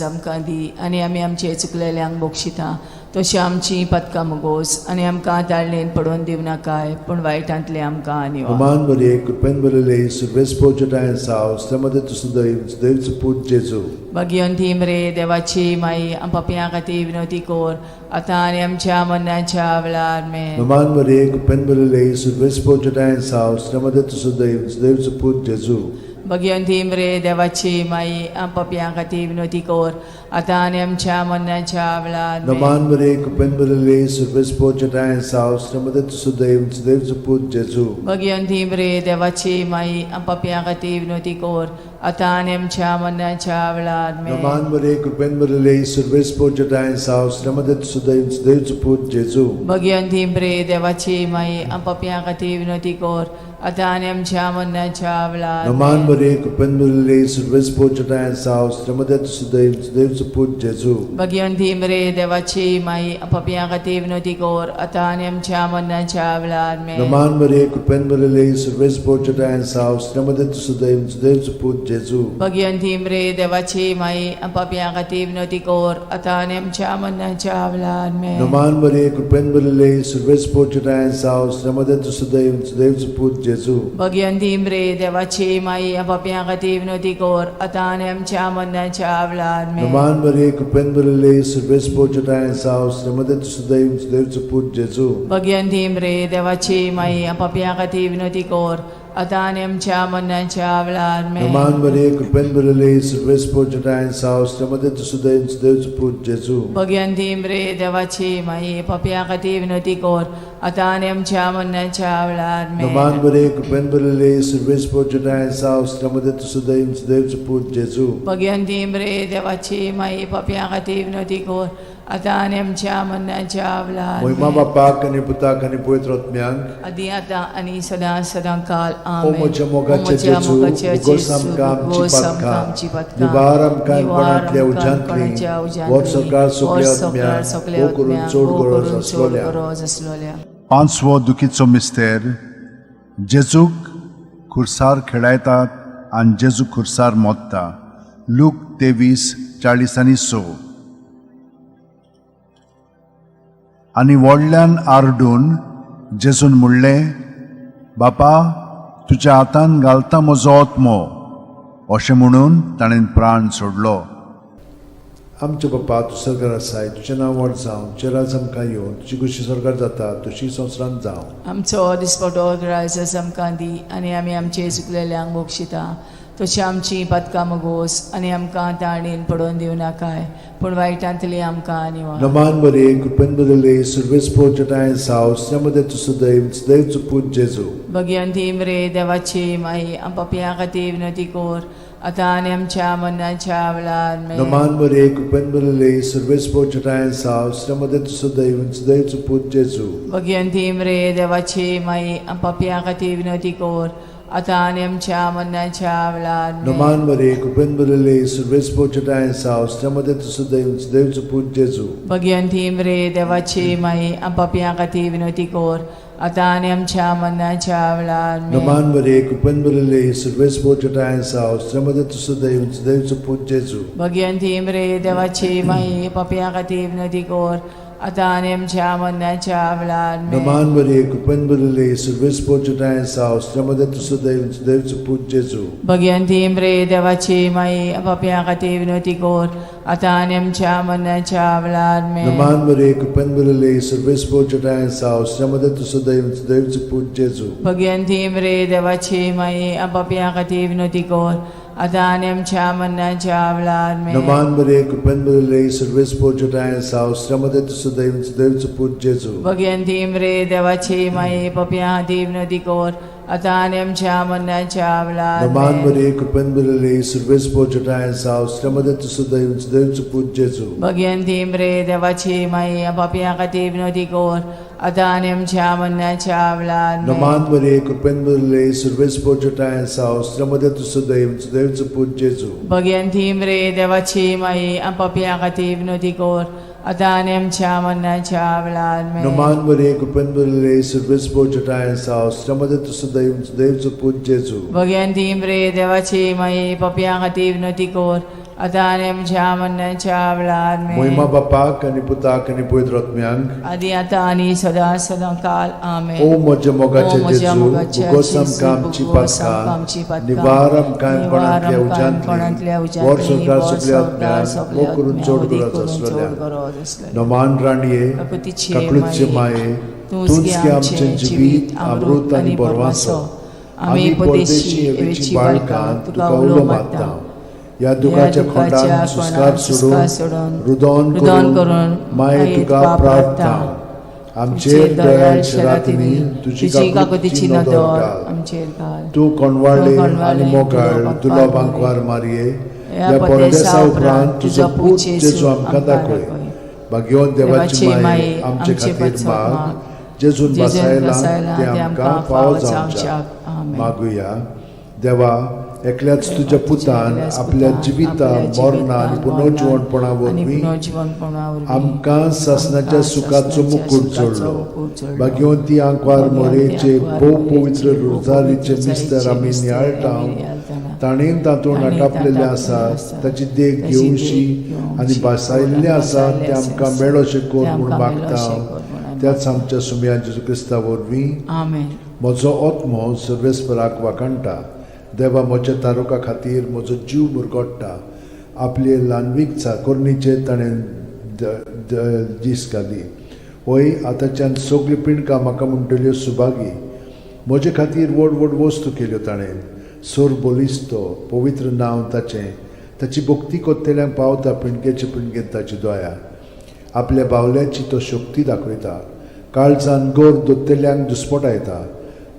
आमकां दी आनी आमी आमचे चुकलेल्यांक बक्षिता तशी आमची पदकां मुगोस आनी आमकां ताळणेन पडोवन दिवं नाकाय, पूण वायटांतलें आमकां निवार.
नमान मरिये, कृपेन भरिल्ले, सर्वेस्पोर जठायन साव, मध्ये तूं सदैव सदैवचो पूत जेजू.
भगिवंती मरे देवाची माई, पापयां खातीर विनवती कर आतां आनी आमच्या मरणाच्या वेळार आमेन.
नमान मरिये, कृपेन भरिल्ले, सर्वेस्पोर जठायन साव, मध्ये तूं सदैव सदैवचो पूत जेजू.
भगिवंती मरे देवाची माई, पापयां खातीर विनवती कर आतां आनी आमच्या मरणाच्या वेळार आमेन.
नमान मरिये, कृपेन भरिल्ले, सर्वेस्पोर जठायन साव, मध्ये तूं सदैव सदैवचो पूत जेजू.
भगिवंती मरे देवाची माई, पापयां खातीर विनवती कर आतां आनी आमच्या मरणाच्या वेळार आमेन.
नमान मरिये, कृपेन भरिल्ले, सर्वेस्पोर जठायन साव, मध्ये तूं सदैव सदैवचो पूत जेजू.
भगिवंती मरे देवाची माई, पापयां खातीर विनवती कर आतां आनी आमच्या मरणाच्या वेळार
नमान
आमेन.
मरिये, कृपेन भरिल्ले, सर्वेस्पोर जठायन साव, मध्ये तूं सदैव सदैवचो पूत जेजू.
भगिवंती मरे देवाची माई, पापयां खातीर विनवती कर आतां आनी आमच्या मरणाच्या वेळार आमेन.
नमान मरिये, कृपेन भरिल्ले, सर्वेस्पोर जठायन साव, मध्ये तूं सदैव सदैवचो पूत जेजू.
भगिवंती मरे देवाची माई, पापयां खातीर विनवती कर आतां आनी आमच्या मरणाच्या वेळार आमेन.
नमान मरिये, कृपेन भरिल्ले, सर्वेस्पोर जठायन साव, मध्ये तूं सदैव सदैवचो पूत जेजू.
भगिवंती मरे देवाची माई, पापयां खातीर विनवती कर आतां आनी आमच्या मरणाच्या वेळार आमेन.
नमान मरिये, कृपेन भरिल्ले, सर्वेस्पोर जठायन साव, मध्ये तूं सदैव सदैवचो पूत जेजू.
भगिवंती मरे देवाची माई, पापयां खातीर विनवती कर आतां आनी आमच्या मरणाच्या वेळार आमेन.
नमान मरिये, कृपेन भरिल्ले, सर्वेस्पोर जठायन साव, मध्ये तूं सदैव सदैवचो पूत जेजू.
भगिवंती मरे देवाची माई, पापयां खातीर विनवती कर आतां आनी आमच्या मरणाच्या वेळार आमेन.
नमान मरिये, कृपेन भरिल्ले, सर्वेस्पोर जठायन साव, मध्ये तूं सदैव सदैवचो पूत जेजू.
भगिवंती मरे देवाची माई, पापयां खातीर विनवती कर आतां आनी आमच्या मरणाच्या वेळार
मोहिमा
आमेन.
बापाक आनी पुताक आनी पवित्र आत्म्याक,
आदी आतां आनी सदां सदां काल
ओ
आमेन.
म्हज्या मोगाचे जेजू, भोगोस आमकां आमची पातकां, निवार आमकां कोणांतल्या उज्यांतली, व्हड सरकार सगल्या आत्म्याक, हो करून चड गरज आसलोल्या.
गरज आसलोल्या.
पांचवो दुखीचो मिस्तेर, जेजूक खुर्सार खेळायतात आनी जेजू खुर्सार मोत्ता. लूक 23:46. आनी व्हडल्यान आरडून जेजून म्हणलें, बापा, तुज्या हातान घालता म्हजो आत्मो. अशें म्हणून ताणें प्राण सोडलो.
आमच्या बापा, तूं सरकार आसाय, तुजें नांव व्हड जावं, तुजें राज आमकां येवं, तुजी खुशी सरकार जाता तुशी संवसारांत जावं.
आमचो दिसपटो ग्रायस आमकां दी आनी आमी आमचे चुकलेल्यांक बक्षिता तशी आमची पातकां मगोस आनी आमकां ताणेन पडोवन दिवं नाकाय, पूण वायटांतली आमकां निवार.
नमान मरिये, कृपेन भरिल्ले, सर्वेस्पोर जठायन साव, मध्ये तूं सदैव सदैवचो पूत जेजू.
भगिवंती मरे देवाची माई, पापयां खातीर विनवती कर आतां आनी आमच्या मरणाच्या वेळार आमेन.
नमान मरिये, कृपेन भरिल्ले, सर्वेस्पोर जठायन साव, मध्ये तूं सदैव सदैवचो पूत जेजू.
भगिवंती मरे देवाची माई, पापयां खातीर विनवती कर आतां आनी आमच्या मरणाच्या वेळार आमेन.
नमान मरे कृपेन भरिल्ले सुर्वेस पोचटाय साव मध्ये तूं सुदैव सुदैवचो पूत जेजू.
भगिवंती मरे देवाची माई, पापयां खातीर विनवती कर, आतां आनी आमच्या मरणाच्या वेळार आमेन.
नमान मरे कृपेन भरिल्ले सुर्वेस पोचटाय साव मध्ये तूं सुदैव सुदैवचो पूत जेजू.
भगिवंती मरे देवाची माई, पापयां खातीर विनवती कर, आतां आनी आमच्या मरणाच्या वेळार आमेन.
नमान मरे कृपेन भरिल्ले सुर्वेस पोचटाय साव मध्ये तूं सुदैव सुदैवचो पूत जेजू.
भगिवंती मरे देवाची माई, पापयां खातीर विनवती कर, आतां आनी आमच्या मरणाच्या वेळार आमेन.
नमान मरे कृपेन भरिल्ले सुर्वेस पोचटाय साव मध्ये तूं सुदैव सुदैवचो पूत जेजू.
भगिवंती मरे देवाची माई, पापयां खातीर विनवती कर, आतां आनी आमच्या मरणाच्या वेळार आमेन.
नमान मरे कृपेन भरिल्ले सुर्वेस पोचटाय साव मध्ये तूं सुदैव सुदैवचो पूत जेजू.
भगिवंती मरे देवाची माई, पापयां खातीर विनवती कर, आतां आनी आमच्या मरणाच्या वेळार
नमान
आमेन.
मरे कृपेन भरिल्ले सुर्वेस पोचटाय साव मध्ये तूं सुदैव सुदैवचो पूत जेजू.
भगिवंती मरे देवाची माई, पापयां खातीर विनवती कर, आतां आनी आमच्या मरणाच्या वेळार आमेन.
नमान मरे कृपेन भरिल्ले सुर्वेस पोचटाय साव मध्ये तूं सुदैव सुदैवचो पूत जेजू.
भगिवंती मरे देवाची माई, पापयां खातीर विनवती कर, आतां आनी आमच्या मरणाच्या वेळार आमेन.
नमान मरे कृपेन भरिल्ले सुर्वेस पोचटाय साव मध्ये तूं सुदैव सुदैवचो पूत जेजू.
भगिवंती मरे देवाची माई, पापयां खातीर विनवती कर, आतां आनी आमच्या मरणाच्या वेळार आमेन.
मोहिमा बापाक आनी पुताक आनी पवित्र आत्म्यांक,
आदी आतां आनी सदां सदां काल आमेन.
ओ म्हज्या मोगाचे
ओ म्हज्या
जेजू,
मोगाच्या
भुगोस
जेजू,
आमकां आमची
भुगोस आमकां आमची
पातकां,
पातकां,
निवार आमकां
निवार
कोणांतल्या
आमकां कोणांतल्या
उज्यांतली,
उज्यांतली,
वर संवसार
वर
सगल्या
संवसार
आत्म्यांक,
सगल्या
मोग करून
आत्म्यांक,
चड
वदी
गरज
करून चड
आसलेल्या.
गरज आसलेल्या.
नमान राणये,
काकुतीचे
काकळूतचे
माये,
माये,
तूंच
तूंच
गे
गे
आमचें
आमचें
जिवीत, अमृत आनी बरवासो. आमी परदेशी एवेची बाळकां, तुका उलो मारता.
ह्या दुखाच्या खोंडान सुस्कार सोडून, रुदोन
रुदोन
करून
करून
माये तुका प्रार्थना. आमचेर दयाळ शरातींनी तुजी
तुजी
काकुतीची
काकुतीची
नदर
नदर
घाल.
आमचेर घाल.
तूं कोणवाळे
तूं
आनी
कोणवाळे,
मोगाळ
तुलो
तुलो
बांकवार
बांकवार मारये,
ह्या
ह्या
परदेसा
परदेसा
उपरांत
उपरांत तुजो पूत जेजू आमकां दाखय. भाग्यवंत देवाची माये आमचे खातीर माग, जेजून
जेजून
बसायला
बसायला
ते आमकां फावो जावच्याक.
आमेन.
मागुया. देवा, एकल्याच तुज्या पुतान
एकल्याच
आपल्या
पुतान
जिविता
आपल्या
मरणा आनी
जिवितान,
पुनर्जिवणपणा
आनी
वरवीं
पुनर्जिवणपणा वरवीं
आमकां सासणाच्या
आमकां
सुखाचो
सासणाच्या
मुकूट
सुखाचो
जोडलो.
मुकूट जोडलो.
भाग्यवंती आंकवार
भाग्यवंती
मोरेचे
आंकवार
भोव
मोरेचे
पवित्र
भोव
रोजारीचे
पवित्र
मिस्तर आमी
रोजारीचे
नियाळटा,
मिस्तर आमी नियाळटाना.
ताणें तातूंत
ताणें
आटापलेलें
तातूंत
आसा
आसा,
ताची देख
ताची देख
घेवशी
घेवशी
आनी भासायल्लें आसा
भासायल्लें
तें आमकां
आसा,
मेळोशें कर
तें
म्हूण
आमकां
मागता
मेळोशें कर म्हूण आमी
त्याच आमच्या सुमया जेजू क्रिस्ता वरवीं.
आमेन.
म्हजो आत्मो सर्वेस्पराक वाखाणटा, देवा म्हज्या तारुका खातीर म्हजो जीव मुरगोट्टा. आपले ल्हानवीक चाकोरणीचेर ताणें दीस घाली. वय आतांच्यान सगळीं पिंडकां म्हाका म्हणटल्यो सुभागी. म्हजे खातीर व्हड व्हड वस्तू केल्यो ताणें. सोर बलिस्तो पवित्र नांव ताचें, ताची भक्ती कोत्तेल्यांक पावता पिंडकेचे पिंडकेन ताची दया. आपल्या बावल्याची तो शक्ती दाखयता, काळजान गोर दोत्तेल्यांक दुस्पटायता.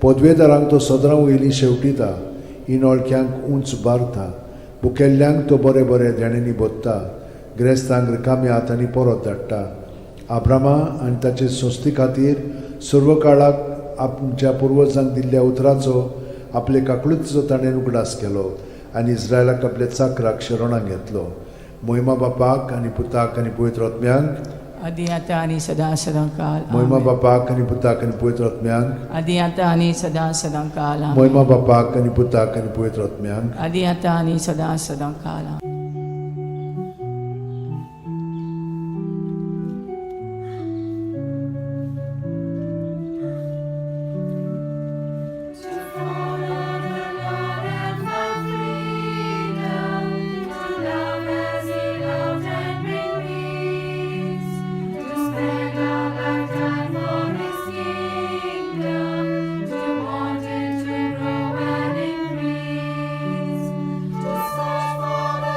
पदवेदारांक तो सदरां वयली शेवटिता, इनोळख्यांक उंच बारता. भुकेल्ल्यांक तो बरे बरे देण्यांनी भोत्ता, ग्रेस्तांक रिकाम्या हातांनी परत धाडटा. आब्रामा आनी ताचे संस्थे खातीर सर्व काळाक आमच्या पुर्वजांक दिल्ल्या उतराचो आपले काकळुतीचो ताणें उगडास केलो आनी इस्रायलाक आपल्या चाकराक शरणाक घेतलो. मोहिमा बापाक आनी पुताक आनी पवित्र आत्म्यांक,
आदी आतां आनी सदां सदां काल
मोहिमा
आमेन.
बापाक आनी पुताक आनी पवित्र आत्म्यांक,
आदी आतां आनी सदां सदां काल आमेन.
मोहिमा बापाक आनी पुताक आनी पवित्र आत्म्यांक,
आदी आतां आनी सदां सदां काल आमेन.
To follow the Lord and find freedom, to love as He loved and bring peace, to spend our lifetime for His kingdom, to want it to grow and increase, to search for the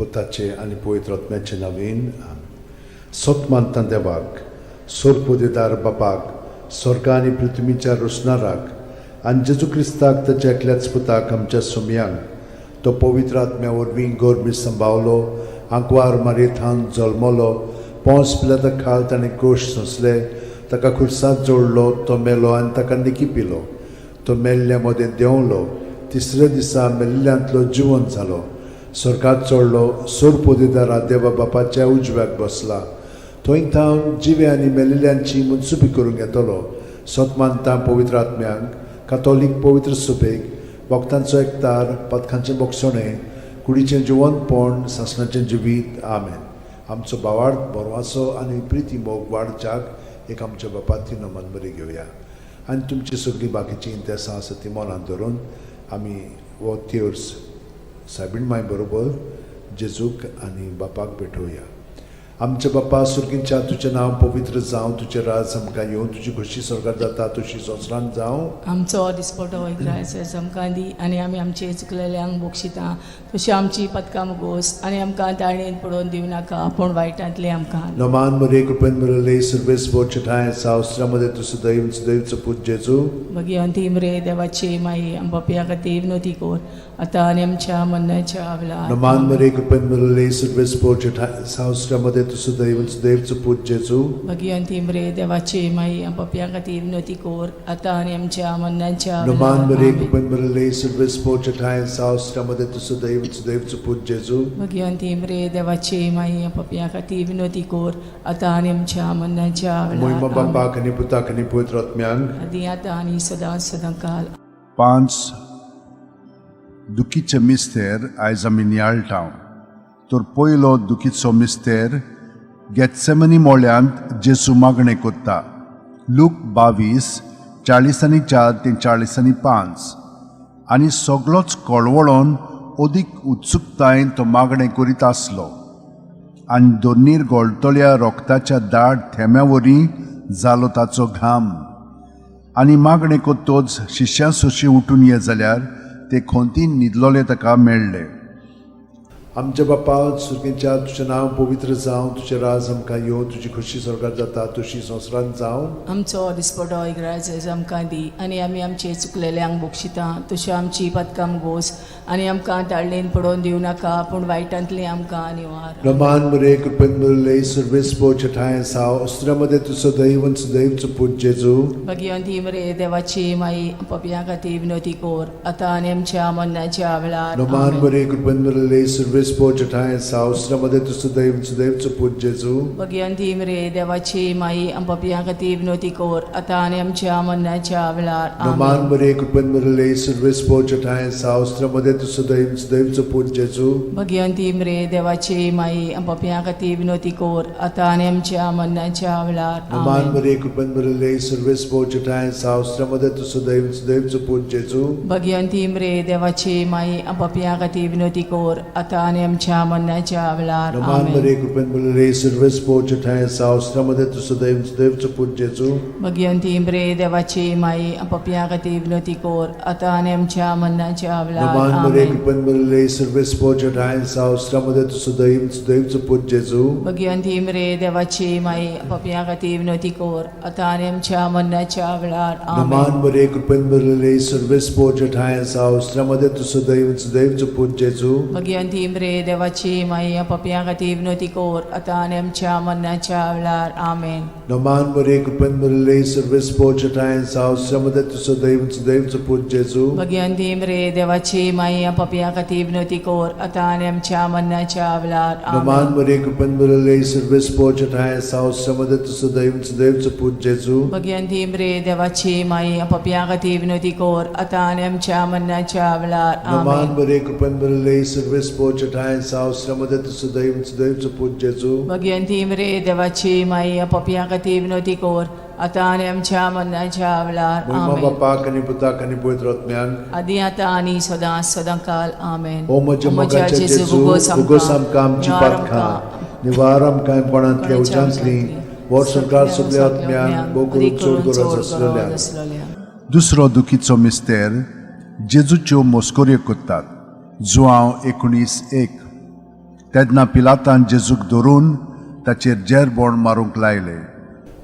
पुताचे आनी पवित्र आत्म्याचे नवीन. सत मानता देवाक, सोरपोदेदार बापाक, स्वर्गा आनी पृथ्वीच्या रोसणाराक, आनी जेजू क्रिस्ताक ताच्या एकल्याच पुताक आमच्या सोमयांक, तो पवित्र आत्म्या वरवीं गोरमी संभावलो, आंकवार मारयेथावन जल्मलो, पोंस पिलाता खाल ताणें कोश सोंसले, ताका खुर्सात जोडलो, तो मेलो आनी ताका निकी पिलो, तो मेल्ल्या मदें देंवलो, तिसऱ्या दिसा मेल्ल्यांतलो जिवन जालो, स्वर्गात चडलो, सोरपोदेदारा देवा बापाच्या उजव्याक बसला, थंय थावन जिवे आनी मेलिल्ल्यांची मनसुबी करूंक येतलो. सत मानता पवित्र आत्म्यांक, कातोलीक पवित्र सुबेक, वखदांचो एकतार, पदकांचें बोगसणें, कुडीचें जिवनपण, सासणाचें जिवीत. आमेन. आमचो बावार्थ बरवासो आनी प्रिती मोग वाडच्याक एक आमच्या बापाती नमन बरी घेवया आनी तुमची सगळीं बाकीचीं इंतेसां आसा ती मनान धरून आमी हो तेर्स सायबीण माय बरोबर जेजूक आनी बापाक भेटोवया. आमच्या बापा सुर्गींच्या, तुजें नांव पवित्र जावं, तुजें राज आमकां येवं, तुजी खोशी स्वर्गार जाता तशी संवसारांत जावं.
आमचो दिसपटो इग्रायस आमकां दी आनी आमी आमचे चुकलेल्यांक बक्षिता तशी आमची पदकां मुगोस आनी आमकां ताळेन पडोवन दिवं नाका पूण वायटांतलें आमकां.
नमान मरे कृपेन मिळले सर्वेस बोचठाय सावस्त्रामध्ये तूं सदैव सदैवचो पूत जेजू.
भगिवंती मरे देवाची माई, आमच्या खातीर विनवती कर आतां आनी आमच्या मरणाच्या वेळार.
नमान मरे कृपेन मिळले सर्वेस बोचठाय सावस्त्रामध्ये तूं सदैव सदैवचो पूत जेजू.
भगिवंती मरे देवाची माई, आमच्या खातीर विनवती कर आतां आनी आमच्या मरणाच्या
नमान
वेळार.
मरे
आमेन.
कृपेन मिळले सर्वेस बोचठाय सावस्त्रामध्ये तूं सदैव सदैवचो पूत जेजू.
भगिवंती मरे देवाची माई, आमच्या खातीर विनवती कर आतां आनी आमच्या मरणाच्या
मोहिमा
वेळार. आमेन.
बापाक आनी पुताक आनी पवित्र आत्म्यांक.
आदी आतां आनी सदां सदां काल.
पांच दुखीचे मिस्तेर आयज आमी नियाळटा. तर पयलो दुखीचो मिस्तेर गेत्सेमनी मोळ्यांत जेजू मागणें कोत्ता. लूक 22:44 ते 45. आनी सगलोच कळवळोन अदीक उत्सुकतायेन तो मागणें करीत आसलो आनी दोनीर गोळटल्या रोगताच्या दाट थेंब्या वरी जालो ताचो घाम. आनी मागणें कोत्तोच शिश्यां सोशी उठून ये जाल्यार ते खोंतीन न्हिदलोले ताका मेळ्ळे.
आमच्या बापा सुर्गेच्या, तुजें नांव पवित्र जावं, तुजें राज आमकां येवं, तुजी खोशी स्वर्गार जाता तशी संवसारांत जावं.
आमचो दिसपटो इग्राज आमकां दी आनी आमी आमचे चुकलेल्यांक बक्षिता तशी आमची पदकां गोस आनी आमकां ताळणेन पडोवन दिवं नाका पूण वायटांतली आमकां निवार.
रमान मरे कृपेन मिळले सर्वेस पोचठाय साव अस्त्रामध्ये तूं सदैव सदैवचो पूत जेजू.
भगिवंती मरे देवाची माई, पपया खातीर विनवती कर आतां आनी आमच्या मरणाच्या वेळार.
रमान
आमेन.
मरे कृपेन मिळले सर्वेस पोचठाय साव अस्त्रामध्ये तूं सदैव सदैवचो पूत जेजू.
भगिवंती मरे देवाची माई, पपया खातीर विनवती कर आतां आनी आमच्या मरणाच्या वेळार.
रमान
आमेन.
मरे कृपेन मिळले सर्वेस पोचठाय साव अस्त्रामध्ये तूं सदैव सदैवचो पूत जेजू.
भगिवंती मरे देवाची माई, पपया खातीर विनवती कर आतां आनी आमच्या मरणाच्या वेळार.
रमान
आमेन.
मरे कृपेन मिळले सर्वेस पोचठाय साव अस्त्रामध्ये तूं सदैव सदैवचो पूत जेजू.
भगिवंती मरे देवाची माई, पपया खातीर विनवती कर आतां आनी आमच्या मरणाच्या वेळार.
रमान
आमेन.
मरे कृपेन मिळले सर्वेस पोचठाय साव अस्त्रामध्ये तूं सदैव सदैवचो पूत जेजू.
भगिवंती मरे देवाची माई, पपया खातीर विनवती कर आतां आनी आमच्या मरणाच्या वेळार.
रमान मरे
आमेन.
कृपेन मिळले सर्वेस पोचठाय साव अस्त्रामध्ये तूं सदैव सदैवचो पूत जेजू.
भगिवंती मरे देवाची माई, पपया खातीर विनवती कर आतां आनी आमच्या मरणाच्या वेळार.
रमान
आमेन.
मरे कृपेन मिळले सर्वेस पोचठाय साव अस्त्रामध्ये तूं सदैव सदैवचो पूत जेजू.
भगिवंती मरे देवाची माई, पपया खातीर विनवती कर आतां आनी आमच्या मरणाच्या वेळार. आमेन.
रमान मरे कृपेन मिळले सर्वेस पोचठाय साव अस्त्रामध्ये तूं सदैव सदैवचो पूत जेजू.
भगिवंती मरे देवाची माई, पपया खातीर विनवती कर आतां आनी आमच्या मरणाच्या वेळार.
रमान
आमेन.
मरे कृपेन मिळले सर्वेस पोचठाय साव अस्त्रामध्ये तूं सदैव सदैवचो पूत जेजू.
भगिवंती मरे देवाची माई, पपया खातीर विनवती कर आतां आनी आमच्या मरणाच्या वेळार.
रमान
आमेन.
मरे कृपेन मिळले सर्वेस पोचठाय साव अस्त्रामध्ये तूं सदैव सदैवचो पूत जेजू.
भगिवंती मरे देवाची माई, पपया खातीर विनवती कर आतां आनी आमच्या मरणाच्या वेळार.
मोहिमा
आमेन.
बापाक आनी पुताक आनी पवित्र आत्म्याक.
आदी आतां आनी सदां सदां काल. आमेन.
ओ म्हज्या मोगाच्या जेजू, उगोस आमकां आमची पातकां, निवार आमकां कोणांतल्या उज्यांतली, वर संवसार सगल्या आत्म्यांक, भोव करून चड गरज आसलेल्या.
दुसरो दुखीचो मिस्तेर जेजूच्यो मस्कऱ्यो करतात. जुआंव 19:1. तेन्ना पिलातान जेजूक धरून ताचेर जेरबोण मारूंक लायलें.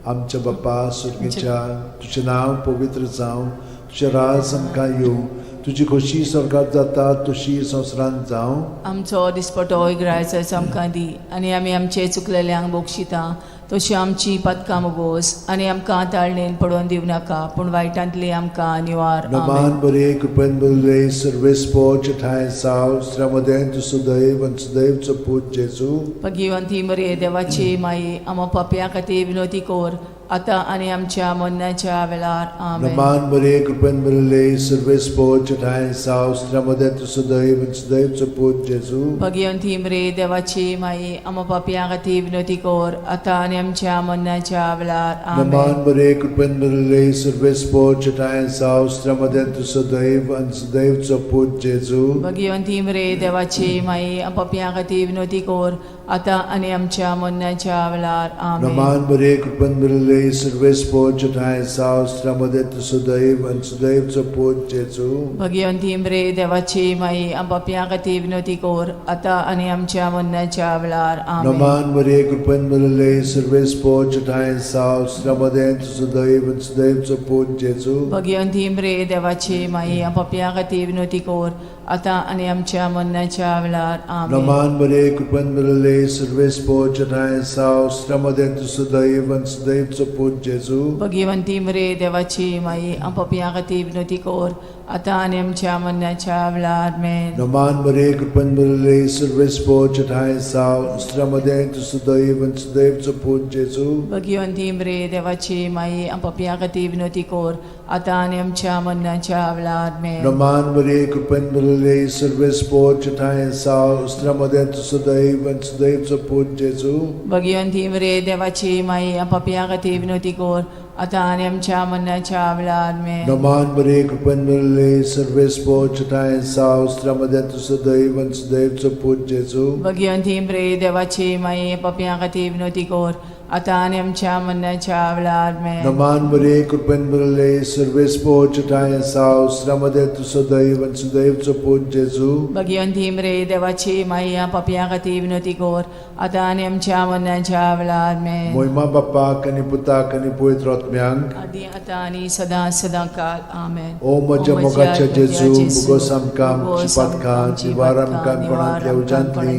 आमच्या बाप्पा सुर्गीच्या, तुजें नांव पवित्र जावं, तुजें राज आमकां येवं, तुजी खोशी स्वर्गात जाता तशी संवसारांत जावं.
आमचो दिसपटो इग्रायचो आमकां दी आनी आमी आमचे चुकलेल्यांक बक्षिता तशी आमची पदकां बोस आनी आमकां ताळणेन पडोवन दिवं नाका पूण वायटांतली आमकां निवार. आमेन.
नमान बरे कृपेन बरले सर्वेस्पोच ठांय साव श्रमदें तूं सुदैव आनी सुदैवचो पूत जेजू.
भगिवंती मरे देवाची माई, आमा पापया खातीर विनोती कोर आतां आनी आमच्या मरणाच्या वेळार. आमेन.
नमान बरे कृपेन बरले सर्वेस्पोच ठांय साव श्रमदें तूं सुदैव आनी सुदैवचो पूत जेजू.
भगिवंती मरे देवाची माई, आमा पापया खातीर विनोती कोर आतां आनी आमच्या मरणाच्या वेळार. आमेन.
नमान बरे कृपेन बरले सर्वेस्पोच ठांय साव श्रमदें तूं सुदैव आनी सुदैवचो पूत जेजू.
भगिवंती मरे देवाची माई, पापया खातीर विनोती कोर आतां आनी आमच्या मरणाच्या वेळार. आमेन.
नमान बरे कृपेन बरले सर्वेस्पोच ठांय साव श्रमदें तूं सुदैव आनी सुदैवचो पूत जेजू.
भगिवंती मरे देवाची माई, पापया खातीर विनोती कोर आतां आनी आमच्या मरणाच्या वेळार. आमेन.
नमान मरे कृपेन भरले सर्वेस्पोच ठांय साव श्रमदें तूं सुदैव आनी सुदैवचो पूत जेजू.
भगिवंती मरे देवाची माई, पापया खातीर विनोती कोर आतां आनी आमच्या मरणाच्या वेळार. आमेन.
नमान मरे कृपेन भरले सर्वेस्पोच ठांय साव श्रमदें तूं सुदैव आनी सुदैवचो पूत जेजू.
भगिवंती मरे देवाची माई, पापया खातीर विनोती कोर आतां आनी आमच्या मरणाच्या वेळार. आमेन.
नमान मरे कृपेन भरले सर्वेस्पोच ठांय साव श्रमदें तूं सुदैव आनी सुदैवचो पूत जेजू.
भगिवंती मरे देवाची माई, पापया खातीर विनोती कोर आतां आनी आमच्या मरणाच्या वेळार. आमेन.
नमान मरे कृपेन भरले सर्वेस्पोच ठांय साव श्रमदें तूं सुदैव आनी सुदैवचो पूत जेजू.
भगिवंती मरे देवाची माई, पापया खातीर विनोती कोर आतां आनी आमच्या मरणाच्या वेळार. आमेन.
नमान मरे कृपेन भरले सर्वेस्पोच ठांय साव श्रमदें तूं सुदैव आनी सुदैवचो पूत जेजू.
भगिवंती मरे देवाची माई, पापया खातीर विनोती कोर आतां आनी आमच्या मरणाच्या वेळार. आमेन.
नमान मरे कृपेन भरले सर्वेस्पोच ठांय साव श्रमदें तूं सुदैव आनी सुदैवचो पूत जेजू.
भगिवंती मरे देवाची माई, पापया खातीर विनोती कोर आतां आनी आमच्या मरणाच्या वेळार. आमेन.
मोहिमा बाप्पाक आनी पुताक आनी पवित्र आत्म्यांक,
आदी आतां आनी सदां सदां काल. आमेन.
ओ म्हज्या मोगाच्या जेजू, मुगोस आमकां आमची पातकां निवार आमकां कोणांतल्या उज्यांतली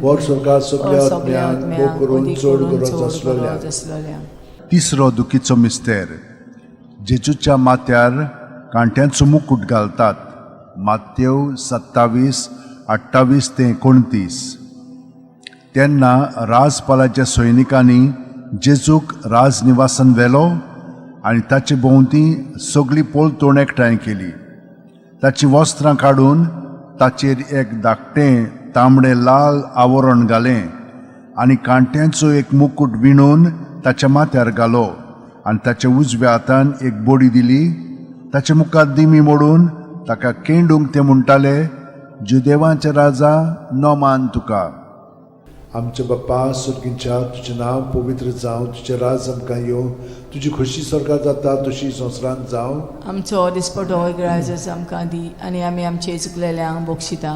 वर स्वर्गात सगल्या आत्म्यांक भोग करून चड गरज आसलेल्या.
तिसरो दुखीचो मिस्तेर. जेजूच्या माथ्यार कांट्यांचो मुकूट घालतात. मात्यव 27:28 ते 29. तेन्ना राजपालाच्या सैनिकांनी जेजूक राजनिवासान व्हेलो आनी ताचे भोंवती सगळी पोलतोण एकठांय केली. ताचीं वस्त्रां काडून ताचेर एक धाकटें तांबडें लाल आवरण घालें आनी कांट्यांचो एक मुकूट विणून ताच्या माथ्यार घालो आनी ताच्या उजव्या हातान एक बडी दिली. ताच्या मुखार दिमी मोडून ताका केंडूंक ते म्हणटाले, जुदेवांचे राजा, नमान तुका.
आमच्या बाप्पा सुर्गींच्या, तुजें नांव पवित्र जावं, तुजें राज आमकां येवं, तुजी खोशी स्वर्गात जाता तशी संवसारांत जावं.
आमचो दिसपटो इग्रायजस आमकां दी आनी आमी आमचे चुकलेल्यांक बक्षिता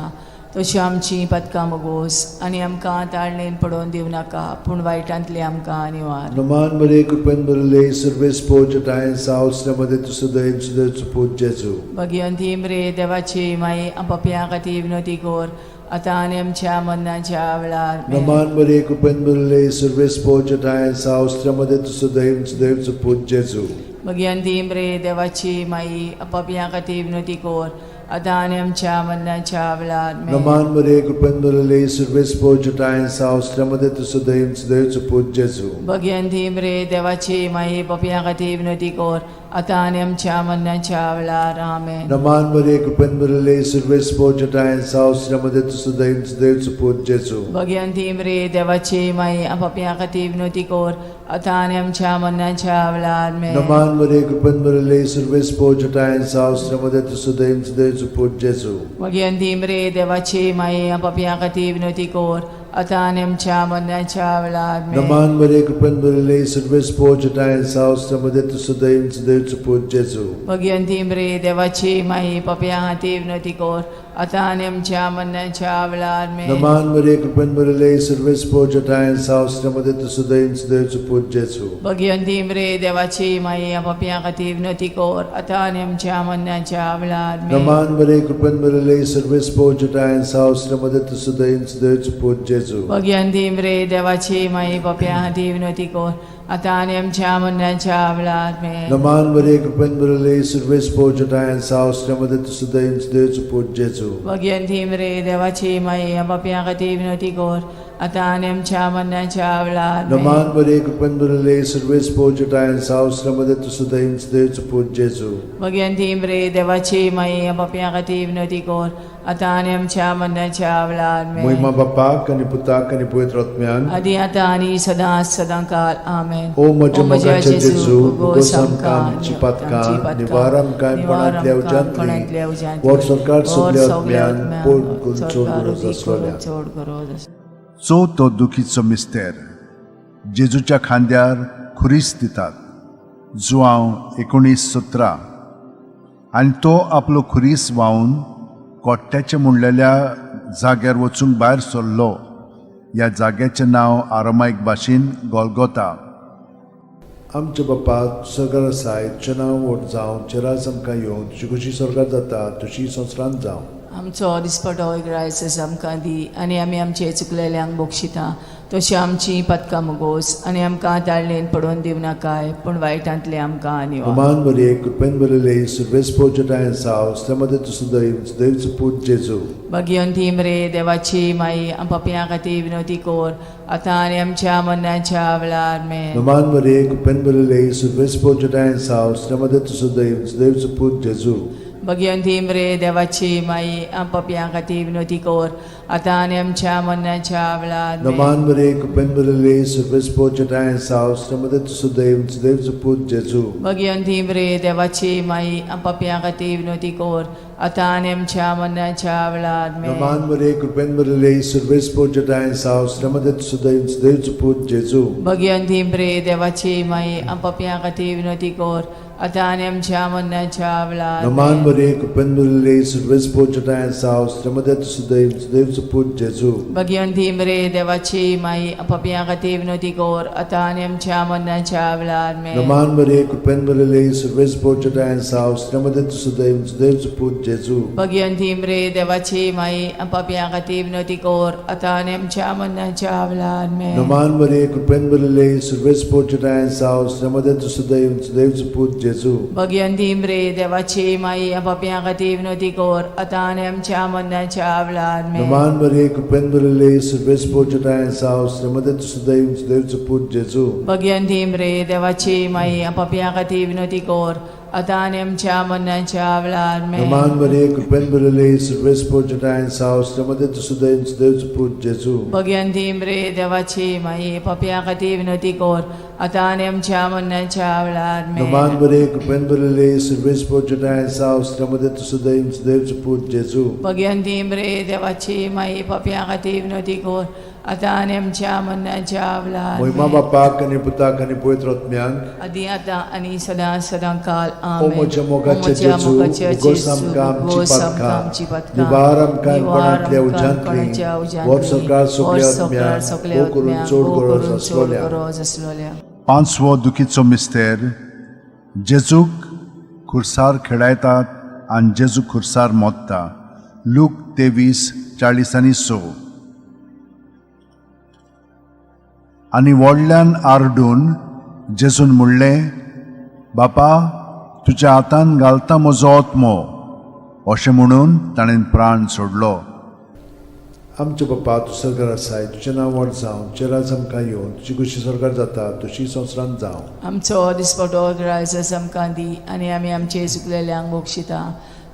तशी आमची पदकां मगोस आनी आमकां ताळणेन पडोवन दिवं नाका पूण वायटांतली आमकां निवार.
नमान मरे कृपेन भरले सर्वेस्पोच ठांय साव श्रमदें तूं सुदैव सुदैवचो पूत जेजू.
भगिवंती मरे देवाची माई, पापया खातीर विनोती कोर आतां आनी आमच्या मरणाच्या वेळार. आमेन.
नमान मरे कृपेन भरले सर्वेस्पोच ठांय साव श्रमदें तूं सुदैव सुदैवचो पूत जेजू.
भगिवंती मरे देवाची माई, पापया खातीर विनोती कोर आतां आनी आमच्या मरणाच्या वेळार. आमेन.
नमान मरे कृपेन भरले सर्वेस्पोच ठांय साव श्रमदें तूं सुदैव सुदैवचो पूत जेजू.
भगिवंती मरे देवाची माई, पापया खातीर विनोती कोर आतां आनी आमच्या मरणाच्या वेळार. आमेन.
नमान मरे कृपेन भरले सर्वेस्पोच ठांय साव श्रमदें तूं सुदैव सुदैवचो पूत जेजू.
भगिवंती मरे देवाची माई, पापया खातीर विनोती कोर आतां आनी आमच्या मरणाच्या वेळार. आमेन.
नमान मरे कृपेन भरले सर्वेस्पोच ठांय साव श्रमदें तूं सुदैव सुदैवचो पूत जेजू.
भगिवंती मरे देवाची माई, पापया खातीर विनोती कोर आतां आनी आमच्या मरणाच्या वेळार. आमेन.
नमान मरे कृपेन भरले सर्वेस्पोच ठांय साव श्रमदें तूं सुदैव सुदैवचो पूत जेजू.
भगिवंती मरे देवाची माई, पापया खातीर विनोती कोर आतां आनी आमच्या मरणाच्या वेळार आमेन.
नमान मरिये, कृपेन भरिल्ले, सर्वेस पोर तुज्या ठांय साव स्त्रियां मदें तूं सुदैव सुदैवचो पूत जेजू.
भगिवंती मरिये, देवाची माई, पापयां खातीर विनवती कर आतां आनी आमच्या मरणाच्या वेळार आमेन.
नमान मरिये, कृपेन भरिल्ले, सर्वेस पोर तुज्या ठांय साव स्त्रियां मदें तूं सुदैव सुदैवचो पूत जेजू.
भगिवंती मरिये, देवाची माई, पापयां खातीर विनवती कर आतां आनी आमच्या मरणाच्या वेळार आमेन.
नमान मरिये, कृपेन भरिल्ले, सर्वेस पोर तुज्या ठांय साव स्त्रियां मदें तूं सुदैव सुदैवचो पूत जेजू.
भगिवंती मरिये, देवाची माई, पापयां खातीर विनवती कर आतां आनी आमच्या मरणाच्या वेळार आमेन.
नमान मरिये, कृपेन भरिल्ले, सर्वेस पोर तुज्या ठांय साव स्त्रियां मदें तूं सुदैव सुदैवचो पूत जेजू.
भगिवंती मरिये, देवाची माई, पापयां खातीर विनवती कर आतां आनी आमच्या मरणाच्या वेळार आमेन.
मोहिमा बापाक आनी पुताक आनी पवित्र आत्म्यान.
आदी आतां आनी सदां सदां काल आमेन.
ओ म्हज्या मोगाच्या जेजू, भोगोस आमकां आमची पातकां, निवार आमकां कोणांतल्या उज्यांतली, वर सरकार सगल्या आत्म्यान पोट करून चड गरज आसलोल्या.
चड गरज आसलोल्या.
चवथो दुखीचो मिस्तेर, जेजूच्या खांद्यार खुरीस दितात, जुआंव 19:17. आनी तो आपलो खुरीस व्हांवन कोट्ट्याचें म्हणलेल्या जाग्यार वचूंक भायर सरलो. ह्या जाग्याचें नांव आरामायक भाशेन गोलगोता.
आमच्या बापा सरकार आसाय, तुजें नांव व्हड जावं, तुजें राज आमकां येवं, तुजी खुशी स्वर्गात जाता तशी संवसारांत जावं.
आमचो दिसपटो आयज आमकां दी आनी आमी आमचे चुकलेल्यांक बक्षिता तशी आमची पदकां मुगोस आनी आमकां ताळणेन पडोवन दिवं नाकाय, पूण वायटांतले आमकां निवार.
नमान मरिये, कृपेन भरिल्ले, सर्वेस पोर तुज्या ठांय साव स्त्रियां मदें तूं सुदैव सुदैवचो पूत जेजू.
भगिवंती मरिये, देवाची माई, पापयां खातीर विनवती कर आतां आनी आमच्या मरणाच्या वेळार आमेन.
नमान मरिये, कृपेन भरिल्ले, सर्वेस पोर तुज्या ठांय साव स्त्रियां मदें तूं सुदैव सुदैवचो पूत जेजू.
भगिवंती मरिये, देवाची माई, पापयां खातीर विनवती कर आतां आनी आमच्या मरणाच्या वेळार आमेन.
नमान मरिये, कृपेन भरिल्ले, सर्वेस पोर तुज्या ठांय साव स्त्रियां मदें तूं सुदैव सुदैवचो पूत जेजू.
भगिवंती मरिये, देवाची माई, पापयां खातीर विनवती कर आतां आनी आमच्या मरणाच्या वेळार आमेन.
नमान मरिये, कृपेन भरिल्ले, सर्वेस पोर तुज्या ठांय साव स्त्रियां मदें तूं सुदैव सुदैवचो पूत जेजू.
भगिवंती मरिये, देवाची माई, पापयां खातीर विनवती कर आतां आनी आमच्या मरणाच्या वेळार
नमान
आमेन.
मरिये, कृपेन भरिल्ले, सर्वेस पोर तुज्या ठांय साव स्त्रियां मदें तूं सुदैव सुदैवचो पूत जेजू.
भगिवंती मरिये, देवाची माई, पापयां खातीर विनवती कर आतां आनी आमच्या मरणाच्या वेळार आमेन.
नमान मरिये, कृपेन भरिल्ले, सर्वेस पोर तुज्या ठांय साव स्त्रियां मदें तूं सुदैव सुदैवचो पूत जेजू.
भगिवंती मरिये, देवाची माई, पापयां खातीर विनवती कर आतां आनी आमच्या मरणाच्या वेळार आमेन.
नमान मरिये, कृपेन भरिल्ले, सर्वेस पोर तुज्या ठांय साव स्त्रियां मदें तूं सुदैव सुदैवचो पूत जेजू.
भगिवंती मरिये, देवाची माई, पापयां खातीर विनवती कर आतां आनी आमच्या मरणाच्या वेळार आमेन.
नमान मरिये, कृपेन भरिल्ले, सर्वेस पोर तुज्या ठांय साव स्त्रियां मदें तूं सुदैव सुदैवचो पूत जेजू.
भगिवंती मरिये, देवाची माई, पापयां खातीर विनवती कर आतां आनी आमच्या मरणाच्या वेळार आमेन.
नमान मरिये, कृपेन भरिल्ले, सर्वेस पोर तुज्या ठांय साव स्त्रियां मदें तूं सुदैव सुदैवचो पूत जेजू.
भगिवंती मरिये, देवाची माई, पापयां खातीर विनवती कर आतां आनी आमच्या मरणाच्या वेळार आमेन.
नमान मरिये, कृपेन भरिल्ले, सर्वेस पोर तुज्या ठांय साव स्त्रियां मदें तूं सुदैव सुदैवचो पूत जेजू.
भगिवंती मरिये, देवाची माई, पापयां खातीर विनवती कर आतां आनी आमच्या मरणाच्या वेळार
मोहिमा
आमेन.
बापाक आनी पुताक आनी पवित्र आत्म्याक.
आदी आतां आनी सदां सदां काल
ओ
आमेन.
म्हज्या मोगाच्या जेजू, भोगोस आमकां आमची पातकां, निवार आमकां कोणांतल्या उज्यांतली, वर सरकार सगल्या आत्म्याक, भोव करून चड गरज आसलोल्या.
गरज आसलोल्या.
पांचवो दुखीचो मिस्तेर, जेजूक खुर्सार खेळायतात आनी जेजू खुर्सार मोत्ता, लूक 23:46. आनी व्हडल्यान आरडून जेजून म्हणलें, बापा, तुज्या हातान घालता म्हजो आत्मो. अशें म्हणून ताणें प्राण सोडलो.
आमच्या बापा, तूं सरकार आसाय, तुजें नांव व्हड जावं, तुजें राज आमकां येवं, तुजी खुशी सरकार जाता तशी संवसारांत जावं.
आमचो दिसपटो आयज आमकां दी आनी आमी आमचे चुकलेल्यांक बक्षिता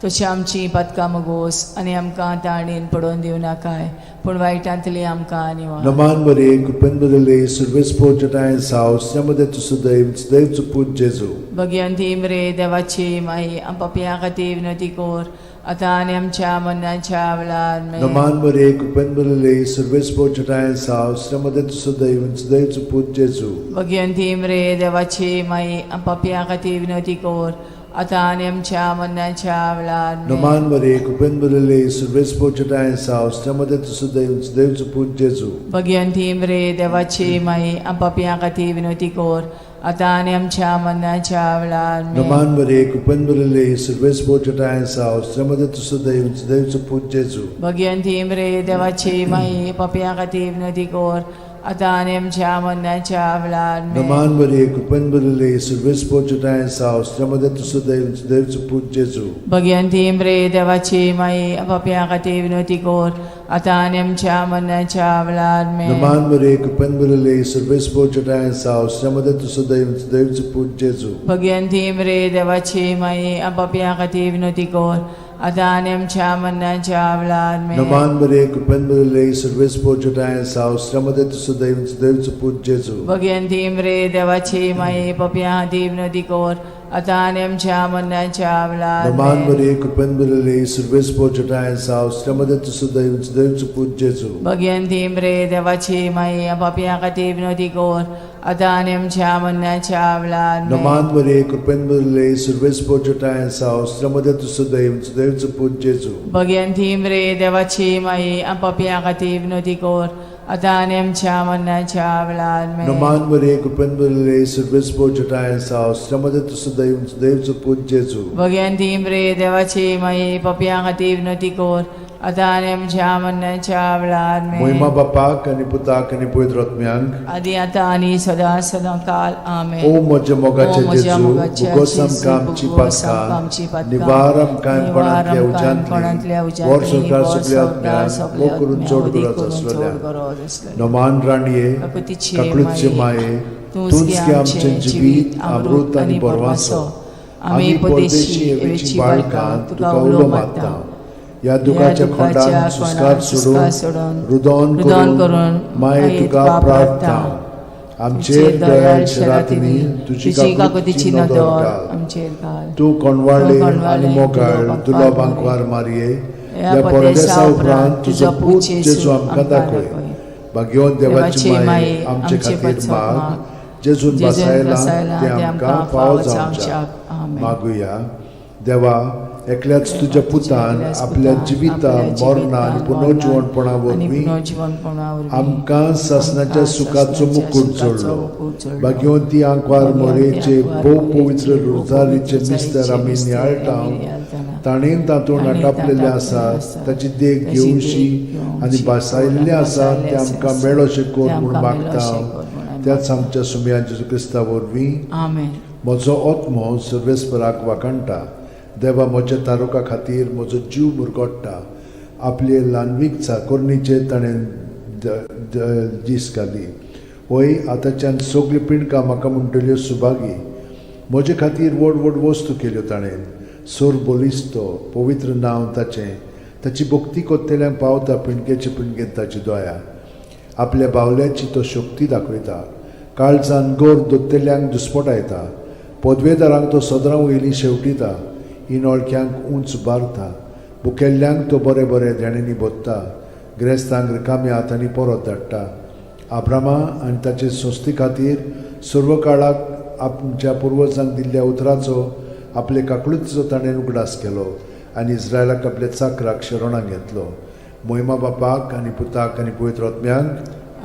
तशी आमची पातकां मुगोस आनी आमकां ताणेन पडोवन दिवं नाकाय, पूण वायटांतली आमकां निवार.
नमान मरिये, कृपेन भरिल्ले, सर्वेस पोर तुज्या ठांय साव स्त्रियां मदें तूं सुदैव सुदैवचो पूत जेजू.
भगिवंती मरिये, देवाची माई, पापयां खातीर विनवती कर आतां आनी आमच्या मरणाच्या वेळार आमेन.
नमान मरिये, कृपेन भरिल्ले, सर्वेस पोर तुज्या ठांय साव स्त्रियां मदें तूं सुदैव सुदैवचो पूत जेजू.
भगिवंती मरिये, देवाची माई, पापयां खातीर विनवती कर आतां आनी आमच्या मरणाच्या वेळार आमेन.
नमान मरे कृपेन भरिल्ले सुर्वेस पोचटाय साव मध्ये तुझं दैव देवचो पूत जेजू.
भगवंती मरे देवाची माई पापयां खातीर विनवती कर आतां आनी आमच्या मरणाच्या वेळार आमेन.
नमान मरे कृपेन भरिल्ले सुर्वेस पोचटाय साव मध्ये तुझं दैव देवचो पूत जेजू.
भगवंती मरे देवाची माई पापयां खातीर विनवती कर आतां आनी आमच्या मरणाच्या वेळार आमेन.
नमान मरे कृपेन भरिल्ले सुर्वेस पोचटाय साव मध्ये तुझं दैव देवचो पूत जेजू.
भगवंती मरे देवाची माई पापयां खातीर विनवती कर आतां आनी आमच्या मरणाच्या वेळार आमेन.
नमान मरे कृपेन भरिल्ले सुर्वेस पोचटाय साव मध्ये तुझं दैव देवचो पूत जेजू.
भगवंती मरे देवाची माई पापयां खातीर विनवती कर आतां आनी आमच्या मरणाच्या वेळार आमेन.
नमान मरे कृपेन भरिल्ले सुर्वेस पोचटाय साव मध्ये तुझं दैव देवचो पूत जेजू.
भगवंती मरे देवाची माई पापयां खातीर विनवती कर आतां आनी आमच्या मरणाच्या वेळार
नमान
आमेन.
मरे कृपेन भरिल्ले सुर्वेस पोचटाय साव मध्ये तुझं दैव देवचो पूत जेजू.
भगवंती मरे देवाची माई पापयां खातीर विनवती कर आतां आनी आमच्या मरणाच्या वेळार आमेन.
नमान मरे कृपेन भरिल्ले सुर्वेस पोचटाय साव मध्ये तुझं दैव देवचो पूत जेजू.
भगवंती मरे देवाची माई पापयां खातीर विनवती कर आतां आनी आमच्या मरणाच्या वेळार आमेन.
नमान मरे कृपेन भरिल्ले सुर्वेस पोचटाय साव मध्ये तुझं दैव देवचो पूत जेजू.
भगवंती मरे देवाची माई पापयां खातीर विनवती कर आतां आनी आमच्या मरणाच्या वेळार आमेन.
मोहिमा बापाक आनी पुताक आनी पवित्र आत्म्यांक
आदी आतां आनी सदां सदां काल आमेन.
ओ म्हज्या
ओ
मोगाचे
म्हज्या
जेजू
मोगाच्या
भुगोस
जेजू,
आमकां आमची
भुगोस आमकां आमची
पातकां
पातकां,
निवार आमकां
निवार
कोणांतल्या
आमकां कोणांतल्या
उज्यांतली
उज्यांतली,
वर संवसार
वर
सगल्या
संवसार
आत्म्यांक
सगल्या
वो करून
आत्म्यांक,
चड
वदी
गरज
करून चड
आसलेल्या
गरज आसलेल्या.
नमान राणये
काकुतीचे
काकळूतचे
माये,
माये
तूंच
तूंच गे आमचें जिवीत अमृत आनी बरवासो.
आमी परदेशी एवेची बाळकां तुका उलो मारता.
ह्या दुखाच्या खोंडान सुस्कार सोडून रुदोन
रुदोन
करून
करून
माये तुका प्रार्थना आमचेर दयाळ शरातींनी तुजी
तुजी
काकुतीची
काकुतीची
नदर
नदर
घाल.
आमचेर घाल.
तूं कोणवाळे
तूं कोणवाळे
आनी मोगाळ
तुलो
तुलो
बांकवार
बांकवार मारये
ह्या
ह्या
परदेसा
परदेसा
उपरांत
उपरांत
तुजो
तुजो
पूत
पूत
जेजू
जेजू आमकां
आमकां
दाखय.
दाखय.
भाग्यवंत देवाची
देवाची
माये
माये
आमचे
आमचे
खातीर
पत्सो
माग
माग.
जेजून
जेजून
बसायला
बसायला
ते
ते
आमकां
आमकां
फावो
फावो
जावच्याक.
जावच्याक. आमेन.
मागुया. देवा एकल्याच तुज्या पुतान
एकल्याच
आपल्या
पुतान
जिविता
आपल्या
मरणा आनी
जिवितान,
पुनर्जिवणपणा
मरणान आनी
वरवीं
पुनर्जिवणपणा वरवीं
आमकां सासणाच्या
आमकां
सुखाचो
सासणाच्या
मुकूट
सुखाचो
जोडलो.
मुकूट जोडलो.
भाग्यवंती आंकवार
भाग्यवंती
मोरेचे
आंकवार
भोव
मोरेचे
पवित्र
भोव
रोजारीचे
पवित्र
मिस्तर आमी
रोजारीचे
नियाळटा
मिस्तर आमी नियाळटाना.
ताणें तातूंत
ताणें
आटापलेलें
तातूंत
आसा
आसा.
ताची देख
ताची देख
घेवशी
घेवशी
आनी भासायल्लें आसा
भासायल्लें
तें आमकां
आसा.
मेळोशें कर
तें
म्हूण
आमकां
मागता
मेळोशें कर म्हूण आमी
त्याच आमच्या सुमया जेजू क्रिस्ता वरवीं.
आमेन.
म्हजो आत्मो सर्वेस्पराक वाखाणटा. देवा म्हज्या तारुका खातीर म्हजो जीव मुरगोट्टा. आपले ल्हानवीक चाकोरणीचेर ताणें दीस घाली. वय आतांच्यान सगळीं पिंडकां म्हाका म्हणटल्यो सुभागी. म्हजे खातीर व्हड व्हड वस्तू केल्यो ताणें. सोर बलिस्तो पवित्र नांव ताचें. ताची भक्ती कोत्तेल्यांक पावता पिंडकेचे पिंडकेन ताची दया. आपल्या बावल्याची तो शक्ती दाखयता. काळजान गोर दोत्तेल्यांक दुस्पटायता. पदवेदारांक तो सदरां वयलीं शेवटिता. इनोळख्यांक उंच बारता. बुकेल्ल्यांक तो बरें बरें देण्यांनी भोत्ता. ग्रेस्तांक रिकाम्या हातांनी परत धाडटा. आब्रामा आनी ताचे संस्थे खातीर सर्व काळाक आमच्या पुर्वजांक दिल्ल्या उतराचो आपले काकळुतीचो ताणें उगडास केलो आनी इस्रायलाक आपल्या चाकराक शरणाक घेतलो. मोहिमा बापाक आनी पुताक आनी पवित्र आत्म्यांक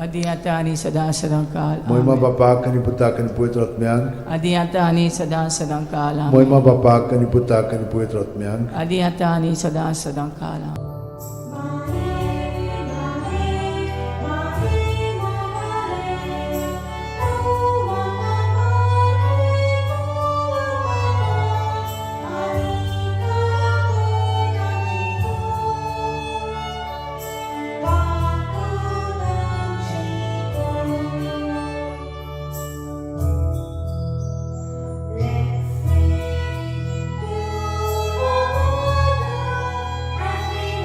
आदी आतां आनी सदां सदां काल.
मोहिमा
आमेन.
बापाक आनी पुताक आनी पवित्र आत्म्यांक
आदी आतां आनी सदां सदां काल. आमेन.
मोहिमा बापाक आनी पुताक आनी पवित्र आत्म्यांक
आदी आतां आनी सदां सदां काल. आमेन.
Let's sing to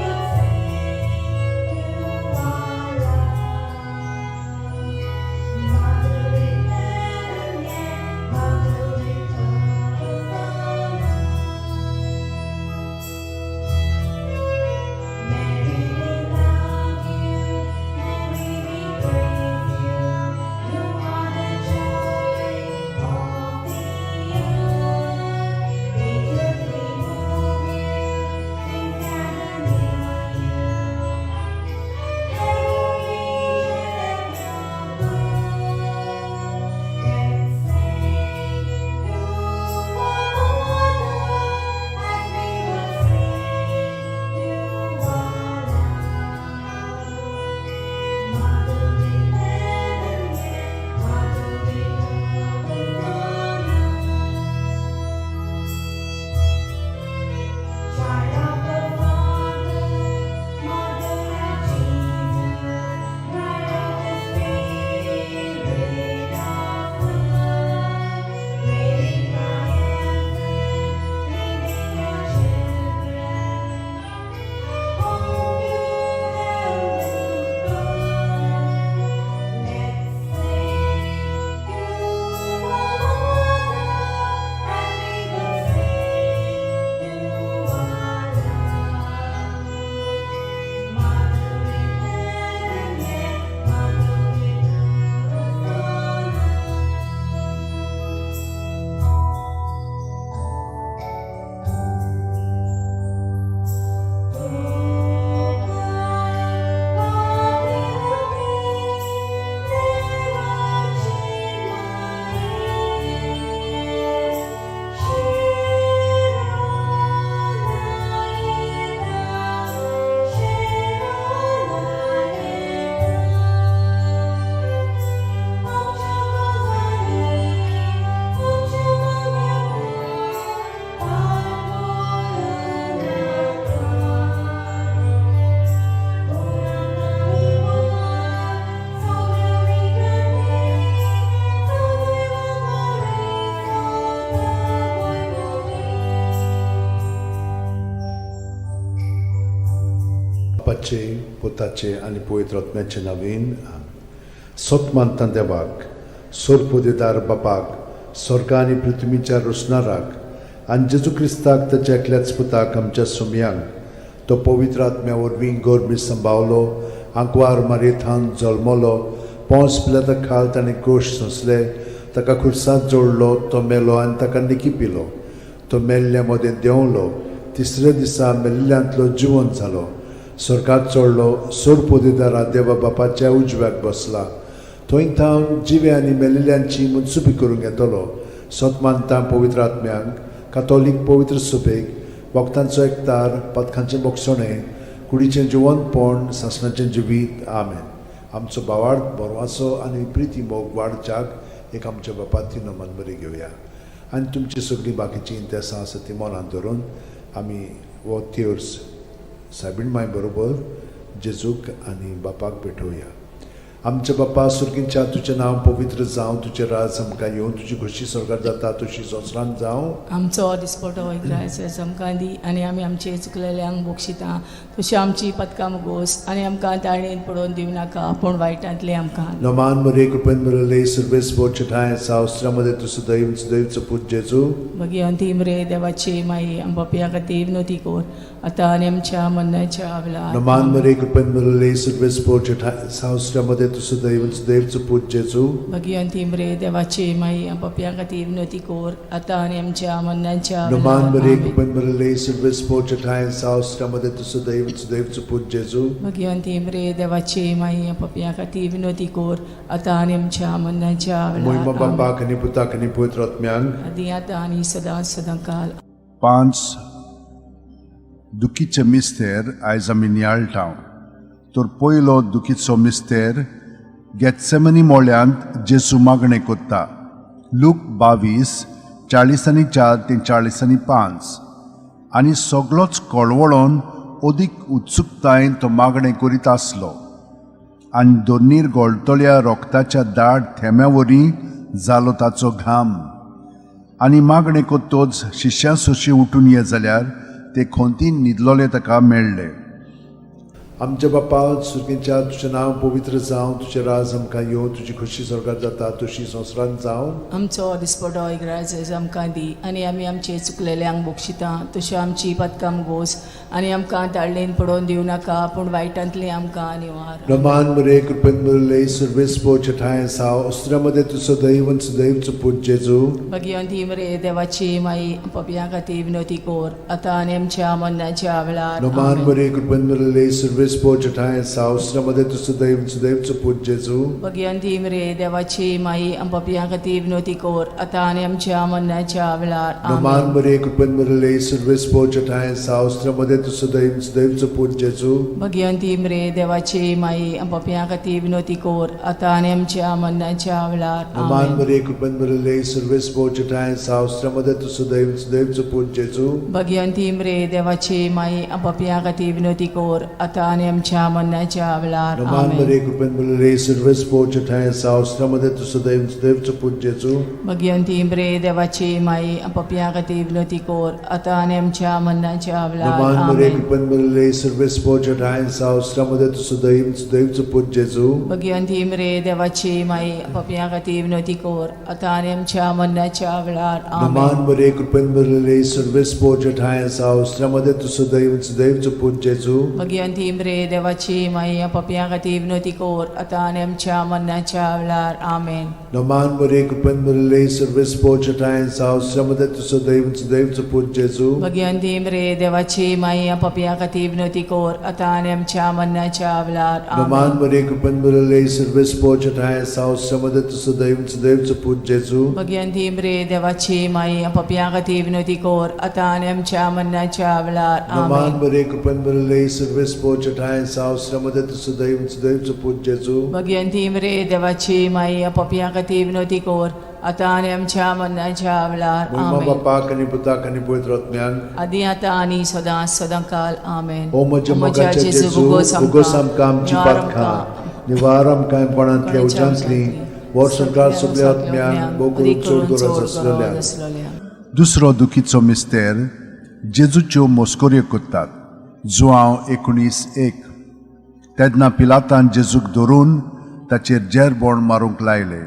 बापाचे, पुताचे आनी पवित्र आत्म्याचे नवीन. सत मानता देवाक, सोरपुदेदार बापाक, स्वर्ग आनी पृथ्वीच्या रोसणाराक, आनी जेजू क्रिस्ताक ताच्या एकल्याच पुताक आमच्या सुमयांक, तो पवित्र आत्म्या वरवीं गोरबी संभावलो, आंकवार मारयेथान जल्मलो, पोंस पिलाता खाल ताणें कोश सोंसले, ताका खुर्सांत जोडलो, तो मेलो आनी ताका निकी पिलो, तो मेल्ल्या मदें देंवलो, तिसऱ्या दिसा मेल्ल्यांतलो जिवन जालो, स्वर्गात चडलो, सोरपोदेदारा देवा बापाच्या उजव्याक बसला, थंय थावन जिवे आनी मेल्ल्यांची मनसुबी करूंक येतलो. सत मानता पवित्र आत्म्यांक, कातोलीक पवित्र सुबेक, भक्तांचो एकतार, पथकांचें बोगसणें, कुडीचें जिवनपण, सासणाचें जिवीत. आमेन. आमचो भावार्थ, बरवासो आनी प्रिती मोग वाडच्याक एक आमच्या बापाती नमन बरी घेवया आनी तुमची सगळीं बाकीचीं इंतेसां आसा ती मनांत धरून आमी हो तेर्स सायबीण माय बरोबर जेजूक आनी बापाक भेटोवया. आमच्या बापा सुर्गींच्या, तुजें नांव पवित्र जावं, तुजें राज आमकां येवं, तुजी खोशी स्वर्गार जाता तशी संवसारांत जावं.
आमचो दिसपटो ग्रायस आमकां दी आनी आमी आमचे चुकलेल्यांक बक्षिता तशी आमची पदकां मुगोस आनी आमकां ताणेन पडोवन दिवं नाका, पूण वायटांतलें आमकां.
नमान मरे, कृपेन मरले सर्वेस बोचठाय सावस्त्रामध्ये तूं सदैव सदैवचो पूत जेजू.
भगिवंती मरे देवाची माई, आमच्या खातीर विनोती कोर आतां आनी आमच्या मरणाच्या वेळार.
नमान मरे, कृपेन मरले सर्वेस बोचठाय सावस्त्रामध्ये तूं सदैव सदैवचो पूत जेजू.
भगिवंती मरे देवाची माई, आमच्या खातीर विनोती कोर आतां आनी आमच्या मरणाच्या
नमान
वेळार.
मरे,
आमेन.
कृपेन मरले सर्वेस बोचठाय सावस्त्रामध्ये तूं सदैव सदैवचो पूत जेजू.
भगिवंती मरे देवाची माई, आमच्या खातीर विनोती कोर आतां आनी आमच्या मरणाच्या
मोहिमा
वेळार. आमेन.
बापाक आनी पुताक आनी पवित्र आत्म्यांक.
आदी आतां आनी सदां सदां काल.
पांच दुखीचे मिस्तेर आयज आमी नियाळटा. तर पयलो दुखीचो मिस्तेर, गेत्सेमनी मोळ्यांत जेजू मागणें कोत्ता, लूक 22:44 ते 45. आनी सगलोच कळवळोन अदीक उत्सुकतायेन तो मागणें करीत आसलो आनी दोनीर गळटल्या रोगताच्या दाट थेंब्या वरी जालो ताचो घाम. आनी मागणें कोत्तोच शिश्यां सोशी उठून ये जाल्यार ते खोंतीन न्हिदलोले ताका मेळ्ळे.
आमच्या बापा सुर्गींच्या, तुजें नांव पवित्र जावं, तुजें राज आमकां येवं, तुजी खोशी स्वर्गार जाता तशी संवसारांत जावं.
आमचो दिसपटो इग्राज आमकां दी आनी आमी आमचे चुकलेल्यांक बक्षिता तशी आमची पदकां गोस आनी आमकां ताळणेन पडोवन दिवं नाका, पूण वायटांतली आमकां निवार.
रमान मरे, कृपेन मरले सर्वेस पोचठाय साव अस्त्रामध्ये तूं सदैव सदैवचो पूत जेजू.
भगिवंती मरे देवाची माई, पपया खातीर विनोती कोर आतां आनी आमच्या मरणाच्या वेळार.
नमान
आमेन.
मरे, कृपेन मरले सर्वेस पोचठाय साव अस्त्रामध्ये तूं सदैव सदैवचो पूत जेजू.
भगिवंती मरे देवाची माई, पपया खातीर विनोती कोर आतां आनी आमच्या मरणाच्या वेळार.
नमान
आमेन.
मरे, कृपेन मरले सर्वेस पोचठाय साव अस्त्रामध्ये तूं सदैव सदैवचो पूत जेजू.
भगिवंती मरे देवाची माई, पपया खातीर विनोती कोर आतां आनी आमच्या मरणाच्या वेळार.
नमान
आमेन.
मरे, कृपेन मरले सर्वेस पोचठाय साव अस्त्रामध्ये तूं सदैव सदैवचो पूत जेजू.
भगिवंती मरे देवाची माई, पपया खातीर विनोती कोर आतां आनी आमच्या मरणाच्या वेळार.
नमान
आमेन.
मरे, कृपेन मरले सर्वेस पोचठाय साव अस्त्रामध्ये तूं सदैव सदैवचो पूत जेजू.
भगिवंती मरे देवाची माई, पपया खातीर विनोती कोर आतां आनी आमच्या मरणाच्या वेळार.
नमान मरे,
आमेन.
कृपेन मरले सर्वेस पोचठाय साव अस्त्रामध्ये तूं सदैव सदैवचो पूत जेजू.
भगिवंती मरे देवाची माई, पपया खातीर विनोती कोर आतां आनी आमच्या मरणाच्या वेळार.
नमान
आमेन.
मरे, कृपेन मरले सर्वेस पोचठाय साव अस्त्रामध्ये तूं सदैव सदैवचो पूत जेजू.
भगिवंती मरे देवाची माई, पपया खातीर विनोती कोर आतां आनी आमच्या मरणाच्या वेळार. आमेन.
नमान मरे, कृपेन मरले सर्वेस पोचठाय साव अस्त्रामध्ये तूं सदैव सदैवचो पूत जेजू.
भगिवंती मरे देवाची माई, पपया खातीर विनोती कोर आतां आनी आमच्या मरणाच्या वेळार.
नमान
आमेन.
मरे, कृपेन मरले सर्वेस पोचठाय साव अस्त्रामध्ये तूं सदैव सदैवचो पूत जेजू.
भगिवंती मरे देवाची माई, पपया खातीर विनोती कोर आतां आनी आमच्या मरणाच्या वेळार.
नमान
आमेन.
मरे, कृपेन मरले सर्वेस पोचठाय साव अस्त्रामध्ये तूं सदैव सदैवचो पूत जेजू.
भगिवंती मरे देवाची माई, पपया खातीर विनोती कोर आतां आनी आमच्या मरणाच्या वेळार.
मोहिमा
आमेन.
बापाक आनी पुताक आनी पवित्र आत्म्याक.
आदी आतां आनी सदां सदां काल. आमेन.
ओ म्हज्या मोगाच्या जेजू, उगोस आमकां आमची पातकां, निवार आमकां कोणांतल्या उज्यांतली, वर्सभर सगल्या आत्म्यांक, भोव करून चड गरज आसलेल्या.
दुसरो दुखीचो मिस्तेर, जेजूच्यो मस्कऱ्यो करतात, जुआंव 19:1. तेन्ना पिलातान जेजूक धरून ताचेर जेरबोण मारूंक लायलें.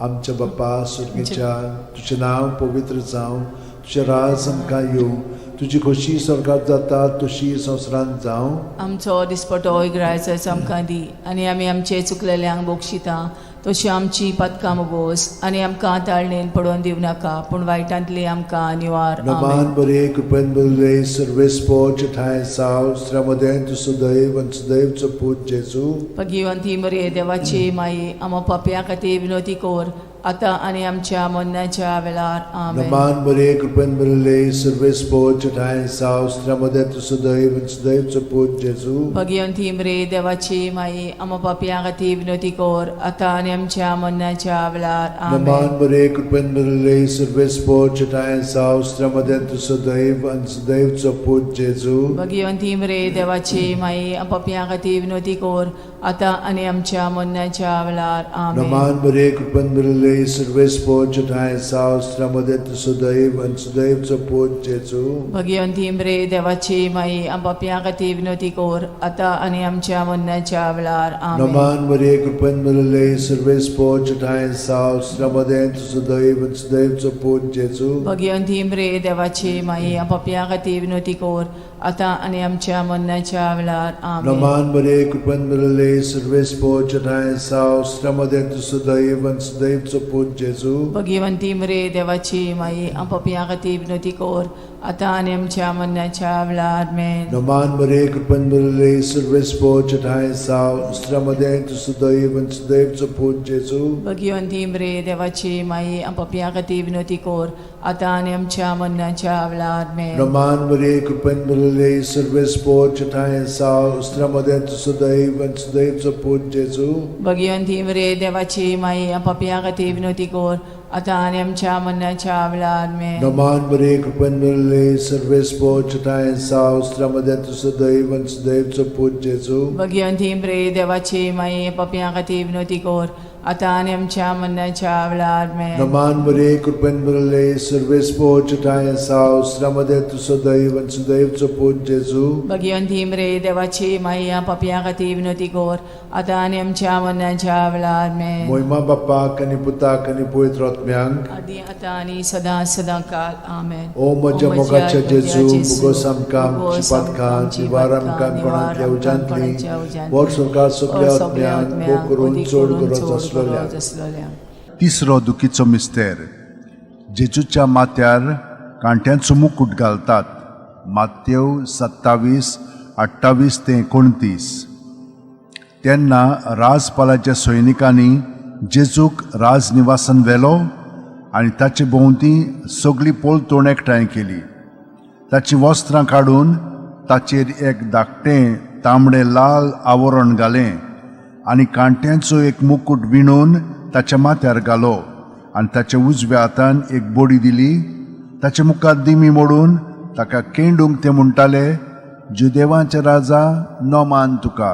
आमच्या बापा सुर्गीच्या, तुजें नांव पवित्र जावं, तुजें राज आमकां येवं, तुजी खोशी स्वर्गात जाता तशी संवसारांत जावं.
आमचो दिसपटो इग्रायचो आमकां दी आनी आमी आमचे चुकलेल्यांक बक्षिता तशी आमची पातकां मोगोस आनी आमकां ताळणेन पडोवन दिवं नाका पूण वायटांतली आमकां निवार. आमेन.
नमान बरे कृपेन बरले सर्वेस्पोच ठांय साव श्रमदें तूं सदैव आनी सदैवचो पूत जेजू.
भगिवंती मरे देवाची माई, आमा पापया खातीर विनोती कोर आतां आनी आमच्या मरणाच्या वेळार. आमेन.
नमान बरे कृपेन बरले सर्वेस्पोच ठांय साव श्रमदें तूं सदैव आनी सदैवचो पूत जेजू.
भगिवंती मरे देवाची माई, आमा पापया खातीर विनोती कोर आतां आनी आमच्या मरणाच्या वेळार.
नमान
आमेन.
बरे कृपेन बरले सर्वेस्पोच ठांय साव श्रमदें तूं सदैव आनी सदैवचो पूत जेजू.
भगिवंती मरे देवाची माई, पापया खातीर विनोती कोर आतां आनी आमच्या मरणाच्या वेळार. आमेन.
नमान बरे कृपेन बरले सर्वेस्पोच ठांय साव श्रमदें तूं सदैव आनी सदैवचो पूत जेजू.
भगिवंती मरे देवाची माई, पापया खातीर विनोती कोर आतां आनी आमच्या मरणाच्या वेळार. आमेन.
नमान मरे कृपेन बरले सर्वेस्पोच ठांय साव श्रमदें तूं सदैव आनी सदैवचो पूत जेजू.
भगिवंती मरे देवाची माई, पापया खातीर विनोती कोर आतां आनी आमच्या मरणाच्या वेळार. आमेन.
नमान मरे कृपेन बरले सर्वेस्पोच ठांय साव श्रमदें तूं सदैव आनी सदैवचो पूत जेजू.
भगिवंती मरे देवाची माई, पापया खातीर विनोती कोर आतां आनी आमच्या मरणाच्या वेळार. आमेन.
नमान मरे कृपेन बरले सर्वेस्पोच ठांय साव श्रमदें तूं सदैव आनी सदैवचो पूत जेजू.
भगिवंती मरे देवाची माई, पापया खातीर विनोती कोर आतां आनी आमच्या मरणाच्या वेळार. आमेन.
नमान मरे कृपेन बरले सर्वेस्पोच ठांय साव श्रमदें तूं सदैव आनी सदैवचो पूत जेजू.
भगिवंती मरे देवाची माई, पापया खातीर विनोती कोर आतां आनी आमच्या मरणाच्या वेळार. आमेन.
नमान मरे कृपेन बरले सर्वेस्पोच ठांय साव श्रमदें तूं सदैव आनी सदैवचो पूत जेजू.
भगिवंती मरे देवाची माई, पापया खातीर विनोती कोर आतां आनी आमच्या मरणाच्या वेळार. आमेन.
नमान मरे कृपेन बरले सर्वेस्पोच ठांय साव श्रमदें तूं सदैव आनी सदैवचो पूत जेजू.
भगिवंती मरे देवाची माई, पापया खातीर विनोती कोर आतां आनी आमच्या मरणाच्या वेळार. आमेन.
मोहिमा बाप्पाक आनी पुताक आनी पवित्र आत्म्यांक,
आदी आतां आनी सदां सदां काल. आमेन.
ओ म्हज्या मोगाच्या जेजू, मुगोस आमकां आमची पातकां निवार आमकां कोणांतल्या उज्यांतली, वर स्वर्गात सगल्या आत्म्यांक, भोग करून चड गरज आसलेल्या.
तिसरो दुखीचो मिस्तेर. जेजूच्या माथ्यार कांट्यांचो मुकूट घालतात. मातेव 27:28 ते 29. तेन्ना राजपालाच्या सैनिकांनी जेजूक राजनिवासान व्हेलो आनी ताचे भोंवती सगळी पलतोण एकठांय केली. ताचीं वस्त्रां काडून ताचेर एक धाकटें तांबडें लाल आवरण घालें आनी कांट्यांचो एक मुकूट विणून ताच्या माथ्यार घालो आनी ताच्या उजव्या हातान एक बडी दिली. ताचे मुखार दिमी मोडून ताका केंडूंक ते म्हणटाले, जुदेवांचे राजा, नमान तुका.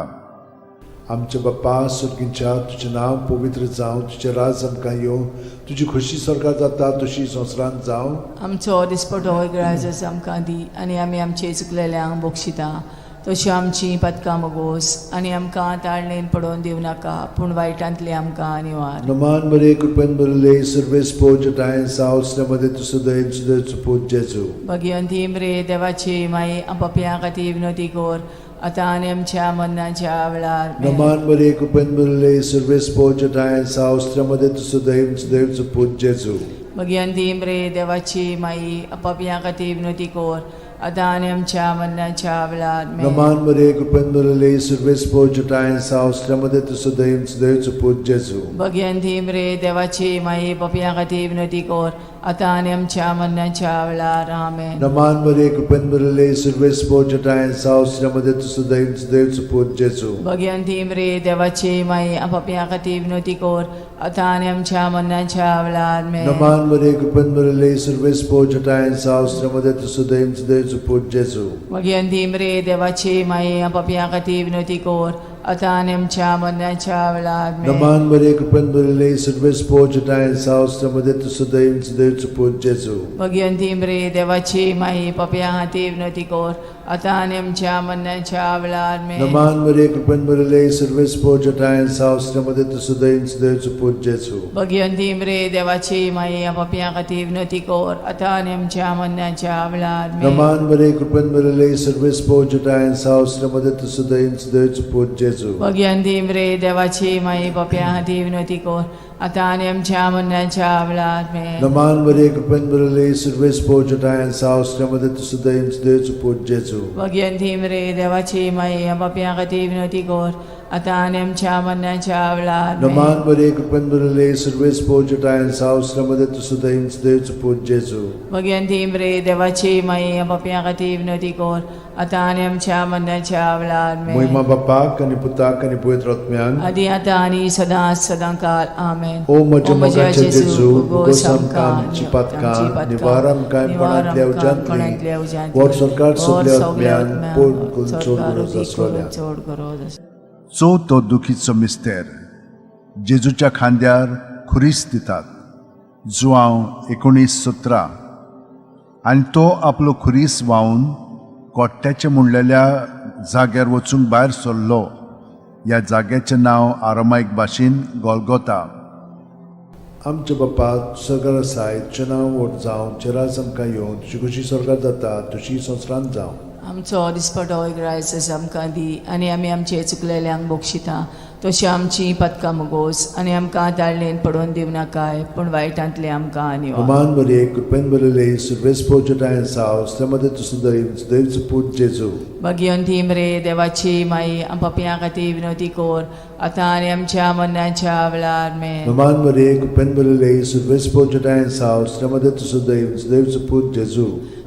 आमच्या बाप्पा सुर्गींच्या, तुजें नांव पवित्र जावं, तुजें राज आमकां येवं, तुजी खोशी स्वर्गात जाता तशी संवसारांत जावं.
आमचो दिसपटो इगराजच आमकां दी आनी आमी आमचे चुकलेल्यांक बक्षिता तशी आमची पातकां मोगोस आनी आमकां ताळणेन पडोवन दिवं नाका पूण वायटांतली आमकां निवार.
नमान मरे कृपेन बरले सर्वेस्पोच ठांय साव श्रमदें तूं सदैव सदैवचो पूत जेजू.
भगिवंती मरे देवाची माई, पापया खातीर विनोती कोर आतां आनी आमच्या मरणाच्या वेळार. आमेन.
नमान मरे कृपेन बरले सर्वेस्पोच ठांय साव श्रमदें तूं सदैव सदैवचो पूत जेजू.
भगिवंती मरे देवाची माई, पापया खातीर विनोती कोर आतां आनी आमच्या मरणाच्या वेळार. आमेन.
नमान मरे कृपेन बरले सर्वेस्पोच ठांय साव श्रमदें तूं सदैव सदैवचो पूत जेजू.
भगिवंती मरे देवाची माई, पापया खातीर विनोती कोर आतां आनी आमच्या मरणाच्या वेळार. आमेन.
नमान मरे कृपेन बरले सर्वेस्पोच ठांय साव श्रमदें तूं सदैव सदैवचो पूत जेजू.
भगिवंती मरे देवाची माई, पापया खातीर विनोती कोर आतां आनी आमच्या मरणाच्या वेळार. आमेन.
नमान मरे कृपेन बरले सर्वेस्पोच ठांय साव श्रमदें तूं सदैव सदैवचो पूत जेजू.
भगिवंती मरे देवाची माई, पापया खातीर विनोती कोर आतां आनी आमच्या मरणाच्या वेळार आमेन.
नमान मरे कृपेन भरिल्ले सुरवेस पोचटाय सावस मध्ये तूं सदैव सदैवचो पूत जेजू.
भगिवंती मरे देवाची माई पापया खातीर विनवती कर आतां आनी आमच्या मरणाच्या वेळार आमेन.
नमान मरे कृपेन भरिल्ले सुरवेस पोचटाय सावस मध्ये तूं सदैव सदैवचो पूत जेजू.
भगिवंती मरे देवाची माई पापया खातीर विनवती कर आतां आनी आमच्या मरणाच्या वेळार आमेन.
नमान मरे कृपेन भरिल्ले सुरवेस पोचटाय सावस मध्ये तूं सदैव सदैवचो पूत जेजू.
भगिवंती मरे देवाची माई पापया खातीर विनवती कर आतां आनी आमच्या मरणाच्या वेळार आमेन.
नमान मरे कृपेन भरिल्ले सुरवेस पोचटाय सावस मध्ये तूं सदैव सदैवचो पूत जेजू.
भगिवंती मरे देवाची माई पापया खातीर विनवती कर आतां आनी आमच्या मरणाच्या वेळार आमेन.
नमान मरे कृपेन भरिल्ले सुरवेस पोचटाय सावस मध्ये तूं सदैव सदैवचो पूत जेजू.
भगिवंती मरे देवाची माई पापया खातीर विनवती कर आतां आनी आमच्या मरणाच्या वेळार आमेन.
मोहिमा बापाक आनी पुताक आनी पवित्र आत्म्याक
आदी आतां आनी सदां सदां काल आमेन.
ओ म्हज्या मोगाचे जेजू, भोगोस आमकां आमची पातकां, निवार आमकां कोणांतल्या उज्यांतली, वर सरकार सगल्या आत्म्यान पोट करून चड गरज आसलोल्या.
चड गरज आसलोल्या.
चवथो दुखीचो मिस्तेर जेजूच्या खांद्यार खुरीस दितात जुआंव 19:17. आनी तो आपलो खुरीस व्हांवन कोट्ट्याचें म्हणलेल्या जाग्यार वचूंक भायर सरलो. ह्या जाग्याचें नांव आरामायक भाशेन गोलगोता.
आमच्या बापा सरकार आसाय, तुजें नांव व्हड जावं, तुजें राज आमकां येवं, तुजी खुशी स्वर्गात जाता तशी संवसारांत जावं.
आमचो दिसपटो एक आमकां दी आनी आमी आमचे चुकलेल्यांक बक्षिता तशी आमची पदकां मुगोस आनी आमकां ताळणेन पडोवन दिवं नाकाय पूण वायटांतलें आमकां निवार.
अमान मरे कृपेन भरिल्ले सुरवेस पोचटाय साव मध्ये तूं सदैव सदैवचो पूत जेजू.
भगिवंती मरे देवाची माई पापयां खातीर विनवती कर आतां आनी आमच्या मरणाच्या वेळार आमेन.
नमान मरे कृपेन भरिल्ले सुरवेस पोचटाय साव मध्ये तूं सदैव सदैवचो पूत जेजू.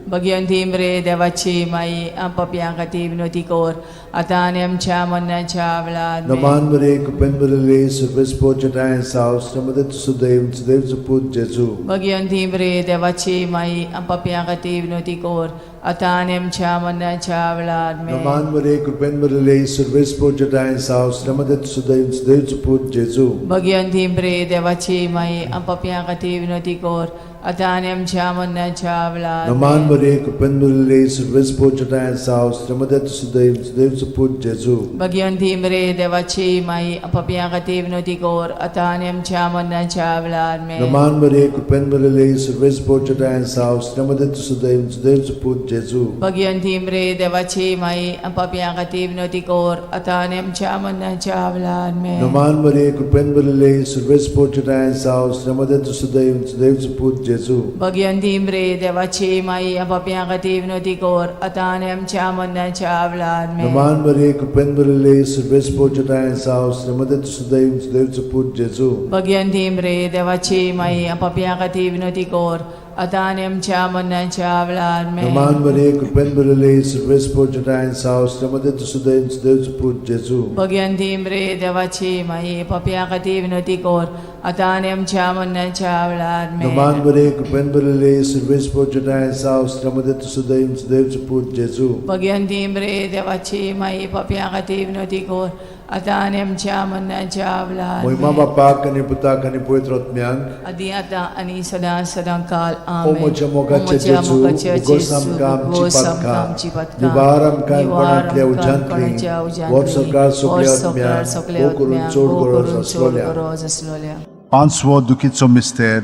भगिवंती मरे देवाची माई पापयां खातीर विनवती कर आतां आनी आमच्या मरणाच्या वेळार आमेन.
नमान मरे कृपेन भरिल्ले सुरवेस पोचटाय साव मध्ये तूं सदैव सदैवचो पूत जेजू.
भगिवंती मरे देवाची माई पापयां खातीर विनवती कर आतां आनी आमच्या मरणाच्या वेळार आमेन.
नमान मरे कृपेन भरिल्ले सुरवेस पोचटाय साव मध्ये तूं सदैव सदैवचो पूत जेजू.
भगिवंती मरे देवाची माई पापयां खातीर विनवती कर आतां आनी आमच्या मरणाच्या वेळार
नमान
आमेन.
मरे कृपेन भरिल्ले सुरवेस पोचटाय साव मध्ये तूं सदैव सदैवचो पूत जेजू.
भगिवंती मरे देवाची माई पापयां खातीर विनवती कर आतां आनी आमच्या मरणाच्या वेळार आमेन.
नमान मरे कृपेन भरिल्ले सुरवेस पोचटाय साव मध्ये तूं सदैव सदैवचो पूत जेजू.
भगिवंती मरे देवाची माई पापयां खातीर विनवती कर आतां आनी आमच्या मरणाच्या वेळार आमेन.
नमान मरे कृपेन भरिल्ले सुरवेस पोचटाय साव मध्ये तूं सदैव सदैवचो पूत जेजू.
भगिवंती मरे देवाची माई पापयां खातीर विनवती कर आतां आनी आमच्या मरणाच्या वेळार आमेन.
नमान मरे कृपेन भरिल्ले सुरवेस पोचटाय साव मध्ये तूं सदैव सदैवचो पूत जेजू.
भगिवंती मरे देवाची माई पापयां खातीर विनवती कर आतां आनी आमच्या मरणाच्या वेळार आमेन.
नमान मरे कृपेन भरिल्ले सुरवेस पोचटाय साव मध्ये तूं सदैव सदैवचो पूत जेजू.
भगिवंती मरे देवाची माई पापयां खातीर विनवती कर आतां आनी आमच्या मरणाच्या वेळार आमेन.
नमान मरे कृपेन भरिल्ले सुरवेस पोचटाय साव मध्ये तूं सदैव सदैवचो पूत जेजू.
भगिवंती मरे देवाची माई पापयां खातीर विनवती कर आतां आनी आमच्या मरणाच्या वेळार
मोहिमा
आमेन.
बापाक आनी पुताक आनी पवित्र आत्म्याक
आदी आतां आनी सदां सदां काल
ओ
आमेन.
म्हज्या मोगाचे
म्हज्या
जेजू,
मोगाचे
उगोस
जेजू,
आमकां आमची
उगोस आमकां
पातकां,
आमची पातकां,
निवार आमकां
निवार
कोणांतल्या
आमकां
उज्यांतली,
कोणाच्या उज्यांतली,
वर सरकार सगल्या
वर सरकार
आत्म्यांक,
सगल्या
भोव करून
आत्म्यांक,
चड
भोव
गरज
करून चड
आसलोल्या.
गरज आसलोल्या.
पांचवो दुखीचो मिस्तेर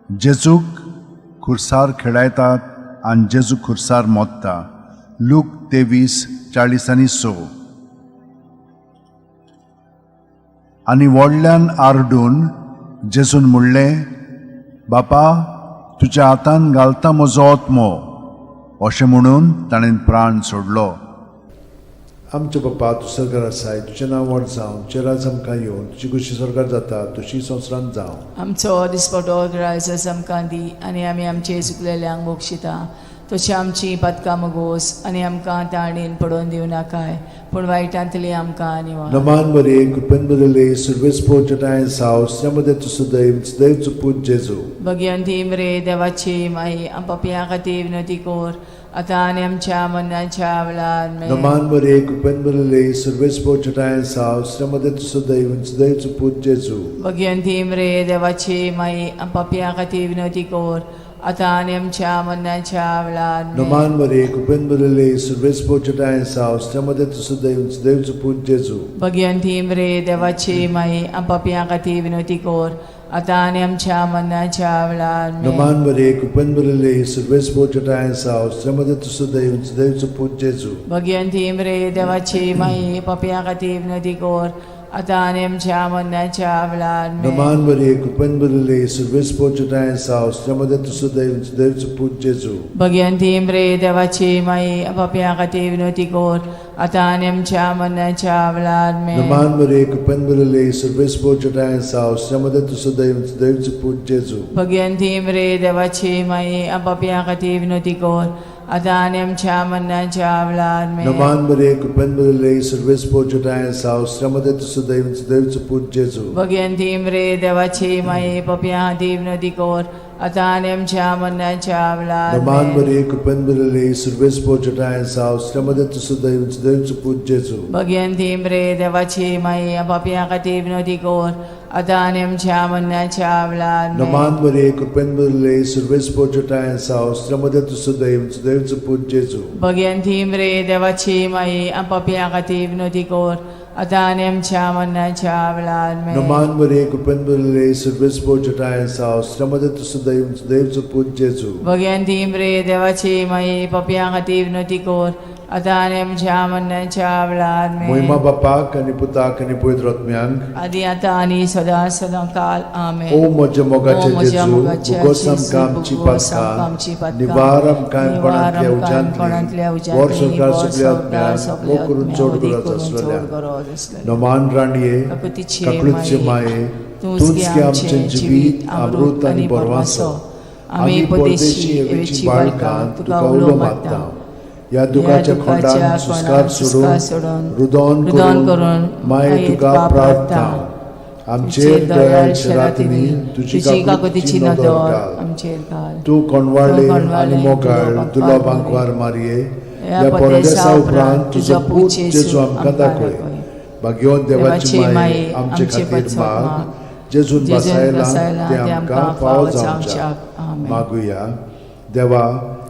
जेजूक खुर्सार खेळायतात आनी जेजू खुर्सार मोत्ता. लूक 23:46. आनी व्हडल्यान आरडून जेजून म्हणलें, बापा तुज्या हातान घालता म्हजो आत्मो. अशें म्हणून ताणें प्राण सोडलो.
आमच्या बापा तूं सरकार आसाय, तुजें नांव व्हड जावं, तुजें राज आमकां येवं, तुजी खुशी स्वर्गात जाता तशी संवसारांत जावं.
आमचो दिसपटो ग्रायस आमकां दी आनी आमी आमचे चुकलेल्यांक बक्षिता तशी आमची पातकां मुगोस आनी आमकां ताणेन पडोवन दिवं नाकाय पूण वायटांतली आमकां निवार.
नमान मरे कृपेन बरले सर्वेस्पोर जटाय साव श्रमदे तू सदैव सदैव पूत जेजू.
भगवंती मरे देवाची माई आम पापयां खातीर विनवती कर आतां आनी आमच्या मरणाच्या वेळार आमेन.
नमान मरे कृपेन बरले सर्वेस्पोर जटाय साव श्रमदे तू सदैव सदैव पूत जेजू.
भगवंती मरे देवाची माई आम पापयां खातीर विनवती कर आतां आनी आमच्या मरणाच्या वेळार आमेन.
नमान मरे कृपेन बरले सर्वेस्पोर जटाय साव श्रमदे तू सदैव सदैव पूत जेजू.
भगवंती मरे देवाची माई आम पापयां खातीर विनवती कर आतां आनी आमच्या मरणाच्या वेळार आमेन.
नमान मरे कृपेन बरले सर्वेस्पोर जटाय साव श्रमदे तू सदैव सदैव पूत जेजू.
भगवंती मरे देवाची माई पापयां खातीर विनवती कर आतां आनी आमच्या मरणाच्या वेळार आमेन.
नमान मरे कृपेन बरले सर्वेस्पोर जटाय साव श्रमदे तू सदैव सदैव पूत जेजू.
भगवंती मरे देवाची माई पापयां खातीर विनवती कर आतां आनी आमच्या मरणाच्या वेळार आमेन.
नमान मरे कृपेन बरले सर्वेस्पोर जटाय साव श्रमदे तू सदैव सदैव पूत जेजू.
भगवंती मरे देवाची माई पापयां खातीर विनवती कर आतां आनी आमच्या मरणाच्या वेळार आमेन.
नमान मरे कृपेन बरले सर्वेस्पोर जटाय साव श्रमदे तू सदैव सदैव पूत जेजू.
भगवंती मरे देवाची माई पापयां खातीर विनवती कर आतां आनी आमच्या मरणाच्या वेळार
नमान
आमेन.
मरे कृपेन बरले सर्वेस्पोर जटाय साव श्रमदे तू सदैव सदैव पूत जेजू.
भगवंती मरे देवाची माई पापयां खातीर विनवती कर आतां आनी आमच्या मरणाच्या वेळार आमेन.
नमान मरे कृपेन बरले सर्वेस्पोर जटाय साव श्रमदे तू सदैव सदैव पूत जेजू.
भगवंती मरे देवाची माई पापयां खातीर विनवती कर आतां आनी आमच्या मरणाच्या वेळार आमेन.
नमान मरे कृपेन बरले सर्वेस्पोर जटाय साव श्रमदे तू सदैव सदैव पूत जेजू.
भगवंती मरे देवाची माई पापयां खातीर विनवती कर आतां आनी आमच्या मरणाच्या वेळार आमेन.
मोहिमा बापाक आनी पुताक आनी पवित्र आत्म्यांक
आदी आतां आनी सदां सदां काल आमेन.
ओ म्हज्या मोगाचे
ओ म्हज्या
जेजू
मोगाचे
भुगोस
जेजू,
आमकां आमची
भुगोस आमकां आमची
पातकां
पातकां,
निवार आमकां
निवार
कोणांतल्या
आमकां कोणांतल्या
उज्यांतली
उज्यांतली,
वर संवसार
वर
सगल्या
संवसार
आत्म्यांक
सगल्या
वो करून
आत्म्यांक,
चड
वदी
गरज
करून चड
आसलेल्या
गरज आसलेल्या.
नमान राणये
काकुतीचे
काकळूतचे माये
तूंच गे
तूंच गे
आमचें
आमचें
जिवीत अमृत आनी बरवासो. आमी परदेशी एवेची बाळकां तुका उलो मारता.
ह्या दुखाच्या खोंडान सुस्कार सोडून
सोडून
रुदोन
रुदोन
करून
करून
माये
माये
तुका
तुका
प्रार्थना
प्रार्थना.
आमचेर दयाळ शरातिनी तुजी
तुजी
काकुतीची
काकुतीची
नदर
नदर
घाल.
आमचेर घाल.
तूं कोणवाळे
तूं कोणवाळे
आनी मोगाळ
तुलो
तुलो
बांकवार
बांकवार मारये
ह्या
ह्या
परदेसा
परदेसा
उपरांत
उपरांत तुजो पूत जेजू आमकां दाखय. भाग्यवंत देवाची
देवाची
माये आमचे
आमचे
खातीर
पासत
माग
माग.
जेजून
जेजून
बसायला
बसायला
ते आमकां फावो जावच्या.
आमेन.
मागुया. देवा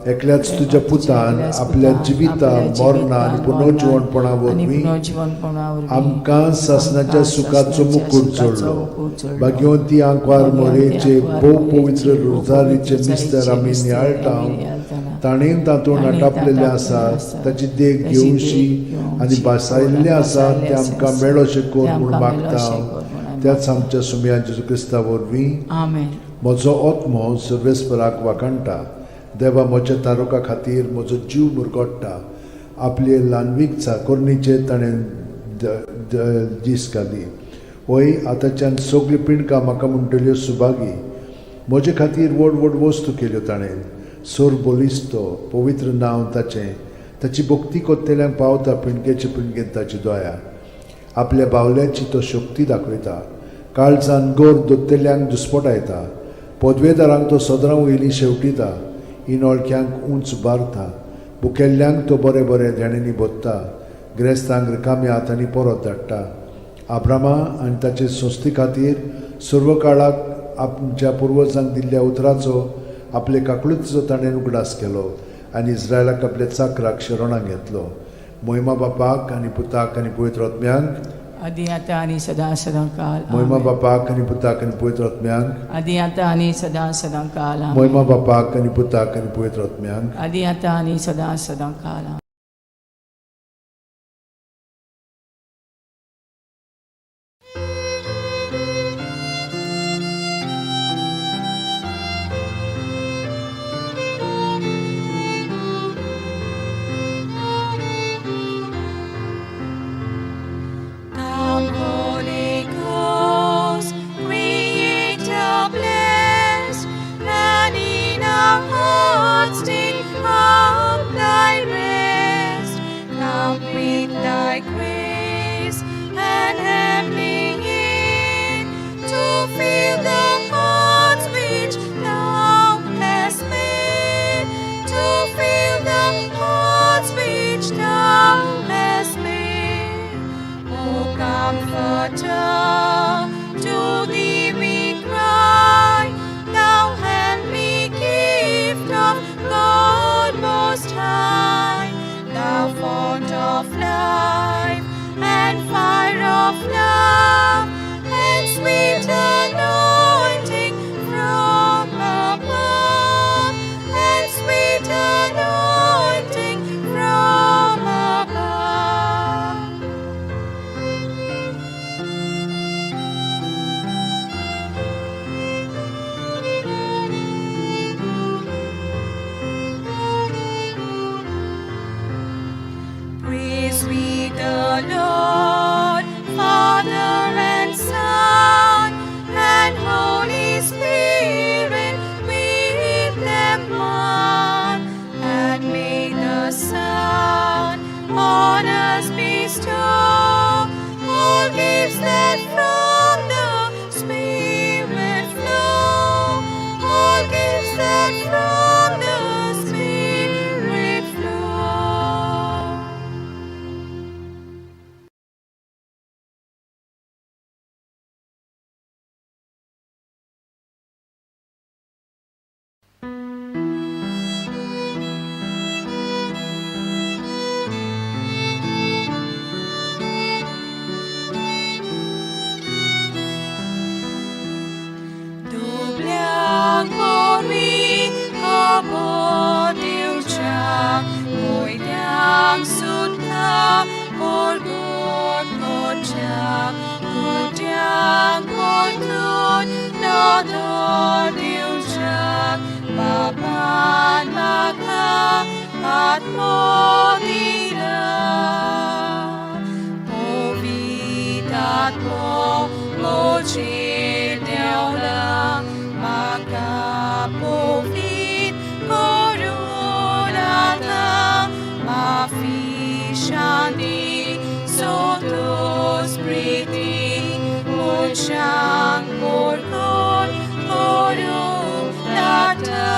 एकल्याच तुज्या पुतान
एकल्याच
आपल्या
पुतान,
जिविता
आपल्या
मरणा आनी
जिवितान,
पुनर्जिवणपणा
आनी
वरवीं
पुनर्जिवणपणा वरवीं
आमकां सासणाच्या
आमकां
सुखाचो
सासणाच्या
मुकूट
सुखाचो
जोडलो.
मुकूट जोडलो.
भाग्यवंती आंकवार
भाग्यवंती
मोरेचे
आंकवार
भोव
मोरेचे
पवित्र
भोव
रोजारीचे
पवित्र
मिस्तर आमी
रोजारीचे
नियाळटा
मिस्तर आमी नियाळटाना.
ताणें तातूंत
ताणें
आटापलेलें
तातूंत
आसा
आसा.
ताची देख
ताची
घेवशी
देख घेवची
आनी भासायल्लें आसा
भासायल्लें
तें आमकां
आसा.
मेळोशें कर
तें
म्हूण
आमकां
मागता
मेळोशें कर म्हूण आमी
त्याच आमच्या सुमया जेजू क्रिस्ता वरवीं.
आमेन.
म्हजो आत्मो सर्वेस्पराक वाखाणटा. देवा म्हज्या तारुका खातीर म्हजो जीव मुरगोट्टा. आपले ल्हानवीक चाकोरणीचेर ताणें दीस घाली. वय आतांच्यान सगळीं पिंडकां म्हाका म्हणटल्यो सुभागी. म्हजे खातीर व्हड व्हड वस्तू केल्यो ताणें. सोर बलिस्तो पवित्र नांव ताचें. ताची भक्ती कोत्तेल्यांक पावता पिंडकेचे पिंडकेन ताची दया. आपल्या बावल्याची तो शक्ती दाखयता. काळजान गोर दोत्तेल्यांक दुस्पटायता. पदवेदारांक तो सदरां वयली शेवटिता. इनोळख्यांक उंच बारता. भुकेल्ल्यांक तो बरें बरें देण्यांनी भोत्ता. ग्रेस्तांक रिकाम्या हातांनी परत धाडटा. आब्रामा आनी ताचे संस्थे खातीर सर्व काळाक आमच्या पुर्वजांक दिल्ल्या उतराचो आपले काकळुतीचो ताणें उगडास केलो आनी इस्रायलाक आपल्या चाकराक शरणाक घेतलो. मोहिमा बापाक आनी पुताक आनी पवित्र आत्म्यांक
आदी आतां आनी सदां सदां काल.
मोहिमा
आमेन.
बापाक आनी पुताक आनी पवित्र आत्म्यांक
आदी आतां आनी सदां सदां काल. आमेन.
मोहिमा बापाक आनी पुताक आनी पवित्र आत्म्यांक
आदी आतां आनी सदां सदां काल. आमेन.
Come, Holy Ghost, Creator blessed, and in our hearts take thy grace and heavenly aid, to fill the hearts which thou hast made, to fill the hearts which thou hast made. O Comforter, to thee we cry, thou heavenly gift of God Most High, thou font of life and fire of love, and sweet anointing from above, and sweet anointing from above. Praise we the Lord, Father and Son, and Holy Spirit, with them one. And may the Son on us bestow all gifts that from the Spirit flow, all gifts that from the Spirit flow. दुबळ्यांक वरवीं खबर दिवच्याक, कोयत्यांक सुद्दां परगट करच्याक, कुड्ड्यांक परतून नदर दिवच्याक, बाबान म्हाका आत्मो दिला. पवित्र आत्मो म्हजेर देंवला, म्हाका पवित्र करून आतां, माफी शांती संतोष प्रिती, मनशांक परगट करूंक धाडटा.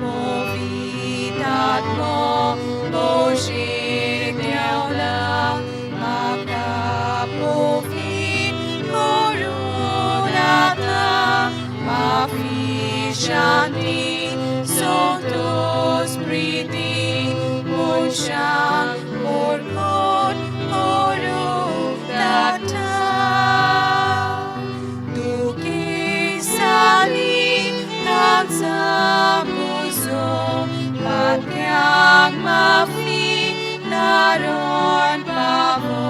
पवित्र आत्मो म्हजेर देंवला, म्हाका पवित्र करून आतां, माफी शांती संतोष प्रिती, मनशांक परगट करूंक धाडटा. दुखेसाली तांचा पुजो, पात्यांक माफी नारण पावो,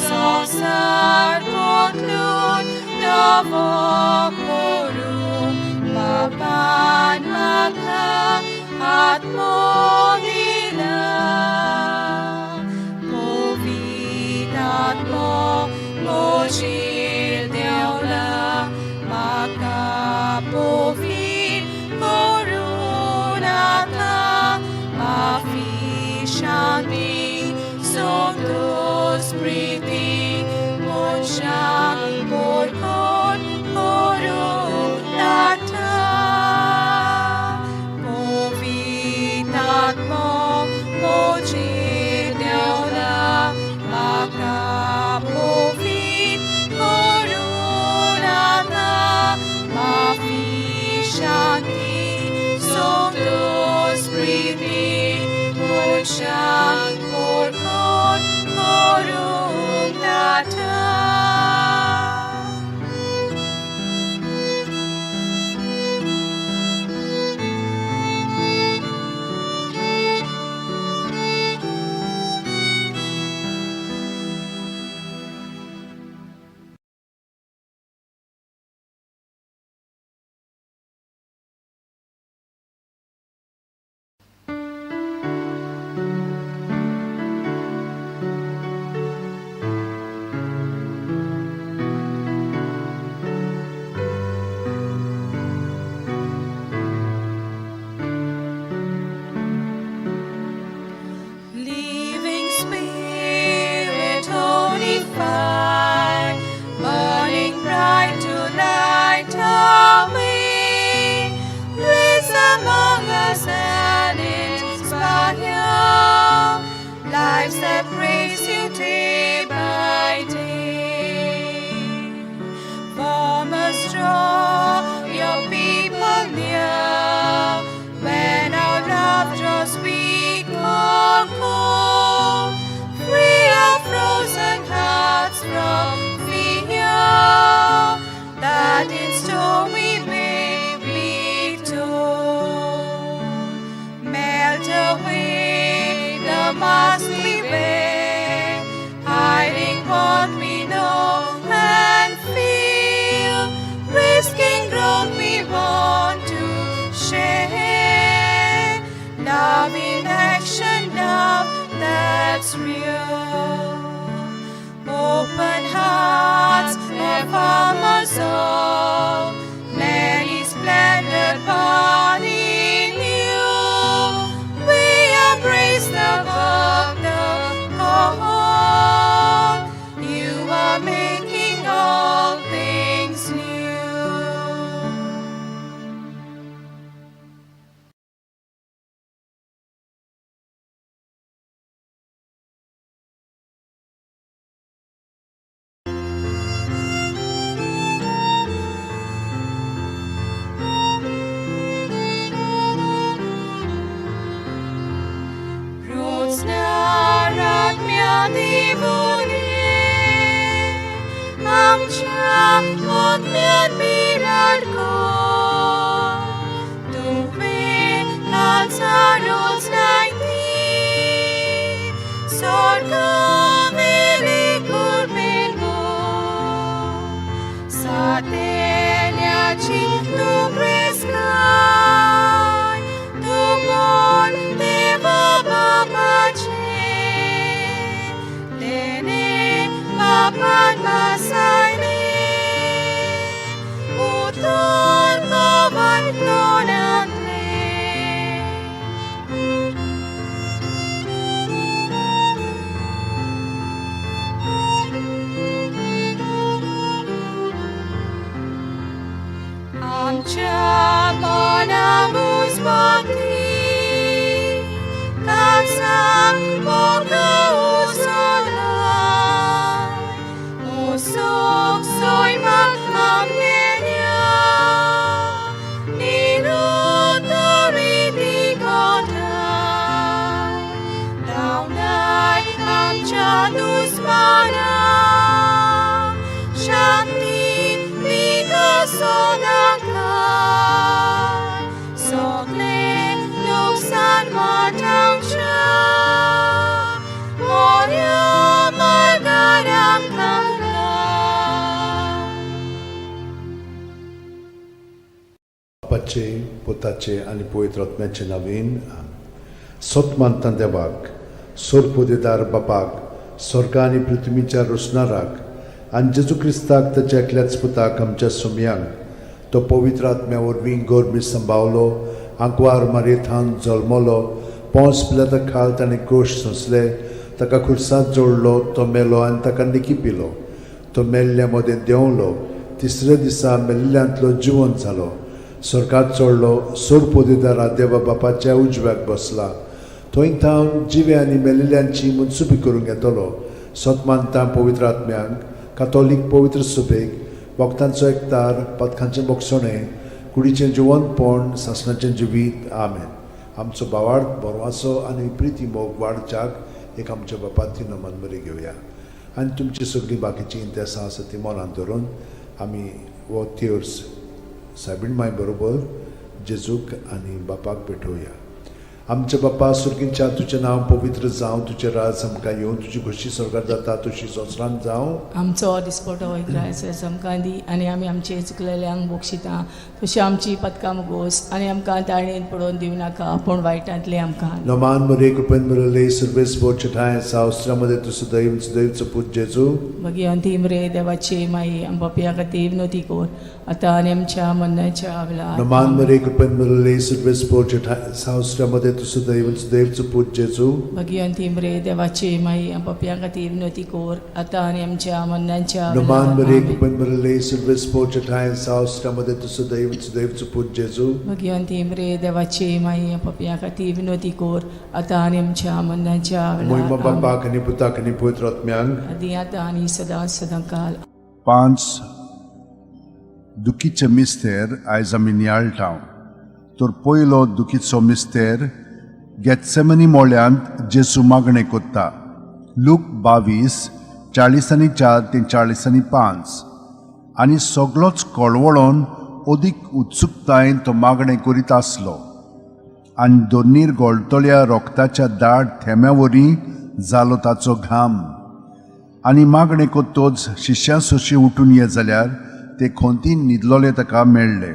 संवसार बदलून नवो करूं, बाबान म्हाका आत्मो दिला. पवित्र आत्मो म्हजेर देंवला, म्हाका पवित्र करून आतां, माफी शांती संतोष प्रिती, मनशांक परगट करूंक that's real. Open hearts, affirm us all. Many splendid body new. We embrace the work, the call. You are making all things new. आमच्या आत्म्यात बिराड कर. तुवें काळजारोच लायती, स्वर्गावेली कृपेन भर. सातेल्याची तूं प्रेस्काय, तूं बोल देवा बापाचें. तेणे बापान बसायलें, उतर कवन तोंडांतलें. आमच्या मना मुजबती काळजाक मोग उसळाय. उसोक सैमाक आमगेल्या निरुत्तरी दिगोठाय. धांवडाय आमच्या दुस्मानाक, शांती विकसोनाकाय. सगळें लुकसाण वाटावच्या मोऱ्या मार्गार आमकां घाल.
बापाचे, पुताचे आनी पवित्र आत्म्याचे नांवान आमेन. सत मानता देवाक, सोरपोदेदार बापाक, स्वर्ग आनी पृथ्वीच्या रोसणाराक आनी जेजू क्रिस्ताक ताच्या एकल्याच पुताक आमच्या सोमयांक, तो पवित्र आत्म्या वरवीं गोरमी संभावलो, आंकवार मारयेथान जल्मलो, पोंस पिलाता खाल ताणें कोश सोंसले, ताका खुर्सांत जोडलो, तो मेलो आनी ताका निकी पिलो, तो मेल्ल्या मदें देंवलो, तिसऱ्या दिसा मेल्ल्यांतलो जिवंत जालो, स्वर्गात चडलो, सोरपोदेदारा देवा बापाच्या उजव्याक बसला, थंय थावन जिवे आनी मेल्ल्यांची मनसुबी करूंक येतलो. सत मानता पवित्र आत्म्यांक, कातोलीक पवित्र सुबेक, वखदांचो एकतार, पदकांचें बोगसणें, कुडीचें जिवंतपण, सासणाचें जिवीत. आमेन. आमचो बावार्थ बरवाचो आनी प्रिती मोग वाडच्याक एक आमच्या बापाती नमन बरी घेवया आनी तुमची सगळीं बाकीचीं इंतेसां आसा ती मनांत धरून आमी हो तेर्स सायबीण माय बरोबर जेजूक आनी बापाक भेटोवया. आमच्या बापा सुर्गींच्या, तुजें नांव पवित्र जावं, तुजें राज आमकां येवं, तुजी खोशी स्वर्गार जाता तशी संवसारांत जावं.
आमचो दिसपटो इग्रायस आमकां दी आनी आमी आमचे चुकलेल्यांक बक्षिता तशी आमची पदकां मुगोस आनी आमकां ताळेन पडोवन दिवं नाका पूण वायटांतलें आमकां.
नमान मरे कृपेन बरले सर्वेस बोचठाय सावस्त्रामध्ये तूं सदैव सदैवचो पूत जेजू.
मागीर अंतीम रे देवाची माई आमच्या खातीर विनोती कर आतां आनी आमच्या मरणाच्या वेळार.
नमान मरे कृपेन बरले सर्वेस बोचठाय सावस्त्रामध्ये तूं सदैव सदैवचो पूत जेजू.
मागीर अंतीम रे देवाची माई आमच्या खातीर विनोती कर आतां आनी आमच्या मरणाच्या
नमान मरे
वेळार.
कृपेन बरले सर्वेस बोचठाय सावस्त्रामध्ये तूं सदैव सदैवचो पूत जेजू.
मागीर अंतीम रे देवाची माई आमच्या खातीर विनोती कर आतां आनी आमच्या मरणाच्या
मोहिमा
वेळार.
बापाक आनी पुताक आनी पवित्र आत्म्यांक.
आदी आतां आनी सदां सदां काल.
पांच दुखीचे मिस्तेर आयज आमी नियाळटा. तर पयलो दुखीचो मिस्तेर गेत्सेमनी मोळ्यांत जेसू मागणें कोत्ता. लूक 22 44 ते 45. आनी सगलोच कळवळोन अदीक उत्सुकतायेन तो मागणें करीत आसलो आनी दोनीर गोळटल्या रोगताच्या दाट थेंब्या वरी जालो ताचो घाम. आनी मागणें कोत्तोच शिश्यां सोशी उठून ये जाल्यार ते खोंतीन न्हिदलोले ताका मेळ्ळे.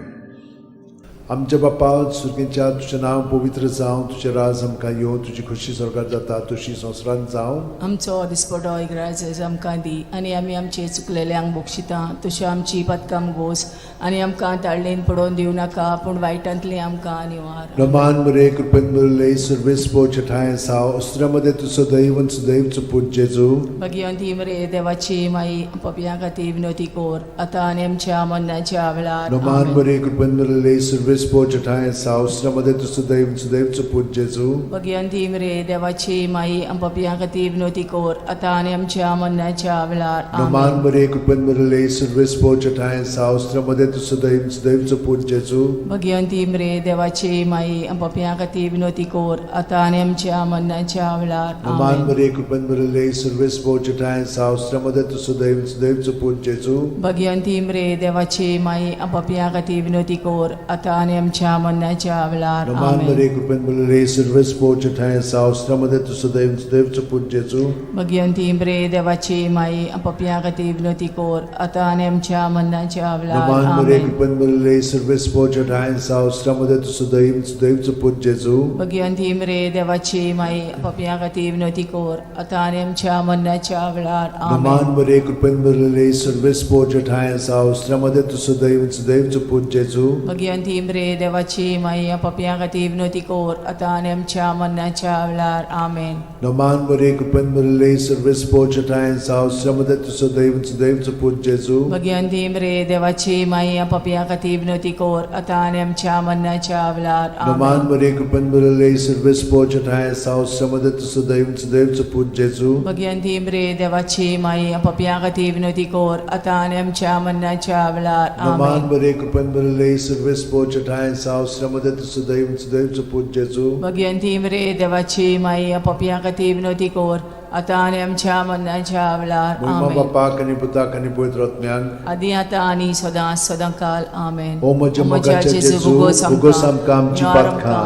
आमच्या बापा सुर्गेच्या तुजें नांव पवित्र जावं, तुजें राज आमकां येवं, तुजी खोशी स्वर्गात जाता तशी संवसारांत जावं.
आमचो दिसपटो इग्राज आमकां दी आनी आमी आमचे चुकलेल्यांक बक्षिता तशी आमची पदकाम गोस आनी आमकां ताळणेन पडोवन दिवं नाका पूण वायटांतली आमकां निवार.
नमान मरे कृपेन भरिल्ले सर्वेस्पो ठांय साव अस्त्रा तूं सदैव आनी सदैव पूत जेजू.
भगिवंती मरे देवाची माई, पपयां खातीर विनवती कोर आतां आनी आमच्या मरणाच्या वेळार.
नमान
आमेन.
मरे कृपेन भरिल्ले सर्वेस्पो ठांय साव अस्त्रा तूं सदैव आनी सदैव पूत जेजू.
भगिवंती मरे देवाची माई, पपयां खातीर विनवती कोर आतां आनी आमच्या मरणाच्या वेळार.
नमान
आमेन.
मरे कृपेन भरिल्ले सर्वेस्पो ठांय साव अस्त्रा तूं सदैव आनी सदैव पूत जेजू.
भगिवंती मरे देवाची माई, पपयां खातीर विनवती कोर आतां आनी आमच्या मरणाच्या वेळार.
नमान
आमेन.
मरे कृपेन भरिल्ले सर्वेस्पो ठांय साव अस्त्रा तूं सदैव आनी सदैव पूत जेजू.
भगिवंती मरे देवाची माई, पपयां खातीर विनवती कोर आतां आनी आमच्या मरणाच्या वेळार.
नमान
आमेन.
मरे कृपेन भरिल्ले सर्वेस्पो ठांय साव अस्त्रा तूं सदैव आनी सदैव पूत जेजू.
भगिवंती मरे देवाची माई, पपयां खातीर विनवती कोर आतां आनी आमच्या मरणाच्या वेळार.
नमान मरे
आमेन.
कृपेन भरिल्ले सर्वेस्पो ठांय साव अस्त्रा तूं सदैव आनी सदैव पूत जेजू.
भगिवंती मरे देवाची माई, पपयां खातीर विनवती कोर आतां आनी आमच्या मरणाच्या वेळार. आमेन.
नमान मरे कृपेन भरिल्ले सर्वेस्पो ठांय साव अस्त्रा तूं सदैव आनी सदैव पूत जेजू.
भगिवंती मरे देवाची माई, पपयां खातीर विनवती कोर आतां आनी आमच्या मरणाच्या वेळार. आमेन.
नमान मरे कृपेन भरिल्ले सर्वेस्पो ठांय साव अस्त्रा तूं सदैव आनी सदैव पूत जेजू.
भगिवंती मरे देवाची माई, पपयां खातीर विनवती कोर आतां आनी आमच्या मरणाच्या वेळार.
नमान
आमेन.
मरे कृपेन भरिल्ले सर्वेस्पो ठांय साव अस्त्रा तूं सदैव आनी सदैव पूत जेजू.
भगिवंती मरे देवाची माई, पपयां खातीर विनवती कोर आतां आनी आमच्या मरणाच्या वेळार.
नमान
आमेन.
मरे कृपेन भरिल्ले सर्वेस्पो ठांय साव अस्त्रा तूं सदैव आनी सदैव पूत जेजू.
भगिवंती मरे देवाची माई, पपयां खातीर विनवती कोर आतां आनी आमच्या मरणाच्या वेळार.
महिमा
आमेन.
बापाक आनी पुताक आनी पवित्र आत्म्याक.
आदी आतां आनी सदां सदां काल. आमेन.
ओ म्हज्या मोगाच्या जेजू, उगोस आमकां आमची पातकां,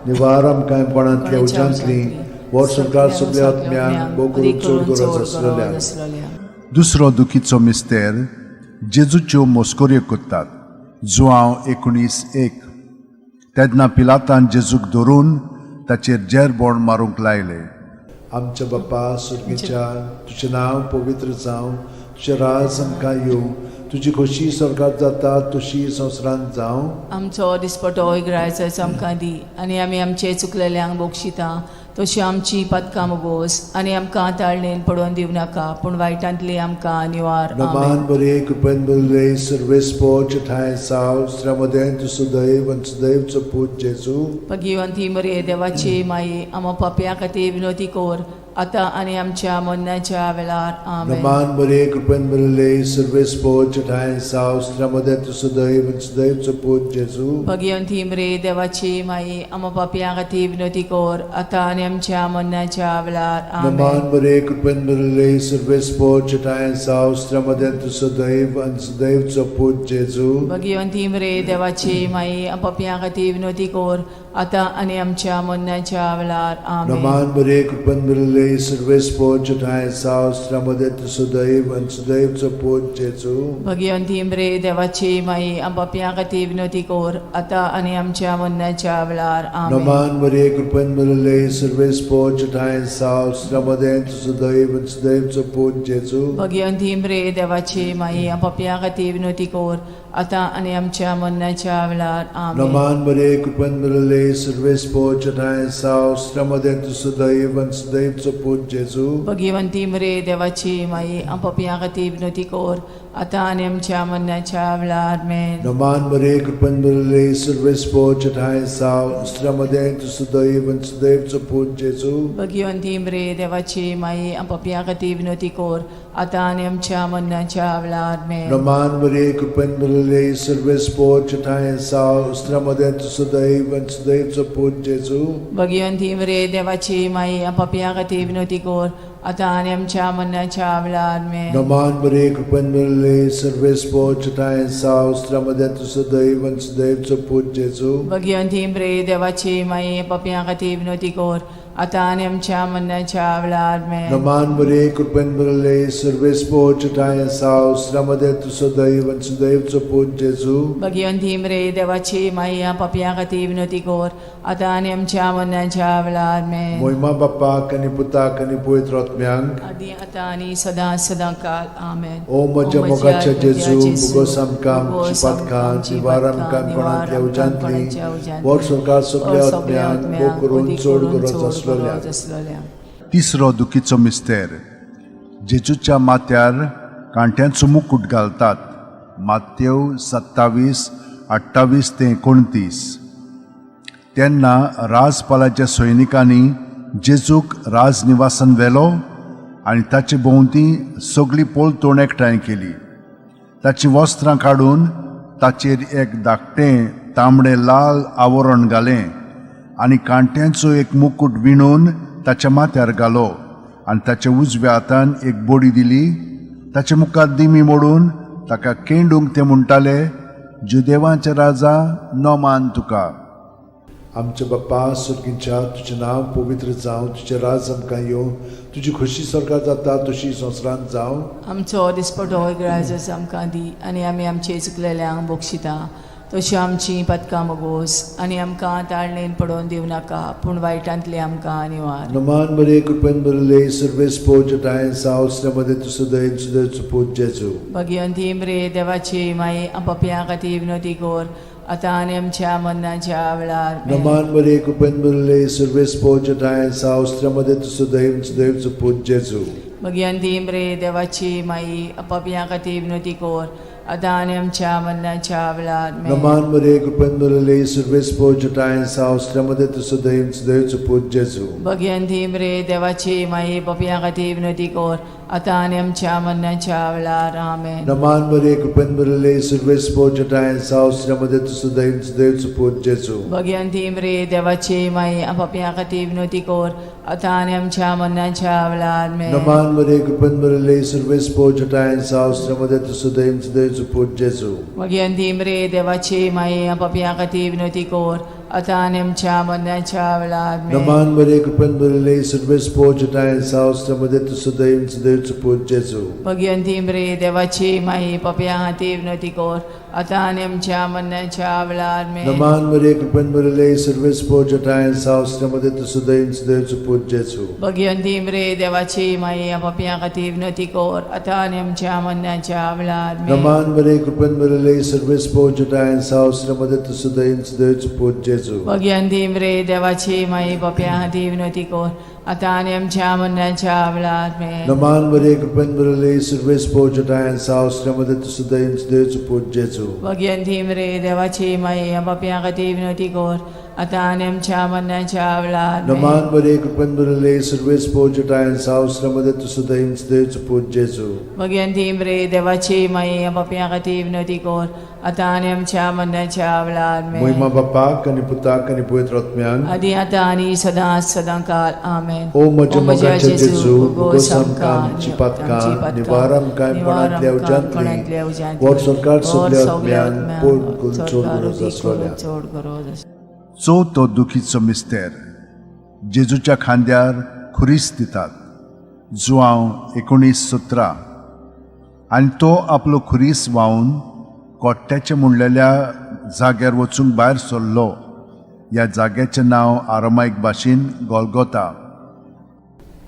निवार आमकां कोणांतल्या उज्यांतली, वर संवसार सगल्या आत्म्यांक, भोव करून चड गरज आसलेल्या.
दुसरो दुखीचो मिस्तेर जेजूच्यो मस्कऱ्यो करतात. जुआंव 19:1. तेन्ना पिलातान जेजूक धरून ताचेर जेरबोण मारूंक लायले.
आमच्या बापा सुर्गीच्या, तुजें नांव पवित्र जावं, तुजें राज आमकां येवं, तुजी खोशी स्वर्गात जाता तशी संवसारांत जावं.
आमचो दिसपटो इग्रायचो आमकां दी आनी आमी आमचे चुकलेल्यांक बक्षिता तशी आमची पदकां बोस आनी आमकां ताळणेन पडोवन दिवं नाका पूण वायटांतली आमकां निवार.
नमान
आमेन.
बरे कृपेन भरिल्ले सर्वेस्पो ठांय साव स्त्रा तूं सदैव आनी सदैवचो पूत जेजू.
भगिवंती मरे देवाची माई, आमा पापयां खातीर विनवती कोर आतां आनी आमच्या मरणाच्या वेळार. आमेन.
नमान बरे कृपेन भरिल्ले सर्वेस्पो ठांय साव स्त्रा तूं सदैव आनी सदैवचो पूत जेजू.
भगिवंती मरे देवाची माई, आमा पापयां खातीर विनवती कोर आतां आनी आमच्या मरणाच्या वेळार. आमेन.
नमान बरे कृपेन भरिल्ले सर्वेस्पो ठांय साव स्त्रा तूं सदैव आनी सदैवचो पूत जेजू.
भगिवंती मरे देवाची माई, पापयां खातीर विनवती कोर आतां आनी आमच्या मरणाच्या वेळार. आमेन.
नमान बरे कृपेन भरिल्ले सर्वेस्पो ठांय साव स्त्रा तूं सदैव आनी सदैवचो पूत जेजू.
भगिवंती मरे देवाची माई, पापयां खातीर विनवती कोर आतां आनी आमच्या मरणाच्या वेळार. आमेन.
नमान मरे कृपेन भरिल्ले सर्वेस्पो ठांय साव स्त्रा तूं सदैव आनी सदैवचो पूत जेजू.
भगिवंती मरे देवाची माई, पापयां खातीर विनवती कोर आतां आनी आमच्या मरणाच्या वेळार. आमेन.
नमान मरे कृपेन भरिल्ले सर्वेस्पो ठांय साव स्त्रा तूं सदैव आनी सदैवचो पूत जेजू.
भगिवंती मरे देवाची माई, पापयां खातीर विनवती कोर आतां आनी आमच्या मरणाच्या वेळार. आमेन.
नमान मरे कृपेन भरिल्ले सर्वेस्पो ठांय साव स्त्रा तूं सदैव आनी सदैवचो पूत जेजू.
भगिवंती मरे देवाची माई, पापयां खातीर विनवती कोर आतां आनी आमच्या मरणाच्या वेळार. आमेन.
नमान मरे कृपेन भरिल्ले सर्वेस्पो ठांय साव स्त्रा तूं सदैव आनी सदैवचो पूत जेजू.
भगिवंती मरे देवाची माई, पापयां खातीर विनवती कोर आतां आनी आमच्या मरणाच्या वेळार. आमेन.
नमान मरे कृपेन भरिल्ले सर्वेस्पो ठांय साव स्त्रा तूं सदैव आनी सदैवचो पूत जेजू.
भगिवंती मरे देवाची माई, पापयां खातीर विनवती कोर आतां आनी आमच्या मरणाच्या वेळार आमेन.
नमान मरे कृपेन भरले सर्वेस्पोर जटाय साव श्रमदे तू सदैव आनी सुदैवचो पूत जेजू.
भगिवंती मरे देवाची माई, पापयां खातीर विनवती कर, आतां आनी आमच्या मरणाच्या वेळार आमेन.
मोहिमा बाप्पाक आनी पुताक आनी पवित्र आत्म्यांक.
आदी आतां आनी सदां सदां काल आमेन.
ओ म्हज्या मोगाच्या जेजू, भुगोस आमकां आमची पातकां, निवार आमकां कोणांतल्या उज्यांतली, वर सरकार सगल्या आत्म्यांक भोग करून चड गरज आसलोल्या.
आसलोल्या.
तिसरो दुखीचो मिस्तेर. जेजूच्या माथ्यार कांट्यांचो मुकूट घालतात. मातेव 27:28 ते 29. तेन्ना राजपालाच्या सैनिकांनी जेजूक राजनिवासान व्हेलो आनी ताचे भोंवती सगळी पलतोण एकठांय केली. ताचीं वस्त्रां काडून ताचेर एक धाकटें तांबडें लाल आवरण घालें आनी कांट्यांचो एक मुकूट विणून ताच्या माथ्यार घालो आनी ताच्या उजव्या हातान एक बडी दिली. ताचे मुखार दिमी मोडून ताका केंडूंक ते म्हणटाले, जुदेवांचे राजा, नोमान तुका.
आमच्या बाप्पा सुर्गींच्या, तुजें नांव पवित्र जावं, तुजें राज आमकां येवं, तुजी खोशी सरकार जाता तशी संवसारांत जावं.
आमचो दिसपटो ग्राजस आमकां दी आनी आमी आमचे चुकलेल्यांक बक्षिता तश्यो आमची पदकां मगोस आनी आमकां ताळणेन पडोवन दिवं नाका, पूण वायटांतली आमकां निवार.
नमान मरे कृपेन भरले सर्वेस्पोर जटाय साव श्रमदे तू सदैव सुदैवचो पूत जेजू.
भगिवंती मरे देवाची माई, पापयां खातीर विनवती कर, आतां आनी आमच्या मरणाच्या वेळार आमेन.
नमान मरे कृपेन भरले सर्वेस्पोर जटाय साव श्रमदे तू सदैव सुदैवचो पूत जेजू.
भगिवंती मरे देवाची माई, पापयां खातीर विनवती कर, आतां आनी आमच्या मरणाच्या वेळार आमेन.
नमान मरे कृपेन भरले सर्वेस्पोर जटाय साव श्रमदे तू सदैव सुदैवचो पूत जेजू.
भगिवंती मरे देवाची माई, पापयां खातीर विनवती कर, आतां आनी आमच्या मरणाच्या वेळार आमेन.
नमान मरे कृपेन भरले सर्वेस्पोर जटाय साव श्रमदे तू सदैव सुदैवचो पूत जेजू.
भगिवंती मरे देवाची माई, पापयां खातीर विनवती कर, आतां आनी आमच्या मरणाच्या वेळार आमेन.
नमान मरे कृपेन भरले सर्वेस्पोर जटाय साव श्रमदे तू सदैव सुदैवचो पूत जेजू.
भगिवंती मरे देवाची माई, पापयां खातीर विनवती कर, आतां आनी आमच्या मरणाच्या वेळार आमेन.
नमान मरे कृपेन भरले सर्वेस्पोर जटाय साव श्रमदे तू सदैव सुदैवचो पूत जेजू.
भगिवंती मरे देवाची माई, पापयां खातीर विनवती कर, आतां आनी आमच्या मरणाच्या वेळार आमेन.
नमान मरे कृपेन भरले सर्वेस्पोर जटाय साव श्रमदे तू सदैव सुदैवचो पूत जेजू.
भगिवंती मरे देवाची माई, पापयां खातीर विनवती कर, आतां आनी आमच्या मरणाच्या वेळार आमेन.
नमान मरे कृपेन भरले सर्वेस्पोर जटाय साव श्रमदे तू सदैव सुदैवचो पूत जेजू.
भगिवंती मरे देवाची माई, पापयां खातीर विनवती कर, आतां आनी आमच्या मरणाच्या वेळार आमेन.
नमान मरे कृपेन भरले सर्वेस्पोर जटाय साव श्रमदे तू सदैव सुदैवचो पूत जेजू.
भगिवंती मरे देवाची माई, पापयां खातीर विनवती कर, आतां आनी आमच्या मरणाच्या वेळार आमेन.
नमान मरे कृपेन भरले सर्वेस्पोर जटाय साव श्रमदे तू सदैव सुदैवचो पूत जेजू.
भगिवंती मरे देवाची माई, पापयां खातीर विनवती कर, आतां आनी आमच्या मरणाच्या वेळार आमेन.
मोहिमा बाप्पाक आनी पुताक आनी पवित्र आत्म्यांक.
आदी आतां आनी सदां सदां काल आमेन.
ओ म्हज्या मोगाच्या जेजू, भोगोस आमकां आमची पातकां, निवार आमकां कोणांतल्या उज्यांतली, वर सरकार सगल्या आत्म्यांक पोट करून चड गरज आसलोल्या.
चड गरज आसलोल्या.
चवथो दुखीचो मिस्तेर. जेजूच्या खांद्यार खुरीस दितात. जुआंव 19:17. आनी तो आपलो खुरीस व्हांवन कोट्ट्याचे म्हणलेल्या जाग्यार वचूंक भायर सरलो. ह्या जाग्याचें नांव आरामायक भाशेन गोलगोता.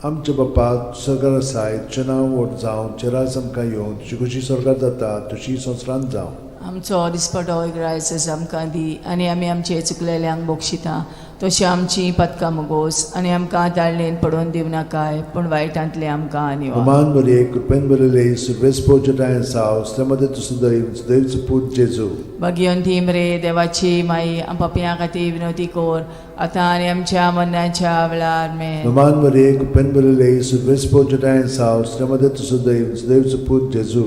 आमच्या बाप्पा सरकार आसाय, तुजें नांव व्हड जावं, तुजें राज आमकां येवं, तुजी खोशी सरकार जाता तशी संवसारांत जावं.
आमचो दिसपटो ग्रायसस आमकां दी आनी आमी आमचे चुकलेल्यांक बक्षिता तशी आमची पदकां मुगोस आनी आमकां ताळणेन पडोवन दिवं नाकाय, पूण वायटांतले आमकां निवार.
नमान मरे कृपेन भरले सर्वेस्पोर जटाय साव श्रमदे तू सदैव सुदैवचो पूत जेजू.
भगिवंती मरे देवाची माई, पापयां खातीर विनवती कर, आतां आनी आमच्या मरणाच्या वेळार आमेन.
नमान मरे कृपेन भरले सर्वेस्पोर जटाय साव श्रमदे तू सदैव सुदैवचो पूत जेजू.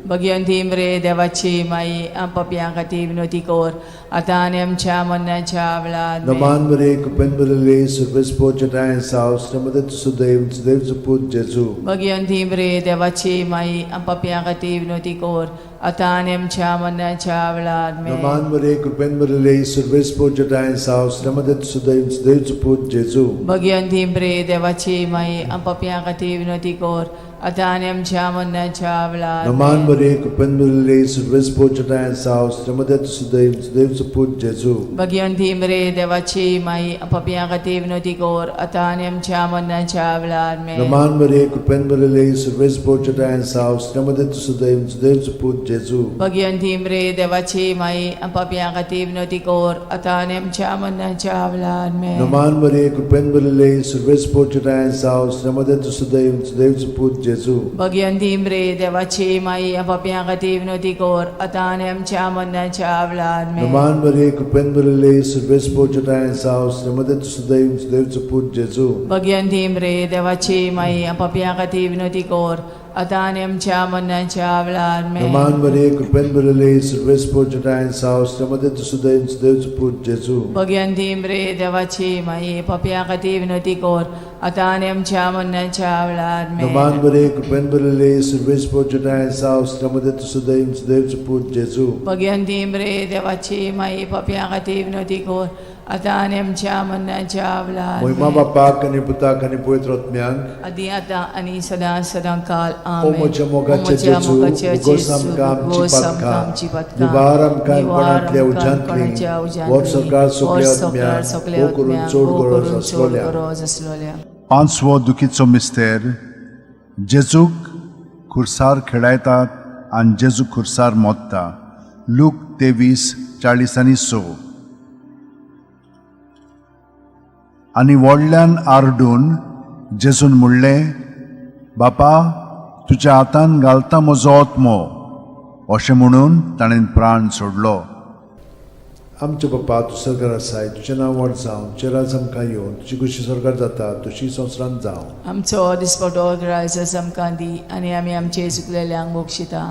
भगिवंती मरे देवाची माई, पापयां खातीर विनवती कर, आतां आनी आमच्या मरणाच्या वेळार.
नमान मरे कृपेन भरिल्ले, सर्वेस्पोर जटाय साव, श्रीमदत सुदैव, सुदैवचो पूत जेजू.
भगिवंती मरे देवाची माई, पापयां खातीर विनवती कर, आतां आनी आमच्या मरणाच्या वेळार.
नमान मरे कृपेन भरिल्ले, सर्वेस्पोर जटाय साव, श्रीमदत सुदैव, सुदैवचो पूत जेजू.
भगिवंती मरे देवाची माई, पापयां खातीर विनवती कर, आतां आनी आमच्या मरणाच्या वेळार.
नमान मरे कृपेन भरिल्ले, सर्वेस्पोर जटाय साव, श्रीमदत सुदैव, सुदैवचो पूत जेजू.
भगिवंती मरे देवाची माई, पापयां खातीर विनवती कर, आतां आनी आमच्या मरणाच्या वेळार.
नमान मरे कृपेन भरिल्ले, सर्वेस्पोर जटाय साव, श्रीमदत सुदैव, सुदैवचो पूत जेजू.
भगिवंती मरे देवाची माई, पापयां खातीर विनवती कर, आतां आनी आमच्या मरणाच्या वेळार.
नमान मरे कृपेन भरिल्ले, सर्वेस्पोर जटाय साव, श्रीमदत सुदैव, सुदैवचो पूत जेजू.
भगिवंती मरे देवाची माई, पापयां खातीर विनवती कर, आतां आनी आमच्या मरणाच्या वेळार.
नमान मरे कृपेन भरिल्ले, सर्वेस्पोर जटाय साव, श्रीमदत सुदैव, सुदैवचो पूत जेजू.
भगिवंती मरे देवाची माई, पापयां खातीर विनवती कर, आतां आनी आमच्या मरणाच्या वेळार.
नमान मरे कृपेन भरिल्ले, सर्वेस्पोर जटाय साव, श्रीमदत सुदैव, सुदैवचो पूत जेजू.
भगिवंती मरे देवाची माई, पापयां खातीर विनवती कर, आतां आनी आमच्या मरणाच्या वेळार.
नमान मरे कृपेन भरिल्ले, सर्वेस्पोर जटाय साव, श्रीमदत सुदैव, सुदैवचो पूत जेजू.
भगिवंती मरे देवाची माई, पापयां खातीर विनवती कर, आतां आनी आमच्या मरणाच्या वेळार.
महिमा बापाक आनी पुताक आनी पवित्र आत्म्याक.
आदी आतां आनी सदां सदां काल.
ओ
आमेन.
म्हज्या मोगाचे
ओ म्हज्या
जेजू,
मोगाचे
भोगोस
जेजू,
आमकां आमची
भोगोस आमकां
पातकां,
आमची पातकां,
निवार आमकां
निवार
कोणांतल्या
आमकां
उज्यांतली,
कोणाच्या उज्यांतली,
वर सरकार सगल्या
वर सरकार
आत्म्यांक,
सगल्या
भोव करून
आत्म्यांक,
चड
भोव
गरज
करून चड
आसलोल्या.
गरज आसलोल्या.
पांचवो दुखीचो मिस्तेर. जेजूक खुर्सार खेळायतात आनी जेजू खुर्सार मोत्ता. लूक 23:46. आनी व्हडल्यान आरडून जेजून म्हणलें, बापा, तुज्या हातान घालता म्हजो आत्मो. अशें म्हणून ताणें प्राण सोडलो.
आमच्या बापा, तूं सरकार आसाय, तुजें नांव व्हड जावं, तुजें राज आमकां येवन, तुजी खुशी सरकार जाता तशी संवसारांत जावं.
आमचो दिसपटो ग्रायस आमकां दी, आनी आमी आमचे चुकलेल्यांक बक्षिता,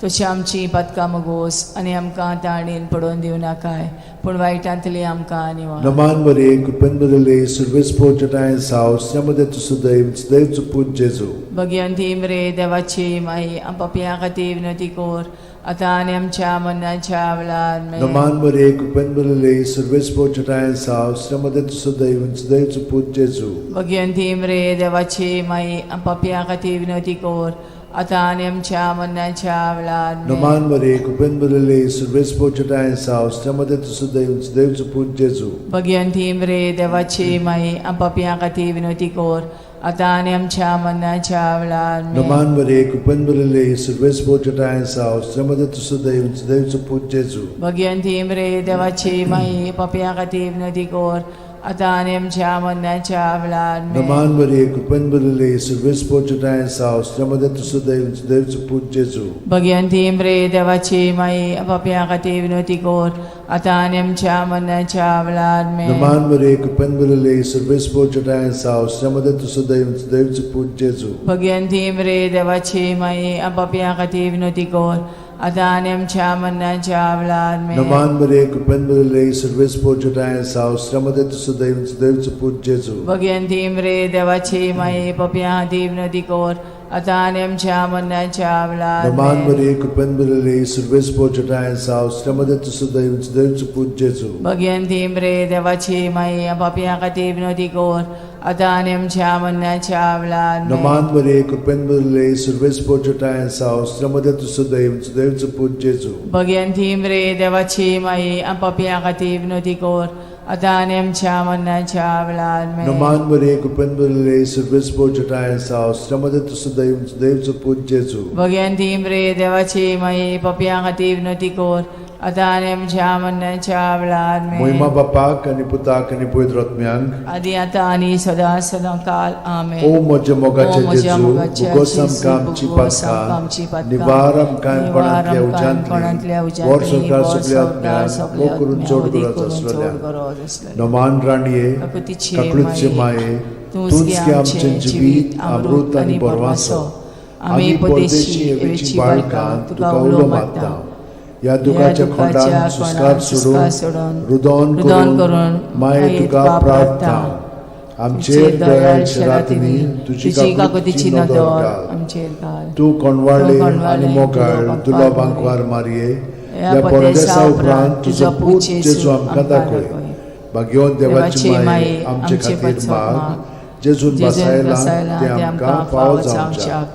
तशी आमची पातकां मगोस, आनी आमकां ताणेन पडोवन दिवं नाकाय, पूण वायटांतली आमकां निवार.
नमान मरे कृपेन भरिल्ले, सर्वेस्पोर जटाय साव, श्रीमदत सुदैव, सुदैवचो पूत जेजू.
भगिवंती मरे देवाची माई, पापयां खातीर विनवती कर, आतां आनी आमच्या मरणाच्या वेळार.
नमान मरे कृपेन भरिल्ले, सर्वेस्पोर जटाय साव, श्रीमदत सुदैव, सुदैवचो पूत जेजू.
भगिवंती मरे देवाची माई, पापयां खातीर विनवती कर, आतां आनी आमच्या मरणाच्या वेळार.
नमान मरे कृपेन भरिल्ले, सर्वेस्पोर जटाय साव, श्रीमदत सुदैव, सुदैवचो पूत जेजू.
भगिवंती मरे देवाची माई, पापयां खातीर विनवती कर, आतां आनी आमच्या मरणाच्या वेळार.
नमान मरे कृपेन भरिल्ले, सर्वेस्पोर जटाय साव, श्रीमदत सुदैव, सुदैवचो पूत जेजू.
भगिवंती मरे देवाची माई, पापयां खातीर विनवती कर, आतां आनी आमच्या मरणाच्या वेळार.
नमान मरे कृपेन भरिल्ले, सर्वेस्पोर जटाय साव, श्रीमदत सुदैव, सुदैवचो पूत जेजू.
भगिवंती मरे देवाची माई, पापयां खातीर विनवती कर, आतां आनी आमच्या मरणाच्या वेळार.
नमान मरे कृपेन भरिल्ले, सर्वेस्पोर जटाय साव, श्रीमदत सुदैव, सुदैवचो पूत जेजू.
भगिवंती मरे देवाची माई, पापयां खातीर विनवती कर, आतां आनी आमच्या मरणाच्या वेळार.
नमान मरे कृपेन भरिल्ले, सर्वेस्पोर जटाय साव, श्रीमदत सुदैव, सुदैवचो पूत जेजू.
भगिवंती मरे देवाची माई, पापयां खातीर विनवती कर, आतां आनी आमच्या मरणाच्या वेळार.
नमान मरे कृपेन भरिल्ले, सर्वेस्पोर जटाय साव, श्रीमदत सुदैव, सुदैवचो पूत जेजू.
भगिवंती मरे देवाची माई, पापयां खातीर विनवती कर, आतां आनी आमच्या मरणाच्या वेळार.
नमान मरे कृपेन भरिल्ले, सर्वेस्पोर जटाय साव, श्रीमदत सुदैव, सुदैवचो पूत जेजू.
भगिवंती मरे देवाची माई, पापयां खातीर विनवती कर, आतां आनी आमच्या मरणाच्या वेळार.
नमान मरे कृपेन भरिल्ले, सर्वेस्पोर जटाय साव, श्रीमदत सुदैव, सुदैवचो पूत जेजू.
भगिवंती मरे देवाची माई, पापयां खातीर विनवती कर, आतां आनी आमच्या मरणाच्या वेळार.
महिमा बापाक आनी पुताक आनी पवित्र आत्म्यांक.
आदी आतां आनी सदां सदां काल. आमेन.
ओ म्हज्या
ओ
मोगाचे
म्हज्या
जेजू,
मोगाच्या
भोगोस
जेजू,
आमकां आमची
भोगोस आमकां आमची
पातकां,
पातकां,
निवार आमकां
निवार
कोणांतल्या
आमकां कोणांतल्या
उज्यांतली, वर
उज्यांतली,
सरकार
वर
सगल्या
सरकार
आत्म्यांक,
सगल्या
भोव करून
आत्म्यांक,
चड
अदीक
गरज
करून चड
आसलेल्या.
गरज आसलेल्या.
नमान राणये,
काकुतीचे
काकळूतचे माये,
तूंच
तूंच
गे आमचें जिवीत, अमृत आनी बरवासो. आमी परदेशी एवेची बाळकां तुका उलो मारता.
ह्या दुखाच्या खोंडान सुस्कार सोडून
सोडून
रुदोन
रुदोन
करून
करून
माये तुका प्रार्थना. आमचेर दयाळ शरातींनी तुजी काकुतीची नदर घाल.
आमचेर घाल.
तूं कोणवाळे आनी मोगाळ दुलो बांकवार मारये, ह्या परदेसा उपरांत तुजो पूत जेजू आमकां दाखय. भाग्यवंत देवाची माये आमचे खातीर माग, जेजून बसायला ते आमकां फावो जावच्याक.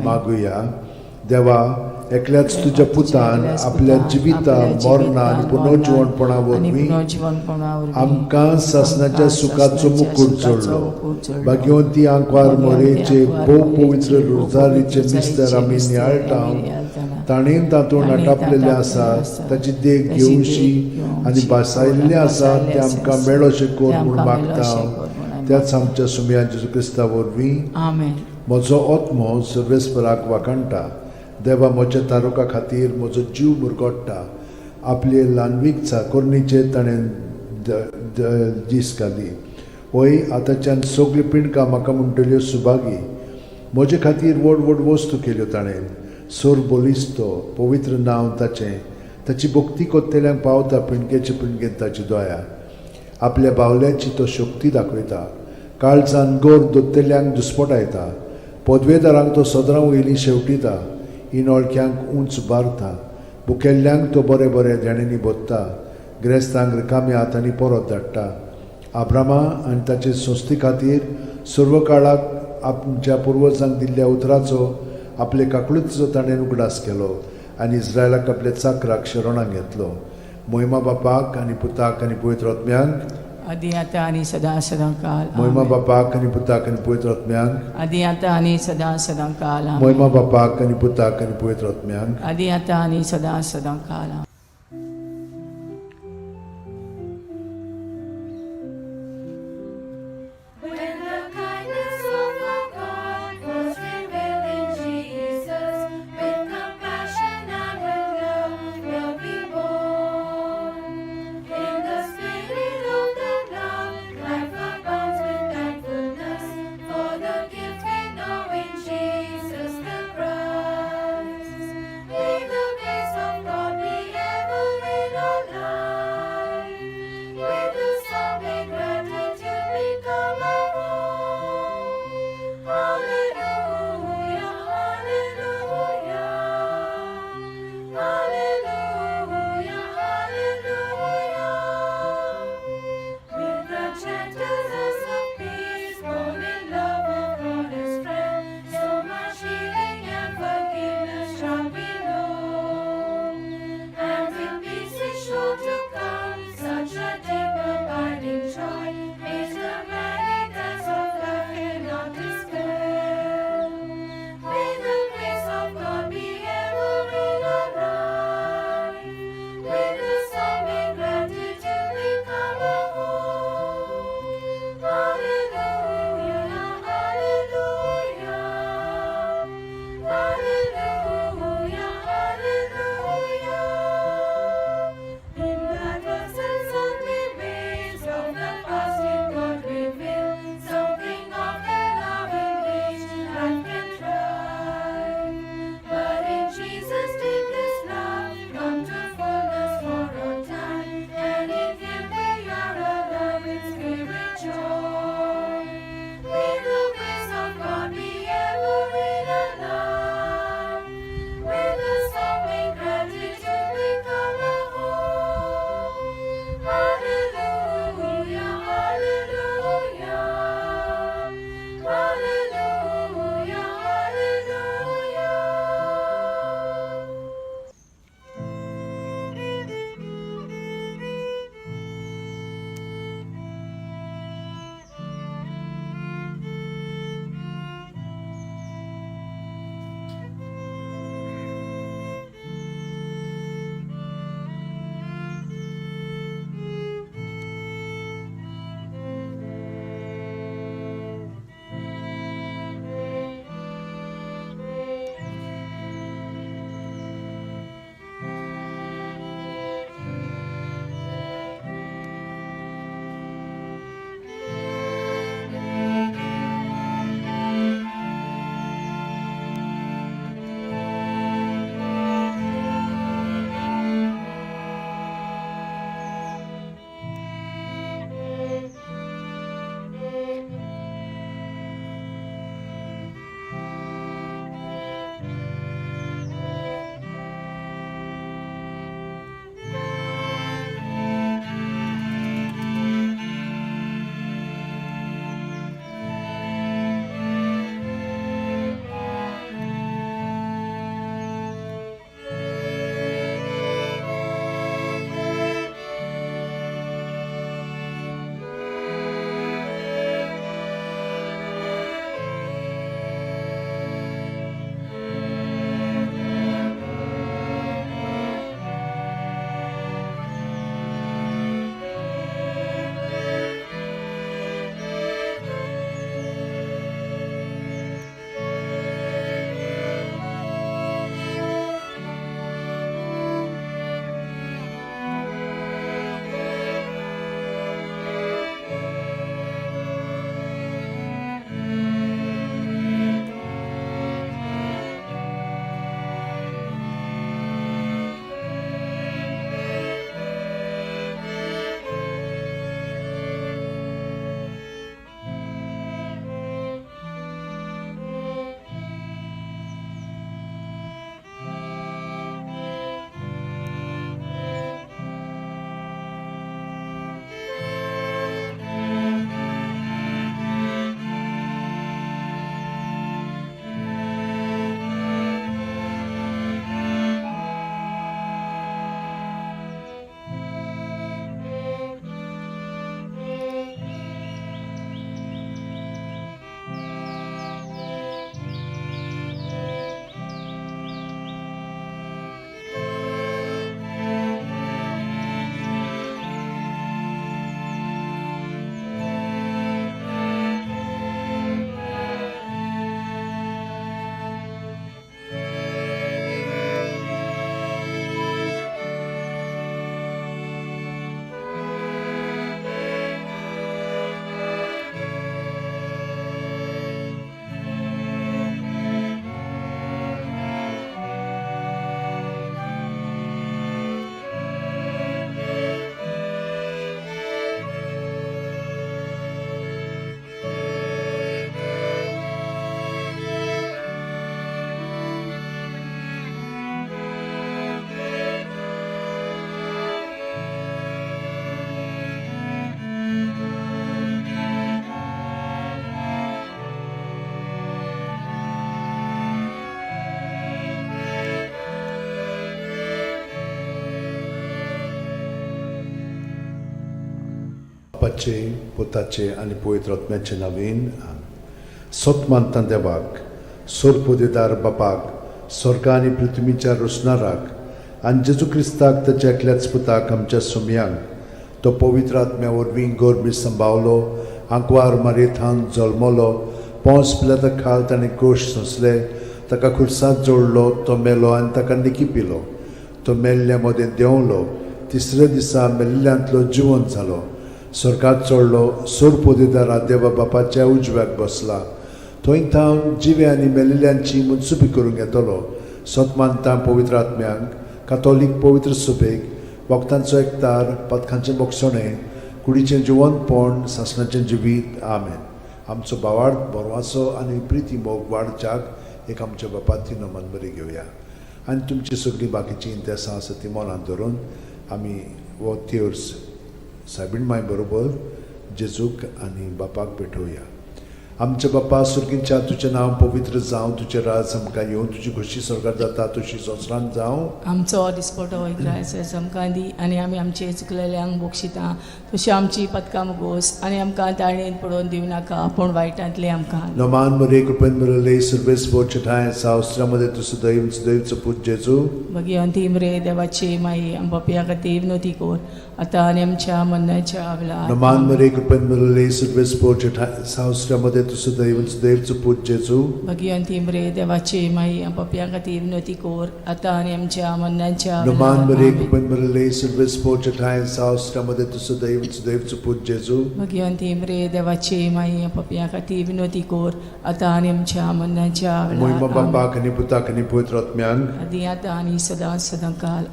मागुया. देवा, एकल्याच तुज्या पुतान आपल्या जिविता मरणा आनी पुनर्जिवणपणा वरवीं आमकां सासणाच्या सुखाचो मुकूट जोडलो. भाग्यवंती आंकवार मोरेचे भोव पवित्र रोजारीचे मिस्तर आमी नियाळटा, ताणें तातूंत आटापलेलें आसा ताची देख घेवशी आनी भासायल्लें आसा तें आमकां मेळोशें कर म्हूण मागता, त्याच आमच्या सुमया जेजू क्रिस्ता वरवीं.
आमेन.
म्हजो आत्मो सर्वेस्पराक वाखाणटा. देवा म्हज्या तारुका खातीर म्हजो जीव मुरगोट्टा. आपले ल्हानवीक चाकोरणीचेर ताणें दीस घाली. वय आतांच्यान सगळीं पिंडकां म्हाका म्हणटल्यो सुभागी. म्हजे खातीर व्हड व्हड वस्तू केल्यो ताणें. सोर बोलिस्तो पवित्र नांव ताचें. ताची भक्ती कोत्तेल्यांक पावता पिंडकेचे पिंडकेन ताची दया. आपल्या बावल्याची तो शक्ती दाखयता. काळजान गोर दोत्तेल्यांक दुस्पटायता. पदवेदारांक तो सदरां वयलीं शेवटिता. इनोळख्यांक उंच बारता. भुकेल्ल्यांक तो बरें बरें देण्यांनी भोत्ता. ग्रेस्तांक रिकाम्या हातांनी परत धाडटा. आब्रामा आनी ताचे संस्थे खातीर सर्व काळाक आमच्या पुर्वजांक दिल्ल्या उतराचो आपले काकळुतीचो ताणें उगडास केलो आनी इस्रायलाक आपल्या चाकराक शरणाक घेतलो. मोहिमा बापाक आनी पुताक आनी पवित्र आत्म्यांक.
आदी आतां आनी सदां सदां काल.
मोहिमा बापाक आनी पुताक आनी पवित्र आत्म्यांक.
आदी आतां आनी सदां सदां काल.
मोहिमा बापाक आनी पुताक आनी पवित्र आत्म्यांक.
आदी आतां आनी सदां सदां काल.
When the kindness of our God was revealed in Jesus, with compassion and with love will be born. In the spirit of that love, life abounds with thankfulness for the gift we know in Jesus the Christ. May the grace of God be
बापाचे, पुताचे आनी पवित्र आत्म्याचे नांवान. सत मानता देवाक, सोरपोदेदार बापाक, स्वर्गा आनी पृथ्वीच्या रोसणाराक, आनी जेजू क्रिस्ताक, ताच्या एकल्याच पुताक, आमच्या सोमयांक, तो पवित्र आत्म्या वरवीं गर्भी संभावलो, आंकवार मारयेथावन जल्मलो, पोंस पिलाता खाल ताणें कोश सोंसले, ताका खुर्सांत जोडलो, तो मेलो आनी ताका निकी पिलो, तो मेल्ल्या मदें देंवलो, तिसऱ्या दिसा मेल्ल्यांतलो जिवंत जालो, स्वर्गात चडलो, सोरपोदेदारा देवा बापाच्या उजव्याक बसला, थंय थावन जिवे आनी मेल्ल्यांची मनसुबी करूंक येतलो. सत मानता पवित्र आत्म्यांक, कातोलीक पवित्र सुबेक, भक्तांचो एकतार, पदकांचें बोगसणें, कुडीचें जिवंतपण, सासणाचें जिवीत. आमेन. आमचो भावार्थ, बरवाचो आनी प्रिती मोग वाडच्याक एक आमच्या बापाती नमन बरी घेवया आनी तुमची सगळीं बाकीचीं इंतेसां आसा ती मनांत धरून आमी हो तेर्स सायबीण माय बरोबर जेजूक आनी बापाक भेटोवया. आमच्या बापा सुर्गींच्या, तुजें नांव पवित्र जावं, तुजें राज आमकां येवं, तुजी खोशी स्वर्गार जाता तशी संवसारांत जावं.
आमचो दिसपटो इग्रायस आमकां दी आनी आमी आमचे चुकलेल्यांक बक्षिता तशी आमची पदकां मुगोस आनी आमकां ताळणेन पडोवन दिवं नाका, पूण वायटांतले आमकां.
नमान मरे, कृपेन मरले सर्वेस ठाय सावस्त्रामध्ये तूं सदैव सदैवचो पूत जेजू.
भगिवंती मरे देवाची माई, आम पापया खातीर विनवती कर, आतां आनी आमच्या मरणाच्या वेळार.
नमान मरे, कृपेन मरले सर्वेस ठाय सावस्त्रामध्ये तूं सदैव सदैवचो पूत जेजू.
भगिवंती मरे देवाची माई, आम पापया खातीर विनवती कर, आतां आनी आमच्या मरणाच्या
नमान
वेळार.
मरे,
आमेन.
कृपेन मरले सर्वेस ठाय सावस्त्रामध्ये तूं सदैव सदैवचो पूत जेजू.
भगिवंती मरे देवाची माई, आम पापया खातीर विनवती कर, आतां आनी आमच्या मरणाच्या
मोहिमा
वेळार. आमेन.
बापाक आनी पुताक आनी पवित्र आत्म्यांक.
आदी आतां आनी सदां सदां काल.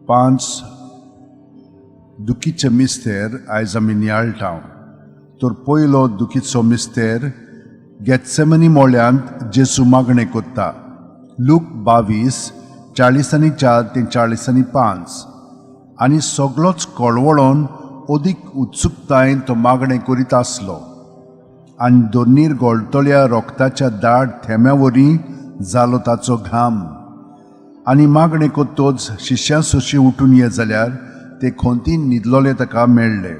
पांच दुखीचे मिस्तेर आयज आमी नियाळटा. तर पयलो दुखीचो मिस्तेर, गेत्सेमनी मोळ्यांत जेजू मागणें कोत्ता. लूक 22, 44 ते 45. आनी सगळोच कळवळोन अदीक उत्सुकतायेन तो मागणें करीत आसलो आनी दोनीर गोळटल्या रोगताच्या दाट थेंब्या वरी जालो ताचो घाम. आनी मागणें कोत्तोच शिश्यां सोशी उठून ये जाल्यार ते खोंतीन न्हिदलोले ताका मेळ्ळे.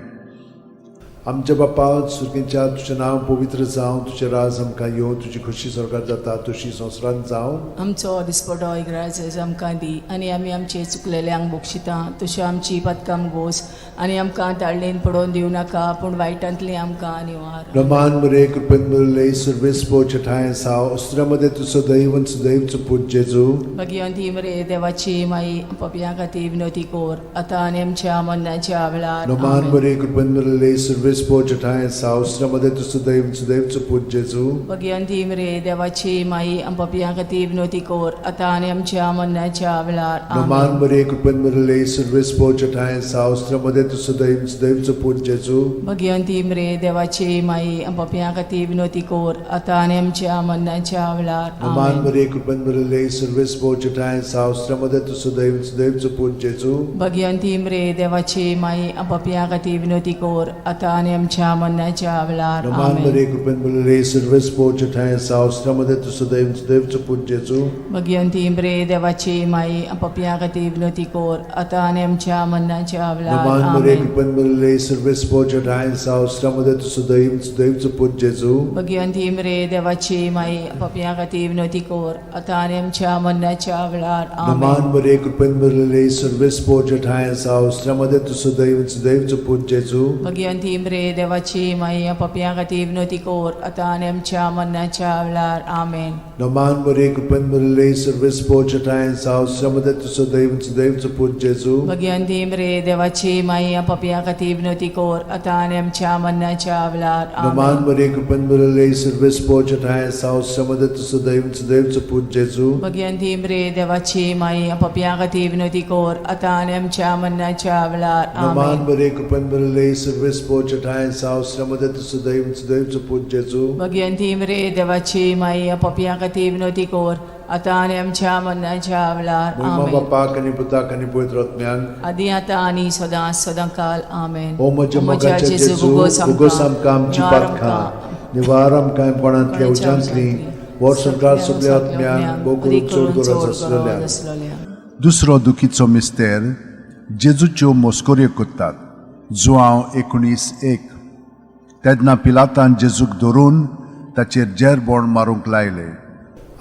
आमच्या बापा सुर्गींच्या, तुजें नांव पवित्र जावं, तुजें राज आमकां येवं, तुजी खोशी स्वर्गार जाता तशी संवसारांत जावं.
आमचो दिसपटो इग्राज आमकां दी आनी आमी आमचे चुकलेल्यांक बक्षिता तशी आमची पदकां गोस आनी आमकां ताळणेन पडोवन दिवं नाका, पूण वायटांतली आमकां निवार.
रमान मरे, कृपेन मरले सर्वेस ठाय साव अस्त्रामध्ये तूं सदैव सदैवचो पूत जेजू.
भगिवंती मरे देवाची माई, पपया खातीर विनवती कर, आतां आनी आमच्या मरणाच्या वेळार.
नमान
आमेन.
मरे, कृपेन मरले सर्वेस ठाय साव अस्त्रामध्ये तूं सदैव सदैवचो पूत जेजू.
भगिवंती मरे देवाची माई, पपया खातीर विनवती कर, आतां आनी आमच्या मरणाच्या वेळार.
नमान
आमेन.
मरे, कृपेन मरले सर्वेस ठाय साव अस्त्रामध्ये तूं सदैव सदैवचो पूत जेजू.
भगिवंती मरे देवाची माई, पपया खातीर विनवती कर, आतां आनी आमच्या मरणाच्या वेळार.
नमान
आमेन.
मरे, कृपेन मरले सर्वेस ठाय साव अस्त्रामध्ये तूं सदैव सदैवचो पूत जेजू.
भगिवंती मरे देवाची माई, पपया खातीर विनवती कर, आतां आनी आमच्या मरणाच्या वेळार.
नमान
आमेन.
मरे, कृपेन मरले सर्वेस ठाय साव अस्त्रामध्ये तूं सदैव सदैवचो पूत जेजू.
भगिवंती मरे देवाची माई, पपया खातीर विनवती कर, आतां आनी आमच्या मरणाच्या वेळार.
नमान मरे,
आमेन.
कृपेन मरले सर्वेस ठाय साव अस्त्रामध्ये तूं सदैव सदैवचो पूत जेजू.
भगिवंती मरे देवाची माई, पपया खातीर विनवती कर, आतां आनी आमच्या मरणाच्या वेळार.
नमान
आमेन.
मरे, कृपेन मरले सर्वेस ठाय साव अस्त्रामध्ये तूं सदैव सदैवचो पूत जेजू.
भगिवंती मरे देवाची माई, पपया खातीर विनवती कर, आतां आनी आमच्या मरणाच्या वेळार. आमेन.
नमान मरे, कृपेन मरले सर्वेस ठाय साव अस्त्रामध्ये तूं सदैव सदैवचो पूत जेजू.
भगिवंती मरे देवाची माई, पपया खातीर विनवती कर, आतां आनी आमच्या मरणाच्या वेळार.
नमान
आमेन.
मरे, कृपेन मरले सर्वेस ठाय साव अस्त्रामध्ये तूं सदैव सदैवचो पूत जेजू.
भगिवंती मरे देवाची माई, पपया खातीर विनवती कर, आतां आनी आमच्या मरणाच्या वेळार.
नमान
आमेन.
मरे, कृपेन मरले सर्वेस ठाय साव अस्त्रामध्ये तूं सदैव सदैवचो पूत जेजू.
भगिवंती मरे देवाची माई, पपया खातीर विनवती कर, आतां आनी आमच्या मरणाच्या वेळार.
मोहिमा
आमेन.
बापाक आनी पुताक आनी पवित्र आत्म्याक.
आदी आतां आनी सदां सदां काल. आमेन.
ओ म्हज्या मोगाच्या जेजू, उगोस आमकां आमची पातकां, निवार आमकां कोणांतल्या उज्यांतली, वर्सभर सगल्या आत्म्यांक, भोव करून चड गरज आसलेल्या.
दुसरो दुखीचो मिस्तेर, जेजूच्यो मोस्कोऱ्यो कोत्तात. जुआंव 19:1. तेन्ना पिलातान जेजूक धरून ताचेर जेरबोण मारूंक लायलें.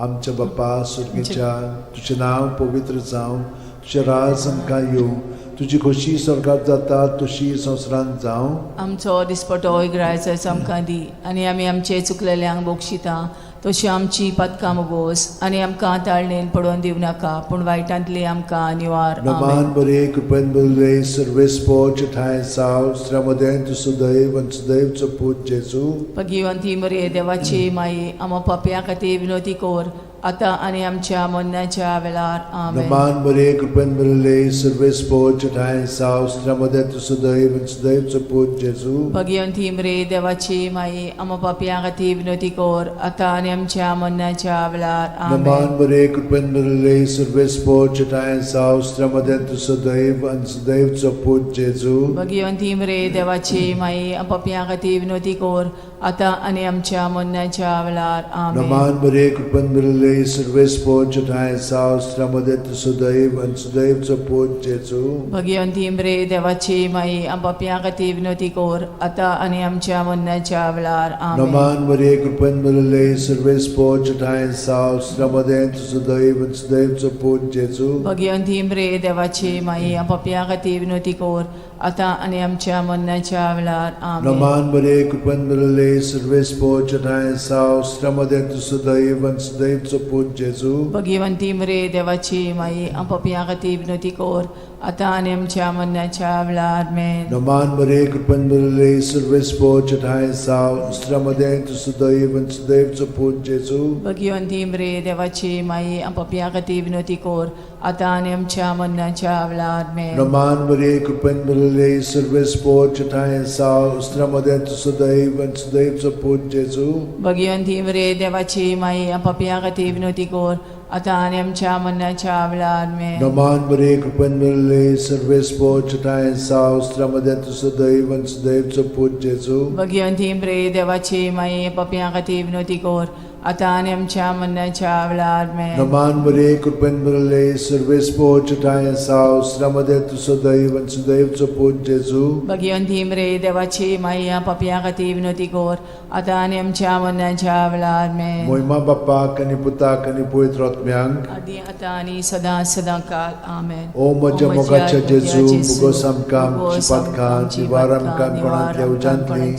आमच्या बापा सुर्गीच्या, तुजें नांव पवित्र जावं, तुजें राज आमकां येवं, तुजी खोशी स्वर्गात जाता तशी संवसारांत जावं.
आमचो दिसपटो इगरायचो आमकां दी आनी आमी आमचे चुकलेल्यांक बक्षिता तशी आमची पातकां मोगोस आनी आमकां ताळणेन पडोवन दिवं नाका पूण वायटांतली आमकां निवार.
नमान
आमेन.
बरे कृपेन बरले सर्वेस्पोच ठांय साव स्त्र्यामदें तूं सुदैव आनी सुदैवचो पूत जेजू.
भगिवंती मरे देवाची माई, आमा पापया खातीर विनोती कर आतां आनी आमच्या मरणाच्या वेळार. आमेन.
नमान बरे कृपेन बरले सर्वेस्पोच ठांय साव स्त्र्यामदें तूं सुदैव आनी सुदैवचो पूत जेजू.
भगिवंती मरे देवाची माई, आमा पापया खातीर विनोती कर आतां आनी आमच्या मरणाच्या वेळार. आमेन.
नमान बरे कृपेन बरले सर्वेस्पोच ठांय साव स्त्र्यामदें तूं सुदैव आनी सुदैवचो पूत जेजू.
भगिवंती मरे देवाची माई, पापया खातीर विनोती कर आतां आनी आमच्या मरणाच्या वेळार. आमेन.
नमान बरे कृपेन बरले सर्वेस्पोच ठांय साव स्त्र्यामदें तूं सुदैव आनी सुदैवचो पूत जेजू.
भगिवंती मरे देवाची माई, पापया खातीर विनोती कर आतां आनी आमच्या मरणाच्या वेळार. आमेन.
नमान बरे कृपेन बरले सर्वेस्पोच ठांय साव स्त्र्यामदें तूं सुदैव आनी सुदैवचो पूत जेजू.
भगिवंती मरे देवाची माई, पापया खातीर विनोती कर आतां आनी आमच्या मरणाच्या वेळार. आमेन.
नमान बरे कृपेन बरले सर्वेस्पोच ठांय साव स्त्र्यामदें तूं सुदैव आनी सुदैवचो पूत जेजू.
भगिवंती मरे देवाची माई, पापया खातीर विनोती कर आतां आनी आमच्या मरणाच्या वेळार. आमेन.
नमान बरे कृपेन बरले सर्वेस्पोच ठांय साव स्त्र्यामदें तूं सुदैव आनी सुदैवचो पूत जेजू.
भगिवंती मरे देवाची माई, पापया खातीर विनोती कर आतां आनी आमच्या मरणाच्या वेळार. आमेन.
नमान बरे कृपेन बरले सर्वेस्पोच ठांय साव स्त्र्यामदें तूं सुदैव आनी सुदैवचो पूत जेजू.
भगिवंती मरे देवाची माई, पापया खातीर विनोती कर आतां आनी आमच्या मरणाच्या वेळार. आमेन.
नमान बरे कृपेन बरले सर्वेस्पोच ठांय साव स्त्र्यामदें तूं सुदैव आनी सुदैवचो पूत जेजू.
भगिवंती मरे देवाची माई, पापया खातीर विनोती कर आतां आनी आमच्या मरणाच्या वेळार. आमेन.
नमान बरे कृपेन बरले सर्वेस्पोच ठांय साव स्त्र्यामदें तूं सुदैव आनी सुदैवचो पूत जेजू.
भगिवंती मरे देवाची माई, पापया खातीर विनोती कर आतां आनी आमच्या मरणाच्या वेळार. आमेन.
मोहिमा बाप्पाक आनी पुताक आनी पवित्र आत्म्यांक,
आदी आतां आनी सदां सदां काल. आमेन.
ओ म्हज्या मोगाच्या जेजू, मुगोस आमकां आमची पातकां निवार आमकां कोणांतल्या उज्यांतली,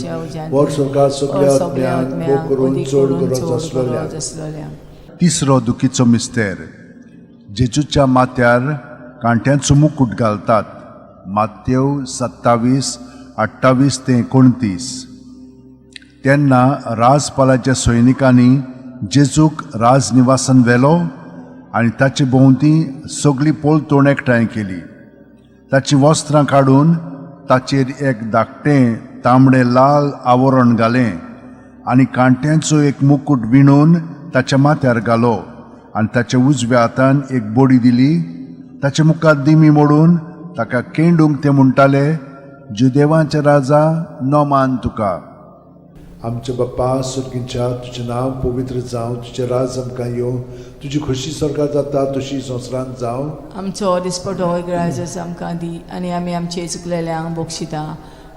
वर स्वर्गात सगल्या आत्म्यांक भोग करून चड गरज आसलोल्या.
आसलोल्या.
तिसरो दुखीचो मिस्तेर. जेजूच्या माथ्यार कांट्यांचो मुकूट घालतात. मात्यव 27:28 ते 29. तेन्ना राजपालाच्या सैनिकांनी जेजूक राजनिवासान व्हेलो आनी ताचे भोंवती सगळी पलतोण एकठांय केली. ताचीं वस्त्रां काडून ताचेर एक धाकटें तांबडें लाल आवरण घालें आनी कांट्यांचो एक मुकूट विणून ताच्या माथ्यार घालो आनी ताच्या उजव्या हातान एक बडी दिली. ताचे मुखार दिमी मोडून ताका केंडूंक ते म्हणटाले, जुदेवांचे राजा, नमान तुका.
आमच्या बाप्पा सुर्गींच्या, तुजें नांव पवित्र जावं, तुजें राज आमकां येवं, तुजी खोशी स्वर्गात जाता तशी संवसारांत जावं.
आमचो दिसपटो इगराजच आमकां दी आनी आमी आमचे चुकलेल्यांक बक्षिता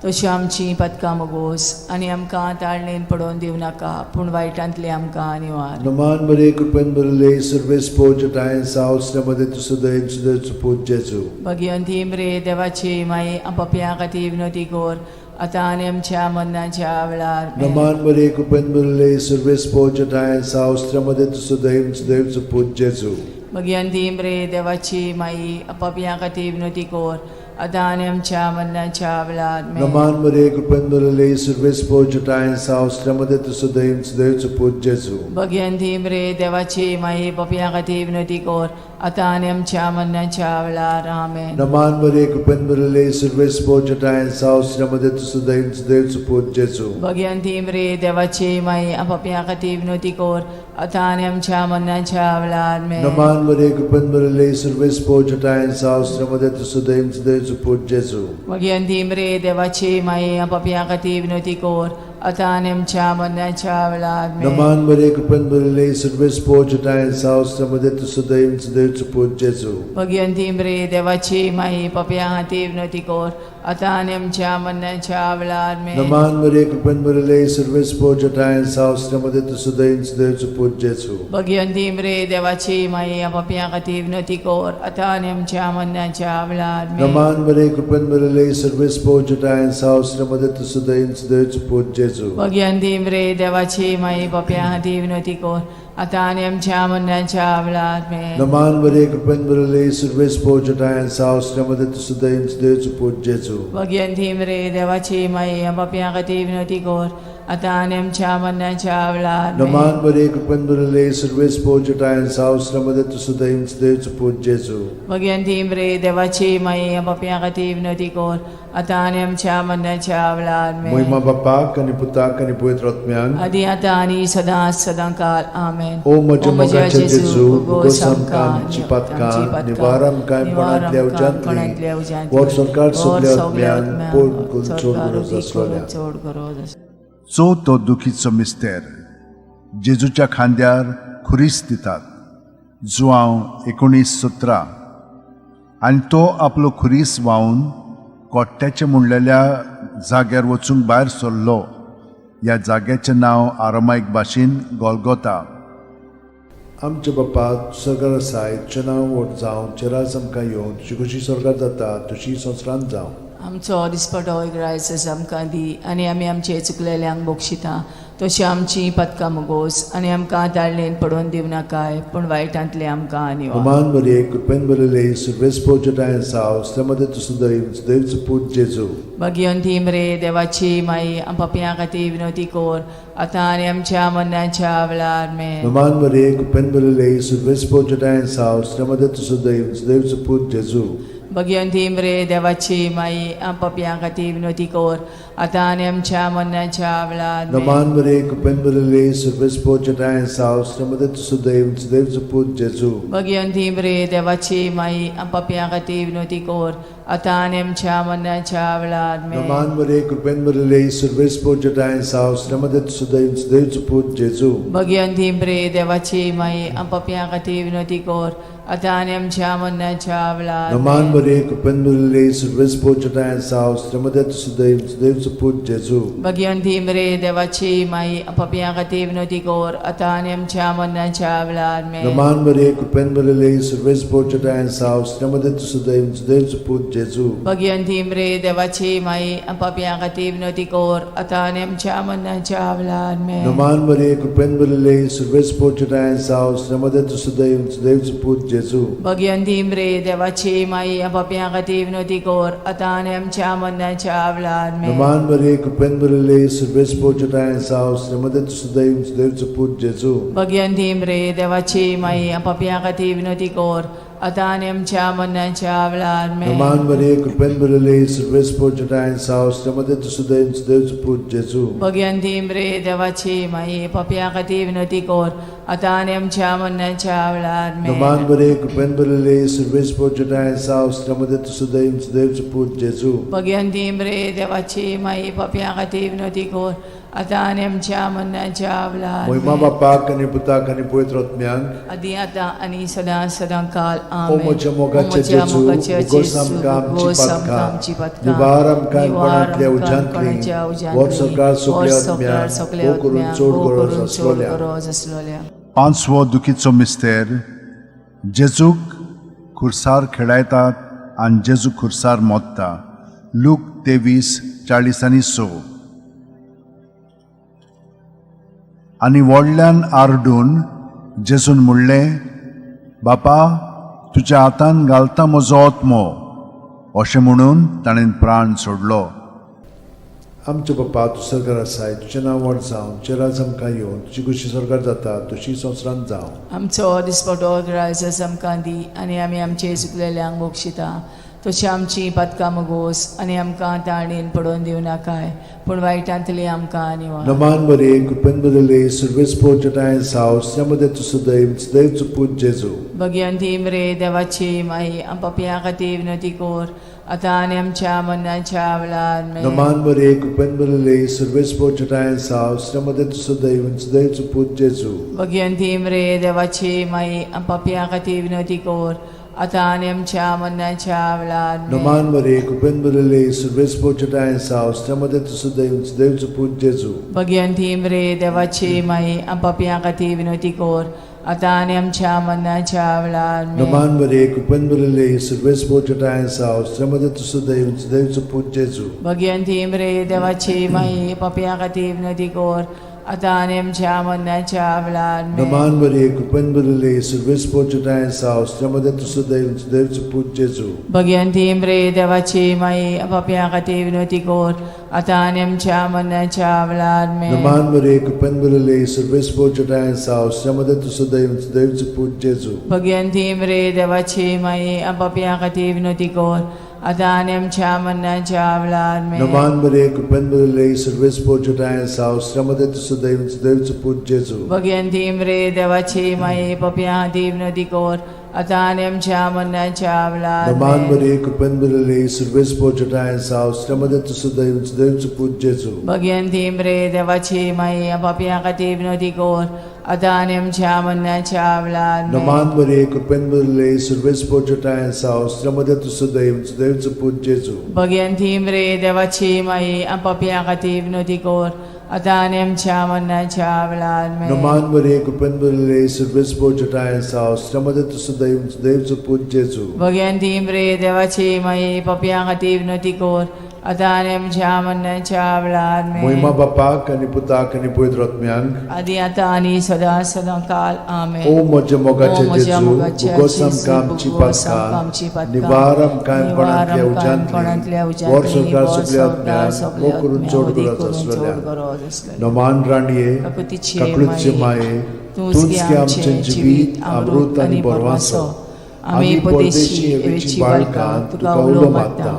तशी आमची पदकां मोगोस आनी आमकां ताळणेन पडोवन दिवं नाका पूण वायटांतली आमकां निवार.
नमान बरे कृपेन बरले सर्वेस्पोच ठांय साव स्त्र्यामदें तूं सुदैव सुदैवचो पूत जेजू.
भगिवंती मरे देवाची माई, पापया खातीर विनोती कर आतां आनी आमच्या मरणाच्या वेळार. आमेन.
नमान बरे कृपेन बरले सर्वेस्पोच ठांय साव स्त्र्यामदें तूं सुदैव सुदैवचो पूत जेजू.
भगिवंती मरे देवाची माई, पापया खातीर विनोती कर आतां आनी आमच्या मरणाच्या वेळार. आमेन.
नमान बरे कृपेन बरले सर्वेस्पोच ठांय साव स्त्र्यामदें तूं सुदैव सुदैवचो पूत जेजू.
भगिवंती मरे देवाची माई, पापया खातीर विनोती कर आतां आनी आमच्या मरणाच्या वेळार. आमेन.
नमान बरे कृपेन बरले सर्वेस्पोच ठांय साव स्त्र्यामदें तूं सुदैव सुदैवचो पूत जेजू.
भगिवंती मरे देवाची माई, पापया खातीर विनोती कर आतां आनी आमच्या मरणाच्या वेळार. आमेन.
नमान बरे कृपेन बरले सर्वेस्पोच ठांय साव स्त्र्यामदें तूं सुदैव सुदैवचो पूत जेजू.
भगिवंती मरे देवाची माई, पापया खातीर विनोती कर आतां आनी आमच्या मरणाच्या वेळार. आमेन.
नमान बरे कृपेन बरले सर्वेस्पोच ठांय साव स्त्र्यामदें तूं सुदैव सुदैवचो पूत जेजू.
भगिवंती मरे देवाची माई, पापया खातीर विनोती कर आतां आनी आमच्या मरणाच्या वेळार आमेन.
नमान मरिये, कृपेन भरिल्ले, सर्वेस्पोर जठायन साव, श्रीमती तुसुदयन सुदैवचो पूत जेजू.
भगिवंती मरे देवाची माई, पापयां खातीर विनवती कर, आतां आनी आमच्या मरणाच्या वेळार आमेन.
नमान मरिये, कृपेन भरिल्ले, सर्वेस्पोर जठायन साव, श्रीमती तुसुदयन सुदैवचो पूत जेजू.
भगिवंती मरे देवाची माई, पापयां खातीर विनवती कर, आतां आनी आमच्या मरणाच्या वेळार आमेन.
नमान मरिये, कृपेन भरिल्ले, सर्वेस्पोर जठायन साव, श्रीमती तुसुदयन सुदैवचो पूत जेजू.
भगिवंती मरे देवाची माई, पापयां खातीर विनवती कर, आतां आनी आमच्या मरणाच्या वेळार आमेन.
नमान मरिये, कृपेन भरिल्ले, सर्वेस्पोर जठायन साव, श्रीमती तुसुदयन सुदैवचो पूत जेजू.
भगिवंती मरे देवाची माई, पापयां खातीर विनवती कर, आतां आनी आमच्या मरणाच्या वेळार आमेन.
महिमा बापाक आनी पुताक आनी पवित्र आत्म्याक.
आदी आतां आनी सदां सदां काल आमेन.
ओ म्हज्या मोगाच्या जेजू, उगोस आमकां आमची पातकां, निवार आमकां कोणांतल्या उज्यांतली, वर सरकार सगल्या आत्म्यान पोड करून चड गरज आसलोल्या.
चड गरज आसलोल्या.
चवथो दुखीचो मिस्तेर, जेजूच्या खांद्यार खुरीस दितात, जुआंव 19:17. आनी तो आपलो खुरीस व्हांवन कोट्ट्याचे म्हणलेल्या जाग्यार वचूंक भायर सरलो. ह्या जाग्याचें नांव आरामायक भाशेन गोलगोता.
आमच्या बापा सरकार आसाय, तुजें नांव व्हड जावं, तुजें राज आमकां येवं, तुजी खुशी स्वर्गार जाता तशी संवसारांत जावं.
आमचो दिसपटो ग्रायस आमकां दी आनी आमी आमचे चुकलेल्यांक बक्षिता तशी आमची पदकां मुगोस आनी आमकां ताळणेन पडोवन दिवं नाकाय, पूण वायटांतले आमकां निवार.
अमान मरिये, कृपेन भरिल्ले, सर्वेस्पोर जठायन साव, श्रीमती तुसुदय सुदैवचो पूत जेजू.
भगिवंती मरे देवाची माई, पापयां खातीर विनवती कर, आतां आनी आमच्या मरणाच्या वेळार आमेन.
नमान मरिये, कृपेन भरिल्ले, सर्वेस्पोर जठायन साव, श्रीमती तुसुदय सुदैवचो पूत जेजू.
भगिवंती मरे देवाची माई, पापयां खातीर विनवती कर, आतां आनी आमच्या मरणाच्या वेळार आमेन.
नमान मरिये, कृपेन भरिल्ले, सर्वेस्पोर जठायन साव, श्रीमती तुसुदय सुदैवचो पूत जेजू.
भगिवंती मरे देवाची माई, पापयां खातीर विनवती कर, आतां आनी आमच्या मरणाच्या वेळार आमेन.
नमान मरिये, कृपेन भरिल्ले, सर्वेस्पोर जठायन साव, श्रीमती तुसुदय सुदैवचो पूत जेजू.
भगिवंती मरे देवाची माई, पापयां खातीर विनवती कर, आतां आनी आमच्या मरणाच्या वेळार
नमान
आमेन.
मरिये, कृपेन भरिल्ले, सर्वेस्पोर जठायन साव, श्रीमती तुसुदय सुदैवचो पूत जेजू.
भगिवंती मरे देवाची माई, पापयां खातीर विनवती कर, आतां आनी आमच्या मरणाच्या वेळार आमेन.
नमान मरिये, कृपेन भरिल्ले, सर्वेस्पोर जठायन साव, श्रीमती तुसुदय सुदैवचो पूत जेजू.
भगिवंती मरे देवाची माई, पापयां खातीर विनवती कर, आतां आनी आमच्या मरणाच्या वेळार आमेन.
नमान मरिये, कृपेन भरिल्ले, सर्वेस्पोर जठायन साव, श्रीमती तुसुदय सुदैवचो पूत जेजू.
भगिवंती मरे देवाची माई, पापयां खातीर विनवती कर, आतां आनी आमच्या मरणाच्या वेळार आमेन.
नमान मरिये, कृपेन भरिल्ले, सर्वेस्पोर जठायन साव, श्रीमती तुसुदय सुदैवचो पूत जेजू.
भगिवंती मरे देवाची माई, पापयां खातीर विनवती कर, आतां आनी आमच्या मरणाच्या वेळार आमेन.
नमान मरिये, कृपेन भरिल्ले, सर्वेस्पोर जठायन साव, श्रीमती तुसुदय सुदैवचो पूत जेजू.
भगिवंती मरे देवाची माई, पापयां खातीर विनवती कर, आतां आनी आमच्या मरणाच्या वेळार आमेन.
नमान मरिये, कृपेन भरिल्ले, सर्वेस्पोर जठायन साव, श्रीमती तुसुदय सुदैवचो पूत जेजू.
भगिवंती मरे देवाची माई, पापयां खातीर विनवती कर, आतां आनी आमच्या मरणाच्या वेळार
महिमा
आमेन.
बापाक आनी पुताक आनी पवित्र आत्म्याक.
आदी आतां आनी सदां सदां काल
ओ
आमेन.
म्हज्या मोगाच्या
ओ म्हज्या
जेजू,
मोगाच्या
उगोस
जेजू,
आमकां आमची
उगोस आमकां
पातकां,
आमची पातकां,
निवार आमकां
निवार
कोणांतल्या
आमकां
उज्यांतली,
कोणाच्या उज्यांतली,
वर सरकार सगल्या
वर सरकार
आत्म्याक,
सगल्या
भोव करून
आत्म्याक,
चड
भोव
गरज
करून चड
आसलोल्या.
गरज आसलोल्या.
पांचवो दुखीचो मिस्तेर, जेजूक खुर्सार खेळायतात आनी जेजू खुर्सार मोत्ता, लूक 23:40-6. आनी व्हडल्यान आरडून जेजून म्हणलें, बापा, तुज्या हातान घालता म्हजो आत्मो. अशें म्हणून ताणें प्राण सोडलो.
आमच्या बापा, तूं सरकार आसाय, तुजें नांव व्हड जावं, तुजें राज आमकां येवं, तुजी खुशी सरकार जाता तशी संवसारांत जावं.
आमचो दिसपटो ग्रायस आमकां दी आनी आमी आमचे चुकलेल्यांक बक्षिता तशी आमची पातकां मुगोस आनी आमकां ताणेन पडोवन दिवं नाकाय, पूण वायटांतली आमकां निवार.
नमान मरिये, कृपेन भरिल्ले, सर्वेस्पोर जठायन साव, श्रीमती तुसुदय सुदैवचो पूत जेजू.
भगिवंती मरे देवाची माई, पापयां खातीर विनवती कर, आतां आनी आमच्या मरणाच्या वेळार आमेन.
नमान मरिये, कृपेन भरिल्ले, सर्वेस्पोर जठायन साव, श्रीमती तुसुदय सुदैवचो पूत जेजू.
भगिवंती मरे देवाची माई, पापयां खातीर विनवती कर, आतां आनी आमच्या मरणाच्या वेळार आमेन.
नमान मरे कृपेन भरिल्ले सुर्वेस साव मध्ये तुझं दैव देवचो पूत जेजू.
भगियंती मरे देवाची माई, पापयां खातीर विनवती कर, आतां आनी आमच्या मरणाच्या वेळार आमेन.
नमान मरे कृपेन भरिल्ले सुर्वेस साव मध्ये तुझं दैव देवचो पूत जेजू.
भगियंती मरे देवाची माई, पापयां खातीर विनवती कर, आतां आनी आमच्या मरणाच्या वेळार आमेन.
नमान मरे कृपेन भरिल्ले सुर्वेस साव मध्ये तुझं दैव देवचो पूत जेजू.
भगियंती मरे देवाची माई, पापयां खातीर विनवती कर, आतां आनी आमच्या मरणाच्या वेळार आमेन.
नमान मरे कृपेन भरिल्ले सुर्वेस साव मध्ये तुझं दैव देवचो पूत जेजू.
भगियंती मरे देवाची माई, पापयां खातीर विनवती कर, आतां आनी आमच्या मरणाच्या वेळार आमेन.
नमान मरे कृपेन भरिल्ले सुर्वेस साव मध्ये तुझं दैव देवचो पूत जेजू.
भगियंती मरे देवाची माई, पापयां खातीर विनवती कर, आतां आनी आमच्या मरणाच्या वेळार
नमान
आमेन.
मरे कृपेन भरिल्ले सुर्वेस साव मध्ये तुझं दैव देवचो पूत जेजू.
भगियंती मरे देवाची माई, पापयां खातीर विनवती कर, आतां आनी आमच्या मरणाच्या वेळार आमेन.
नमान मरे कृपेन भरिल्ले सुर्वेस साव मध्ये तुझं दैव देवचो पूत जेजू.
भगियंती मरे देवाची माई, पापयां खातीर विनवती कर, आतां आनी आमच्या मरणाच्या वेळार आमेन.
नमान मरे कृपेन भरिल्ले सुर्वेस साव मध्ये तुझं दैव देवचो पूत जेजू.
भगियंती मरे देवाची माई, पापयां खातीर विनवती कर, आतां आनी आमच्या मरणाच्या वेळार आमेन.
मोहिमा बापाक आनी पुताक आनी पवित्र आत्म्यांक,
आदी आतां आनी सदां सदां काल आमेन.
ओ म्हज्या
ओ
मोगाचे
म्हज्या
जेजू,
मोगाच्या
भोगोस
जेजू,
आमकां आमची
भोगोस आमकां आमची
पातकां,
पातकां,
निवार आमकां
निवार
कोणांतल्या
आमकां कोणांतल्या
उज्यांतली, वर
उज्यांतली,
संवसार
वर
सगल्या
संवसार
आत्म्यांक,
सगल्या
मोग करून
आत्म्यांक,
चड
वदी
गरज
करून चड
आसलेल्या.
गरज आसलेल्या.
नमान राणये,
काकुतीची
काकळूतचे
माये,
माये,
तूंच
तूंच
गे
गे
आमचें
आमचें
जिवीत, अमृत आनी बरवासो. आमी परदेशी एवेची बाळकां, तुका उलो मारता.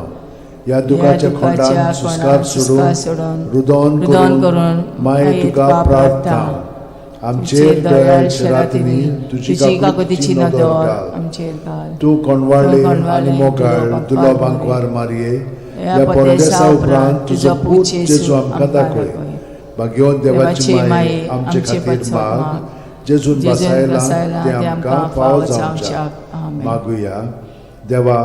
ह्या दुखाच्या खोंडान सुस्कार सोडून, रुदोन
रुदोन
करून
करून
माये तुका प्रार्थना. आमचेर दयाळ शरातींनी तुजी
तुजी
काकुतीची
काकुतीची
नदर
नदर
घाल.
आमचेर घाल.
तूं कोणवाळे
तूं कोणवाळे
आनी मोगाळ
दुलो
दुलो
बांकवार
बांकवार मारये,
ह्या
ह्या
परदेसा
परदेसा
उपरांत
उपरांत
तुजो
तुजो
पूत
पूत
जेजू
जेजू आमकां
आमकां
दाखय.
दाखय.
भाग्यवंत देवाची
देवाची
माये,
माये,
आमचे
आमचे
खातीर
पासत
माग,
माग,
जेजून
जेजून
बसायला
बसायला
ते आमकां फावो जावच्याक.
आमेन.
मागुया. देवा,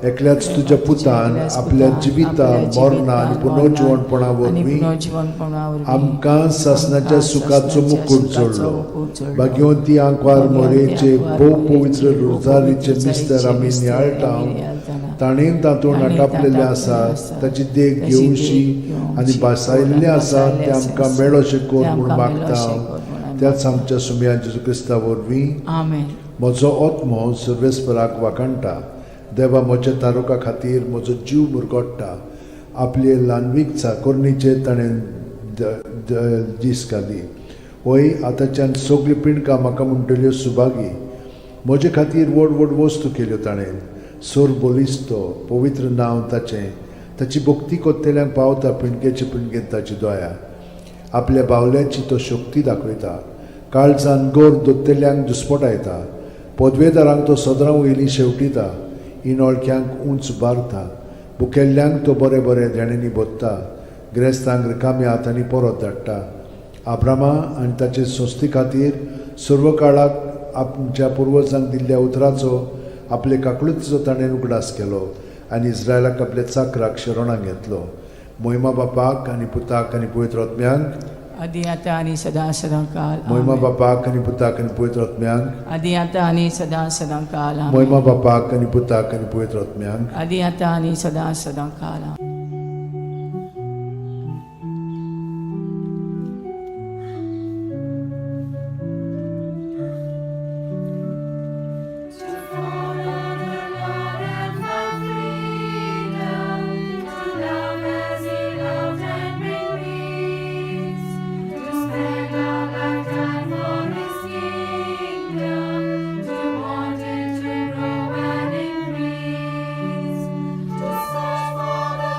एकल्याच तुज्या पुतान
एकल्याच
आपल्या
पुतान
जिविता
आपल्या
मरणा आनी
जिवितान,
पुनर्जिवणपणा
आनी
वरवीं
पुनर्जिवणपणा वरवीं
आमकां सासणाच्या
आमकां
सुखाचो
सासणाच्या
मुकूट
सुखाचो
जोडलो.
मुकूट जोडलो.
भाग्यवंती आंकवार
भाग्यवंती
मोरेचे
आंकवार
भोव
मोरेचे
पवित्र
भोव
रोजारीचे
पवित्र
मिस्तर आमी
मिस्तर
नियाळटा,
आमी नियाळटाना,
ताणें तातूंत
ताणें
आटापलेलें
तातूंत
आसा,
आसा,
ताची देख
ताची देख
घेवशी
घेवची
आनी भासायल्लें आसा
आनी
तें आमकां
आसा,
मेळोशें कर
तें
म्हूण
आमकां
मागता
मेळोशें कर म्हूण आमी
त्याच आमच्या सुमया जेजू क्रिस्ता वरवीं.
आमेन.
म्हजो आत्मो सर्वेस्पराक वाखाणटा, देवा म्हज्या तारुका खातीर म्हजो जीव मुरगोट्टा. आपले ल्हानवीक चाकोरणीचेर ताणें दीस घाली. वय आतांच्यान सगळीं पिंडकां म्हाका म्हणटल्यो सुभागी. म्हजे खातीर व्हड व्हड वस्तू केल्यो ताणें. सोर बलिस्तो पवित्र नांव ताचें, ताची भक्ती कोत्तेल्यांक पावता पिंडकेचे पिंडकेन ताची दया. आपल्या बावल्याची तो शक्ती दाखयता, काळजान गोर दोत्तेल्यांक दुस्पटायता. पदवेदारांक तो सदरां वयली शेवटिता, इनोळख्यांक उंच बारता. बुकेल्ल्यांक तो बरें बरें देण्यांनी भोत्ता, ग्रेस्तांक रिकाम्या हातांनी परत धाडटा. आब्रामा आनी ताचे संस्थे खातीर सर्व काळाक आमच्या पुर्वजांक दिल्ल्या उतराचो आपले काकळुतीचो ताणें उगडास केलो आनी इस्रायलाक आपल्या चाकराक शरणाक घेतलो. मोहिमा बापाक आनी पुताक आनी पवित्र आत्म्यांक,
आदी आतां आनी सदां सदां काल
मोहिमा
आमेन.
बापाक आनी पुताक आनी पवित्र आत्म्यांक,
आदी आतां आनी सदां सदां काल आमेन.
मोहिमा बापाक आनी पुताक आनी पवित्र आत्म्यांक,
आदी आतां आनी सदां सदां काल आमेन.
To follow the Lord and find freedom, to love as He loved and bring peace, to spend our lifetime for His kingdom, to want it to grow and increase, to search for the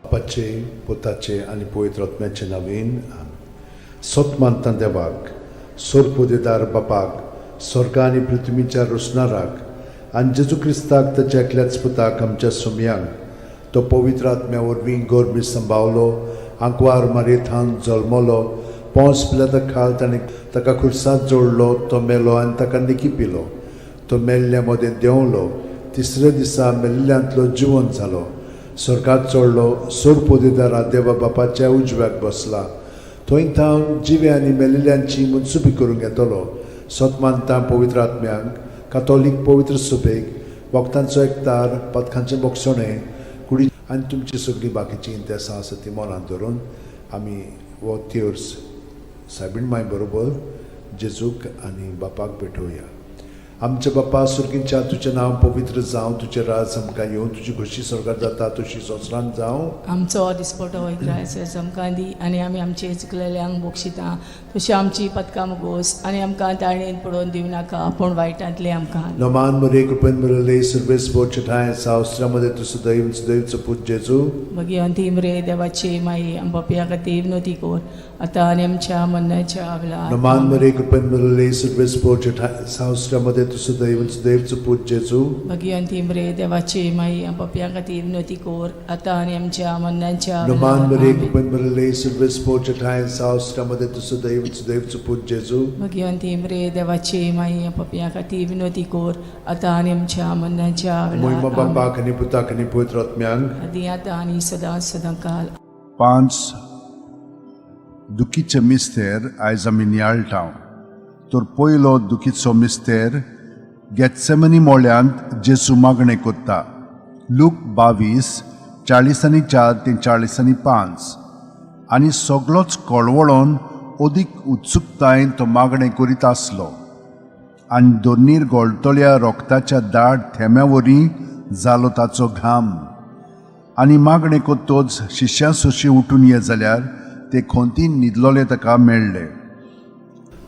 बापाचे, पुताचे आनी पवित्र आत्म्याचे नवीन. सत मानता देवाक, सोरपोदेदार बापाक, स्वर्ग आनी पृथ्वीच्या रोसणाराक, आनी जेजू क्रिस्ताक ताच्या एकल्याच पुताक आमच्या सुमयांक, तो पवित्र आत्म्या वरवीं गोरबी संभावलो, आंकवार मारयेथान जल्मलो, पोंस पिलाता खाल ताणें ताका खुर्सांत जोडलो, तो मेलो आनी ताका निकी पिलो, तो मेल्ल्या मदें देंवलो, तिसऱ्या दिसा मेल्ल्यांतलो जिवन जालो, स्वर्गात चडलो, सोरपोदेदारा देवा बापाच्या उजव्याक बसला, थंय थावन जिवे आनी मेलिल्ल्यांची मनसुबी करूंक येतलो. सत मानता पवित्र आत्म्यांक, कातोलीक पवित्र सुबेक, वखदांचो एकतार, पदकांचें बोगसणें, कुडी आनी तुमची सगळीं बाकीचीं इंतेसां आसा ती मनांत धरून आमी हो तिर्स सायबीण माय बरोबर जेजूक आनी बापाक भेटोवया. आमच्या बापा सुर्गींच्या, तुजें नांव पवित्र जावं, तुजें राज आमकां येवं, तुजी खोशी स्वर्गात जाता तशी संवसारांत जावं.
आमचो दिसपटो ग्रायस आमकां दी आनी आमी आमचे चुकलेल्यांक बक्षिता तशी आमची पदकां मुगोस आनी आमकां ताळणेन पडोवन दिवं नाका, पूण वायटांतले आमकां.
नमान मरे, कृपेन मिळले सर्वेस बोचठाय सावस्त्रामध्ये तू सदैव सदैवचो पूत जेजू.
भगिवंती रे देवाची माई, आम पापया खातीर विनवती कर आतां आनी आमच्या मरणाच्या वेळार.
नमान मरे, कृपेन मिळले सर्वेस बोचठाय सावस्त्रामध्ये तू सदैव सदैवचो पूत जेजू.
भगिवंती रे देवाची माई, आम पापया खातीर विनवती कर आतां आनी आमच्या मरणाच्या
नमान
वेळार.
मरे,
आमेन.
कृपेन मिळले सर्वेस बोचठाय सावस्त्रामध्ये तू सदैव सदैवचो पूत जेजू.
भगिवंती रे देवाची माई, आम पापया खातीर विनवती कर आतां आनी आमच्या मरणाच्या
मोहिमा
वेळार. आमेन.
बापाक आनी पुताक आनी पवित्र आत्म्यांक.
आदी आतां आनी सदां सदां काल.
पांच दुखीचे मिस्तेर आयज आमी नियाळटा. तर पयलो दुखीचो मिस्तेर गेत्सेमनी मोळ्यांत जेजू मागणें कोत्ता, लूक 22 44 ते 45. आनी सगलोच कळवळोन अदीक उत्सुकतायेन तो मागणें करीत आसलो आनी दोनीर गोळटल्या रोगताच्या दाट थेंब्या वरी जालो ताचो घाम. आनी मागणें कोत्तोच शिश्यां सोशी उठून ये जाल्यार ते खोंतीन न्हिदलोले ताका मेळ्ळे.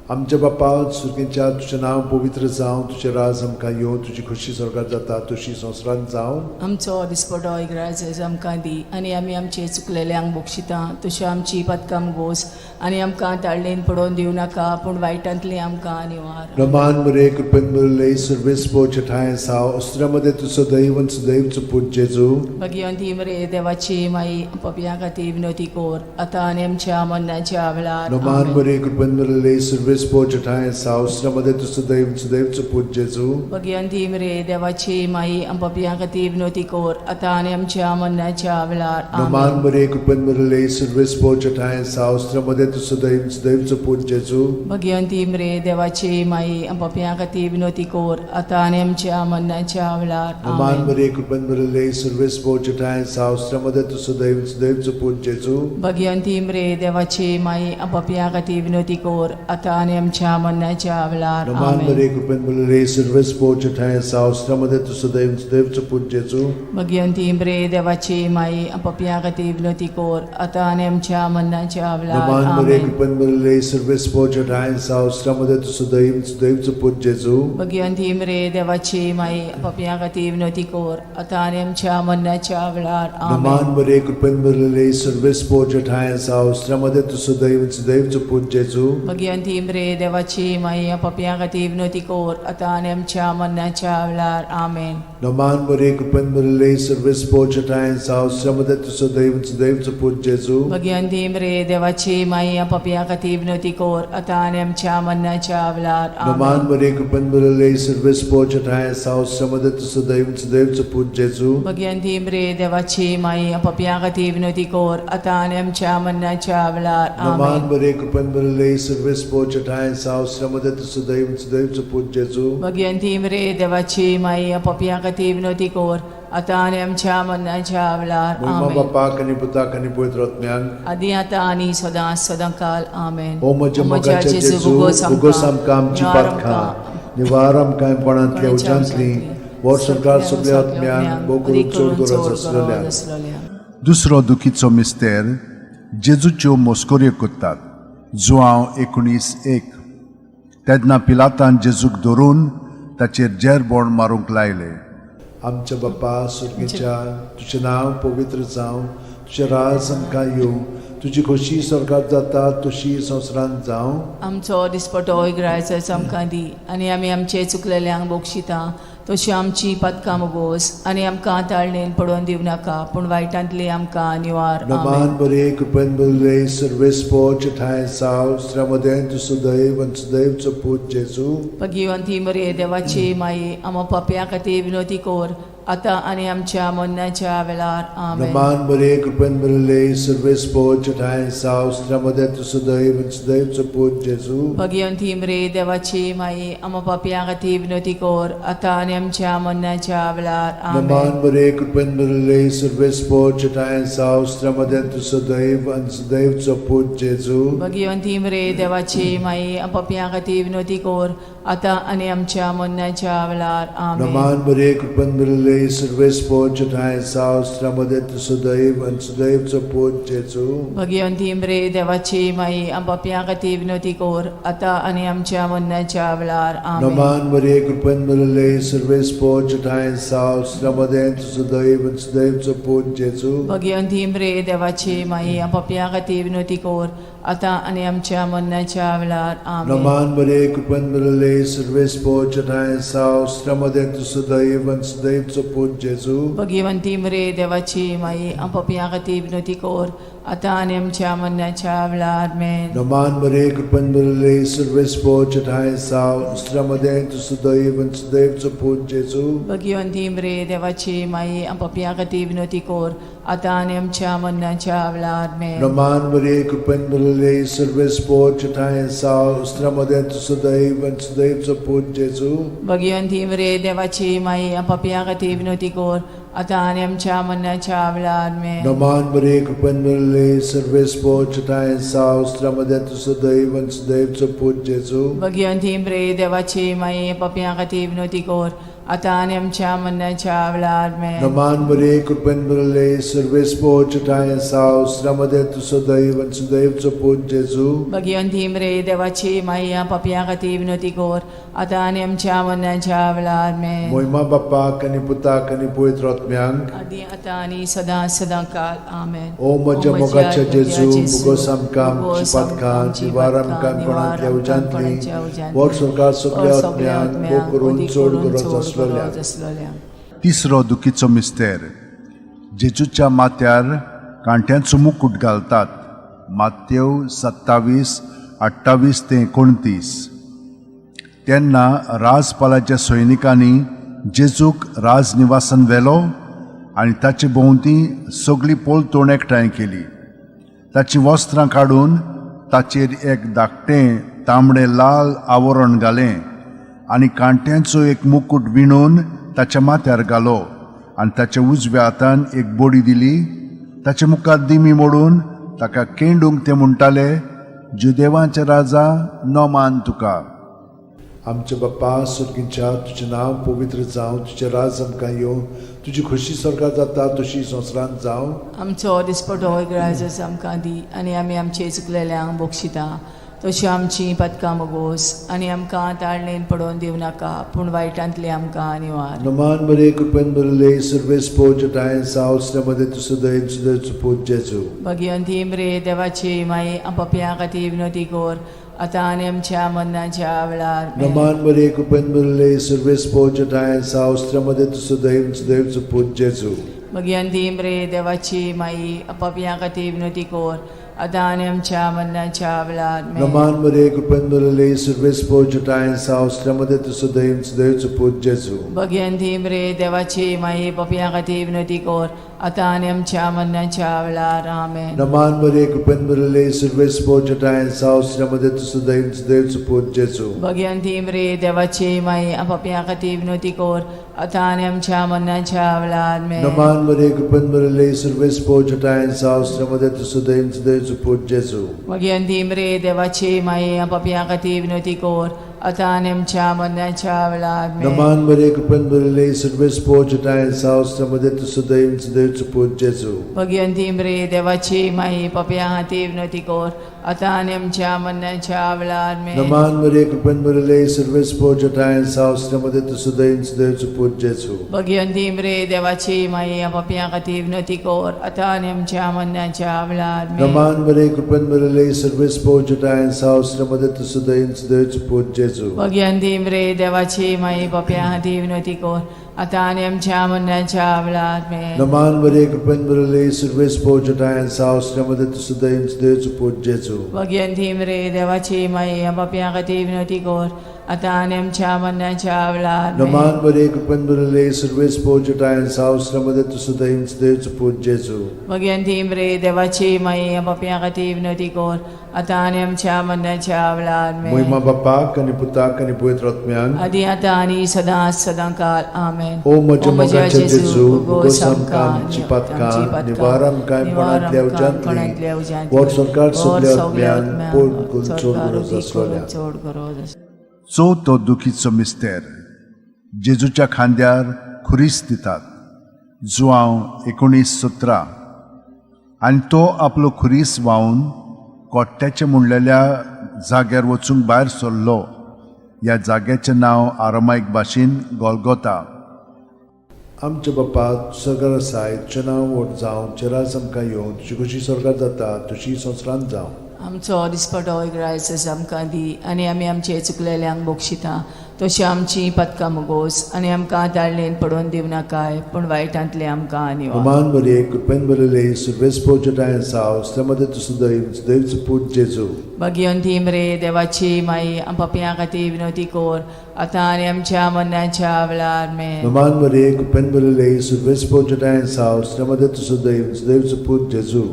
आमच्या बापा सुर्गींच्या, तुजें नांव पवित्र जावं, तुजें राज आमकां येवं, तुजी खोशी स्वर्गात जाता तशी संवसारांत जावं.
आमचो दिसपटो इग्राज आमकां दी आनी आमी आमचे चुकलेल्यांक बक्षिता तशी आमची पदकां गोस आनी आमकां ताळणेन पडोवन दिवं नाका, पूण वायटांतली आमकां निवार.
रमान मरे, कृपेन मिळले सर्वेस पोचठाय साव अस्त्रामध्ये तू सदैव सदैवचो पूत जेजू.
भगिवंती मरे देवाची माई, पपया खातीर विनवती कर आतां आनी आमच्या मरणाच्या वेळार.
नमान
आमेन.
मरे, कृपेन मिळले सर्वेस पोचठाय साव अस्त्रामध्ये तू सदैव सदैवचो पूत जेजू.
भगिवंती मरे देवाची माई, पपया खातीर विनवती कर आतां आनी आमच्या मरणाच्या वेळार.
नमान
आमेन.
मरे, कृपेन मिळले सर्वेस पोचठाय साव अस्त्रामध्ये तू सदैव सदैवचो पूत जेजू.
भगिवंती मरे देवाची माई, पपया खातीर विनवती कर आतां आनी आमच्या मरणाच्या वेळार.
नमान
आमेन.
मरे, कृपेन मिळले सर्वेस पोचठाय साव अस्त्रामध्ये तू सदैव सदैवचो पूत जेजू.
भगिवंती मरे देवाची माई, पपया खातीर विनवती कर आतां आनी आमच्या मरणाच्या वेळार.
नमान
आमेन.
मरे, कृपेन मिळले सर्वेस पोचठाय साव अस्त्रामध्ये तू सदैव सदैवचो पूत जेजू.
भगिवंती मरे देवाची माई, पपया खातीर विनवती कर आतां आनी आमच्या मरणाच्या वेळार.
नमान मरे,
आमेन.
कृपेन मिळले सर्वेस पोचठाय साव अस्त्रामध्ये तू सदैव सदैवचो पूत जेजू.
भगिवंती मरे देवाची माई, पपया खातीर विनवती कर आतां आनी आमच्या मरणाच्या वेळार.
नमान
आमेन.
मरे, कृपेन मिळले सर्वेस पोचठाय साव अस्त्रामध्ये तू सदैव सदैवचो पूत जेजू.
भगिवंती मरे देवाची माई, पपया खातीर विनवती कर आतां आनी आमच्या मरणाच्या वेळार. आमेन.
नमान मरे, कृपेन मिळले सर्वेस पोचठाय साव अस्त्रामध्ये तू सदैव सदैवचो पूत जेजू.
भगिवंती मरे देवाची माई, पपया खातीर विनवती कर आतां आनी आमच्या मरणाच्या वेळार.
नमान
आमेन.
मरे, कृपेन मिळले सर्वेस पोचठाय साव अस्त्रामध्ये तू सदैव सदैवचो पूत जेजू.
भगिवंती मरे देवाची माई, पपया खातीर विनवती कर आतां आनी आमच्या मरणाच्या वेळार.
नमान
आमेन.
मरे, कृपेन मिळले सर्वेस पोचठाय साव अस्त्रामध्ये तू सदैव सदैवचो पूत जेजू.
भगिवंती मरे देवाची माई, पपया खातीर विनवती कर आतां आनी आमच्या मरणाच्या वेळार.
मोहिमा
आमेन.
बापाक आनी पुताक आनी पवित्र आत्म्यांक.
आदी आतां आनी सदां सदां काल. आमेन.
ओ म्हज्या मोगाच्या जेजू, उगोस आमकां आमची पातकां, निवार आमकां कोणांतल्या उज्यांतली, वर्सभर सगळ्या आत्म्यांक, भोव करून चड गरज आसलेल्या.
दुसरो दुखीचो मिस्तेर जेजूच्यो मोस्कोऱ्यो करतात, जुआंव 19:1. तेन्ना पिलातान जेजूक धरून ताचेर जेरबोण मारूंक लायले.
आमच्या बाप्पा सुर्गीच्या तुजें नांव पवित्र जावं, तुजें राज आमकां येवं, तुजी खोशी स्वर्गात जाता तशी संवसारांत जावं.
आमचो दिसपटो इग्रायचो आमकां दी आनी आमी आमचे चुकलेल्यांक बक्षिता तशी आमची पदकां मोगोस आनी आमकां ताळणेन पडोवन दिवं नाका पूण वायटांतली आमकां निवार.
नमान
आमेन.
बरे कृपेन बरले सर्वेस्पोच ठांय साव स्त्र्यामदें तूं सुदैव आनी सुदैवचो पूत जेजू.
भगिवंती मरे देवाची माई, आमा पापया खातीर विनोती कोर आतां आनी आमच्या मरणाच्या वेळार. आमेन.
नमान बरे कृपेन बरले सर्वेस्पोच ठांय साव स्त्र्यामदें तूं सुदैव आनी सुदैवचो पूत जेजू.
भगिवंती मरे देवाची माई, आमा पापया खातीर विनोती कोर आतां आनी आमच्या मरणाच्या वेळार.
नमान
आमेन.
बरे कृपेन बरले सर्वेस्पोच ठांय साव स्त्र्यामदें तूं सुदैव आनी सुदैवचो पूत जेजू.
भगिवंती मरे देवाची माई, पापया खातीर विनोती कोर आतां आनी आमच्या मरणाच्या वेळार. आमेन.
नमान बरे कृपेन बरले सर्वेस्पोच ठांय साव स्त्र्यामदें तूं सुदैव आनी सुदैवचो पूत जेजू.
भगिवंती मरे देवाची माई, पापया खातीर विनोती कोर आतां आनी आमच्या मरणाच्या वेळार. आमेन.
नमान बरे कृपेन बरले सर्वेस्पोच ठांय साव स्त्र्यामदें तूं सुदैव आनी सुदैवचो पूत जेजू.
भगिवंती मरे देवाची माई, पापया खातीर विनोती कोर आतां आनी आमच्या मरणाच्या वेळार. आमेन.
नमान बरे कृपेन बरले सर्वेस्पोच ठांय साव स्त्र्यामदें तूं सुदैव आनी सुदैवचो पूत जेजू.
भगिवंती मरे देवाची माई, पापया खातीर विनोती कोर आतां आनी आमच्या मरणाच्या वेळार. आमेन.
नमान बरे कृपेन बरले सर्वेस्पोच ठांय साव स्त्र्यामदें तूं सुदैव आनी सुदैवचो पूत जेजू.
भगिवंती मरे देवाची माई, पापया खातीर विनोती कोर आतां आनी आमच्या मरणाच्या वेळार. आमेन.
नमान बरे कृपेन बरले सर्वेस्पोच ठांय साव स्त्र्यामदें तूं सुदैव आनी सुदैवचो पूत जेजू.
भगिवंती मरे देवाची माई, पापया खातीर विनोती कोर आतां आनी आमच्या मरणाच्या वेळार. आमेन.
नमान बरे कृपेन बरले सर्वेस्पोच ठांय साव स्त्र्यामदें तूं सुदैव आनी सुदैवचो पूत जेजू.
भगिवंती मरे देवाची माई, पापया खातीर विनोती कोर आतां आनी आमच्या मरणाच्या वेळार. आमेन.
नमान बरे कृपेन बरले सर्वेस्पोच ठांय साव स्त्र्यामदें तूं सुदैव आनी सुदैवचो पूत जेजू.
भगिवंती मरे देवाची माई, पापया खातीर विनोती कोर आतां आनी आमच्या मरणाच्या वेळार. आमेन.
मोहिमा बाप्पाक आनी पुताक आनी पवित्र आत्म्यांक,
आदी आतां आनी सदां सदां काल. आमेन.
ओ म्हज्या मोगाच्या जेजू, मुगोस आमकां आमची पातकां निवार आमकां कोणांतल्या उज्यांतली वर सरकार सगल्या आत्म्यांक भोग करून चड गरज आसलेल्या.
आसलोल्या.
तिसरो दुखीचो मिस्तेर. जेजूच्या माथ्यार कांट्यांचो मुकूट घालतात. मातेव 27 28 ते 29. तेन्ना राजपालाच्या सैनिकांनी जेजूक राजनिवासान व्हेलो आनी ताचे भोंवती सगळी पोलतोण एकठांय केली. ताचीं वस्त्रां काडून ताचेर एक धाकटें तांबडें लाल आवरण घालें आनी कांट्यांचो एक मुकूट विणून ताच्या माथ्यार घालो आनी ताच्या उजव्या हातान एक बोडी दिली. ताचे मुखार दिमी मोडून ताका केंडूंक ते म्हणटाले, जुदेवांचे राजा, नमान तुका.
आमच्या बाप्पा सुर्गींच्या, तुजें नांव पवित्र जावं, तुजें राज आमकां येवं, तुजी खोशी स्वर्गात जाता तशी संवसारांत जावं.
आमचो दिसपटो ग्राजस आमकां दी आनी आमी आमचे चुकलेल्यांक बक्षिता तशी आमची पदकां मोगोस आनी आमकां ताळणेन पडोवन दिवं नाका पूण वायटांतली आमकां निवार.
नमान बरे कृपेन बरले सर्वेस्पोच ठांय साव स्त्र्यामदें तूं सुदैव सुदैवचो पूत जेजू.
भगिवंती मरे देवाची माई, पापया खातीर विनोती कोर आतां आनी आमच्या मरणाच्या वेळार. आमेन.
नमान बरे कृपेन बरले सर्वेस्पोच ठांय साव स्त्र्यामदें तूं सुदैव सुदैवचो पूत जेजू.
भगिवंती मरे देवाची माई, पापया खातीर विनोती कोर आतां आनी आमच्या मरणाच्या वेळार. आमेन.
नमान बरे कृपेन बरले सर्वेस्पोच ठांय साव स्त्र्यामदें तूं सुदैव सुदैवचो पूत जेजू.
भगिवंती मरे देवाची माई, पापया खातीर विनोती कोर आतां आनी आमच्या मरणाच्या वेळार. आमेन.
नमान बरे कृपेन बरले सर्वेस्पोच ठांय साव स्त्र्यामदें तूं सुदैव सुदैवचो पूत जेजू.
भगिवंती मरे देवाची माई, पापया खातीर विनोती कोर आतां आनी आमच्या मरणाच्या वेळार. आमेन.
नमान बरे कृपेन बरले सर्वेस्पोच ठांय साव स्त्र्यामदें तूं सुदैव सुदैवचो पूत जेजू.
भगिवंती मरे देवाची माई, पापया खातीर विनोती कोर आतां आनी आमच्या मरणाच्या वेळार आमेन.
नमान मरे कृपेन भरिल्ले सर्वेस पोजटाय सावस मध्ये तूं सदैव सदैवचो पूत जेजू.
भगिवंती मरे देवाची माई पापया खातीर विनवती कर आतां आनी आमच्या मरणाच्या वेळार आमेन.
नमान मरे कृपेन भरिल्ले सर्वेस पोजटाय सावस मध्ये तूं सदैव सदैवचो पूत जेजू.
भगिवंती मरे देवाची माई पापया खातीर विनवती कर आतां आनी आमच्या मरणाच्या वेळार आमेन.
नमान मरे कृपेन भरिल्ले सर्वेस पोजटाय सावस मध्ये तूं सदैव सदैवचो पूत जेजू.
भगिवंती मरे देवाची माई पापया खातीर विनवती कर आतां आनी आमच्या मरणाच्या वेळार आमेन.
नमान मरे कृपेन भरिल्ले सर्वेस पोजटाय सावस मध्ये तूं सदैव सदैवचो पूत जेजू.
भगिवंती मरे देवाची माई पापया खातीर विनवती कर आतां आनी आमच्या मरणाच्या वेळार आमेन.
नमान मरे कृपेन भरिल्ले सर्वेस पोजटाय सावस मध्ये तूं सदैव सदैवचो पूत जेजू.
भगिवंती मरे देवाची माई पापया खातीर विनवती कर आतां आनी आमच्या मरणाच्या वेळार आमेन.
मोहिमा बापाक आनी पुताक आनी पवित्र आत्म्याक
आदी आतां आनी सदां सदां काल आमेन.
ओ म्हज्या मोगाच्या जेजू, भोगोस आमकां आमची पातकां, निवार आमकां कोणांतल्या उज्यांतली, वर सरकार सगल्या आत्म्यान पोट करून चड गरज आसलोल्या.
चड गरज आसलोल्या.
चवथो दुखीचो मिस्तेर जेजूच्या खांद्यार खुरीस दितात. जुआंव 19:17. आनी तो आपलो खुरीस व्हांवन कोट्ट्याचे म्हणलेल्या जाग्यार वचूंक भायर सरलो. ह्या जाग्याचें नांव आरामायक भाशेन गोलगोता.
आमच्या बापा सरकार आसाय, तुजें नांव व्हड जावं, तुजें राज आमकां येवं, तुजी कशी सरकार जाता तशी संवसारांत जावं.
आमचो दिसपटो ग्रायस आमकां दी आनी आमी आमचे चुकलेल्यांक बक्षिता तशी आमची पदकां मुगोस आनी आमकां ताळणेन पडोवन दिवं नाकाय पूण वायटांतलें आमकां निवार.
नमान मरे कृपेन भरिल्ले सर्वेस पोजटाय सावस मध्ये तूं सदैव सदैवचो पूत जेजू.
भगिवंती मरे देवाची माई पापयां खातीर विनवती कर आतां आनी आमच्या मरणाच्या वेळार आमेन.
नमान मरे कृपेन भरिल्ले सर्वेस पोजटाय सावस मध्ये तूं सदैव सदैवचो पूत जेजू.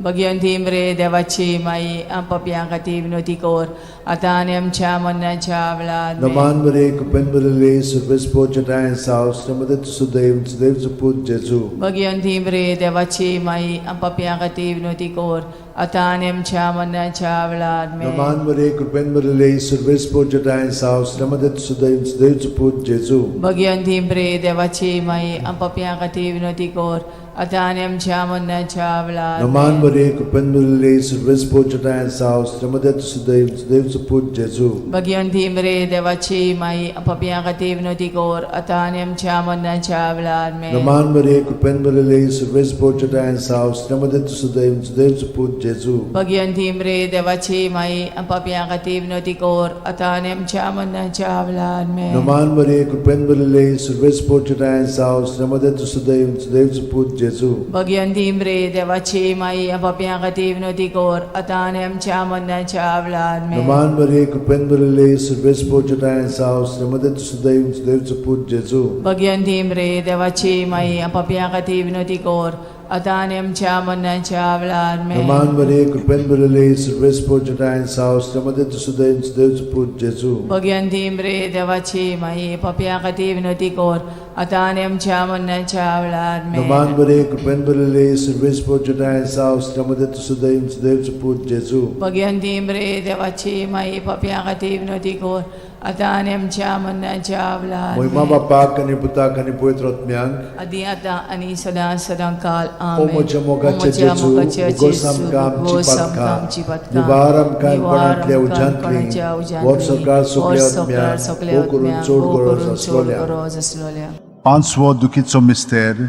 भगिवंती मरे देवाची माई पापयां खातीर विनवती कर आतां आनी आमच्या मरणाच्या वेळार आमेन.
नमान मरे कृपेन भरिल्ले सर्वेस पोजटाय सावस मध्ये तूं सदैव सदैवचो पूत जेजू.
भगिवंती मरे देवाची माई पापयां खातीर विनवती कर आतां आनी आमच्या मरणाच्या वेळार आमेन.
नमान मरे कृपेन भरिल्ले सर्वेस पोजटाय सावस मध्ये तूं सदैव सदैवचो पूत जेजू.
भगिवंती मरे देवाची माई पापयां खातीर विनवती कर आतां आनी आमच्या मरणाच्या वेळार
नमान
आमेन.
मरे कृपेन भरिल्ले सर्वेस पोजटाय सावस मध्ये तूं सदैव सदैवचो पूत जेजू.
भगिवंती मरे देवाची माई पापयां खातीर विनवती कर आतां आनी आमच्या मरणाच्या वेळार आमेन.
नमान मरे कृपेन भरिल्ले सर्वेस पोजटाय सावस मध्ये तूं सदैव सदैवचो पूत जेजू.
भगिवंती मरे देवाची माई पापयां खातीर विनवती कर आतां आनी आमच्या मरणाच्या वेळार आमेन.
नमान मरे कृपेन भरिल्ले सर्वेस पोजटाय सावस मध्ये तूं सदैव सदैवचो पूत जेजू.
भगिवंती मरे देवाची माई पापयां खातीर विनवती कर आतां आनी आमच्या मरणाच्या वेळार आमेन.
नमान मरे कृपेन भरिल्ले सर्वेस पोजटाय सावस मध्ये तूं सदैव सदैवचो पूत जेजू.
भगिवंती मरे देवाची माई पापयां खातीर विनवती कर आतां आनी आमच्या मरणाच्या वेळार आमेन.
नमान मरे कृपेन भरिल्ले सर्वेस पोजटाय सावस मध्ये तूं सदैव सदैवचो पूत जेजू.
भगिवंती मरे देवाची माई पापयां खातीर विनवती कर आतां आनी आमच्या मरणाच्या वेळार आमेन.
नमान मरे कृपेन भरिल्ले सर्वेस पोजटाय सावस मध्ये तूं सदैव सदैवचो पूत जेजू.
भगिवंती मरे देवाची माई पापयां खातीर विनवती कर आतां आनी आमच्या मरणाच्या वेळार
मोहिमा
आमेन.
बापाक आनी पुताक आनी पवित्र आत्म्याक
आदी आतां आनी सदां सदां काल
ओ
आमेन.
म्हज्या मोगाच्या
ओ म्हज्या
जेजू,
मोगाच्या
उगोस
जेजू,
आमकां आमची
उगोस आमकां
पातकां,
आमची पातकां,
निवार आमकां
निवार
कोणांतल्या
आमकां
उज्यांतली,
कोणाच्या उज्यांतली,
वर सरकार सगल्या
वर सरकार
आत्म्याक,
सगल्या
भोव करून
आत्म्याक,
चड
भोव
गरज
करून चड
आसलोल्या.
गरज आसलोल्या.
पांचवो दुखीचो मिस्तेर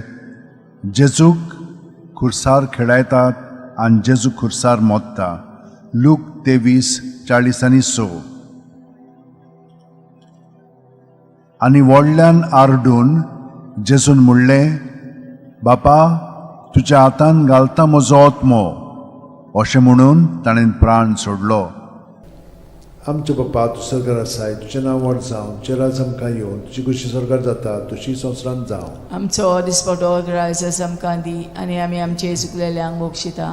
जेजूक खुर्सार खेळायतात आनी जेजू खुर्सार मोत्ता. लूक 23:46. आनी व्हडल्यान आरडून जेजून म्हणलें, बापा तुज्या हातान घालता म्हजो आत्मो. अशें म्हणून ताणें प्राण सोडलो.
आमच्या बापा तूं सरकार आसाय, तुजें नांव व्हड जावं, तुजें राज आमकां येवं, तुजी खुशी सरकार जाता तशी संवसारांत जावं.
आमचो दिसपटो ग्रायस आमकां दी आनी आमी आमचे चुकलेल्यांक बक्षिता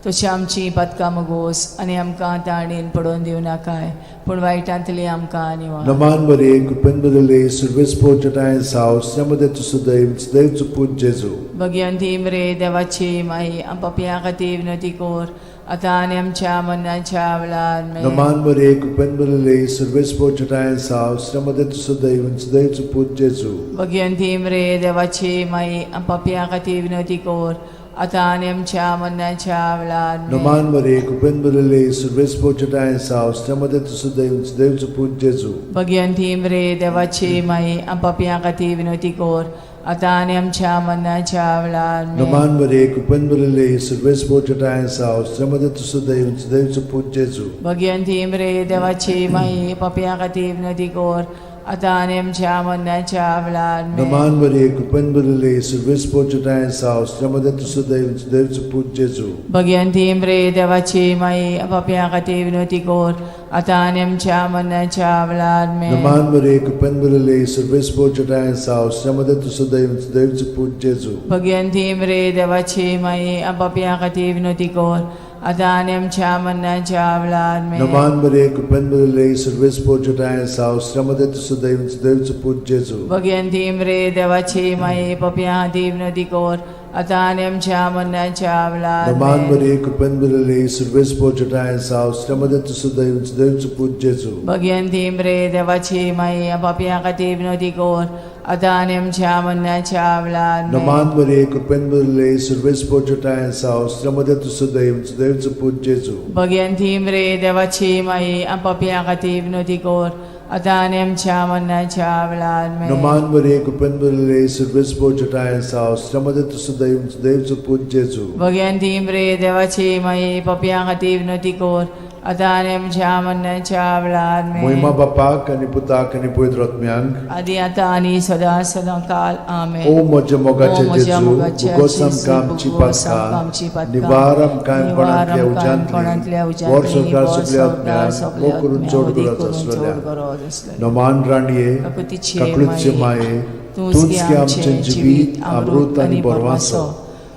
तशी आमची पातकां मुगोस आनी आमकां ताणेन पडोवन दिवं नाकाय पूण वायटांतली आमकां निवार.
नमान मरिये, कृपेन भरिल्ले, सर्वेस्पर जटाय साव, श्रीमते तूं सदैव सदैव पूत जेजू.
भगिवंती मरे देवाची माई, आम पापयां खातीर विनवती कर आतां आनी आमच्या मरणाच्या वेळार. आमेन.
नमान मरिये, कृपेन भरिल्ले, सर्वेस्पर जटाय साव, श्रीमते तूं सदैव सदैव पूत जेजू.
भगिवंती मरे देवाची माई, आम पापयां खातीर विनवती कर आतां आनी आमच्या मरणाच्या वेळार. आमेन.
नमान मरिये, कृपेन भरिल्ले, सर्वेस्पर जटाय साव, श्रीमते तूं सदैव सदैव पूत जेजू.
भगिवंती मरे देवाची माई, आम पापयां खातीर विनवती कर आतां आनी आमच्या मरणाच्या वेळार. आमेन.
नमान मरिये, कृपेन भरिल्ले, सर्वेस्पर जटाय साव, श्रीमते तूं सदैव सदैव पूत जेजू.
भगिवंती मरे देवाची माई, पापयां खातीर विनवती कर आतां आनी आमच्या मरणाच्या वेळार. आमेन.
नमान मरिये, कृपेन भरिल्ले, सर्वेस्पर जटाय साव, श्रीमते तूं सदैव सदैव पूत जेजू.
भगिवंती मरे देवाची माई, पापयां खातीर विनवती कर आतां आनी आमच्या मरणाच्या वेळार. आमेन.
नमान मरिये, कृपेन भरिल्ले, सर्वेस्पर जटाय साव, श्रीमते तूं सदैव सदैव पूत जेजू.
भगिवंती मरे देवाची माई, पापयां खातीर विनवती कर आतां आनी आमच्या मरणाच्या वेळार. आमेन.
नमान मरिये, कृपेन भरिल्ले, सर्वेस्पर जटाय साव, श्रीमते तूं सदैव सदैव पूत जेजू.
भगिवंती मरे देवाची माई, पापयां खातीर विनवती कर आतां आनी आमच्या मरणाच्या वेळार.
नमान
आमेन.
मरिये, कृपेन भरिल्ले, सर्वेस्पर जटाय साव, श्रीमते तूं सदैव सदैव पूत जेजू.
भगिवंती मरे देवाची माई, पापयां खातीर विनवती कर आतां आनी आमच्या मरणाच्या वेळार. आमेन.
नमान मरिये, कृपेन भरिल्ले, सर्वेस्पर जटाय साव, श्रीमते तूं सदैव सदैव पूत जेजू.
भगिवंती मरे देवाची माई, पापयां खातीर विनवती कर आतां आनी आमच्या मरणाच्या वेळार. आमेन.
नमान मरिये, कृपेन भरिल्ले, सर्वेस्पर जटाय साव, श्रीमते तूं सदैव सदैव पूत जेजू.
भगिवंती मरे देवाची माई, पापयां खातीर विनवती कर आतां आनी आमच्या मरणाच्या वेळार. आमेन.
मोहिमा बापाक आनी पुताक आनी पवित्र आत्म्यांक.
आदी आतां आनी सदां सदां काल. आमेन.
ओ म्हज्या
ओ
मोगाचे
म्हज्या
जेजू,
मोगाच्या
भुगोस
जेजू,
आमकां आमची
भुगोस आमकां आमची
पातकां,
पातकां,
निवार आमकां
निवार
कोणांतल्या
आमकां कोणांतल्या
उज्यांतली, वर
उज्यांतली,
संवसार
वर
सगल्या
संवसार
आत्म्यांक,
सगल्या
मोग करून
आत्म्यांक,
चड
उदीक
गरज
करून चड
आसलेल्या.
गरज आसलेल्या.
नमान राणये,
काकुतीचे
काकळूतचे
माये,
माये,
तूंच
तूंच
गे
गे
आमचें
आमचें
जिवीत, अमृत आनी बरवासो.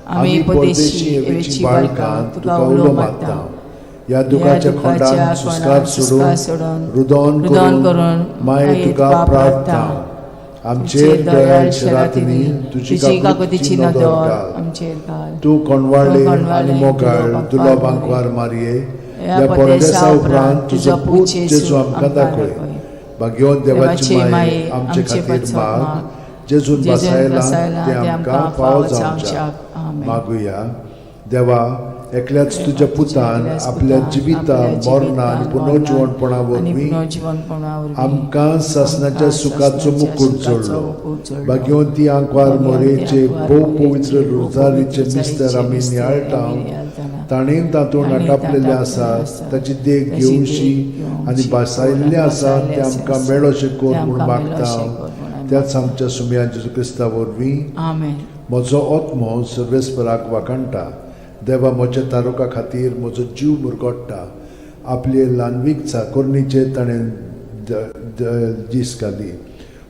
आमी परदेशी एवेची बाळकां तुका उलो मारता.
ह्या दुखाच्या खोंडान सुस्कार सोडून, रुदोन
रुदोन
करून
करून
माये तुका प्रार्थना. आमचेर दयाळ शरातिनी तुजी काकुतीची नदर घाल.
आमचेर घाल.
तूं कोणवाळे
तूं कोणवाळे
आनी मोगाळ
दुलो
दुलो
बांकवार
बांकवार मारये,
ह्या
ह्या
परदेसा
परदेसा
उपरांत
उपरांत
तुजो
तुजो
पूत
पूत
जेजू
जेजू आमकां
आमकां
दाखय.
दाखय.
भाग्यवंत देवाची माये, आमचे
आमचे
खातीर
पासत
माग,
माग,
जेजून
जेजून
बसायला
बसायला
ते आमकां फावो जावच्याक.
आमेन.
मागुया. देवा, एकल्याच तुज्या पुतान
एकल्याच
आपल्या
पुतान
जिविता
आपल्या
मरणा आनी
जिवितान,
पुनर्जिवणपणा
आनी
वरवीं
पुनर्जिवणपणा वरवीं
आमकां सासणाच्या
आमकां
सुखाचो
सासणाच्या
मुकूट
सुखाचो
जोडलो.
मुकूट जोडलो.
भाग्यवंती आंकवार
भाग्यवंती
मोरेचे
आंकवार
भोव
मोरेचे
पवित्र
भोव
रोजारीचे
पवित्र
मिस्तर आमी
मिस्तर
नियाळटा,
आमी नियाळटाना,
ताणें तातूंत
ताणें
आटापलेलें
तातूंत
आसा
आसा,
ताची देख
ताची
घेवशी
देख घेवची
आनी भासायल्लें आसा
भासायल्लें
तें
आसा,
आमकां मेळोशें कर
तें
म्हूण
आमकां
मागता.
मेळोशें कर म्हूण आमी
त्याच आमच्या सुमया जेजू क्रिस्ता वरवीं.
आमेन.
म्हजो आत्मो सर्वेस्पराक वाखाणटा, देवा म्हज्या तारुका खातीर म्हजो जीव मुरगोट्टा. आपले ल्हानवीक चाकोरणीचेर ताणें दीस घाली.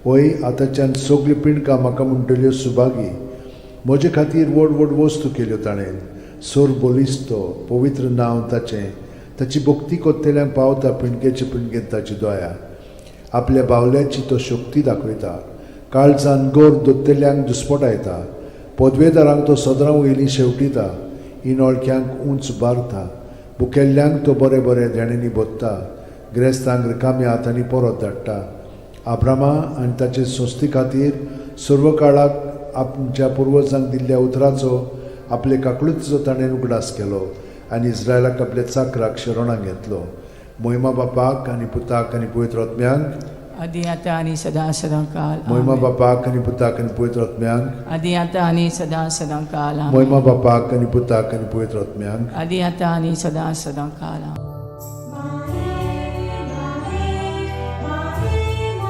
वय, आतांच्यान सगळीं पिंडकां म्हाका म्हणटल्यो सुभागी. म्हजे खातीर व्हड व्हड वस्तू केल्यो ताणें. सोर बलिस्तो पवित्र नांव ताचें. ताची भक्ती कोत्तेल्यांक पावता पिंडकेचे पिंडकेन ताची दया. आपल्या बावल्याची तो शक्ती दाखयता, काळजान गोर दोत्तेल्यांक दुस्पटायता. पदवेदारांक तो सदरां वयलीं शेवटिता, इनोळख्यांक उंच बारता. बुकेल्ल्यांक तो बरें बरें देण्यांनी भोत्ता, ग्रेस्तांक रिकाम्या हातांनी परत धाडटा. आब्रामा आनी ताचे संस्थे खातीर सर्व काळाक आमच्या पुर्वजांक दिल्ल्या उतराचो आपले काकळुतीचो ताणें उगडास केलो आनी इस्रायलाक आपल्या चाकराक शरणाक घेतलो. मोहिमा बापाक आनी पुताक आनी पवित्र आत्म्यांक.
आदी आतां आनी सदां सदां काल.
मोहिमा
आमेन.
बापाक आनी पुताक आनी पवित्र आत्म्यांक.
आदी आतां आनी सदां सदां काल. आमेन.
मोहिमा बापाक आनी पुताक आनी पवित्र आत्म्यांक.
आदी आतां आनी सदां सदां काल. आमेन.
माहे माहे माहे मोगाले,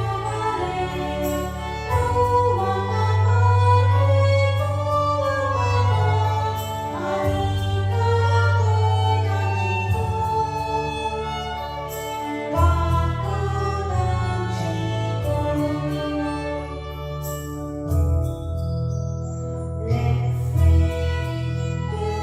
तूं म्हाका पाटले आनी काकुळटाची कर, वाकुळटाची कर. Let's sing to the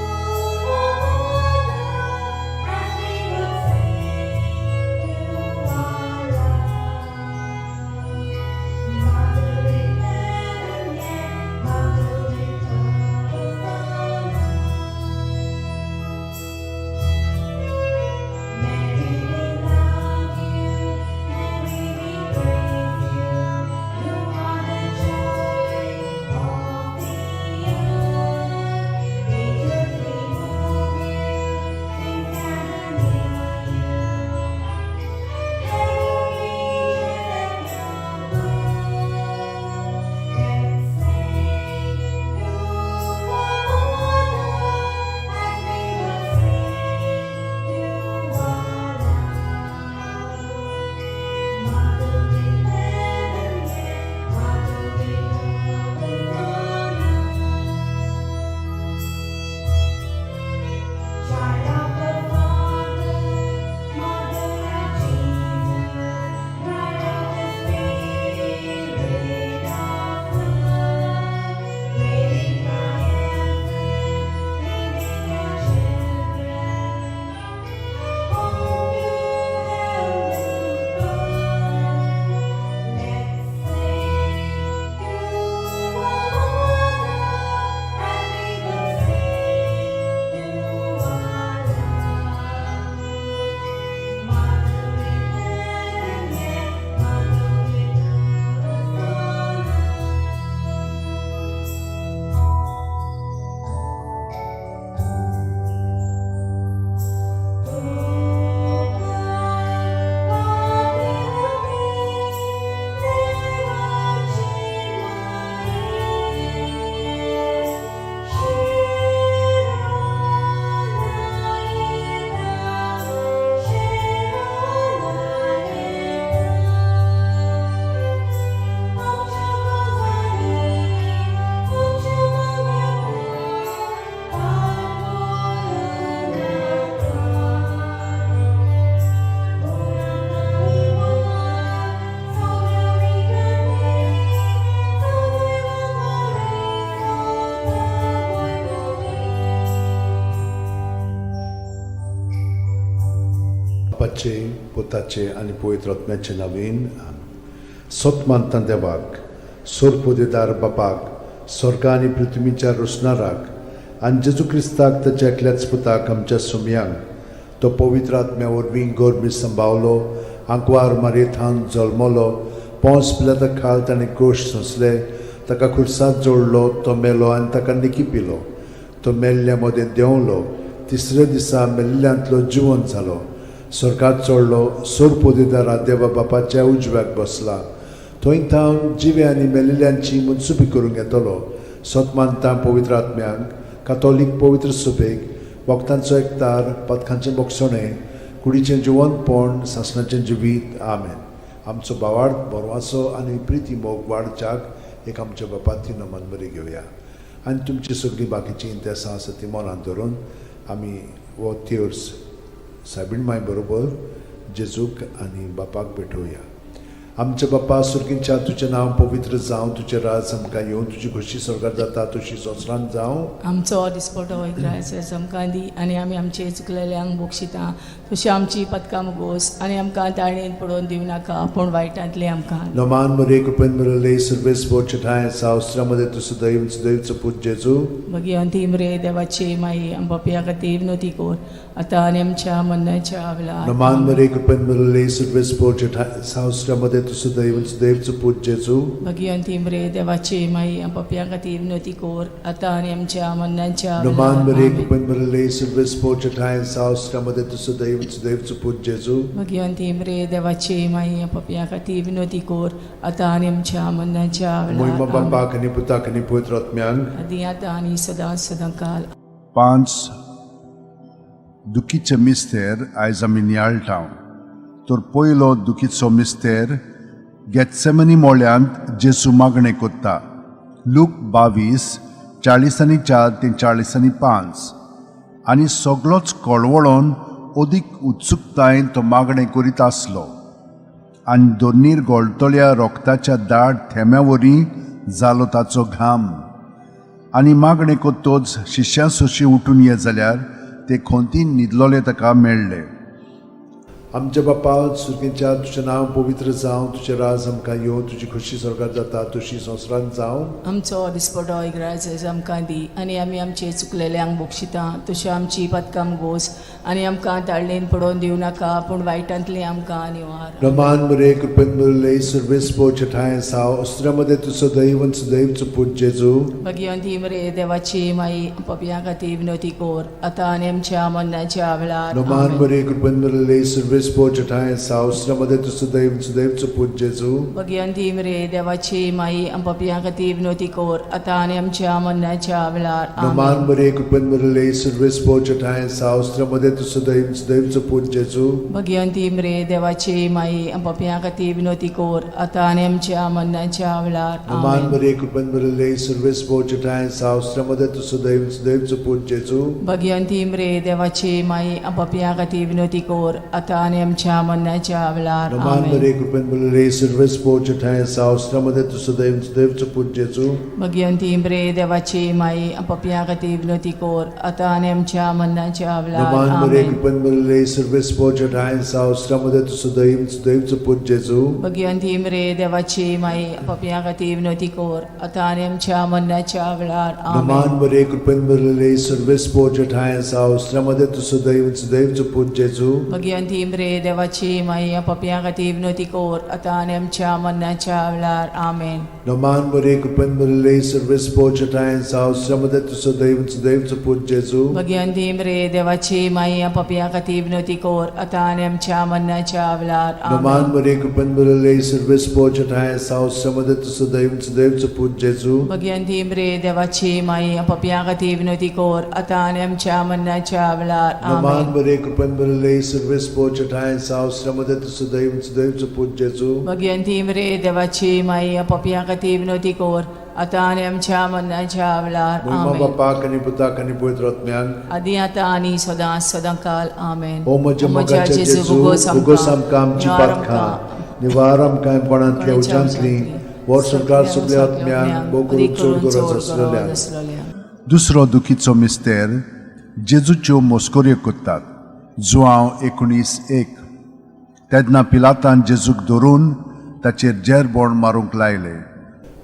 बापाचे, पुताचे आनी पवित्र आत्म्याचे नवीन. सत मानता देवाक, सोरपोदेदार बापाक, स्वर्गा आनी पृथ्वीच्या रोसणाराक, आनी जेजू क्रिस्ताक ताच्या एकल्याच पुताक आमच्या सुमयांक, तो पवित्र आत्म्या वरवीं गोरमी संभावलो, आंकवार मारयेथावन जल्मलो, पोंस पिलाता खाल ताणें कोश सोंसले, ताका खुर्सात जोडलो, तो मेलो आनी ताका निकी पिलो, तो मेल्ल्या मदें देंवलो, तिसऱ्या दिसा मेल्ल्यांतलो जिवंत जालो, स्वर्गात चडलो, सोरपोदेदारा देवा बापाच्या उजव्याक बसला, थंय थावन जिवे आनी मेल्ल्यांची मनसुबी करूंक येतलो. सत मानता पवित्र आत्म्यांक, कातोलीक पवित्र सुबेक, वखदांचो एकतार, पदकांचें बोगसणें, कुडीचें जिवंतपण, सासणाचें जिवीत. आमेन. आमचो बावार्थ बरवाचो आनी प्रिती मोग वाडच्याक एक आमच्या बापाती नमन बरी घेवया आनी तुमची सगळीं बाकीचीं इंतेसां आसा ती मनांत धरून आमी हो तेर्स सायबीण माय बरोबर जेजूक आनी बापाक भेटोवया. आमच्या बापा सुर्गींच्या, तुजें नांव पवित्र जावं, तुजें राज आमकां येवं, तुजी खोशी स्वर्गार जाता तशी संवसारांत जावं.
आमचो दिसपटो इग्रायस आमकां दी आनी आमी आमचे चुकलेल्यांक बक्षिता तशी आमची पदकां मुगोस आनी आमकां ताळेन पडोवन दिवं नाका पूण वायटांतलें आमकां.
नमान मरे कृपेन मिळले सर्वेस बोचठाय सावस्त्रामध्ये तूं सदैव सदैवचो पूत जेजू.
भगिवंती मरे देवाची माई, आमच्या खातीर विनवती कर आतां आनी आमच्या मरणाच्या वेळार.
नमान मरे कृपेन मिळले सर्वेस बोचठाय सावस्त्रामध्ये तूं सदैव सदैवचो पूत जेजू.
भगिवंती मरे देवाची माई, आमच्या खातीर विनवती कर आतां आनी आमच्या मरणाच्या
नमान
वेळार.
मरे
आमेन.
कृपेन मिळले सर्वेस बोचठाय सावस्त्रामध्ये तूं सदैव सदैवचो पूत जेजू.
भगिवंती मरे देवाची माई, आमच्या खातीर विनवती कर आतां आनी आमच्या मरणाच्या
मोहिमा
वेळार. आमेन.
बापाक आनी पुताक आनी पवित्र आत्म्यांक.
आदी आतां आनी सदां सदां काल.
पांच दुखीचे मिस्तेर आयज आमी नियाळटा. तर पयलो दुखीचो मिस्तेर, गेत्सेमनी मोळ्यांत जेसू मागणें कोत्ता. लूक 22:44 ते 45. आनी सगलोच कळवळोन अदीक उत्सुकतायेन तो मागणें करीत आसलो आनी दोनीर गोळटल्या रोगताच्या दाट थेंब्या वरी जालो ताचो घाम. आनी मागणें कोत्तोच शिश्यां सोशी उठून ये जाल्यार ते खोंतीन न्हिदलोले ताका मेळ्ळे.
आमच्या बापा सुर्गींच्या, तुजें नांव पवित्र जावं, तुजें राज आमकां येवं, तुजी खोशी स्वर्गार जाता तशी संवसारांत जावं.
आमचो दिसपटो इग्रायस आमकां दी आनी आमी आमचे चुकलेल्यांक बक्षिता तशी आमची पदकां गोस आनी आमकां ताळणेन पडोवन दिवं नाका पूण वायटांतलें आमकां निवार.
रमान मरे कृपेन मिळले सर्वेस पोचठाय साव अस्त्रामध्ये तूं सदैव सदैवचो पूत जेजू.
भगिवंती मरे देवाची माई, पपया खातीर विनवती कर आतां आनी आमच्या मरणाच्या वेळार.
रमान
आमेन.
मरे कृपेन मिळले सर्वेस पोचठाय साव अस्त्रामध्ये तूं सदैव सदैवचो पूत जेजू.
भगिवंती मरे देवाची माई, पपया खातीर विनवती कर आतां आनी आमच्या मरणाच्या वेळार.
रमान
आमेन.
मरे कृपेन मिळले सर्वेस पोचठाय साव अस्त्रामध्ये तूं सदैव सदैवचो पूत जेजू.
भगिवंती मरे देवाची माई, पपया खातीर विनवती कर आतां आनी आमच्या मरणाच्या वेळार.
रमान
आमेन.
मरे कृपेन मिळले सर्वेस पोचठाय साव अस्त्रामध्ये तूं सदैव सदैवचो पूत जेजू.
भगिवंती मरे देवाची माई, पपया खातीर विनवती कर आतां आनी आमच्या मरणाच्या वेळार.
रमान
आमेन.
मरे कृपेन मिळले सर्वेस पोचठाय साव अस्त्रामध्ये तूं सदैव सदैवचो पूत जेजू.
भगिवंती मरे देवाची माई, पपया खातीर विनवती कर आतां आनी आमच्या मरणाच्या वेळार.
रमान मरे
आमेन.
कृपेन मिळले सर्वेस पोचठाय साव अस्त्रामध्ये तूं सदैव सदैवचो पूत जेजू.
भगिवंती मरे देवाची माई, पपया खातीर विनवती कर आतां आनी आमच्या मरणाच्या वेळार.
रमान
आमेन.
मरे कृपेन मिळले सर्वेस पोचठाय साव अस्त्रामध्ये तूं सदैव सदैवचो पूत जेजू.
भगिवंती मरे देवाची माई, पपया खातीर विनवती कर आतां आनी आमच्या मरणाच्या वेळार. आमेन.
रमान मरे कृपेन मिळले सर्वेस पोचठाय साव अस्त्रामध्ये तूं सदैव सदैवचो पूत जेजू.
भगिवंती मरे देवाची माई, पपया खातीर विनवती कर आतां आनी आमच्या मरणाच्या वेळार.
रमान
आमेन.
मरे कृपेन मिळले सर्वेस पोचठाय साव अस्त्रामध्ये तूं सदैव सदैवचो पूत जेजू.
भगिवंती मरे देवाची माई, पपया खातीर विनवती कर आतां आनी आमच्या मरणाच्या वेळार.
रमान
आमेन.
मरे कृपेन मिळले सर्वेस पोचठाय साव अस्त्रामध्ये तूं सदैव सदैवचो पूत जेजू.
भगिवंती मरे देवाची माई, पपया खातीर विनवती कर आतां आनी आमच्या मरणाच्या वेळार.
मोहिमा
आमेन.
बापाक आनी पुताक आनी पवित्र आत्म्याक.
आदी आतां आनी सदां सदां काल. आमेन.
ओ म्हज्या मोगाच्या जेजू, उगोस आमकां आमची पातकां, निवार आमकां कोणांतल्या उज्यांतली, वर संवसार सगल्या आत्म्यांक, भोव करून चड गरज आसलेल्या.
दुसरो दुखीचो मिस्तेर, जेजूच्यो मोस्कोऱ्यो कोत्तात. जुआंव 19:1. तेन्ना पिलातान जेजूक धरून ताचेर जेरबोण मारूंक लायले.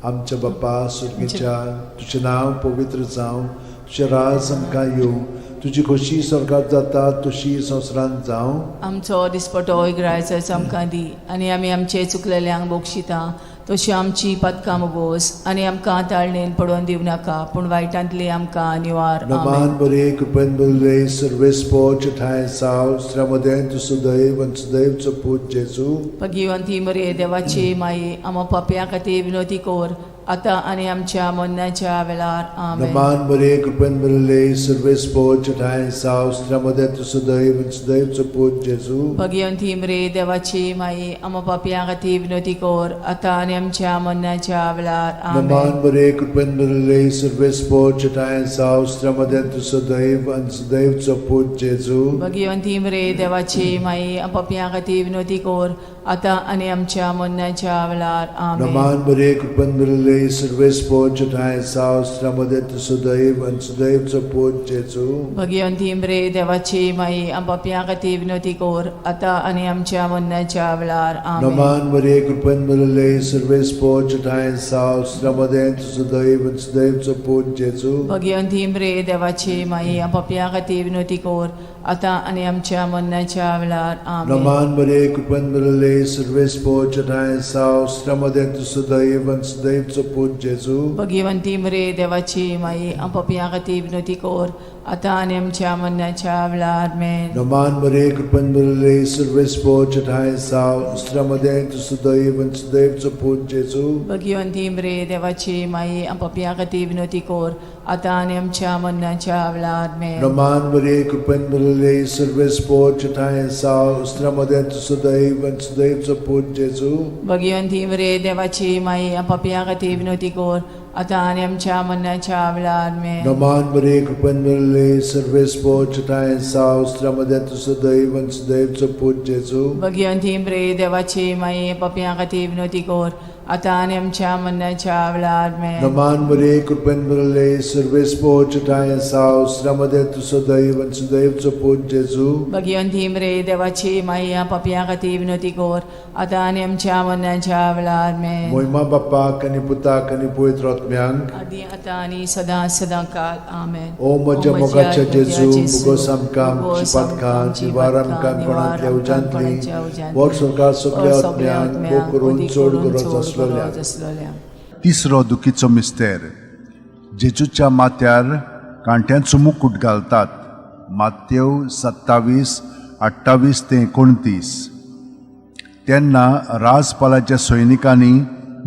आमच्या बाप्पा सुर्गीच्या, तुजें नांव पवित्र जावं, तुजें राज आमकां येवं, तुजी खोशी स्वर्गात जाता तशी संवसारांत जावं.
आमचो दिसपटो इगरायचो आमकां दी आनी आमी आमचे चुकलेल्यांक बक्षिता तशी आमची पदकां बोस आनी आमकां ताळणेन पडोवन दिवं नाका पूण वायटांतली आमकां निवार. आमेन.
नमान बरे कृपेन बरले सर्वेस्पोच ठांय साव श्रमदें तूं सुदैव आनी सुदैवचो पूत जेजू.
भगिवंती मरे देवाची माई, आमा पापया खातीर विनोती कोर आतां आनी आमच्या मरणाच्या वेळार. आमेन.
नमान बरे कृपेन बरले सर्वेस्पोच ठांय साव श्रमदें तूं सुदैव आनी सुदैवचो पूत जेजू.
भगिवंती मरे देवाची माई, आमा पापया खातीर विनोती कोर आतां आनी आमच्या मरणाच्या वेळार. आमेन.
नमान बरे कृपेन बरले सर्वेस्पोच ठांय साव श्रमदें तूं सुदैव आनी सुदैवचो पूत जेजू.
भगिवंती मरे देवाची माई, पापया खातीर विनोती कोर आतां आनी आमच्या मरणाच्या वेळार. आमेन.
नमान बरे कृपेन बरले सर्वेस्पोच ठांय साव श्रमदें तूं सुदैव आनी सुदैवचो पूत जेजू.
भगिवंती मरे देवाची माई, पापया खातीर विनोती कोर आतां आनी आमच्या मरणाच्या वेळार. आमेन.
नमान मरे कृपेन भरले सर्वेस्पोच ठांय साव श्रमदें तूं सुदैव आनी सुदैवचो पूत जेजू.
भगिवंती मरे देवाची माई, पापया खातीर विनोती कोर आतां आनी आमच्या मरणाच्या वेळार. आमेन.
नमान मरे कृपेन भरले सर्वेस्पोच ठांय साव श्रमदें तूं सुदैव आनी सुदैवचो पूत जेजू.
भगिवंती मरे देवाची माई, पापया खातीर विनोती कोर आतां आनी आमच्या मरणाच्या वेळार. आमेन.
नमान मरे कृपेन भरले सर्वेस्पोच ठांय साव श्रमदें तूं सुदैव आनी सुदैवचो पूत जेजू.
भगिवंती मरे देवाची माई, पापया खातीर विनोती कोर आतां आनी आमच्या मरणाच्या वेळार. आमेन.
नमान मरे कृपेन भरले सर्वेस्पोच ठांय साव श्रमदें तूं सुदैव आनी सुदैवचो पूत जेजू.
भगिवंती मरे देवाची माई, पापया खातीर विनोती कोर आतां आनी आमच्या मरणाच्या वेळार. आमेन.
नमान मरे कृपेन भरले सर्वेस्पोच ठांय साव श्रमदें तूं सुदैव आनी सुदैवचो पूत जेजू.
भगिवंती मरे देवाची माई, पापया खातीर विनोती कोर आतां आनी आमच्या मरणाच्या वेळार. आमेन.
नमान मरे कृपेन भरले सर्वेस्पोच ठांय साव श्रमदें तूं सुदैव आनी सुदैवचो पूत जेजू.
भगिवंती मरे देवाची माई, पापया खातीर विनोती कोर आतां आनी आमच्या मरणाच्या वेळार. आमेन.
मोहिमा बाप्पाक आनी पुताक आनी पवित्र आत्म्यांक,
आदी आतां आनी सदां सदां काल. आमेन.
ओ म्हज्या मोगाच्या जेजू, मुगोस आमकां आमची पातकां निवार आमकां कोणांतल्या उज्यांतली, वर सरकार सगल्या आत्म्यांक भोग करून चड गरज आसलेल्या.
तिसरो दुखीचो मिस्तेर. जेजूच्या माथ्यार कांट्यांचो मुकूट घालतात. मातेव 27 28 ते 29. तेन्ना राजपालाच्या सैनिकांनी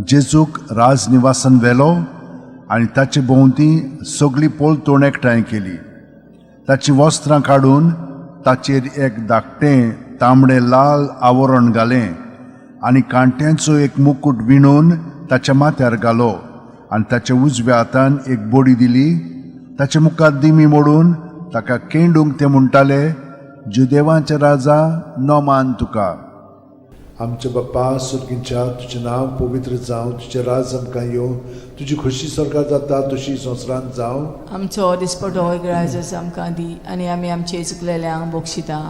जेजूक राजनिवासान व्हेलो आनी ताचे भोंवती सगळी पोलतोण एकठांय केली. ताचीं वस्त्रां काडून ताचेर एक धाकटें तांबडें लाल आवरण घालें आनी कांट्यांचो एक मुकूट विणून ताच्या माथ्यार घालो आनी ताच्या उजव्या हातान एक बडी दिली. ताच्या मुखार दिमी मोडून ताका केंडूंक ते म्हणटाले, जुदेवांचे राजा, नमान तुका.
आमच्या बाप्पा सुर्गींच्या, तुजें नांव पवित्र जावं, तुजें राज आमकां येवं, तुजी खोशी स्वर्गात जाता तशी संवसारांत जावं.
आमचो दिसपटो इगराजस आमकां दी आनी आमी आमचे चुकलेल्यांक बक्षिता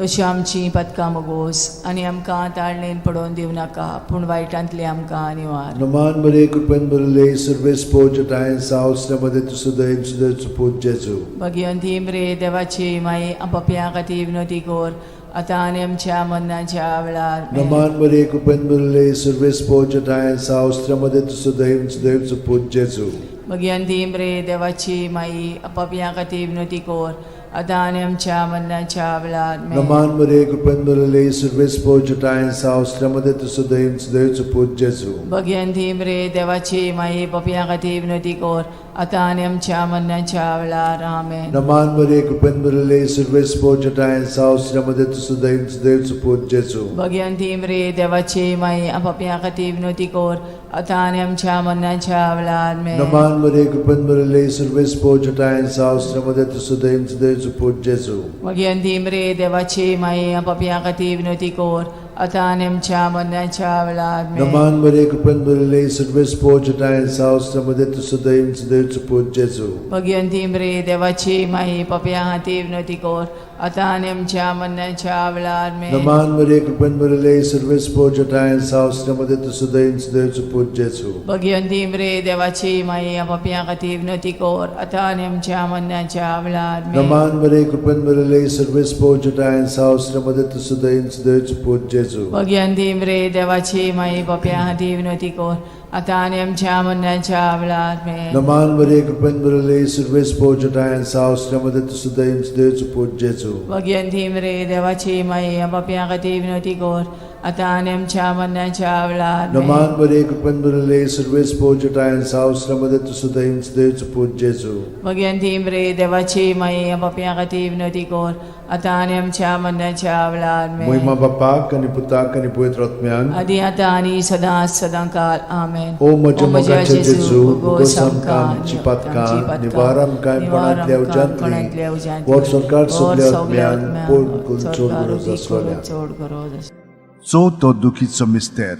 तशी आमची पदकां मगोस आनी आमकां ताळणेन पडोवन दिवं नाका पूण वायटांतली आमकां निवार.
नमान मरे कृपेन भरले सर्वेस्पोच ठांय साव श्रमदें तूं सुदैव सुदैवचो पूत जेजू.
भगिवंती मरे देवाची माई, पापया खातीर विनोती कोर आतां आनी आमच्या मरणाच्या वेळार. आमेन.
नमान मरे कृपेन भरले सर्वेस्पोच ठांय साव श्रमदें तूं सुदैव सुदैवचो पूत जेजू.
भगिवंती मरे देवाची माई, पापया खातीर विनोती कोर आतां आनी आमच्या मरणाच्या वेळार. आमेन.
नमान मरे कृपेन भरले सर्वेस्पोच ठांय साव श्रमदें तूं सुदैव सुदैवचो पूत जेजू.
भगिवंती मरे देवाची माई, पापया खातीर विनोती कोर आतां आनी आमच्या मरणाच्या वेळार. आमेन.
नमान मरे कृपेन भरले सर्वेस्पोच ठांय साव श्रमदें तूं सुदैव सुदैवचो पूत जेजू.
भगिवंती मरे देवाची माई, पापया खातीर विनोती कोर आतां आनी आमच्या मरणाच्या वेळार. आमेन.
नमान मरे कृपेन भरले सर्वेस्पोच ठांय साव श्रमदें तूं सुदैव सुदैवचो पूत जेजू.
भगिवंती मरे देवाची माई, पापया खातीर विनोती कोर आतां आनी आमच्या मरणाच्या वेळार आमेन.
नमान मरे कृपेन भरिल्ले सर्वेस्पोर जटायेन साव मध्ये तूं सदैव सदैवचो पूत जेजू.
भगिवंती मरे देवाची माई पापया खातीर विनवती कर आतां आनी आमच्या मरणाच्या वेळार आमेन.
नमान मरे कृपेन भरिल्ले सर्वेस्पोर जटायेन साव मध्ये तूं सदैव सदैवचो पूत जेजू.
भगिवंती मरे देवाची माई पापया खातीर विनवती कर आतां आनी आमच्या मरणाच्या वेळार आमेन.
नमान मरे कृपेन भरिल्ले सर्वेस्पोर जटायेन साव मध्ये तूं सदैव सदैवचो पूत जेजू.
भगिवंती मरे देवाची माई पापया खातीर विनवती कर आतां आनी आमच्या मरणाच्या वेळार आमेन.
नमान मरे कृपेन भरिल्ले सर्वेस्पोर जटायेन साव मध्ये तूं सदैव सदैवचो पूत जेजू.
भगिवंती मरे देवाची माई पापया खातीर विनवती कर आतां आनी आमच्या मरणाच्या वेळार आमेन.
नमान मरे कृपेन भरिल्ले सर्वेस्पोर जटायेन साव मध्ये तूं सदैव सदैवचो पूत जेजू.
भगिवंती मरे देवाची माई पापया खातीर विनवती कर आतां आनी आमच्या मरणाच्या वेळार आमेन.
महिमा बापाक आनी पुताक आनी पवित्र आत्म्याक.
आदी आतां आनी सदां सदां काल आमेन.
ओ म्हज्या मोगाचे जेजू, भोगोस आमकां आमची पातकां, निवार आमकां कोणांतल्या उज्यांतली, वर सरकार सगल्या आत्म्यांक पड करून चड गरज आसलोल्या.
चड गरज आसलोल्या.
चवथो दुखीचो मिस्तेर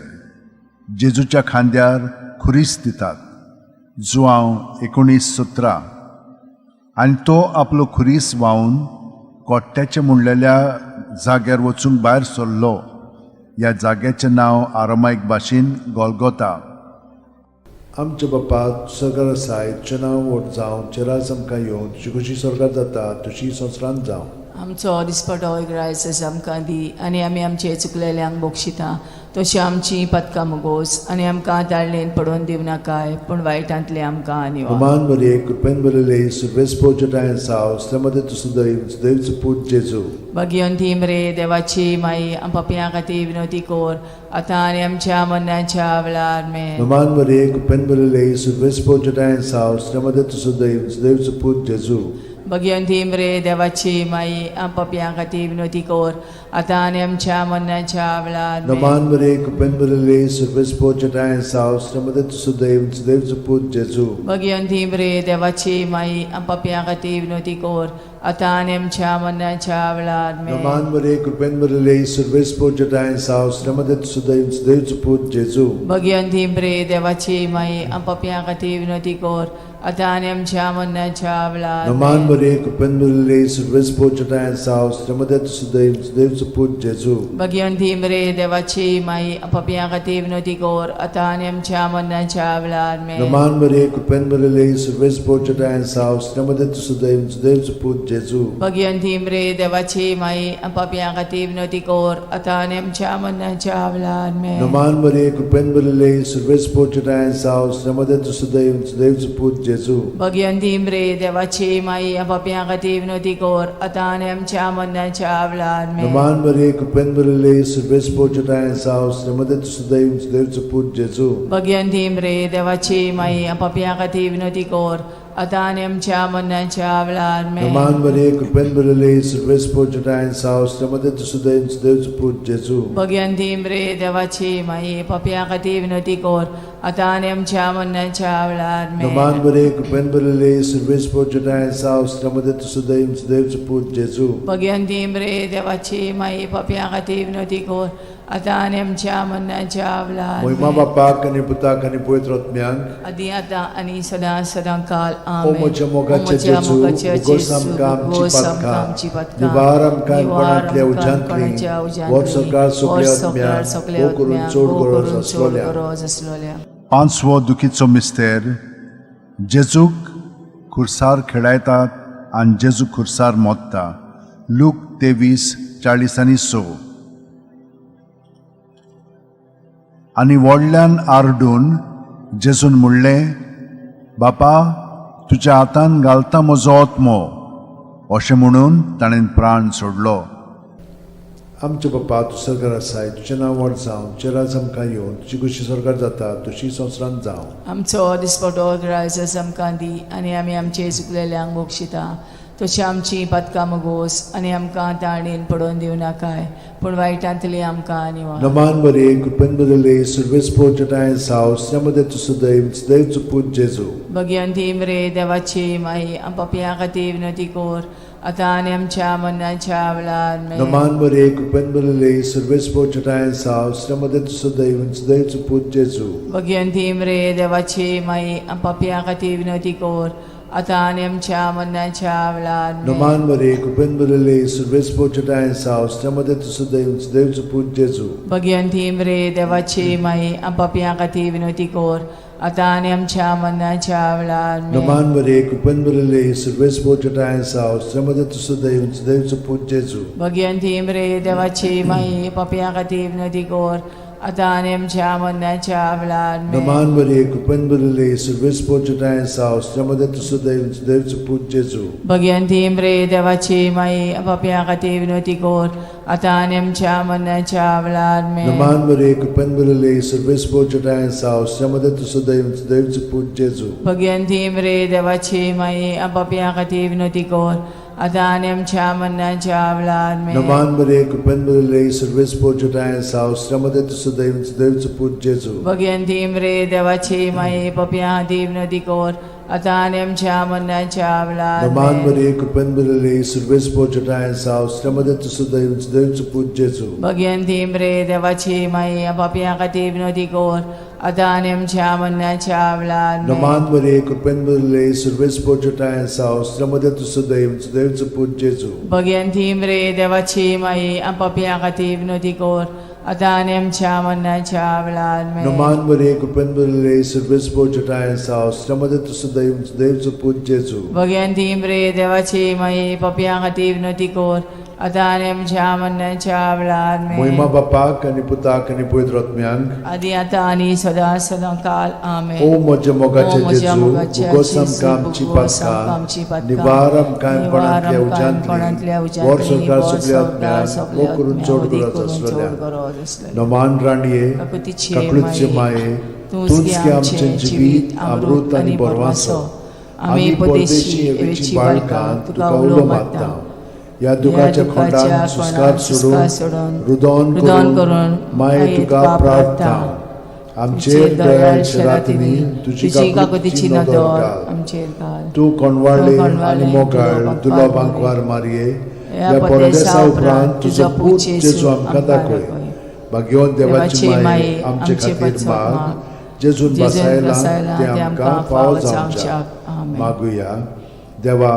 जेजूच्या खांद्यार खुरीस दितात, जुआंव 19:17. आनी तो आपलो खुरीस व्हांवन कोट्ट्याचे म्हणलेल्या जाग्यार वचूंक भायर सरलो. ह्या जाग्याचें नांव आरामायक भाशेन गोलगोता.
आमच्या बापा सरकार आसाय, तुजें नांव व्हड जावं, तुजें राज आमकां येवं, तुजी खुशी स्वर्गात जाता तशी संवसारांत जावं.
आमचो दिसपटो ग्रायस आमकां दी आनी आमी आमचे चुकलेल्यांक बक्षिता तशी आमची पदकां मुगोस आनी आमकां ताळणेन पडोवन दिवं नाकाय पूण वायटांतले आमकां निवार.
नमान मरे कृपेन भरिल्ले सर्वेस्पोर जटायेन साव मध्ये तूं सदैव सदैवचो पूत जेजू.
भगिवंती मरे देवाची माई पापयां खातीर विनवती कर आतां आनी आमच्या मरणाच्या वेळार आमेन.
नमान मरे कृपेन भरिल्ले सर्वेस्पोर जटायेन साव मध्ये तूं सदैव सदैवचो पूत जेजू.
भगिवंती मरे देवाची माई पापयां खातीर विनवती कर आतां आनी आमच्या मरणाच्या वेळार आमेन.
नमान मरे कृपेन भरिल्ले सर्वेस्पोर जटायेन साव मध्ये तूं सदैव सदैवचो पूत जेजू.
भगिवंती मरे देवाची माई पापयां खातीर विनवती कर आतां आनी आमच्या मरणाच्या वेळार आमेन.
नमान मरे कृपेन भरिल्ले सर्वेस्पोर जटायेन साव मध्ये तूं सदैव सदैवचो पूत जेजू.
भगिवंती मरे देवाची माई पापयां खातीर विनवती कर आतां आनी आमच्या मरणाच्या वेळार
नमान
आमेन.
मरे कृपेन भरिल्ले सर्वेस्पोर जटायेन साव मध्ये तूं सदैव सदैवचो पूत जेजू.
भगिवंती मरे देवाची माई पापयां खातीर विनवती कर आतां आनी आमच्या मरणाच्या वेळार आमेन.
नमान मरे कृपेन भरिल्ले सर्वेस्पोर जटायेन साव मध्ये तूं सदैव सदैवचो पूत जेजू.
भगिवंती मरे देवाची माई पापयां खातीर विनवती कर आतां आनी आमच्या मरणाच्या वेळार आमेन.
नमान मरे कृपेन भरिल्ले सर्वेस्पोर जटायेन साव मध्ये तूं सदैव सदैवचो पूत जेजू.
भगिवंती मरे देवाची माई पापयां खातीर विनवती कर आतां आनी आमच्या मरणाच्या वेळार आमेन.
नमान मरे कृपेन भरिल्ले सर्वेस्पोर जटायेन साव मध्ये तूं सदैव सदैवचो पूत जेजू.
भगिवंती मरे देवाची माई पापयां खातीर विनवती कर आतां आनी आमच्या मरणाच्या वेळार आमेन.
नमान मरे कृपेन भरिल्ले सर्वेस्पोर जटायेन साव मध्ये तूं सदैव सदैवचो पूत जेजू.
भगिवंती मरे देवाची माई पापयां खातीर विनवती कर आतां आनी आमच्या मरणाच्या वेळार आमेन.
नमान मरे कृपेन भरिल्ले सर्वेस्पोर जटायेन साव मध्ये तूं सदैव सदैवचो पूत जेजू.
भगिवंती मरे देवाची माई पापयां खातीर विनवती कर आतां आनी आमच्या मरणाच्या वेळार
महिमा
आमेन.
बापाक आनी पुताक आनी पवित्र आत्म्याक.
आदी आतां आनी सदां सदां काल
ओ
आमेन.
म्हज्या मोगाचे
ओ म्हज्या
जेजू,
मोगाचे
भोगोस
जेजू,
आमकां आमची
भोगोस आमकां
पातकां,
आमची पातकां,
निवार आमकां
निवार
कोणांतल्या
आमकां
उज्यांतली,
कोणाच्या उज्यांतली,
वर सरकार सगल्या
वर सरकार
आत्म्यांक,
सगल्या
भोव करून
आत्म्यांक,
चड
भोव
गरज
करून चड
आसलोल्या.
गरज आसलोल्या.
पांचवो दुखीचो मिस्तेर जेजूक खुर्सार खेळायतात आनी जेजू खुर्सार मोत्ता, लूक 23:46. आनी व्हडल्यान आरडून जेजून म्हणलें, बापा तुज्या हातान घालता म्हजो आत्मो. अशें म्हणून ताणें प्राण सोडलो.
आमच्या बापा तूं सरकार आसाय, तुजें नांव व्हड जावं, तुजें राज आमकां येवं, तुजी खुशी स्वर्गात जाता तशी संवसारांत जावं.
आमचो दिसपटो ग्रायस आमकां दी आनी आमी आमचे चुकलेल्यांक बक्षिता तशी आमची पातकां मुगोस आनी आमकां ताणेन पडोवन दिवं नाकाय पूण वायटांतली आमकां निवार.
नमान मरे कृपेन भरिल्ले सर्वेस्पोर जटायेन साव मध्ये तूं सदैव सदैवचो पूत जेजू.
भगिवंती मरे देवाची माई पापयां खातीर विनवती कर आतां आनी आमच्या मरणाच्या वेळार आमेन.
नमान मरे कृपेन भरिल्ले सर्वेस्पर तुज्या साव श्रमदे सदैव सदैव पूत जेजू.
भगिनी मरे देवाची माई, पापया खातीर विनवती कर, आतां आनी आमच्या मरणाच्या वेळार आमेन.
नमान मरे कृपेन भरिल्ले सर्वेस्पर तुज्या साव श्रमदे सदैव सदैव पूत जेजू.
भगिनी मरे देवाची माई, पापया खातीर विनवती कर, आतां आनी आमच्या मरणाच्या वेळार आमेन.
नमान मरे कृपेन भरिल्ले सर्वेस्पर तुज्या साव श्रमदे सदैव सदैव पूत जेजू.
भगिनी मरे देवाची माई, पापया खातीर विनवती कर, आतां आनी आमच्या मरणाच्या वेळार आमेन.
नमान मरे कृपेन भरिल्ले सर्वेस्पर तुज्या साव श्रमदे सदैव सदैव पूत जेजू.
भगिनी मरे देवाची माई, पापया खातीर विनवती कर, आतां आनी आमच्या मरणाच्या वेळार आमेन.
नमान मरे कृपेन भरिल्ले सर्वेस्पर तुज्या साव श्रमदे सदैव सदैव पूत जेजू.
भगिनी मरे देवाची माई, पापया खातीर विनवती कर, आतां आनी आमच्या मरणाच्या वेळार आमेन.
नमान मरे कृपेन भरिल्ले सर्वेस्पर तुज्या साव श्रमदे सदैव सदैव पूत जेजू.
भगिनी मरे देवाची माई, पापया खातीर विनवती कर, आतां आनी आमच्या मरणाच्या वेळार
नमान
आमेन.
मरे कृपेन भरिल्ले सर्वेस्पर तुज्या साव श्रमदे सदैव सदैव पूत जेजू.
भगिनी मरे देवाची माई, पापया खातीर विनवती कर, आतां आनी आमच्या मरणाच्या वेळार आमेन.
नमान मरे कृपेन भरिल्ले सर्वेस्पर तुज्या साव श्रमदे सदैव सदैव पूत जेजू.
भगिनी मरे देवाची माई, पापया खातीर विनवती कर, आतां आनी आमच्या मरणाच्या वेळार आमेन.
नमान मरे कृपेन भरिल्ले सर्वेस्पर तुज्या साव श्रमदे सदैव सदैव पूत जेजू.
भगिनी मरे देवाची माई, पापया खातीर विनवती कर, आतां आनी आमच्या मरणाच्या वेळार आमेन.
मोहिमा बापाक आनी पुताक आनी पवित्र आत्म्यांक,
आदी आतां आनी सदां सदां काल आमेन.
ओ म्हज्या
ओ
मोगाचे
म्हज्या
जेजू,
मोगाच्या
भुगोस
जेजू,
आमकां आमची
भुगोस आमकां आमची
पातकां,
पातकां,
निवार आमकां
निवार
कोणांतल्या
आमकां कोणांतल्या
उज्यांतली,
उज्यांतली,
वर सरकार
वर
सगल्या
सरकार
आत्म्यांक,
सगल्या
वो करून
आत्म्यांक,
चड
वदी
गरज
करून चड
आसलेल्या.
गरज आसलेल्या.
नमान राणये,
काकुतीचे
काकळूतचे
माये,
माये,
तूंच
तूंच
गे
गे
आमचें
आमचें
जिवीत,
जिवीत,
अमृत
अमृत
आनी
आनी
बरवासो.
बरवासो.
आमी
आमी
परदेशी
परदेशी
एवेची
एवेची
बाळकां,
बाळकां,
तुका
तुका
उलो
उलो
मारता.
मारता. ह्या दुखाच्या खोंडान सुस्कार
सुस्कार
सोडून,
सोडून,
रुदोन
रुदन
करून,
करून
माये तुका प्रार्थना. आमचेर दयाळ शेरातिनी, तुजी
तुजी
काकुतीची
काकुतीची
नदर
नदर
घाल.
आमचेर घाल.
तूं कोणवाळे
तूं
आनी
कोणवाळे,
मोगाळ
तुजो
दुलो
बांकवार
बांकवार मारये,
ह्या
ह्या
परदेसा
परदेसा
उपरांत
उपरांत
तुजो
तुजो
पूत
पूत
जेजू
जेजू आमकां
आमकां
दाखय.
दाखय.
भाग्यवंत देवाची
देवाची
माये,
माये,
आमचे
आमचे
खातीर
पासत
माग,
माग,
जेजून
जेजून
बसायला
बसायला
ते
ते
आमकां
आमकां
फावो
फावो
जावच्याक.
जावच्याक. आमेन.
मागुया. देवा,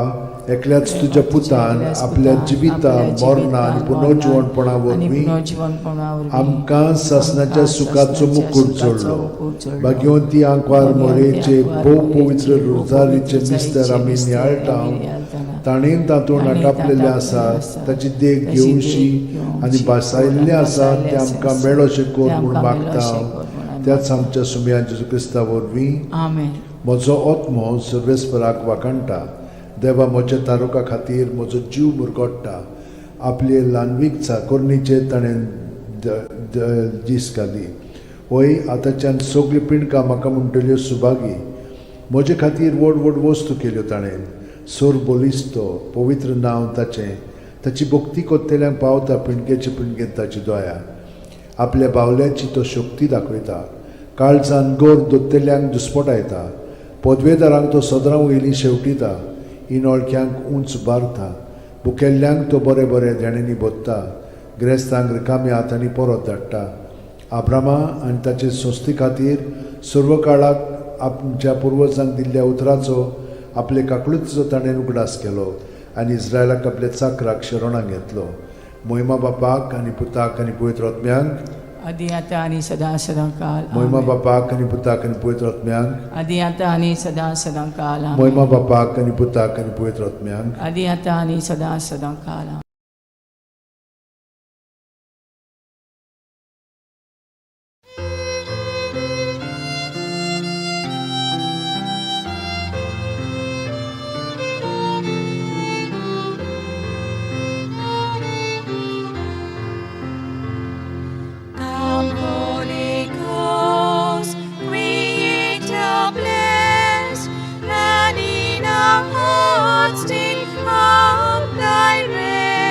एकल्याच तुज्या पुतान
एकल्याच
आपल्या
पुतान
जिविता
आपल्या
मरणा आनी
जिवितान,
पुनर्जिवणपणा
मरणान आनी
वरवीं
पुनर्जिवणपणा वरवीं
आमकां सासणाच्या
आमकां
सुखाचो
सासणाच्या
मुकूट
सुखाचो
जोडलो.
मुकूट जोडलो.
भाग्यवंती आंकवार
भाग्यवंती
मोरेचे
आंकवार
भोव
मोरेचे
पवित्र
भोव
रोजारीचे
पवित्र
मिस्तर आमी
मिस्तर
नियाळटा,
आमी नियाळटाना,
ताणें तातूंत
ताणें
आटापलेलें
तातूंत
आसा,
आसा,
ताची देख
ताची देख
घेवशी
घेवची
आनी भासायल्लें
आनी
आसा
भासायल्लें
तें आमकां
आसा,
मेळोशें कर
तें
म्हूण
आमकां
मागता.
मेळोशें कर म्हूण आमी
त्याच आमच्या सुमया जेजू क्रिस्ता वरवीं.
आमेन.
म्हजो आत्मो सर्वेस्पराक वाखाणटा, देवा म्हज्या तारुका खातीर म्हजो जीव मुरगोट्टा. आपले ल्हानवीक चाकोरणीचेर ताणें दीस घाली. वय आतांच्यान सगळीं पिंडकां म्हाका म्हणटल्यो सुभागी. म्हजे खातीर व्हड व्हड वस्तू केल्यो ताणें. सोर बलिस्तो पवित्र नांव ताचें, ताची भक्ती कोत्तेल्यांक पावता पिंडकेचे पिंडकेंत ताची दया. आपल्या बावल्याची तो शक्ती दाखयता, काळजान गोर दोत्तेल्यांक दुस्पटायता. पदवेदारांक तो सदरां वयली शेवटिता, इनोळख्यांक उंच बारता. भुकेल्ल्यांक तो बरें बरें देण्यांनी भोत्ता, ग्रेस्तांक रिकाम्या हातांनी परत धाडटा. आब्रामा आनी ताचे संस्थे खातीर सर्व काळाक आमच्या पुर्वजांक दिल्ल्या उतराचो आपले काकळुतीचो ताणें उगडास केलो आनी इस्रायलाक आपल्या चाकराक शरणाक घेतलो. मोहिमा बापाक आनी पुताक आनी पवित्र आत्म्यांक,
आदी आतां आनी सदां सदां काल
मोहिमा
आमेन.
बापाक आनी पुताक आनी पवित्र आत्म्यांक,
आदी आतां आनी सदां सदां काल आमेन.
मोहिमा बापाक आनी पुताक आनी पवित्र आत्म्यांक,
आदी आतां आनी सदां सदां काल आमेन.
Come, Holy Ghost, Creator bless, and in our hearts take up thy rest.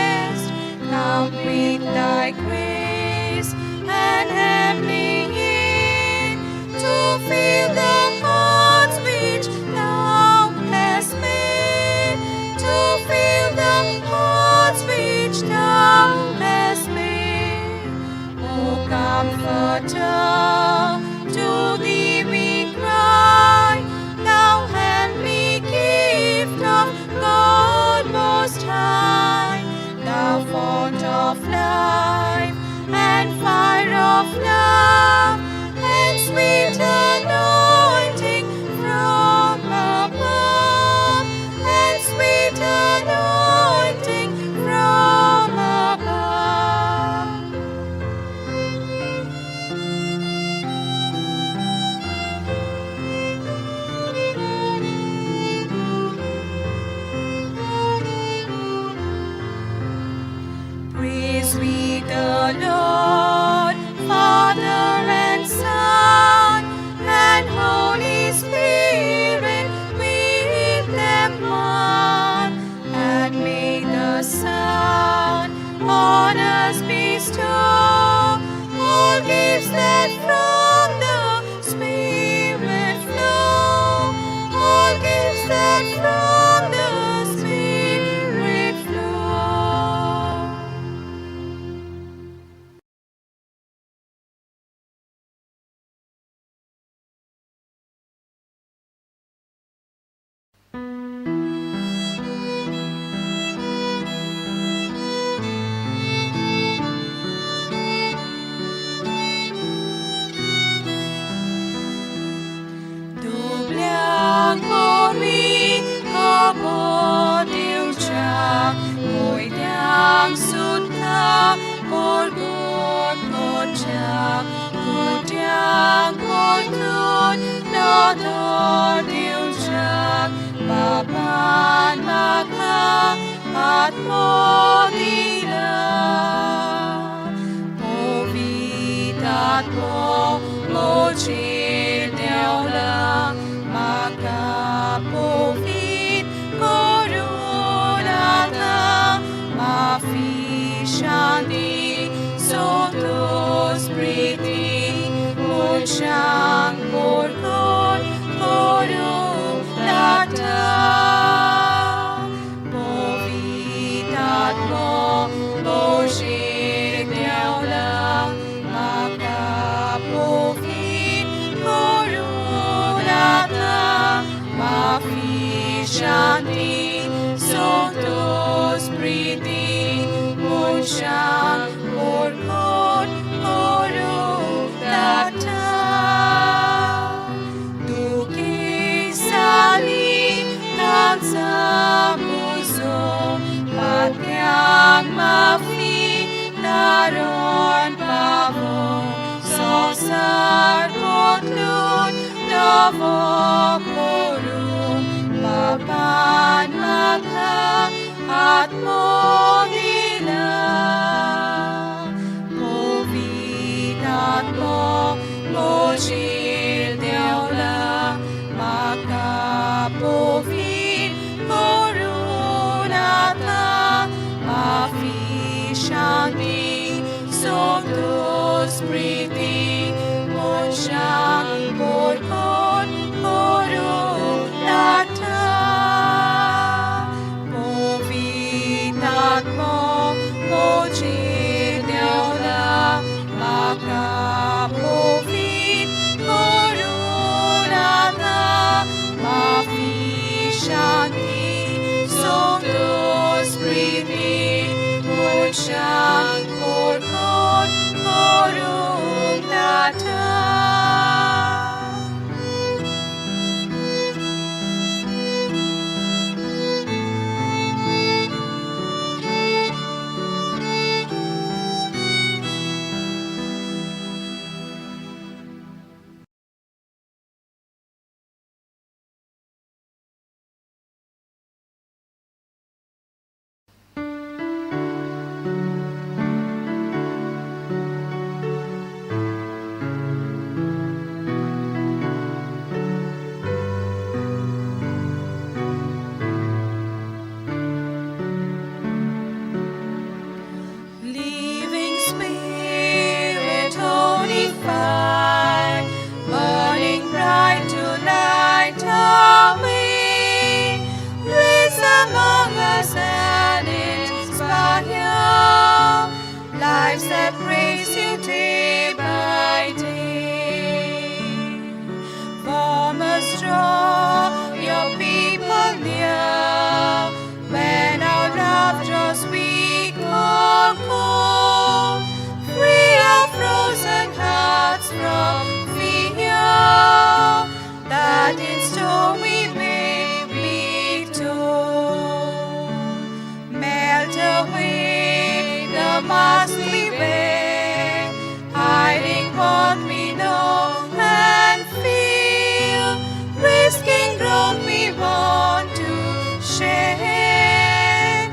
Sweet the Lord, Father and Son, and Holy Spirit, with them one, and may the Son on us bestow all gifts that from the Spirit flow, all gifts that from the Spirit flow. दुबळ्यांक वरवीं खबर दिवच्याक कोयत्यांक सुद्दां परगट करच्याक कुड्ड्यांक परतून नदर दिवच्याक बाबान म्हाका आत्मो दिला. पवित्र आत्मो म्हजेर देंवला, म्हाका पवित्र करून आतां माफी, शांती, संतोष, प्रिती मनशांक परगट करूंक लागता. पवित्र आत्मो म्हजेर देंवला, म्हाका पवित्र करून आतां माफी, शांती, संतोष, प्रिती मनशांक परगट करूंक लागता. दुखेसाली तांचा पुजो, पाप्यांक माफी तारण पावो, संवसार बदलून नवो करूं, बाबान म्हाका आत्मो दिला. पवित्र आत्मो म्हजेर देंवला, म्हाका पवित्र करून आतां माफी, शांती, संतोष, प्रिती मनशांक परगट करूंक लागता. पवित्र आत्मो म्हजेर देंवला, म्हाका पवित्र करून आतां माफी, शांती, संतोष, प्रिती मनशांक परगट करूंक लागता. Living Spirit, holy fire, burning bright to light our way. Blaze among us and inspire lives that praise you day by day. Form us, draw your people near, when our love draws weak or cold. Free our frozen hearts from fear, that in storm we may be told. Melt away the mask we wear, hiding what we know and feel, risking ground we want to share.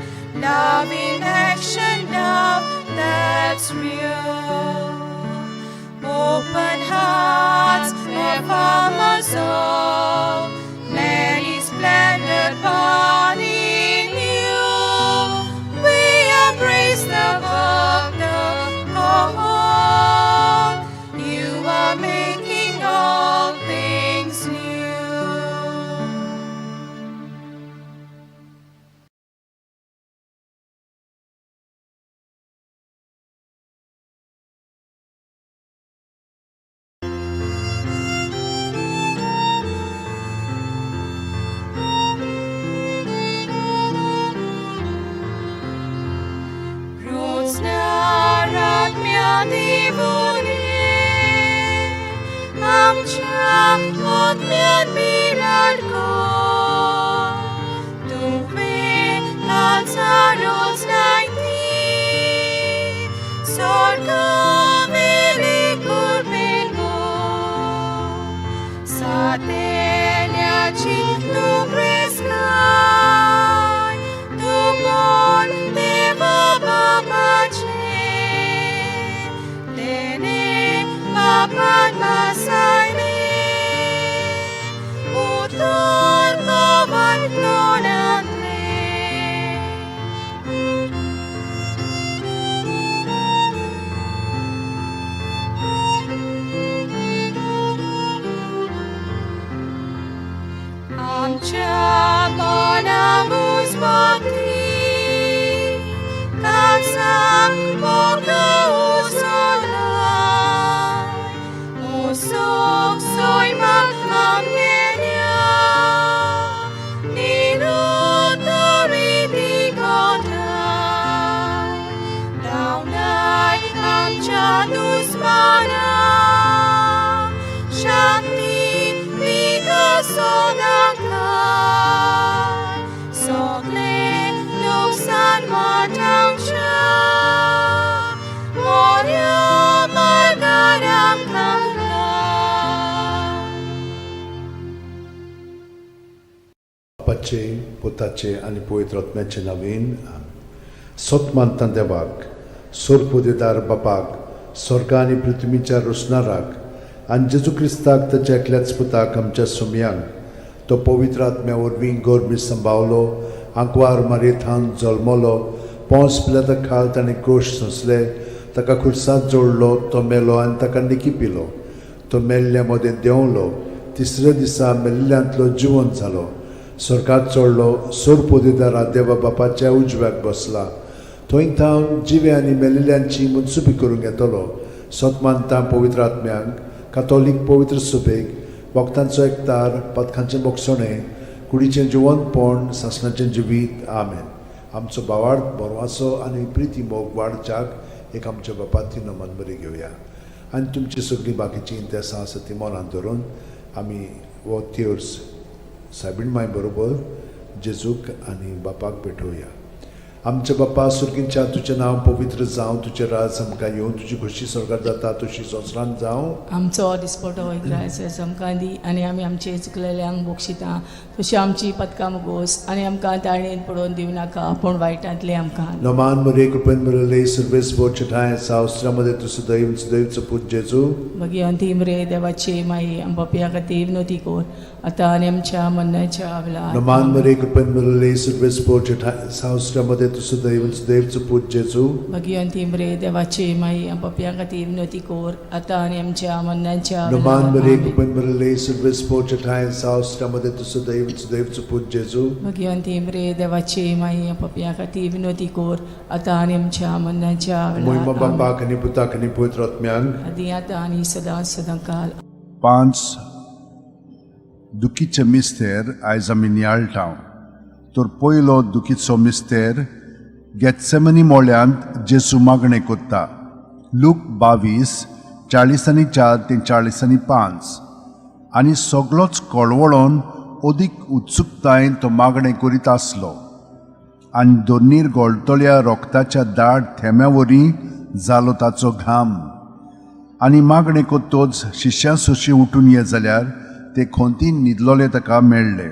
Love in action, love that from us all. Many splendid body new. We embrace the the call. You are making all things new.
बापाचे पुताचे आनी पवित्र आत्म्याचे नवीन. सत मानता देवाक, सोरपुदेदार बापाक, स्वर्ग आनी पृथ्वीच्या रोसणाराक आनी जेजू क्रिस्ताक ताच्या एकल्याच पुताक आमच्या सुमयांक, तो पवित्र आत्म्या वरवीं गोरमी संभावलो, आंकवार मारयेथान जल्मलो, पोंस पिलाता खाल ताणें क्रोश सोंसले, ताका खुर्सांत जोडलो, तो मेलो आनी ताका निकी पिलो, तो मेल्ल्या मदें देंवलो, तिसऱ्या दिसा मेल्ल्यांतलो जिवन जालो, स्वर्गात चडलो, सोरपोदेदारा देवा बापाच्या उजव्याक बसला, थंय थावन जिवे आनी मेलिल्ल्यांची मनसुबी करूंक येतलो. सत मानता पवित्र आत्म्यांक, कातोलीक पवित्र सुबेक, वखदांचो एकतार, पदकांचें बोगसणें, कुडीचें जिवनपण, सासणाचें जिवीत. आमेन. आमचो भावार्थ बरवाचो आनी प्रिती मोग वाडच्याक एक आमच्या बापाती नमन बरी घेवया आनी तुमची सगळीं बाकीचीं इंतेसां आसा ती मनांत धरून आमी हो तेर्स सायबीण माय बरोबर जेजूक आनी बापाक भेटोवया. आमच्या बापा सुर्गींच्या, तुजें नांव पवित्र जावं, तुजें राज आमकां येवं, तुजी खोशी स्वर्गात जाता तशी संवसारांत जावं.
आमचो दिसपटो इग्रायस आमकां दी आनी आमी आमचे चुकलेल्यांक बक्षिता तशी आमची पदकां मुगोस आनी आमकां ताळणेन पडोवन दिवं नाका पूण वायटांतले आमकां.
नमान मरे कृपेन मिळले सर्वेस बोचठाय सावस्त्रामध्ये तूं सदैव सदैवचो पूत जेजू.
मागीर अंतीम रे देवाचे माई आमच्या खातीर विनोती कोर आतां आनी आमच्या मरणाच्या वेळार.
नमान मरे कृपेन मिळले सर्वेस बोचठाय सावस्त्रामध्ये तूं सदैव सदैवचो पूत जेजू.
मागीर अंतीम रे देवाचे माई आमच्या खातीर विनोती कोर आतां आनी आमच्या मरणाच्या
नमान मरे
वेळार.
कृपेन मिळले सर्वेस बोचठाय सावस्त्रामध्ये तूं सदैव सदैवचो पूत जेजू.
मागीर अंतीम रे देवाचे माई आमच्या खातीर विनोती कोर आतां आनी आमच्या मरणाच्या
मोहिमा
वेळार.
बापाक आनी पुताक आनी पवित्र आत्म्यांक.
आदी आतां आनी सदां सदां काल.
5 दुखीचे मिस्तेर आयज आमी नियाळटा. तर पयलो दुखीचो मिस्तेर गेत्सेमनी मोळ्यांत जेजू मागणें कोत्ता. लूक 22 44 ते 45. आनी सगलोच कळवळोन अदीक उत्सुकतायेन तो मागणें करीत आसलो आनी दोनीर गोळटल्या रोगताच्या दाट थेंब्या वरी जालो ताचो घाम. आनी मागणें कोत्तोच शिश्यां सोशी उठून ये जाल्यार ते खोंतीन न्हिदलोले ताका मेळ्ळे.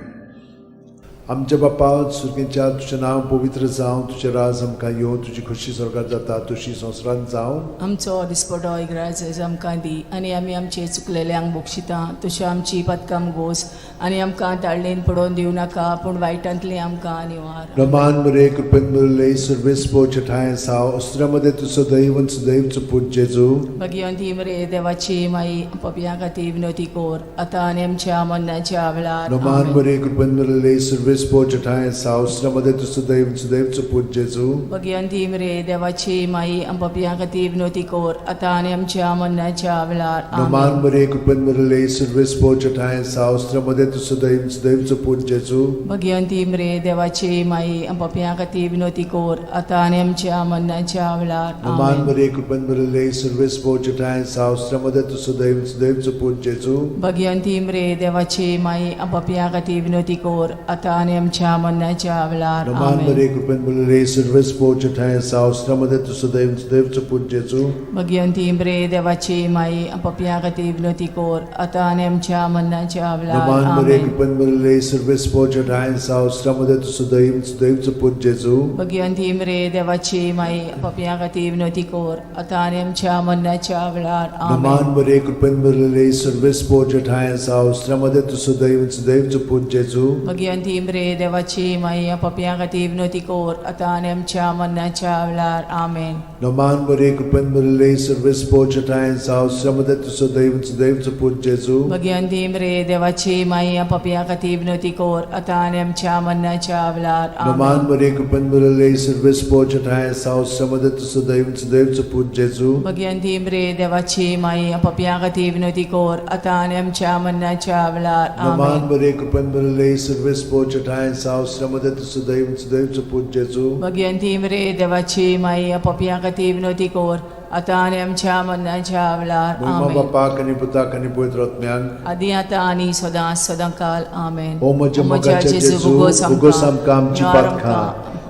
आमच्या बापा सुर्गेच्या तुजें नांव पवित्र जावं, तुजें राज आमकां येवं, तुजी खोशी स्वर्गात जाता तशी संवसारांत जावं.
आमचो दिसपटो इग्राज आमकां दी आनी आमी आमचे चुकलेल्यांक बक्षिता तशी आमची पदकां गोस आनी आमकां ताळणेन पडोवन दिवं नाका पूण वायटांतली आमकां निवार.
रमान मरे कृपेन मुरले सर्वेस्पो चठाय साव अस्त्रामध्ये तूं सदैव आनी सदैव पूत जेजू.
भगिवंती मरे देवाची माई, पपया खातीर विनोती कोर आतां आनी आमच्या मरणाच्या वेळार.
रमान
आमेन.
मरे कृपेन मुरले सर्वेस्पो चठाय साव अस्त्रामध्ये तूं सदैव आनी सदैव पूत जेजू.
भगिवंती मरे देवाची माई, पपया खातीर विनोती कोर आतां आनी आमच्या मरणाच्या वेळार.
रमान
आमेन.
मरे कृपेन मुरले सर्वेस्पो चठाय साव अस्त्रामध्ये तूं सदैव आनी सदैव पूत जेजू.
भगिवंती मरे देवाची माई, पपया खातीर विनोती कोर आतां आनी आमच्या मरणाच्या वेळार.
रमान
आमेन.
मरे कृपेन मुरले सर्वेस्पो चठाय साव अस्त्रामध्ये तूं सदैव आनी सदैव पूत जेजू.
भगिवंती मरे देवाची माई, पपया खातीर विनोती कोर आतां आनी आमच्या मरणाच्या वेळार.
रमान
आमेन.
मरे कृपेन मुरले सर्वेस्पो चठाय साव अस्त्रामध्ये तूं सदैव आनी सदैव पूत जेजू.
भगिवंती मरे देवाची माई, पपया खातीर विनोती कोर आतां आनी आमच्या मरणाच्या वेळार.
रमान मरे
आमेन.
कृपेन मुरले सर्वेस्पो चठाय साव अस्त्रामध्ये तूं सदैव आनी सदैव पूत जेजू.
भगिवंती मरे देवाची माई, पपया खातीर विनोती कोर आतां आनी आमच्या मरणाच्या वेळार.
रमान
आमेन.
मरे कृपेन मुरले सर्वेस्पो चठाय साव अस्त्रामध्ये तूं सदैव आनी सदैव पूत जेजू.
भगिवंती मरे देवाची माई, पपया खातीर विनोती कोर आतां आनी आमच्या मरणाच्या वेळार. आमेन.
रमान मरे कृपेन मुरले सर्वेस्पो चठाय साव अस्त्रामध्ये तूं सदैव आनी सदैव पूत जेजू.
भगिवंती मरे देवाची माई, पपया खातीर विनोती कोर आतां आनी आमच्या मरणाच्या वेळार.
रमान
आमेन.
मरे कृपेन मुरले सर्वेस्पो चठाय साव अस्त्रामध्ये तूं सदैव आनी सदैव पूत जेजू.
भगिवंती मरे देवाची माई, पपया खातीर विनोती कोर आतां आनी आमच्या मरणाच्या वेळार.
रमान
आमेन.
मरे कृपेन मुरले सर्वेस्पो चठाय साव अस्त्रामध्ये तूं सदैव आनी सदैव पूत जेजू.
भगिवंती मरे देवाची माई, पपया खातीर विनोती कोर आतां आनी आमच्या मरणाच्या वेळार.
महिमा
आमेन.
बापाक आनी पुताक आनी पवित्र आत्म्याक.
आदी आतां आनी सदां सदां काल. आमेन.
ओ म्हज्या मोगाच्या जेजू, उगोस आमकां आमची पातकां,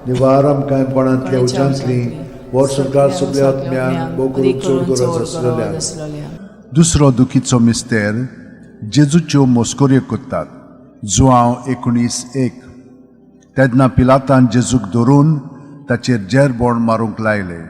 निवार आमकां कोणांतल्या उज्यांतली, वर सरकार सगल्या आत्म्यांक, भोव करून चड गरज आसलेल्या.
दुसरो दुखीचो मिस्तेर जेजूच्यो मोस्कोऱ्यो करतात. जुआंव 19:1. तेन्ना पिलातान जेजूक धरून ताचेर जेरबोण मारूंक लायले.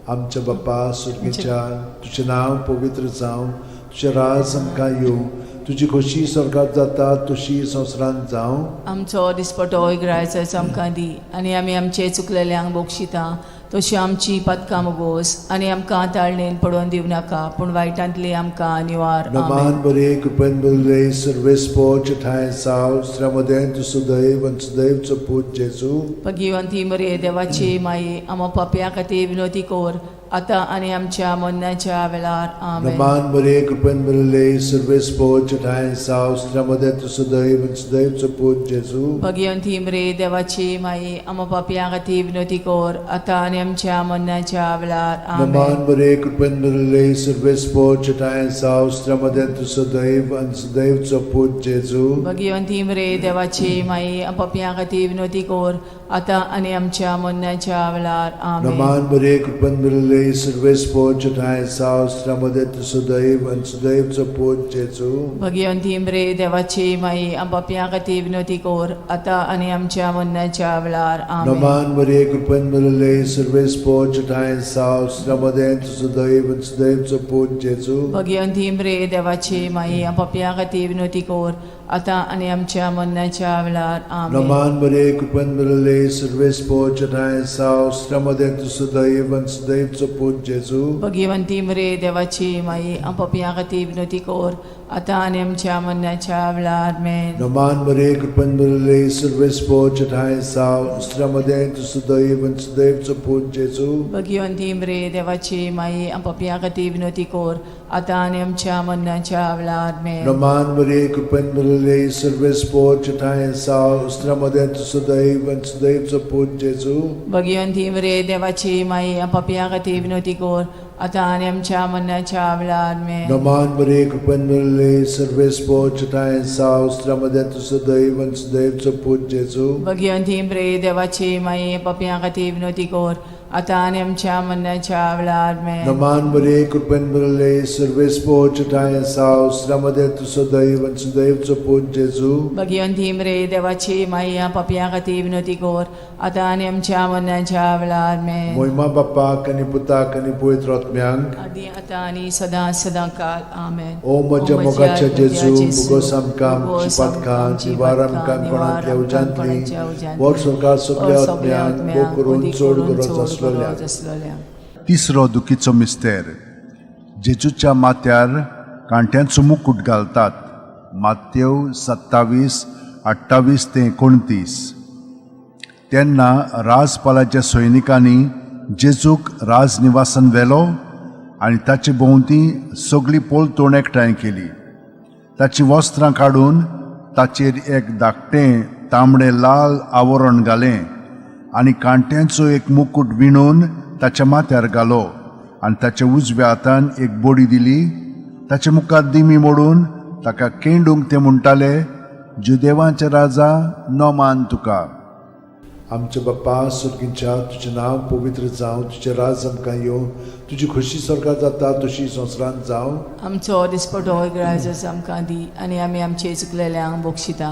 आमच्या बापा सुर्गेच्या, तुजें नांव पवित्र जावं, तुजें राज आमकां येवं, तुजी खोशी स्वर्गात जाता तशी संवसारांत जावं.
आमचो दिसपटो इग्रायचो आमकां दी आनी आमी आमचे चुकलेल्यांक बक्षिता तशी आमची पदकां मुगोस आनी आमकां ताळणेन पडोवन दिवं नाका पूण वायटांतली आमकां निवार.
नमान
आमेन.
बरे कृपेन बरले सर्वेस्पो चठाय साव स्त्रमदें तूं सदैव आनी सदैवचो पूत जेजू.
भगिवंती मरे देवाची माई, आमा पापया खातीर विनोती कोर आतां आनी आमच्या मरणाच्या वेळार. आमेन.
नमान बरे कृपेन बरले सर्वेस्पो चठाय साव स्त्रमदें तूं सदैव आनी सदैवचो पूत जेजू.
भगिवंती मरे देवाची माई, आमा पापया खातीर विनोती कोर आतां आनी आमच्या मरणाच्या वेळार. आमेन.
नमान बरे कृपेन बरले सर्वेस्पो चठाय साव स्त्रमदें तूं सदैव आनी सदैवचो पूत जेजू.
भगिवंती मरे देवाची माई, पापया खातीर विनोती कोर आतां आनी आमच्या मरणाच्या वेळार. आमेन.
नमान बरे कृपेन बरले सर्वेस्पो चठाय साव स्त्रमदें तूं सदैव आनी सदैवचो पूत जेजू.
भगिवंती मरे देवाची माई, पापया खातीर विनोती कोर आतां आनी आमच्या मरणाच्या वेळार. आमेन.
नमान मरे कृपेन बरले सर्वेस्पो चठाय साव स्त्रमदें तूं सदैव आनी सदैवचो पूत जेजू.
भगिवंती मरे देवाची माई, पापया खातीर विनोती कोर आतां आनी आमच्या मरणाच्या वेळार. आमेन.
नमान मरे कृपेन बरले सर्वेस्पो चठाय साव स्त्रमदें तूं सदैव आनी सदैवचो पूत जेजू.
भगिवंती मरे देवाची माई, पापया खातीर विनोती कोर आतां आनी आमच्या मरणाच्या वेळार. आमेन.
नमान मरे कृपेन बरले सर्वेस्पो चठाय साव स्त्रमदें तूं सदैव आनी सदैवचो पूत जेजू.
भगिवंती मरे देवाची माई, पापया खातीर विनोती कोर आतां आनी आमच्या मरणाच्या वेळार. आमेन.
नमान मरे कृपेन बरले सर्वेस्पो चठाय साव स्त्रमदें तूं सदैव आनी सदैवचो पूत जेजू.
भगिवंती मरे देवाची माई, पापया खातीर विनोती कोर आतां आनी आमच्या मरणाच्या वेळार. आमेन.
नमान मरे कृपेन बरले सर्वेस्पो चठाय साव स्त्रमदें तूं सदैव आनी सदैवचो पूत जेजू.
भगिवंती मरे देवाची माई, पापया खातीर विनोती कोर आतां आनी आमच्या मरणाच्या वेळार आमेन.
नमान मरिये, कृपेन भरिल्ले, सर्वेस्पोर चेटाय साव, श्रमदे तूं सदैव आनी सुदैवचो पूत जेजू.
भगिवंती मरे देवाची माई, पापयां खातीर विनवती कर, आतां आनी आमच्या मरणाच्या वेळार आमेन.
मोहिमा बाप्पाक आनी पुताक आनी पवित्र आत्म्यांक.
आदी आतां आनी सदां सदां काल. आमेन.
ओ म्हज्या मोगाच्या जेजू, मुगोस आमकां आमची पातकां, निवार आमकां कोणांतल्या उज्यांतली, वर सरकार सगल्या आत्म्यांक, भोव करून चड गरज आसलेल्या.
आसलेल्या.
तिसरो दुखीचो मिस्तेर. जेजूच्या माथ्यार कांट्यांचो मुकूट घालतात. मातेव 27 28 ते 29. तेन्ना राजपालाच्या सैनिकांनी जेजूक राजनिवासान व्हेलो आनी ताचे भोंवती सगळी पोलतोण एकठांय केली. ताचीं वस्त्रां काडून ताचेर एक धाकटें तांबडें लाल आवरण घालें आनी कांट्यांचो एक मुकूट विणून ताच्या माथ्यार घालो आनी ताच्या उजव्या हातान एक बडी दिली. ताचे मुखार दिमी मोडून ताका केंडूंक ते म्हणटाले, जुदेवांचे राजा, नमान तुका.
आमच्या बाप्पा सुर्गींच्या, तुजें नांव पवित्र जावं, तुजें राज आमकां येवं, तुजी खोशी स्वर्गात जाता तशी संवसारांत जावं.
आमचो दिसपटो ग्राजस आमकां दी आनी आमी आमचे चुकलेल्यांक बक्षिता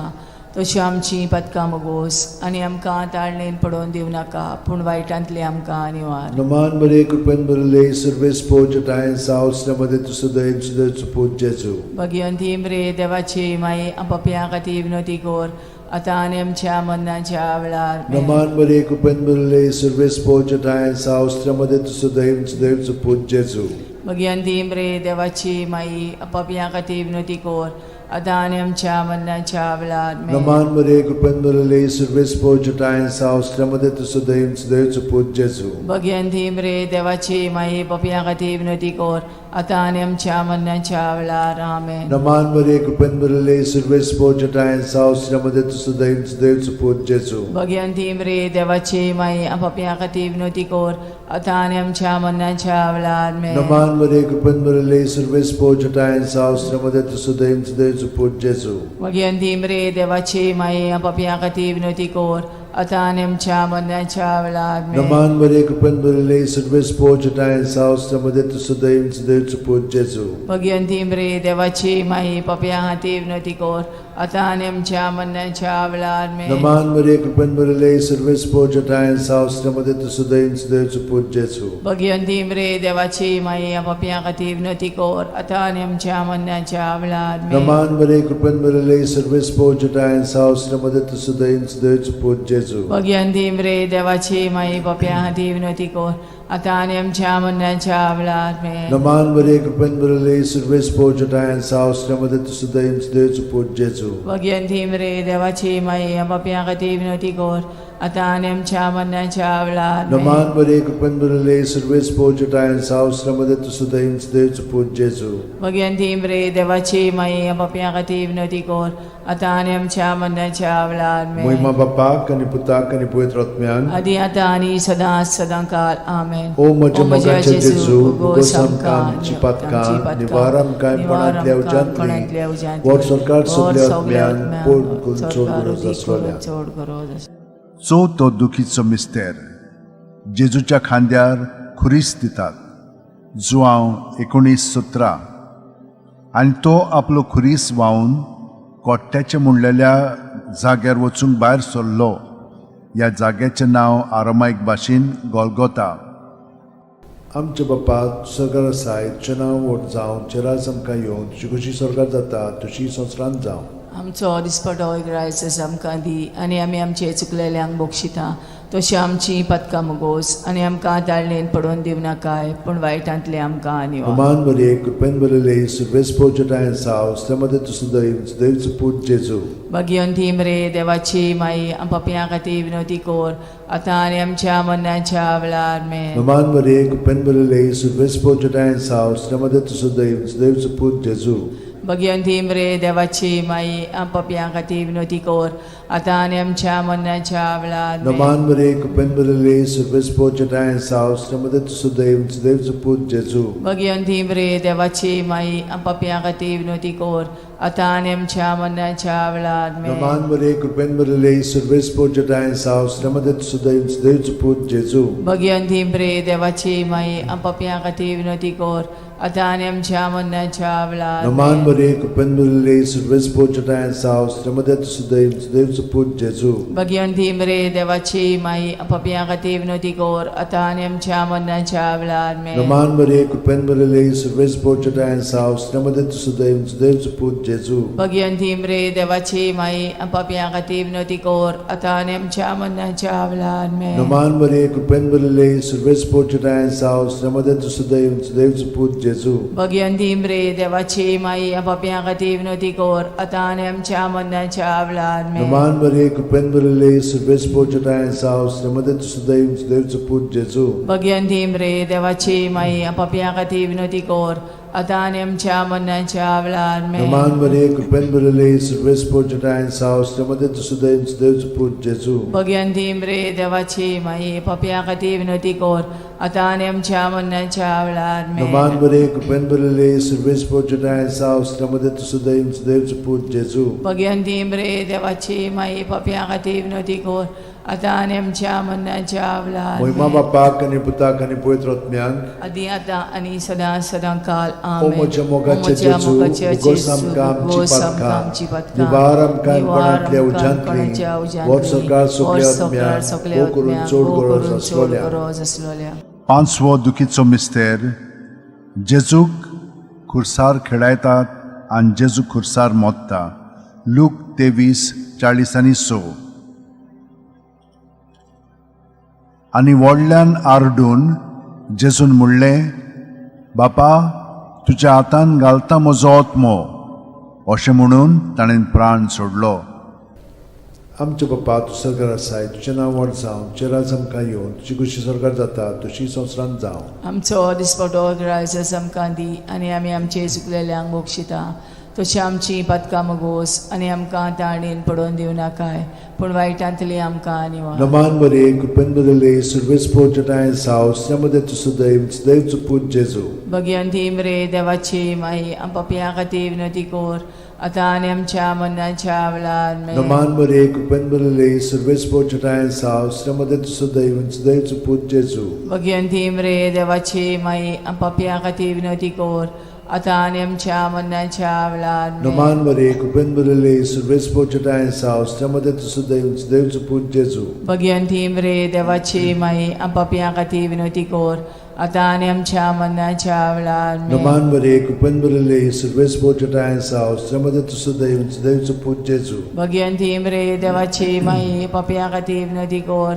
तश्यो आमची पदकां मोगोस आनी आमकां ताळणेन पडोवन दिवं नाका, पूण वायटांतली आमकां निवार.
नमान मरिये, कृपेन भरिल्ले, सर्वेस्पोर चेटाय साव, मध्ये तूं सदैव सुदैवचो पूत जेजू.
भगिवंती मरे देवाची माई, पापयां खातीर विनवती कर, आतां आनी आमच्या मरणाच्या वेळार. आमेन.
नमान मरिये, कृपेन भरिल्ले, सर्वेस्पोर चेटाय साव, मध्ये तूं सदैव सुदैवचो पूत जेजू.
भगिवंती मरे देवाची माई, पापयां खातीर विनवती कर, आतां आनी आमच्या मरणाच्या वेळार. आमेन.
नमान मरिये, कृपेन भरिल्ले, सर्वेस्पोर चेटाय साव, मध्ये तूं सदैव सुदैवचो पूत जेजू.
भगिवंती मरे देवाची माई, पापयां खातीर विनवती कर, आतां आनी आमच्या मरणाच्या वेळार. आमेन.
नमान मरिये, कृपेन भरिल्ले, सर्वेस्पोर चेटाय साव, मध्ये तूं सदैव सुदैवचो पूत जेजू.
भगिवंती मरे देवाची माई, पापयां खातीर विनवती कर, आतां आनी आमच्या मरणाच्या वेळार. आमेन.
नमान मरिये, कृपेन भरिल्ले, सर्वेस्पोर चेटाय साव, मध्ये तूं सदैव सुदैवचो पूत जेजू.
भगिवंती मरे देवाची माई, पापयां खातीर विनवती कर, आतां आनी आमच्या मरणाच्या वेळार. आमेन.
नमान मरिये, कृपेन भरिल्ले, सर्वेस्पोर चेटाय साव, मध्ये तूं सदैव सुदैवचो पूत जेजू.
भगिवंती मरे देवाची माई, पापयां खातीर विनवती कर, आतां आनी आमच्या मरणाच्या वेळार. आमेन.
नमान मरिये, कृपेन भरिल्ले, सर्वेस्पोर चेटाय साव, मध्ये तूं सदैव सुदैवचो पूत जेजू.
भगिवंती मरे देवाची माई, पापयां खातीर विनवती कर, आतां आनी आमच्या मरणाच्या वेळार. आमेन.
नमान मरिये, कृपेन भरिल्ले, सर्वेस्पोर चेटाय साव, मध्ये तूं सदैव सुदैवचो पूत जेजू.
भगिवंती मरे देवाची माई, पापयां खातीर विनवती कर, आतां आनी आमच्या मरणाच्या वेळार. आमेन.
नमान मरिये, कृपेन भरिल्ले, सर्वेस्पोर चेटाय साव, मध्ये तूं सदैव सुदैवचो पूत जेजू.
भगिवंती मरे देवाची माई, पापयां खातीर विनवती कर, आतां आनी आमच्या मरणाच्या वेळार. आमेन.
नमान मरिये, कृपेन भरिल्ले, सर्वेस्पोर चेटाय साव, मध्ये तूं सदैव सुदैवचो पूत जेजू.
भगिवंती मरे देवाची माई, पापयां खातीर विनवती कर, आतां आनी आमच्या मरणाच्या वेळार. आमेन.
मोहिमा बाप्पाक आनी पुताक आनी पवित्र आत्म्याक.
आदी आतां आनी सदां सदां काल. आमेन.
ओ म्हज्या मोगाच्या जेजू, मुगोस आमकां आमची पातकां, निवार आमकां कोणांतल्या उज्यांतली, वर सरकार सगल्या आत्म्यांक, पोड करून चड गरज आसलेल्या.
चड गरज आसलेल्या.
चवथो दुखीचो मिस्तेर. जेजूच्या खांद्यार खुरीस दितात. जुआंव 19:17. आनी तो आपलो खुरीस व्हांवन कोट्ट्याचे म्हणलेल्या जाग्यार वचूंक भायर सरलो. ह्या जाग्याचें नांव आरामायक भाशेन गोलगोता.
आमच्या बाप्पा सरकार आसाय, तुजें नांव व्हड जावं, तुजें राज आमकां येवं, तुजी खोशी स्वर्गात जाता तशी संवसारांत जावं.
आमचो दिसपटो ग्रायस आमकां दी आनी आमी आमचे चुकलेल्यांक बक्षिता तशी आमची पदकां मुगोस आनी आमकां ताळणेन पडोवन दिवं नाकाय, पूण वायटांतले आमकां निवार.
नमान मरिये, कृपेन भरिल्ले, सर्वेस्पोर चेटाय साव, मध्ये तूं सदैव सुदैवचो पूत जेजू.
भगिवंती मरे देवाची माई, पापयां खातीर विनवती कर, आतां आनी आमच्या मरणाच्या वेळार. आमेन.
नमान मरिये, कृपेन भरिल्ले, सर्वेस्पोर चेटाय साव, मध्ये तूं सदैव सुदैवचो पूत जेजू.
भगिवंती मरे देवाची माई, पापयां खातीर विनवती कर, आतां आनी आमच्या मरणाच्या वेळार आमेन.
नमान मरे कृपेन भरिल्ले सर्वेस्पोर जटाय साव श्रीमदत सुदैव सुदैवचो पूत जेजू.
भगिवंती मरे देवाची माई, आम पापयां खातीर विनवती कर, आतां आनी आमच्या मरणाच्या वेळार आमेन.
नमान मरे कृपेन भरिल्ले सर्वेस्पोर जटाय साव श्रीमदत सुदैव सुदैवचो पूत जेजू.
भगिवंती मरे देवाची माई, आम पापयां खातीर विनवती कर, आतां आनी आमच्या मरणाच्या वेळार
नमान
आमेन.
मरे कृपेन भरिल्ले सर्वेस्पोर जटाय साव श्रीमदत सुदैव सुदैवचो पूत जेजू.
भगिवंती मरे देवाची माई, आम पापयां खातीर विनवती कर, आतां आनी आमच्या मरणाच्या वेळार आमेन.
नमान मरे कृपेन भरिल्ले सर्वेस्पोर जटाय साव श्रीमदत सुदैव सुदैवचो पूत जेजू.
भगिवंती मरे देवाची माई, आम पापयां खातीर विनवती कर, आतां आनी आमच्या मरणाच्या वेळार आमेन.
नमान मरे कृपेन भरिल्ले सर्वेस्पोर जटाय साव श्रीमदत सुदैव सुदैवचो पूत जेजू.
भगिवंती मरे देवाची माई, आम पापयां खातीर विनवती कर, आतां आनी आमच्या मरणाच्या वेळार आमेन.
नमान मरे कृपेन भरिल्ले सर्वेस्पोर जटाय साव श्रीमदत सुदैव सुदैवचो पूत जेजू.
भगिवंती मरे देवाची माई, आम पापयां खातीर विनवती कर, आतां आनी आमच्या मरणाच्या वेळार आमेन.
नमान मरे कृपेन भरिल्ले सर्वेस्पोर जटाय साव श्रीमदत सुदैव सुदैवचो पूत जेजू.
भगिवंती मरे देवाची माई, पापयां खातीर विनवती कर, आतां आनी आमच्या मरणाच्या वेळार आमेन.
नमान मरे कृपेन भरिल्ले सर्वेस्पोर जटाय साव श्रीमदत सुदैव सुदैवचो पूत जेजू.
भगिवंती मरे देवाची माई, पापयां खातीर विनवती कर, आतां आनी आमच्या मरणाच्या वेळार
मोहिमा
आमेन.
बापाक आनी पुताक आनी पवित्र आत्म्याक.
आदी आतां आनी सदां सदां काल.
ओ
आमेन.
म्हज्या मोगाचे
ओ म्हज्या
जेजू,
मोगाचे
उगोस
जेजू,
आमकां आमची
उगोस आमकां
पातकां,
आमची पातकां,
निवार आमकां
निवार
कोणांतल्या
आमकां
उज्यांतली,
कोणाच्या उज्यांतली,
व्हड सरकार सगल्या
व्हड सरकार
आत्म्या,
सगल्या
भोव करून
आत्म्या,
चड
भोव
गरज
करून चड
आसलोल्या.
गरज आसलोल्या.
पांचवो दुखीचो मिस्तेर जेजूक खुर्सार खेळायतात आनी जेजू खुर्सार मोत्ता. लूक 23:46. आनी व्हडल्यान आरडून जेजून म्हणलें, बापा, तुज्या हातान घालता म्हजो आत्मो. अशें म्हणून ताणें प्राण सोडलो.
आमच्या बापा, तूं सरकार आसाय, तुजें नांव व्हड जावं, तुजें राज आमकां येवन, तुजी खुशी सरकार जाता तशी संवसारांत जावं.
आमचो दिसपटो ग्रायस आमकां दी, आनी आमी आमचे चुकलेल्यांक बक्षिता तशी आमची पातकां मगोस, आनी आमकां ताणेन पडोवन दिवं नाकाय, पूण वायटांतली आमकां निवार.
नमान मरे कृपेन भरिल्ले सर्वेस्पोर जटाय साव श्रीमदत सुदैव सुदैवचो पूत जेजू.
भगिवंती मरे देवाची माई, आम पापयां खातीर विनवती कर, आतां आनी आमच्या मरणाच्या वेळार आमेन.
नमान मरे कृपेन भरिल्ले सर्वेस्पोर जटाय साव श्रीमदत सुदैव सुदैवचो पूत जेजू.
भगिवंती मरे देवाची माई, आम पापयां खातीर विनवती कर, आतां आनी आमच्या मरणाच्या वेळार आमेन.
नमान मरे कृपेन भरिल्ले सर्वेस्पोर जटाय साव श्रीमदत सुदैव सुदैवचो पूत जेजू.
भगिवंती मरे देवाची माई, आम पापयां खातीर विनवती कर, आतां आनी आमच्या मरणाच्या वेळार आमेन.
नमान मरे कृपेन भरिल्ले सर्वेस्पोर जटाय साव श्रीमदत सुदैव सुदैवचो पूत जेजू.
भगिवंती मरे देवाची माई, पापयां खातीर विनवती कर,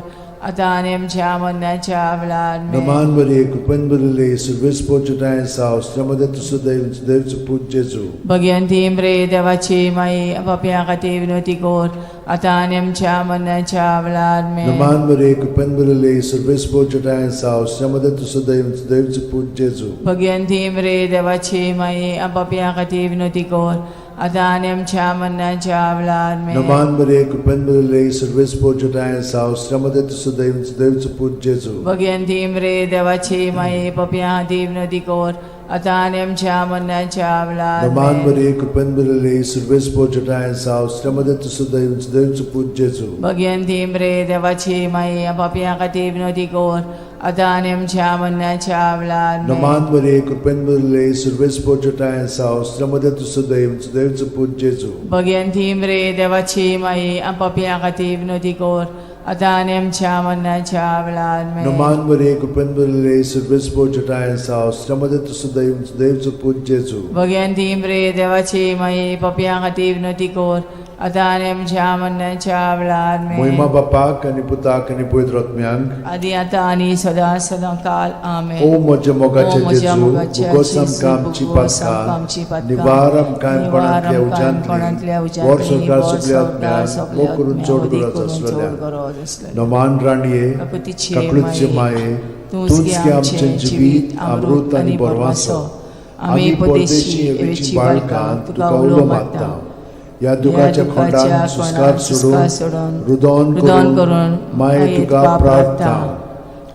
आतां आनी आमच्या मरणाच्या वेळार आमेन.
नमान मरे कृपेन भरिल्ले सर्वेस्पोर जटाय साव श्रीमदत सुदैव सुदैवचो पूत जेजू.
भगिवंती मरे देवाची माई, पापयां खातीर विनवती कर, आतां आनी आमच्या मरणाच्या वेळार आमेन.
नमान मरे कृपेन भरिल्ले सर्वेस्पोर जटाय साव श्रीमदत सुदैव सुदैवचो पूत जेजू.
भगिवंती मरे देवाची माई, पापयां खातीर विनवती कर, आतां आनी आमच्या मरणाच्या वेळार आमेन.
नमान मरे कृपेन भरिल्ले सर्वेस्पोर जटाय साव श्रीमदत सुदैव सुदैवचो पूत जेजू.
भगिवंती मरे देवाची माई, पापयां खातीर विनवती कर, आतां आनी आमच्या मरणाच्या वेळार
नमान
आमेन.
मरे कृपेन भरिल्ले सर्वेस्पोर जटाय साव श्रीमदत सुदैव सुदैवचो पूत जेजू.
भगिवंती मरे देवाची माई, पापयां खातीर विनवती कर, आतां आनी आमच्या मरणाच्या वेळार आमेन.
नमान मरे कृपेन भरिल्ले सर्वेस्पोर जटाय साव श्रीमदत सुदैव सुदैवचो पूत जेजू.
भगिवंती मरे देवाची माई, पापयां खातीर विनवती कर, आतां आनी आमच्या मरणाच्या वेळार आमेन.
नमान मरे कृपेन भरिल्ले सर्वेस्पोर जटाय साव श्रीमदत सुदैव सुदैवचो पूत जेजू.
भगिवंती मरे देवाची माई, पापयां खातीर विनवती कर, आतां आनी आमच्या मरणाच्या वेळार आमेन.
मोहिमा बापाक आनी पुताक आनी पवित्र आत्म्यांक.
आदी आतां आनी सदां सदां काल. आमेन.
ओ म्हज्या मोगाचे
ओ म्हज्या
जेजू,
मोगाचे
उगोस
जेजू,
आमकां आमची
उगोस आमकां आमची
पातकां,
पातकां,
निवार आमकां
निवार
कोणांतल्या
आमकां कोणांतल्या
उज्यांतली,
उज्यांतली,
व्हड सरकार
व्हड
सगल्या
सरकार
आत्म्याक,
सगल्या
भोव करून
आत्म्याक,
चड
वदी
गरज
करून चड
आसलेल्या.
गरज आसलेल्या.
नमान राणये,
काकुतीचे
काकळूतचे माये, तूंच गे आमचें जिवीत, अमृत आनी बरवासो. आमी परदेशी हेवेची बाळकां तुका उलो मारता. ह्या दुखाच्या खोंडान सुस्कार सोडून रुदोन करून माये तुका प्रार्थना.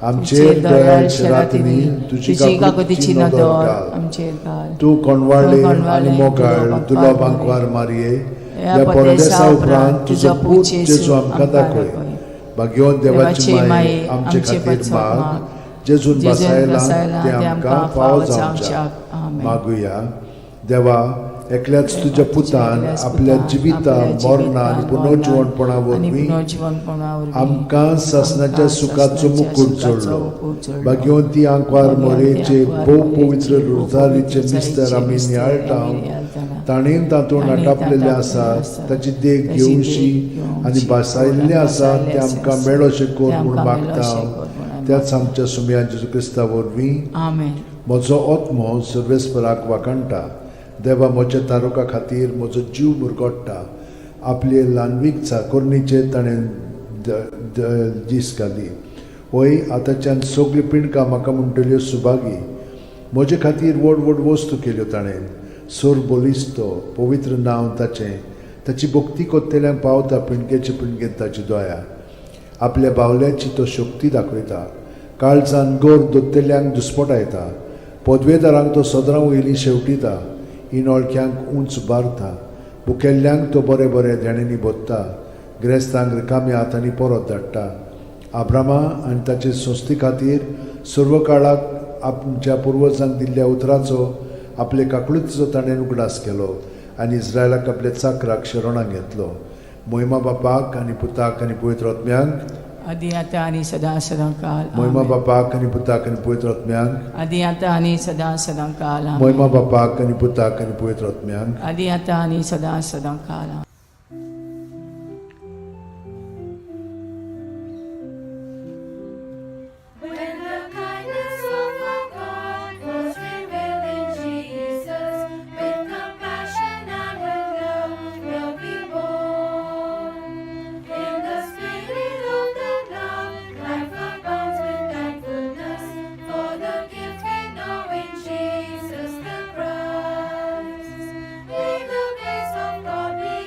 आमचेर दयाळ शरातींनी तुजी काकुतीची नदर घाल.
आमचेर घाल.
तूं कोणवाळे आनी मोगाळ दुर्लभ आंकवार मारये, ह्या परदेसा उपरांत तुजो पूत जेजू आमकां दाखय. भाग्यवंत देवाची माये आमचे खातीर माग, जेजून बसायला ते आमकां फावो जावच्याक. मागुया. देवा, एकल्याच तुज्या पुतान आपल्या जिविता मरणा आनी पुनर्जिवणपणा वरवीं आमकां सासणाच्या सुखाचो मुकूट जोडलो. भाग्यवंती आंकवार मोरेचे भोव पवित्र रोजारीचे मिस्तर आमी नियाळटा, ताणें तातूंत आटापलेलें आसा ताची देख घेवशी आनी भासायल्लें आसा तें आमकां मेळोशें कर म्हूण मागता, त्याच आमच्या सुमया जेजू क्रिस्ता वरवीं.
आमेन.
म्हजो आत्मो सर्वेस्पराक वाखाणटा. देवा म्हज्या तारुका खातीर म्हजो जीव मुरगोट्टा. आपले ल्हानवीक चाकोरणीचेर ताणें दीस घाली. वय आतांच्यान सगळीं पिंडकां म्हाका म्हणटल्यो सुभागी. म्हजे खातीर व्हड व्हड वस्तू केल्यो ताणें. सोर बलिस्तो पवित्र नांव ताचें. ताची भक्ती कोत्तेल्यांक पावता पिंडकेचे पिंडकेन ताची दया. आपल्या बावल्याची तो शक्ती दाखयता. काळजान गोर दोत्तेल्यांक दुस्पटायता. पदवेदारांक तो सदरां वयली शेवटिता. इनोळख्यांक उंच उबारता. भुकेल्ल्यांक तो बरें बरें देण्यांनी भोत्ता. गिरेस्तांक रिकाम्या हातांनी परत धाडटा. आब्रामा आनी ताचे संस्थे खातीर सर्व काळाक आमच्या पुर्वजांक दिल्ल्या उतराचो आपले काकळुतीचो ताणें उगडास केलो आनी इस्रायलाक आपल्या चाकराक शरणाक घेतलो. मोहिमा बापाक आनी पुताक आनी पवित्र आत्म्यांक.
आदी आतां आनी सदां सदां काल.
मोहिमा बापाक आनी पुताक आनी पवित्र आत्म्यांक.
आदी आतां आनी सदां सदां काल.
मोहिमा बापाक आनी पुताक आनी पवित्र आत्म्यांक.
आदी आतां आनी सदां सदां काल.
When the kindness of our God was revealed in Jesus, with compassion and with love will be born. In the spirit of that love, life abounds with thankfulness for the gift we know in Jesus the Christ. May the grace of God be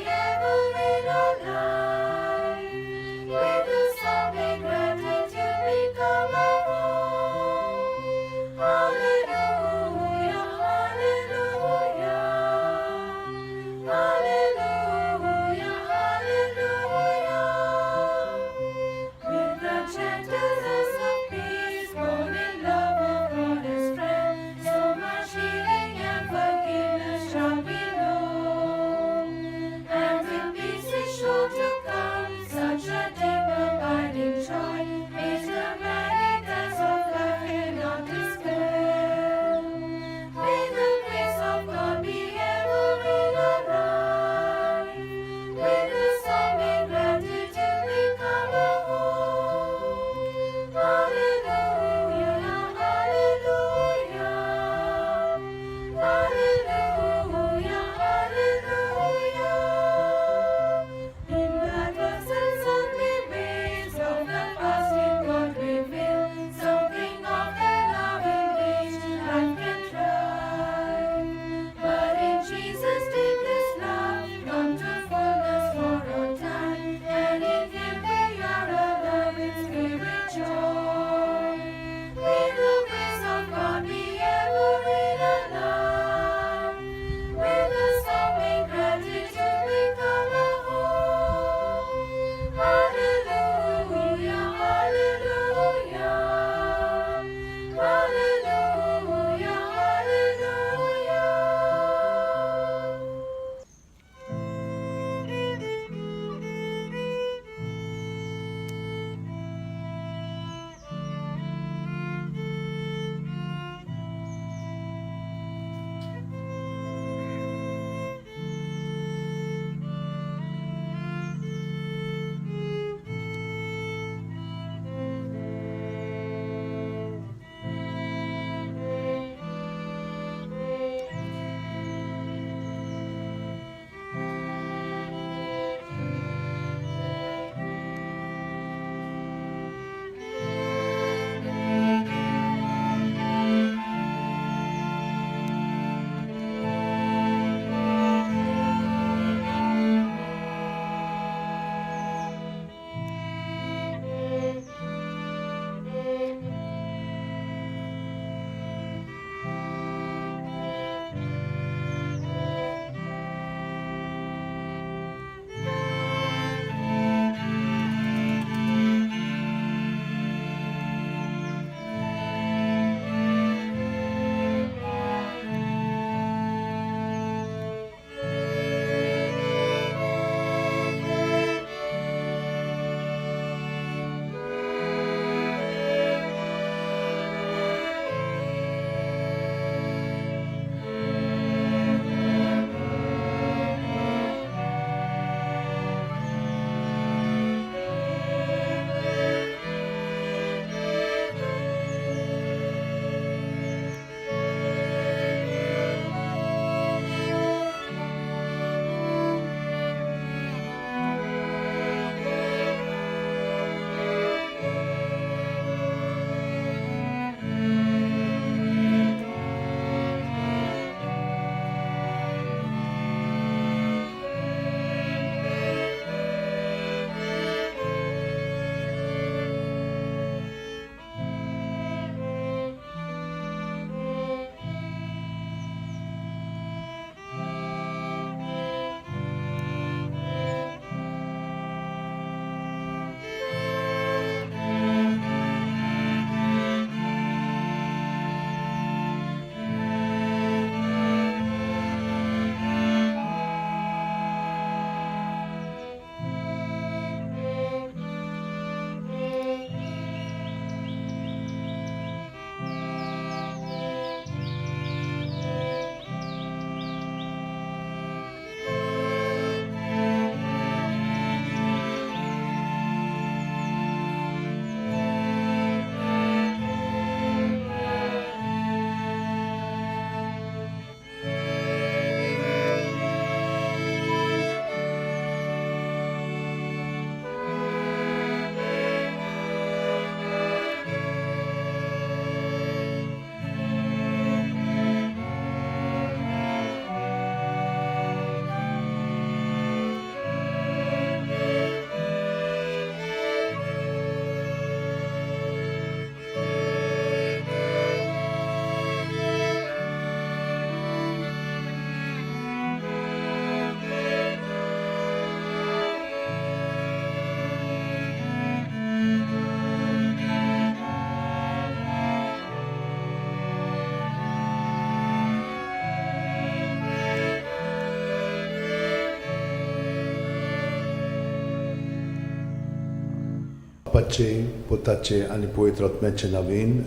बापाचे, पुताचे आनी पवित्र आत्म्याचे नवीन.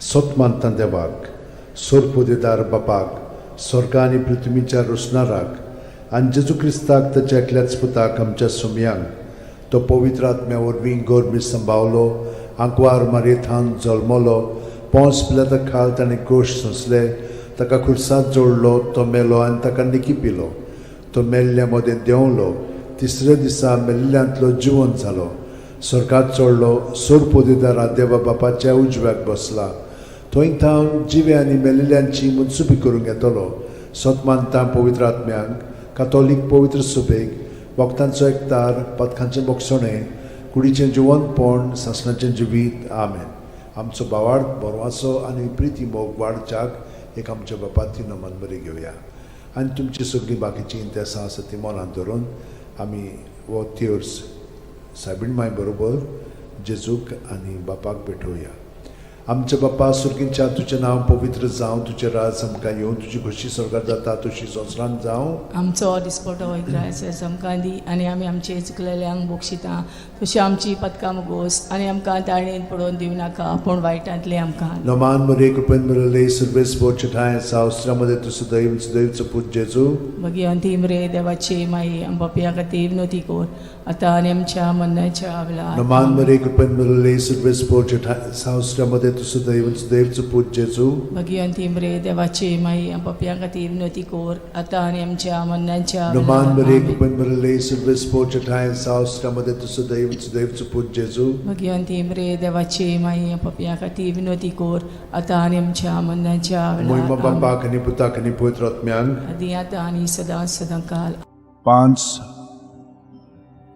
सत मानता देवाक, सोरपोदेदार बापाक, स्वर्गा आनी पृथ्वीच्या रोसणाराक, आनी जेजू क्रिस्ताक ताच्या एकल्याच पुताक, आमच्या सोमयांक, तो पवित्र आत्म्या वरवीं गोरमी संभावलो, आंकवार मारयेथान जल्मलो, पोंस पिलाता खाल ताणें कोश सोंसले, ताका खुर्सात जोडलो, तो मेलो आनी ताका निकी पिलो, तो मेल्ल्या मदें देंवलो, तिसऱ्या दिसा मेल्ल्यांतलो जिवंत जालो, स्वर्गात चडलो, सोरपोदेदारा देवा बापाच्या उजव्याक बसला, थंय थावन जिवे आनी मेल्ल्यांची मनसुबी करूंक येतलो. सत मानता पवित्र आत्म्यांक, कातोलीक पवित्र सुबेक, वखदांचो एकतार, पथकांचें बोगसणें, कुडीचें जिवंतपण, सासणाचें जिवीत. आमेन. आमचो भावार्थ, बरवासो आनी प्रिती मोग वाडच्याक एक आमच्या बापाती नमन बरी घेवया आनी तुमची सगळीं बाकीचीं इंतेसां आसा ती मनांत धरून आमी हो तेर्स सायबीण माय बरोबर जेजूक आनी बापाक भेटोवया. आमच्या बापा सुर्गींच्या, तुजें नांव पवित्र जावं, तुजें राज आमकां येवं, तुजी खोशी स्वर्गार जाता तशी संवसारांत जावं.
आमचो दिसपटो इग्रायस आमकां दी आनी आमी आमचे चुकलेल्यांक बक्षिता तशी आमची पदकां मुगोस आनी आमकां ताळेन पडोवन दिवं नाका, पूण वायटांतलें आमकां.
नमान मरे, कृपेन मिळले, सर्वेस बोचठाय सावस्त्रामध्ये तूं सदैव सदैवचो पूत जेजू.
मागीर अंतीम रे देवाची माई, आमच्या खातीर विनोती कर, आतां आनी आमच्या मरणाच्या वेळार.
नमान मरे, कृपेन मिळले, सर्वेस बोचठाय सावस्त्रामध्ये तूं सदैव सदैवचो पूत जेजू.
मागीर अंतीम रे देवाची माई, आमच्या खातीर विनोती कर, आतां आनी आमच्या मरणाच्या
नमान मरे,
वेळार.
कृपेन मिळले, सर्वेस बोचठाय सावस्त्रामध्ये तूं सदैव सदैवचो पूत जेजू.
मागीर अंतीम रे देवाची माई, आमच्या खातीर विनोती कर, आतां आनी आमच्या मरणाच्या
मोहिमा
वेळार.
बापाक आनी पुताक आनी पवित्र आत्म्यांक.
आदी आतां आनी सदां सदां काल.
पांच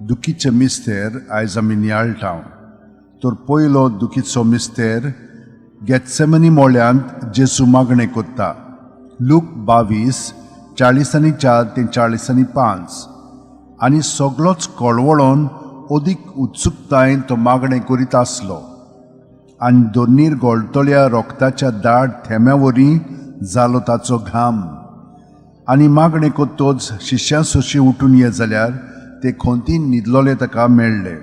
दुखीचे मिस्तेर आयज आमी नियाळटा. तर पयलो दुखीचो मिस्तेर, गेत्सेमनी मोळ्यांत जेजू मागणें कोत्ता. लूक 22, 44 ते 45. आनी सगलोच कळवळोन अदीक उत्सुकतायेन तो मागणें करीत आसलो आनी दोनीर गोळटल्या रोगताच्या दाट थेंब्या वरी जालो ताचो घाम. आनी मागणें कोत्तोच शिश्यां सोशी उठून ये जाल्यार ते खोंतीन न्हिदलोले ताका मेळ्ळे.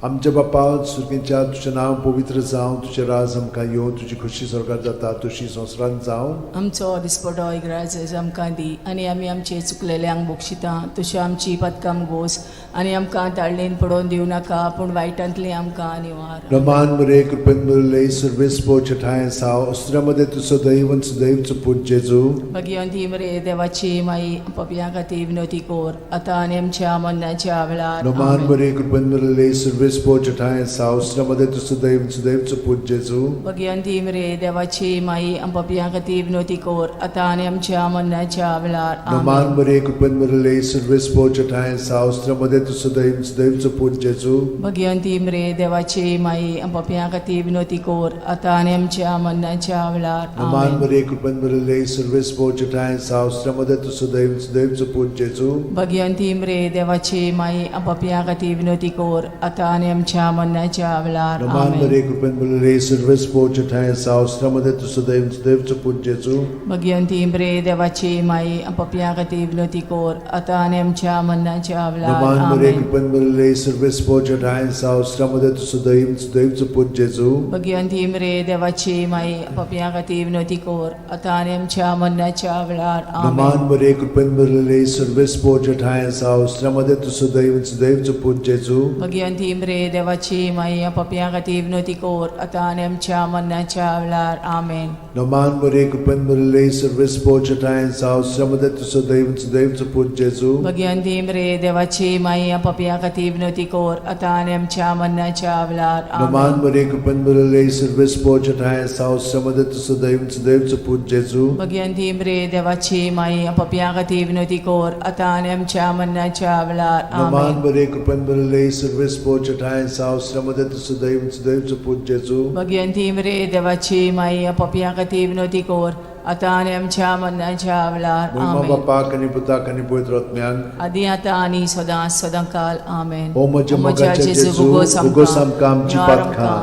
आमच्या बापा सुर्गींच्या, तुजें नांव पवित्र जावं, तुजें राज आमकां येवं, तुजी खोशी स्वर्गार जाता तशी संवसारांत जावं.
आमचो दिसपटो इग्राज आमकां दी आनी आमी आमचे चुकलेल्यांक बक्षिता तशी आमची पदकां गोस आनी आमकां ताळणेन पडोवन दिवं नाका, पूण वायटांतली आमकां निवार.
रमान मरे, कृपेन मुरले, सर्वेस पोचठाय साव अस्त्रामध्ये तूं सदैव सदैवचो पूत जेजू.
भगिवंती मरे देवाची माई, पपया खातीर विनोती कोर, आतां आनी आमच्या मरणाच्या वेळार.
रमान
आमेन.
मरे, कृपेन मुरले, सर्वेस पोचठाय साव अस्त्रामध्ये तूं सदैव सदैवचो पूत जेजू.
भगिवंती मरे देवाची माई, पपया खातीर विनोती कोर, आतां आनी आमच्या मरणाच्या वेळार.
रमान
आमेन.
मरे, कृपेन मुरले, सर्वेस पोचठाय साव अस्त्रामध्ये तूं सदैव सदैवचो पूत जेजू.
भगिवंती मरे देवाची माई, पपया खातीर विनोती कोर, आतां आनी आमच्या मरणाच्या वेळार.
रमान
आमेन.
मरे, कृपेन मुरले, सर्वेस पोचठाय साव अस्त्रामध्ये तूं सदैव सदैवचो पूत जेजू.
भगिवंती मरे देवाची माई, पपया खातीर विनोती कोर, आतां आनी आमच्या मरणाच्या वेळार.
रमान
आमेन.
मरे, कृपेन मुरले, सर्वेस पोचठाय साव अस्त्रामध्ये तूं सदैव सदैवचो पूत जेजू.
भगिवंती मरे देवाची माई, पपया खातीर विनोती कोर, आतां आनी आमच्या मरणाच्या वेळार.
रमान मरे,
आमेन.
कृपेन मुरले, सर्वेस पोचठाय साव अस्त्रामध्ये तूं सदैव सदैवचो पूत जेजू.
भगिवंती मरे देवाची माई, पपया खातीर विनोती कोर, आतां आनी आमच्या मरणाच्या वेळार.
रमान
आमेन.
मरे, कृपेन मुरले, सर्वेस पोचठाय साव अस्त्रामध्ये तूं सदैव सदैवचो पूत जेजू.
भगिवंती मरे देवाची माई, पपया खातीर विनोती कोर, आतां आनी आमच्या मरणाच्या वेळार. आमेन.
रमान मरे, कृपेन मुरले, सर्वेस पोचठाय साव अस्त्रामध्ये तूं सदैव सदैवचो पूत जेजू.
भगिवंती मरे देवाची माई, पपया खातीर विनोती कोर, आतां आनी आमच्या मरणाच्या वेळार.
रमान
आमेन.
मरे, कृपेन मुरले, सर्वेस पोचठाय साव अस्त्रामध्ये तूं सदैव सदैवचो पूत जेजू.
भगिवंती मरे देवाची माई, पपया खातीर विनोती कोर, आतां आनी आमच्या मरणाच्या वेळार.
रमान
आमेन.
मरे, कृपेन मुरले, सर्वेस पोचठाय साव अस्त्रामध्ये तूं सदैव सदैवचो पूत जेजू.
भगिवंती मरे देवाची माई, पपया खातीर विनोती कोर, आतां आनी आमच्या मरणाच्या वेळार.
मोहिमा
आमेन.
बापाक आनी पुताक आनी पवित्र आत्म्याक.
आदी आतां आनी सदां सदां काल. आमेन.
ओ म्हज्या मोगाच्या जेजू, उगोस आमकां आमची पातकां,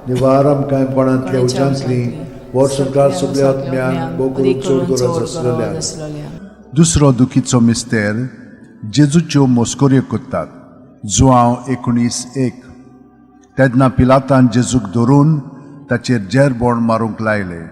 निवार आमकां कोणांतल्या उज्यांतली, वर्सभर सगल्या आत्म्यांक, भोव करून चड गरज आसलेल्यांक.
दुसरो दुखीचो मिस्तेर, जेजूच्यो मस्कऱ्यो करतात. जुआंव 19:1. तेन्ना पिलातान जेजूक धरून ताचेर जेरबोण मारूंक लायलें.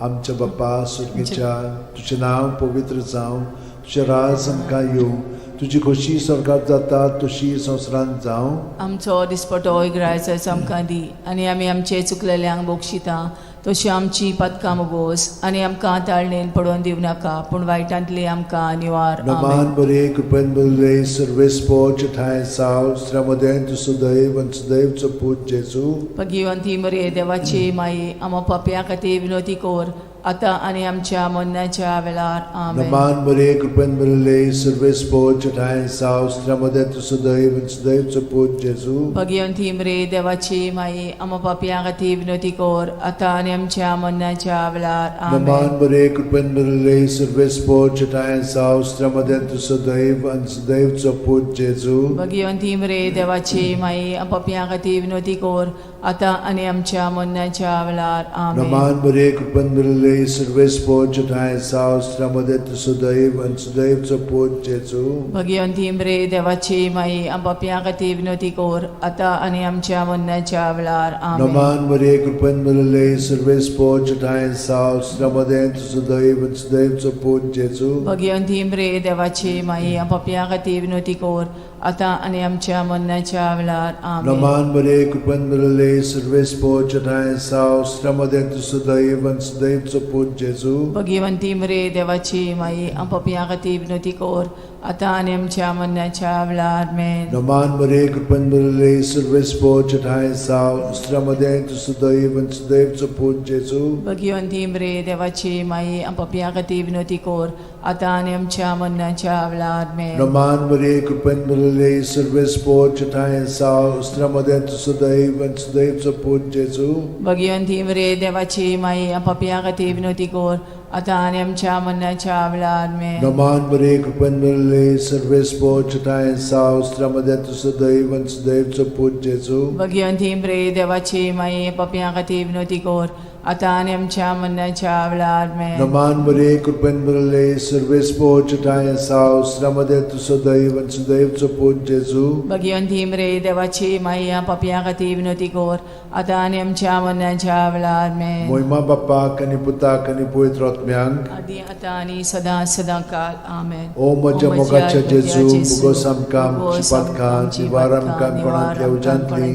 आमच्या बाप्पा सुर्गीच्या, तुजें नांव पवित्र जावं, तुजें राज आमकां येवं, तुजी खोशी स्वर्गात जाता तशी संवसारांत जावं.
आमचो दिसपटो इग्रायच आमकां दी आनी आमी आमचे चुकलेल्यांक बक्षिता तशी आमची पदकां बोस आनी आमकां ताळणेन पडोवन दिवं नाका पूण वायटांतली आमकां निवार. आमेन.
नमान बरे कृपेन बरले सर्वेस्पोच ठांय साव श्रमदें तूं सदैव आनी सदैवचो पूत जेजू.
भगिवंती मरे देवाची माई, आमा पापया खातीर विनोती कोर आतां आनी आमच्या मरणाच्या वेळार. आमेन.
नमान बरे कृपेन बरले सर्वेस्पोच ठांय साव श्रमदें तूं सदैव आनी सदैवचो पूत जेजू.
भगिवंती मरे देवाची माई, आमा पापया खातीर विनोती कोर आतां आनी आमच्या मरणाच्या वेळार. आमेन.
नमान बरे कृपेन बरले सर्वेस्पोच ठांय साव श्रमदें तूं सदैव आनी सदैवचो पूत जेजू.
भगिवंती मरे देवाची माई, पापया खातीर विनोती कोर आतां आनी आमच्या मरणाच्या वेळार. आमेन.
नमान बरे कृपेन बरले सर्वेस्पोच ठांय साव श्रमदें तूं सदैव आनी सदैवचो पूत जेजू.
भगिवंती मरे देवाची माई, पापया खातीर विनोती कोर आतां आनी आमच्या मरणाच्या वेळार. आमेन.
नमान मरे कृपेन बरले सर्वेस्पोच ठांय साव श्रमदें तूं सदैव आनी सदैवचो पूत जेजू.
भगिवंती मरे देवाची माई, पापया खातीर विनोती कोर आतां आनी आमच्या मरणाच्या वेळार. आमेन.
नमान मरे कृपेन बरले सर्वेस्पोच ठांय साव श्रमदें तूं सदैव आनी सदैवचो पूत जेजू.
भगिवंती मरे देवाची माई, पापया खातीर विनोती कोर आतां आनी आमच्या मरणाच्या वेळार. मेन.
नमान मरे कृपेन बरले सर्वेस्पोच ठांय साव श्रमदें तूं सदैव आनी सदैवचो पूत जेजू.
भगिवंती मरे देवाची माई, पापया खातीर विनोती कोर आतां आनी आमच्या मरणाच्या वेळार. मेन.
नमान मरे कृपेन बरले सर्वेस्पोच ठांय साव श्रमदें तूं सदैव आनी सदैवचो पूत जेजू.
भगिवंती मरे देवाची माई, पापया खातीर विनोती कोर आतां आनी आमच्या मरणाच्या वेळार. मेन.
नमान मरे कृपेन बरले सर्वेस्पोच ठांय साव श्रमदें तूं सदैव आनी सदैवचो पूत जेजू.
भगिवंती मरे देवाची माई, पापया खातीर विनोती कोर आतां आनी आमच्या मरणाच्या वेळार. मेन.
नमान मरे कृपेन बरले सर्वेस्पोच ठांय साव श्रमदें तूं सदैव आनी सदैवचो पूत जेजू.
भगिवंती मरे देवाची माई, पापया खातीर विनोती कोर आतां आनी आमच्या मरणाच्या वेळार. मेन.
मोहिमा बाप्पाक आनी पुताक आनी पवित्र आत्म्यांक,
आदी आतां आनी सदां सदां काल. आमेन.
ओ म्हज्या मोगाच्या जेजू, मुगोस आमकां आमची पातकां निवार आमकां कोणांतल्या उज्यांतली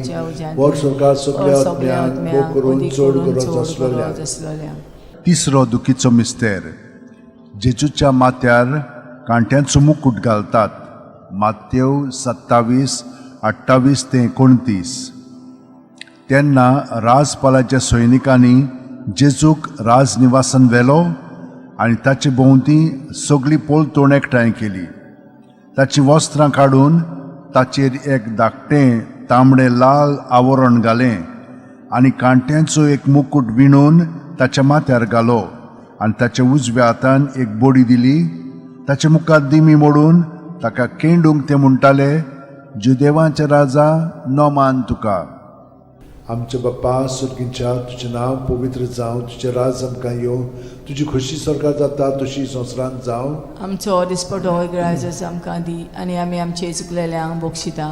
वर सरकार सगल्या आत्म्यांक भोग करून चड गरज आसलेल्या.
तिसरो दुखीचो मिस्तेर. जेजूच्या माथ्यार कांट्यांचो मुकूट घालतात. मातेव 27:28 ते 29. तेन्ना राजपालाच्या सैनिकांनी जेजूक राजनिवासान व्हेलो आनी ताचे भोंवती सगळी पोलतोण एकठांय केली. ताचीं वस्त्रां काडून ताचेर एक धाकटें तांबडें लाल आवरण घालें आनी कांट्यांचो एक मुकूट विणून ताच्या माथ्यार घालो आनी ताच्या उजव्या हातान एक बोडी दिली. ताचे मुखार दिमी मोडून ताका केंडूंक ते म्हणटाले, जुदेवांचे राजा, नमान तुका.
आमच्या बाप्पा सुर्गींच्या, तुजें नांव पवित्र जावं, तुजें राज आमकां येवं, तुजी खोशी स्वर्गात जाता तशी संवसारांत जावं.
आमचो दिसपटो ग्राजस आमकां दी आनी आमी आमचे चुकलेल्यांक बक्षिता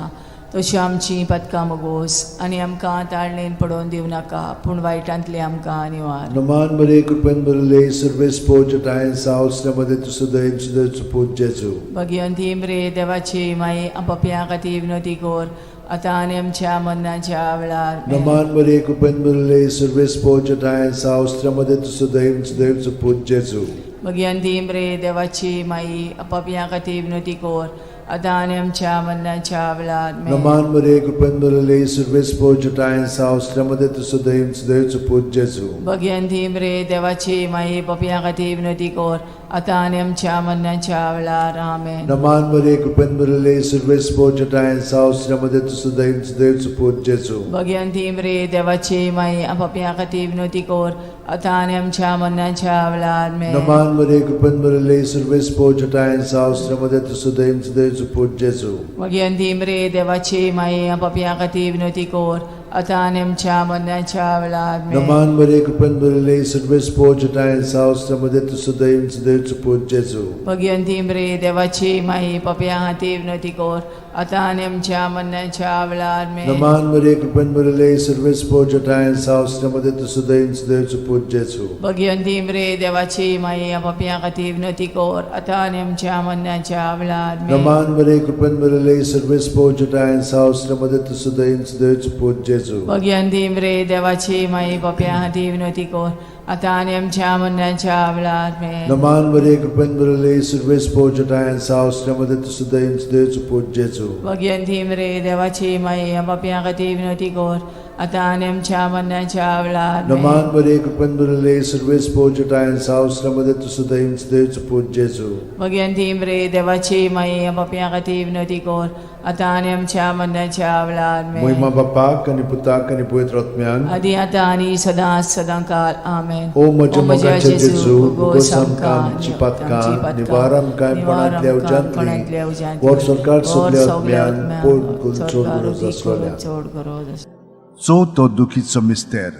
तशी आमची पदकां मगोस आनी आमकां ताळणेन पडोवन दिवं नाका पूण वायटांतली आमकां निवार.
नमान बरे कृपेन बरले सर्वेस्पोच ठांय साव मध्ये तूं सदैव सदैवचो पूत जेजू.
भगिवंती मरे देवाची माई, पापयां खातीर विनोती कोर आतां आनी आमच्या मरणाच्या वेळार.
नमान बरे कृपेन बरले सर्वेस्पोच ठांय साव मध्ये तूं सदैव सदैवचो पूत जेजू.
भगिवंती मरे देवाची माई, पापयां खातीर विनोती कोर आतां आनी आमच्या मरणाच्या वेळार.
नमान बरे कृपेन बरले सर्वेस्पोच ठांय साव मध्ये तूं सदैव सदैवचो पूत जेजू.
भगिवंती मरे देवाची माई, पापयां खातीर विनोती कोर आतां आनी आमच्या मरणाच्या वेळार. आमेन.
नमान बरे कृपेन बरले सर्वेस्पोच ठांय साव मध्ये तूं सदैव सदैवचो पूत जेजू.
भगिवंती मरे देवाची माई, पापयां खातीर विनोती कोर आतां आनी आमच्या मरणाच्या वेळार.
नमान मरे कृपेन बरले सर्वेस्पोच ठांय साव मध्ये तूं सदैव सदैवचो पूत जेजू.
भगिवंती मरे देवाची माई, पापयां खातीर विनोती कोर आतां आनी आमच्या मरणाच्या वेळार आमेन.
नमान मरे कृपेन भरिल्ले सर्वेस्पोर जटायेन सावस्त्र मध्ये तूं सदैव सदैवचो पूत जेजू.
भगिनी मरे देवाची माई पापया खातीर विनवती कर आतां आनी आमच्या मरणाच्या वेळार आमेन.
नमान मरे कृपेन भरिल्ले सर्वेस्पोर जटायेन सावस्त्र मध्ये तूं सदैव सदैवचो पूत जेजू.
भगिनी मरे देवाची माई पापया खातीर विनवती कर आतां आनी आमच्या मरणाच्या वेळार आमेन.
नमान मरे कृपेन भरिल्ले सर्वेस्पोर जटायेन सावस्त्र मध्ये तूं सदैव सदैवचो पूत जेजू.
भगिनी मरे देवाची माई पापया खातीर विनवती कर आतां आनी आमच्या मरणाच्या वेळार आमेन.
नमान मरे कृपेन भरिल्ले सर्वेस्पोर जटायेन सावस्त्र मध्ये तूं सदैव सदैवचो पूत जेजू.
भगिनी मरे देवाची माई पापया खातीर विनवती कर आतां आनी आमच्या मरणाच्या वेळार आमेन.
नमान मरे कृपेन भरिल्ले सर्वेस्पोर जटायेन सावस्त्र मध्ये तूं सदैव सदैवचो पूत जेजू.
भगिनी मरे देवाची माई पापया खातीर विनवती कर आतां आनी आमच्या मरणाच्या वेळार आमेन.
मोहिमा बापाक आनी पुताक आनी पवित्र आत्म्यान.
आदी आतां आनी सदां सदां काल आमेन.
ओ म्हज्या मोगाचे जेजू, भोगोस आमकां आमची पातकां, निवार आमकां कोणांतल्या उज्यांतली, व्हड सरकार सगल्या आत्म्यान, पोट करून चड गरज आसलोल्या.
चड गरज आसलोल्या.
चवथो दुखीचो मिस्तेर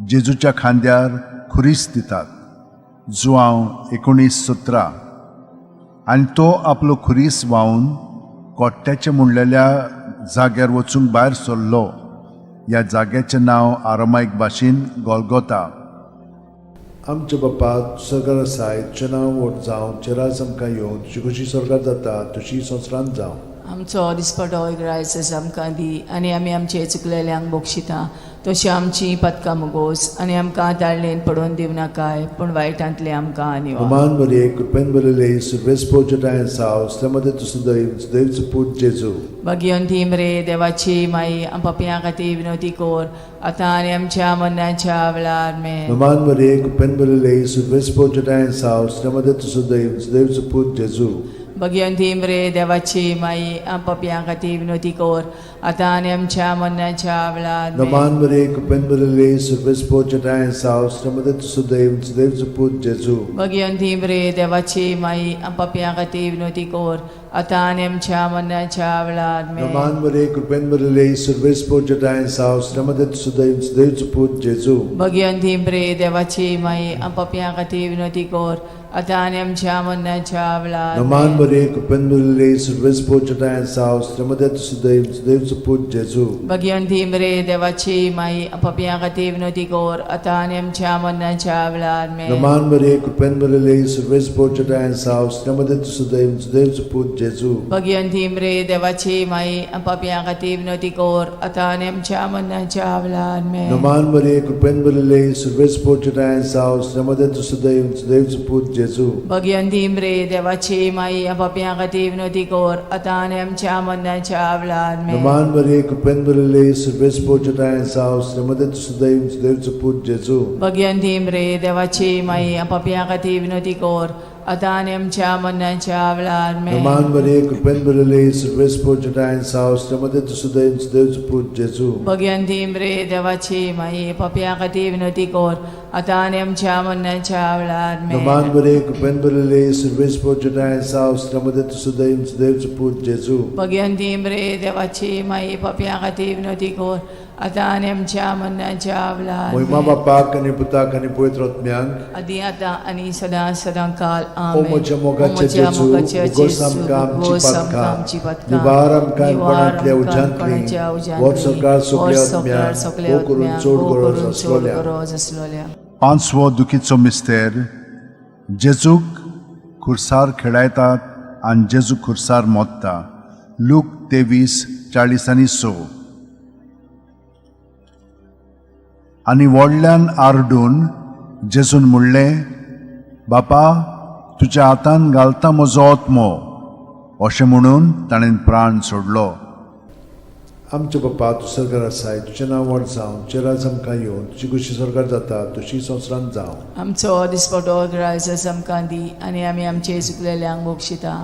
जेजूच्या खांद्यार खुरीस दितात, जुआंव 19:17. आनी तो आपलो खुरीस व्हांवन कोट्ट्याचें म्हणलेल्या जाग्यार वचूंक भायर सरलो. ह्या जाग्याचें नांव आरामायक भाशेन गोलगोता.
आमच्या बापा सरकार आसाय, तुजें नांव व्हड जावं, तुजें राज आमकां येवं, तुजी खुशी सरकार जाता तशी संवसारांत जावं.
आमचो दिसपटो ग्रायस आमकां दी आनी आमी आमचे चुकलेल्यांक बक्षिता तशी आमची पदकां मुगोस आनी आमकां ताळणेन पडोवन दिवं नाकाय पूण वायटांतलें आमकां निवार.
नमान मरे कृपेन भरिल्ले सर्वेस्पोर जटायेन सावस्त्र मध्ये तूं सदैव सदैवचो पूत जेजू.
भगिनी मरे देवाची माई पापयां खातीर विनवती कर आतां आनी आमच्या मरणाच्या वेळार आमेन.
नमान मरे कृपेन भरिल्ले सर्वेस्पोर जटायेन सावस्त्र मध्ये तूं सदैव सदैवचो पूत जेजू.
भगिनी मरे देवाची माई पापयां खातीर विनवती कर आतां आनी आमच्या मरणाच्या वेळार आमेन.
नमान मरे कृपेन भरिल्ले सर्वेस्पोर जटायेन सावस्त्र मध्ये तूं सदैव सदैवचो पूत जेजू.
भगिनी मरे देवाची माई पापयां खातीर विनवती कर आतां आनी आमच्या मरणाच्या वेळार आमेन.
नमान मरे कृपेन भरिल्ले सर्वेस्पोर जटायेन सावस्त्र मध्ये तूं सदैव सदैवचो पूत जेजू.
भगिनी मरे देवाची माई पापयां खातीर विनवती कर आतां आनी आमच्या मरणाच्या वेळार
नमान
आमेन.
मरे कृपेन भरिल्ले सर्वेस्पोर जटायेन सावस्त्र मध्ये तूं सदैव सदैवचो पूत जेजू.
भगिनी मरे देवाची माई पापयां खातीर विनवती कर आतां आनी आमच्या मरणाच्या वेळार आमेन.
नमान मरे कृपेन भरिल्ले सर्वेस्पोर जटायेन सावस्त्र मध्ये तूं सदैव सदैवचो पूत जेजू.
भगिनी मरे देवाची माई पापयां खातीर विनवती कर आतां आनी आमच्या मरणाच्या वेळार आमेन.
नमान मरे कृपेन भरिल्ले सर्वेस्पोर जटायेन सावस्त्र मध्ये तूं सदैव सदैवचो पूत जेजू.
भगिनी मरे देवाची माई पापयां खातीर विनवती कर आतां आनी आमच्या मरणाच्या वेळार आमेन.
नमान मरे कृपेन भरिल्ले सर्वेस्पोर जटायेन सावस्त्र मध्ये तूं सदैव सदैवचो पूत जेजू.
भगिनी मरे देवाची माई पापयां खातीर विनवती कर आतां आनी आमच्या मरणाच्या वेळार आमेन.
नमान मरे कृपेन भरिल्ले सर्वेस्पोर जटायेन सावस्त्र मध्ये तूं सदैव सदैवचो पूत जेजू.
भगिनी मरे देवाची माई पापयां खातीर विनवती कर आतां आनी आमच्या मरणाच्या वेळार आमेन.
नमान मरे कृपेन भरिल्ले सर्वेस्पोर जटायेन सावस्त्र मध्ये तूं सदैव सदैवचो पूत जेजू.
भगिनी मरे देवाची माई पापयां खातीर विनवती कर आतां आनी आमच्या मरणाच्या वेळार
मोहिमा
आमेन.
बापाक आनी पुताक आनी पवित्र आत्म्याक.
आदी आतां आनी सदां सदां काल
ओ
आमेन.
म्हज्या
ओ
मोगाचे
म्हज्या
जेजू,
मोगाच्या
भोगोस
जेजू,
आमकां आमची
भोगोस आमकां
पातकां,
आमची पातकां,
निवार आमकां
निवार
कोणांतल्या
आमकां
उज्यांतली,
कोणाच्या उज्यांतली,
व्हड सरकार सगल्या
व्हड सरकार
आत्म्याक,
सगल्या
भोव करून
आत्म्याक,
चड
भोव
गरज
करून चड
आसलोल्या.
गरज आसलोल्या.
पांचवो दुखीचो मिस्तेर जेजूक खुर्सार खेळायतात आनी जेजू खुर्सार मोत्ता, लूक 23:46. आनी व्हडल्यान आरडून जेजून म्हणलें, बापा तुज्या हातान घालता म्हजो आत्मो. अशें म्हणून ताणें प्राण सोडलो.
आमच्या बापा तूं सरकार आसाय, तुजें नांव व्हड जावं, तुजें राज आमकां येवं, तुजी खुशी सरकार जाता तशी संवसारांत जावं.
आमचो दिसपटो ग्रायस आमकां दी आनी आमी आमचे चुकलेल्यांक बक्षिता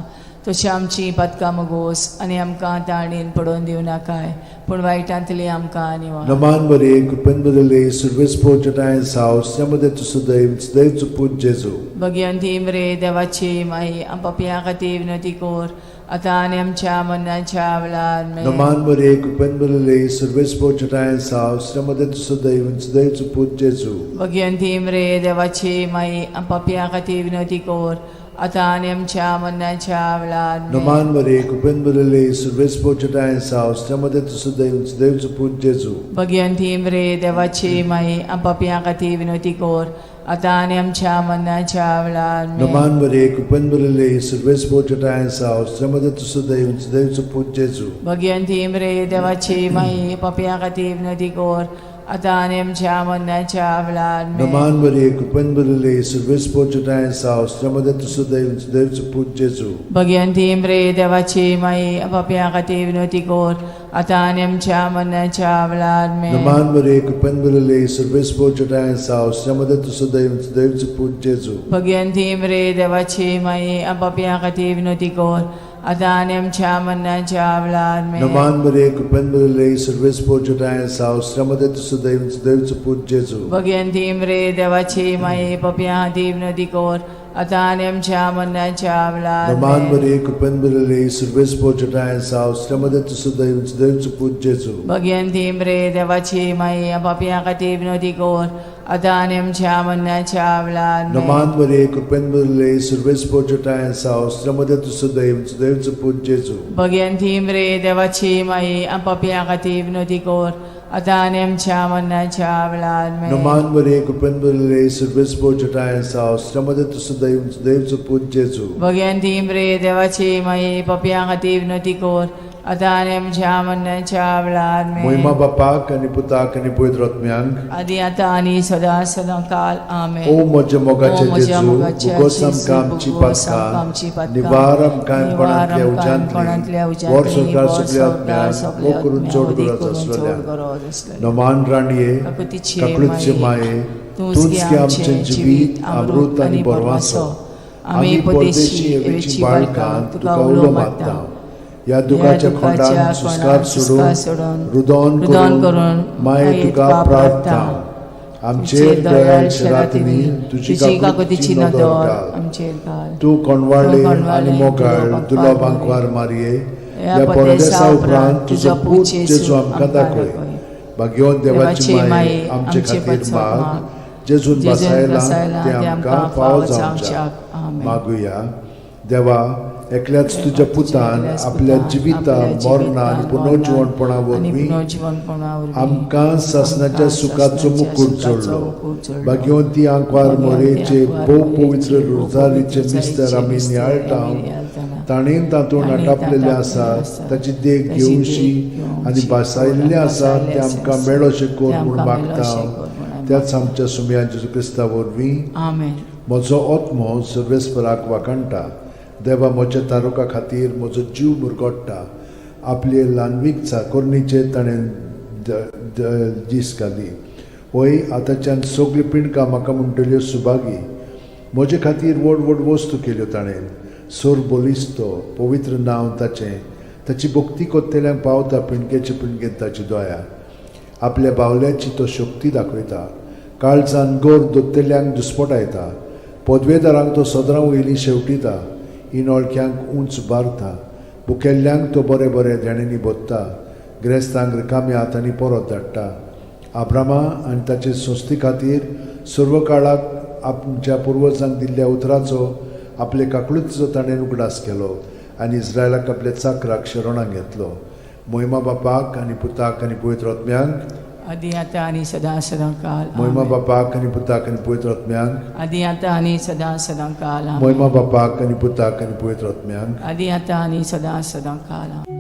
तशी आमची पातकां मगोस आनी आमकां ताळणेन पडोवन दिवं नाकाय पूण वायटांतली आमकां निवार.
नमान बरे कृपेन बरले सुर्वेस पोचटाय साव श्रमदे तू सदैव सदैव पूत जेजू.
भगवंती मरे देवाची माई पापयां खातीर विनंती कर आतां आनी आमच्या मरणाच्या वेळार. आमेन.
नमान बरे कृपेन बरले सुर्वेस पोचटाय साव श्रमदे तू सदैव सदैव पूत जेजू.
भगवंती मरे देवाची माई पापयां खातीर विनंती कर आतां आनी आमच्या मरणाच्या वेळार. आमेन.
नमान बरे कृपेन बरले सुर्वेस पोचटाय साव श्रमदे तू सदैव सदैव पूत जेजू.
भगवंती मरे देवाची माई पापयां खातीर विनंती कर आतां आनी आमच्या मरणाच्या वेळार. आमेन.
नमान बरे कृपेन बरले सुर्वेस पोचटाय साव श्रमदे तू सदैव सदैव पूत जेजू.
भगवंती मरे देवाची माई पापयां खातीर विनंती कर आतां आनी आमच्या मरणाच्या वेळार. आमेन.
नमान बरे कृपेन बरले सुर्वेस पोचटाय साव श्रमदे तू सदैव सदैव पूत जेजू.
भगवंती मरे देवाची माई पापयां खातीर विनंती कर आतां आनी आमच्या मरणाच्या वेळार. आमेन.
नमान बरे कृपेन बरले सुर्वेस पोचटाय साव श्रमदे तू सदैव सदैव पूत जेजू.
भगवंती मरे देवाची माई पापयां खातीर विनंती कर आतां आनी आमच्या मरणाच्या वेळार. आमेन.
नमान बरे कृपेन बरले सुर्वेस पोचटाय साव श्रमदे तू सदैव सदैव पूत जेजू.
भगवंती मरे देवाची माई पापयां खातीर विनंती कर आतां आनी आमच्या मरणाच्या वेळार.
नमान
आमेन.
बरे कृपेन बरले सुर्वेस पोचटाय साव श्रमदे तू सदैव सदैव पूत जेजू.
भगवंती मरे देवाची माई पापयां खातीर विनंती कर आतां आनी आमच्या मरणाच्या वेळार. आमेन.
नमान बरे कृपेन बरले सुर्वेस पोचटाय साव श्रमदे तू सदैव सदैव पूत जेजू.
भगवंती मरे देवाची माई पापयां खातीर विनंती कर आतां आनी आमच्या मरणाच्या वेळार. आमेन.
नमान बरे कृपेन बरले सुर्वेस पोचटाय साव श्रमदे तू सदैव सदैव पूत जेजू.
भगवंती मरे देवाची माई पापयां खातीर विनंती कर आतां आनी आमच्या मरणाच्या वेळार. आमेन.
मोहिमा बापाक आनी पुताक आनी पवित्र आत्म्यांक
आदी आतां आनी सदां सदां काल. आमेन.
ओ म्हज्या मोगाचे
ओ म्हज्या
जेजू
मोगाचे
भुगोस
जेजू,
आमकां आमची
भुगोस आमकां आमची
पातकां
पातकां,
निवार आमकां
निवार
कोणांतल्या
आमकां कोणांतल्या
उज्यांतली
उज्यांतली,
वर संवसार
वर
सगल्या
संवसार
आत्म्यांक
सगल्या
वो करून
आत्म्यांक,
चड
वदी
गरज
करून
आसलेल्या
चड गरज आसलेल्या.
नमान राणये
काकुतीचे
काकुळचे
माये,
माये
तूंच
तूंच
गे
गे
आमचें
आमचें
जिवीत अमृत आनी बरवासो. आमी परदेशी एवेची बाळकां तुका उलो मारता.
ह्या दुखाच्या खोंडान सुस्कार सोडून रुदोन
रुदोन
करून
करून
माये तुका प्रार्थना आमचेर दयाळ शरातिनी तुजी
तुजी
काकुतीची
काकुतीची
नदर
नदर
घाल.
आमचेर घाल.
तूं कोणवाळे
तूं कोणवाळे
आनी मोगाळ
तुलो
तुलो
बांकवार
बांकवार मारये
ह्या
ह्या
परदेसा
परदेसा
उपरांत
उपरांत तुजो पूत जेजू आमकां दाखय. भाग्यवंत देवाची माये आमचे खातीर माग जेजून
जेजून
बसायला
बसायला
ते आमकां फावो जावच्याक.
आमेन.
मागुया. देवा एकल्याच तुज्या पुतान आपल्या जिविता मरणा आनी पुनर्जिवणपणा वरवीं
पुनर्जिवणपणा वरवीं
आमकां सासणाच्या
आमकां
सुखाचो
सासणाच्या
मुकूट
सुखाचो
जोडलो.
मुकूट जोडलो.
भाग्यवंती आंकवार
भाग्यवंती
मोरेचे
आंकवार
भोव
मोरेचे
पवित्र
भोव
रोजारीचे
पवित्र
मिस्तर आमी
रोजारीचे
नियाळटा
मिस्तर आमी नियाळटाना.
ताणें तातूंत
ताणें
आटापलेलें
तातूंत
आसा
आसा
ताची देख
ताची देख
घेवशी
घेवशी
आनी भासायल्लें आसा
भासायल्लें
तें
आसा
आमकां मेळोशें कर
तें
म्हूण
आमकां
मागता
मेळोशें कर म्हूण आमी
त्याच आमच्या सुमया जेजू क्रिस्ता वरवीं.
आमेन.
म्हजो आत्मो सर्वेस्पराक वाखाणटा. देवा म्हज्या तारुका खातीर म्हजो जीव मुरगोडटा. आपले ल्हानवीक चाकोरणीचेर ताणें दीस घाली. वय आतांच्यान सगळीं पिंडकां म्हाका म्हणटल्यो सुभागी. म्हजे खातीर व्हड व्हड वस्तू केल्यो ताणें. सोर बलिस्तो पवित्र नांव ताचें. ताची भक्ती कोत्तेल्यांक पावता पिंडकेचे पिंडकेन ताची दया. आपल्या बावल्याची तो शक्ती दाखयता. काळजान गोर दोत्तेल्यांक दुस्पटायता. पदवेदारांक तो सदरां वयली शेवटिता. इनोळख्यांक उंच बारता. भुकेल्ल्यांक तो बरें बरें देण्यांनी भोत्ता. गिरेस्तांक रिकाम्या हातांनी परत धाडटा. आब्रामा आनी ताचे संस्थे खातीर सर्व काळाक आमच्या पुर्वजांक दिल्ल्या उतराचो आपले काकळुतीचो ताणें उगडास केलो आनी इस्रायलाक आपल्या चाकराक शरणाक घेतलो. मोहिमा बापाक आनी पुताक आनी पवित्र आत्म्यांक
आदी आतां आनी सदां सदां काल.
मोहिमा
आमेन.
बापाक आनी पुताक आनी पवित्र आत्म्यांक
आदी आतां आनी सदां सदां काल. आमेन.
मोहिमा बापाक आनी पुताक आनी पवित्र आत्म्यांक
आदी आतां आनी सदां सदां काल. आमेन.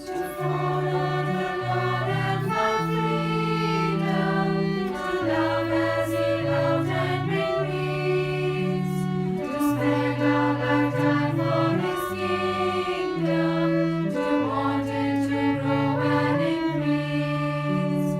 To follow the Lord and find freedom, to love as He loved and bring peace, to spend our lifetime for His kingdom, to want it to grow and increase.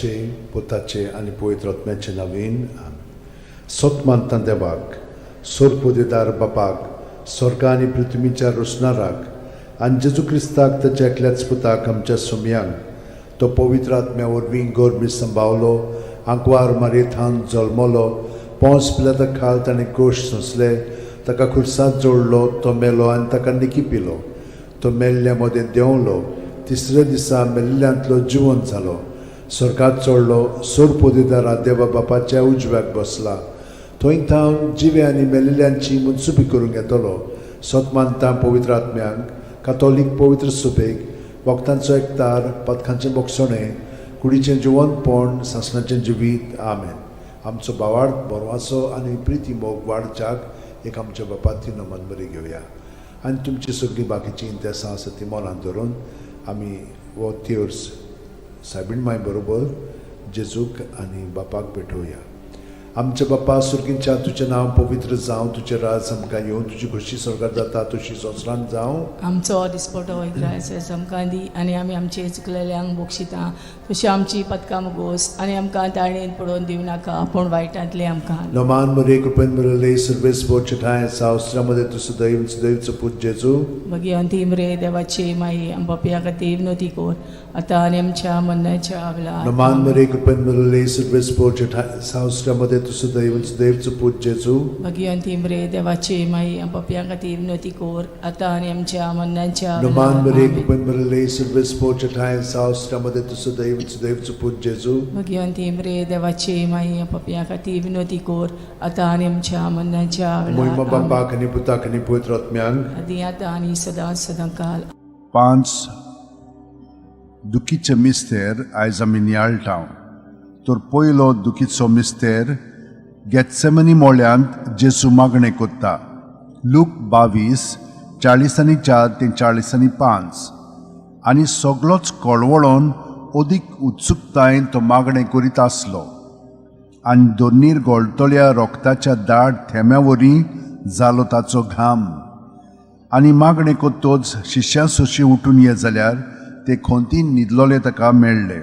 बापाचे, पुताचे आनी पवित्र आत्म्याचे नवीन. सत मानता देवाक, सोरपोदेदार बापाक, स्वर्गा आनी पृथ्वीच्या रोसणाराक, आनी जेजू क्रिस्ताक ताच्या एकल्याच पुताक आमच्या सोमयांक, तो पवित्र आत्म्या वरवीं गोरमी संभावलो, आंकवार मारयेथावन जल्मलो, पोंस पिलाता खाल ताणें कोश सोंसले, ताका खुर्सांत जोडलो, तो मेलो आनी ताका निकी पिलो, तो मेल्ल्या मदें देंवलो, तिसऱ्या दिसा मेल्ल्यांतलो जिवंत जालो, स्वर्गात चडलो, सोरपोदेदारा देवा बापाच्या उजव्याक बसला, थंय थावन जिवे आनी मेल्ल्यांची मनसुबी करूंक येतलो. सत मानता पवित्र आत्म्यांक, कातोलीक पवित्र सुबेक, वखदांचो एकतार, पथकांचें बोगसणें, कुडीचें जिवंतपण, सासणाचें जिवीत. आमेन. आमचो भावार्थ बरवाचो आनी प्रिती मोग वाडच्याक एक आमच्या बापाती नमन बरी घेवया आनी तुमची सगळीं बाकीचीं इंतेसां आसा ती मनांत धरून आमी हो तेर्स सायबीण माय बरोबर जेजूक आनी बापाक भेटोवया. आमच्या बापा सुर्गींच्या, तुजें नांव पवित्र जावं, तुजें राज आमकां येवं, तुजी खोशी स्वर्गात जाता तशी संवसारांत जावं.
आमचो दिसपटो इग्रायस आमकां दी आनी आमी आमचे चुकलेल्यांक बक्षिता तशी आमची पदकां मुगोस आनी आमकां ताळेन पडोवन दिवं नाका पूण वायटांतलें आमकां.
नमान मरे, कृपेन बरले सर्वेस बोचठाय सावस्त्रामध्ये तूं सदैव सदैवचो पूत जेजू.
भगिवंती मरे देवाची माई, आमच्या खातीर विनवती कर आतां आनी आमच्या मरणाच्या वेळार.
नमान मरे, कृपेन बरले सर्वेस बोचठाय सावस्त्रामध्ये तूं सदैव सदैवचो पूत जेजू.
भगिवंती मरे देवाची माई, आमच्या खातीर विनवती कर आतां आनी आमच्या मरणाच्या
नमान
वेळार.
मरे,
आमेन.
कृपेन बरले सर्वेस बोचठाय सावस्त्रामध्ये तूं सदैव सदैवचो पूत जेजू.
भगिवंती मरे देवाची माई, आमच्या खातीर विनवती कर आतां आनी आमच्या मरणाच्या
मोहिमा
वेळार. आमेन.
बापाक आनी पुताक आनी पवित्र आत्म्यांक.
आदी आतां आनी सदां सदां काल.
पांच दुखीचे मिस्तेर आयज आमी नियाळटा. तर पयलो दुखीचो मिस्तेर, गेत्सेमनी मोळ्यांत जेजू मागणें कोत्ता. लूक 22, 44 ते 45. आनी सगलोच कळवळोन अदीक उत्सुकतायेन तो मागणें करीत आसलो आनी दोनीर गोळटल्या रोगताच्या दाट थेंब्या वरी जालो ताचो घाम. आनी मागणें कोत्तोच शिश्यां सोशी उठून ये जाल्यार ते खोंतीन न्हिदलोले ताका मेळ्ळे.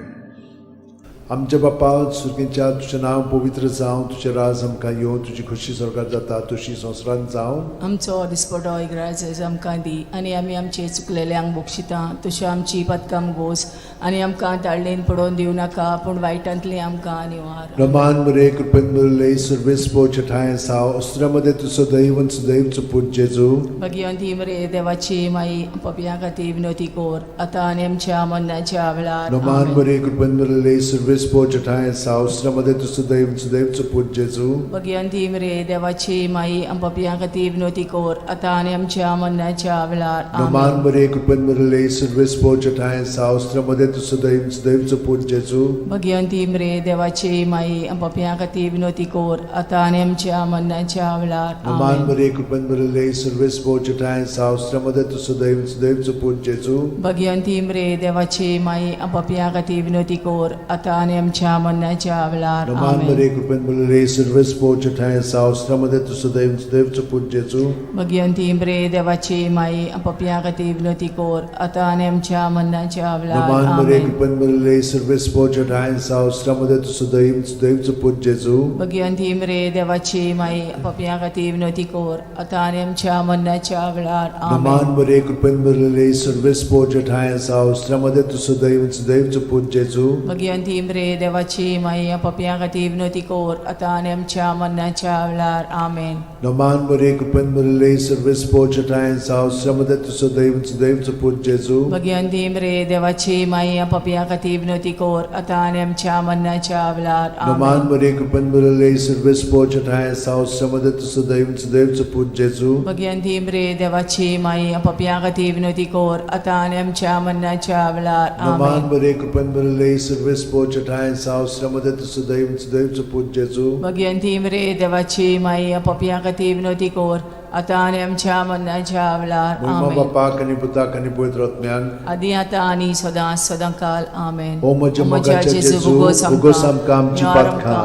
आमच्या बापा सुर्गींच्या, तुजें नांव पवित्र जावं, तुजें राज आमकां येवं, तुजी खोशी स्वर्गात जाता तशी संवसारांत जावं.
आमचो दिसपटो इग्राज आमकां दी आनी आमी आमचे चुकलेल्यांक बक्षिता तशी आमची पदकां गोस आनी आमकां ताळणेन पडोवन दिवं नाका पूण वायटांतली आमकां निवार.
रमान मरे, कृपेन बरले सर्वेस पोचठाय साव अस्त्रामध्ये तूं सदैव सदैवचो पूत जेजू.
भगिवंती मरे देवाची माई, पपया खातीर विनवती कर आतां आनी आमच्या मरणाच्या वेळार.
रमान
आमेन.
मरे, कृपेन बरले सर्वेस पोचठाय साव अस्त्रामध्ये तूं सदैव सदैवचो पूत जेजू.
भगिवंती मरे देवाची माई, पपया खातीर विनवती कर आतां आनी आमच्या मरणाच्या वेळार.
रमान
आमेन.
मरे, कृपेन बरले सर्वेस पोचठाय साव अस्त्रामध्ये तूं सदैव सदैवचो पूत जेजू.
भगिवंती मरे देवाची माई, पपया खातीर विनवती कर आतां आनी आमच्या मरणाच्या वेळार.
रमान
आमेन.
मरे, कृपेन बरले सर्वेस पोचठाय साव अस्त्रामध्ये तूं सदैव सदैवचो पूत जेजू.
भगिवंती मरे देवाची माई, पपया खातीर विनवती कर आतां आनी आमच्या मरणाच्या वेळार.
रमान
आमेन.
मरे, कृपेन बरले सर्वेस पोचठाय साव अस्त्रामध्ये तूं सदैव सदैवचो पूत जेजू.
भगिवंती मरे देवाची माई, पपया खातीर विनवती कर आतां आनी आमच्या मरणाच्या वेळार.
रमान मरे,
आमेन.
कृपेन बरले सर्वेस पोचठाय साव अस्त्रामध्ये तूं सदैव सदैवचो पूत जेजू.
भगिवंती मरे देवाची माई, पपया खातीर विनवती कर आतां आनी आमच्या मरणाच्या वेळार.
रमान
आमेन.
मरे, कृपेन बरले सर्वेस पोचठाय साव अस्त्रामध्ये तूं सदैव सदैवचो पूत जेजू.
भगिवंती मरे देवाची माई, पपया खातीर विनवती कर आतां आनी आमच्या मरणाच्या वेळार. आमेन.
रमान मरे, कृपेन बरले सर्वेस पोचठाय साव अस्त्रामध्ये तूं सदैव सदैवचो पूत जेजू.
भगिवंती मरे देवाची माई, पपया खातीर विनवती कर आतां आनी आमच्या मरणाच्या वेळार.
रमान
आमेन.
मरे, कृपेन बरले सर्वेस पोचठाय साव अस्त्रामध्ये तूं सदैव सदैवचो पूत जेजू.
भगिवंती मरे देवाची माई, पपया खातीर विनवती कर आतां आनी आमच्या मरणाच्या वेळार.
रमान
आमेन.
मरे, कृपेन बरले सर्वेस पोचठाय साव अस्त्रामध्ये तूं सदैव सदैवचो पूत जेजू.
भगिवंती मरे देवाची माई, पपया खातीर विनवती कर आतां आनी आमच्या मरणाच्या वेळार.
मोहिमा
आमेन.
बापाक आनी पुताक आनी पवित्र आत्म्याक.
आदी आतां आनी सदां सदां काल. आमेन.
ओ म्हज्या मोगाच्या जेजू, उगोस आमकां आमची पातकां,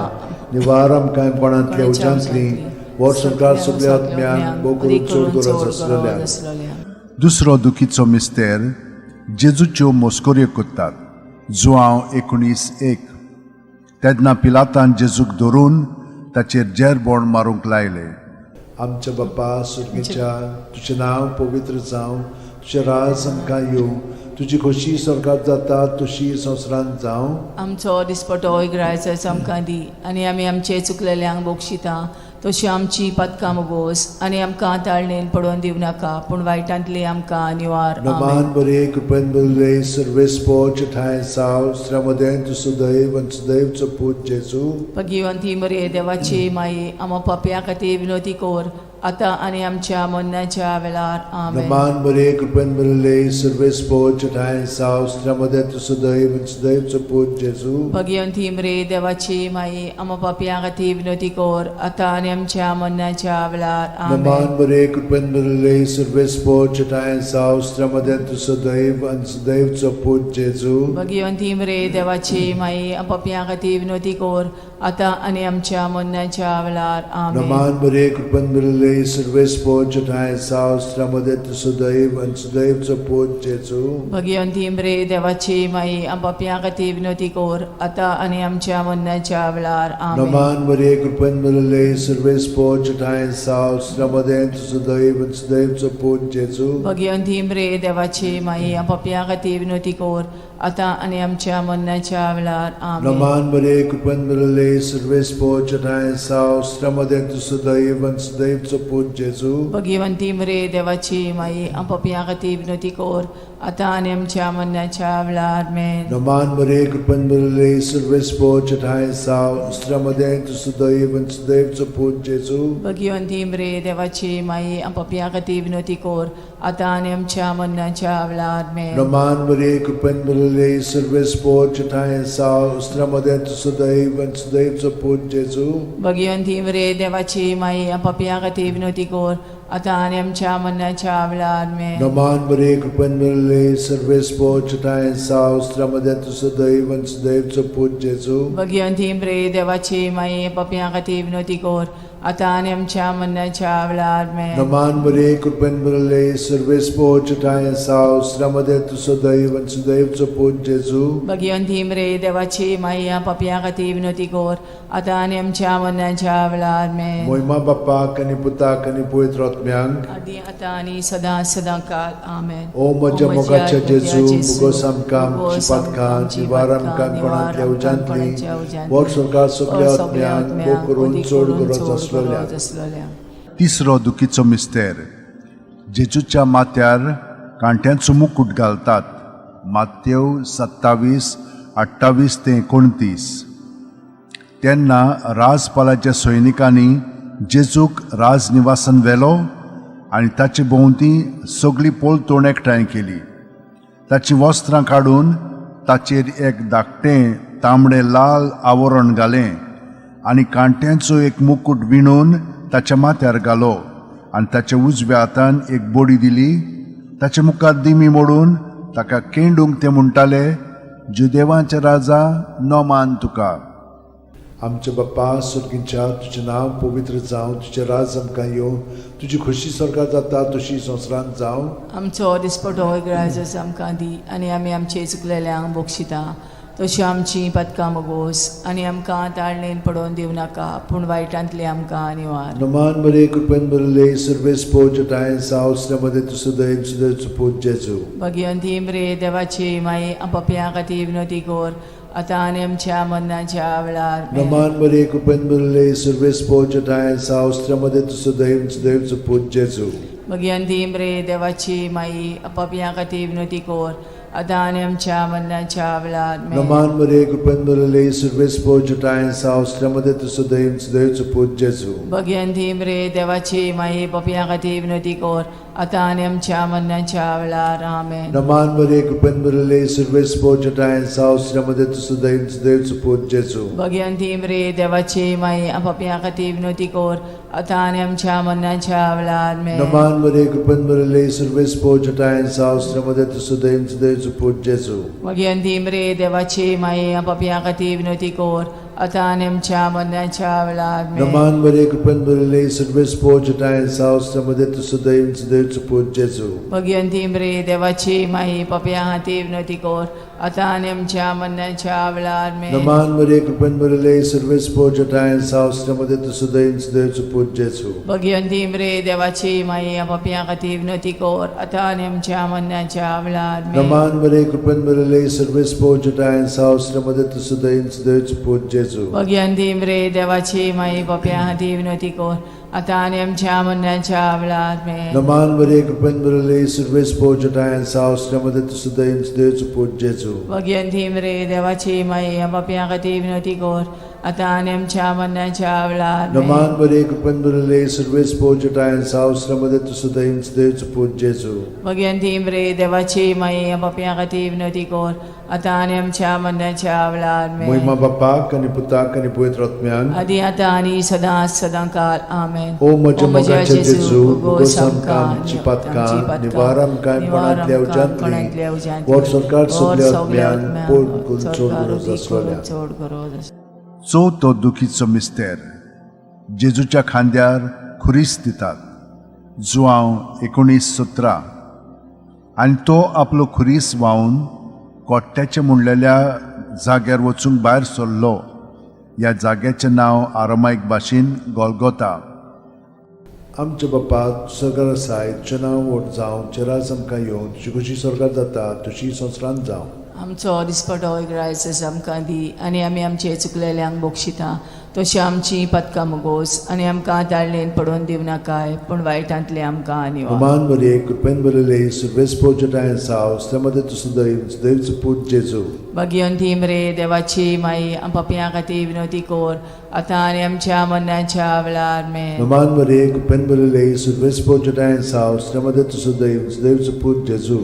निवार आमकां कोणांतल्या उज्यांतली, वर संवसार सगल्या आत्म्यांक, भोव करून चड गरज आसलेल्या.
दुसरो दुखीचो मिस्तेर, जेजूच्यो मस्कऱ्यो करतात. जुआंव 19:1. तेन्ना पिलातान जेजूक धरून ताचेर जेरबोण मारूंक लायलें.
आमच्या बाप्पा सुर्गीच्या, तुजें नांव पवित्र जावं, तुजें राज आमकां येवं, तुजी खोशी स्वर्गात जाता तशी संवसारांत जावं.
आमचो दिसपटो इग्रायच आमकां दी आनी आमी आमचे चुकलेल्यांक बक्षिता तशी आमची पदकां मुगोस आनी आमकां ताळणेन पडोवन दिवं नाका पूण वायटांतली आमकां निवार. आमेन.
नमान बरे कृपेन बरले सर्वेस्पोच ठांय साव श्रमदें तूं सुदैव आनी सुदैवचो पूत जेजू.
भगिवंती मरे देवाची माई, आमा पापया खातीर विनोती कोर आतां आनी आमच्या मरणाच्या वेळार. आमेन.
नमान बरे कृपेन बरले सर्वेस्पोच ठांय साव श्रमदें तूं सुदैव आनी सुदैवचो पूत जेजू.
भगिवंती मरे देवाची माई, आमा पापया खातीर विनोती कोर आतां आनी आमच्या मरणाच्या वेळार. आमेन.
नमान बरे कृपेन बरले सर्वेस्पोच ठांय साव श्रमदें तूं सुदैव आनी सुदैवचो पूत जेजू.
भगिवंती मरे देवाची माई, पापया खातीर विनोती कोर आतां आनी आमच्या मरणाच्या वेळार. आमेन.
नमान बरे कृपेन बरले सर्वेस्पोच ठांय साव श्रमदें तूं सुदैव आनी सुदैवचो पूत जेजू.
भगिवंती मरे देवाची माई, पापया खातीर विनोती कोर आतां आनी आमच्या मरणाच्या वेळार. आमेन.
नमान बरे कृपेन बरले सर्वेस्पोच ठांय साव श्रमदें तूं सुदैव आनी सुदैवचो पूत जेजू.
भगिवंती मरे देवाची माई, पापया खातीर विनोती कोर आतां आनी आमच्या मरणाच्या वेळार. आमेन.
नमान बरे कृपेन बरले सर्वेस्पोच ठांय साव श्रमदें तूं सुदैव आनी सुदैवचो पूत जेजू.
भगिवंती मरे देवाची माई, पापया खातीर विनोती कोर आतां आनी आमच्या मरणाच्या वेळार. आमेन.
नमान बरे कृपेन बरले सर्वेस्पोच ठांय साव श्रमदें तूं सुदैव आनी सुदैवचो पूत जेजू.
भगिवंती मरे देवाची माई, पापया खातीर विनोती कोर आतां आनी आमच्या मरणाच्या वेळार. आमेन.
नमान बरे कृपेन बरले सर्वेस्पोच ठांय साव श्रमदें तूं सुदैव आनी सुदैवचो पूत जेजू.
भगिवंती मरे देवाची माई, पापया खातीर विनोती कोर आतां आनी आमच्या मरणाच्या वेळार. आमेन.
नमान बरे कृपेन बरले सर्वेस्पोच ठांय साव श्रमदें तूं सुदैव आनी सुदैवचो पूत जेजू.
भगिवंती मरे देवाची माई, पापया खातीर विनोती कोर आतां आनी आमच्या मरणाच्या वेळार. आमेन.
नमान बरे कृपेन बरले सर्वेस्पोच ठांय साव श्रमदें तूं सुदैव आनी सुदैवचो पूत जेजू.
भगिवंती मरे देवाची माई, पापया खातीर विनोती कोर आतां आनी आमच्या मरणाच्या वेळार. आमेन.
मोहिमा बाप्पाक आनी पुताक आनी पवित्र आत्म्यांक,
आदी आतां आनी सदां सदां काल. आमेन.
ओ म्हज्या मोगाच्या जेजू, मुगोस आमकां आमची पातकां निवार आमकां कोणांतल्या उज्यांतली वर स्वर्गात सगल्या आत्म्यांक भोग करून चड गरज आसलेल्या.
तिसरो दुखीचो मिस्तेर. जेजूच्या माथ्यार कांट्यांचो मुकूट घालतात. मातेव 27:28 ते 29. तेन्ना राजपालाच्या सैनिकांनी जेजूक राजनिवासान व्हेलो आनी ताचे भोंवती सगळी पलतोण एकठांय केली. ताचीं वस्त्रां काडून ताचेर एक धाकटें तांबडें लाल आवरण घालें आनी कांट्यांचो एक मुकूट विणून ताच्या माथ्यार घालो आनी ताच्या उजव्या हातान एक बडी दिली. ताचे मुखार दिमी मोडून ताका केंडूंक ते म्हणटाले, जुदेवांचे राजा, नमान तुका.
आमच्या बाप्पा सुर्गींच्या, तुजें नांव पवित्र जावं, तुजें राज आमकां येवं, तुजी खोशी स्वर्गात जाता तशी संवसारांत जावं.
आमचो दिसपटो ग्राजस आमकां दी आनी आमी आमचे चुकलेल्यांक बक्षिता तशी आमची पदकां मगोस आनी आमकां ताळणेन पडोवन दिवं नाका पूण वायटांतली आमकां निवार.
नमान बरे कृपेन बरले सर्वेस्पोच ठांय साव मध्ये तूं सुदैव सुदैवचो पूत जेजू.
भगिवंती मरे देवाची माई, पापयां खातीर विनोती कोर आतां आनी आमच्या मरणाच्या वेळार. आमेन.
नमान बरे कृपेन बरले सर्वेस्पोच ठांय साव मध्ये तूं सुदैव सुदैवचो पूत जेजू.
भगिवंती मरे देवाची माई, पापयां खातीर विनोती कोर आतां आनी आमच्या मरणाच्या वेळार. आमेन.
नमान बरे कृपेन बरले सर्वेस्पोच ठांय साव मध्ये तूं सुदैव सुदैवचो पूत जेजू.
भगिवंती मरे देवाची माई, पापयां खातीर विनोती कोर आतां आनी आमच्या मरणाच्या वेळार. आमेन.
नमान बरे कृपेन बरले सर्वेस्पोच ठांय साव मध्ये तूं सुदैव सुदैवचो पूत जेजू.
भगिवंती मरे देवाची माई, पापयां खातीर विनोती कोर आतां आनी आमच्या मरणाच्या वेळार. आमेन.
नमान बरे कृपेन बरले सर्वेस्पोच ठांय साव मध्ये तूं सुदैव सुदैवचो पूत जेजू.
भगिवंती मरे देवाची माई, पापयां खातीर विनोती कोर आतां आनी आमच्या मरणाच्या वेळार. आमेन.
नमान बरे कृपेन बरले सर्वेस्पोच ठांय साव मध्ये तूं सुदैव सुदैवचो पूत जेजू.
भगिवंती मरे देवाची माई, पापयां खातीर विनोती कोर आतां आनी आमच्या मरणाच्या वेळार आमेन.
नमान मरिये, कृपेन भरिल्ले, सर्वेस्पोर जटायन सावस्त्यामध्ये तूं सदैव सदैवचो पूत जेजू.
भगिवंती मरे देवाची माई, पापयां खातीर विनवती कर आतां आनी आमच्या मरणाच्या वेळार आमेन.
नमान मरिये, कृपेन भरिल्ले, सर्वेस्पोर जटायन सावस्त्यामध्ये तूं सदैव सदैवचो पूत जेजू.
भगिवंती मरे देवाची माई, पापयां खातीर विनवती कर आतां आनी आमच्या मरणाच्या वेळार आमेन.
नमान मरिये, कृपेन भरिल्ले, सर्वेस्पोर जटायन सावस्त्यामध्ये तूं सदैव सदैवचो पूत जेजू.
भगिवंती मरे देवाची माई, पापयां खातीर विनवती कर आतां आनी आमच्या मरणाच्या वेळार आमेन.
नमान मरिये, कृपेन भरिल्ले, सर्वेस्पोर जटायन सावस्त्यामध्ये तूं सदैव सदैवचो पूत जेजू.
भगिवंती मरे देवाची माई, पापयां खातीर विनवती कर आतां आनी आमच्या मरणाच्या वेळार आमेन.
मोहिमा बापाक आनी पुताक आनी पवित्र आत्म्याक.
आदी आतां आनी सदां सदां काल आमेन.
ओ म्हज्या मोगाचे जेजू, भोगोस आमकां आमची पातकां, निवार आमकां कोणांतल्या उज्यांतली, व्हड सरकार सगल्या आत्म्यान पोड करून चड गरज आसलोल्या.
चड गरज आसलोल्या.
चवथो दुखीचो मिस्तेर, जेजूच्या खांद्यार खुरीस दितात. जुआंव 19:17. आनी तो आपलो खुरीस व्हांवन कोट्ट्याचें म्हणलेल्या जाग्यार वचूंक भायर सरलो. ह्या जाग्याचें नांव आरामायक भाशेन गोलगोता.
आमच्या बापा सरकार आसाय, तुजें नांव व्हड जावं, तुजें राज आमकां येवं, तुजी खुशी स्वर्गात जाता तशी संवसारांत जावं.
आमचो दिसपटो इग्रायस आमकां दी आनी आमी आमचे चुकलेल्यांक बक्षिता तशी आमची पदकां मुगोस आनी आमकां ताळणेन पडोवन दिवं नाकाय, पूण वायटांतलें आमकां निवार.
नमान मरिये, कृपेन भरिल्ले, सर्वेस्पोर जटायन साव, त्यामध्ये तूं सदैव सदैवचो पूत जेजू.
भगिवंती मरे देवाची माई, पापयां खातीर विनवती कर आतां आनी आमच्या मरणाच्या वेळार आमेन.
नमान मरिये, कृपेन भरिल्ले, सर्वेस्पोर जटायन साव, त्यामध्ये तूं सदैव सदैवचो पूत जेजू.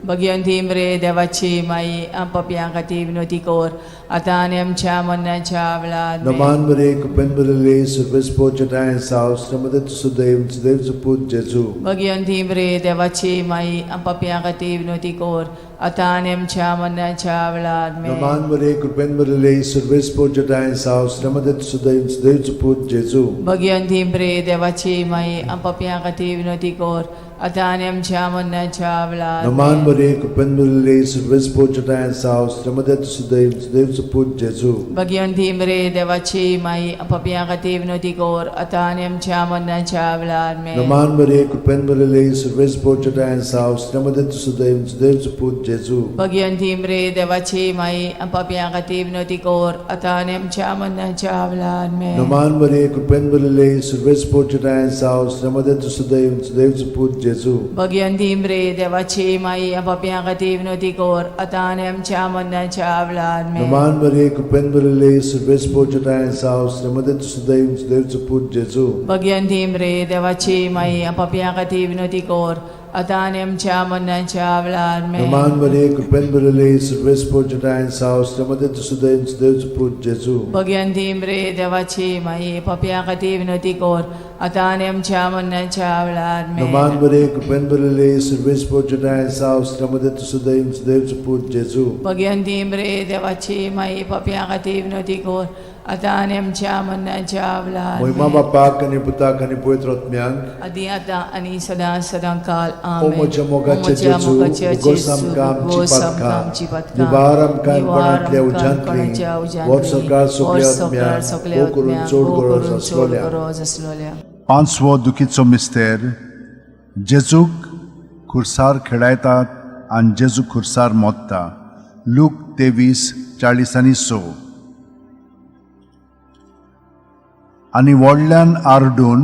भगिवंती मरे देवाची माई, पापयां खातीर विनवती कर आतां आनी आमच्या मरणाच्या वेळार आमेन.
नमान मरिये, कृपेन भरिल्ले, सर्वेस्पोर जटायन साव, त्यामध्ये तूं सदैव सदैवचो पूत जेजू.
भगिवंती मरे देवाची माई, पापयां खातीर विनवती कर आतां आनी आमच्या मरणाच्या वेळार आमेन.
नमान मरिये, कृपेन भरिल्ले, सर्वेस्पोर जटायन साव, त्यामध्ये तूं सदैव सदैवचो पूत जेजू.
भगिवंती मरे देवाची माई, पापयां खातीर विनवती कर आतां आनी आमच्या मरणाच्या वेळार
नमान
आमेन.
मरिये, कृपेन भरिल्ले, सर्वेस्पोर जटायन साव, त्यामध्ये तूं सदैव सदैवचो पूत जेजू.
भगिवंती मरे देवाची माई, पापयां खातीर विनवती कर आतां आनी आमच्या मरणाच्या वेळार आमेन.
नमान मरिये, कृपेन भरिल्ले, सर्वेस्पोर जटायन साव, त्यामध्ये तूं सदैव सदैवचो पूत जेजू.
भगिवंती मरे देवाची माई, पापयां खातीर विनवती कर आतां आनी आमच्या मरणाच्या वेळार आमेन.
नमान मरिये, कृपेन भरिल्ले, सर्वेस्पोर जटायन साव, त्यामध्ये तूं सदैव सदैवचो पूत जेजू.
भगिवंती मरे देवाची माई, पापयां खातीर विनवती कर आतां आनी आमच्या मरणाच्या वेळार आमेन.
नमान मरिये, कृपेन भरिल्ले, सर्वेस्पोर जटायन साव, त्यामध्ये तूं सदैव सदैवचो पूत जेजू.
भगिवंती मरे देवाची माई, पापयां खातीर विनवती कर आतां आनी आमच्या मरणाच्या वेळार आमेन.
नमान मरिये, कृपेन भरिल्ले, सर्वेस्पोर जटायन साव, त्यामध्ये तूं सदैव सदैवचो पूत जेजू.
भगिवंती मरे देवाची माई, पापयां खातीर विनवती कर आतां आनी आमच्या मरणाच्या वेळार आमेन.
नमान मरिये, कृपेन भरिल्ले, सर्वेस्पोर जटायन साव, त्यामध्ये तूं सदैव सदैवचो पूत जेजू.
भगिवंती मरे देवाची माई, पापयां खातीर विनवती कर आतां आनी आमच्या मरणाच्या वेळार
मोहिमा
आमेन.
बापाक आनी पुताक आनी पवित्र आत्म्याक.
आदी आतां आनी सदां सदां काल
ओ
आमेन.
म्हज्या मोगाचे
ओ म्हज्या
जेजू,
मोगाचे
भोगोस
जेजू,
आमकां आमची
भोगोस आमकां
पातकां,
आमची पातकां,
निवार आमकां
निवार
कोणांतल्या
आमकां
उज्यांतली,
कोणाच्या उज्यांतली,
व्हड सरकार सगल्या
व्हड सरकार
आत्म्याक,
सगल्या
भोव करून
आत्म्याक,
चड
भोव
गरज
करून चड
आसलोल्या.
गरज आसलोल्या.
पांचवो दुखीचो मिस्तेर, जेजूक खुर्सार खेळायतात आनी जेजू खुर्सार मोत्ता. लूक 23:46. आनी व्हडल्यान आरडून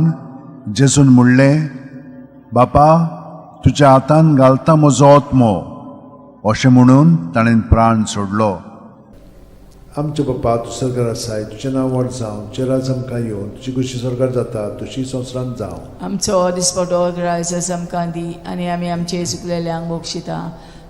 जेजून म्हणलें, बापा, तुज्या हातान घालता म्हजो आत्मो. अशें म्हणून ताणें प्राण सोडलो.
आमच्या बापा, तूं सरकार आसाय, तुजें नांव व्हड जावं, तुजें राज आमकां येवं, तुजी खुशी सरकार जाता तशी संवसारांत जावं.
आमचो दिसपटो ग्रायस आमकां दी आनी आमी आमचे चुकलेल्यांक बक्षिता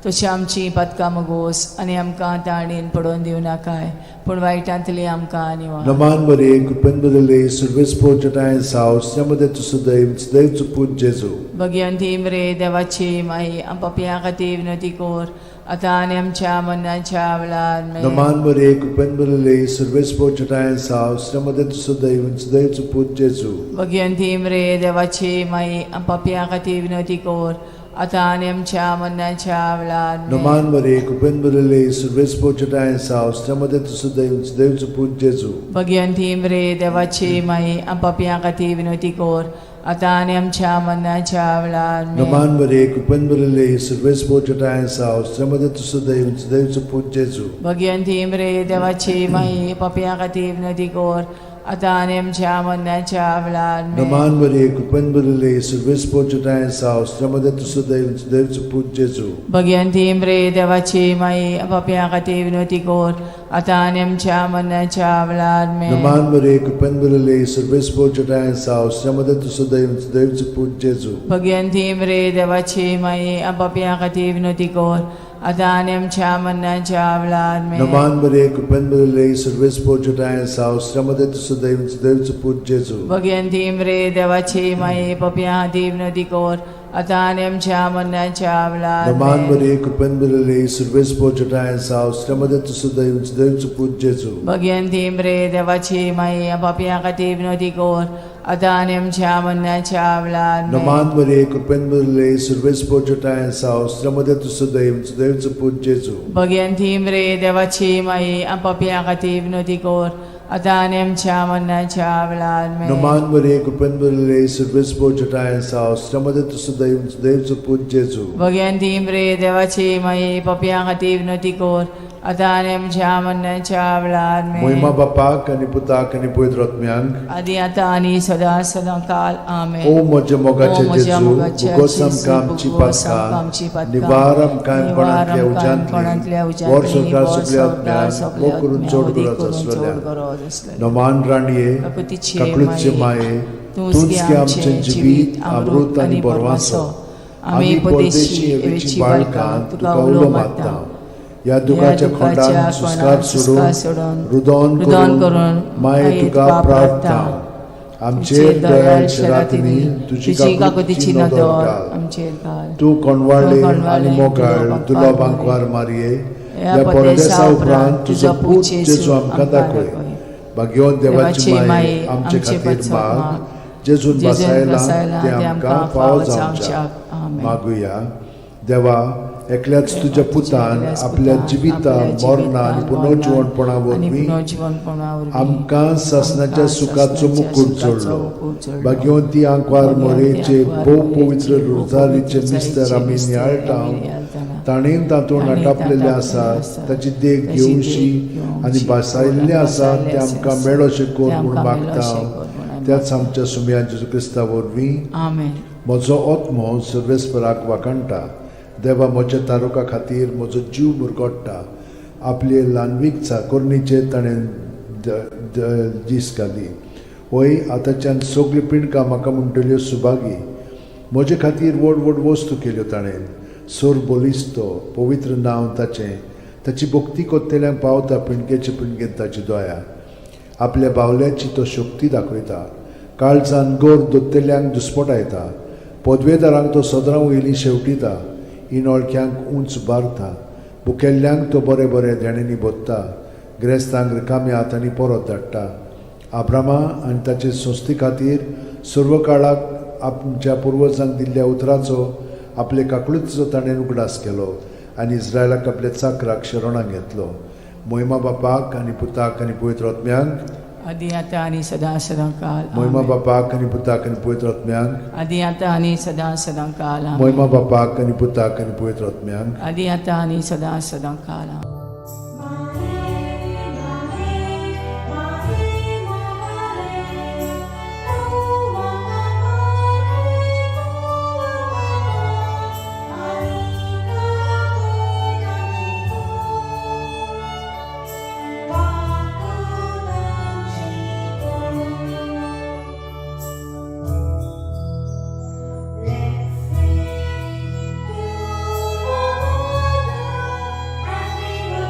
तशी आमची पातकां मगोस आनी आमकां ताणेन पडोवन दिवं नाकाय, पूण वायटांतली आमकां निवार.
नमान मरिये, कृपेन भरिल्ले, सर्वेस्पोर जटायन साव, त्यामध्ये तूं सदैव सदैवचो पूत जेजू.
भगिवंती मरे देवाची माई, पापयां खातीर विनवती कर आतां आनी आमच्या मरणाच्या वेळार आमेन.
नमान मरिये, कृपेन भरिल्ले, सर्वेस्पोर जटायन साव, त्यामध्ये तूं सदैव सदैवचो पूत जेजू.
भगिवंती मरे देवाची माई, पापयां खातीर विनवती कर आतां आनी आमच्या मरणाच्या वेळार आमेन.
नमान मरे कृपेन भरिल्ले सर्वेस्पोर जटाय साव मध्ये तूं सुदैव सुदैवचो पूत जेजू.
भगिवंती मरे देवाची माई, पापयां खातीर विनवती कर, आतां आनी आमच्या मरणाच्या वेळार आमेन.
नमान मरे कृपेन भरिल्ले सर्वेस्पोर जटाय साव मध्ये तूं सुदैव सुदैवचो पूत जेजू.
भगिवंती मरे देवाची माई, पापयां खातीर विनवती कर, आतां आनी आमच्या मरणाच्या वेळार आमेन.
नमान मरे कृपेन भरिल्ले सर्वेस्पोर जटाय साव मध्ये तूं सुदैव सुदैवचो पूत जेजू.
भगिवंती मरे देवाची माई, पापयां खातीर विनवती कर, आतां आनी आमच्या मरणाच्या वेळार आमेन.
नमान मरे कृपेन भरिल्ले सर्वेस्पोर जटाय साव मध्ये तूं सुदैव सुदैवचो पूत जेजू.
भगिवंती मरे देवाची माई, पापयां खातीर विनवती कर, आतां आनी आमच्या मरणाच्या वेळार आमेन.
नमान मरे कृपेन भरिल्ले सर्वेस्पोर जटाय साव मध्ये तूं सुदैव सुदैवचो पूत जेजू.
भगिवंती मरे देवाची माई, पापयां खातीर विनवती कर, आतां आनी आमच्या मरणाच्या वेळार
नमान
आमेन.
मरे कृपेन भरिल्ले सर्वेस्पोर जटाय साव मध्ये तूं सुदैव सुदैवचो पूत जेजू.
भगिवंती मरे देवाची माई, पापयां खातीर विनवती कर, आतां आनी आमच्या मरणाच्या वेळार आमेन.
नमान मरे कृपेन भरिल्ले सर्वेस्पोर जटाय साव मध्ये तूं सुदैव सुदैवचो पूत जेजू.
भगिवंती मरे देवाची माई, पापयां खातीर विनवती कर, आतां आनी आमच्या मरणाच्या वेळार आमेन.
नमान मरे कृपेन भरिल्ले सर्वेस्पोर जटाय साव मध्ये तूं सुदैव सुदैवचो पूत जेजू.
भगिवंती मरे देवाची माई, पापयां खातीर विनवती कर, आतां आनी आमच्या मरणाच्या वेळार आमेन.
मोहिमा बापाक आनी पुताक आनी पवित्र आत्म्यांक,
आदी आतां आनी सदां सदां काल आमेन.
ओ म्हज्या मोगाचे
ओ म्हज्या
जेजू,
मोगाचे
भुगोस
जेजू,
आमकां आमची
भुगोस आमकां आमची
पातकां,
पातकां,
निवार आमकां कोणांतल्या
कोणांतल्या
उज्यांतली,
उज्यांतली,
वर संवसार
वर
सगल्या
संवसार
आत्म्यांक,
सगल्या
वो करून चड
आत्म्यांक,
गरज
करून चड
आसलेल्या.
गरज आसलेल्या.
नमान राणये,
काकुतीचे
काकळूतचे
माये,
माये,
तूंच
तूंच
गे
गे
आमचें
आमचें
जिवीत, अमृत आनी बरवासो. आमी परदेशी एवेची बाळकां तुका उलो मारता.
ह्या दुखाच्या खोंडान सुस्कार सोडून, रुदोन
रुदोन
करून
करून
माये तुका प्रार्थना. आमचेर दयाळ शरातींनी तुजी
तुजी
काकुतीची
काकुतीची
नदर
नदर
घाल.
आमचेर घाल.
तूं कोणवाळे
तूं कोणवाळे
आनी मोगाळ
तुलो
तुलो
बांकवार
बांकवार मारये,
ह्या
ह्या
परदेसा
परदेसा उपरांत तुजो पूत जेजू आमकां दाखय. भाग्यवंत देवाची माये, आमचे खातीर माग, जेजून
जेजून
बसायला
बसायला
ते आमकां फावो जावच्याक.
आमेन.
मागुया. देवा, एकल्याच तुज्या पुतान
एकल्याच
आपल्या
पुतान
जिविता
आपल्या
मरणा आनी
जिवितान,
पुनर्जिवणपणा
आनी
वरवीं
पुनर्जिवणपणा वरवीं
आमकां सासणाच्या
आमकां
सुखाचो
सासणाच्या
मुकूट
सुखाचो
जोडलो.
मुकूट जोडलो.
भाग्यवंती आंकवार
भाग्यवंती
मोरेचे
आंकवार
भोव
मोरेचे
पवित्र
भोव
रोजारीचे
पवित्र
मिस्तर आमी
रोजारीचे
नियाळटा,
मिस्तर आमी नियाळटाना,
ताणें तातूंत
ताणें
आटापलेलें
तातूंत
आसा,
आसा,
ताची देख
ताची देख
घेवशी
घेवची
आनी भासायल्लें आसा
भासायल्लें
तें आमकां
आसा,
मेळोशें कर
तें
म्हूण
आमकां
मागता
मेळोशें कर म्हूण आमी
त्याच आमच्या सुमया जेजू क्रिस्ता वरवीं.
आमेन.
म्हजो आत्मो सर्वेस्पराक वाखाणटा, देवा म्हज्या तारुका खातीर म्हजो जीव मुरगोट्टा. आपले ल्हानवीक चाकोरणीचेर ताणें दीस घाली. वय, आतांच्यान सगळीं पिंडकां म्हाका म्हणटल्यो सुभागी. म्हजे खातीर व्हड व्हड वस्तू केल्यो ताणें. सोर बलिस्तो पवित्र नांव ताचें. ताची भक्ती कोत्तेल्यांक पावता पिंडकेचे पिंडकेन ताची दया. आपल्या बावल्याची तो शक्ती दाखयता, काळजान गोर दोत्तेल्यांक दुस्पटायता. पदवेदारांक तो सदरां वयली शेवटिता, इनोळख्यांक उंच बारता. भुकेल्ल्यांक तो बरे बरे देण्यांनी भोत्ता, ग्रेस्तांक रिकाम्या हातांनी परत धाडटा. आब्रामा आनी ताचे संस्थे खातीर सर्व काळाक आमच्या पुर्वजांक दिल्ल्या उतराचो आपले काकळुतीचो ताणें उगडास केलो आनी इस्रायलाक आपल्या चाकराक शरणाक घेतलो. मोहिमा बापाक आनी पुताक आनी पवित्र आत्म्यांक,
आदी आतां आनी सदां सदां काल
मोहिमा
आमेन.
बापाक आनी पुताक आनी पवित्र आत्म्यांक,
आदी आतां आनी सदां सदां काल आमेन.
मोहिमा बापाक आनी पुताक आनी पवित्र आत्म्यांक,
आदी आतां आनी सदां सदां काल आमेन.
Let's sing to our Mother as we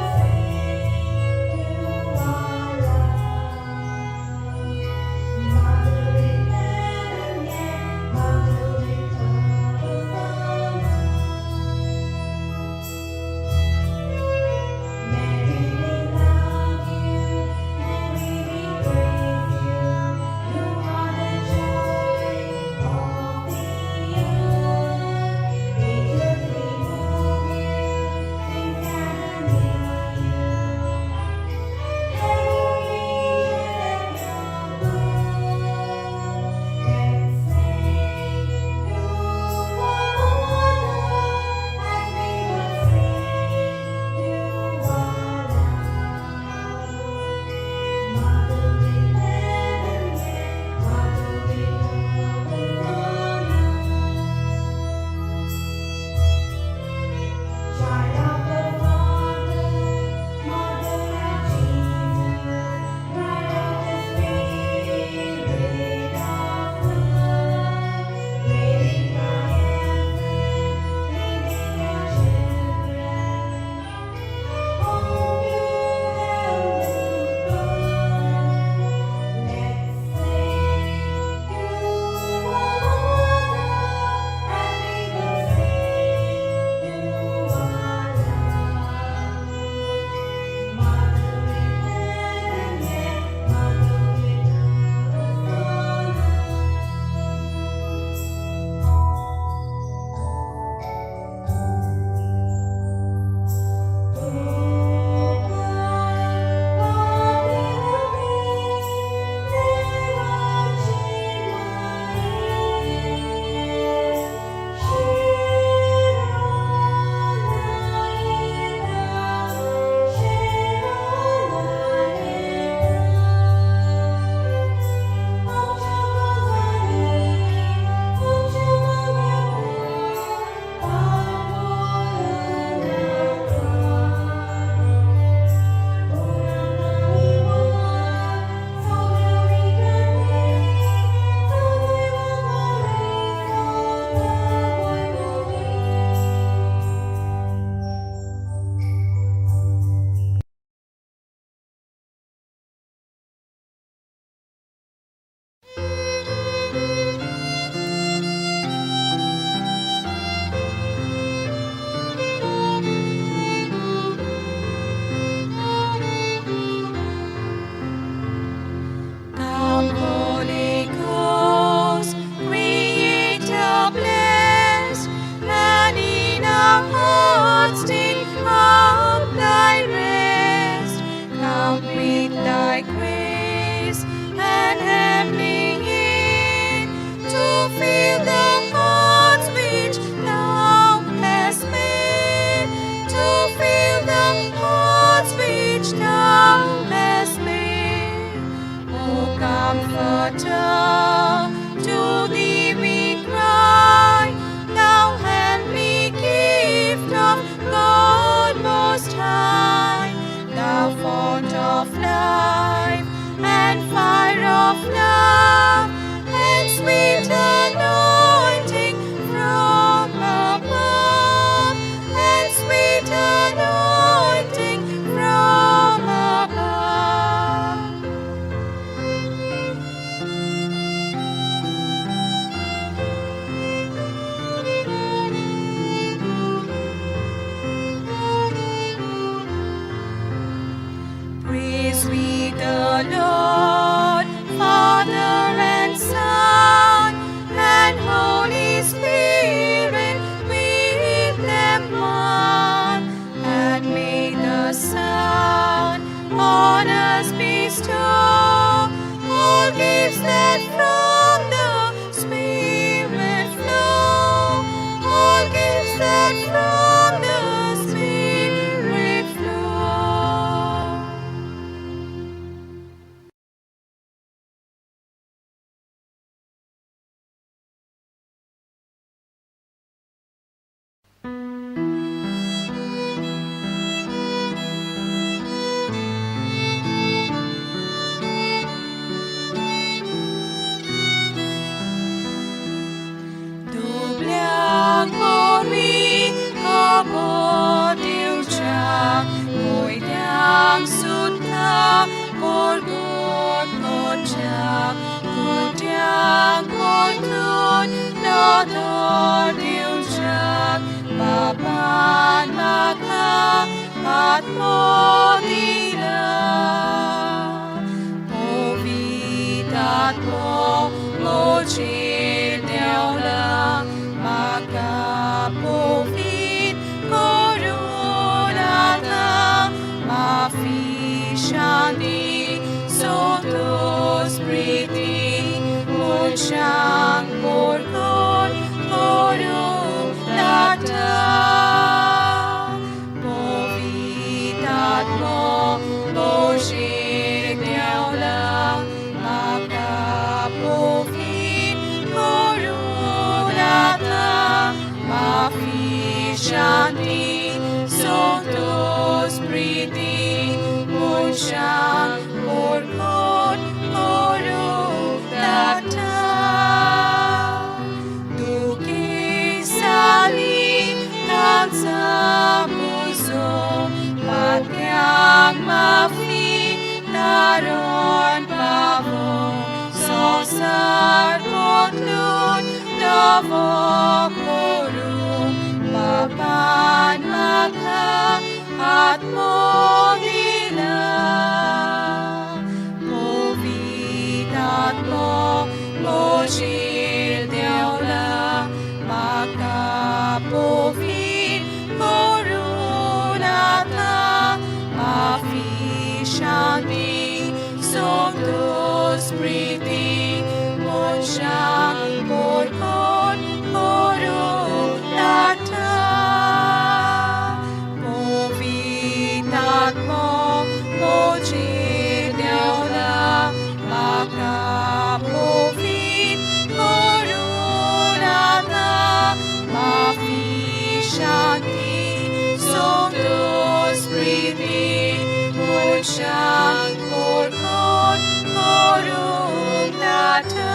Comforter, to thee we cry, thou heavenly gift of God Most High, thou font of life and fire of love, and sweet anointing from above, and sweet anointing from above. Praise we the Lord, Father and Son, and Holy Spirit, with them one, and may the Son on us bestow all gifts that from the Spirit flow, all gifts that from the Spirit flow. दुबळ्यांक वरवीं खबर दिवच्याक कोयत्यांक सुद्दां परगट करच्याक कुड्ड्यांक परतून नदर दिवच्याक बाबान म्हाका आत्मो दिला. पवित्र आत्मो म्हजेर देंवला, म्हाका पवित्र करून आतां माफी, शांती, संतोष, प्रिती मनशांक परगट करूंक लागता. पवित्र आत्मो म्हजेर देंवला, म्हाका पवित्र करून आतां माफी, शांती, संतोष, प्रिती मनशांक परगट करूंक लागता. दुखी साली तांचा पुजो, पात्यांक माफी तारण पावो, संवसार बदलून नवो करूं, बापान म्हाका आत्मो दिला. पवित्र आत्मो म्हजेर देंवला, म्हाका पवित्र करून आतां माफी, शांती, संतोष, प्रिती मनशांक परगट करूंक लागता. पवित्र आत्मो म्हजेर देंवला, म्हाका पवित्र करून आतां माफी, शांती, संतोष, प्रिती मनशांक परगट करूंक लागता.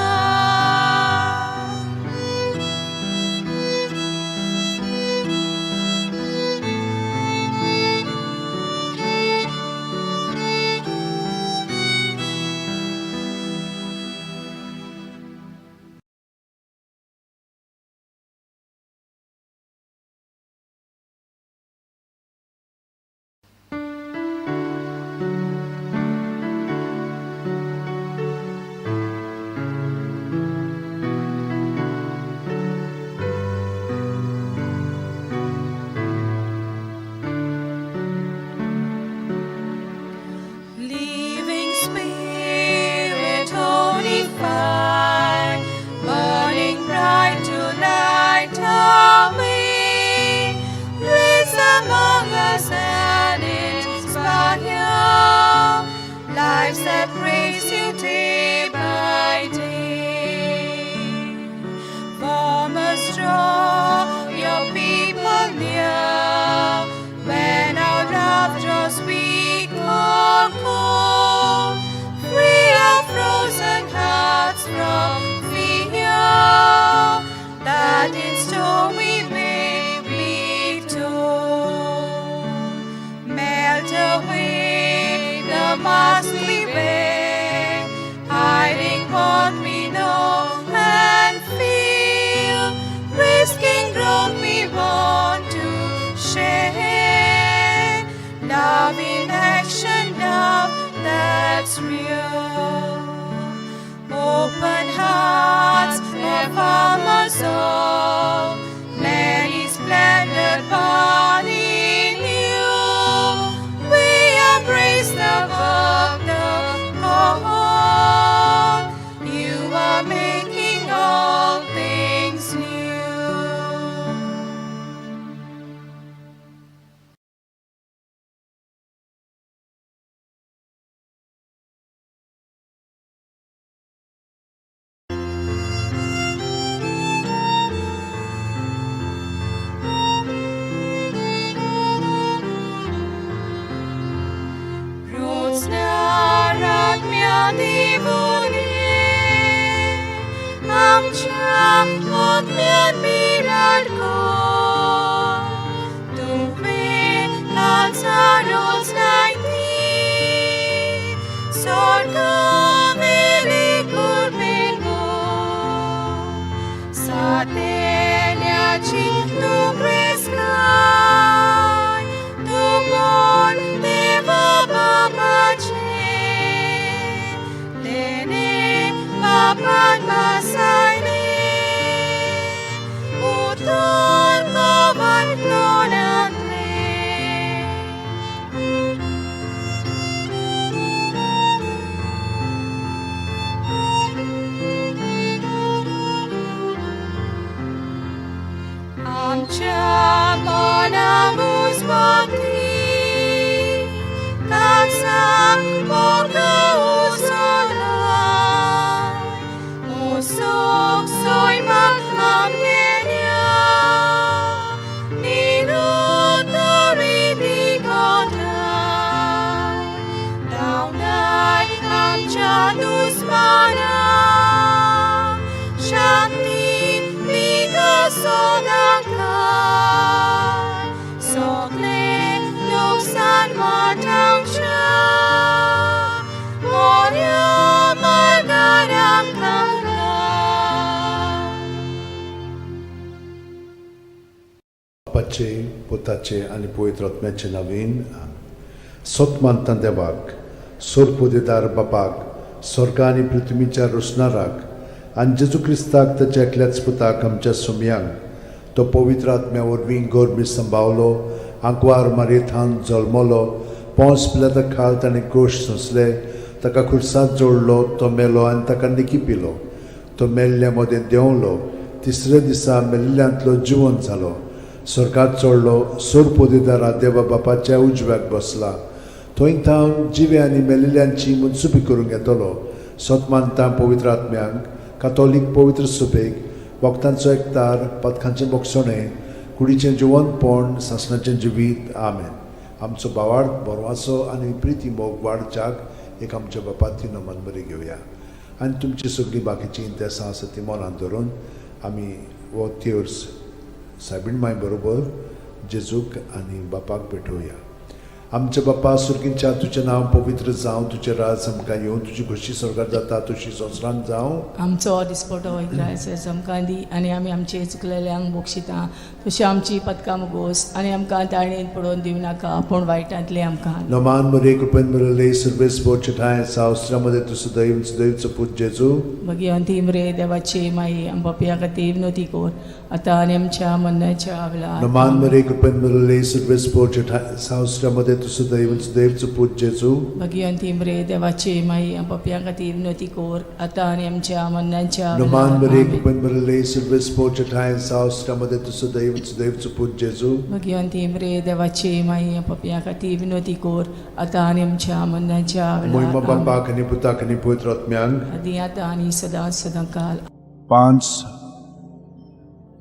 आत्म्यान बिराड कर तुवें काळजां रचलाय ती स्वर्गावेली कृपेन भर सातेल्याची तूं क्रिस्तान तूं बोल देवा बापाचें तेणे बापान बसयलें उतर कवन तोंडांतलें. आमच्या मनां उजवाती काळजाक मोग उसळाय मोसोक सैमाक आमगेल्या निरुतरी दिगोताय धांवडाय आमच्या दुस्मानाक शांती दिगा सदांकाळ सगळें लुकसाण वाटावच्या मोऱ्या मार्गार आमकां घाल.
बापाचे पुताचे आनी पवित्र आत्म्याचे नवीन सत मानता देवाक सोरपुदेदार बापाक स्वर्ग आनी पृथ्वीच्या रोसणाराक आनी जेजू क्रिस्ताक ताच्या एकल्याच पुताक आमच्या सुमयांक तो पवित्र आत्म्या वरवीं गोरमी संभावलो आंकवार मारयेथान जल्मलो पोंस पिलाता खाल ताणें कोश सोंसले ताका खुर्सांत जोडलो तो मेलो आनी ताका निकी पिलो तो मेल्ल्या मदें देंवलो तिसऱ्या दिसा मेल्ल्यांतलो जिवन जालो स्वर्गात चडलो सोरपोदेदारा देवा बापाच्या उजव्याक बसला थंय थावन जिवे आनी मेलिल्ल्यांची मनसुबी करूंक येतलो सत मानता पवित्र आत्म्यांक कातोलीक पवित्र सुबेक वखदांचो एकतार पदकांचें बोगसणें कुडीचें जिवनपण सासणाचें जिवीत. आमेन. आमचो भावार्थ बरवाचो आनी प्रिती मोग वाडच्याक एक आमच्या बापाती नमन बरी घेवया आनी तुमची सगळीं बाकीचीं इंतेसां आसा ती मनांत धरून आमी हो तेर्स सायबीण माय बरोबर जेजूक आनी बापाक भेटोवया. आमच्या बापा सुर्गींच्या तुजें नांव पवित्र जावं, तुजें राज आमकां येवं, तुजी खोशी स्वर्गात जाता तशी संवसारांत जावं.
आमचो दिसपटो इग्रायस आमकां दी आनी आमी आमचे चुकलेल्यांक बक्षिता तशी आमची पदकां मुगोस आनी आमकां ताळणेन पडोवन दिवं नाका पूण वायटांतलें आमकां.
नमान मरे कृपेन मिळले सर्वेस बोचठाय सावस्त्रामध्ये तूं सदैव सदैवचो पूत जेजू.
मागीर अंतीम रे देवाची माई आम पापया खातीर विनवती कर आतां आनी आमच्या मरणाच्या वेळार.
नमान मरे कृपेन मिळले सर्वेस बोचठाय सावस्त्रामध्ये तूं सदैव सदैवचो पूत जेजू.
मागीर अंतीम रे देवाची माई आम पापया खातीर विनवती कर आतां आनी आमच्या मरणाच्या
नमान
वेळार.
मरे
आमेन.
कृपेन मिळले सर्वेस बोचठाय सावस्त्रामध्ये तूं सदैव सदैवचो पूत जेजू.
मागीर अंतीम रे देवाची माई आम पापया खातीर विनवती कर आतां आनी आमच्या मरणाच्या
मोहिमा
वेळार. आमेन.
बापाक आनी पुताक आनी पवित्र आत्म्यांक.
आदी आतां आनी सदां सदां काल.
पांच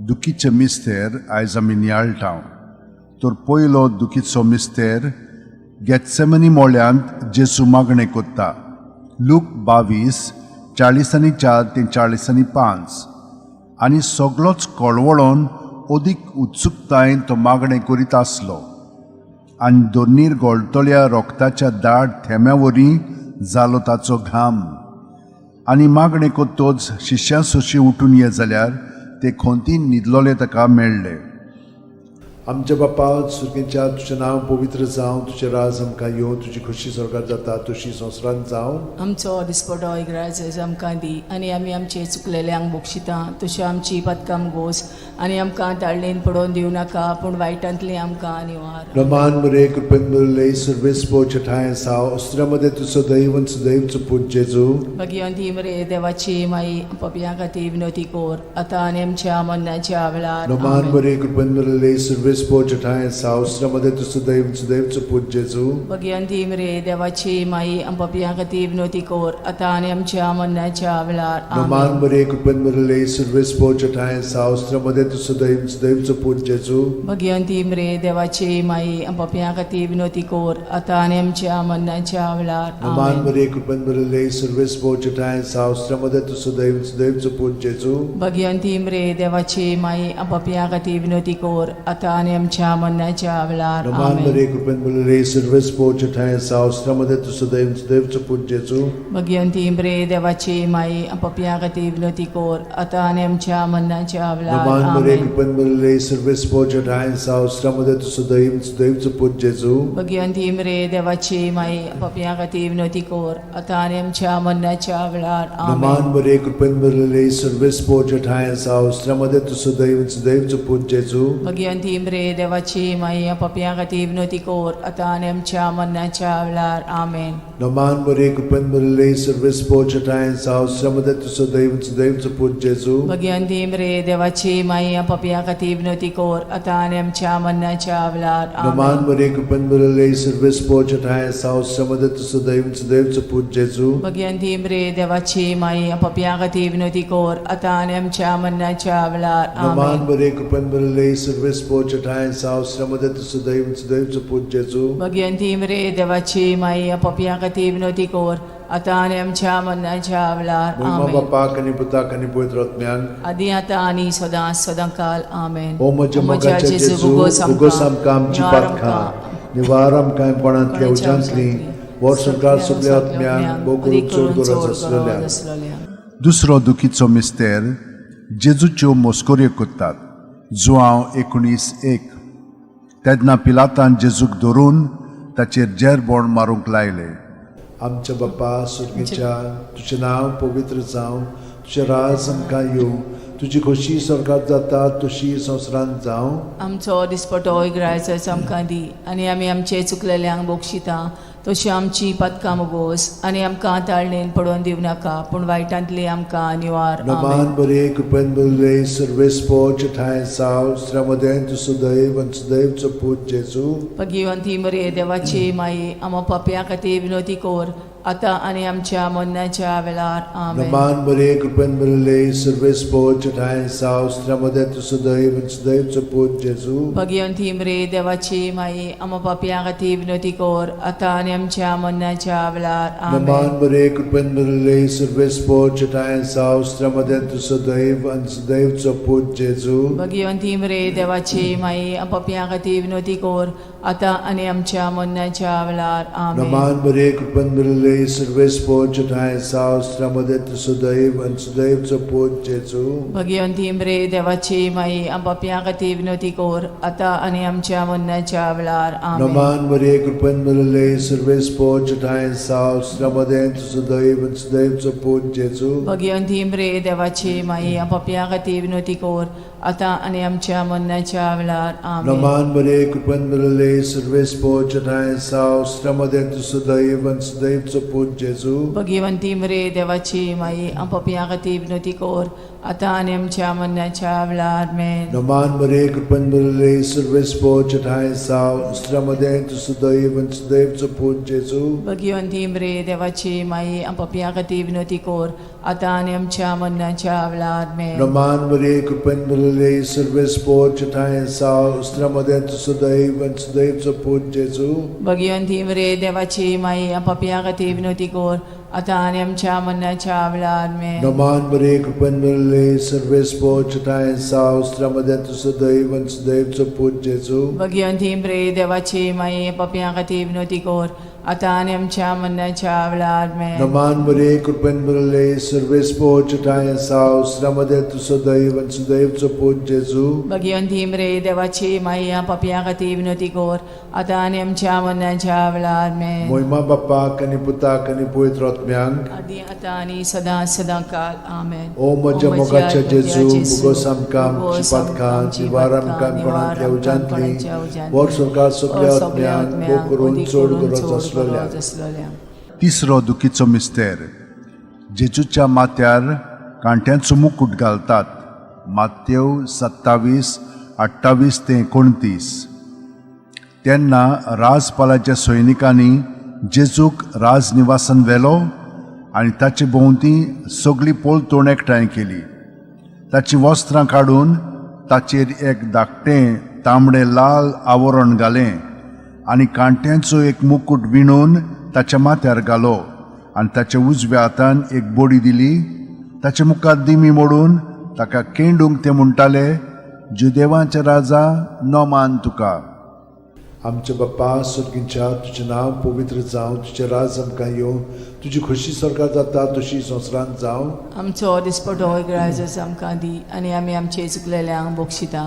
दुखीचे मिस्तेर आयज आमी नियाळटा. तर पयलो दुखीचो मिस्तेर गेत्सेमनी मोळ्यांत जेजू मागणें कोत्ता. लूक 22 44 ते 45. आनी सगलोच कळवळोन अदीक उत्सुकतायेन तो मागणें करीत आसलो आनी दोनीर गळटल्या रोगताच्या दाट थेंब्या वरी जालो ताचो घाम. आनी मागणें कोत्तोच शिश्यां सोशी उठून ये जाल्यार ते खोंतीन न्हिदलोले ताका मेळ्ळे.
आमच्या बापा सुर्गींच्या तुजें नांव पवित्र जावं, तुजें राज आमकां येवं, तुजी खोशी स्वर्गात जाता तशी संवसारांत जावं.
आमचो दिसपटो इग्राज आमकां दी आनी आमी आमचे चुकलेल्यांक बक्षिता तशी आमची पदकां गोस आनी आमकां ताळणेन पडोवन दिवं नाका पूण वायटांतलें आमकां निवार.
नमान मरे कृपेन मिळले सर्वेस पोचठाय साव अस्त्रामध्ये तूं सदैव सदैवचो पूत जेजू.
भगिवंती मरे देवाची माई पपयां खातीर विनवती कर आतां आनी आमच्या मरणाच्या वेळार.
नमान
आमेन.
मरे कृपेन मिळले सर्वेस सुर्वेस ठांय सावस्र मध्ये तूं सुदैव सुदैवचो पूत जेजू.
भगिवंती मरे देवाची माई, आमच्या खातीर विनवती कर आतां आनी आमच्या मरणाच्या वेळार.
नमान
आमेन.
मरे कृपेन भरिल्ले, सुर्वेस ठांय सावस्र मध्ये तूं सुदैव सुदैवचो पूत जेजू.
भगिवंती मरे देवाची माई, आमच्या खातीर विनवती कर आतां आनी आमच्या मरणाच्या वेळार.
नमान
आमेन.
मरे कृपेन भरिल्ले, सुर्वेस ठांय सावस्र मध्ये तूं सुदैव सुदैवचो पूत जेजू.
भगिवंती मरे देवाची माई, आमच्या खातीर विनवती कर आतां आनी आमच्या मरणाच्या वेळार.
नमान
आमेन.
मरे कृपेन भरिल्ले, सुर्वेस ठांय सावस्र मध्ये तूं सुदैव सुदैवचो पूत जेजू.
भगिवंती मरे देवाची माई, आमच्या खातीर विनवती कर आतां आनी आमच्या मरणाच्या वेळार.
नमान मरे
आमेन.
कृपेन भरिल्ले, सुर्वेस ठांय सावस्र मध्ये तूं सुदैव सुदैवचो पूत जेजू.
भगिवंती मरे देवाची माई, पापयां खातीर विनवती कर आतां आनी आमच्या मरणाच्या वेळार.
नमान
आमेन.
मरे कृपेन भरिल्ले, सुर्वेस ठांय सावस्र मध्ये तूं सुदैव सुदैवचो पूत जेजू.
भगिवंती मरे देवाची माई, पापयां खातीर विनवती कर आतां आनी आमच्या मरणाच्या वेळार. आमेन.
नमान मरे कृपेन भरिल्ले, सुर्वेस ठांय सावस्र मध्ये तूं सुदैव सुदैवचो पूत जेजू.
भगिवंती मरे देवाची माई, पापयां खातीर विनवती कर आतां आनी आमच्या मरणाच्या वेळार.
नमान
आमेन.
मरे कृपेन भरिल्ले, सुर्वेस ठांय सावस्र मध्ये तूं सुदैव सुदैवचो पूत जेजू.
भगिवंती मरे देवाची माई, पापयां खातीर विनवती कर आतां आनी आमच्या मरणाच्या वेळार.
नमान
आमेन.
मरे कृपेन भरिल्ले, सुर्वेस ठांय सावस्र मध्ये तूं सुदैव सुदैवचो पूत जेजू.
भगिवंती मरे देवाची माई, पापयां खातीर विनवती कर आतां आनी आमच्या मरणाच्या वेळार.
महिमा
आमेन.
बापाक आनी पुताक आनी पवित्र आत्म्याक.
आदी आतां आनी सदां सदां काल. आमेन.
ओ म्हज्या मोगाच्या जेजू, उगोस आमकां आमची पातकां, निवार आमकां कोणांतल्या उज्यांतली, वर्सभर सगल्या आत्म्यांक भोव करून चड गरज आसलेल्या.
दुसरो दुखीचो मिस्तेर, जेजूच्यो मोस्कोऱ्यो करतात. जुआंव 19:1. तेन्ना पिलातान जेजूक धरून ताचेर जेरबोण मारूंक लायले.
आमच्या बापा सुर्गीच्या, तुजें नांव पवित्र जावं, तुजें राज आमकां येवं, तुजी खोशी स्वर्गात जाता तशी संवसारांत जावं.
आमचो दिसपटो इगरायचो आमकां दी आनी आमी आमचे चुकलेल्यांक बक्षिता तशी आमची पातकां मोगोस आनी आमकां ताळणेन पडोवन दिवं नाका, पूण वायटांतली आमकां निवार.
नमान
आमेन.
बरे कृपेन भरिल्ले, सर्वेस्पोच ठांय साव स्त्र्यामदें तूं सुदैव आनी सुदैवचो पूत जेजू.
भगिवंती मरे देवाची माई, आमा पापयां खातीर विनवती कर आतां आनी आमच्या मरणाच्या वेळार. आमेन.
नमान बरे कृपेन भरिल्ले, सर्वेस्पोच ठांय साव स्त्र्यामदें तूं सुदैव आनी सुदैवचो पूत जेजू.
भगिवंती मरे देवाची माई, आमा पापयां खातीर विनवती कर आतां आनी आमच्या मरणाच्या वेळार.
नमान
आमेन.
बरे कृपेन भरिल्ले, सर्वेस्पोच ठांय साव स्त्र्यामदें तूं सुदैव आनी सुदैवचो पूत जेजू.
भगिवंती मरे देवाची माई, पापयां खातीर विनवती कर आतां आनी आमच्या मरणाच्या वेळार. आमेन.
नमान बरे कृपेन भरिल्ले, सर्वेस्पोच ठांय साव स्त्र्यामदें तूं सुदैव आनी सुदैवचो पूत जेजू.
भगिवंती मरे देवाची माई, पापयां खातीर विनवती कर आतां आनी आमच्या मरणाच्या वेळार. आमेन.
नमान मरे कृपेन भरिल्ले, सर्वेस्पोच ठांय साव स्त्र्यामदें तूं सुदैव आनी सुदैवचो पूत जेजू.
भगिवंती मरे देवाची माई, पापयां खातीर विनवती कर आतां आनी आमच्या मरणाच्या वेळार. आमेन.
नमान मरे कृपेन भरिल्ले, सर्वेस्पोच ठांय साव स्त्र्यामदें तूं सुदैव आनी सुदैवचो पूत जेजू.
भगिवंती मरे देवाची माई, पापयां खातीर विनवती कर आतां आनी आमच्या मरणाच्या वेळार. आमेन.
नमान मरे कृपेन भरिल्ले, सर्वेस्पोच ठांय साव स्त्र्यामदें तूं सुदैव आनी सुदैवचो पूत जेजू.
भगिवंती मरे देवाची माई, पापयां खातीर विनवती कर आतां आनी आमच्या मरणाच्या वेळार. आमेन.
नमान मरे कृपेन भरिल्ले, सर्वेस्पोच ठांय साव स्त्र्यामदें तूं सुदैव आनी सुदैवचो पूत जेजू.
भगिवंती मरे देवाची माई, पापयां खातीर विनवती कर आतां आनी आमच्या मरणाच्या वेळार. आमेन.
नमान मरे कृपेन भरिल्ले, सर्वेस्पोच ठांय साव स्त्र्यामदें तूं सुदैव आनी सुदैवचो पूत जेजू.
भगिवंती मरे देवाची माई, पापयां खातीर विनवती कर आतां आनी आमच्या मरणाच्या वेळार. आमेन.
नमान मरे कृपेन भरिल्ले, सर्वेस्पोच ठांय साव स्त्र्यामदें तूं सुदैव आनी सुदैवचो पूत जेजू.
भगिवंती मरे देवाची माई, पापयां खातीर विनवती कर आतां आनी आमच्या मरणाच्या वेळार. आमेन.
मोहिमा बापाक आनी पुताक आनी पवित्र आत्म्यांक.
आदी आतां आनी सदां सदां काल. आमेन.
ओ म्हज्या मोगाच्या जेजू, मुगोस आमकां आमची पातकां, निवार आमकां कोणांतल्या उज्यांतली, वर्सभर सगल्या आत्म्यांक भोव करून चड गरज आसलेल्या.
आसलेल्या.
तिसरो दुखीचो मिस्तेर, जेजूच्या माथ्यार कांट्यांचो मुकूट घालतात. मातेव 27 अठ्ठावीस ते 29. तेन्ना राजपालाच्या सैनिकांनी जेजूक राजनिवासान व्हेलो आनी ताचे भोंवती सगळी पोलतोण एकठांय केली. ताचीं वस्त्रां काडून ताचेर एक धाकटें तांबडें लाल आवरण घालें आनी कांट्यांचो एक मुकूट विणून ताच्या माथ्यार घालो आनी ताच्या उजव्या हातान एक बडी दिली. ताचे मुखार दिमी मोडून ताका केंडूंक ते म्हणटाले, जुदेवांचे राजा, नोमान तुका.
आमच्या बाप्पा स्वर्गींच्या, तुजें नांव पवित्र जावं, तुजें राज आमकां येवं, तुजी खोशी स्वर्गार जाता तशी संवसारांत जावं.
आमचो दिसपटो आयज आमकां दी आनी आमी आमचे चुकलेल्यांक बक्षिता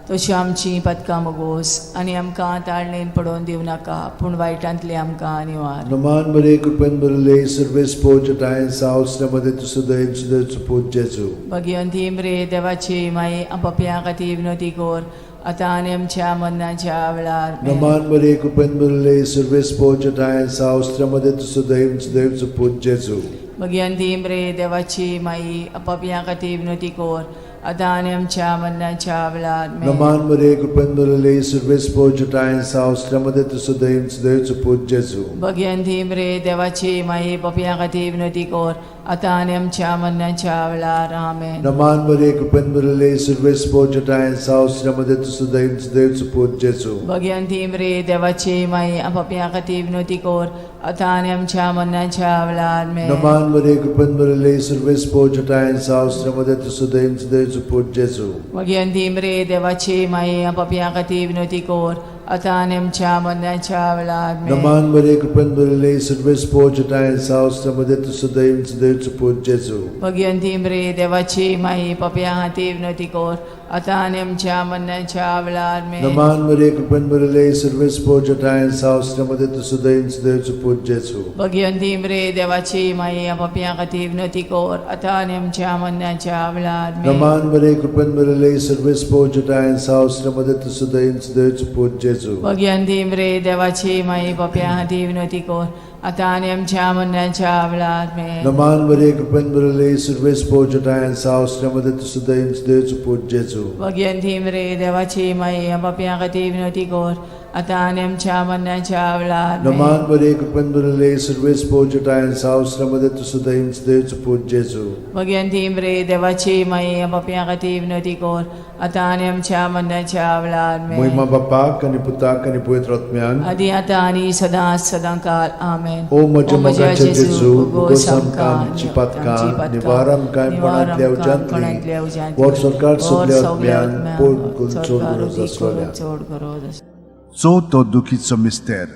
तशी आमची पदकां मोगोस आनी आमकां ताळणेन पडोवन दिवं नाका, पूण वायटांतली आमकां निवार.
नमान मरे, कृपेन भरिल्ले, सर्वेस पोजटाय सावसण्यामध्ये तुजो दयेन सुदैचो पूत जेजू.
भगिवंती मरे देवाची माई, पपया खातीर विनोती कोर, आतां आनी आमच्या मरणाच्या वेळार. आमेन.
नमान मरे, कृपेन भरिल्ले, सर्वेस पोजटाय सावसण्यामध्ये तुजो दयेन सुदैचो पूत जेजू.
भगिवंती मरे देवाची माई, पपया खातीर विनोती कोर, आतां आनी आमच्या मरणाच्या वेळार. आमेन.
नमान मरे, कृपेन भरिल्ले, सर्वेस पोजटाय सावसण्यामध्ये तुजो दयेन सुदैचो पूत जेजू.
भगिवंती मरे देवाची माई, पपया खातीर विनोती कोर, आतां आनी आमच्या मरणाच्या वेळार. आमेन.
नमान मरे, कृपेन भरिल्ले, सर्वेस पोजटाय सावसण्यामध्ये तुजो दयेन सुदैचो पूत जेजू.
भगिवंती मरे देवाची माई, पपया खातीर विनोती कोर, आतां आनी आमच्या मरणाच्या वेळार. आमेन.
नमान मरे, कृपेन भरिल्ले, सर्वेस पोजटाय सावसण्यामध्ये तुजो दयेन सुदैचो पूत जेजू.
भगिवंती मरे देवाची माई, पपया खातीर विनोती कोर, आतां आनी आमच्या मरणाच्या वेळार. आमेन.
नमान मरे, कृपेन भरिल्ले, सर्वेस पोजटाय सावसण्यामध्ये तुजो दयेन सुदैचो पूत जेजू.
भगिवंती मरे देवाची माई, पपया खातीर विनोती कोर, आतां आनी आमच्या मरणाच्या वेळार. आमेन.
नमान मरे, कृपेन भरिल्ले, सर्वेस पोजटाय सावसण्यामध्ये तुजो दयेन सुदैचो पूत जेजू.
भगिवंती मरे देवाची माई, पपया खातीर विनोती कोर, आतां आनी आमच्या मरणाच्या वेळार. आमेन.
नमान मरे, कृपेन भरिल्ले, सर्वेस पोजटाय सावसण्यामध्ये तुजो दयेन सुदैचो पूत जेजू.
भगिवंती मरे देवाची माई, पपया खातीर विनोती कोर, आतां आनी आमच्या मरणाच्या वेळार. आमेन.
नमान मरे, कृपेन भरिल्ले, सर्वेस पोजटाय सावसण्यामध्ये तुजो दयेन सुदैचो पूत जेजू.
भगिवंती मरे देवाची माई, पपया खातीर विनोती कोर, आतां आनी आमच्या मरणाच्या वेळार. आमेन.
नमान मरे, कृपेन भरिल्ले, सर्वेस पोजटाय सावसण्यामध्ये तुजो दयेन सुदैचो पूत जेजू.
भगिवंती मरे देवाची माई, पपया खातीर विनोती कोर, आतां आनी आमच्या मरणाच्या वेळार. आमेन.
मोहिमा बापाक आनी पुताक आनी पवित्र आत्म्यान.
आदी आतां आनी सदां सदां काल. आमेन.
ओ म्हज्या मोगाच्या जेजू, उगोस आमकां आमची पातकां, निवार आमकां कोणांतल्या उज्यांतली, वर सरकार सगल्या आत्म्यान पोट करून चड गरज आसलेल्या.
चड गरज आसलेल्या.
चवथो दुखीचो मिस्तेर,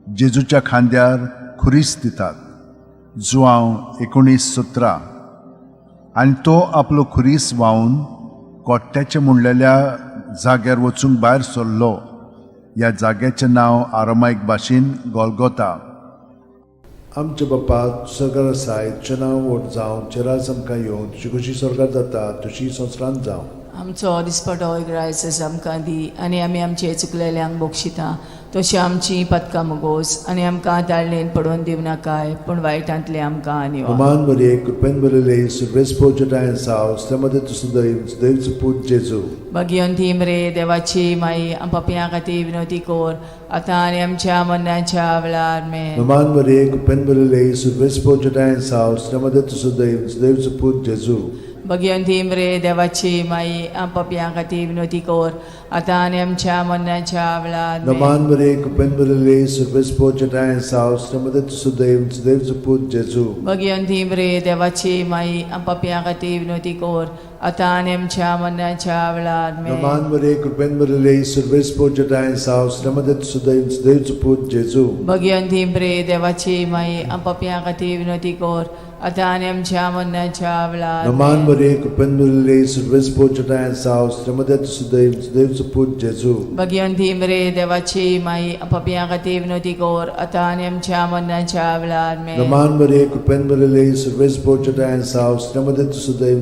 जेजूच्या खांद्यार खुरीस दितात. जुआंव 19:17. आनी तो आपलो खुरीस व्हांवन कोट्ट्याचे म्हणलेल्या जाग्यार वचूंक भायर सरलो. ह्या जाग्याचें नांव आरामायक भाशेन गोलगोता.
आमच्या बाप्पा सरकार आसाय, तुजें नांव व्हड जावं, तुजें राज आमकां येवं, तुजी खोशी सरकार जाता तशी संवसारांत जावं.
आमचो दिसपटो आयज आमकां दी आनी आमी आमचे चुकलेल्यांक बक्षिता तशी आमची पदकां मुगोस आनी आमकां ताळणेन पडोवन दिवं नाकाय, पूण वायटांतले आमकां निवार.
नमान मरिये, कृपेन भरिल्ले, सर्वेस पोजटाय सावस, त्यामध्ये तुजो दैव पूत जेजू.
भगिवंती मरे देवाची माई, पपयां खातीर विनोती कोर, आतां आनी आमच्या मरणाच्या वेळार. आमेन.
नमान मरिये, कृपेन भरिल्ले, सर्वेस पोजटाय सावस, त्यामध्ये तुजो दैव पूत जेजू.
भगिवंती मरे देवाची माई, पपयां खातीर विनोती कोर, आतां आनी आमच्या मरणाच्या वेळार. आमेन.
नमान मरिये, कृपेन भरिल्ले, सर्वेस पोजटाय सावस, त्यामध्ये तुजो दैव पूत जेजू.
भगिवंती मरे देवाची माई, पपयां खातीर विनोती कोर, आतां आनी आमच्या मरणाच्या वेळार. आमेन.
नमान मरिये, कृपेन भरिल्ले, सर्वेस पोजटाय सावस, त्यामध्ये तुजो दैव पूत जेजू.
भगिवंती मरे देवाची माई, पपयां खातीर विनोती कोर, आतां आनी आमच्या मरणाच्या वेळार.
नमान
आमेन.
मरिये, कृपेन भरिल्ले, सर्वेस पोजटाय सावस, त्यामध्ये तुजो दैव पूत जेजू.
भगिवंती मरे देवाची माई, पपयां खातीर विनोती कोर, आतां आनी आमच्या मरणाच्या वेळार. आमेन.
नमान मरिये, कृपेन भरिल्ले, सर्वेस पोजटाय सावस, त्यामध्ये तुजो दैव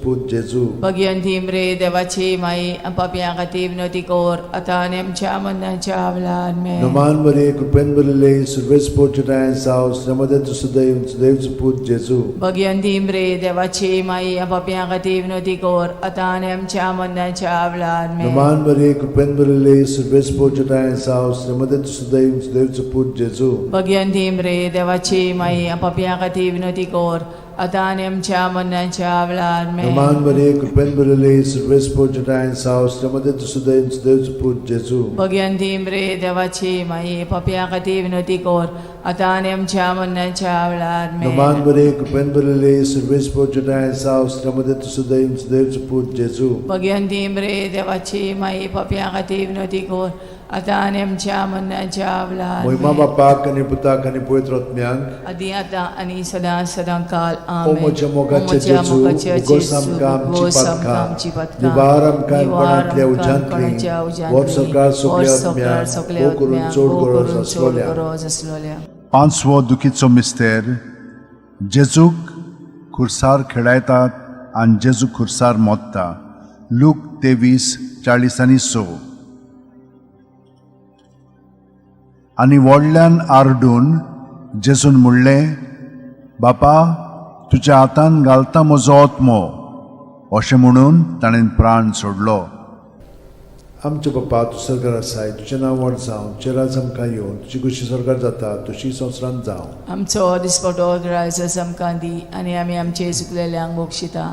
पूत जेजू.
भगिवंती मरे देवाची माई, पपयां खातीर विनोती कोर, आतां आनी आमच्या मरणाच्या वेळार. आमेन.
नमान मरिये, कृपेन भरिल्ले, सर्वेस पोजटाय सावस, त्यामध्ये तुजो दैव पूत जेजू. जेजू.
भगयंती मरे देवाची माई, पापयां खातीर विनवती कर आतां आनी आमच्या मरणाच्या वेळार. आमेन.
नमान मरिये, कृपेन भरिल्ले, सर्वेस्पोर जटाय साव, श्रीमती सुदैव सुदैवचो पूत जेजू.
भगयंती मरे देवाची माई, पापयां खातीर विनवती कर आतां आनी आमच्या मरणाच्या वेळार. आमेन.
नमान मरिये, कृपेन भरिल्ले, सर्वेस्पोर जटाय साव, श्रीमती सुदैव सुदैवचो पूत जेजू.
भगयंती मरे देवाची माई, पापयां खातीर विनवती कर आतां आनी आमच्या मरणाच्या वेळार. आमेन.
नमान मरिये, कृपेन भरिल्ले, सर्वेस्पोर जटाय साव, श्रीमती सुदैव सुदैवचो पूत जेजू.
भगयंती मरे देवाची माई, पापयां खातीर विनवती कर आतां आनी आमच्या मरणाच्या वेळार.
मोहिमा
आमेन.
बापाक आनी पुताक आनी पवित्र आत्म्याक.
आदी आतां आनी सदां सदां काल.
ओ
आमेन.
म्हज्या मोगाचे
ओ म्हज्या
जेजू,
मोगाचे
उगोस
जेजू,
आमकां आमची
उगोस आमकां
पातकां,
आमची पातकां,
निवार आमकां
निवार
कोणांतल्या
आमकां
उज्यांतली,
कोणाच्या उज्यांतली,
वर सरकार सगल्या
वर सरकार
आत्म्यांक,
सगल्या
भोव करून
आत्म्यांक,
चड
भोव
गरज
करून चड
आसलोल्या.
गरज आसलोल्या.
पांचवो दुखीचो मिस्तेर, जेजूक खुर्सार खेळायतात आनी जेजू खुर्सार मोत्ता. लूक 23:46. आनी व्हडल्यान आरडून जेजून म्हणलें, बापा, तुज्या हातान घालता म्हजो आत्मो. अशें म्हणून ताणें प्राण सोडलो.
आमचे बापा, तूं सरकार आसाय, तुजें नांव व्हड जावं, तुजें राज आमकां येवन, तुजी खुशी सरकार जाता तशी संवसारांत जावं.
आमचो दिसपटो ग्रायस आमकां दी आनी आमी आमचे चुकलेल्यांक बक्षिता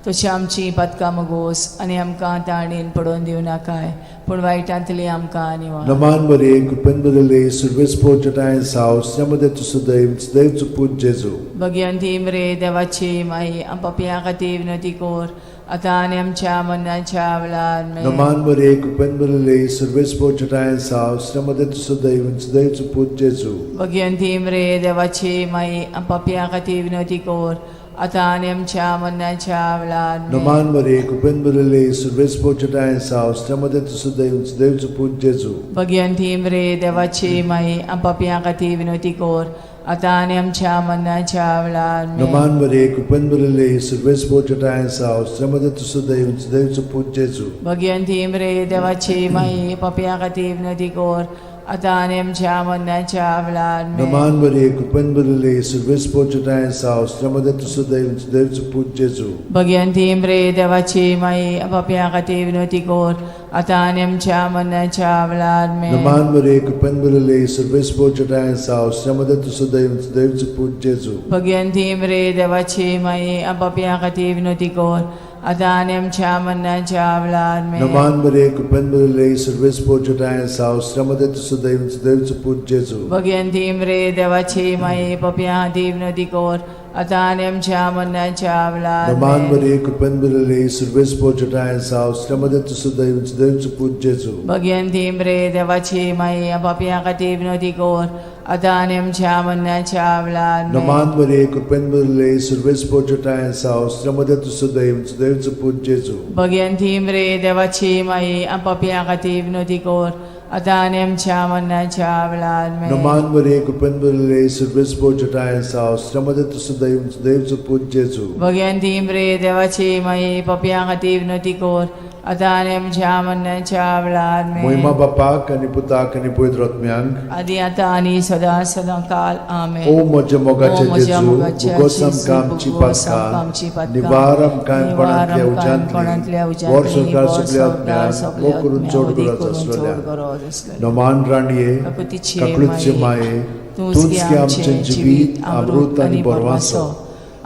तशी आमची पातकां मगोस आनी आमकां ताणेन पडोवन दिवं नाकाय, पूण वायटांतली आमकां निवार.
नमान बरे, कृपेन बरले, सुर्वेस्पोर जटाय साव, श्रीमती तूं सदैव सदैवचो पूत जेजू.
भगयंती मरे देवाची माई, पापयां खातीर विनवती कर आतां आनी आमच्या मरणाच्या वेळार. आमेन.
नमान बरे, कृपेन बरले, सुर्वेस्पोर जटाय साव, श्रीमती तूं सदैव सदैवचो पूत जेजू.
भगयंती मरे देवाची माई, पापयां खातीर विनवती कर आतां आनी आमच्या मरणाच्या वेळार. आमेन.
नमान बरे, कृपेन बरले, सुर्वेस्पोर जटाय साव, श्रीमती तूं सदैव सदैवचो पूत जेजू.
भगयंती मरे देवाची माई, पापयां खातीर विनवती कर आतां आनी आमच्या मरणाच्या वेळार. आमेन.
नमान बरे, कृपेन बरले, सुर्वेस्पोर जटाय साव, श्रीमती तूं सदैव सदैवचो पूत जेजू.
भगयंती मरे देवाची माई, पापयां खातीर विनवती कर आतां आनी आमच्या मरणाच्या वेळार. आमेन.
नमान बरे, कृपेन बरले, सुर्वेस्पोर जटाय साव, श्रीमती तूं सदैव सदैवचो पूत जेजू.
भगयंती मरे देवाची माई, पापयां खातीर विनवती कर आतां आनी आमच्या मरणाच्या वेळार. आमेन.
नमान बरे, कृपेन बरले, सुर्वेस्पोर जटाय साव, श्रीमती तूं सदैव सदैवचो पूत जेजू.
भगयंती मरे देवाची माई, पापयां खातीर विनवती कर आतां आनी आमच्या मरणाच्या वेळार. आमेन.
नमान बरे, कृपेन बरले, सुर्वेस्पोर जटाय साव, श्रीमती तूं सदैव सदैवचो पूत जेजू.
भगयंती मरे देवाची माई, पापयां खातीर विनवती कर आतां आनी आमच्या मरणाच्या वेळार.
नमान
आमेन.
बरे, कृपेन बरले, सुर्वेस्पोर जटाय साव, श्रीमती तूं सदैव सदैवचो पूत जेजू.
भगयंती मरे देवाची माई, पापयां खातीर विनवती कर आतां आनी आमच्या मरणाच्या वेळार. आमेन.
नमान बरे, कृपेन बरले, सुर्वेस्पोर जटाय साव, श्रीमती तूं सदैव सदैवचो पूत जेजू.
भगयंती मरे देवाची माई, पापयां खातीर विनवती कर आतां आनी आमच्या मरणाच्या वेळार. आमेन.
नमान बरे, कृपेन बरले, सुर्वेस्पोर जटाय साव, श्रीमती तूं सदैव सदैवचो पूत जेजू.
भगयंती मरे देवाची माई, पापयां खातीर विनवती कर आतां आनी आमच्या मरणाच्या वेळार. आमेन.
मोहिमा बापाक आनी पुताक आनी पवित्र आत्म्यांक.
आदी आतां आनी सदां सदां काल. आमेन.
ओ म्हज्या मोगाचे
ओ म्हज्या
जेजू,
मोगाचे
उगोस
जेजू,
आमकां आमची
उगोस आमकां आमची
पातकां,
पातकां,
निवार आमकां
निवार
कोणांतल्या
आमकां कोणांतल्या
उज्यांतली, वर
उज्यांतली,
सरकार
वर
सगल्या
सरकार
आत्म्यांक,
सगल्या
भोव करून
आत्म्यांक,
चड
अदीक
गरज
करून चड
आसलेल्या.
गरज आसलेल्या.
नमान राणये,
काकुतीची
काकळूतचे माये,
तूंच गे आमचें जिवीत, अमृत आनी बरवासो.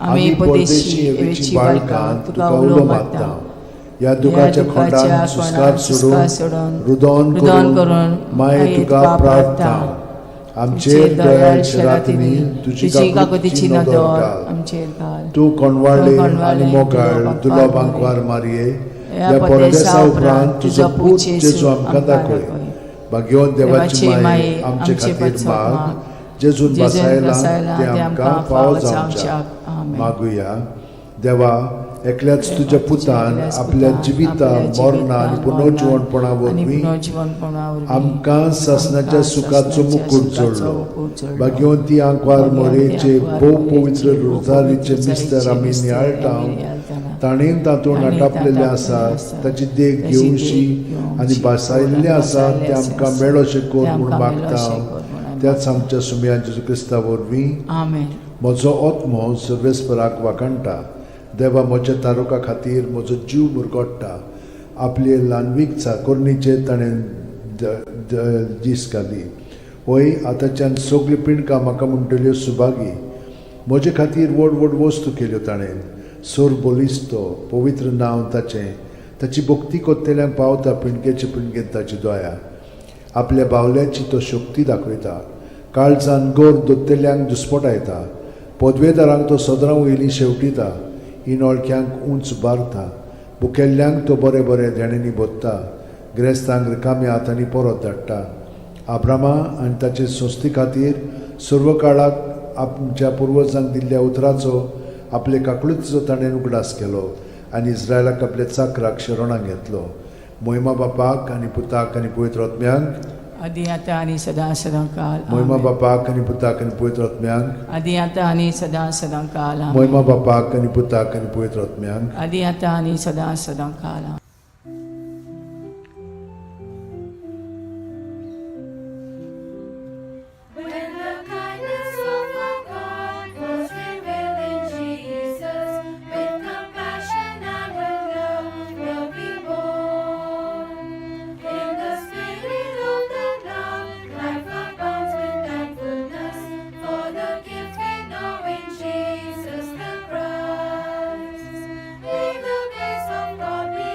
आमी परदेशी एवेची बाळकां तुका उलो मारता.
ह्या दुखाच्या खोंडान सुस्कार सोडून, रुदोन
रुदोन
करून
करून
माये तुका प्रार्थना. आमचेर दयाळ शरातींनी तुजी
तुजी
काकुतीची
काकुतीची
नदर
नदर
घाल.
आमचेर घाल.
तूं कोणवाळे
तूं कोणवाळे
आनी मोगाळ
तुलो
दुलो
बांकवार
बांकवार मारये,
ह्या
ह्या
परदेसा
परदेसा
उपरांत
उपरांत
तुजो
तुजो
पूत
पूत
जेजू
जेजू आमकां
आमकां
दाखय.
दाखय.
भाग्यवंत देवाची
देवाची
माये,
माये,
आमचे
आमचे
खातीर
पचत
माग,
माग,
जेजून
जेजून
बसायला
बसायला
ते
ते
आमकां
आमकां
फावो
फावो
जावच्याक.
जावच्याक. आमेन.
मागुया. देवा, एकल्याच तुज्या पुतान
एकल्याच
आपल्या
पुतान
जिविता,
आपल्या
मरणा आनी
जिविता,
पुनर्जिवणपणा
आनी
वरवीं
पुनर्जिवणपणा वरवीं
आमकां सासणाच्या
आमकां
सुखाचो
सासणाच्या
मुकूट
सुखाचो
जोडलो.
मुकूट जोडलो.
भाग्यवंती आंकवार
भाग्यवंती
मोरेचे
आंकवार
भोव
मोरेचे
पवित्र
भोव
रोजारीचे
पवित्र
मिस्तर आमी
रोजारीचे
नियाळटा,
मिस्तर आमी नियाळटाना,
ताणें तातूंत
ताणें
आटापलेलें
तातूंत
आसा,
आसा,
ताची देख
ताची देख
घेवशी आनी
घेवची
भासायल्लें आसा
भासायल्लें
तें आमकां
आसा,
मेळोशें
तें
कर म्हूण
आमकां
मागता
मेळोशें कर म्हूण आमी
त्याच आमच्या सुमयान जेजू क्रिस्ता वरवीं.
आमेन.
म्हजो आत्मो सर्वेस्पराक वाखाणटा. देवा म्हज्या तारुका खातीर म्हजो जीव मुरगोट्टा. आपले ल्हानवीक चाकोरणीचेर ताणें दीस घाली. वय आतांच्यान सगळीं पिंडकां म्हाका म्हणटल्यो सुभागी. म्हजे खातीर व्हड व्हड वस्तू केल्यो ताणें. सोर बलिस्तो पवित्र नांव ताचें. ताची भक्ती कोत्तेल्यांक पावता पिंडकेचे पिंडकेन ताची दया. आपल्या बावल्याची तो शक्ती दाखयता. काळजान गोर दोत्तेल्यांक दुस्पटायता. पदवेदारांक तो सदरां वयली शेवटिता. इनोळख्यांक उंच बारता. बुकेल्ल्यांक तो बरें बरें देण्यांनी भोत्ता. ग्रेस्तांक रिकाम्या हातांनी परत धाडटा. आब्रामा आनी ताचे संस्थे खातीर सर्व काळाक आमच्या पुर्वजांक दिल्ल्या उतराचो आपले काकळुतीचो ताणें उगडास केलो आनी इस्रायलाक आपल्या चाकराक शरणाक घेतलो. मोहिमा बापाक आनी पुताक आनी पवित्र आत्म्यांक.
आदी आतां आनी सदां सदां काल.
मोहिमा
आमेन.
बापाक आनी पुताक आनी पवित्र आत्म्यांक.
आदी आतां आनी सदां सदां काल. आमेन.
मोहिमा बापाक आनी पुताक आनी पवित्र आत्म्यांक.
आदी आतां आनी सदां सदां काल. आमेन.
When the kindness of our God was revealed in Jesus, with compassion and with love will be born. In the spirit of the love, life abounds with thankfulness for the gift we know in Jesus the Christ. May the grace of God be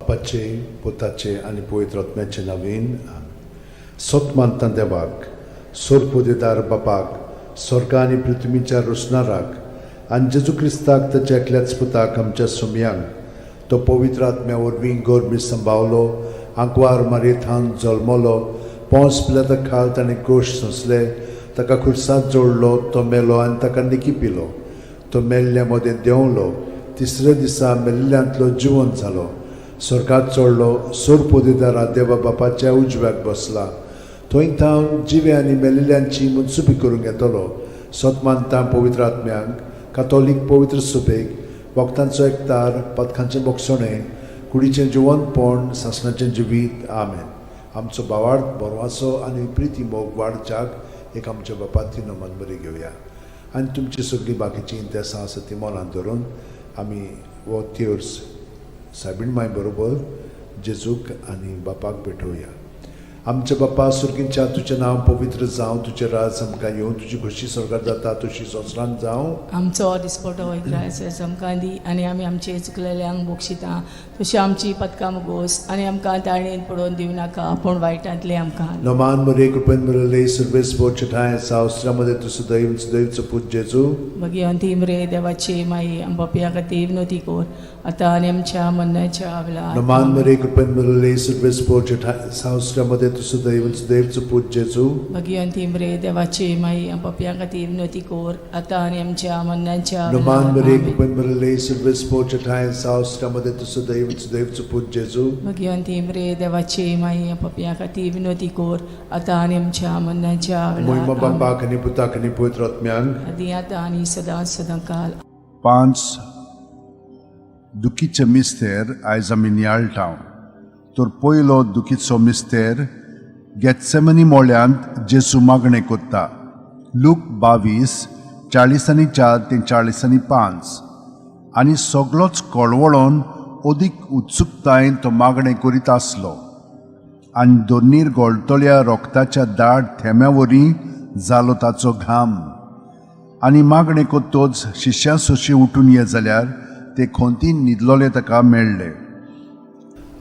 बापाचे, पुताचे आनी पवित्र आत्म्याचे नवीन. सत मानता देवाक, सोरपोदेदार बापाक, स्वर्गा आनी पृथ्वीच्या रोसणाराक, आनी जेजू क्रिस्ताक ताच्या एकल्याच पुताक आमच्या सुमयांक, तो पवित्र आत्म्या वरवीं गोरमी संभावलो, आंकवार मारयेथान जल्मलो, पोंस पिलाता खाल ताणें गोश सोंसले, ताका खुर्सांत जोडलो, तो मेलो आनी ताका निकी पिलो, तो मेल्ल्या मदें देंवलो, तिसऱ्या दिसा मेल्ल्यांतलो जिवंत जालो, स्वर्गात चडलो, सोरपोदेदारा देवा बापाच्या उजव्याक बसला, थंय थावन जिवे आनी मेल्ल्यांची मनसुबी करूंक येतलो. सत मानता पवित्र आत्म्यांक, कातोलीक पवित्र सुबेक, वखदांचो एकतार, पदकांचें बोगसणें, कुडीचें जिवंतपण, सासणाचें जिवीत. आमेन. आमचो बावार्थ बरवाचो आनी प्रिती मोग वाडच्याक एक आमच्या बापाती नमन बरी घेवया आनी तुमची सगळीं बाकीचीं इंतेसां आसा ती मनान धरून आमी हो तेर्स सायबीण माय बरोबर जेजूक आनी बापाक भेटोवया. आमच्या बापा सुर्गींच्या, तुजें नांव पवित्र जावं, तुजें राज आमकां येवं, तुजी खोशी स्वर्गार जाता तशी संवसारांत जावं.
आमचो दिसपटो इग्रायस आमकां दी आनी आमी आमचे चुकलेल्यांक बक्षिता तशी आमची पदकां मुगोस आनी आमकां ताळणेन पडोवन दिवं नाका, पूण वायटांतलें आमकां.
नमान मरे, कृपेन बरले सर्वेस बोचठाय सावस्त्रामध्ये तूं सदैव सदैवचो पूत जेजू.
भगिवंती मरे देवाची माई, आमच्या खातीर विनवती कर आतां आनी आमच्या मरणाच्या वेळार.
नमान मरे, कृपेन बरले सर्वेस बोचठाय सावस्त्रामध्ये तूं सदैव सदैवचो पूत जेजू.
भगिवंती मरे देवाची माई, आमच्या खातीर विनवती कर आतां आनी आमच्या मरणाच्या
नमान
वेळार.
मरे,
आमेन.
कृपेन बरले सर्वेस बोचठाय सावस्त्रामध्ये तूं सदैव सदैवचो पूत जेजू.
भगिवंती मरे देवाची माई, आमच्या खातीर विनवती कर आतां आनी आमच्या मरणाच्या
मोहिमा
वेळार. आमेन.
बापाक आनी पुताक आनी पवित्र आत्म्यांक.
आदी आतां आनी सदां सदां काल.
पांच दुखीचे मिस्तेर आयज आमी नियाळटा. तर पयलो दुखीचो मिस्तेर, गेत्सेमनी मोळ्यांत जेजू मागणें कोत्ता. लूक 22, 44 ते 45. आनी सगलोच कळवळोन अदीक उत्सुकतायेन तो मागणें करीत आसलो आनी दोनीर गोळटल्या रोगताच्या दाट थेंब्या वरी जालो ताचो घाम. आनी मागणें कोत्तोच शिश्यां सोशी उठून ये जाल्यार ते खोंतीन न्हिदलोले ताका मेळ्ळे.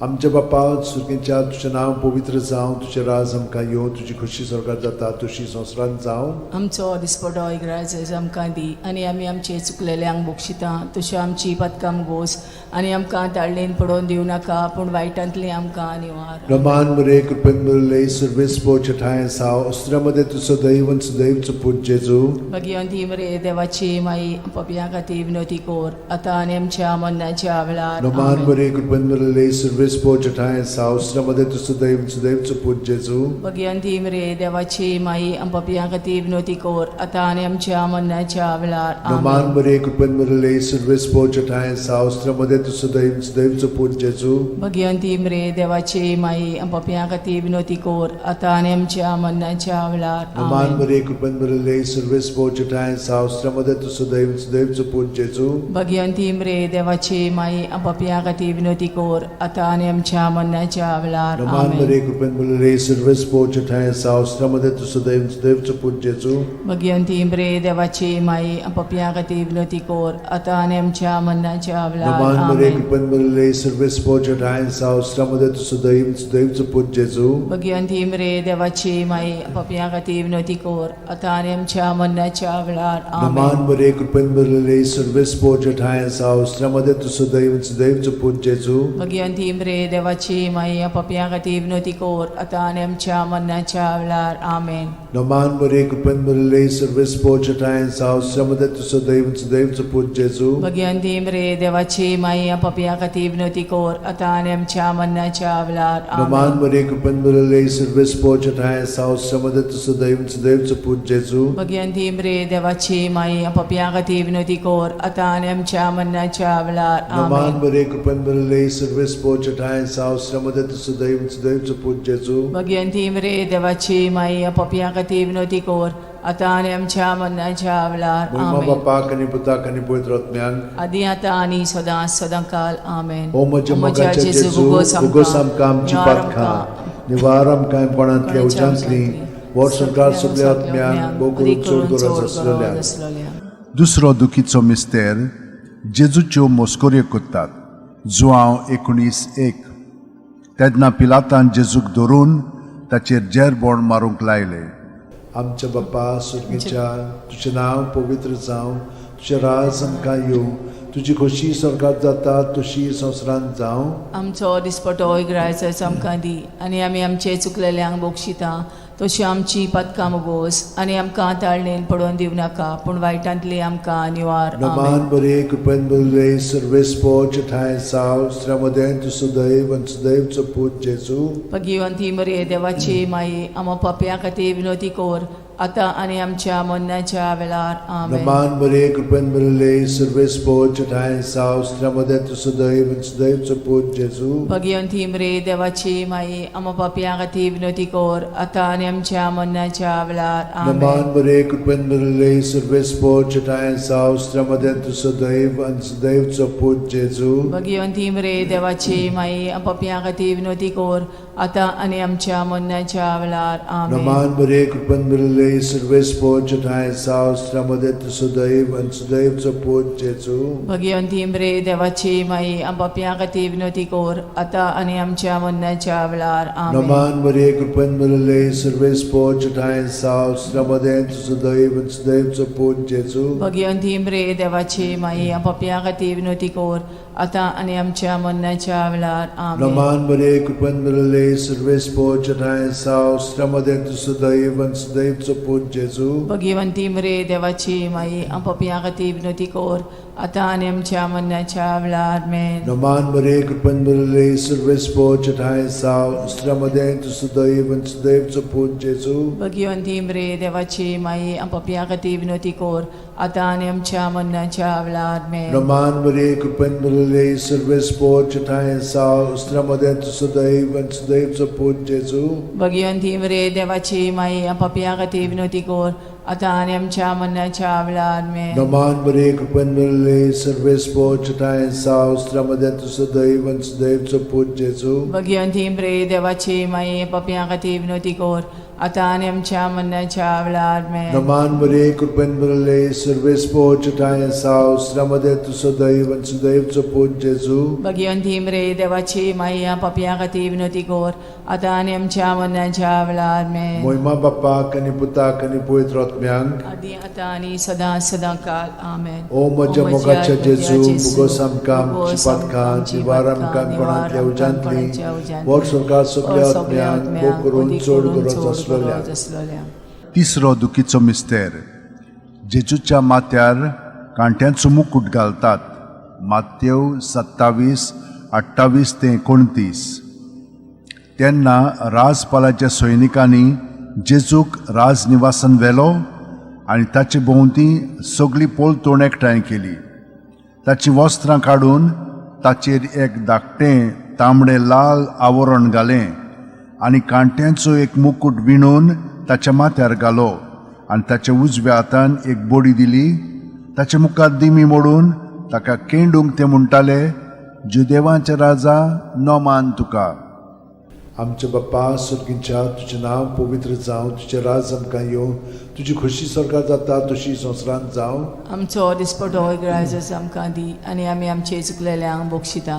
आमच्या बापा सुर्गींच्या, तुजें नांव पवित्र जावं, तुजें राज आमकां येवं, तुजी खोशी स्वर्गार जाता तशी संवसारांत जावं.
आमचो दिसपटो इग्राज आमकां दी आनी आमी आमचे चुकलेल्यांक बक्षिता तशी आमची पदकां गोस आनी आमकां ताळणेन पडोवन दिवं नाका, पूण वायटांतली आमकां निवार.
रमान मरे, कृपेन बरले सर्वेस पोचठाय साव अस्त्रामध्ये तूं सदैव सदैवचो पूत जेजू.
भगिवंती मरे देवाची माई, पपया खातीर विनवती कर आतां आनी आमच्या मरणाच्या वेळार.
रमान
आमेन.
मरे, कृपेन बरले सर्वेस पोचठाय साव अस्त्रामध्ये तूं सदैव सदैवचो पूत जेजू.
भगिवंती मरे देवाची माई, पपया खातीर विनवती कर आतां आनी आमच्या मरणाच्या वेळार.
रमान
आमेन.
मरे, कृपेन बरले सर्वेस पोचठाय साव अस्त्रामध्ये तूं सदैव सदैवचो पूत जेजू.
भगिवंती मरे देवाची माई, पपया खातीर विनवती कर आतां आनी आमच्या मरणाच्या वेळार.
रमान
आमेन.
मरे, कृपेन बरले सर्वेस पोचठाय साव अस्त्रामध्ये तूं सदैव सदैवचो पूत जेजू.
भगिवंती मरे देवाची माई, पपया खातीर विनवती कर आतां आनी आमच्या मरणाच्या वेळार.
रमान
आमेन.
मरे, कृपेन बरले सर्वेस पोचठाय साव अस्त्रामध्ये तूं सदैव सदैवचो पूत जेजू.
भगिवंती मरे देवाची माई, पपया खातीर विनवती कर आतां आनी आमच्या मरणाच्या वेळार.
रमान मरे,
आमेन.
कृपेन बरले सर्वेस पोचठाय साव अस्त्रामध्ये तूं सदैव सदैवचो पूत जेजू.
भगिवंती मरे देवाची माई, पपया खातीर विनवती कर आतां आनी आमच्या मरणाच्या वेळार.
रमान
आमेन.
मरे, कृपेन बरले सर्वेस पोचठाय साव अस्त्रामध्ये तूं सदैव सदैवचो पूत जेजू.
भगिवंती मरे देवाची माई, पपया खातीर विनवती कर आतां आनी आमच्या मरणाच्या वेळार. आमेन.
नमान मरे, कृपेन बरले सर्वेस पोचठाय साव अस्त्रामध्ये तूं सदैव सदैवचो पूत जेजू.
भगिवंती मरे देवाची माई, पपया खातीर विनवती कर आतां आनी आमच्या मरणाच्या वेळार.
नमान
आमेन.
मरे, कृपेन बरले सर्वेस पोचठाय साव अस्त्रामध्ये तूं सदैव सदैवचो पूत जेजू.
भगिवंती मरे देवाची माई, पपया खातीर विनवती कर आतां आनी आमच्या मरणाच्या वेळार.
नमान
आमेन.
मरे, कृपेन बरले सर्वेस पोचठाय साव अस्त्रामध्ये तूं सदैव सदैवचो पूत जेजू.
भगिवंती मरे देवाची माई, पपया खातीर विनवती कर आतां आनी आमच्या मरणाच्या वेळार.
मोहिमा
आमेन.
बापाक आनी पुताक आनी पवित्र आत्म्याक.
आदी आतां आनी सदां सदां काल. आमेन.
ओ म्हज्या मोगाच्या जेजू, उगोस आमकां आमची पातकां, निवार आमकां कोणांतल्या उज्यांतली, वर्स संवसार सगल्या आत्म्यांक, भोव करून चड गरज आसलेल्या.
दुसरो दुखीचो मिस्तेर, जेजूच्यो मस्कऱ्यो करतात. जुआंव 19:1. तेन्ना पिलातान जेजूक धरून ताचेर जेरबोण मारूंक लायले.
आमच्या बाप्पा सुर्गीच्या, तुजें नांव पवित्र जावं, तुजें राज आमकां येवं, तुजी खोशी स्वर्गात जाता तशी संवसारांत जावं.
आमचो दिसपटो इगरायचो आमकां दी आनी आमी आमचे चुकलेल्यांक बक्षिता तशी आमची पदकां बोस आनी आमकां ताळणेन पडोवन दिवं नाका पूण वायटांतली आमकां निवार. आमेन.
नमान बरे कृपेन बरले सर्वेस्पोच ठांय साव श्रमदें तूं सुदैव आनी सुदैवचो पूत जेजू.
भगिवंती मरे देवाची माई, आमा पापया खातीर विनोती कर आतां आनी आमच्या मरणाच्या वेळार. आमेन.
नमान बरे कृपेन बरले सर्वेस्पोच ठांय साव श्रमदें तूं सुदैव आनी सुदैवचो पूत जेजू.
भगिवंती मरे देवाची माई, आमा पापया खातीर विनोती कर आतां आनी आमच्या मरणाच्या वेळार. आमेन.
नमान बरे कृपेन बरले सर्वेस्पोच ठांय साव श्रमदें तूं सुदैव आनी सुदैवचो पूत जेजू.
भगिवंती मरे देवाची माई, पापया खातीर विनोती कर आतां आनी आमच्या मरणाच्या वेळार. आमेन.
नमान बरे कृपेन बरले सर्वेस्पोच ठांय साव श्रमदें तूं सुदैव आनी सुदैवचो पूत जेजू.
भगिवंती मरे देवाची माई, पापया खातीर विनोती कर आतां आनी आमच्या मरणाच्या वेळार. आमेन.
नमान मरिये कृपेन भरिल्ले सर्वेस्पोच ठांय साव श्रमदें तुझं सुदैव आनी सुदैवचो पूत जेजू.
भगिवंती मरे देवाची माई, पापया खातीर विनोती कर आतां आनी आमच्या मरणाच्या वेळार. आमेन.
नमान मरिये कृपेन भरिल्ले सर्वेस्पोच ठांय साव श्रमदें तुझं सुदैव आनी सुदैवचो पूत जेजू.
भगिवंती मरे देवाची माई, पापया खातीर विनोती कर आतां आनी आमच्या मरणाच्या वेळार. आमेन.
नमान मरिये कृपेन भरिल्ले सर्वेस्पोच ठांय साव श्रमदें तुझं सुदैव आनी सुदैवचो पूत जेजू.
भगिवंती मरे देवाची माई, पापया खातीर विनोती कर आतां आनी आमच्या मरणाच्या वेळार. आमेन.
नमान मरिये कृपेन भरिल्ले सर्वेस्पोच ठांय साव श्रमदें तुझं सुदैव आनी सुदैवचो पूत जेजू.
भगिवंती मरे देवाची माई, पापया खातीर विनोती कर आतां आनी आमच्या मरणाच्या वेळार. आमेन.
नमान मरिये कृपेन भरिल्ले सर्वेस्पोच ठांय साव श्रमदें तुझं सुदैव आनी सुदैवचो पूत जेजू.
भगिवंती मरे देवाची माई, पापया खातीर विनोती कर आतां आनी आमच्या मरणाच्या वेळार. आमेन.
नमान मरिये कृपेन भरिल्ले सर्वेस्पोच ठांय साव श्रमदें तुझं सुदैव आनी सुदैवचो पूत जेजू.
भगिवंती मरे देवाची माई, पापया खातीर विनोती कर आतां आनी आमच्या मरणाच्या वेळार. आमेन.
मोहिमा बाप्पाक आनी पुताक आनी पवित्र आत्म्यांक,
आदी आतां आनी सदां सदां काल. आमेन.
ओ म्हज्या मोगाच्या जेजू, मुगोस आमकां आमची पातकां निवार आमकां कोणांतल्या उज्यांतली वर स्वर्गात सगल्या आत्म्यांक भोग करून चड गरज आसलेल्या.
तिसरो दुखीचो मिस्तेर. जेजूच्या माथ्यार कांट्यांचो मुकूट घालतात. मातेव 27:28 ते 29. तेन्ना राजपालाच्या सैनिकांनी जेजूक राजनिवासान व्हेलो आनी ताचे भोंवती सगळी पोलतोण एकठांय केली. ताचीं वस्त्रां काडून ताचेर एक धाकटें तांबडें लाल आवरण घालें आनी कांट्यांचो एक मुकूट विणून ताच्या माथ्यार घालो आनी ताच्या उजव्या हातान एक बडी दिली. ताच्या मुखार दिमी मोडून ताका केंडूंक ते म्हणटाले, जुदेवांचे राजा, नमान तुका.
आमच्या बाप्पा स्वर्गींच्या, तुजें नांव पवित्र जावं, तुजें राज आमकां येवं, तुजी खोशी स्वर्गात जाता तशी संवसारांत जावं.
आमचो दिसपटो इगरायजस आमकां दी आनी आमी आमचे चुकलेल्यांक बक्षिता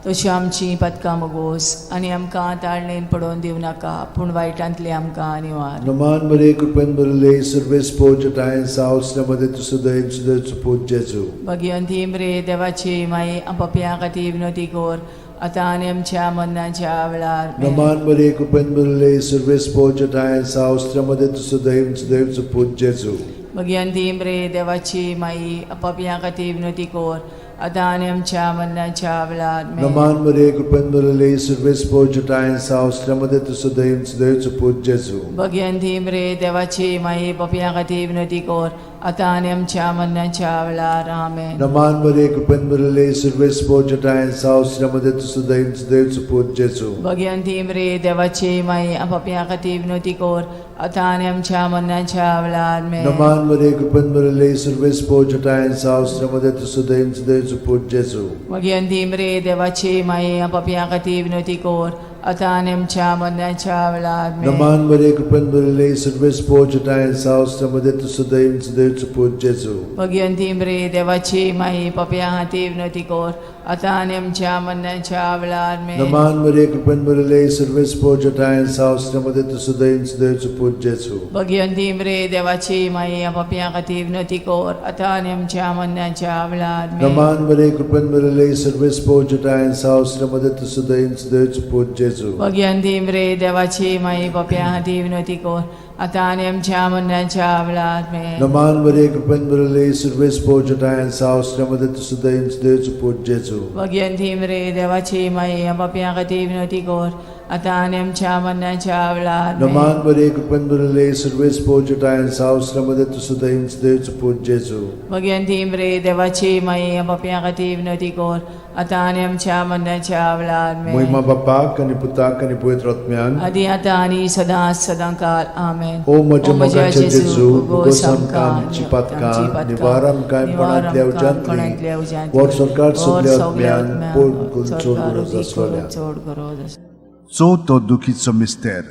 तशी आमची पदकां मगोस आनी आमकां ताळणेन पडोवन दिवं नाका पूण वायटांतली आमकां निवार.
नमान मरिये कृपेन भरिल्ले सर्वेस्पोच ठांय साव श्रमदें तुझं सुदैव सुदैवचो पूत जेजू.
भगिवंती मरे देवाची माई, पापया खातीर विनोती कर आतां आनी आमच्या मरणाच्या वेळार. आमेन.
नमान मरिये कृपेन भरिल्ले सर्वेस्पोच ठांय साव श्रमदें तुझं सुदैव सुदैवचो पूत जेजू.
भगिवंती मरे देवाची माई, पापया खातीर विनोती कर आतां आनी आमच्या मरणाच्या वेळार. आमेन.
नमान मरिये कृपेन भरिल्ले सर्वेस्पोच ठांय साव श्रमदें तुझं सुदैव सुदैवचो पूत जेजू.
भगिवंती मरे देवाची माई, पापया खातीर विनोती कर आतां आनी आमच्या मरणाच्या वेळार. आमेन.
नमान मरिये कृपेन भरिल्ले सर्वेस्पोच ठांय साव श्रमदें तुझं सुदैव सुदैवचो पूत जेजू.
भगिवंती मरे देवाची माई, पापया खातीर विनोती कर आतां आनी आमच्या मरणाच्या वेळार. आमेन.
नमान मरिये कृपेन भरिल्ले सर्वेस्पोच ठांय साव श्रमदें तुझं सुदैव सुदैवचो पूत जेजू.
भगिवंती मरे देवाची माई, पापया खातीर विनोती कर आतां आनी आमच्या मरणाच्या वेळार. आमेन.
नमान मरिये कृपेन भरिल्ले सर्वेस्पोच ठांय साव श्रमदें तुझं सुदैव सुदैवचो पूत जेजू.
भगिवंती मरे देवाची माई, पापया खातीर विनोती कर आतां आनी आमच्या मरणाच्या वेळार आमेन.
नमान मरिये, कृपेन भरिल्ले, सर्वेस पोर जटायन साव, श्रीमती तुसुदयन सुदैवचो पूत जेजू.
भगिवंती मरे देवाची माई, पापयां खातीर विनवती कर आतां आनी आमच्या मरणाच्या वेळार आमेन.
नमान मरिये, कृपेन भरिल्ले, सर्वेस पोर जटायन साव, श्रीमती तुसुदयन सुदैवचो पूत जेजू.
भगिवंती मरे देवाची माई, पापयां खातीर विनवती कर आतां आनी आमच्या मरणाच्या वेळार आमेन.
नमान मरिये, कृपेन भरिल्ले, सर्वेस पोर जटायन साव, श्रीमती तुसुदयन सुदैवचो पूत जेजू.
भगिवंती मरे देवाची माई, पापयां खातीर विनवती कर आतां आनी आमच्या मरणाच्या वेळार आमेन.
नमान मरिये, कृपेन भरिल्ले, सर्वेस पोर जटायन साव, श्रीमती तुसुदयन सुदैवचो पूत जेजू.
भगिवंती मरे देवाची माई, पापयां खातीर विनवती कर आतां आनी आमच्या मरणाच्या वेळार आमेन.
मोहिमा बापाक आनी पुताक आनी पवित्र आत्म्याक.
आदी आतां आनी सदां सदां काल आमेन.
ओ म्हज्या मोगाचे जेजू, भोगोस आमकां आमची पातकां, निवार आमकां कोणांतल्या उज्यांतली, वर सरकार सगल्या आत्म्यान पोट करून चड गरज आसलोल्या.
चड गरज आसल्या.
चवथो दुखीचो मिस्तेर,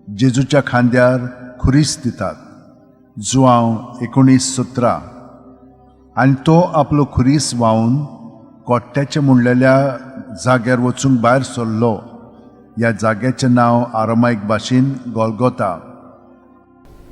जेजूच्या खांद्यार खुरीस दितात, जुआंव 19:17. आनी तो आपलो खुरीस व्हांवन कोट्ट्याचे म्हणलेल्या जाग्यार वचूंक भायर सरलो. ह्या जाग्याचें नांव आरामायक भाशेन गोलगोता.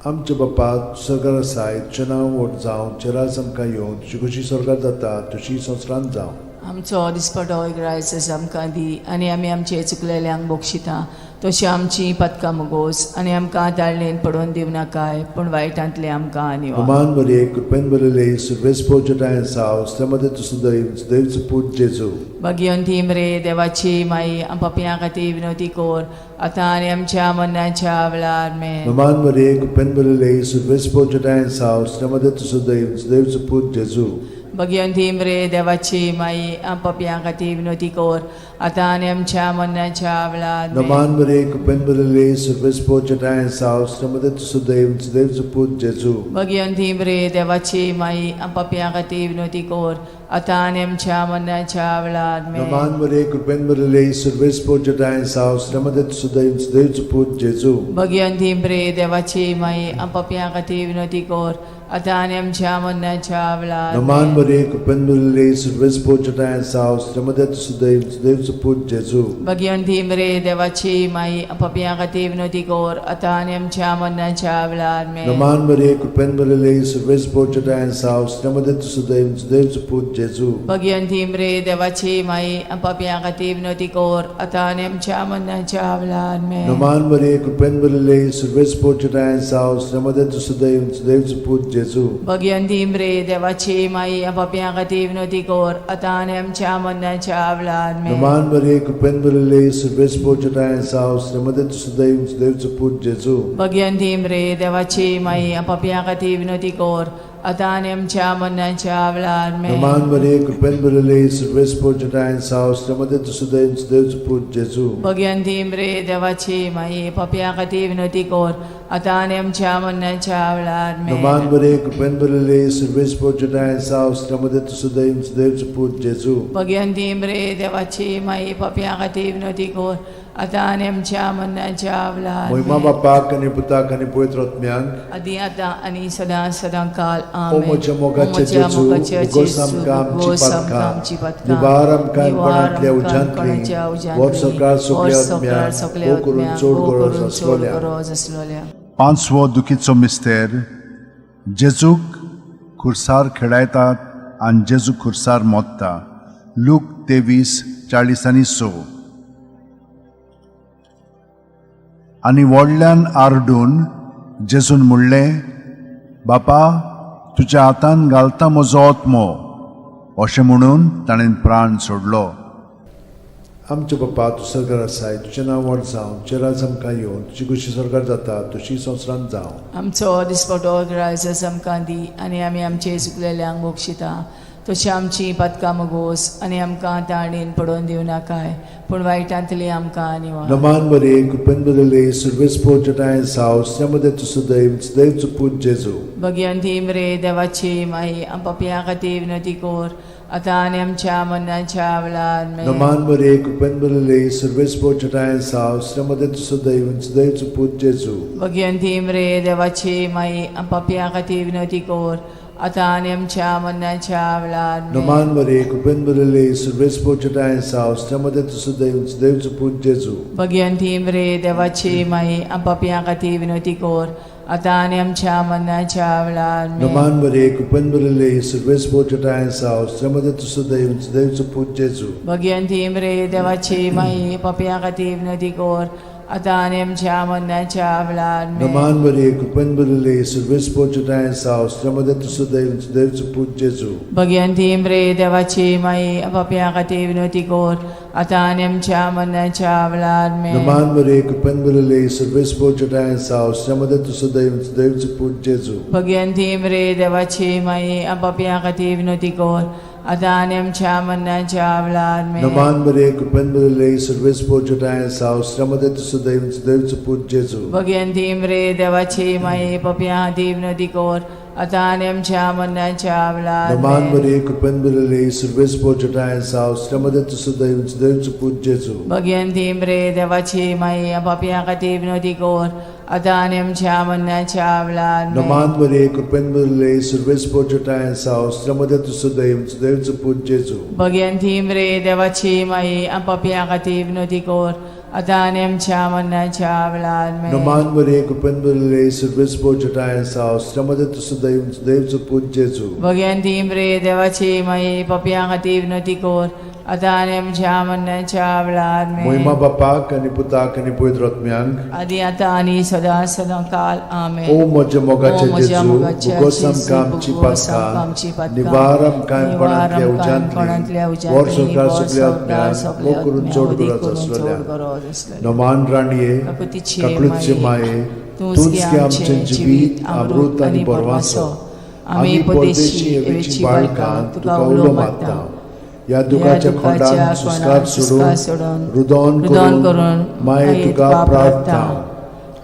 आमच्या बापा सरकार आसाय, तुजें नांव व्हड जावं, तुजें राज आमकां येवं, तुजी खुशी स्वर्गात जाता तशी संवसारांत जावं.
आमचो दिसपटो ग्रायस आमकां दी आनी आमी आमचे चुकलेल्यांक बक्षिता तशी आमची पदकां मुगोस आनी आमकां ताळणेन पडोवन दिवं नाकाय, पूण वायटांतले आमकां निवार.
नमान मरिये, कृपेन भरिल्ले, सर्वेस पोर जटायन साव, श्रीमती तुसुदयन सुदैवचो पूत जेजू.
भगिवंती मरे देवाची माई, पापयां खातीर विनवती कर आतां आनी आमच्या मरणाच्या वेळार आमेन.
नमान मरिये, कृपेन भरिल्ले, सर्वेस पोर जटायन साव, श्रीमती तुसुदयन सुदैवचो पूत जेजू.
भगिवंती मरे देवाची माई, पापयां खातीर विनवती कर आतां आनी आमच्या मरणाच्या वेळार आमेन.
नमान मरिये, कृपेन भरिल्ले, सर्वेस पोर जटायन साव, श्रीमती तुसुदयन सुदैवचो पूत जेजू.
भगिवंती मरे देवाची माई, पापयां खातीर विनवती कर आतां आनी आमच्या मरणाच्या वेळार आमेन.
नमान मरिये, कृपेन भरिल्ले, सर्वेस पोर जटायन साव, श्रीमती तुसुदयन सुदैवचो पूत जेजू.
भगिवंती मरे देवाची माई, पापयां खातीर विनवती कर आतां आनी आमच्या मरणाच्या वेळार
नमान
आमेन.
मरिये, कृपेन भरिल्ले, सर्वेस पोर जटायन साव, श्रीमती तुसुदयन सुदैवचो पूत जेजू.
भगिवंती मरे देवाची माई, पापयां खातीर विनवती कर आतां आनी आमच्या मरणाच्या वेळार आमेन.
नमान मरिये, कृपेन भरिल्ले, सर्वेस पोर जटायन साव, श्रीमती तुसुदयन सुदैवचो पूत जेजू.
भगिवंती मरे देवाची माई, पापयां खातीर विनवती कर आतां आनी आमच्या मरणाच्या वेळार आमेन.
नमान मरिये, कृपेन भरिल्ले, सर्वेस पोर जटायन साव, श्रीमती तुसुदयन सुदैवचो पूत जेजू.
भगिवंती मरे देवाची माई, पापयां खातीर विनवती कर आतां आनी आमच्या मरणाच्या वेळार आमेन.
नमान मरिये, कृपेन भरिल्ले, सर्वेस पोर जटायन साव, श्रीमती तुसुदयन सुदैवचो पूत जेजू.
भगिवंती मरे देवाची माई, पापयां खातीर विनवती कर आतां आनी आमच्या मरणाच्या वेळार आमेन.
नमान मरिये, कृपेन भरिल्ले, सर्वेस पोर जटायन साव, श्रीमती तुसुदयन सुदैवचो पूत जेजू.
भगिवंती मरे देवाची माई, पापयां खातीर विनवती कर आतां आनी आमच्या मरणाच्या वेळार आमेन.
नमान मरिये, कृपेन भरिल्ले, सर्वेस पोर जटायन साव, श्रीमती तुसुदयन सुदैवचो पूत जेजू.
भगिवंती मरे देवाची माई, पापयां खातीर विनवती कर आतां आनी आमच्या मरणाच्या वेळार
मोहिमा
आमेन.
बापाक आनी पुताक आनी पवित्र आत्म्याक.
आदी आतां आनी सदां सदां काल
ओ
आमेन.
म्हज्या मोगाचे
ओ म्हज्या
जेजू,
मोगाचे
भोगोस
जेजू,
आमकां आमची
भोगोस आमकां
पातकां,
आमची पातकां,
निवार आमकां
निवार
कोणांतल्या
आमकां
उज्यांतली,
कोणाच्या उज्यांतली,
वर सरकार सगल्या
वर सरकार
आत्म्याक,
सगल्या
भोव करून
आत्म्याक,
चड
भोव
गरज
करून चड
आसलोल्या.
गरज आसलोल्या.
पांचवो दुखीचो मिस्तेर, जेजूक खुर्सार खेळायतात आनी जेजू खुर्सार मोत्ता, लूक 23:46. आनी व्हडल्यान आरडून जेजून म्हणलें, बापा, तुज्या हातान घालता म्हजो आत्मो. अशें म्हणून ताणें प्राण सोडलो.
आमच्या बापा, तूं सरकार आसाय, तुजें नांव व्हड जावं, तुजें राज आमकां येवं, तुजी खुशी सरकार जाता तशी संवसारांत जावं.
आमचो दिसपटो ग्रायस आमकां दी आनी आमी आमचे चुकलेल्यांक बक्षिता तशी आमची पातकां मुगोस आनी आमकां ताणेन पडोवन दिवं नाकाय, पूण वायटांतली आमकां निवार.
नमान मरिये, कृपेन भरिल्ले, सर्वेस पोर जटायन साव, श्रीमती तुसुदयन सुदैवचो पूत जेजू.
भगिवंती मरे देवाची माई, पापयां खातीर विनवती कर आतां आनी आमच्या मरणाच्या वेळार आमेन.
नमान मरिये, कृपेन भरिल्ले, सर्वेस पोर जटायन साव, श्रीमती तुसुदयन सुदैवचो पूत जेजू.
भगिवंती मरे देवाची माई, पापयां खातीर विनवती कर आतां आनी आमच्या मरणाच्या वेळार आमेन.
नमान मरे कृपेन भरिल्ले सुर्वेस पोचटाय साव मध्ये तूं सुदैव देवचो पूत जेजू.
भगवंती मरे देवाची माई, पापयां खातीर विनवती कर, आतां आनी आमच्या मरणाच्या वेळार आमेन.
नमान मरे कृपेन भरिल्ले सुर्वेस पोचटाय साव मध्ये तूं सुदैव देवचो पूत जेजू.
भगवंती मरे देवाची माई, पापयां खातीर विनवती कर, आतां आनी आमच्या मरणाच्या वेळार आमेन.
नमान मरे कृपेन भरिल्ले सुर्वेस पोचटाय साव मध्ये तूं सुदैव देवचो पूत जेजू.
भगवंती मरे देवाची माई, पापयां खातीर विनवती कर, आतां आनी आमच्या मरणाच्या वेळार आमेन.
नमान मरे कृपेन भरिल्ले सुर्वेस पोचटाय साव मध्ये तूं सुदैव देवचो पूत जेजू.
भगवंती मरे देवाची माई, पापयां खातीर विनवती कर, आतां आनी आमच्या मरणाच्या वेळार आमेन.
नमान मरे कृपेन भरिल्ले सुर्वेस पोचटाय साव मध्ये तूं सुदैव देवचो पूत जेजू.
भगवंती मरे देवाची माई, पापयां खातीर विनवती कर, आतां आनी आमच्या मरणाच्या वेळार
नमान
आमेन.
मरे कृपेन भरिल्ले सुर्वेस पोचटाय साव मध्ये तूं सुदैव देवचो पूत जेजू.
भगवंती मरे देवाची माई, पापयां खातीर विनवती कर, आतां आनी आमच्या मरणाच्या वेळार आमेन.
नमान मरे कृपेन भरिल्ले सुर्वेस पोचटाय साव मध्ये तूं सुदैव देवचो पूत जेजू.
भगवंती मरे देवाची माई, पापयां खातीर विनवती कर, आतां आनी आमच्या मरणाच्या वेळार आमेन.
नमान मरे कृपेन भरिल्ले सुर्वेस पोचटाय साव मध्ये तूं सुदैव देवचो पूत जेजू.
भगवंती मरे देवाची माई, पापयां खातीर विनवती कर, आतां आनी आमच्या मरणाच्या वेळार आमेन.
मोहिमा बापाक आनी पुताक आनी पवित्र आत्म्यांक,
आदी आतां आनी सदां सदां काल आमेन.
ओ म्हज्या मोगाचे
ओ म्हज्या
जेजू,
मोगाच्या
भुगोस
जेजू,
आमकां आमची
भुगोस आमकां आमची
पातकां,
पातकां,
निवार आमकां कोणांतल्या
कोणांतल्या
उज्यांतली,
उज्यांतली,
वर संवसार
वर
सगल्या
संवसार
आत्म्यांक,
सगल्या
मोग करून
आत्म्यांक,
चड
वदीक
गरज
करून चड
आसलेल्या.
गरज आसलेल्या.
नमान राणये,
काकुतीचे
काकळूतचे माये,
तूंच गे आमचें जिवीत, अमृत आनी बरवासो. आमी परदेशी एवेची बाळकां तुका उलो मारता.
ह्या दुखाच्या खोंडान सुस्कार सोडून, रुदन
रुदन
करून
करून
माये तुका प्रार्थना.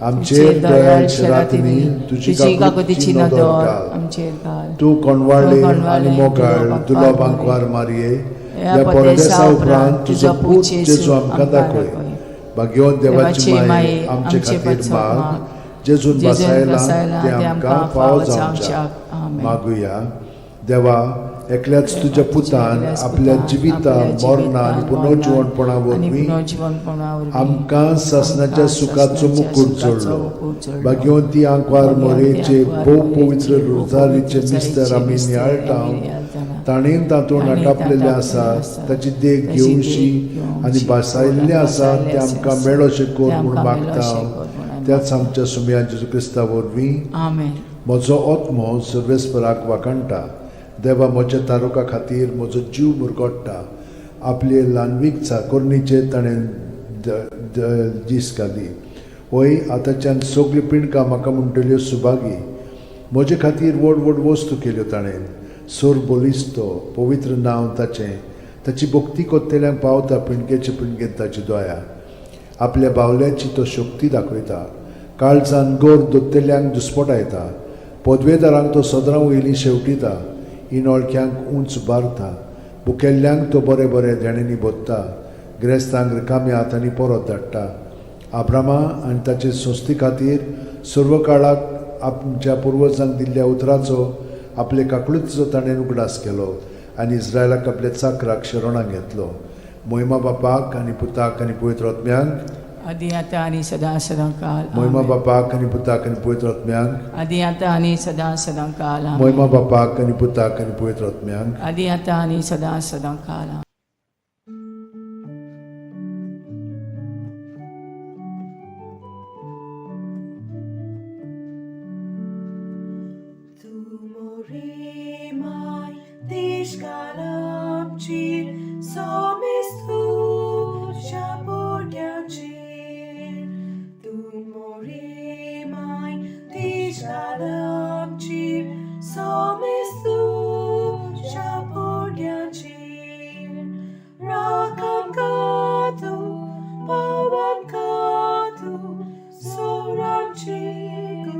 आमचेर दयाळ शेरातिनी तुजी
तुजी
काकुतीची
काकुतीची
नदर
नदर
घाल.
आमचेर घाल.
तूं कोणवाळे
तूं
आनी
कोणवाळे,
मोगाळ
दुलो
दुलो
बांकवार
बांकवार मारये,
ह्या
ह्या
परदेसा
परदेसा उपरांत तुजो पूत जेजू आमकां
आमकां
दाखय.
दाखय.
भाग्यवंत देवाची
देवाची
माये,
माये,
आमचे
आमचे
खातीर
पासत
माग,
माग,
जेजून
जेजून
बसायला
बसायला
ते
ते
आमकां
आमकां
फावो
फावो
जावच्याक.
जावच्याक. आमेन.
मागुया. देवा, एकल्याच तुज्या पुतान
एकल्याच
आपल्या
पुतान
जिविता
आपल्या
मरणा आनी
जिवितान,
पुनर्जिवणपणा
मरणान आनी
वरवीं
पुनर्जिवणपणा वरवीं
आमकां सासणाच्या
आमकां
सुखाचो
सासणाच्या
मुकूट
सुखाचो
जोडलो.
मुकूट जोडलो.
भाग्यवंती आंकवार
भाग्यवंती
मोरेचे
आंकवार
भोव
मोरेचे
पवित्र
भोव
रोजारीचे
पवित्र
मिस्तर आमी
रोजारीचे
नियाळटा,
मिस्तर आमी नियाळटाना,
ताणें तातूंत
ताणें
आटापलेलें
तातूंत
आसा,
आसा,
ताची देख
ताची देख
घेवशी
घेवशी
आनी भासायल्लें आसा
भासायल्लें
तें आमकां
आसा,
मेळोशें कर
तें
म्हूण
आमकां
मागता
मेळोशें कर म्हूण आमी
त्याच आमच्या सुमया जेजू क्रिस्ता वरवीं.
आमेन.
म्हजो आत्मो सर्वेस्पराक वाखाणटा, देवा म्हज्या तारुका खातीर म्हजो जीव मुरगोट्टा. आपले ल्हानवीक चाकोरणीचेर ताणें दीस घाली. वय आतांच्यान सगळीं पिंडकां म्हाका म्हणटल्यो सुभागी. म्हजे खातीर व्हड व्हड वस्तू केल्यो ताणें. सोर बलिस्तो पवित्र नांव ताचें. ताची भक्ती कोत्तेल्यांक पावता पिंडकेचे पिंडकेन ताची दया. आपल्या बावल्याची तो शक्ती दाखयता, काळजान गोर दोत्तेल्यांक दुस्पटायता. पदवेदारांक तो सदरां वयलीं शेवटिता, इनोळख्यांक उंच बारता. बुकेल्ल्यांक तो बरें बरें देणेंनी भोत्ता, गिरेस्तांक रिकाम्या हातांनी परत धाडटा. आब्रामा आनी ताचे संस्थे खातीर सर्व काळाक आमच्या पुर्वजांक दिल्ल्या उतराचो आपले काकळुतीचो ताणें उगडास केलो आनी इस्रायलाक आपल्या चाकराक शरणाक घेतलो. मोहिमा बापाक आनी पुताक आनी पवित्र आत्म्यांक,
आदी आतां आनी सदां सदां काल.
मोहिमा
आमेन.
बापाक आनी पुताक आनी पवित्र आत्म्यांक,
आदी आतां आनी सदां सदां काल. आमेन.
मोहिमा बापाक आनी पुताक आनी पवित्र आत्म्यांक,
आदी आतां आनी सदां सदां काल. आमेन.
Tu morimai tishkalamchir, somestu shaporyanchir. Tu morimai tishkalamchir, somestu shaporyanchir. Rakam katu, pawan katu, soramchi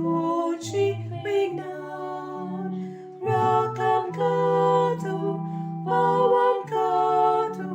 gochi vignan. Rakam katu, pawan katu,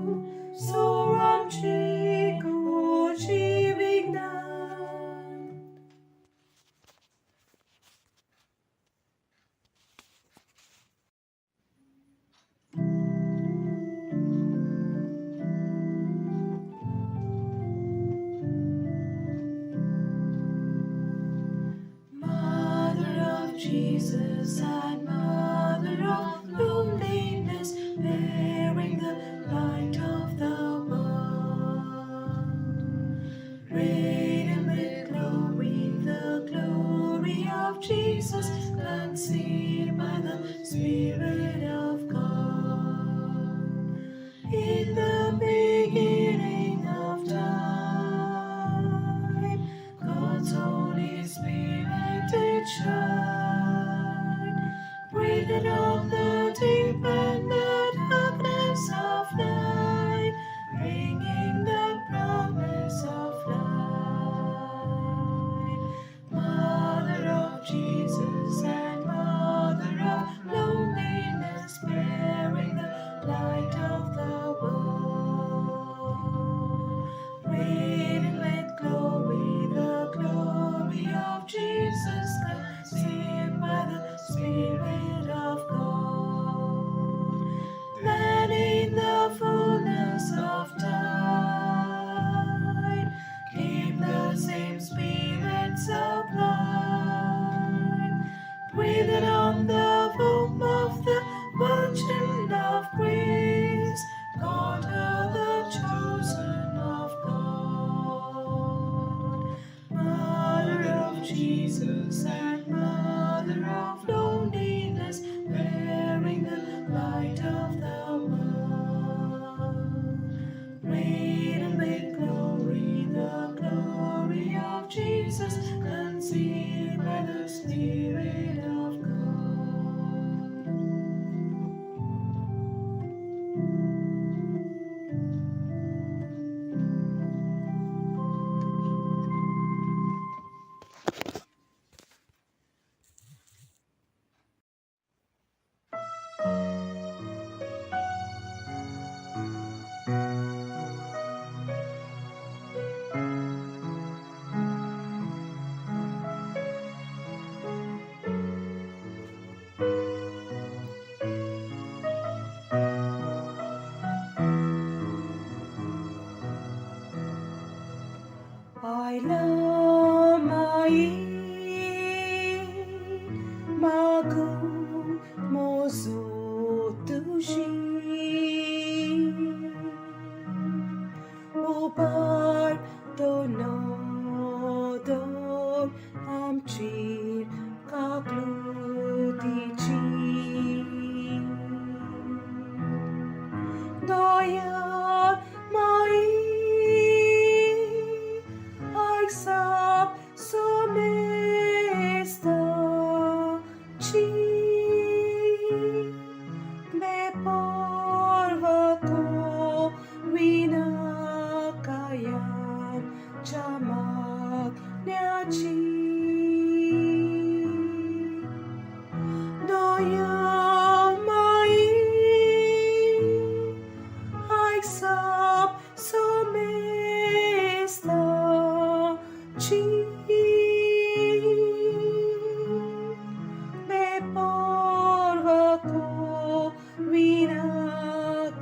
Doyan mai Ai sap somesta ci Me porva ko vina kayam chamak nyachi Doyan mai Ai sap somesta ci Me porva ko vina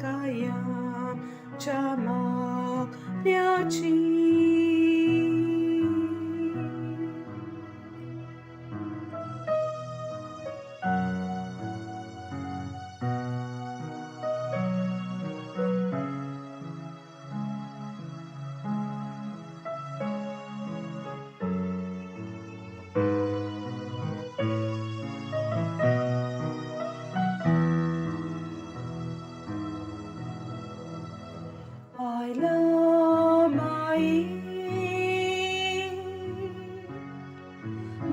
kayam chamak nyachi. I love my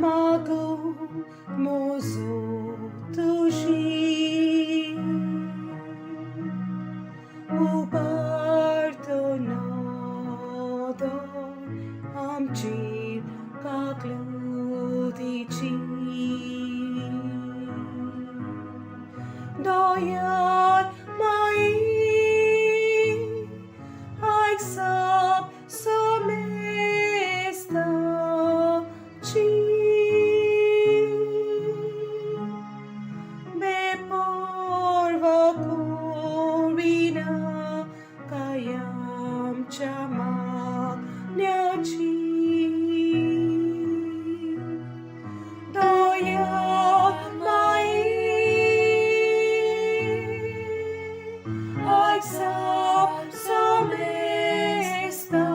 Mago mozo tushi Uparto nodo amchi kakludichi Doyan mai Ai sap somesta ci Me porva corina kayam chamak nyachi Doyan mai Ai sap somesta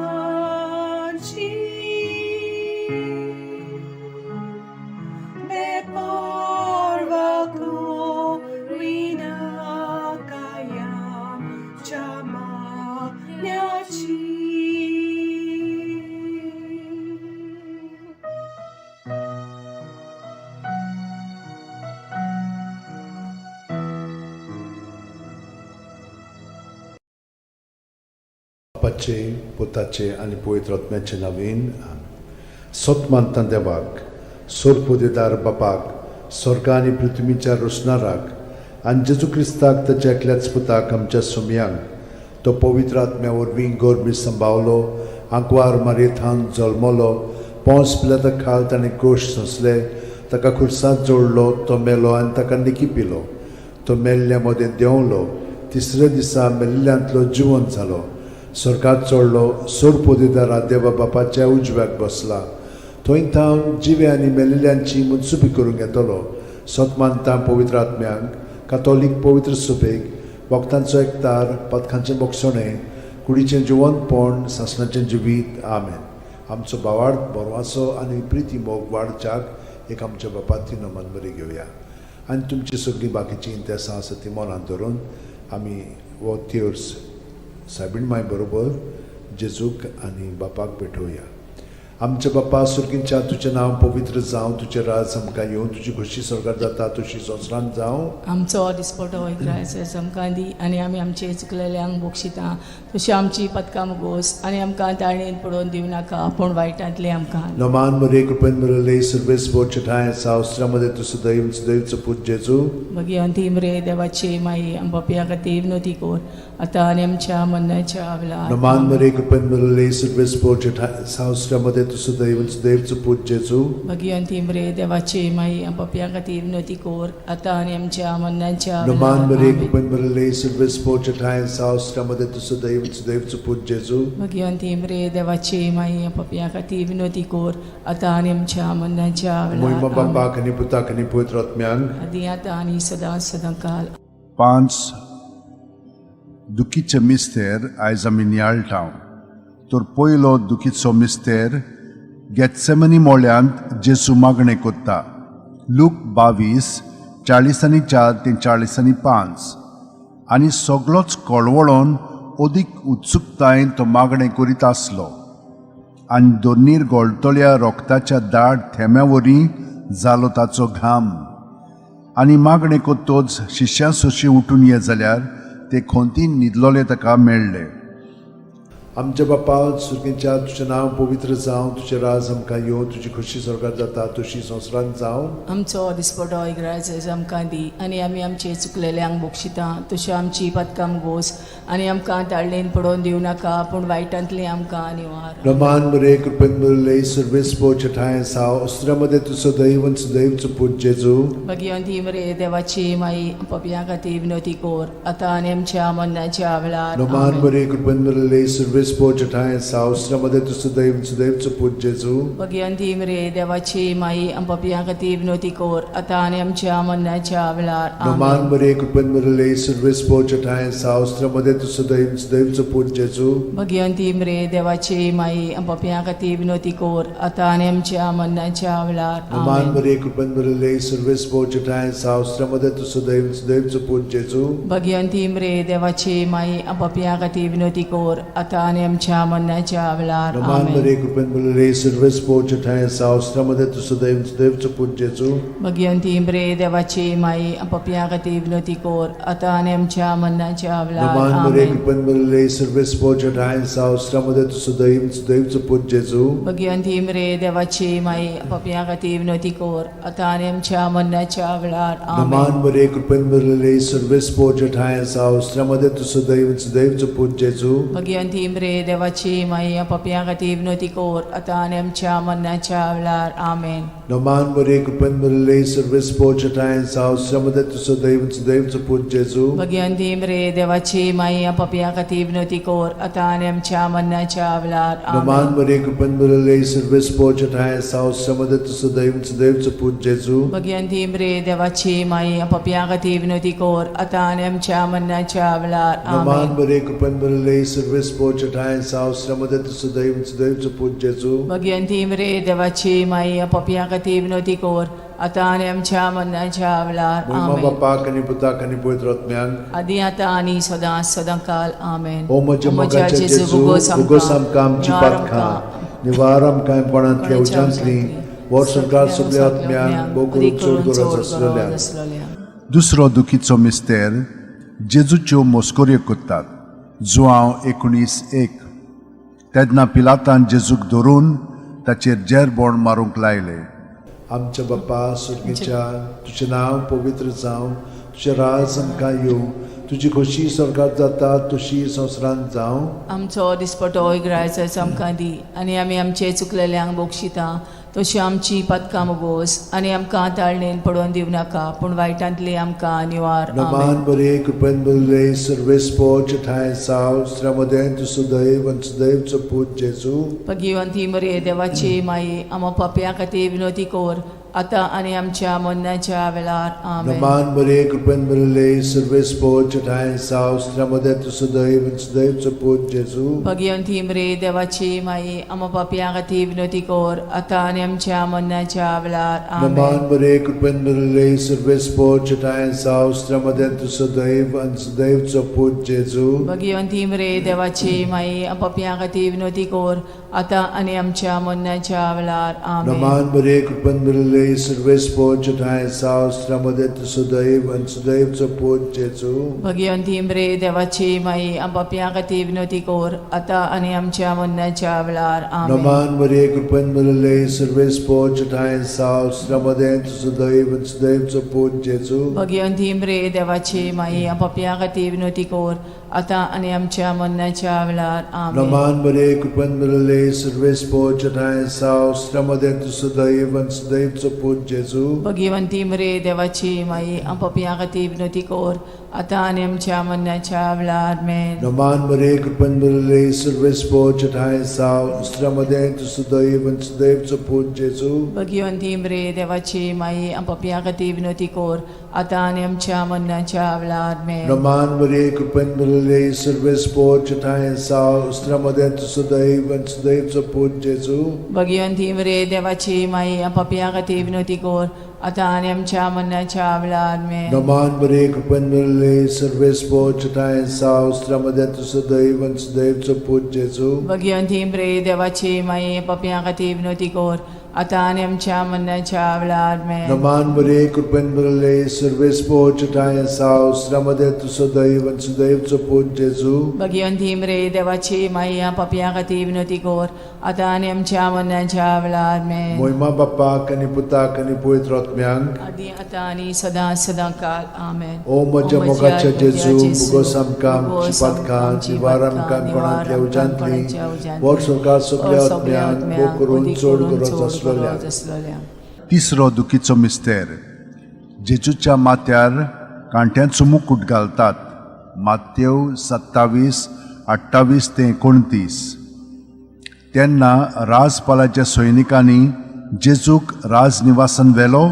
ci Me porva corina kayam chamak nyachi.
बापाचे पुताचे आनी पवित्र आत्म्याचे नवीन सत मानता देवाक सोरपुदेदार बापाक स्वर्ग आनी पृथ्वीच्या रोसणाराक आनी जेजू क्रिस्ताक ताच्या एकल्याच पुताक आमच्या सुमयांक तो पवित्र आत्म्या वरवीं गोरमी संभावलो आंकवार मारयेथान जल्मलो पोंस पिलाता खाल ताणें कोश सोंसले ताका खुर्सांत जोडलो तो मेलो आनी ताका निकी पिलो तो मेल्ल्या मदें देंवलो तिसऱ्या दिसा मेल्ल्यांतलो जिवंत जालो स्वर्गात चडलो सोरपोदेदारा देवा बापाच्या उजव्याक बसला थंय थावन जिवे आनी मेल्ल्यांची मनसुबी करूंक येतलो सत मानता पवित्र आत्म्यांक कातोलीक पवित्र सुबेक भक्तांचो एकतार पथकांचें बोगसणें कुडीचें जिवंतपण सासणाचें जिवीत. आमेन. आमचो भावार्थ बरवाचो आनी प्रिती मोग वाडच्याक एक आमच्या बापाती नमन बरी घेवया आनी तुमची सगळीं बाकीचीं इंतेसां आसा ती मनांत धरून आमी हो तिर्स सायबीण माय बरोबर जेजूक आनी बापाक भेटोवया. आमच्या बापा सुर्गींच्या तुजें नांव पवित्र जावं, तुजें राज आमकां येवं, तुजी खोशी स्वर्गार जाता तशी संवसारांत जावं.
आमचो दिसपटो ग्रायस आमकां दी आनी आमी आमचे चुकलेल्यांक बक्षिता तशी आमची पदकां गोस आनी आमकां ताणेन पडोवन दिवं नाका पूण वायटांतलें आमकां.
नमान मरे कृपेन मिळले सर्वेस बोचे ठांय सावस्त्रामध्ये तूं सदैव सदैवचो पूत जेजू.
भगिवंती मरे देवाची माई आमच्या खातीर विनोती कर आतां आनी आमच्या मरणाच्या वेळार.
नमान मरे कृपेन मिळले सर्वेस बोचे ठांय सावस्त्रामध्ये तूं सदैव सदैवचो पूत जेजू.
भगिवंती मरे देवाची माई आमच्या खातीर विनोती कर आतां आनी आमच्या मरणाच्या
नमान मरे
वेळार.
कृपेन मिळले सर्वेस बोचे ठांय सावस्त्रामध्ये तूं सदैव सदैवचो पूत जेजू.
भगिवंती मरे देवाची माई आमच्या खातीर विनोती कर आतां आनी आमच्या मरणाच्या
मोहिमा
वेळार.
बापाक आनी पुताक आनी पवित्र आत्म्यांक
आदी आतां आनी सदां सदां काल.
5 दुखीचे मिस्तेर आयज आमी नियाळटाव. तर पयलो दुखीचो मिस्तेर गेत्सेमनी मोळ्यांत जेजू मागणें कोत्ता. लूक 22 44 ते 45. आनी सगळोच कळवळोन अदीक उत्सुकतायेन तो मागणें करीत आसलो आनी दोनीर गळटल्या रोगताच्या दाट थेंब्या वरी जालो ताचो घाम. आनी मागणें करतच शिश्यां सोशी उठून ये जाल्यार ते खोंतीन न्हिदलोले ताका मेळ्ळे.
आमच्या बापा सुर्गेच्या, तुजें नांव पवित्र जावं, तुजें राज आमकां येवं, तुजी खोशी स्वर्गात जाता तशी संवसारांत जावं.
आमचो दिसपटो इग्राज आमकां दी आनी आमी आमचे चुकलेल्यांक बक्षिता तश्यो आमची पदकां गोस आनी आमकां ताळणेन पडोवन दिवं नाका पूण वायटांतली आमकां निवार.
रमान मरे कृपेन भरिल्ले, सर्वेस्पो छठाय साव अस्त्र्यामध्ये तूं सदैव आनी सदैव पूत जेजू.
भगिवंती मरे देवाची माई, पपयां खातीर विनवती कोर आतां आनी आमच्या मरणाच्या वेळार.
रमान
आमेन.
मरे कृपेन भरिल्ले, सर्वेस्पो छठाय साव अस्त्र्यामध्ये तूं सदैव आनी सदैव पूत जेजू.
भगिवंती मरे देवाची माई, पपयां खातीर विनवती कोर आतां आनी आमच्या मरणाच्या वेळार.
रमान
आमेन.
मरे कृपेन भरिल्ले, सर्वेस्पो छठाय साव अस्त्र्यामध्ये तूं सदैव आनी सदैव पूत जेजू.
भगिवंती मरे देवाची माई, पपयां खातीर विनवती कोर आतां आनी आमच्या मरणाच्या वेळार.
रमान
आमेन.
मरे कृपेन भरिल्ले, सर्वेस्पो छठाय साव अस्त्र्यामध्ये तूं सदैव आनी सदैव पूत जेजू.
भगिवंती मरे देवाची माई, पपयां खातीर विनवती कोर आतां आनी आमच्या मरणाच्या वेळार.
रमान
आमेन.
मरे कृपेन भरिल्ले, सर्वेस्पो छठाय साव अस्त्र्यामध्ये तूं सदैव आनी सदैव पूत जेजू.
भगिवंती मरे देवाची माई, पपयां खातीर विनवती कोर आतां आनी आमच्या मरणाच्या वेळार.
रमान मरे
आमेन.
कृपेन भरिल्ले, सर्वेस्पो छठाय साव अस्त्र्यामध्ये तूं सदैव आनी सदैव पूत जेजू.
भगिवंती मरे देवाची माई, पपयां खातीर विनवती कोर आतां आनी आमच्या मरणाच्या वेळार. आमेन.
रमान मरे कृपेन भरिल्ले, सर्वेस्पो छठाय साव अस्त्र्यामध्ये तूं सदैव आनी सदैव पूत जेजू.
भगिवंती मरे देवाची माई, पपयां खातीर विनवती कोर आतां आनी आमच्या मरणाच्या वेळार. आमेन.
रमान मरे कृपेन भरिल्ले, सर्वेस्पो छठाय साव अस्त्र्यामध्ये तूं सदैव आनी सदैव पूत जेजू.
भगिवंती मरे देवाची माई, पपयां खातीर विनवती कोर आतां आनी आमच्या मरणाच्या वेळार.
रमान
आमेन.
मरे कृपेन भरिल्ले, सर्वेस्पो छठाय साव अस्त्र्यामध्ये तूं सदैव आनी सदैव पूत जेजू.
भगिवंती मरे देवाची माई, पपयां खातीर विनवती कोर आतां आनी आमच्या मरणाच्या वेळार.
रमान
आमेन.
मरे कृपेन भरिल्ले, सर्वेस्पो छठाय साव अस्त्र्यामध्ये तूं सदैव आनी सदैव पूत जेजू.
भगिवंती मरे देवाची माई, पपयां खातीर विनवती कोर आतां आनी आमच्या मरणाच्या वेळार.
महिमा
आमेन.
बापाक आनी पुताक आनी पवित्र आत्म्याक.
आदी आतां आनी सदां सदां काल. आमेन.
ओ म्हज्या मोगाच्या जेजू, उगोस आमकां आमची पातकां, निवार आमकां कोणांतल्या उज्यांतली, वर्स संवसार सगल्या आत्म्यांक भोव करून चड गरज आसलेल्या.
दुसरो दुखीचो मिस्तेर जेजूच्यो मस्कऱ्यो करतात. जुआंव 19:1. तेन्ना पिलातान जेजूक धरून ताचेर जेरबोण मारूंक लायले.
आमच्या बापा सुर्गीच्या, तुजें नांव पवित्र जावं, तुजें राज आमकां येवं, तुजी खोशी स्वर्गात जाता तशी संवसारांत जावं.
आमचो दिसपटो इग्रायच आमकां दी आनी आमी आमचे चुकलेल्यांक बक्षिता तशी आमची पदकां मोगोस आनी आमकां ताळणेन पडोवन दिवं नाका पूण वायटांतली आमकां निवार.
नमान
आमेन.
बरे कृपेन भरिल्ले, सर्वेस्पो छठाय साव स्त्र्यामध्ये तूं सदैव आनी सदैवचो पूत जेजू.
भगिवंती मरे देवाची माई, आमा पापयां खातीर विनवती कोर आतां आनी आमच्या मरणाच्या वेळार. आमेन.
नमान बरे कृपेन भरिल्ले, सर्वेस्पो छठाय साव स्त्र्यामध्ये तूं सदैव आनी सदैवचो पूत जेजू.
भगिवंती मरे देवाची माई, आमा पापयां खातीर विनवती कोर आतां आनी आमच्या मरणाच्या वेळार.
नमान
आमेन.
बरे कृपेन भरिल्ले, सर्वेस्पो छठाय साव स्त्र्यामध्ये तूं सदैव आनी सदैवचो पूत जेजू.
भगिवंती मरे देवाची माई, पापयां खातीर विनवती कोर आतां आनी आमच्या मरणाच्या वेळार. आमेन.
नमान बरे कृपेन भरिल्ले, सर्वेस्पो छठाय साव स्त्र्यामध्ये तूं सदैव आनी सदैवचो पूत जेजू.
भगिवंती मरे देवाची माई, पापयां खातीर विनवती कोर आतां आनी आमच्या मरणाच्या वेळार. आमेन.
नमान बरे कृपेन भरिल्ले, सर्वेस्पो छठाय साव स्त्र्यामध्ये तूं सदैव आनी सदैवचो पूत जेजू.
भगिवंती मरे देवाची माई, पापयां खातीर विनवती कोर आतां आनी आमच्या मरणाच्या वेळार. आमेन.
नमान बरे कृपेन भरिल्ले, सर्वेस्पो छठाय साव स्त्र्यामध्ये तूं सदैव आनी सदैवचो पूत जेजू.
भगिवंती मरे देवाची माई, पापयां खातीर विनवती कोर आतां आनी आमच्या मरणाच्या वेळार. आमेन.
नमान बरे कृपेन भरिल्ले, सर्वेस्पो छठाय साव स्त्र्यामध्ये तूं सदैव आनी सदैवचो पूत जेजू.
भगिवंती मरे देवाची माई, पापयां खातीर विनवती कोर आतां आनी आमच्या मरणाच्या वेळार. आमेन.
नमान बरे कृपेन भरिल्ले, सर्वेस्पो छठाय साव स्त्र्यामध्ये तूं सदैव आनी सदैवचो पूत जेजू.
भगिवंती मरे देवाची माई, पापयां खातीर विनवती कोर आतां आनी आमच्या मरणाच्या वेळार आमेन.
नमान बरे कृपेन भरिल्ले सर्वेस्पोर चटाय साव मध्ये तूं सदैव आनी सदैवचो पूत जेजू.
भगिवंती मरिये देवाची माये पापयां खातीर विनवती कर आतां आनी आमच्या मरणाच्या वेळार आमेन.
नमान बरे कृपेन भरिल्ले सर्वेस्पोर चटाय साव मध्ये तूं सदैव आनी सदैवचो पूत जेजू.
भगिवंती मरिये देवाची माये पापयां खातीर विनवती कर आतां आनी आमच्या मरणाच्या वेळार आमेन.
मोहिमा बाप्पाक आनी पुताक आनी पवित्र आत्म्यांक.
आदी आतां आनी सदां सदां काल आमेन.
ओ म्हज्या मोगाच्या जेजू, मुगोस आमकां आमची पातकां निवार आमकां कोणांतल्या उज्यांतली वर सरकार सगल्या आत्म्यांक भोग करून चड गरज आसलेल्या.
तिसरो दुखीचो मिस्तेर. जेजूच्या माथ्यार कांट्यांचो मुकूट घालतात. मातेव 27 28 ते 29. तेन्ना राजपालाच्या सैनिकांनी जेजूक राजनिवासान व्हेलो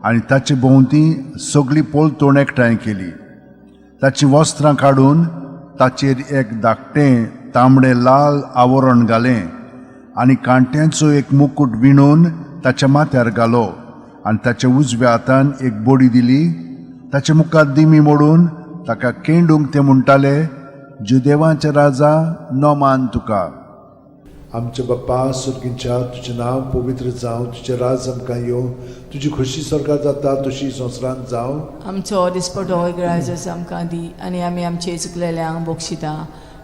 आनी ताचे भोंवती सगळी पोलतोण एकठांय केली. ताचीं वस्त्रां काडून ताचेर एक धाकटें तांबडें लाल आवरण घालें आनी कांट्यांचो एक मुकूट विणून ताच्या माथ्यार घालो आनी ताच्या उजव्या हातान एक बडी दिली. ताचे मुखार दिमी मोडून ताका केंडूंक ते म्हणटाले, जुदेवांचे राजा नमान तुका.
आमच्या बाप्पा सुर्गींच्या, तुजें नांव पवित्र जावं, तुजें राज आमकां येवं, तुजी खोशी सरकार जाता तशी संवसारांत जावं.
आमचो दिसपटो ग्राजस आमकां दी आनी आमी आमचे चुकलेल्यांक बक्षिता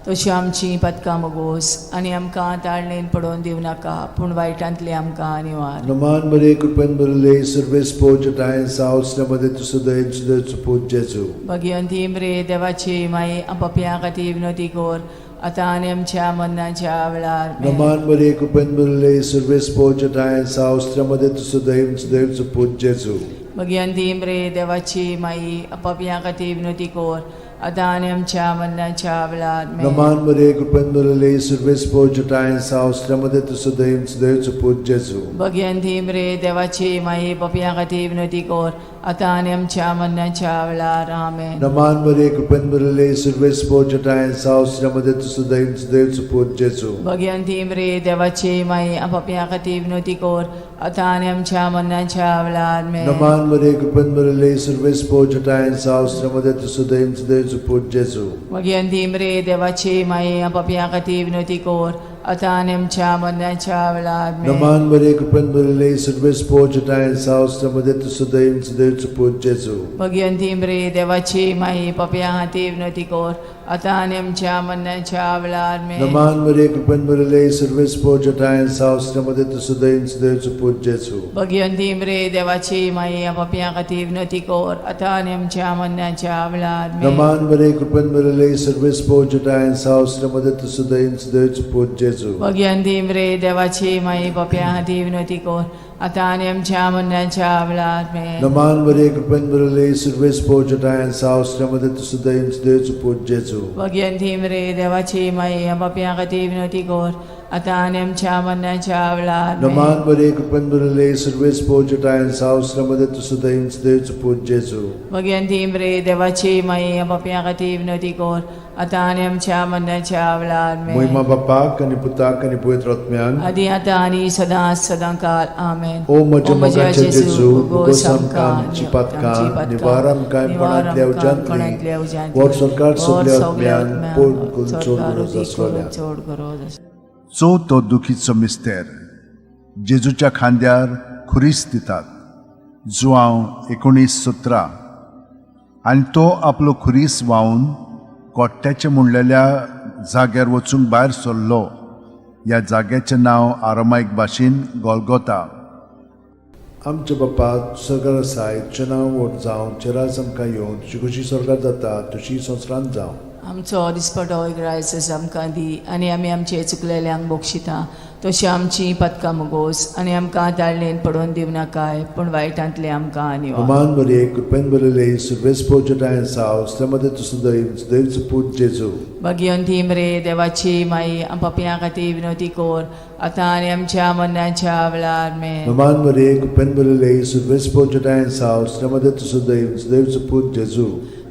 तशी आमची पदकां मगोस आनी आमकां ताळणेन पडोवन दिवं नाका पूण वायटांतली आमकां निवार.
नमान बरे कृपेन भरिल्ले सर्वेस्पोर चटाय साव मध्ये तूं सदैव सदैवचो पूत जेजू.
भगिवंती मरिये देवाची माई पापयां खातीर विनवती कर आतां आनी आमच्या मरणाच्या वेळार आमेन.
नमान बरे कृपेन भरिल्ले सर्वेस्पोर चटाय साव मध्ये तूं सदैव सदैवचो पूत जेजू.
भगिवंती मरिये देवाची माई पापयां खातीर विनवती कर आतां आनी आमच्या मरणाच्या वेळार आमेन.
नमान बरे कृपेन भरिल्ले सर्वेस्पोर चटाय साव मध्ये तूं सदैव सदैवचो पूत जेजू.
भगिवंती मरिये देवाची माई पापयां खातीर विनवती कर आतां आनी आमच्या मरणाच्या वेळार आमेन.
नमान बरे कृपेन भरिल्ले सर्वेस्पोर चटाय साव मध्ये तूं सदैव सदैवचो पूत जेजू.
भगिवंती मरिये देवाची माई पापयां खातीर विनवती कर आतां आनी आमच्या मरणाच्या वेळार आमेन.
नमान बरे कृपेन भरिल्ले सर्वेस्पोर चटाय साव मध्ये तूं सदैव सदैवचो पूत जेजू.
भगिवंती मरिये देवाची माई पापयां खातीर विनवती कर आतां आनी आमच्या मरणाच्या वेळार आमेन.
नमान बरे कृपेन भरिल्ले सर्वेस्पोर चटाय साव मध्ये तूं सदैव सदैवचो पूत जेजू.
भगिवंती मरिये देवाची माई पापयां खातीर विनवती कर आतां आनी आमच्या मरणाच्या वेळार आमेन.
नमान बरे कृपेन भरिल्ले सर्वेस्पोर चटाय साव मध्ये तूं सदैव सदैवचो पूत जेजू.
भगिवंती मरिये देवाची माई पापयां खातीर विनवती कर आतां आनी आमच्या मरणाच्या वेळार आमेन.
नमान बरे कृपेन भरिल्ले सर्वेस्पोर चटाय साव मध्ये तूं सदैव सदैवचो पूत जेजू.
भगिवंती मरिये देवाची माई पापयां खातीर विनवती कर आतां आनी आमच्या मरणाच्या वेळार आमेन.
नमान बरे कृपेन भरिल्ले सर्वेस्पोर चटाय साव मध्ये तूं सदैव सदैवचो पूत जेजू.
भगिवंती मरिये देवाची माई पापयां खातीर विनवती कर आतां आनी आमच्या मरणाच्या वेळार आमेन.
नमान बरे कृपेन भरिल्ले सर्वेस्पोर चटाय साव मध्ये तूं सदैव सदैवचो पूत जेजू.
भगिवंती मरिये देवाची माई पापयां खातीर विनवती कर आतां आनी आमच्या मरणाच्या वेळार आमेन.
मोहिमा बाप्पाक आनी पुताक आनी पवित्र आत्म्यांक.
आदी आतां आनी सदां सदां काल आमेन.
ओ म्हज्या मोगाच्या जेजू, मुगोस आमकां आमची पातकां निवार आमकां कोणांतल्या उज्यांतली वर सरकार सगल्या आत्म्यांक पोट करून चड गरज आसलेल्या.
चड गरज आसलेल्या.
चवथो दुखीचो मिस्तेर. जेजूच्या खांद्यार खुरीस दितात. जुआंव 19:17. आनी तो आपलो खुरीस व्हांवन कोट्ट्याचे म्हणलेल्या जाग्यार वचूंक भायर सरलो. ह्या जाग्याचें नांव आरामायक भाशेन गोलगोता.
आमच्या बाप्पा सरकार आसाय, तुजें नांव व्हड जावं, तुजें राज आमकां येवं, तुजी खोशी सरकार जाता तशी संवसारांत जावं.
आमचो दिसपटो ग्रायसस आमकां दी आनी आमी आमचे चुकलेल्यांक बक्षिता तशी आमची पदकां मुगोस आनी आमकां ताळणेन पडोवन दिवं नाकाय पूण वायटांतले आमकां निवार.
नमान बरे कृपेन भरिल्ले सर्वेस्पोर चटाय साव मध्ये तूं सदैव सदैवचो पूत जेजू.
भगिवंती मरिये देवाची माई पापयां खातीर विनवती कर आतां आनी आमच्या मरणाच्या वेळार आमेन.
नमान बरे कृपेन भरिल्ले सर्वेस्पोर चटाय साव मध्ये तूं सदैव सदैवचो पूत जेजू.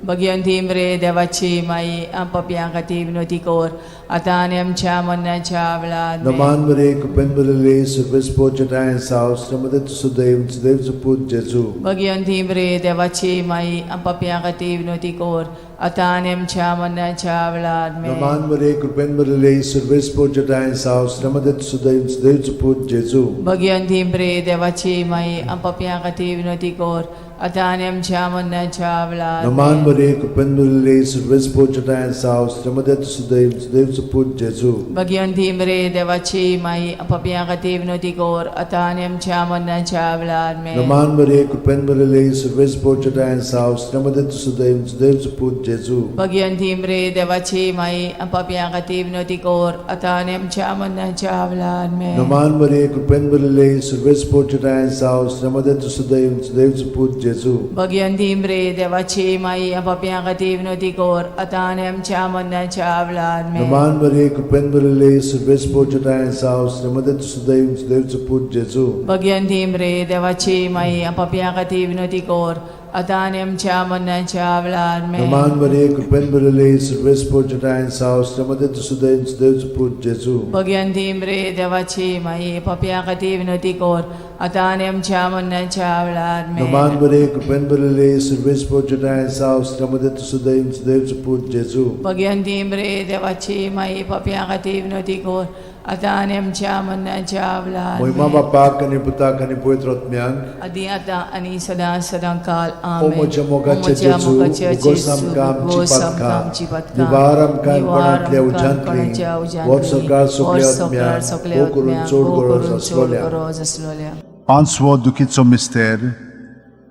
भगिवंती मरिये देवाची माई पापयां खातीर विनवती कर आतां आनी आमच्या मरणाच्या वेळार आमेन.
नमान मरे कृपेन भरिल्ले सर्वेस्पोर जटाय साव श्रीमदत सुदैव सुदैवचो पूत जेजू.
भगियन रे देवाची माई, आम पापयां खातीर विनवती कर, आतां आनी आमच्या मरणाच्या वेळार आमेन.
नमान मरे कृपेन भरिल्ले सर्वेस्पोर जटाय साव श्रीमदत सुदैव सुदैवचो पूत जेजू.
भगियन रे देवाची माई, आम पापयां खातीर विनवती कर, आतां आनी आमच्या मरणाच्या वेळार
नमान
आमेन.
मरे कृपेन भरिल्ले सर्वेस्पोर जटाय साव श्रीमदत सुदैव सुदैवचो पूत जेजू.
भगियन रे देवाची माई, आम पापयां खातीर विनवती कर, आतां आनी आमच्या मरणाच्या वेळार आमेन.
नमान मरे कृपेन भरिल्ले सर्वेस्पोर जटाय साव श्रीमदत सुदैव सुदैवचो पूत जेजू.
भगियन रे देवाची माई, आम पापयां खातीर विनवती कर, आतां आनी आमच्या मरणाच्या वेळार आमेन.
नमान मरे कृपेन भरिल्ले सर्वेस्पोर जटाय साव श्रीमदत सुदैव सुदैवचो पूत जेजू.
भगियन रे देवाची माई, आम पापयां खातीर विनवती कर, आतां आनी आमच्या मरणाच्या वेळार आमेन.
नमान मरे कृपेन भरिल्ले सर्वेस्पोर जटाय साव श्रीमदत सुदैव सुदैवचो पूत जेजू.
भगियन रे देवाची माई, आम पापयां खातीर विनवती कर, आतां आनी आमच्या मरणाच्या वेळार आमेन.
नमान मरे कृपेन भरिल्ले सर्वेस्पोर जटाय साव श्रीमदत सुदैव सुदैवचो पूत जेजू.
भगियन रे देवाची माई, पापयां खातीर विनवती कर, आतां आनी आमच्या मरणाच्या वेळार आमेन.
नमान मरे कृपेन भरिल्ले सर्वेस्पोर जटाय साव श्रीमदत सुदैव सुदैवचो पूत जेजू.
भगियन रे देवाची माई, पापयां खातीर विनवती कर, आतां आनी आमच्या मरणाच्या वेळार
मोहिमा
आमेन.
बापाक आनी पुताक आनी पवित्र आत्म्याक.
आदी आतां आनी सदां सदां काल
ओ
आमेन.
म्हज्या मोगाचे
ओ म्हज्या
जेजू,
मोगाचे
उगोस
जेजू,
आमकां आमची
उगोस आमकां
पातकां,
आमची पातकां,
निवार आमकां
निवार
कोणांतल्या
आमकां
उज्यांतली,
कोणाच्या उज्यांतली,
व्हर सरकार सगल्या
व्हर सरकार
आत्म्यांक,
सगल्या
भोव करून
आत्म्यांक,
चड
भोव
गरज
करून चड
आसलोल्या.
गरज आसलोल्या.
पांचवो दुखीचो मिस्तेर,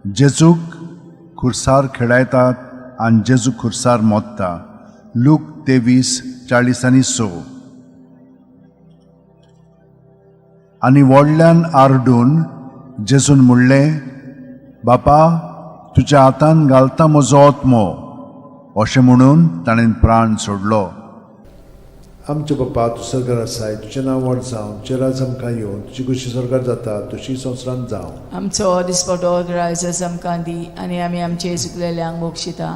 जेजूक खुर्सार खेळायतात आनी जेजू खुर्सार मोत्ता. लूक 23:46. आनी व्हडल्यान आरडून जेजून म्हणलें, बापा, तुज्या हातान घालता म्हजो आत्मो. अशें म्हणून ताणें प्राण सोडलो.
आमचे बापा, तूं सरकार आसाय, तुजें नांव व्हड जावं, तुजें राज आमकां येवन, तुजी खुशी सरकार जाता तशी संवसारांत जावं.
आमचो दिसपटो ग्रायस आमकां दी, आनी आमी आमचे चुकलेल्यांक बक्षिता,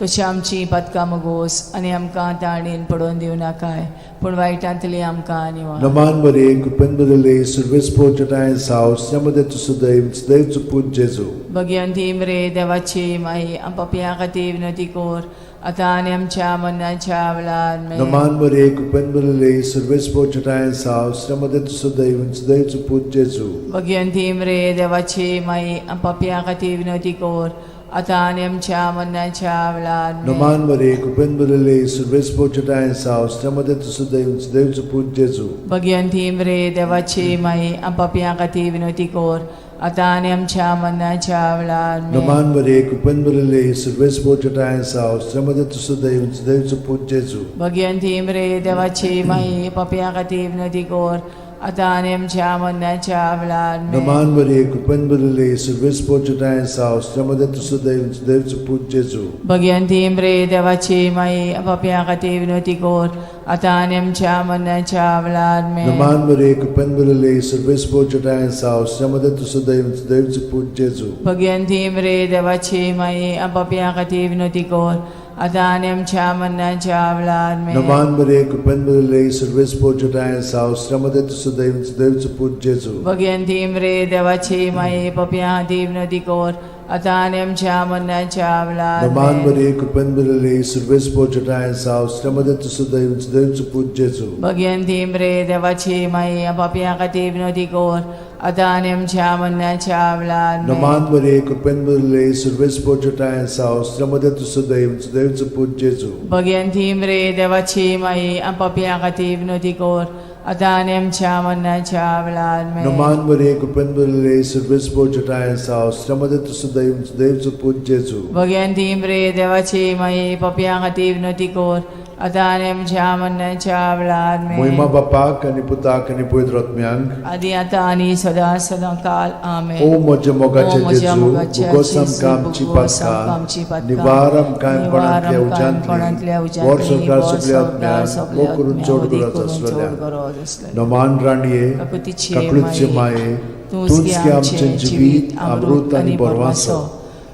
तशी आमची पातकां मगोस, आनी आमकां ताणेन पडोवन दिवं नाकाय, पूण वायटांतली आमकां निवार.
नमान मरे कृपेन भरिल्ले सर्वेस्पोर जटाय साव श्रीमदत सुदैव सुदैवचो पूत जेजू.
भगियन रे देवाची माई, आम पापयां खातीर विनवती कर, आतां आनी आमच्या मरणाच्या वेळार आमेन.
नमान मरे कृपेन भरिल्ले सर्वेस्पोर जटाय साव श्रीमदत सुदैव सुदैवचो पूत जेजू.
भगियन रे देवाची माई, आम पापयां खातीर विनवती कर, आतां आनी आमच्या मरणाच्या वेळार आमेन.
नमान मरे कृपेन भरिल्ले सर्वेस्पोर जटाय साव श्रीमदत सुदैव सुदैवचो पूत जेजू.
भगियन रे देवाची माई, आम पापयां खातीर विनवती कर, आतां आनी आमच्या मरणाच्या वेळार आमेन.
नमान मरे कृपेन भरिल्ले सर्वेस्पोर जटाय साव श्रीमदत सुदैव सुदैवचो पूत जेजू.
भगियन रे देवाची माई, पापयां खातीर विनवती कर, आतां आनी आमच्या मरणाच्या वेळार आमेन.
नमान मरे कृपेन भरिल्ले सर्वेस्पोर जटाय साव श्रीमदत सुदैव सुदैवचो पूत जेजू.
भगियन रे देवाची माई, पापयां खातीर विनवती कर, आतां आनी आमच्या मरणाच्या वेळार आमेन.
नमान मरे कृपेन भरिल्ले सर्वेस्पोर जटाय साव श्रीमदत सुदैव सुदैवचो पूत जेजू.
भगियन रे देवाची माई, पापयां खातीर विनवती कर, आतां आनी आमच्या मरणाच्या वेळार आमेन.
नमान मरे कृपेन भरिल्ले सर्वेस्पोर जटाय साव श्रीमदत सुदैव सुदैवचो पूत जेजू.
भगियन रे देवाची माई, पापयां खातीर विनवती कर, आतां आनी आमच्या मरणाच्या वेळार
नमान
आमेन.
मरे कृपेन भरिल्ले सर्वेस्पोर जटाय साव श्रीमदत सुदैव सुदैवचो पूत जेजू.
भगियन रे देवाची माई, पापयां खातीर विनवती कर, आतां आनी आमच्या मरणाच्या वेळार आमेन.
नमान मरे कृपेन भरिल्ले सर्वेस्पोर जटाय साव श्रीमदत सुदैव सुदैवचो पूत जेजू.
भगियन रे देवाची माई, पापयां खातीर विनवती कर, आतां आनी आमच्या मरणाच्या वेळार आमेन.
नमान मरे कृपेन भरिल्ले सर्वेस्पोर जटाय साव श्रीमदत सुदैव सुदैवचो पूत जेजू.
भगियन रे देवाची माई, पापयां खातीर विनवती कर, आतां आनी आमच्या मरणाच्या वेळार आमेन.
मोहिमा बापाक आनी पुताक आनी पवित्र आत्म्यांक.
आदी आतां आनी सदां सदां काल आमेन.
ओ म्हज्या मोगाचे
ओ म्हज्या
जेजू,
मोगाच्या
उगोस
जेजू,
आमकां आमची
उगोस आमकां आमची
पातकां,
पातकां,
निवार आमकां
निवार
कोणांतल्या
आमकां कोणांतल्या
उज्यांतली,
उज्यांतली,
व्हर सरकार
व्हर
सगल्या
सरकार
आत्म्यांक,
सगल्या
भोव करून
आत्म्यांक,
चड
अदीक
गरज
करून चड
आसलेल्या.
गरज आसलेल्या.
नमान राणये,
काकुतीचे
काकळूतचे
माये,
माये,
तूंच
तूंच
गे
गे
आमचें
आमचें
जिवीत, अमृत आनी बरवासो.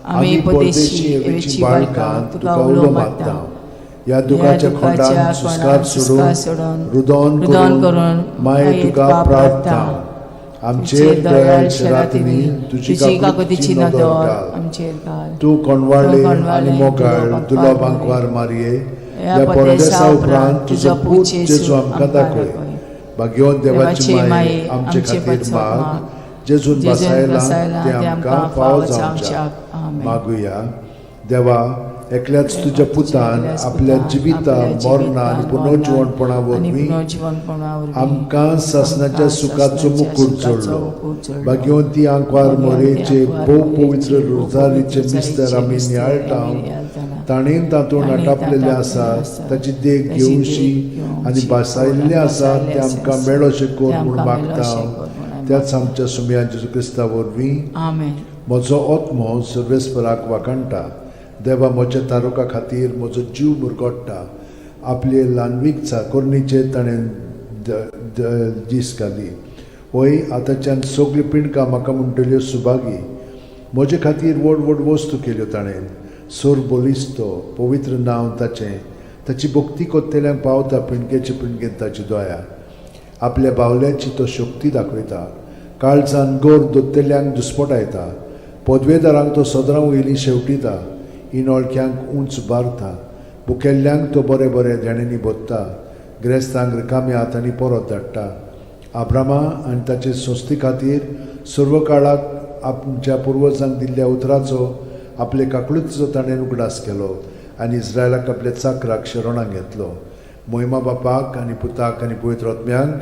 आमी परदेशी एवेची बाळकां तुका उलो मारता.
ह्या दुखाच्या खोंडान सुस्कार सोडून
सोडून
रुदोन
रुदोन
करून
करून
माये तुका प्रार्थना. आमचेर दयाळ शरातींनी तुजी काकुतीची नदर घाल.
आमचेर घाल.
तूं कोणवाळे
तूं कोणवाळे
आनी मोगाळ
तुलो
तुलो
बांकवार
बांकवार मारये,
ह्या
ह्या
परदेसा
परदेसा उपरांत तुजो पूत जेजू आमकां दाखय. भाग्यवंत देवाची माये आमचे खातीर माग, जेजून
जेजून
बसायला
बसायला
ते आमकां फावो जावच्याक.
आमेन.
मागुया. देवा, एकल्याच तुज्या पुतान आपल्या जिविता मरणा आनी पुनर्जिवणपणा वरवीं आमकां सासणाच्या सुखाचो मुकूट जोडलो. भाग्यवंती आंकवार मोरेचे भोव पवित्र रोजारीचे मिस्तर आमी नियाळटा, ताणें तातूंत आटापलेलें आसा ताची देख घेवशी आनी भासायल्लें आसा तें आमकां मेळोशें कर म्हूण मागता, त्याच आमच्या सुमया जेजू क्रिस्ता वरवीं.
आमेन.
म्हजो आत्मो सर्वेस्पराक वाखाणटा. देवा म्हज्या तारुका खातीर म्हजो जीव मुरगोट्टा. आपले ल्हानवीक चाकोरणीचेर ताणें दीस घाली. वय आतांच्यान सगल्यो पिंडकां म्हाका म्हणटल्यो सुभागी. म्हजे खातीर व्हड व्हड वस्तू केल्यो ताणें. सोर बलिस्तो पवित्र नांव ताचें. ताची भक्ती कोत्तेल्यांक पावता पिंडकेचे पिंडकेन ताची दया. आपल्या बावल्यांची तो शक्ती दाखयता. काळजान गोर दोत्तेल्यांक दुस्पटायता. पदवेदारांक तो सदरां वयली शेवटिता. इनोळख्यांक उंच बारता. भुकेल्ल्यांक तो बरे बरे देण्यांनी भोत्ता. ग्रेस्तांक रिकाम्या हातांनी परत धाडटा. आब्रामा आनी ताचे संस्थे खातीर सर्व काळाक आमच्या पुर्वजांक दिल्ल्या उतराचो आपले काकळुतीचो ताणें उगडास केलो आनी इस्रायलाक आपल्या चाकराक शरणाक घेतलो. मोहिमा बापाक आनी पुताक आनी पवित्र आत्म्यांक.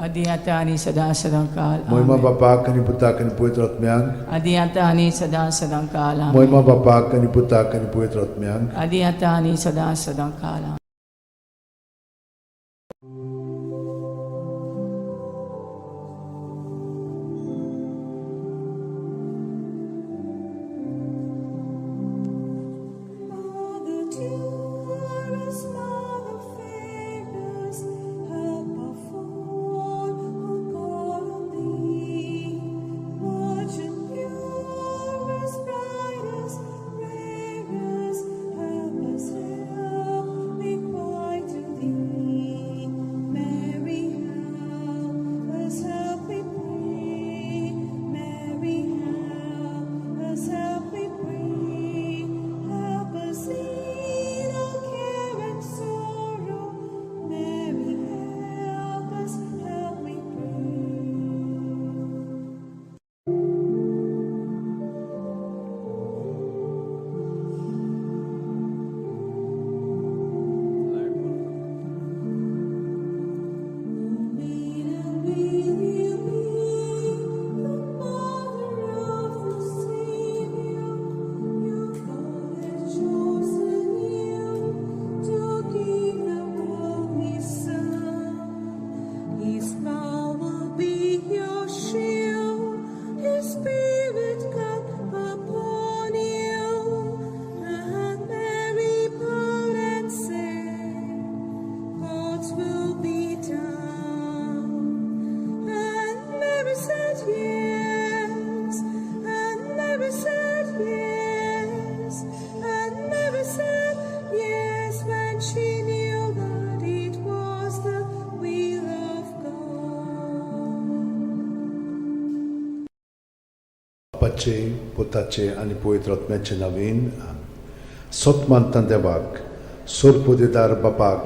आदी आतां आनी सदां सदां काल.
मोहिमा
आमेन.
बापाक आनी पुताक आनी पवित्र आत्म्यांक.
आदी आतां आनी सदां सदां काल. आमेन.
मोहिमा बापाक आनी पुताक आनी पवित्र आत्म्यांक.
आदी आतां आनी सदां सदां काल. आमेन.
Mother dearest, Mother fairest, help of all who call on thee. Virgin purest, brightest, rarest, help us, help, we cry to thee. Mary, help us, help we pray. Mary, help us, help we pray. Help us in all care and sorrow. Mary, help us, help we pray. Maiden, will you be the mother of the Savior? Your God has chosen you to give the world His Son. His power will be your shield, His Spirit come upon you. And Mary bowed and said, God's will be done. And Mary said yes, and Mary said yes, and Mary said yes when she knew that it was the will of God.
बापाचे पुताचे आनी पवित्र आत्म्याचे नवीन. सत मानता देवाक, सोरपोदेदार बापाक,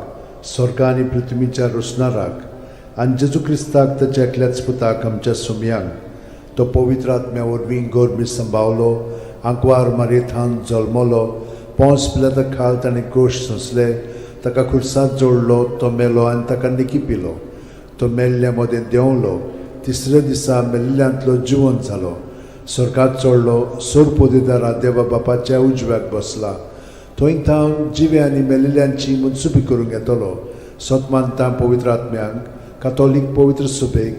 स्वर्ग आनी पृथ्वीच्या रोसणाराक आनी जेजू क्रिस्ताक ताच्या एकल्याच पुताक आमच्या सुमयांक, तो पवित्र आत्म्या वरवीं गोरमी संभावलो, आंकवार मारयेथान जल्मलो, पोंस पिलाता खाल ताणें कोश सोंसले, ताका खुर्सांत जोडलो, तो मेलो आनी ताका निकी पिलो, तो मेल्ल्या मदें देंवलो, तिसऱ्या दिसा मेल्ल्यांतलो जिवंत जालो, स्वर्गात चडलो, सोरपोदेदारा देवा बापाच्या उजव्याक बसला, थंय थावन जिवे आनी मेल्ल्यांची मनसुबी करूंक येतलो. सत मानता पवित्र आत्म्यांक, कातोलीक पवित्र सुबेक,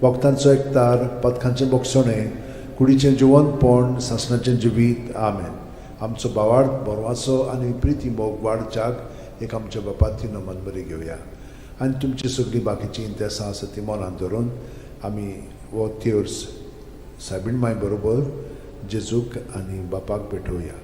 वखदांचो एकतार, पथकांचें बोगसणें, कुडीचें जिवंतपण, सासणाचें जिवीत. आमेन. आमचो भावार्थ बरवाचो आनी प्रिती मोग वाडच्याक एक आमच्या बापाती नमन बरी घेवया आनी तुमची सगळीं बाकीचीं इंतेसां आसा ती मनांत धरून आमी हो तेर्स सायबीण माय बरोबर जेजूक आनी बापाक भेटोवया.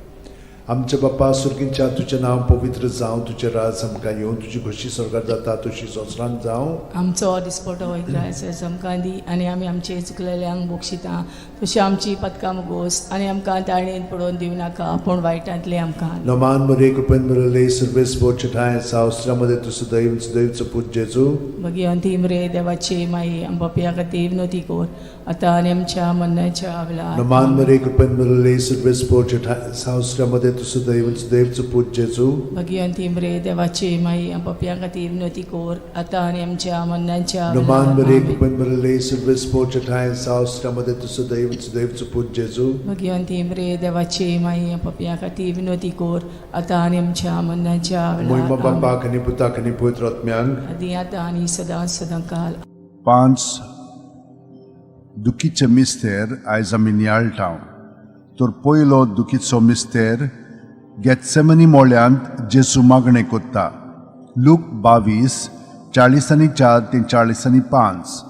आमच्या बापा सुर्गींच्या तुजें नांव पवित्र जावं, तुजें राज आमकां येवं, तुजी खोशी स्वर्गार जाता तशी संवसारांत जावं.
आमचो दिसपटो इग्रायस आमकां दी आनी आमी आमचे चुकलेल्यांक बक्षिता तशी आमची पदकां मुगोस आनी आमकां ताळणेन पडोवन दिवं नाका पूण वायटांतले आमकां.
नमान मरे कृपेन भरले सर्वेस ठाय सावस्त्रामध्ये तूं सदैव सदैवचो पूत जेजू.
मागीर अंतीम रे देवाची माई आमच्या खातीर विनोती कर आतां आनी आमच्या मरणाच्या वेळार.
नमान मरे कृपेन भरले सर्वेस ठाय सावस्त्रामध्ये तूं सदैव सदैवचो पूत जेजू.
मागीर अंतीम रे देवाची माई आमच्या खातीर विनोती कर आतां आनी आमच्या मरणाच्या
नमान
वेळार.
मरे
आमेन.
कृपेन भरले सर्वेस ठाय सावस्त्रामध्ये तूं सदैव सदैवचो पूत जेजू.
मागीर अंतीम रे देवाची माई आमच्या खातीर विनोती कर आतां आनी आमच्या मरणाच्या
मोहिमा
वेळार. आमेन.
बापाक आनी पुताक आनी पवित्र आत्म्यांक.
आदी आतां आनी सदां सदां काल.
पांच दुखीचे मिस्तेर आयज आमी नियाळटा. तर पयलो दुखीचो मिस्तेर गेत्सेमनी मोळ्यांत जेजू मागणें कोत्ता. लूक 22 44 ते 45.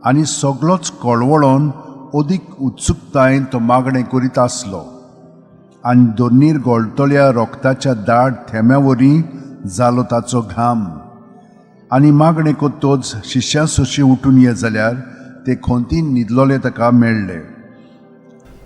आनी सगलोच कळवळोन अदीक उत्सुकतायेन तो मागणें करीत आसलो आनी दोनीर गळटल्या रोगताच्या दाट थेंब्या वरी जालो ताचो घाम. आनी मागणें कोत्तोच शिश्यां सोशी उठून ये जाल्यार ते खोंतीन न्हिदलोले ताका मेळ्ळे.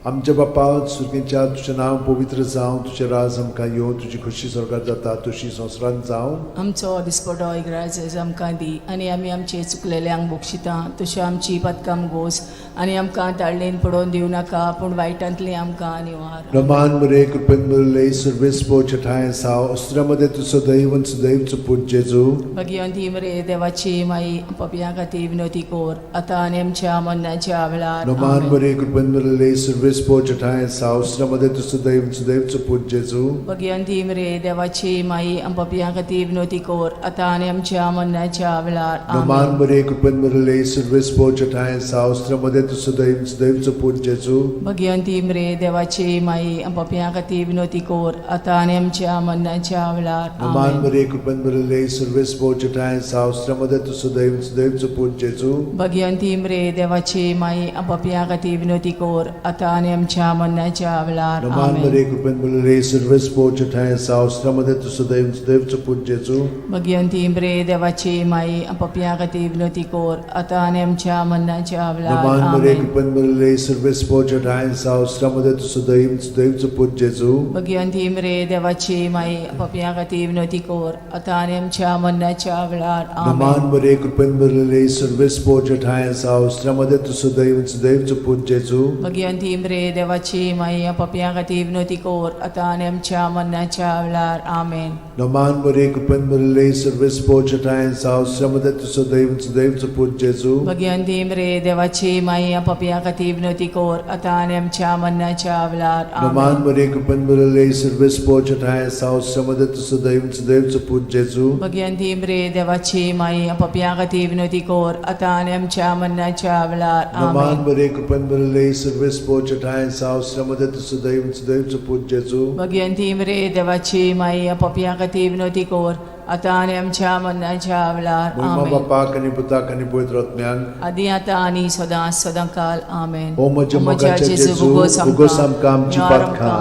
आमच्या बापा सुर्गींच्या तुजें नांव पवित्र जावं, तुजें राज आमकां येवं, तुजी खोशी स्वर्गार जाता तशी संवसारांत जावं.
आमचो दिसपटो इग्राज आमकां दी आनी आमी आमचे चुकलेल्यांक बक्षिता तशी आमची पदकां गोस आनी आमकां ताळणेन पडोवन दिवं नाका पूण वायटांतली आमकां निवार.
रमान मरे कृपेन भरले सर्वेस ठाय साव अस्त्रामध्ये तूं सदैव सदैवचो पूत जेजू.
भगिवंती रे देवाची माई पपया खातीर विनोती कोर आतां आनी आमच्या मरणाच्या वेळार.
नमान
आमेन.
मरे कृपेन भरले सर्वेस ठाय साव अस्त्रामध्ये तूं सदैव सदैवचो पूत जेजू.
भगिवंती रे देवाची माई पपया खातीर विनोती कोर आतां आनी आमच्या मरणाच्या वेळार.
नमान
आमेन.
मरे कृपेन भरले सर्वेस ठाय साव अस्त्रामध्ये तूं सदैव सदैवचो पूत जेजू.
भगिवंती रे देवाची माई पपया खातीर विनोती कोर आतां आनी आमच्या मरणाच्या वेळार.
नमान
आमेन.
मरे कृपेन भरले सर्वेस ठाय साव अस्त्रामध्ये तूं सदैव सदैवचो पूत जेजू.
भगिवंती रे देवाची माई पपया खातीर विनोती कोर आतां आनी आमच्या मरणाच्या वेळार.
नमान
आमेन.
मरे कृपेन भरले सर्वेस ठाय साव अस्त्रामध्ये तूं सदैव सदैवचो पूत जेजू.
भगिवंती रे देवाची माई पपया खातीर विनोती कोर आतां आनी आमच्या मरणाच्या वेळार.
नमान मरे
आमेन.
कृपेन भरले सर्वेस ठाय साव अस्त्रामध्ये तूं सदैव सदैवचो पूत जेजू.
भगिवंती रे देवाची माई पपया खातीर विनोती कोर आतां आनी आमच्या मरणाच्या वेळार.
नमान
आमेन.
मरे कृपेन भरले सर्वेस ठाय साव अस्त्रामध्ये तूं सदैव सदैवचो पूत जेजू.
भगिवंती रे देवाची माई पपया खातीर विनोती कोर आतां आनी आमच्या मरणाच्या वेळार. आमेन.
नमान मरे कृपेन भरले सर्वेस ठाय साव अस्त्रामध्ये तूं सदैव सदैवचो पूत जेजू.
भगिवंती रे देवाची माई पपया खातीर विनोती कोर आतां आनी आमच्या मरणाच्या वेळार.
नमान
आमेन.
मरे कृपेन भरले सर्वेस ठाय साव अस्त्रामध्ये तूं सदैव सदैवचो पूत जेजू.
भगिवंती रे देवाची माई पपया खातीर विनोती कोर आतां आनी आमच्या मरणाच्या वेळार.
नमान
आमेन.
मरे कृपेन भरले सर्वेस ठाय साव अस्त्रामध्ये तूं सदैव सदैवचो पूत जेजू.
भगिवंती रे देवाची माई पपया खातीर विनोती कोर आतां आनी आमच्या मरणाच्या वेळार.
मोहिमा
आमेन.
बापाक आनी पुताक आनी पवित्र आत्म्याक.
आदी आतां आनी सदां सदां काल. आमेन.
ओ म्हज्या मोगाच्या जेजू, उगोस आमकां आमची पातकां,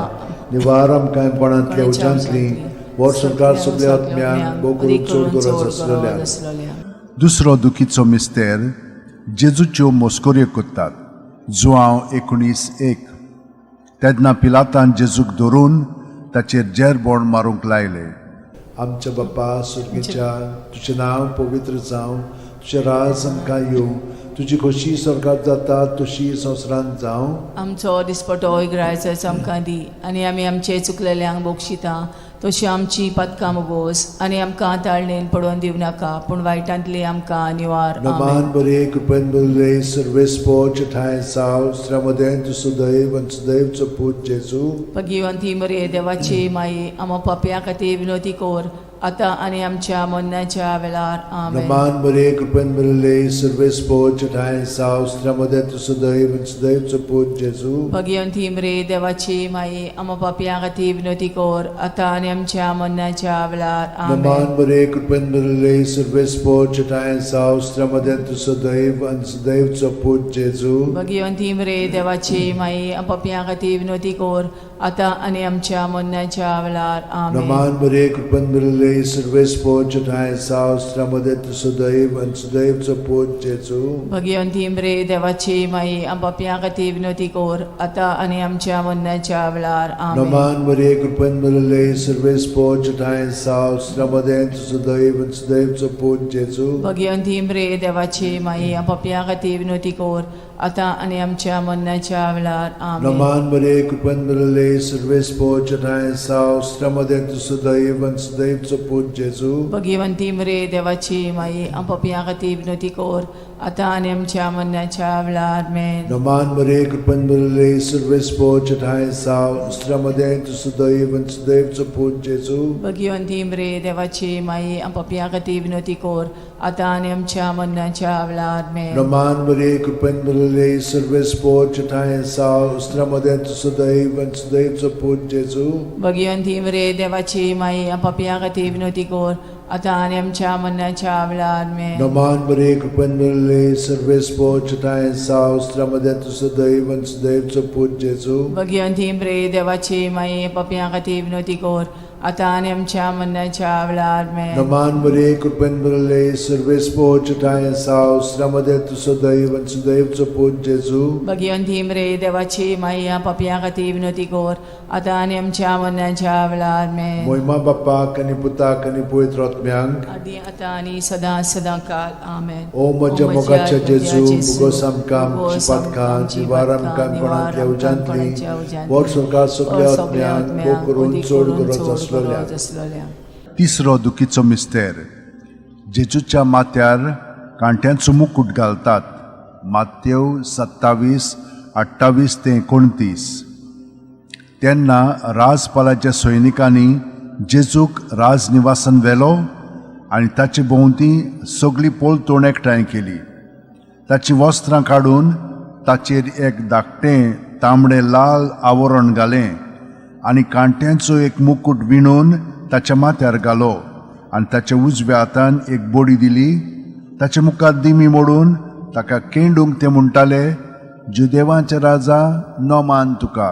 निवार आमकां कोणांतल्या उज्यांतली, वर्सभर सगल्या आत्म्यांक भोव करून चड गरज आसलेल्या.
दुसरो दुखीचो मिस्तेर जेजूच्यो मोस्कोऱ्यो कोत्तात. जुआंव 19:1. तेन्ना पिलातान जेजूक धरून ताचेर जेरबोण मारूंक लायले.
आमच्या बापा सुर्गीच्या तुजें नांव पवित्र जावं, तुजें राज आमकां येवं, तुजी खोशी स्वर्गात जाता तशी संवसारांत जावं.
आमचो दिसपटो इग्रायचो आमकां दी आनी आमी आमचे चुकलेल्यांक बक्षिता तशी आमची पदकां मुगोस आनी आमकां ताळणेन पडोवन दिवं नाका पूण वायटांतली आमकां निवार.
नमान
आमेन.
बरे कृपेन भरले सर्वेस ठाय साव स्त्रामध्ये तूं सदैव आनी सदैवचो पूत जेजू.
भगिवंती मरे देवाची माई आमा पापया खातीर विनोती कोर आतां आनी आमच्या मरणाच्या वेळार. आमेन.
नमान मरिये, कृपेन भरिल्ले, सर्वेस्पोर ठांय साव, स्त्र्या मदें तूं सदैव आनी सदैवचो पूत जेजू.
भगिवंती मरे देवाची माई, आमा पापयां खातीर विनवती कर, आतां आनी आमच्या मरणाच्या वेळार.
नमान
आमेन.
मरिये, कृपेन भरिल्ले, सर्वेस्पोर ठांय साव, स्त्र्या मदें तूं सदैव आनी सदैवचो पूत जेजू.
भगिवंती मरे देवाची माई, आमा पापयां खातीर विनवती कर, आतां आनी आमच्या मरणाच्या वेळार. आमेन.
नमान मरिये, कृपेन भरिल्ले, सर्वेस्पोर ठांय साव, स्त्र्या मदें तूं सदैव आनी सदैवचो पूत जेजू.
भगिवंती मरे देवाची माई, आम पापयां खातीर विनवती कर, आतां आनी आमच्या मरणाच्या वेळार. आमेन.
नमान मरिये, कृपेन भरिल्ले, सर्वेस्पोर ठांय साव, स्त्र्या मदें तूं सदैव आनी सदैवचो पूत जेजू.
भगिवंती मरे देवाची माई, आम पापयां खातीर विनवती कर, आतां आनी आमच्या मरणाच्या वेळार. आमेन.
नमान मरिये, कृपेन भरिल्ले, सर्वेस्पोर ठांय साव, स्त्र्या मदें तूं सदैव आनी सदैवचो पूत जेजू.
भगिवंती मरे देवाची माई, आम पापयां खातीर विनवती कर, आतां आनी आमच्या मरणाच्या वेळार. आमेन.
नमान मरिये, कृपेन भरिल्ले, सर्वेस्पोर ठांय साव, स्त्र्या मदें तूं सदैव आनी सदैवचो पूत जेजू.
भगिवंती मरे देवाची माई, आम पापयां खातीर विनवती कर, आतां आनी आमच्या मरणाच्या वेळार. आमेन.
नमान मरिये, कृपेन भरिल्ले, सर्वेस्पोर ठांय साव, स्त्र्या मदें तूं सदैव आनी सदैवचो पूत जेजू.
भगिवंती मरे देवाची माई, आम पापयां खातीर विनवती कर, आतां आनी आमच्या मरणाच्या वेळार. आमेन.
नमान मरिये, कृपेन भरिल्ले, सर्वेस्पोर ठांय साव, स्त्र्या मदें तूं सदैव आनी सदैवचो पूत जेजू.
भगिवंती मरे देवाची माई, पापयां खातीर विनवती कर, आतां आनी आमच्या मरणाच्या वेळार. आमेन.
नमान मरिये, कृपेन भरिल्ले, सर्वेस्पोर ठांय साव, स्त्र्या मदें तूं सदैव आनी सदैवचो पूत जेजू.
भगिवंती मरे देवाची माई, पापयां खातीर विनवती कर, आतां आनी आमच्या मरणाच्या वेळार. आमेन.
मोहिमा बाप्पाक आनी पुताक आनी पवित्र आत्म्यांक.
आदी आतां आनी सदां सदां काल. आमेन.
ओ म्हज्या मोगाच्या जेजू, मुगोस आमकां आमची पातकां निवार आमकां कोणांतल्या उज्यांतली, वर स्वर्गा सगल्या आत्म्यांक, भोग करून चड गरज आसलोल्या.
आसलोल्या.
तिसरो दुखीचो मिस्तेर. जेजूच्या माथ्यार कांट्यांचो मुकूट घालतात. मातेव 27:28 ते 29. तेन्ना राजपालाच्या सैनिकांनी जेजूक राजनिवासान व्हेलो आनी ताचे भोंवती सगळी पलतोण एकठांय केली. ताचीं वस्त्रां काडून ताचेर एक धाकटें तांबडें लाल आवरण घालें आनी कांट्यांचो एक मुकूट विणून ताच्या माथ्यार घालो आनी ताच्या उजव्या हातान एक बडी दिली. ताचे मुखार दिमी मोडून ताका केंडूंक ते म्हणटाले, जुदेवांचे राजा, नोमान तुका.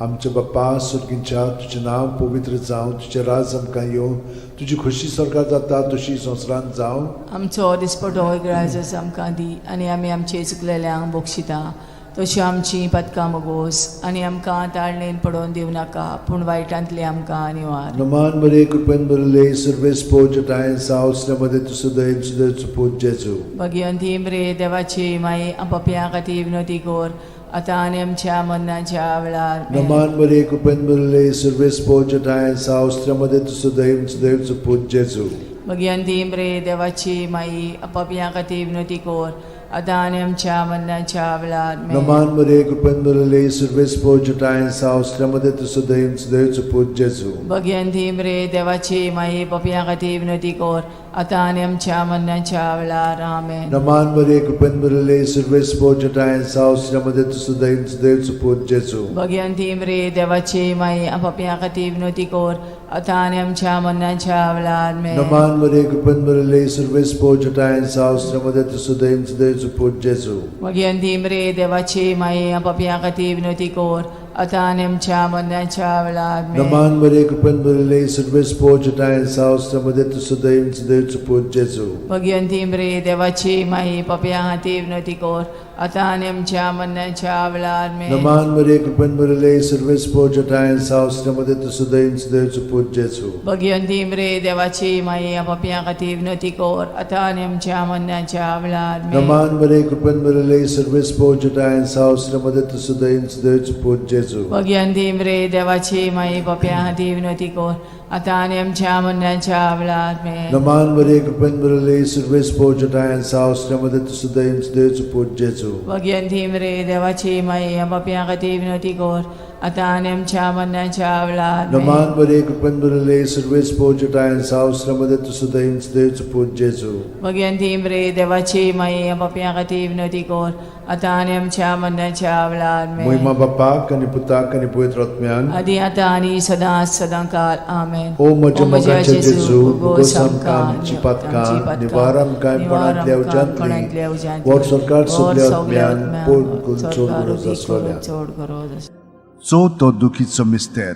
आमच्या बाप्पा सुर्गींच्या, तुजें नांव पवित्र जावं, तुजें राज आमकां येवं, तुजी खोशी स्वर्गार जाता तशी संवसारांत जावं.
आमचो दिसपटो ग्राजस आमकां दी आनी आमी आमचे चुकलेल्यांक बक्षिता, तशी आमची पदकां मगोस आनी आमकां ताळणेन पडोवन दिवं नाका, पूण वायटांतली आमकां निवार.
नमान मरिये, कृपेन भरिल्ले, सर्वेस्पोर ठांय साव, स्त्र्या मदें तूं सदैव सदैवचो पूत जेजू.
भगिवंती मरे देवाची माई, पापयां खातीर विनवती कर, आतां आनी आमच्या मरणाच्या वेळार. आमेन.
नमान मरिये, कृपेन भरिल्ले, सर्वेस्पोर ठांय साव, स्त्र्या मदें तूं सदैव सदैवचो पूत जेजू.
भगिवंती मरे देवाची माई, पापयां खातीर विनवती कर, आतां आनी आमच्या मरणाच्या वेळार. आमेन.
नमान मरिये, कृपेन भरिल्ले, सर्वेस्पोर ठांय साव, स्त्र्या मदें तूं सदैव सदैवचो पूत जेजू.
भगिवंती मरे देवाची माई, पापयां खातीर विनवती कर, आतां आनी आमच्या मरणाच्या वेळार. आमेन.
नमान मरिये, कृपेन भरिल्ले, सर्वेस्पोर ठांय साव, स्त्र्या मदें तूं सदैव सदैवचो पूत जेजू.
भगिवंती मरे देवाची माई, पापयां खातीर विनवती कर, आतां आनी आमच्या मरणाच्या वेळार. आमेन.
नमान मरिये, कृपेन भरिल्ले, सर्वेस्पोर ठांय साव, स्त्र्या मदें तूं सदैव सदैवचो पूत जेजू.
भगिवंती मरे देवाची माई, पापयां खातीर विनवती कर, आतां आनी आमच्या मरणाच्या वेळार. आमेन.
नमान मरिये, कृपेन भरिल्ले, सर्वेस्पोर ठांय साव, स्त्र्या मदें तूं सदैव सदैवचो पूत जेजू.
भगिवंती मरे देवाची माई, पापयां खातीर विनवती कर, आतां आनी आमच्या मरणाच्या वेळार. आमेन.
नमान मरिये, कृपेन भरिल्ले, सर्वेस्पोर ठांय साव, स्त्र्या मदें तूं सदैव सदैवचो पूत जेजू.
भगिवंती मरे देवाची माई, पापयां खातीर विनवती कर, आतां आनी आमच्या मरणाच्या वेळार. आमेन.
नमान मरिये, कृपेन भरिल्ले, सर्वेस्पोर ठांय साव, स्त्र्या मदें तूं सदैव सदैवचो पूत जेजू.
भगिवंती मरे देवाची माई, पापयां खातीर विनवती कर, आतां आनी आमच्या मरणाच्या वेळार. आमेन.
नमान मरिये, कृपेन भरिल्ले, सर्वेस्पोर ठांय साव, स्त्र्या मदें तूं सदैव सदैवचो पूत जेजू.
भगिवंती मरे देवाची माई, पापयां खातीर विनवती कर, आतां आनी आमच्या मरणाच्या वेळार आमेन.
नमान बरे कृपेन भरिल्ले सर्वेस पोजटायन सावस्रमध्ये तुसुदैव देवचो पूत जेजू.
भगवंती रे देवाची माई, पापयां खातीर विनवती कर, आतां आनी आमच्या मरणाच्या वेळार आमेन.
मोहिमा बापाक आनी पुताक आनी पवित्र आत्म्यान.
आदी आतां आनी सदां सदां काल आमेन.
ओ म्हज्या मोगाचे जेजू, उगोस आमकां आमची पातकां, निवार आमकां कोणांतल्या उज्यांतली, वर सरकार सगल्या आत्म्यान पोट करून चड गरज आसलोल्या.
चड गरज आसलोल्या.
चवथो दुखीचो मिस्तेर,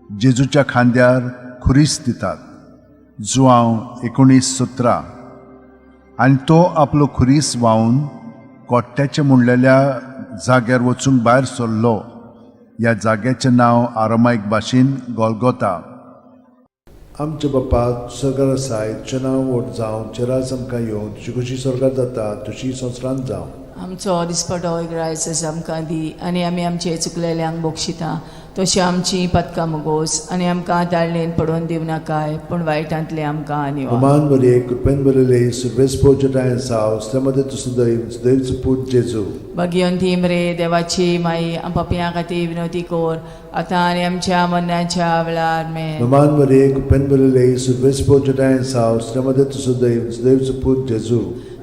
जेजूच्या खांद्यार खुरीस दितात. जुआंव 19:17. आनी तो आपलो खुरीस व्हांवन कोट्ट्याचे म्हणलेल्या जाग्यार वचूंक भायर सरलो. ह्या जाग्याचें नांव आरामायक भाशेन गोलगोता.
आमच्या बापा सरकार आसाय, तुजें नांव व्हड जावं, तुजें राज आमकां येवं, तुजी कशी सरकार जाता तुशी संवसारांत जावं.
आमचो दिसपटो ग्रायस आमकां दी आनी आमी आमचे चुकलेल्यांक बक्षिता तशी आमची पदकां मुगोस आनी आमकां ताळणेन पडोवन दिवं नाकाय, पूण वायटांतलें आमकां निवार.
अमान बरे कृपेन भरिल्ले सुर्वेस पोजटायन साव श्रमदे तुसुदैव देवचो पूत जेजू.
भगिवंती मरे देवाची माई, पापयां खातीर विनवती कर, आतां आनी आमच्या मरणाच्या वेळार आमेन.
नमान बरे कृपेन भरिल्ले सुर्वेस पोजटायन साव श्रमदे तुसुदैव देवचो पूत जेजू.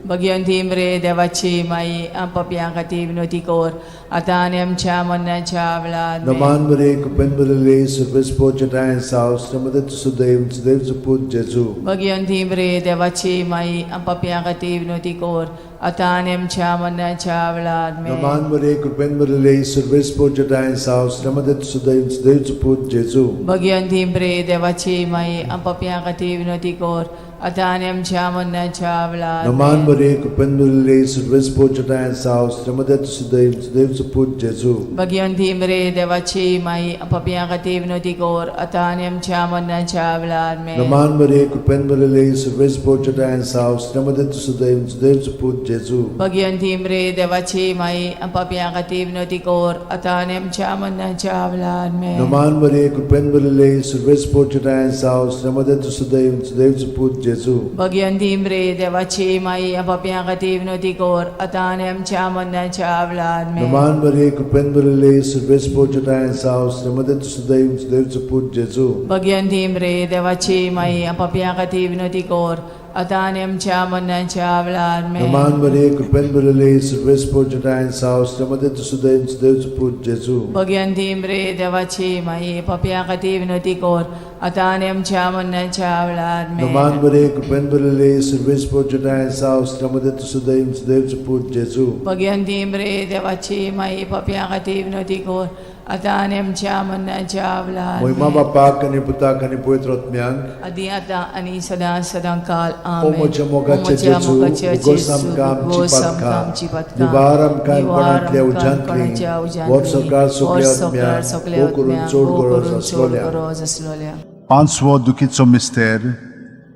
भगिवंती मरे देवाची माई, पापयां खातीर विनवती कर, आतां आनी आमच्या मरणाच्या वेळार आमेन.
नमान बरे कृपेन भरिल्ले सुर्वेस पोजटायन साव श्रमदे तुसुदैव देवचो पूत जेजू.
भगिवंती मरे देवाची माई, पापयां खातीर विनवती कर, आतां आनी आमच्या मरणाच्या वेळार आमेन.
नमान बरे कृपेन भरिल्ले सुर्वेस पोजटायन साव श्रमदे तुसुदैव देवचो पूत जेजू.
भगिवंती मरे देवाची माई, पापयां खातीर विनवती कर, आतां आनी आमच्या मरणाच्या वेळार
नमान
आमेन.
बरे कृपेन भरिल्ले सुर्वेस पोजटायन साव श्रमदे तुसुदैव देवचो पूत जेजू.
भगिवंती मरे देवाची माई, पापयां खातीर विनवती कर, आतां आनी आमच्या मरणाच्या वेळार आमेन.
नमान बरे कृपेन भरिल्ले सुर्वेस पोजटायन साव श्रमदे तुसुदैव देवचो पूत जेजू.
भगिवंती मरे देवाची माई, पापयां खातीर विनवती कर, आतां आनी आमच्या मरणाच्या वेळार आमेन.
नमान बरे कृपेन भरिल्ले सुर्वेस पोजटायन साव श्रमदे तुसुदैव देवचो पूत जेजू.
भगिवंती मरे देवाची माई, पापयां खातीर विनवती कर, आतां आनी आमच्या मरणाच्या वेळार आमेन.
नमान बरे कृपेन भरिल्ले सुर्वेस पोजटायन साव श्रमदे तुसुदैव देवचो पूत जेजू.
भगिवंती मरे देवाची माई, पापयां खातीर विनवती कर, आतां आनी आमच्या मरणाच्या वेळार आमेन.
नमान बरे कृपेन भरिल्ले सुर्वेस पोजटायन साव श्रमदे तुसुदैव देवचो पूत जेजू.
भगिवंती मरे देवाची माई, पापयां खातीर विनवती कर, आतां आनी आमच्या मरणाच्या वेळार आमेन.
नमान बरे कृपेन भरिल्ले सुर्वेस पोजटायन साव श्रमदे तुसुदैव देवचो पूत जेजू.
भगिवंती मरे देवाची माई, पापयां खातीर विनवती कर, आतां आनी आमच्या मरणाच्या वेळार
मोहिमा
आमेन.
बापाक आनी पुताक आनी पवित्र आत्म्याक.
आदी आतां आनी सदां सदां काल
ओ
आमेन.
म्हज्या मोगाचे
ओ म्हज्या
जेजू,
मोगाचे
उगोस
जेजू,
आमकां आमची
उगोस आमकां
पातकां,
आमची पातकां,
निवार आमकां
निवार
कोणांतल्या
आमकां
उज्यांतली,
कोणाच्या उज्यांतली,
वर सरकार
वर
सगल्या
सरकार
आत्म्याक,
सगल्या
भोव करून
आत्म्याक,
चड
भोव
गरज
करून चड
आसलोल्या.
गरज आसलोल्या.
पांचवो दुखीचो मिस्तेर,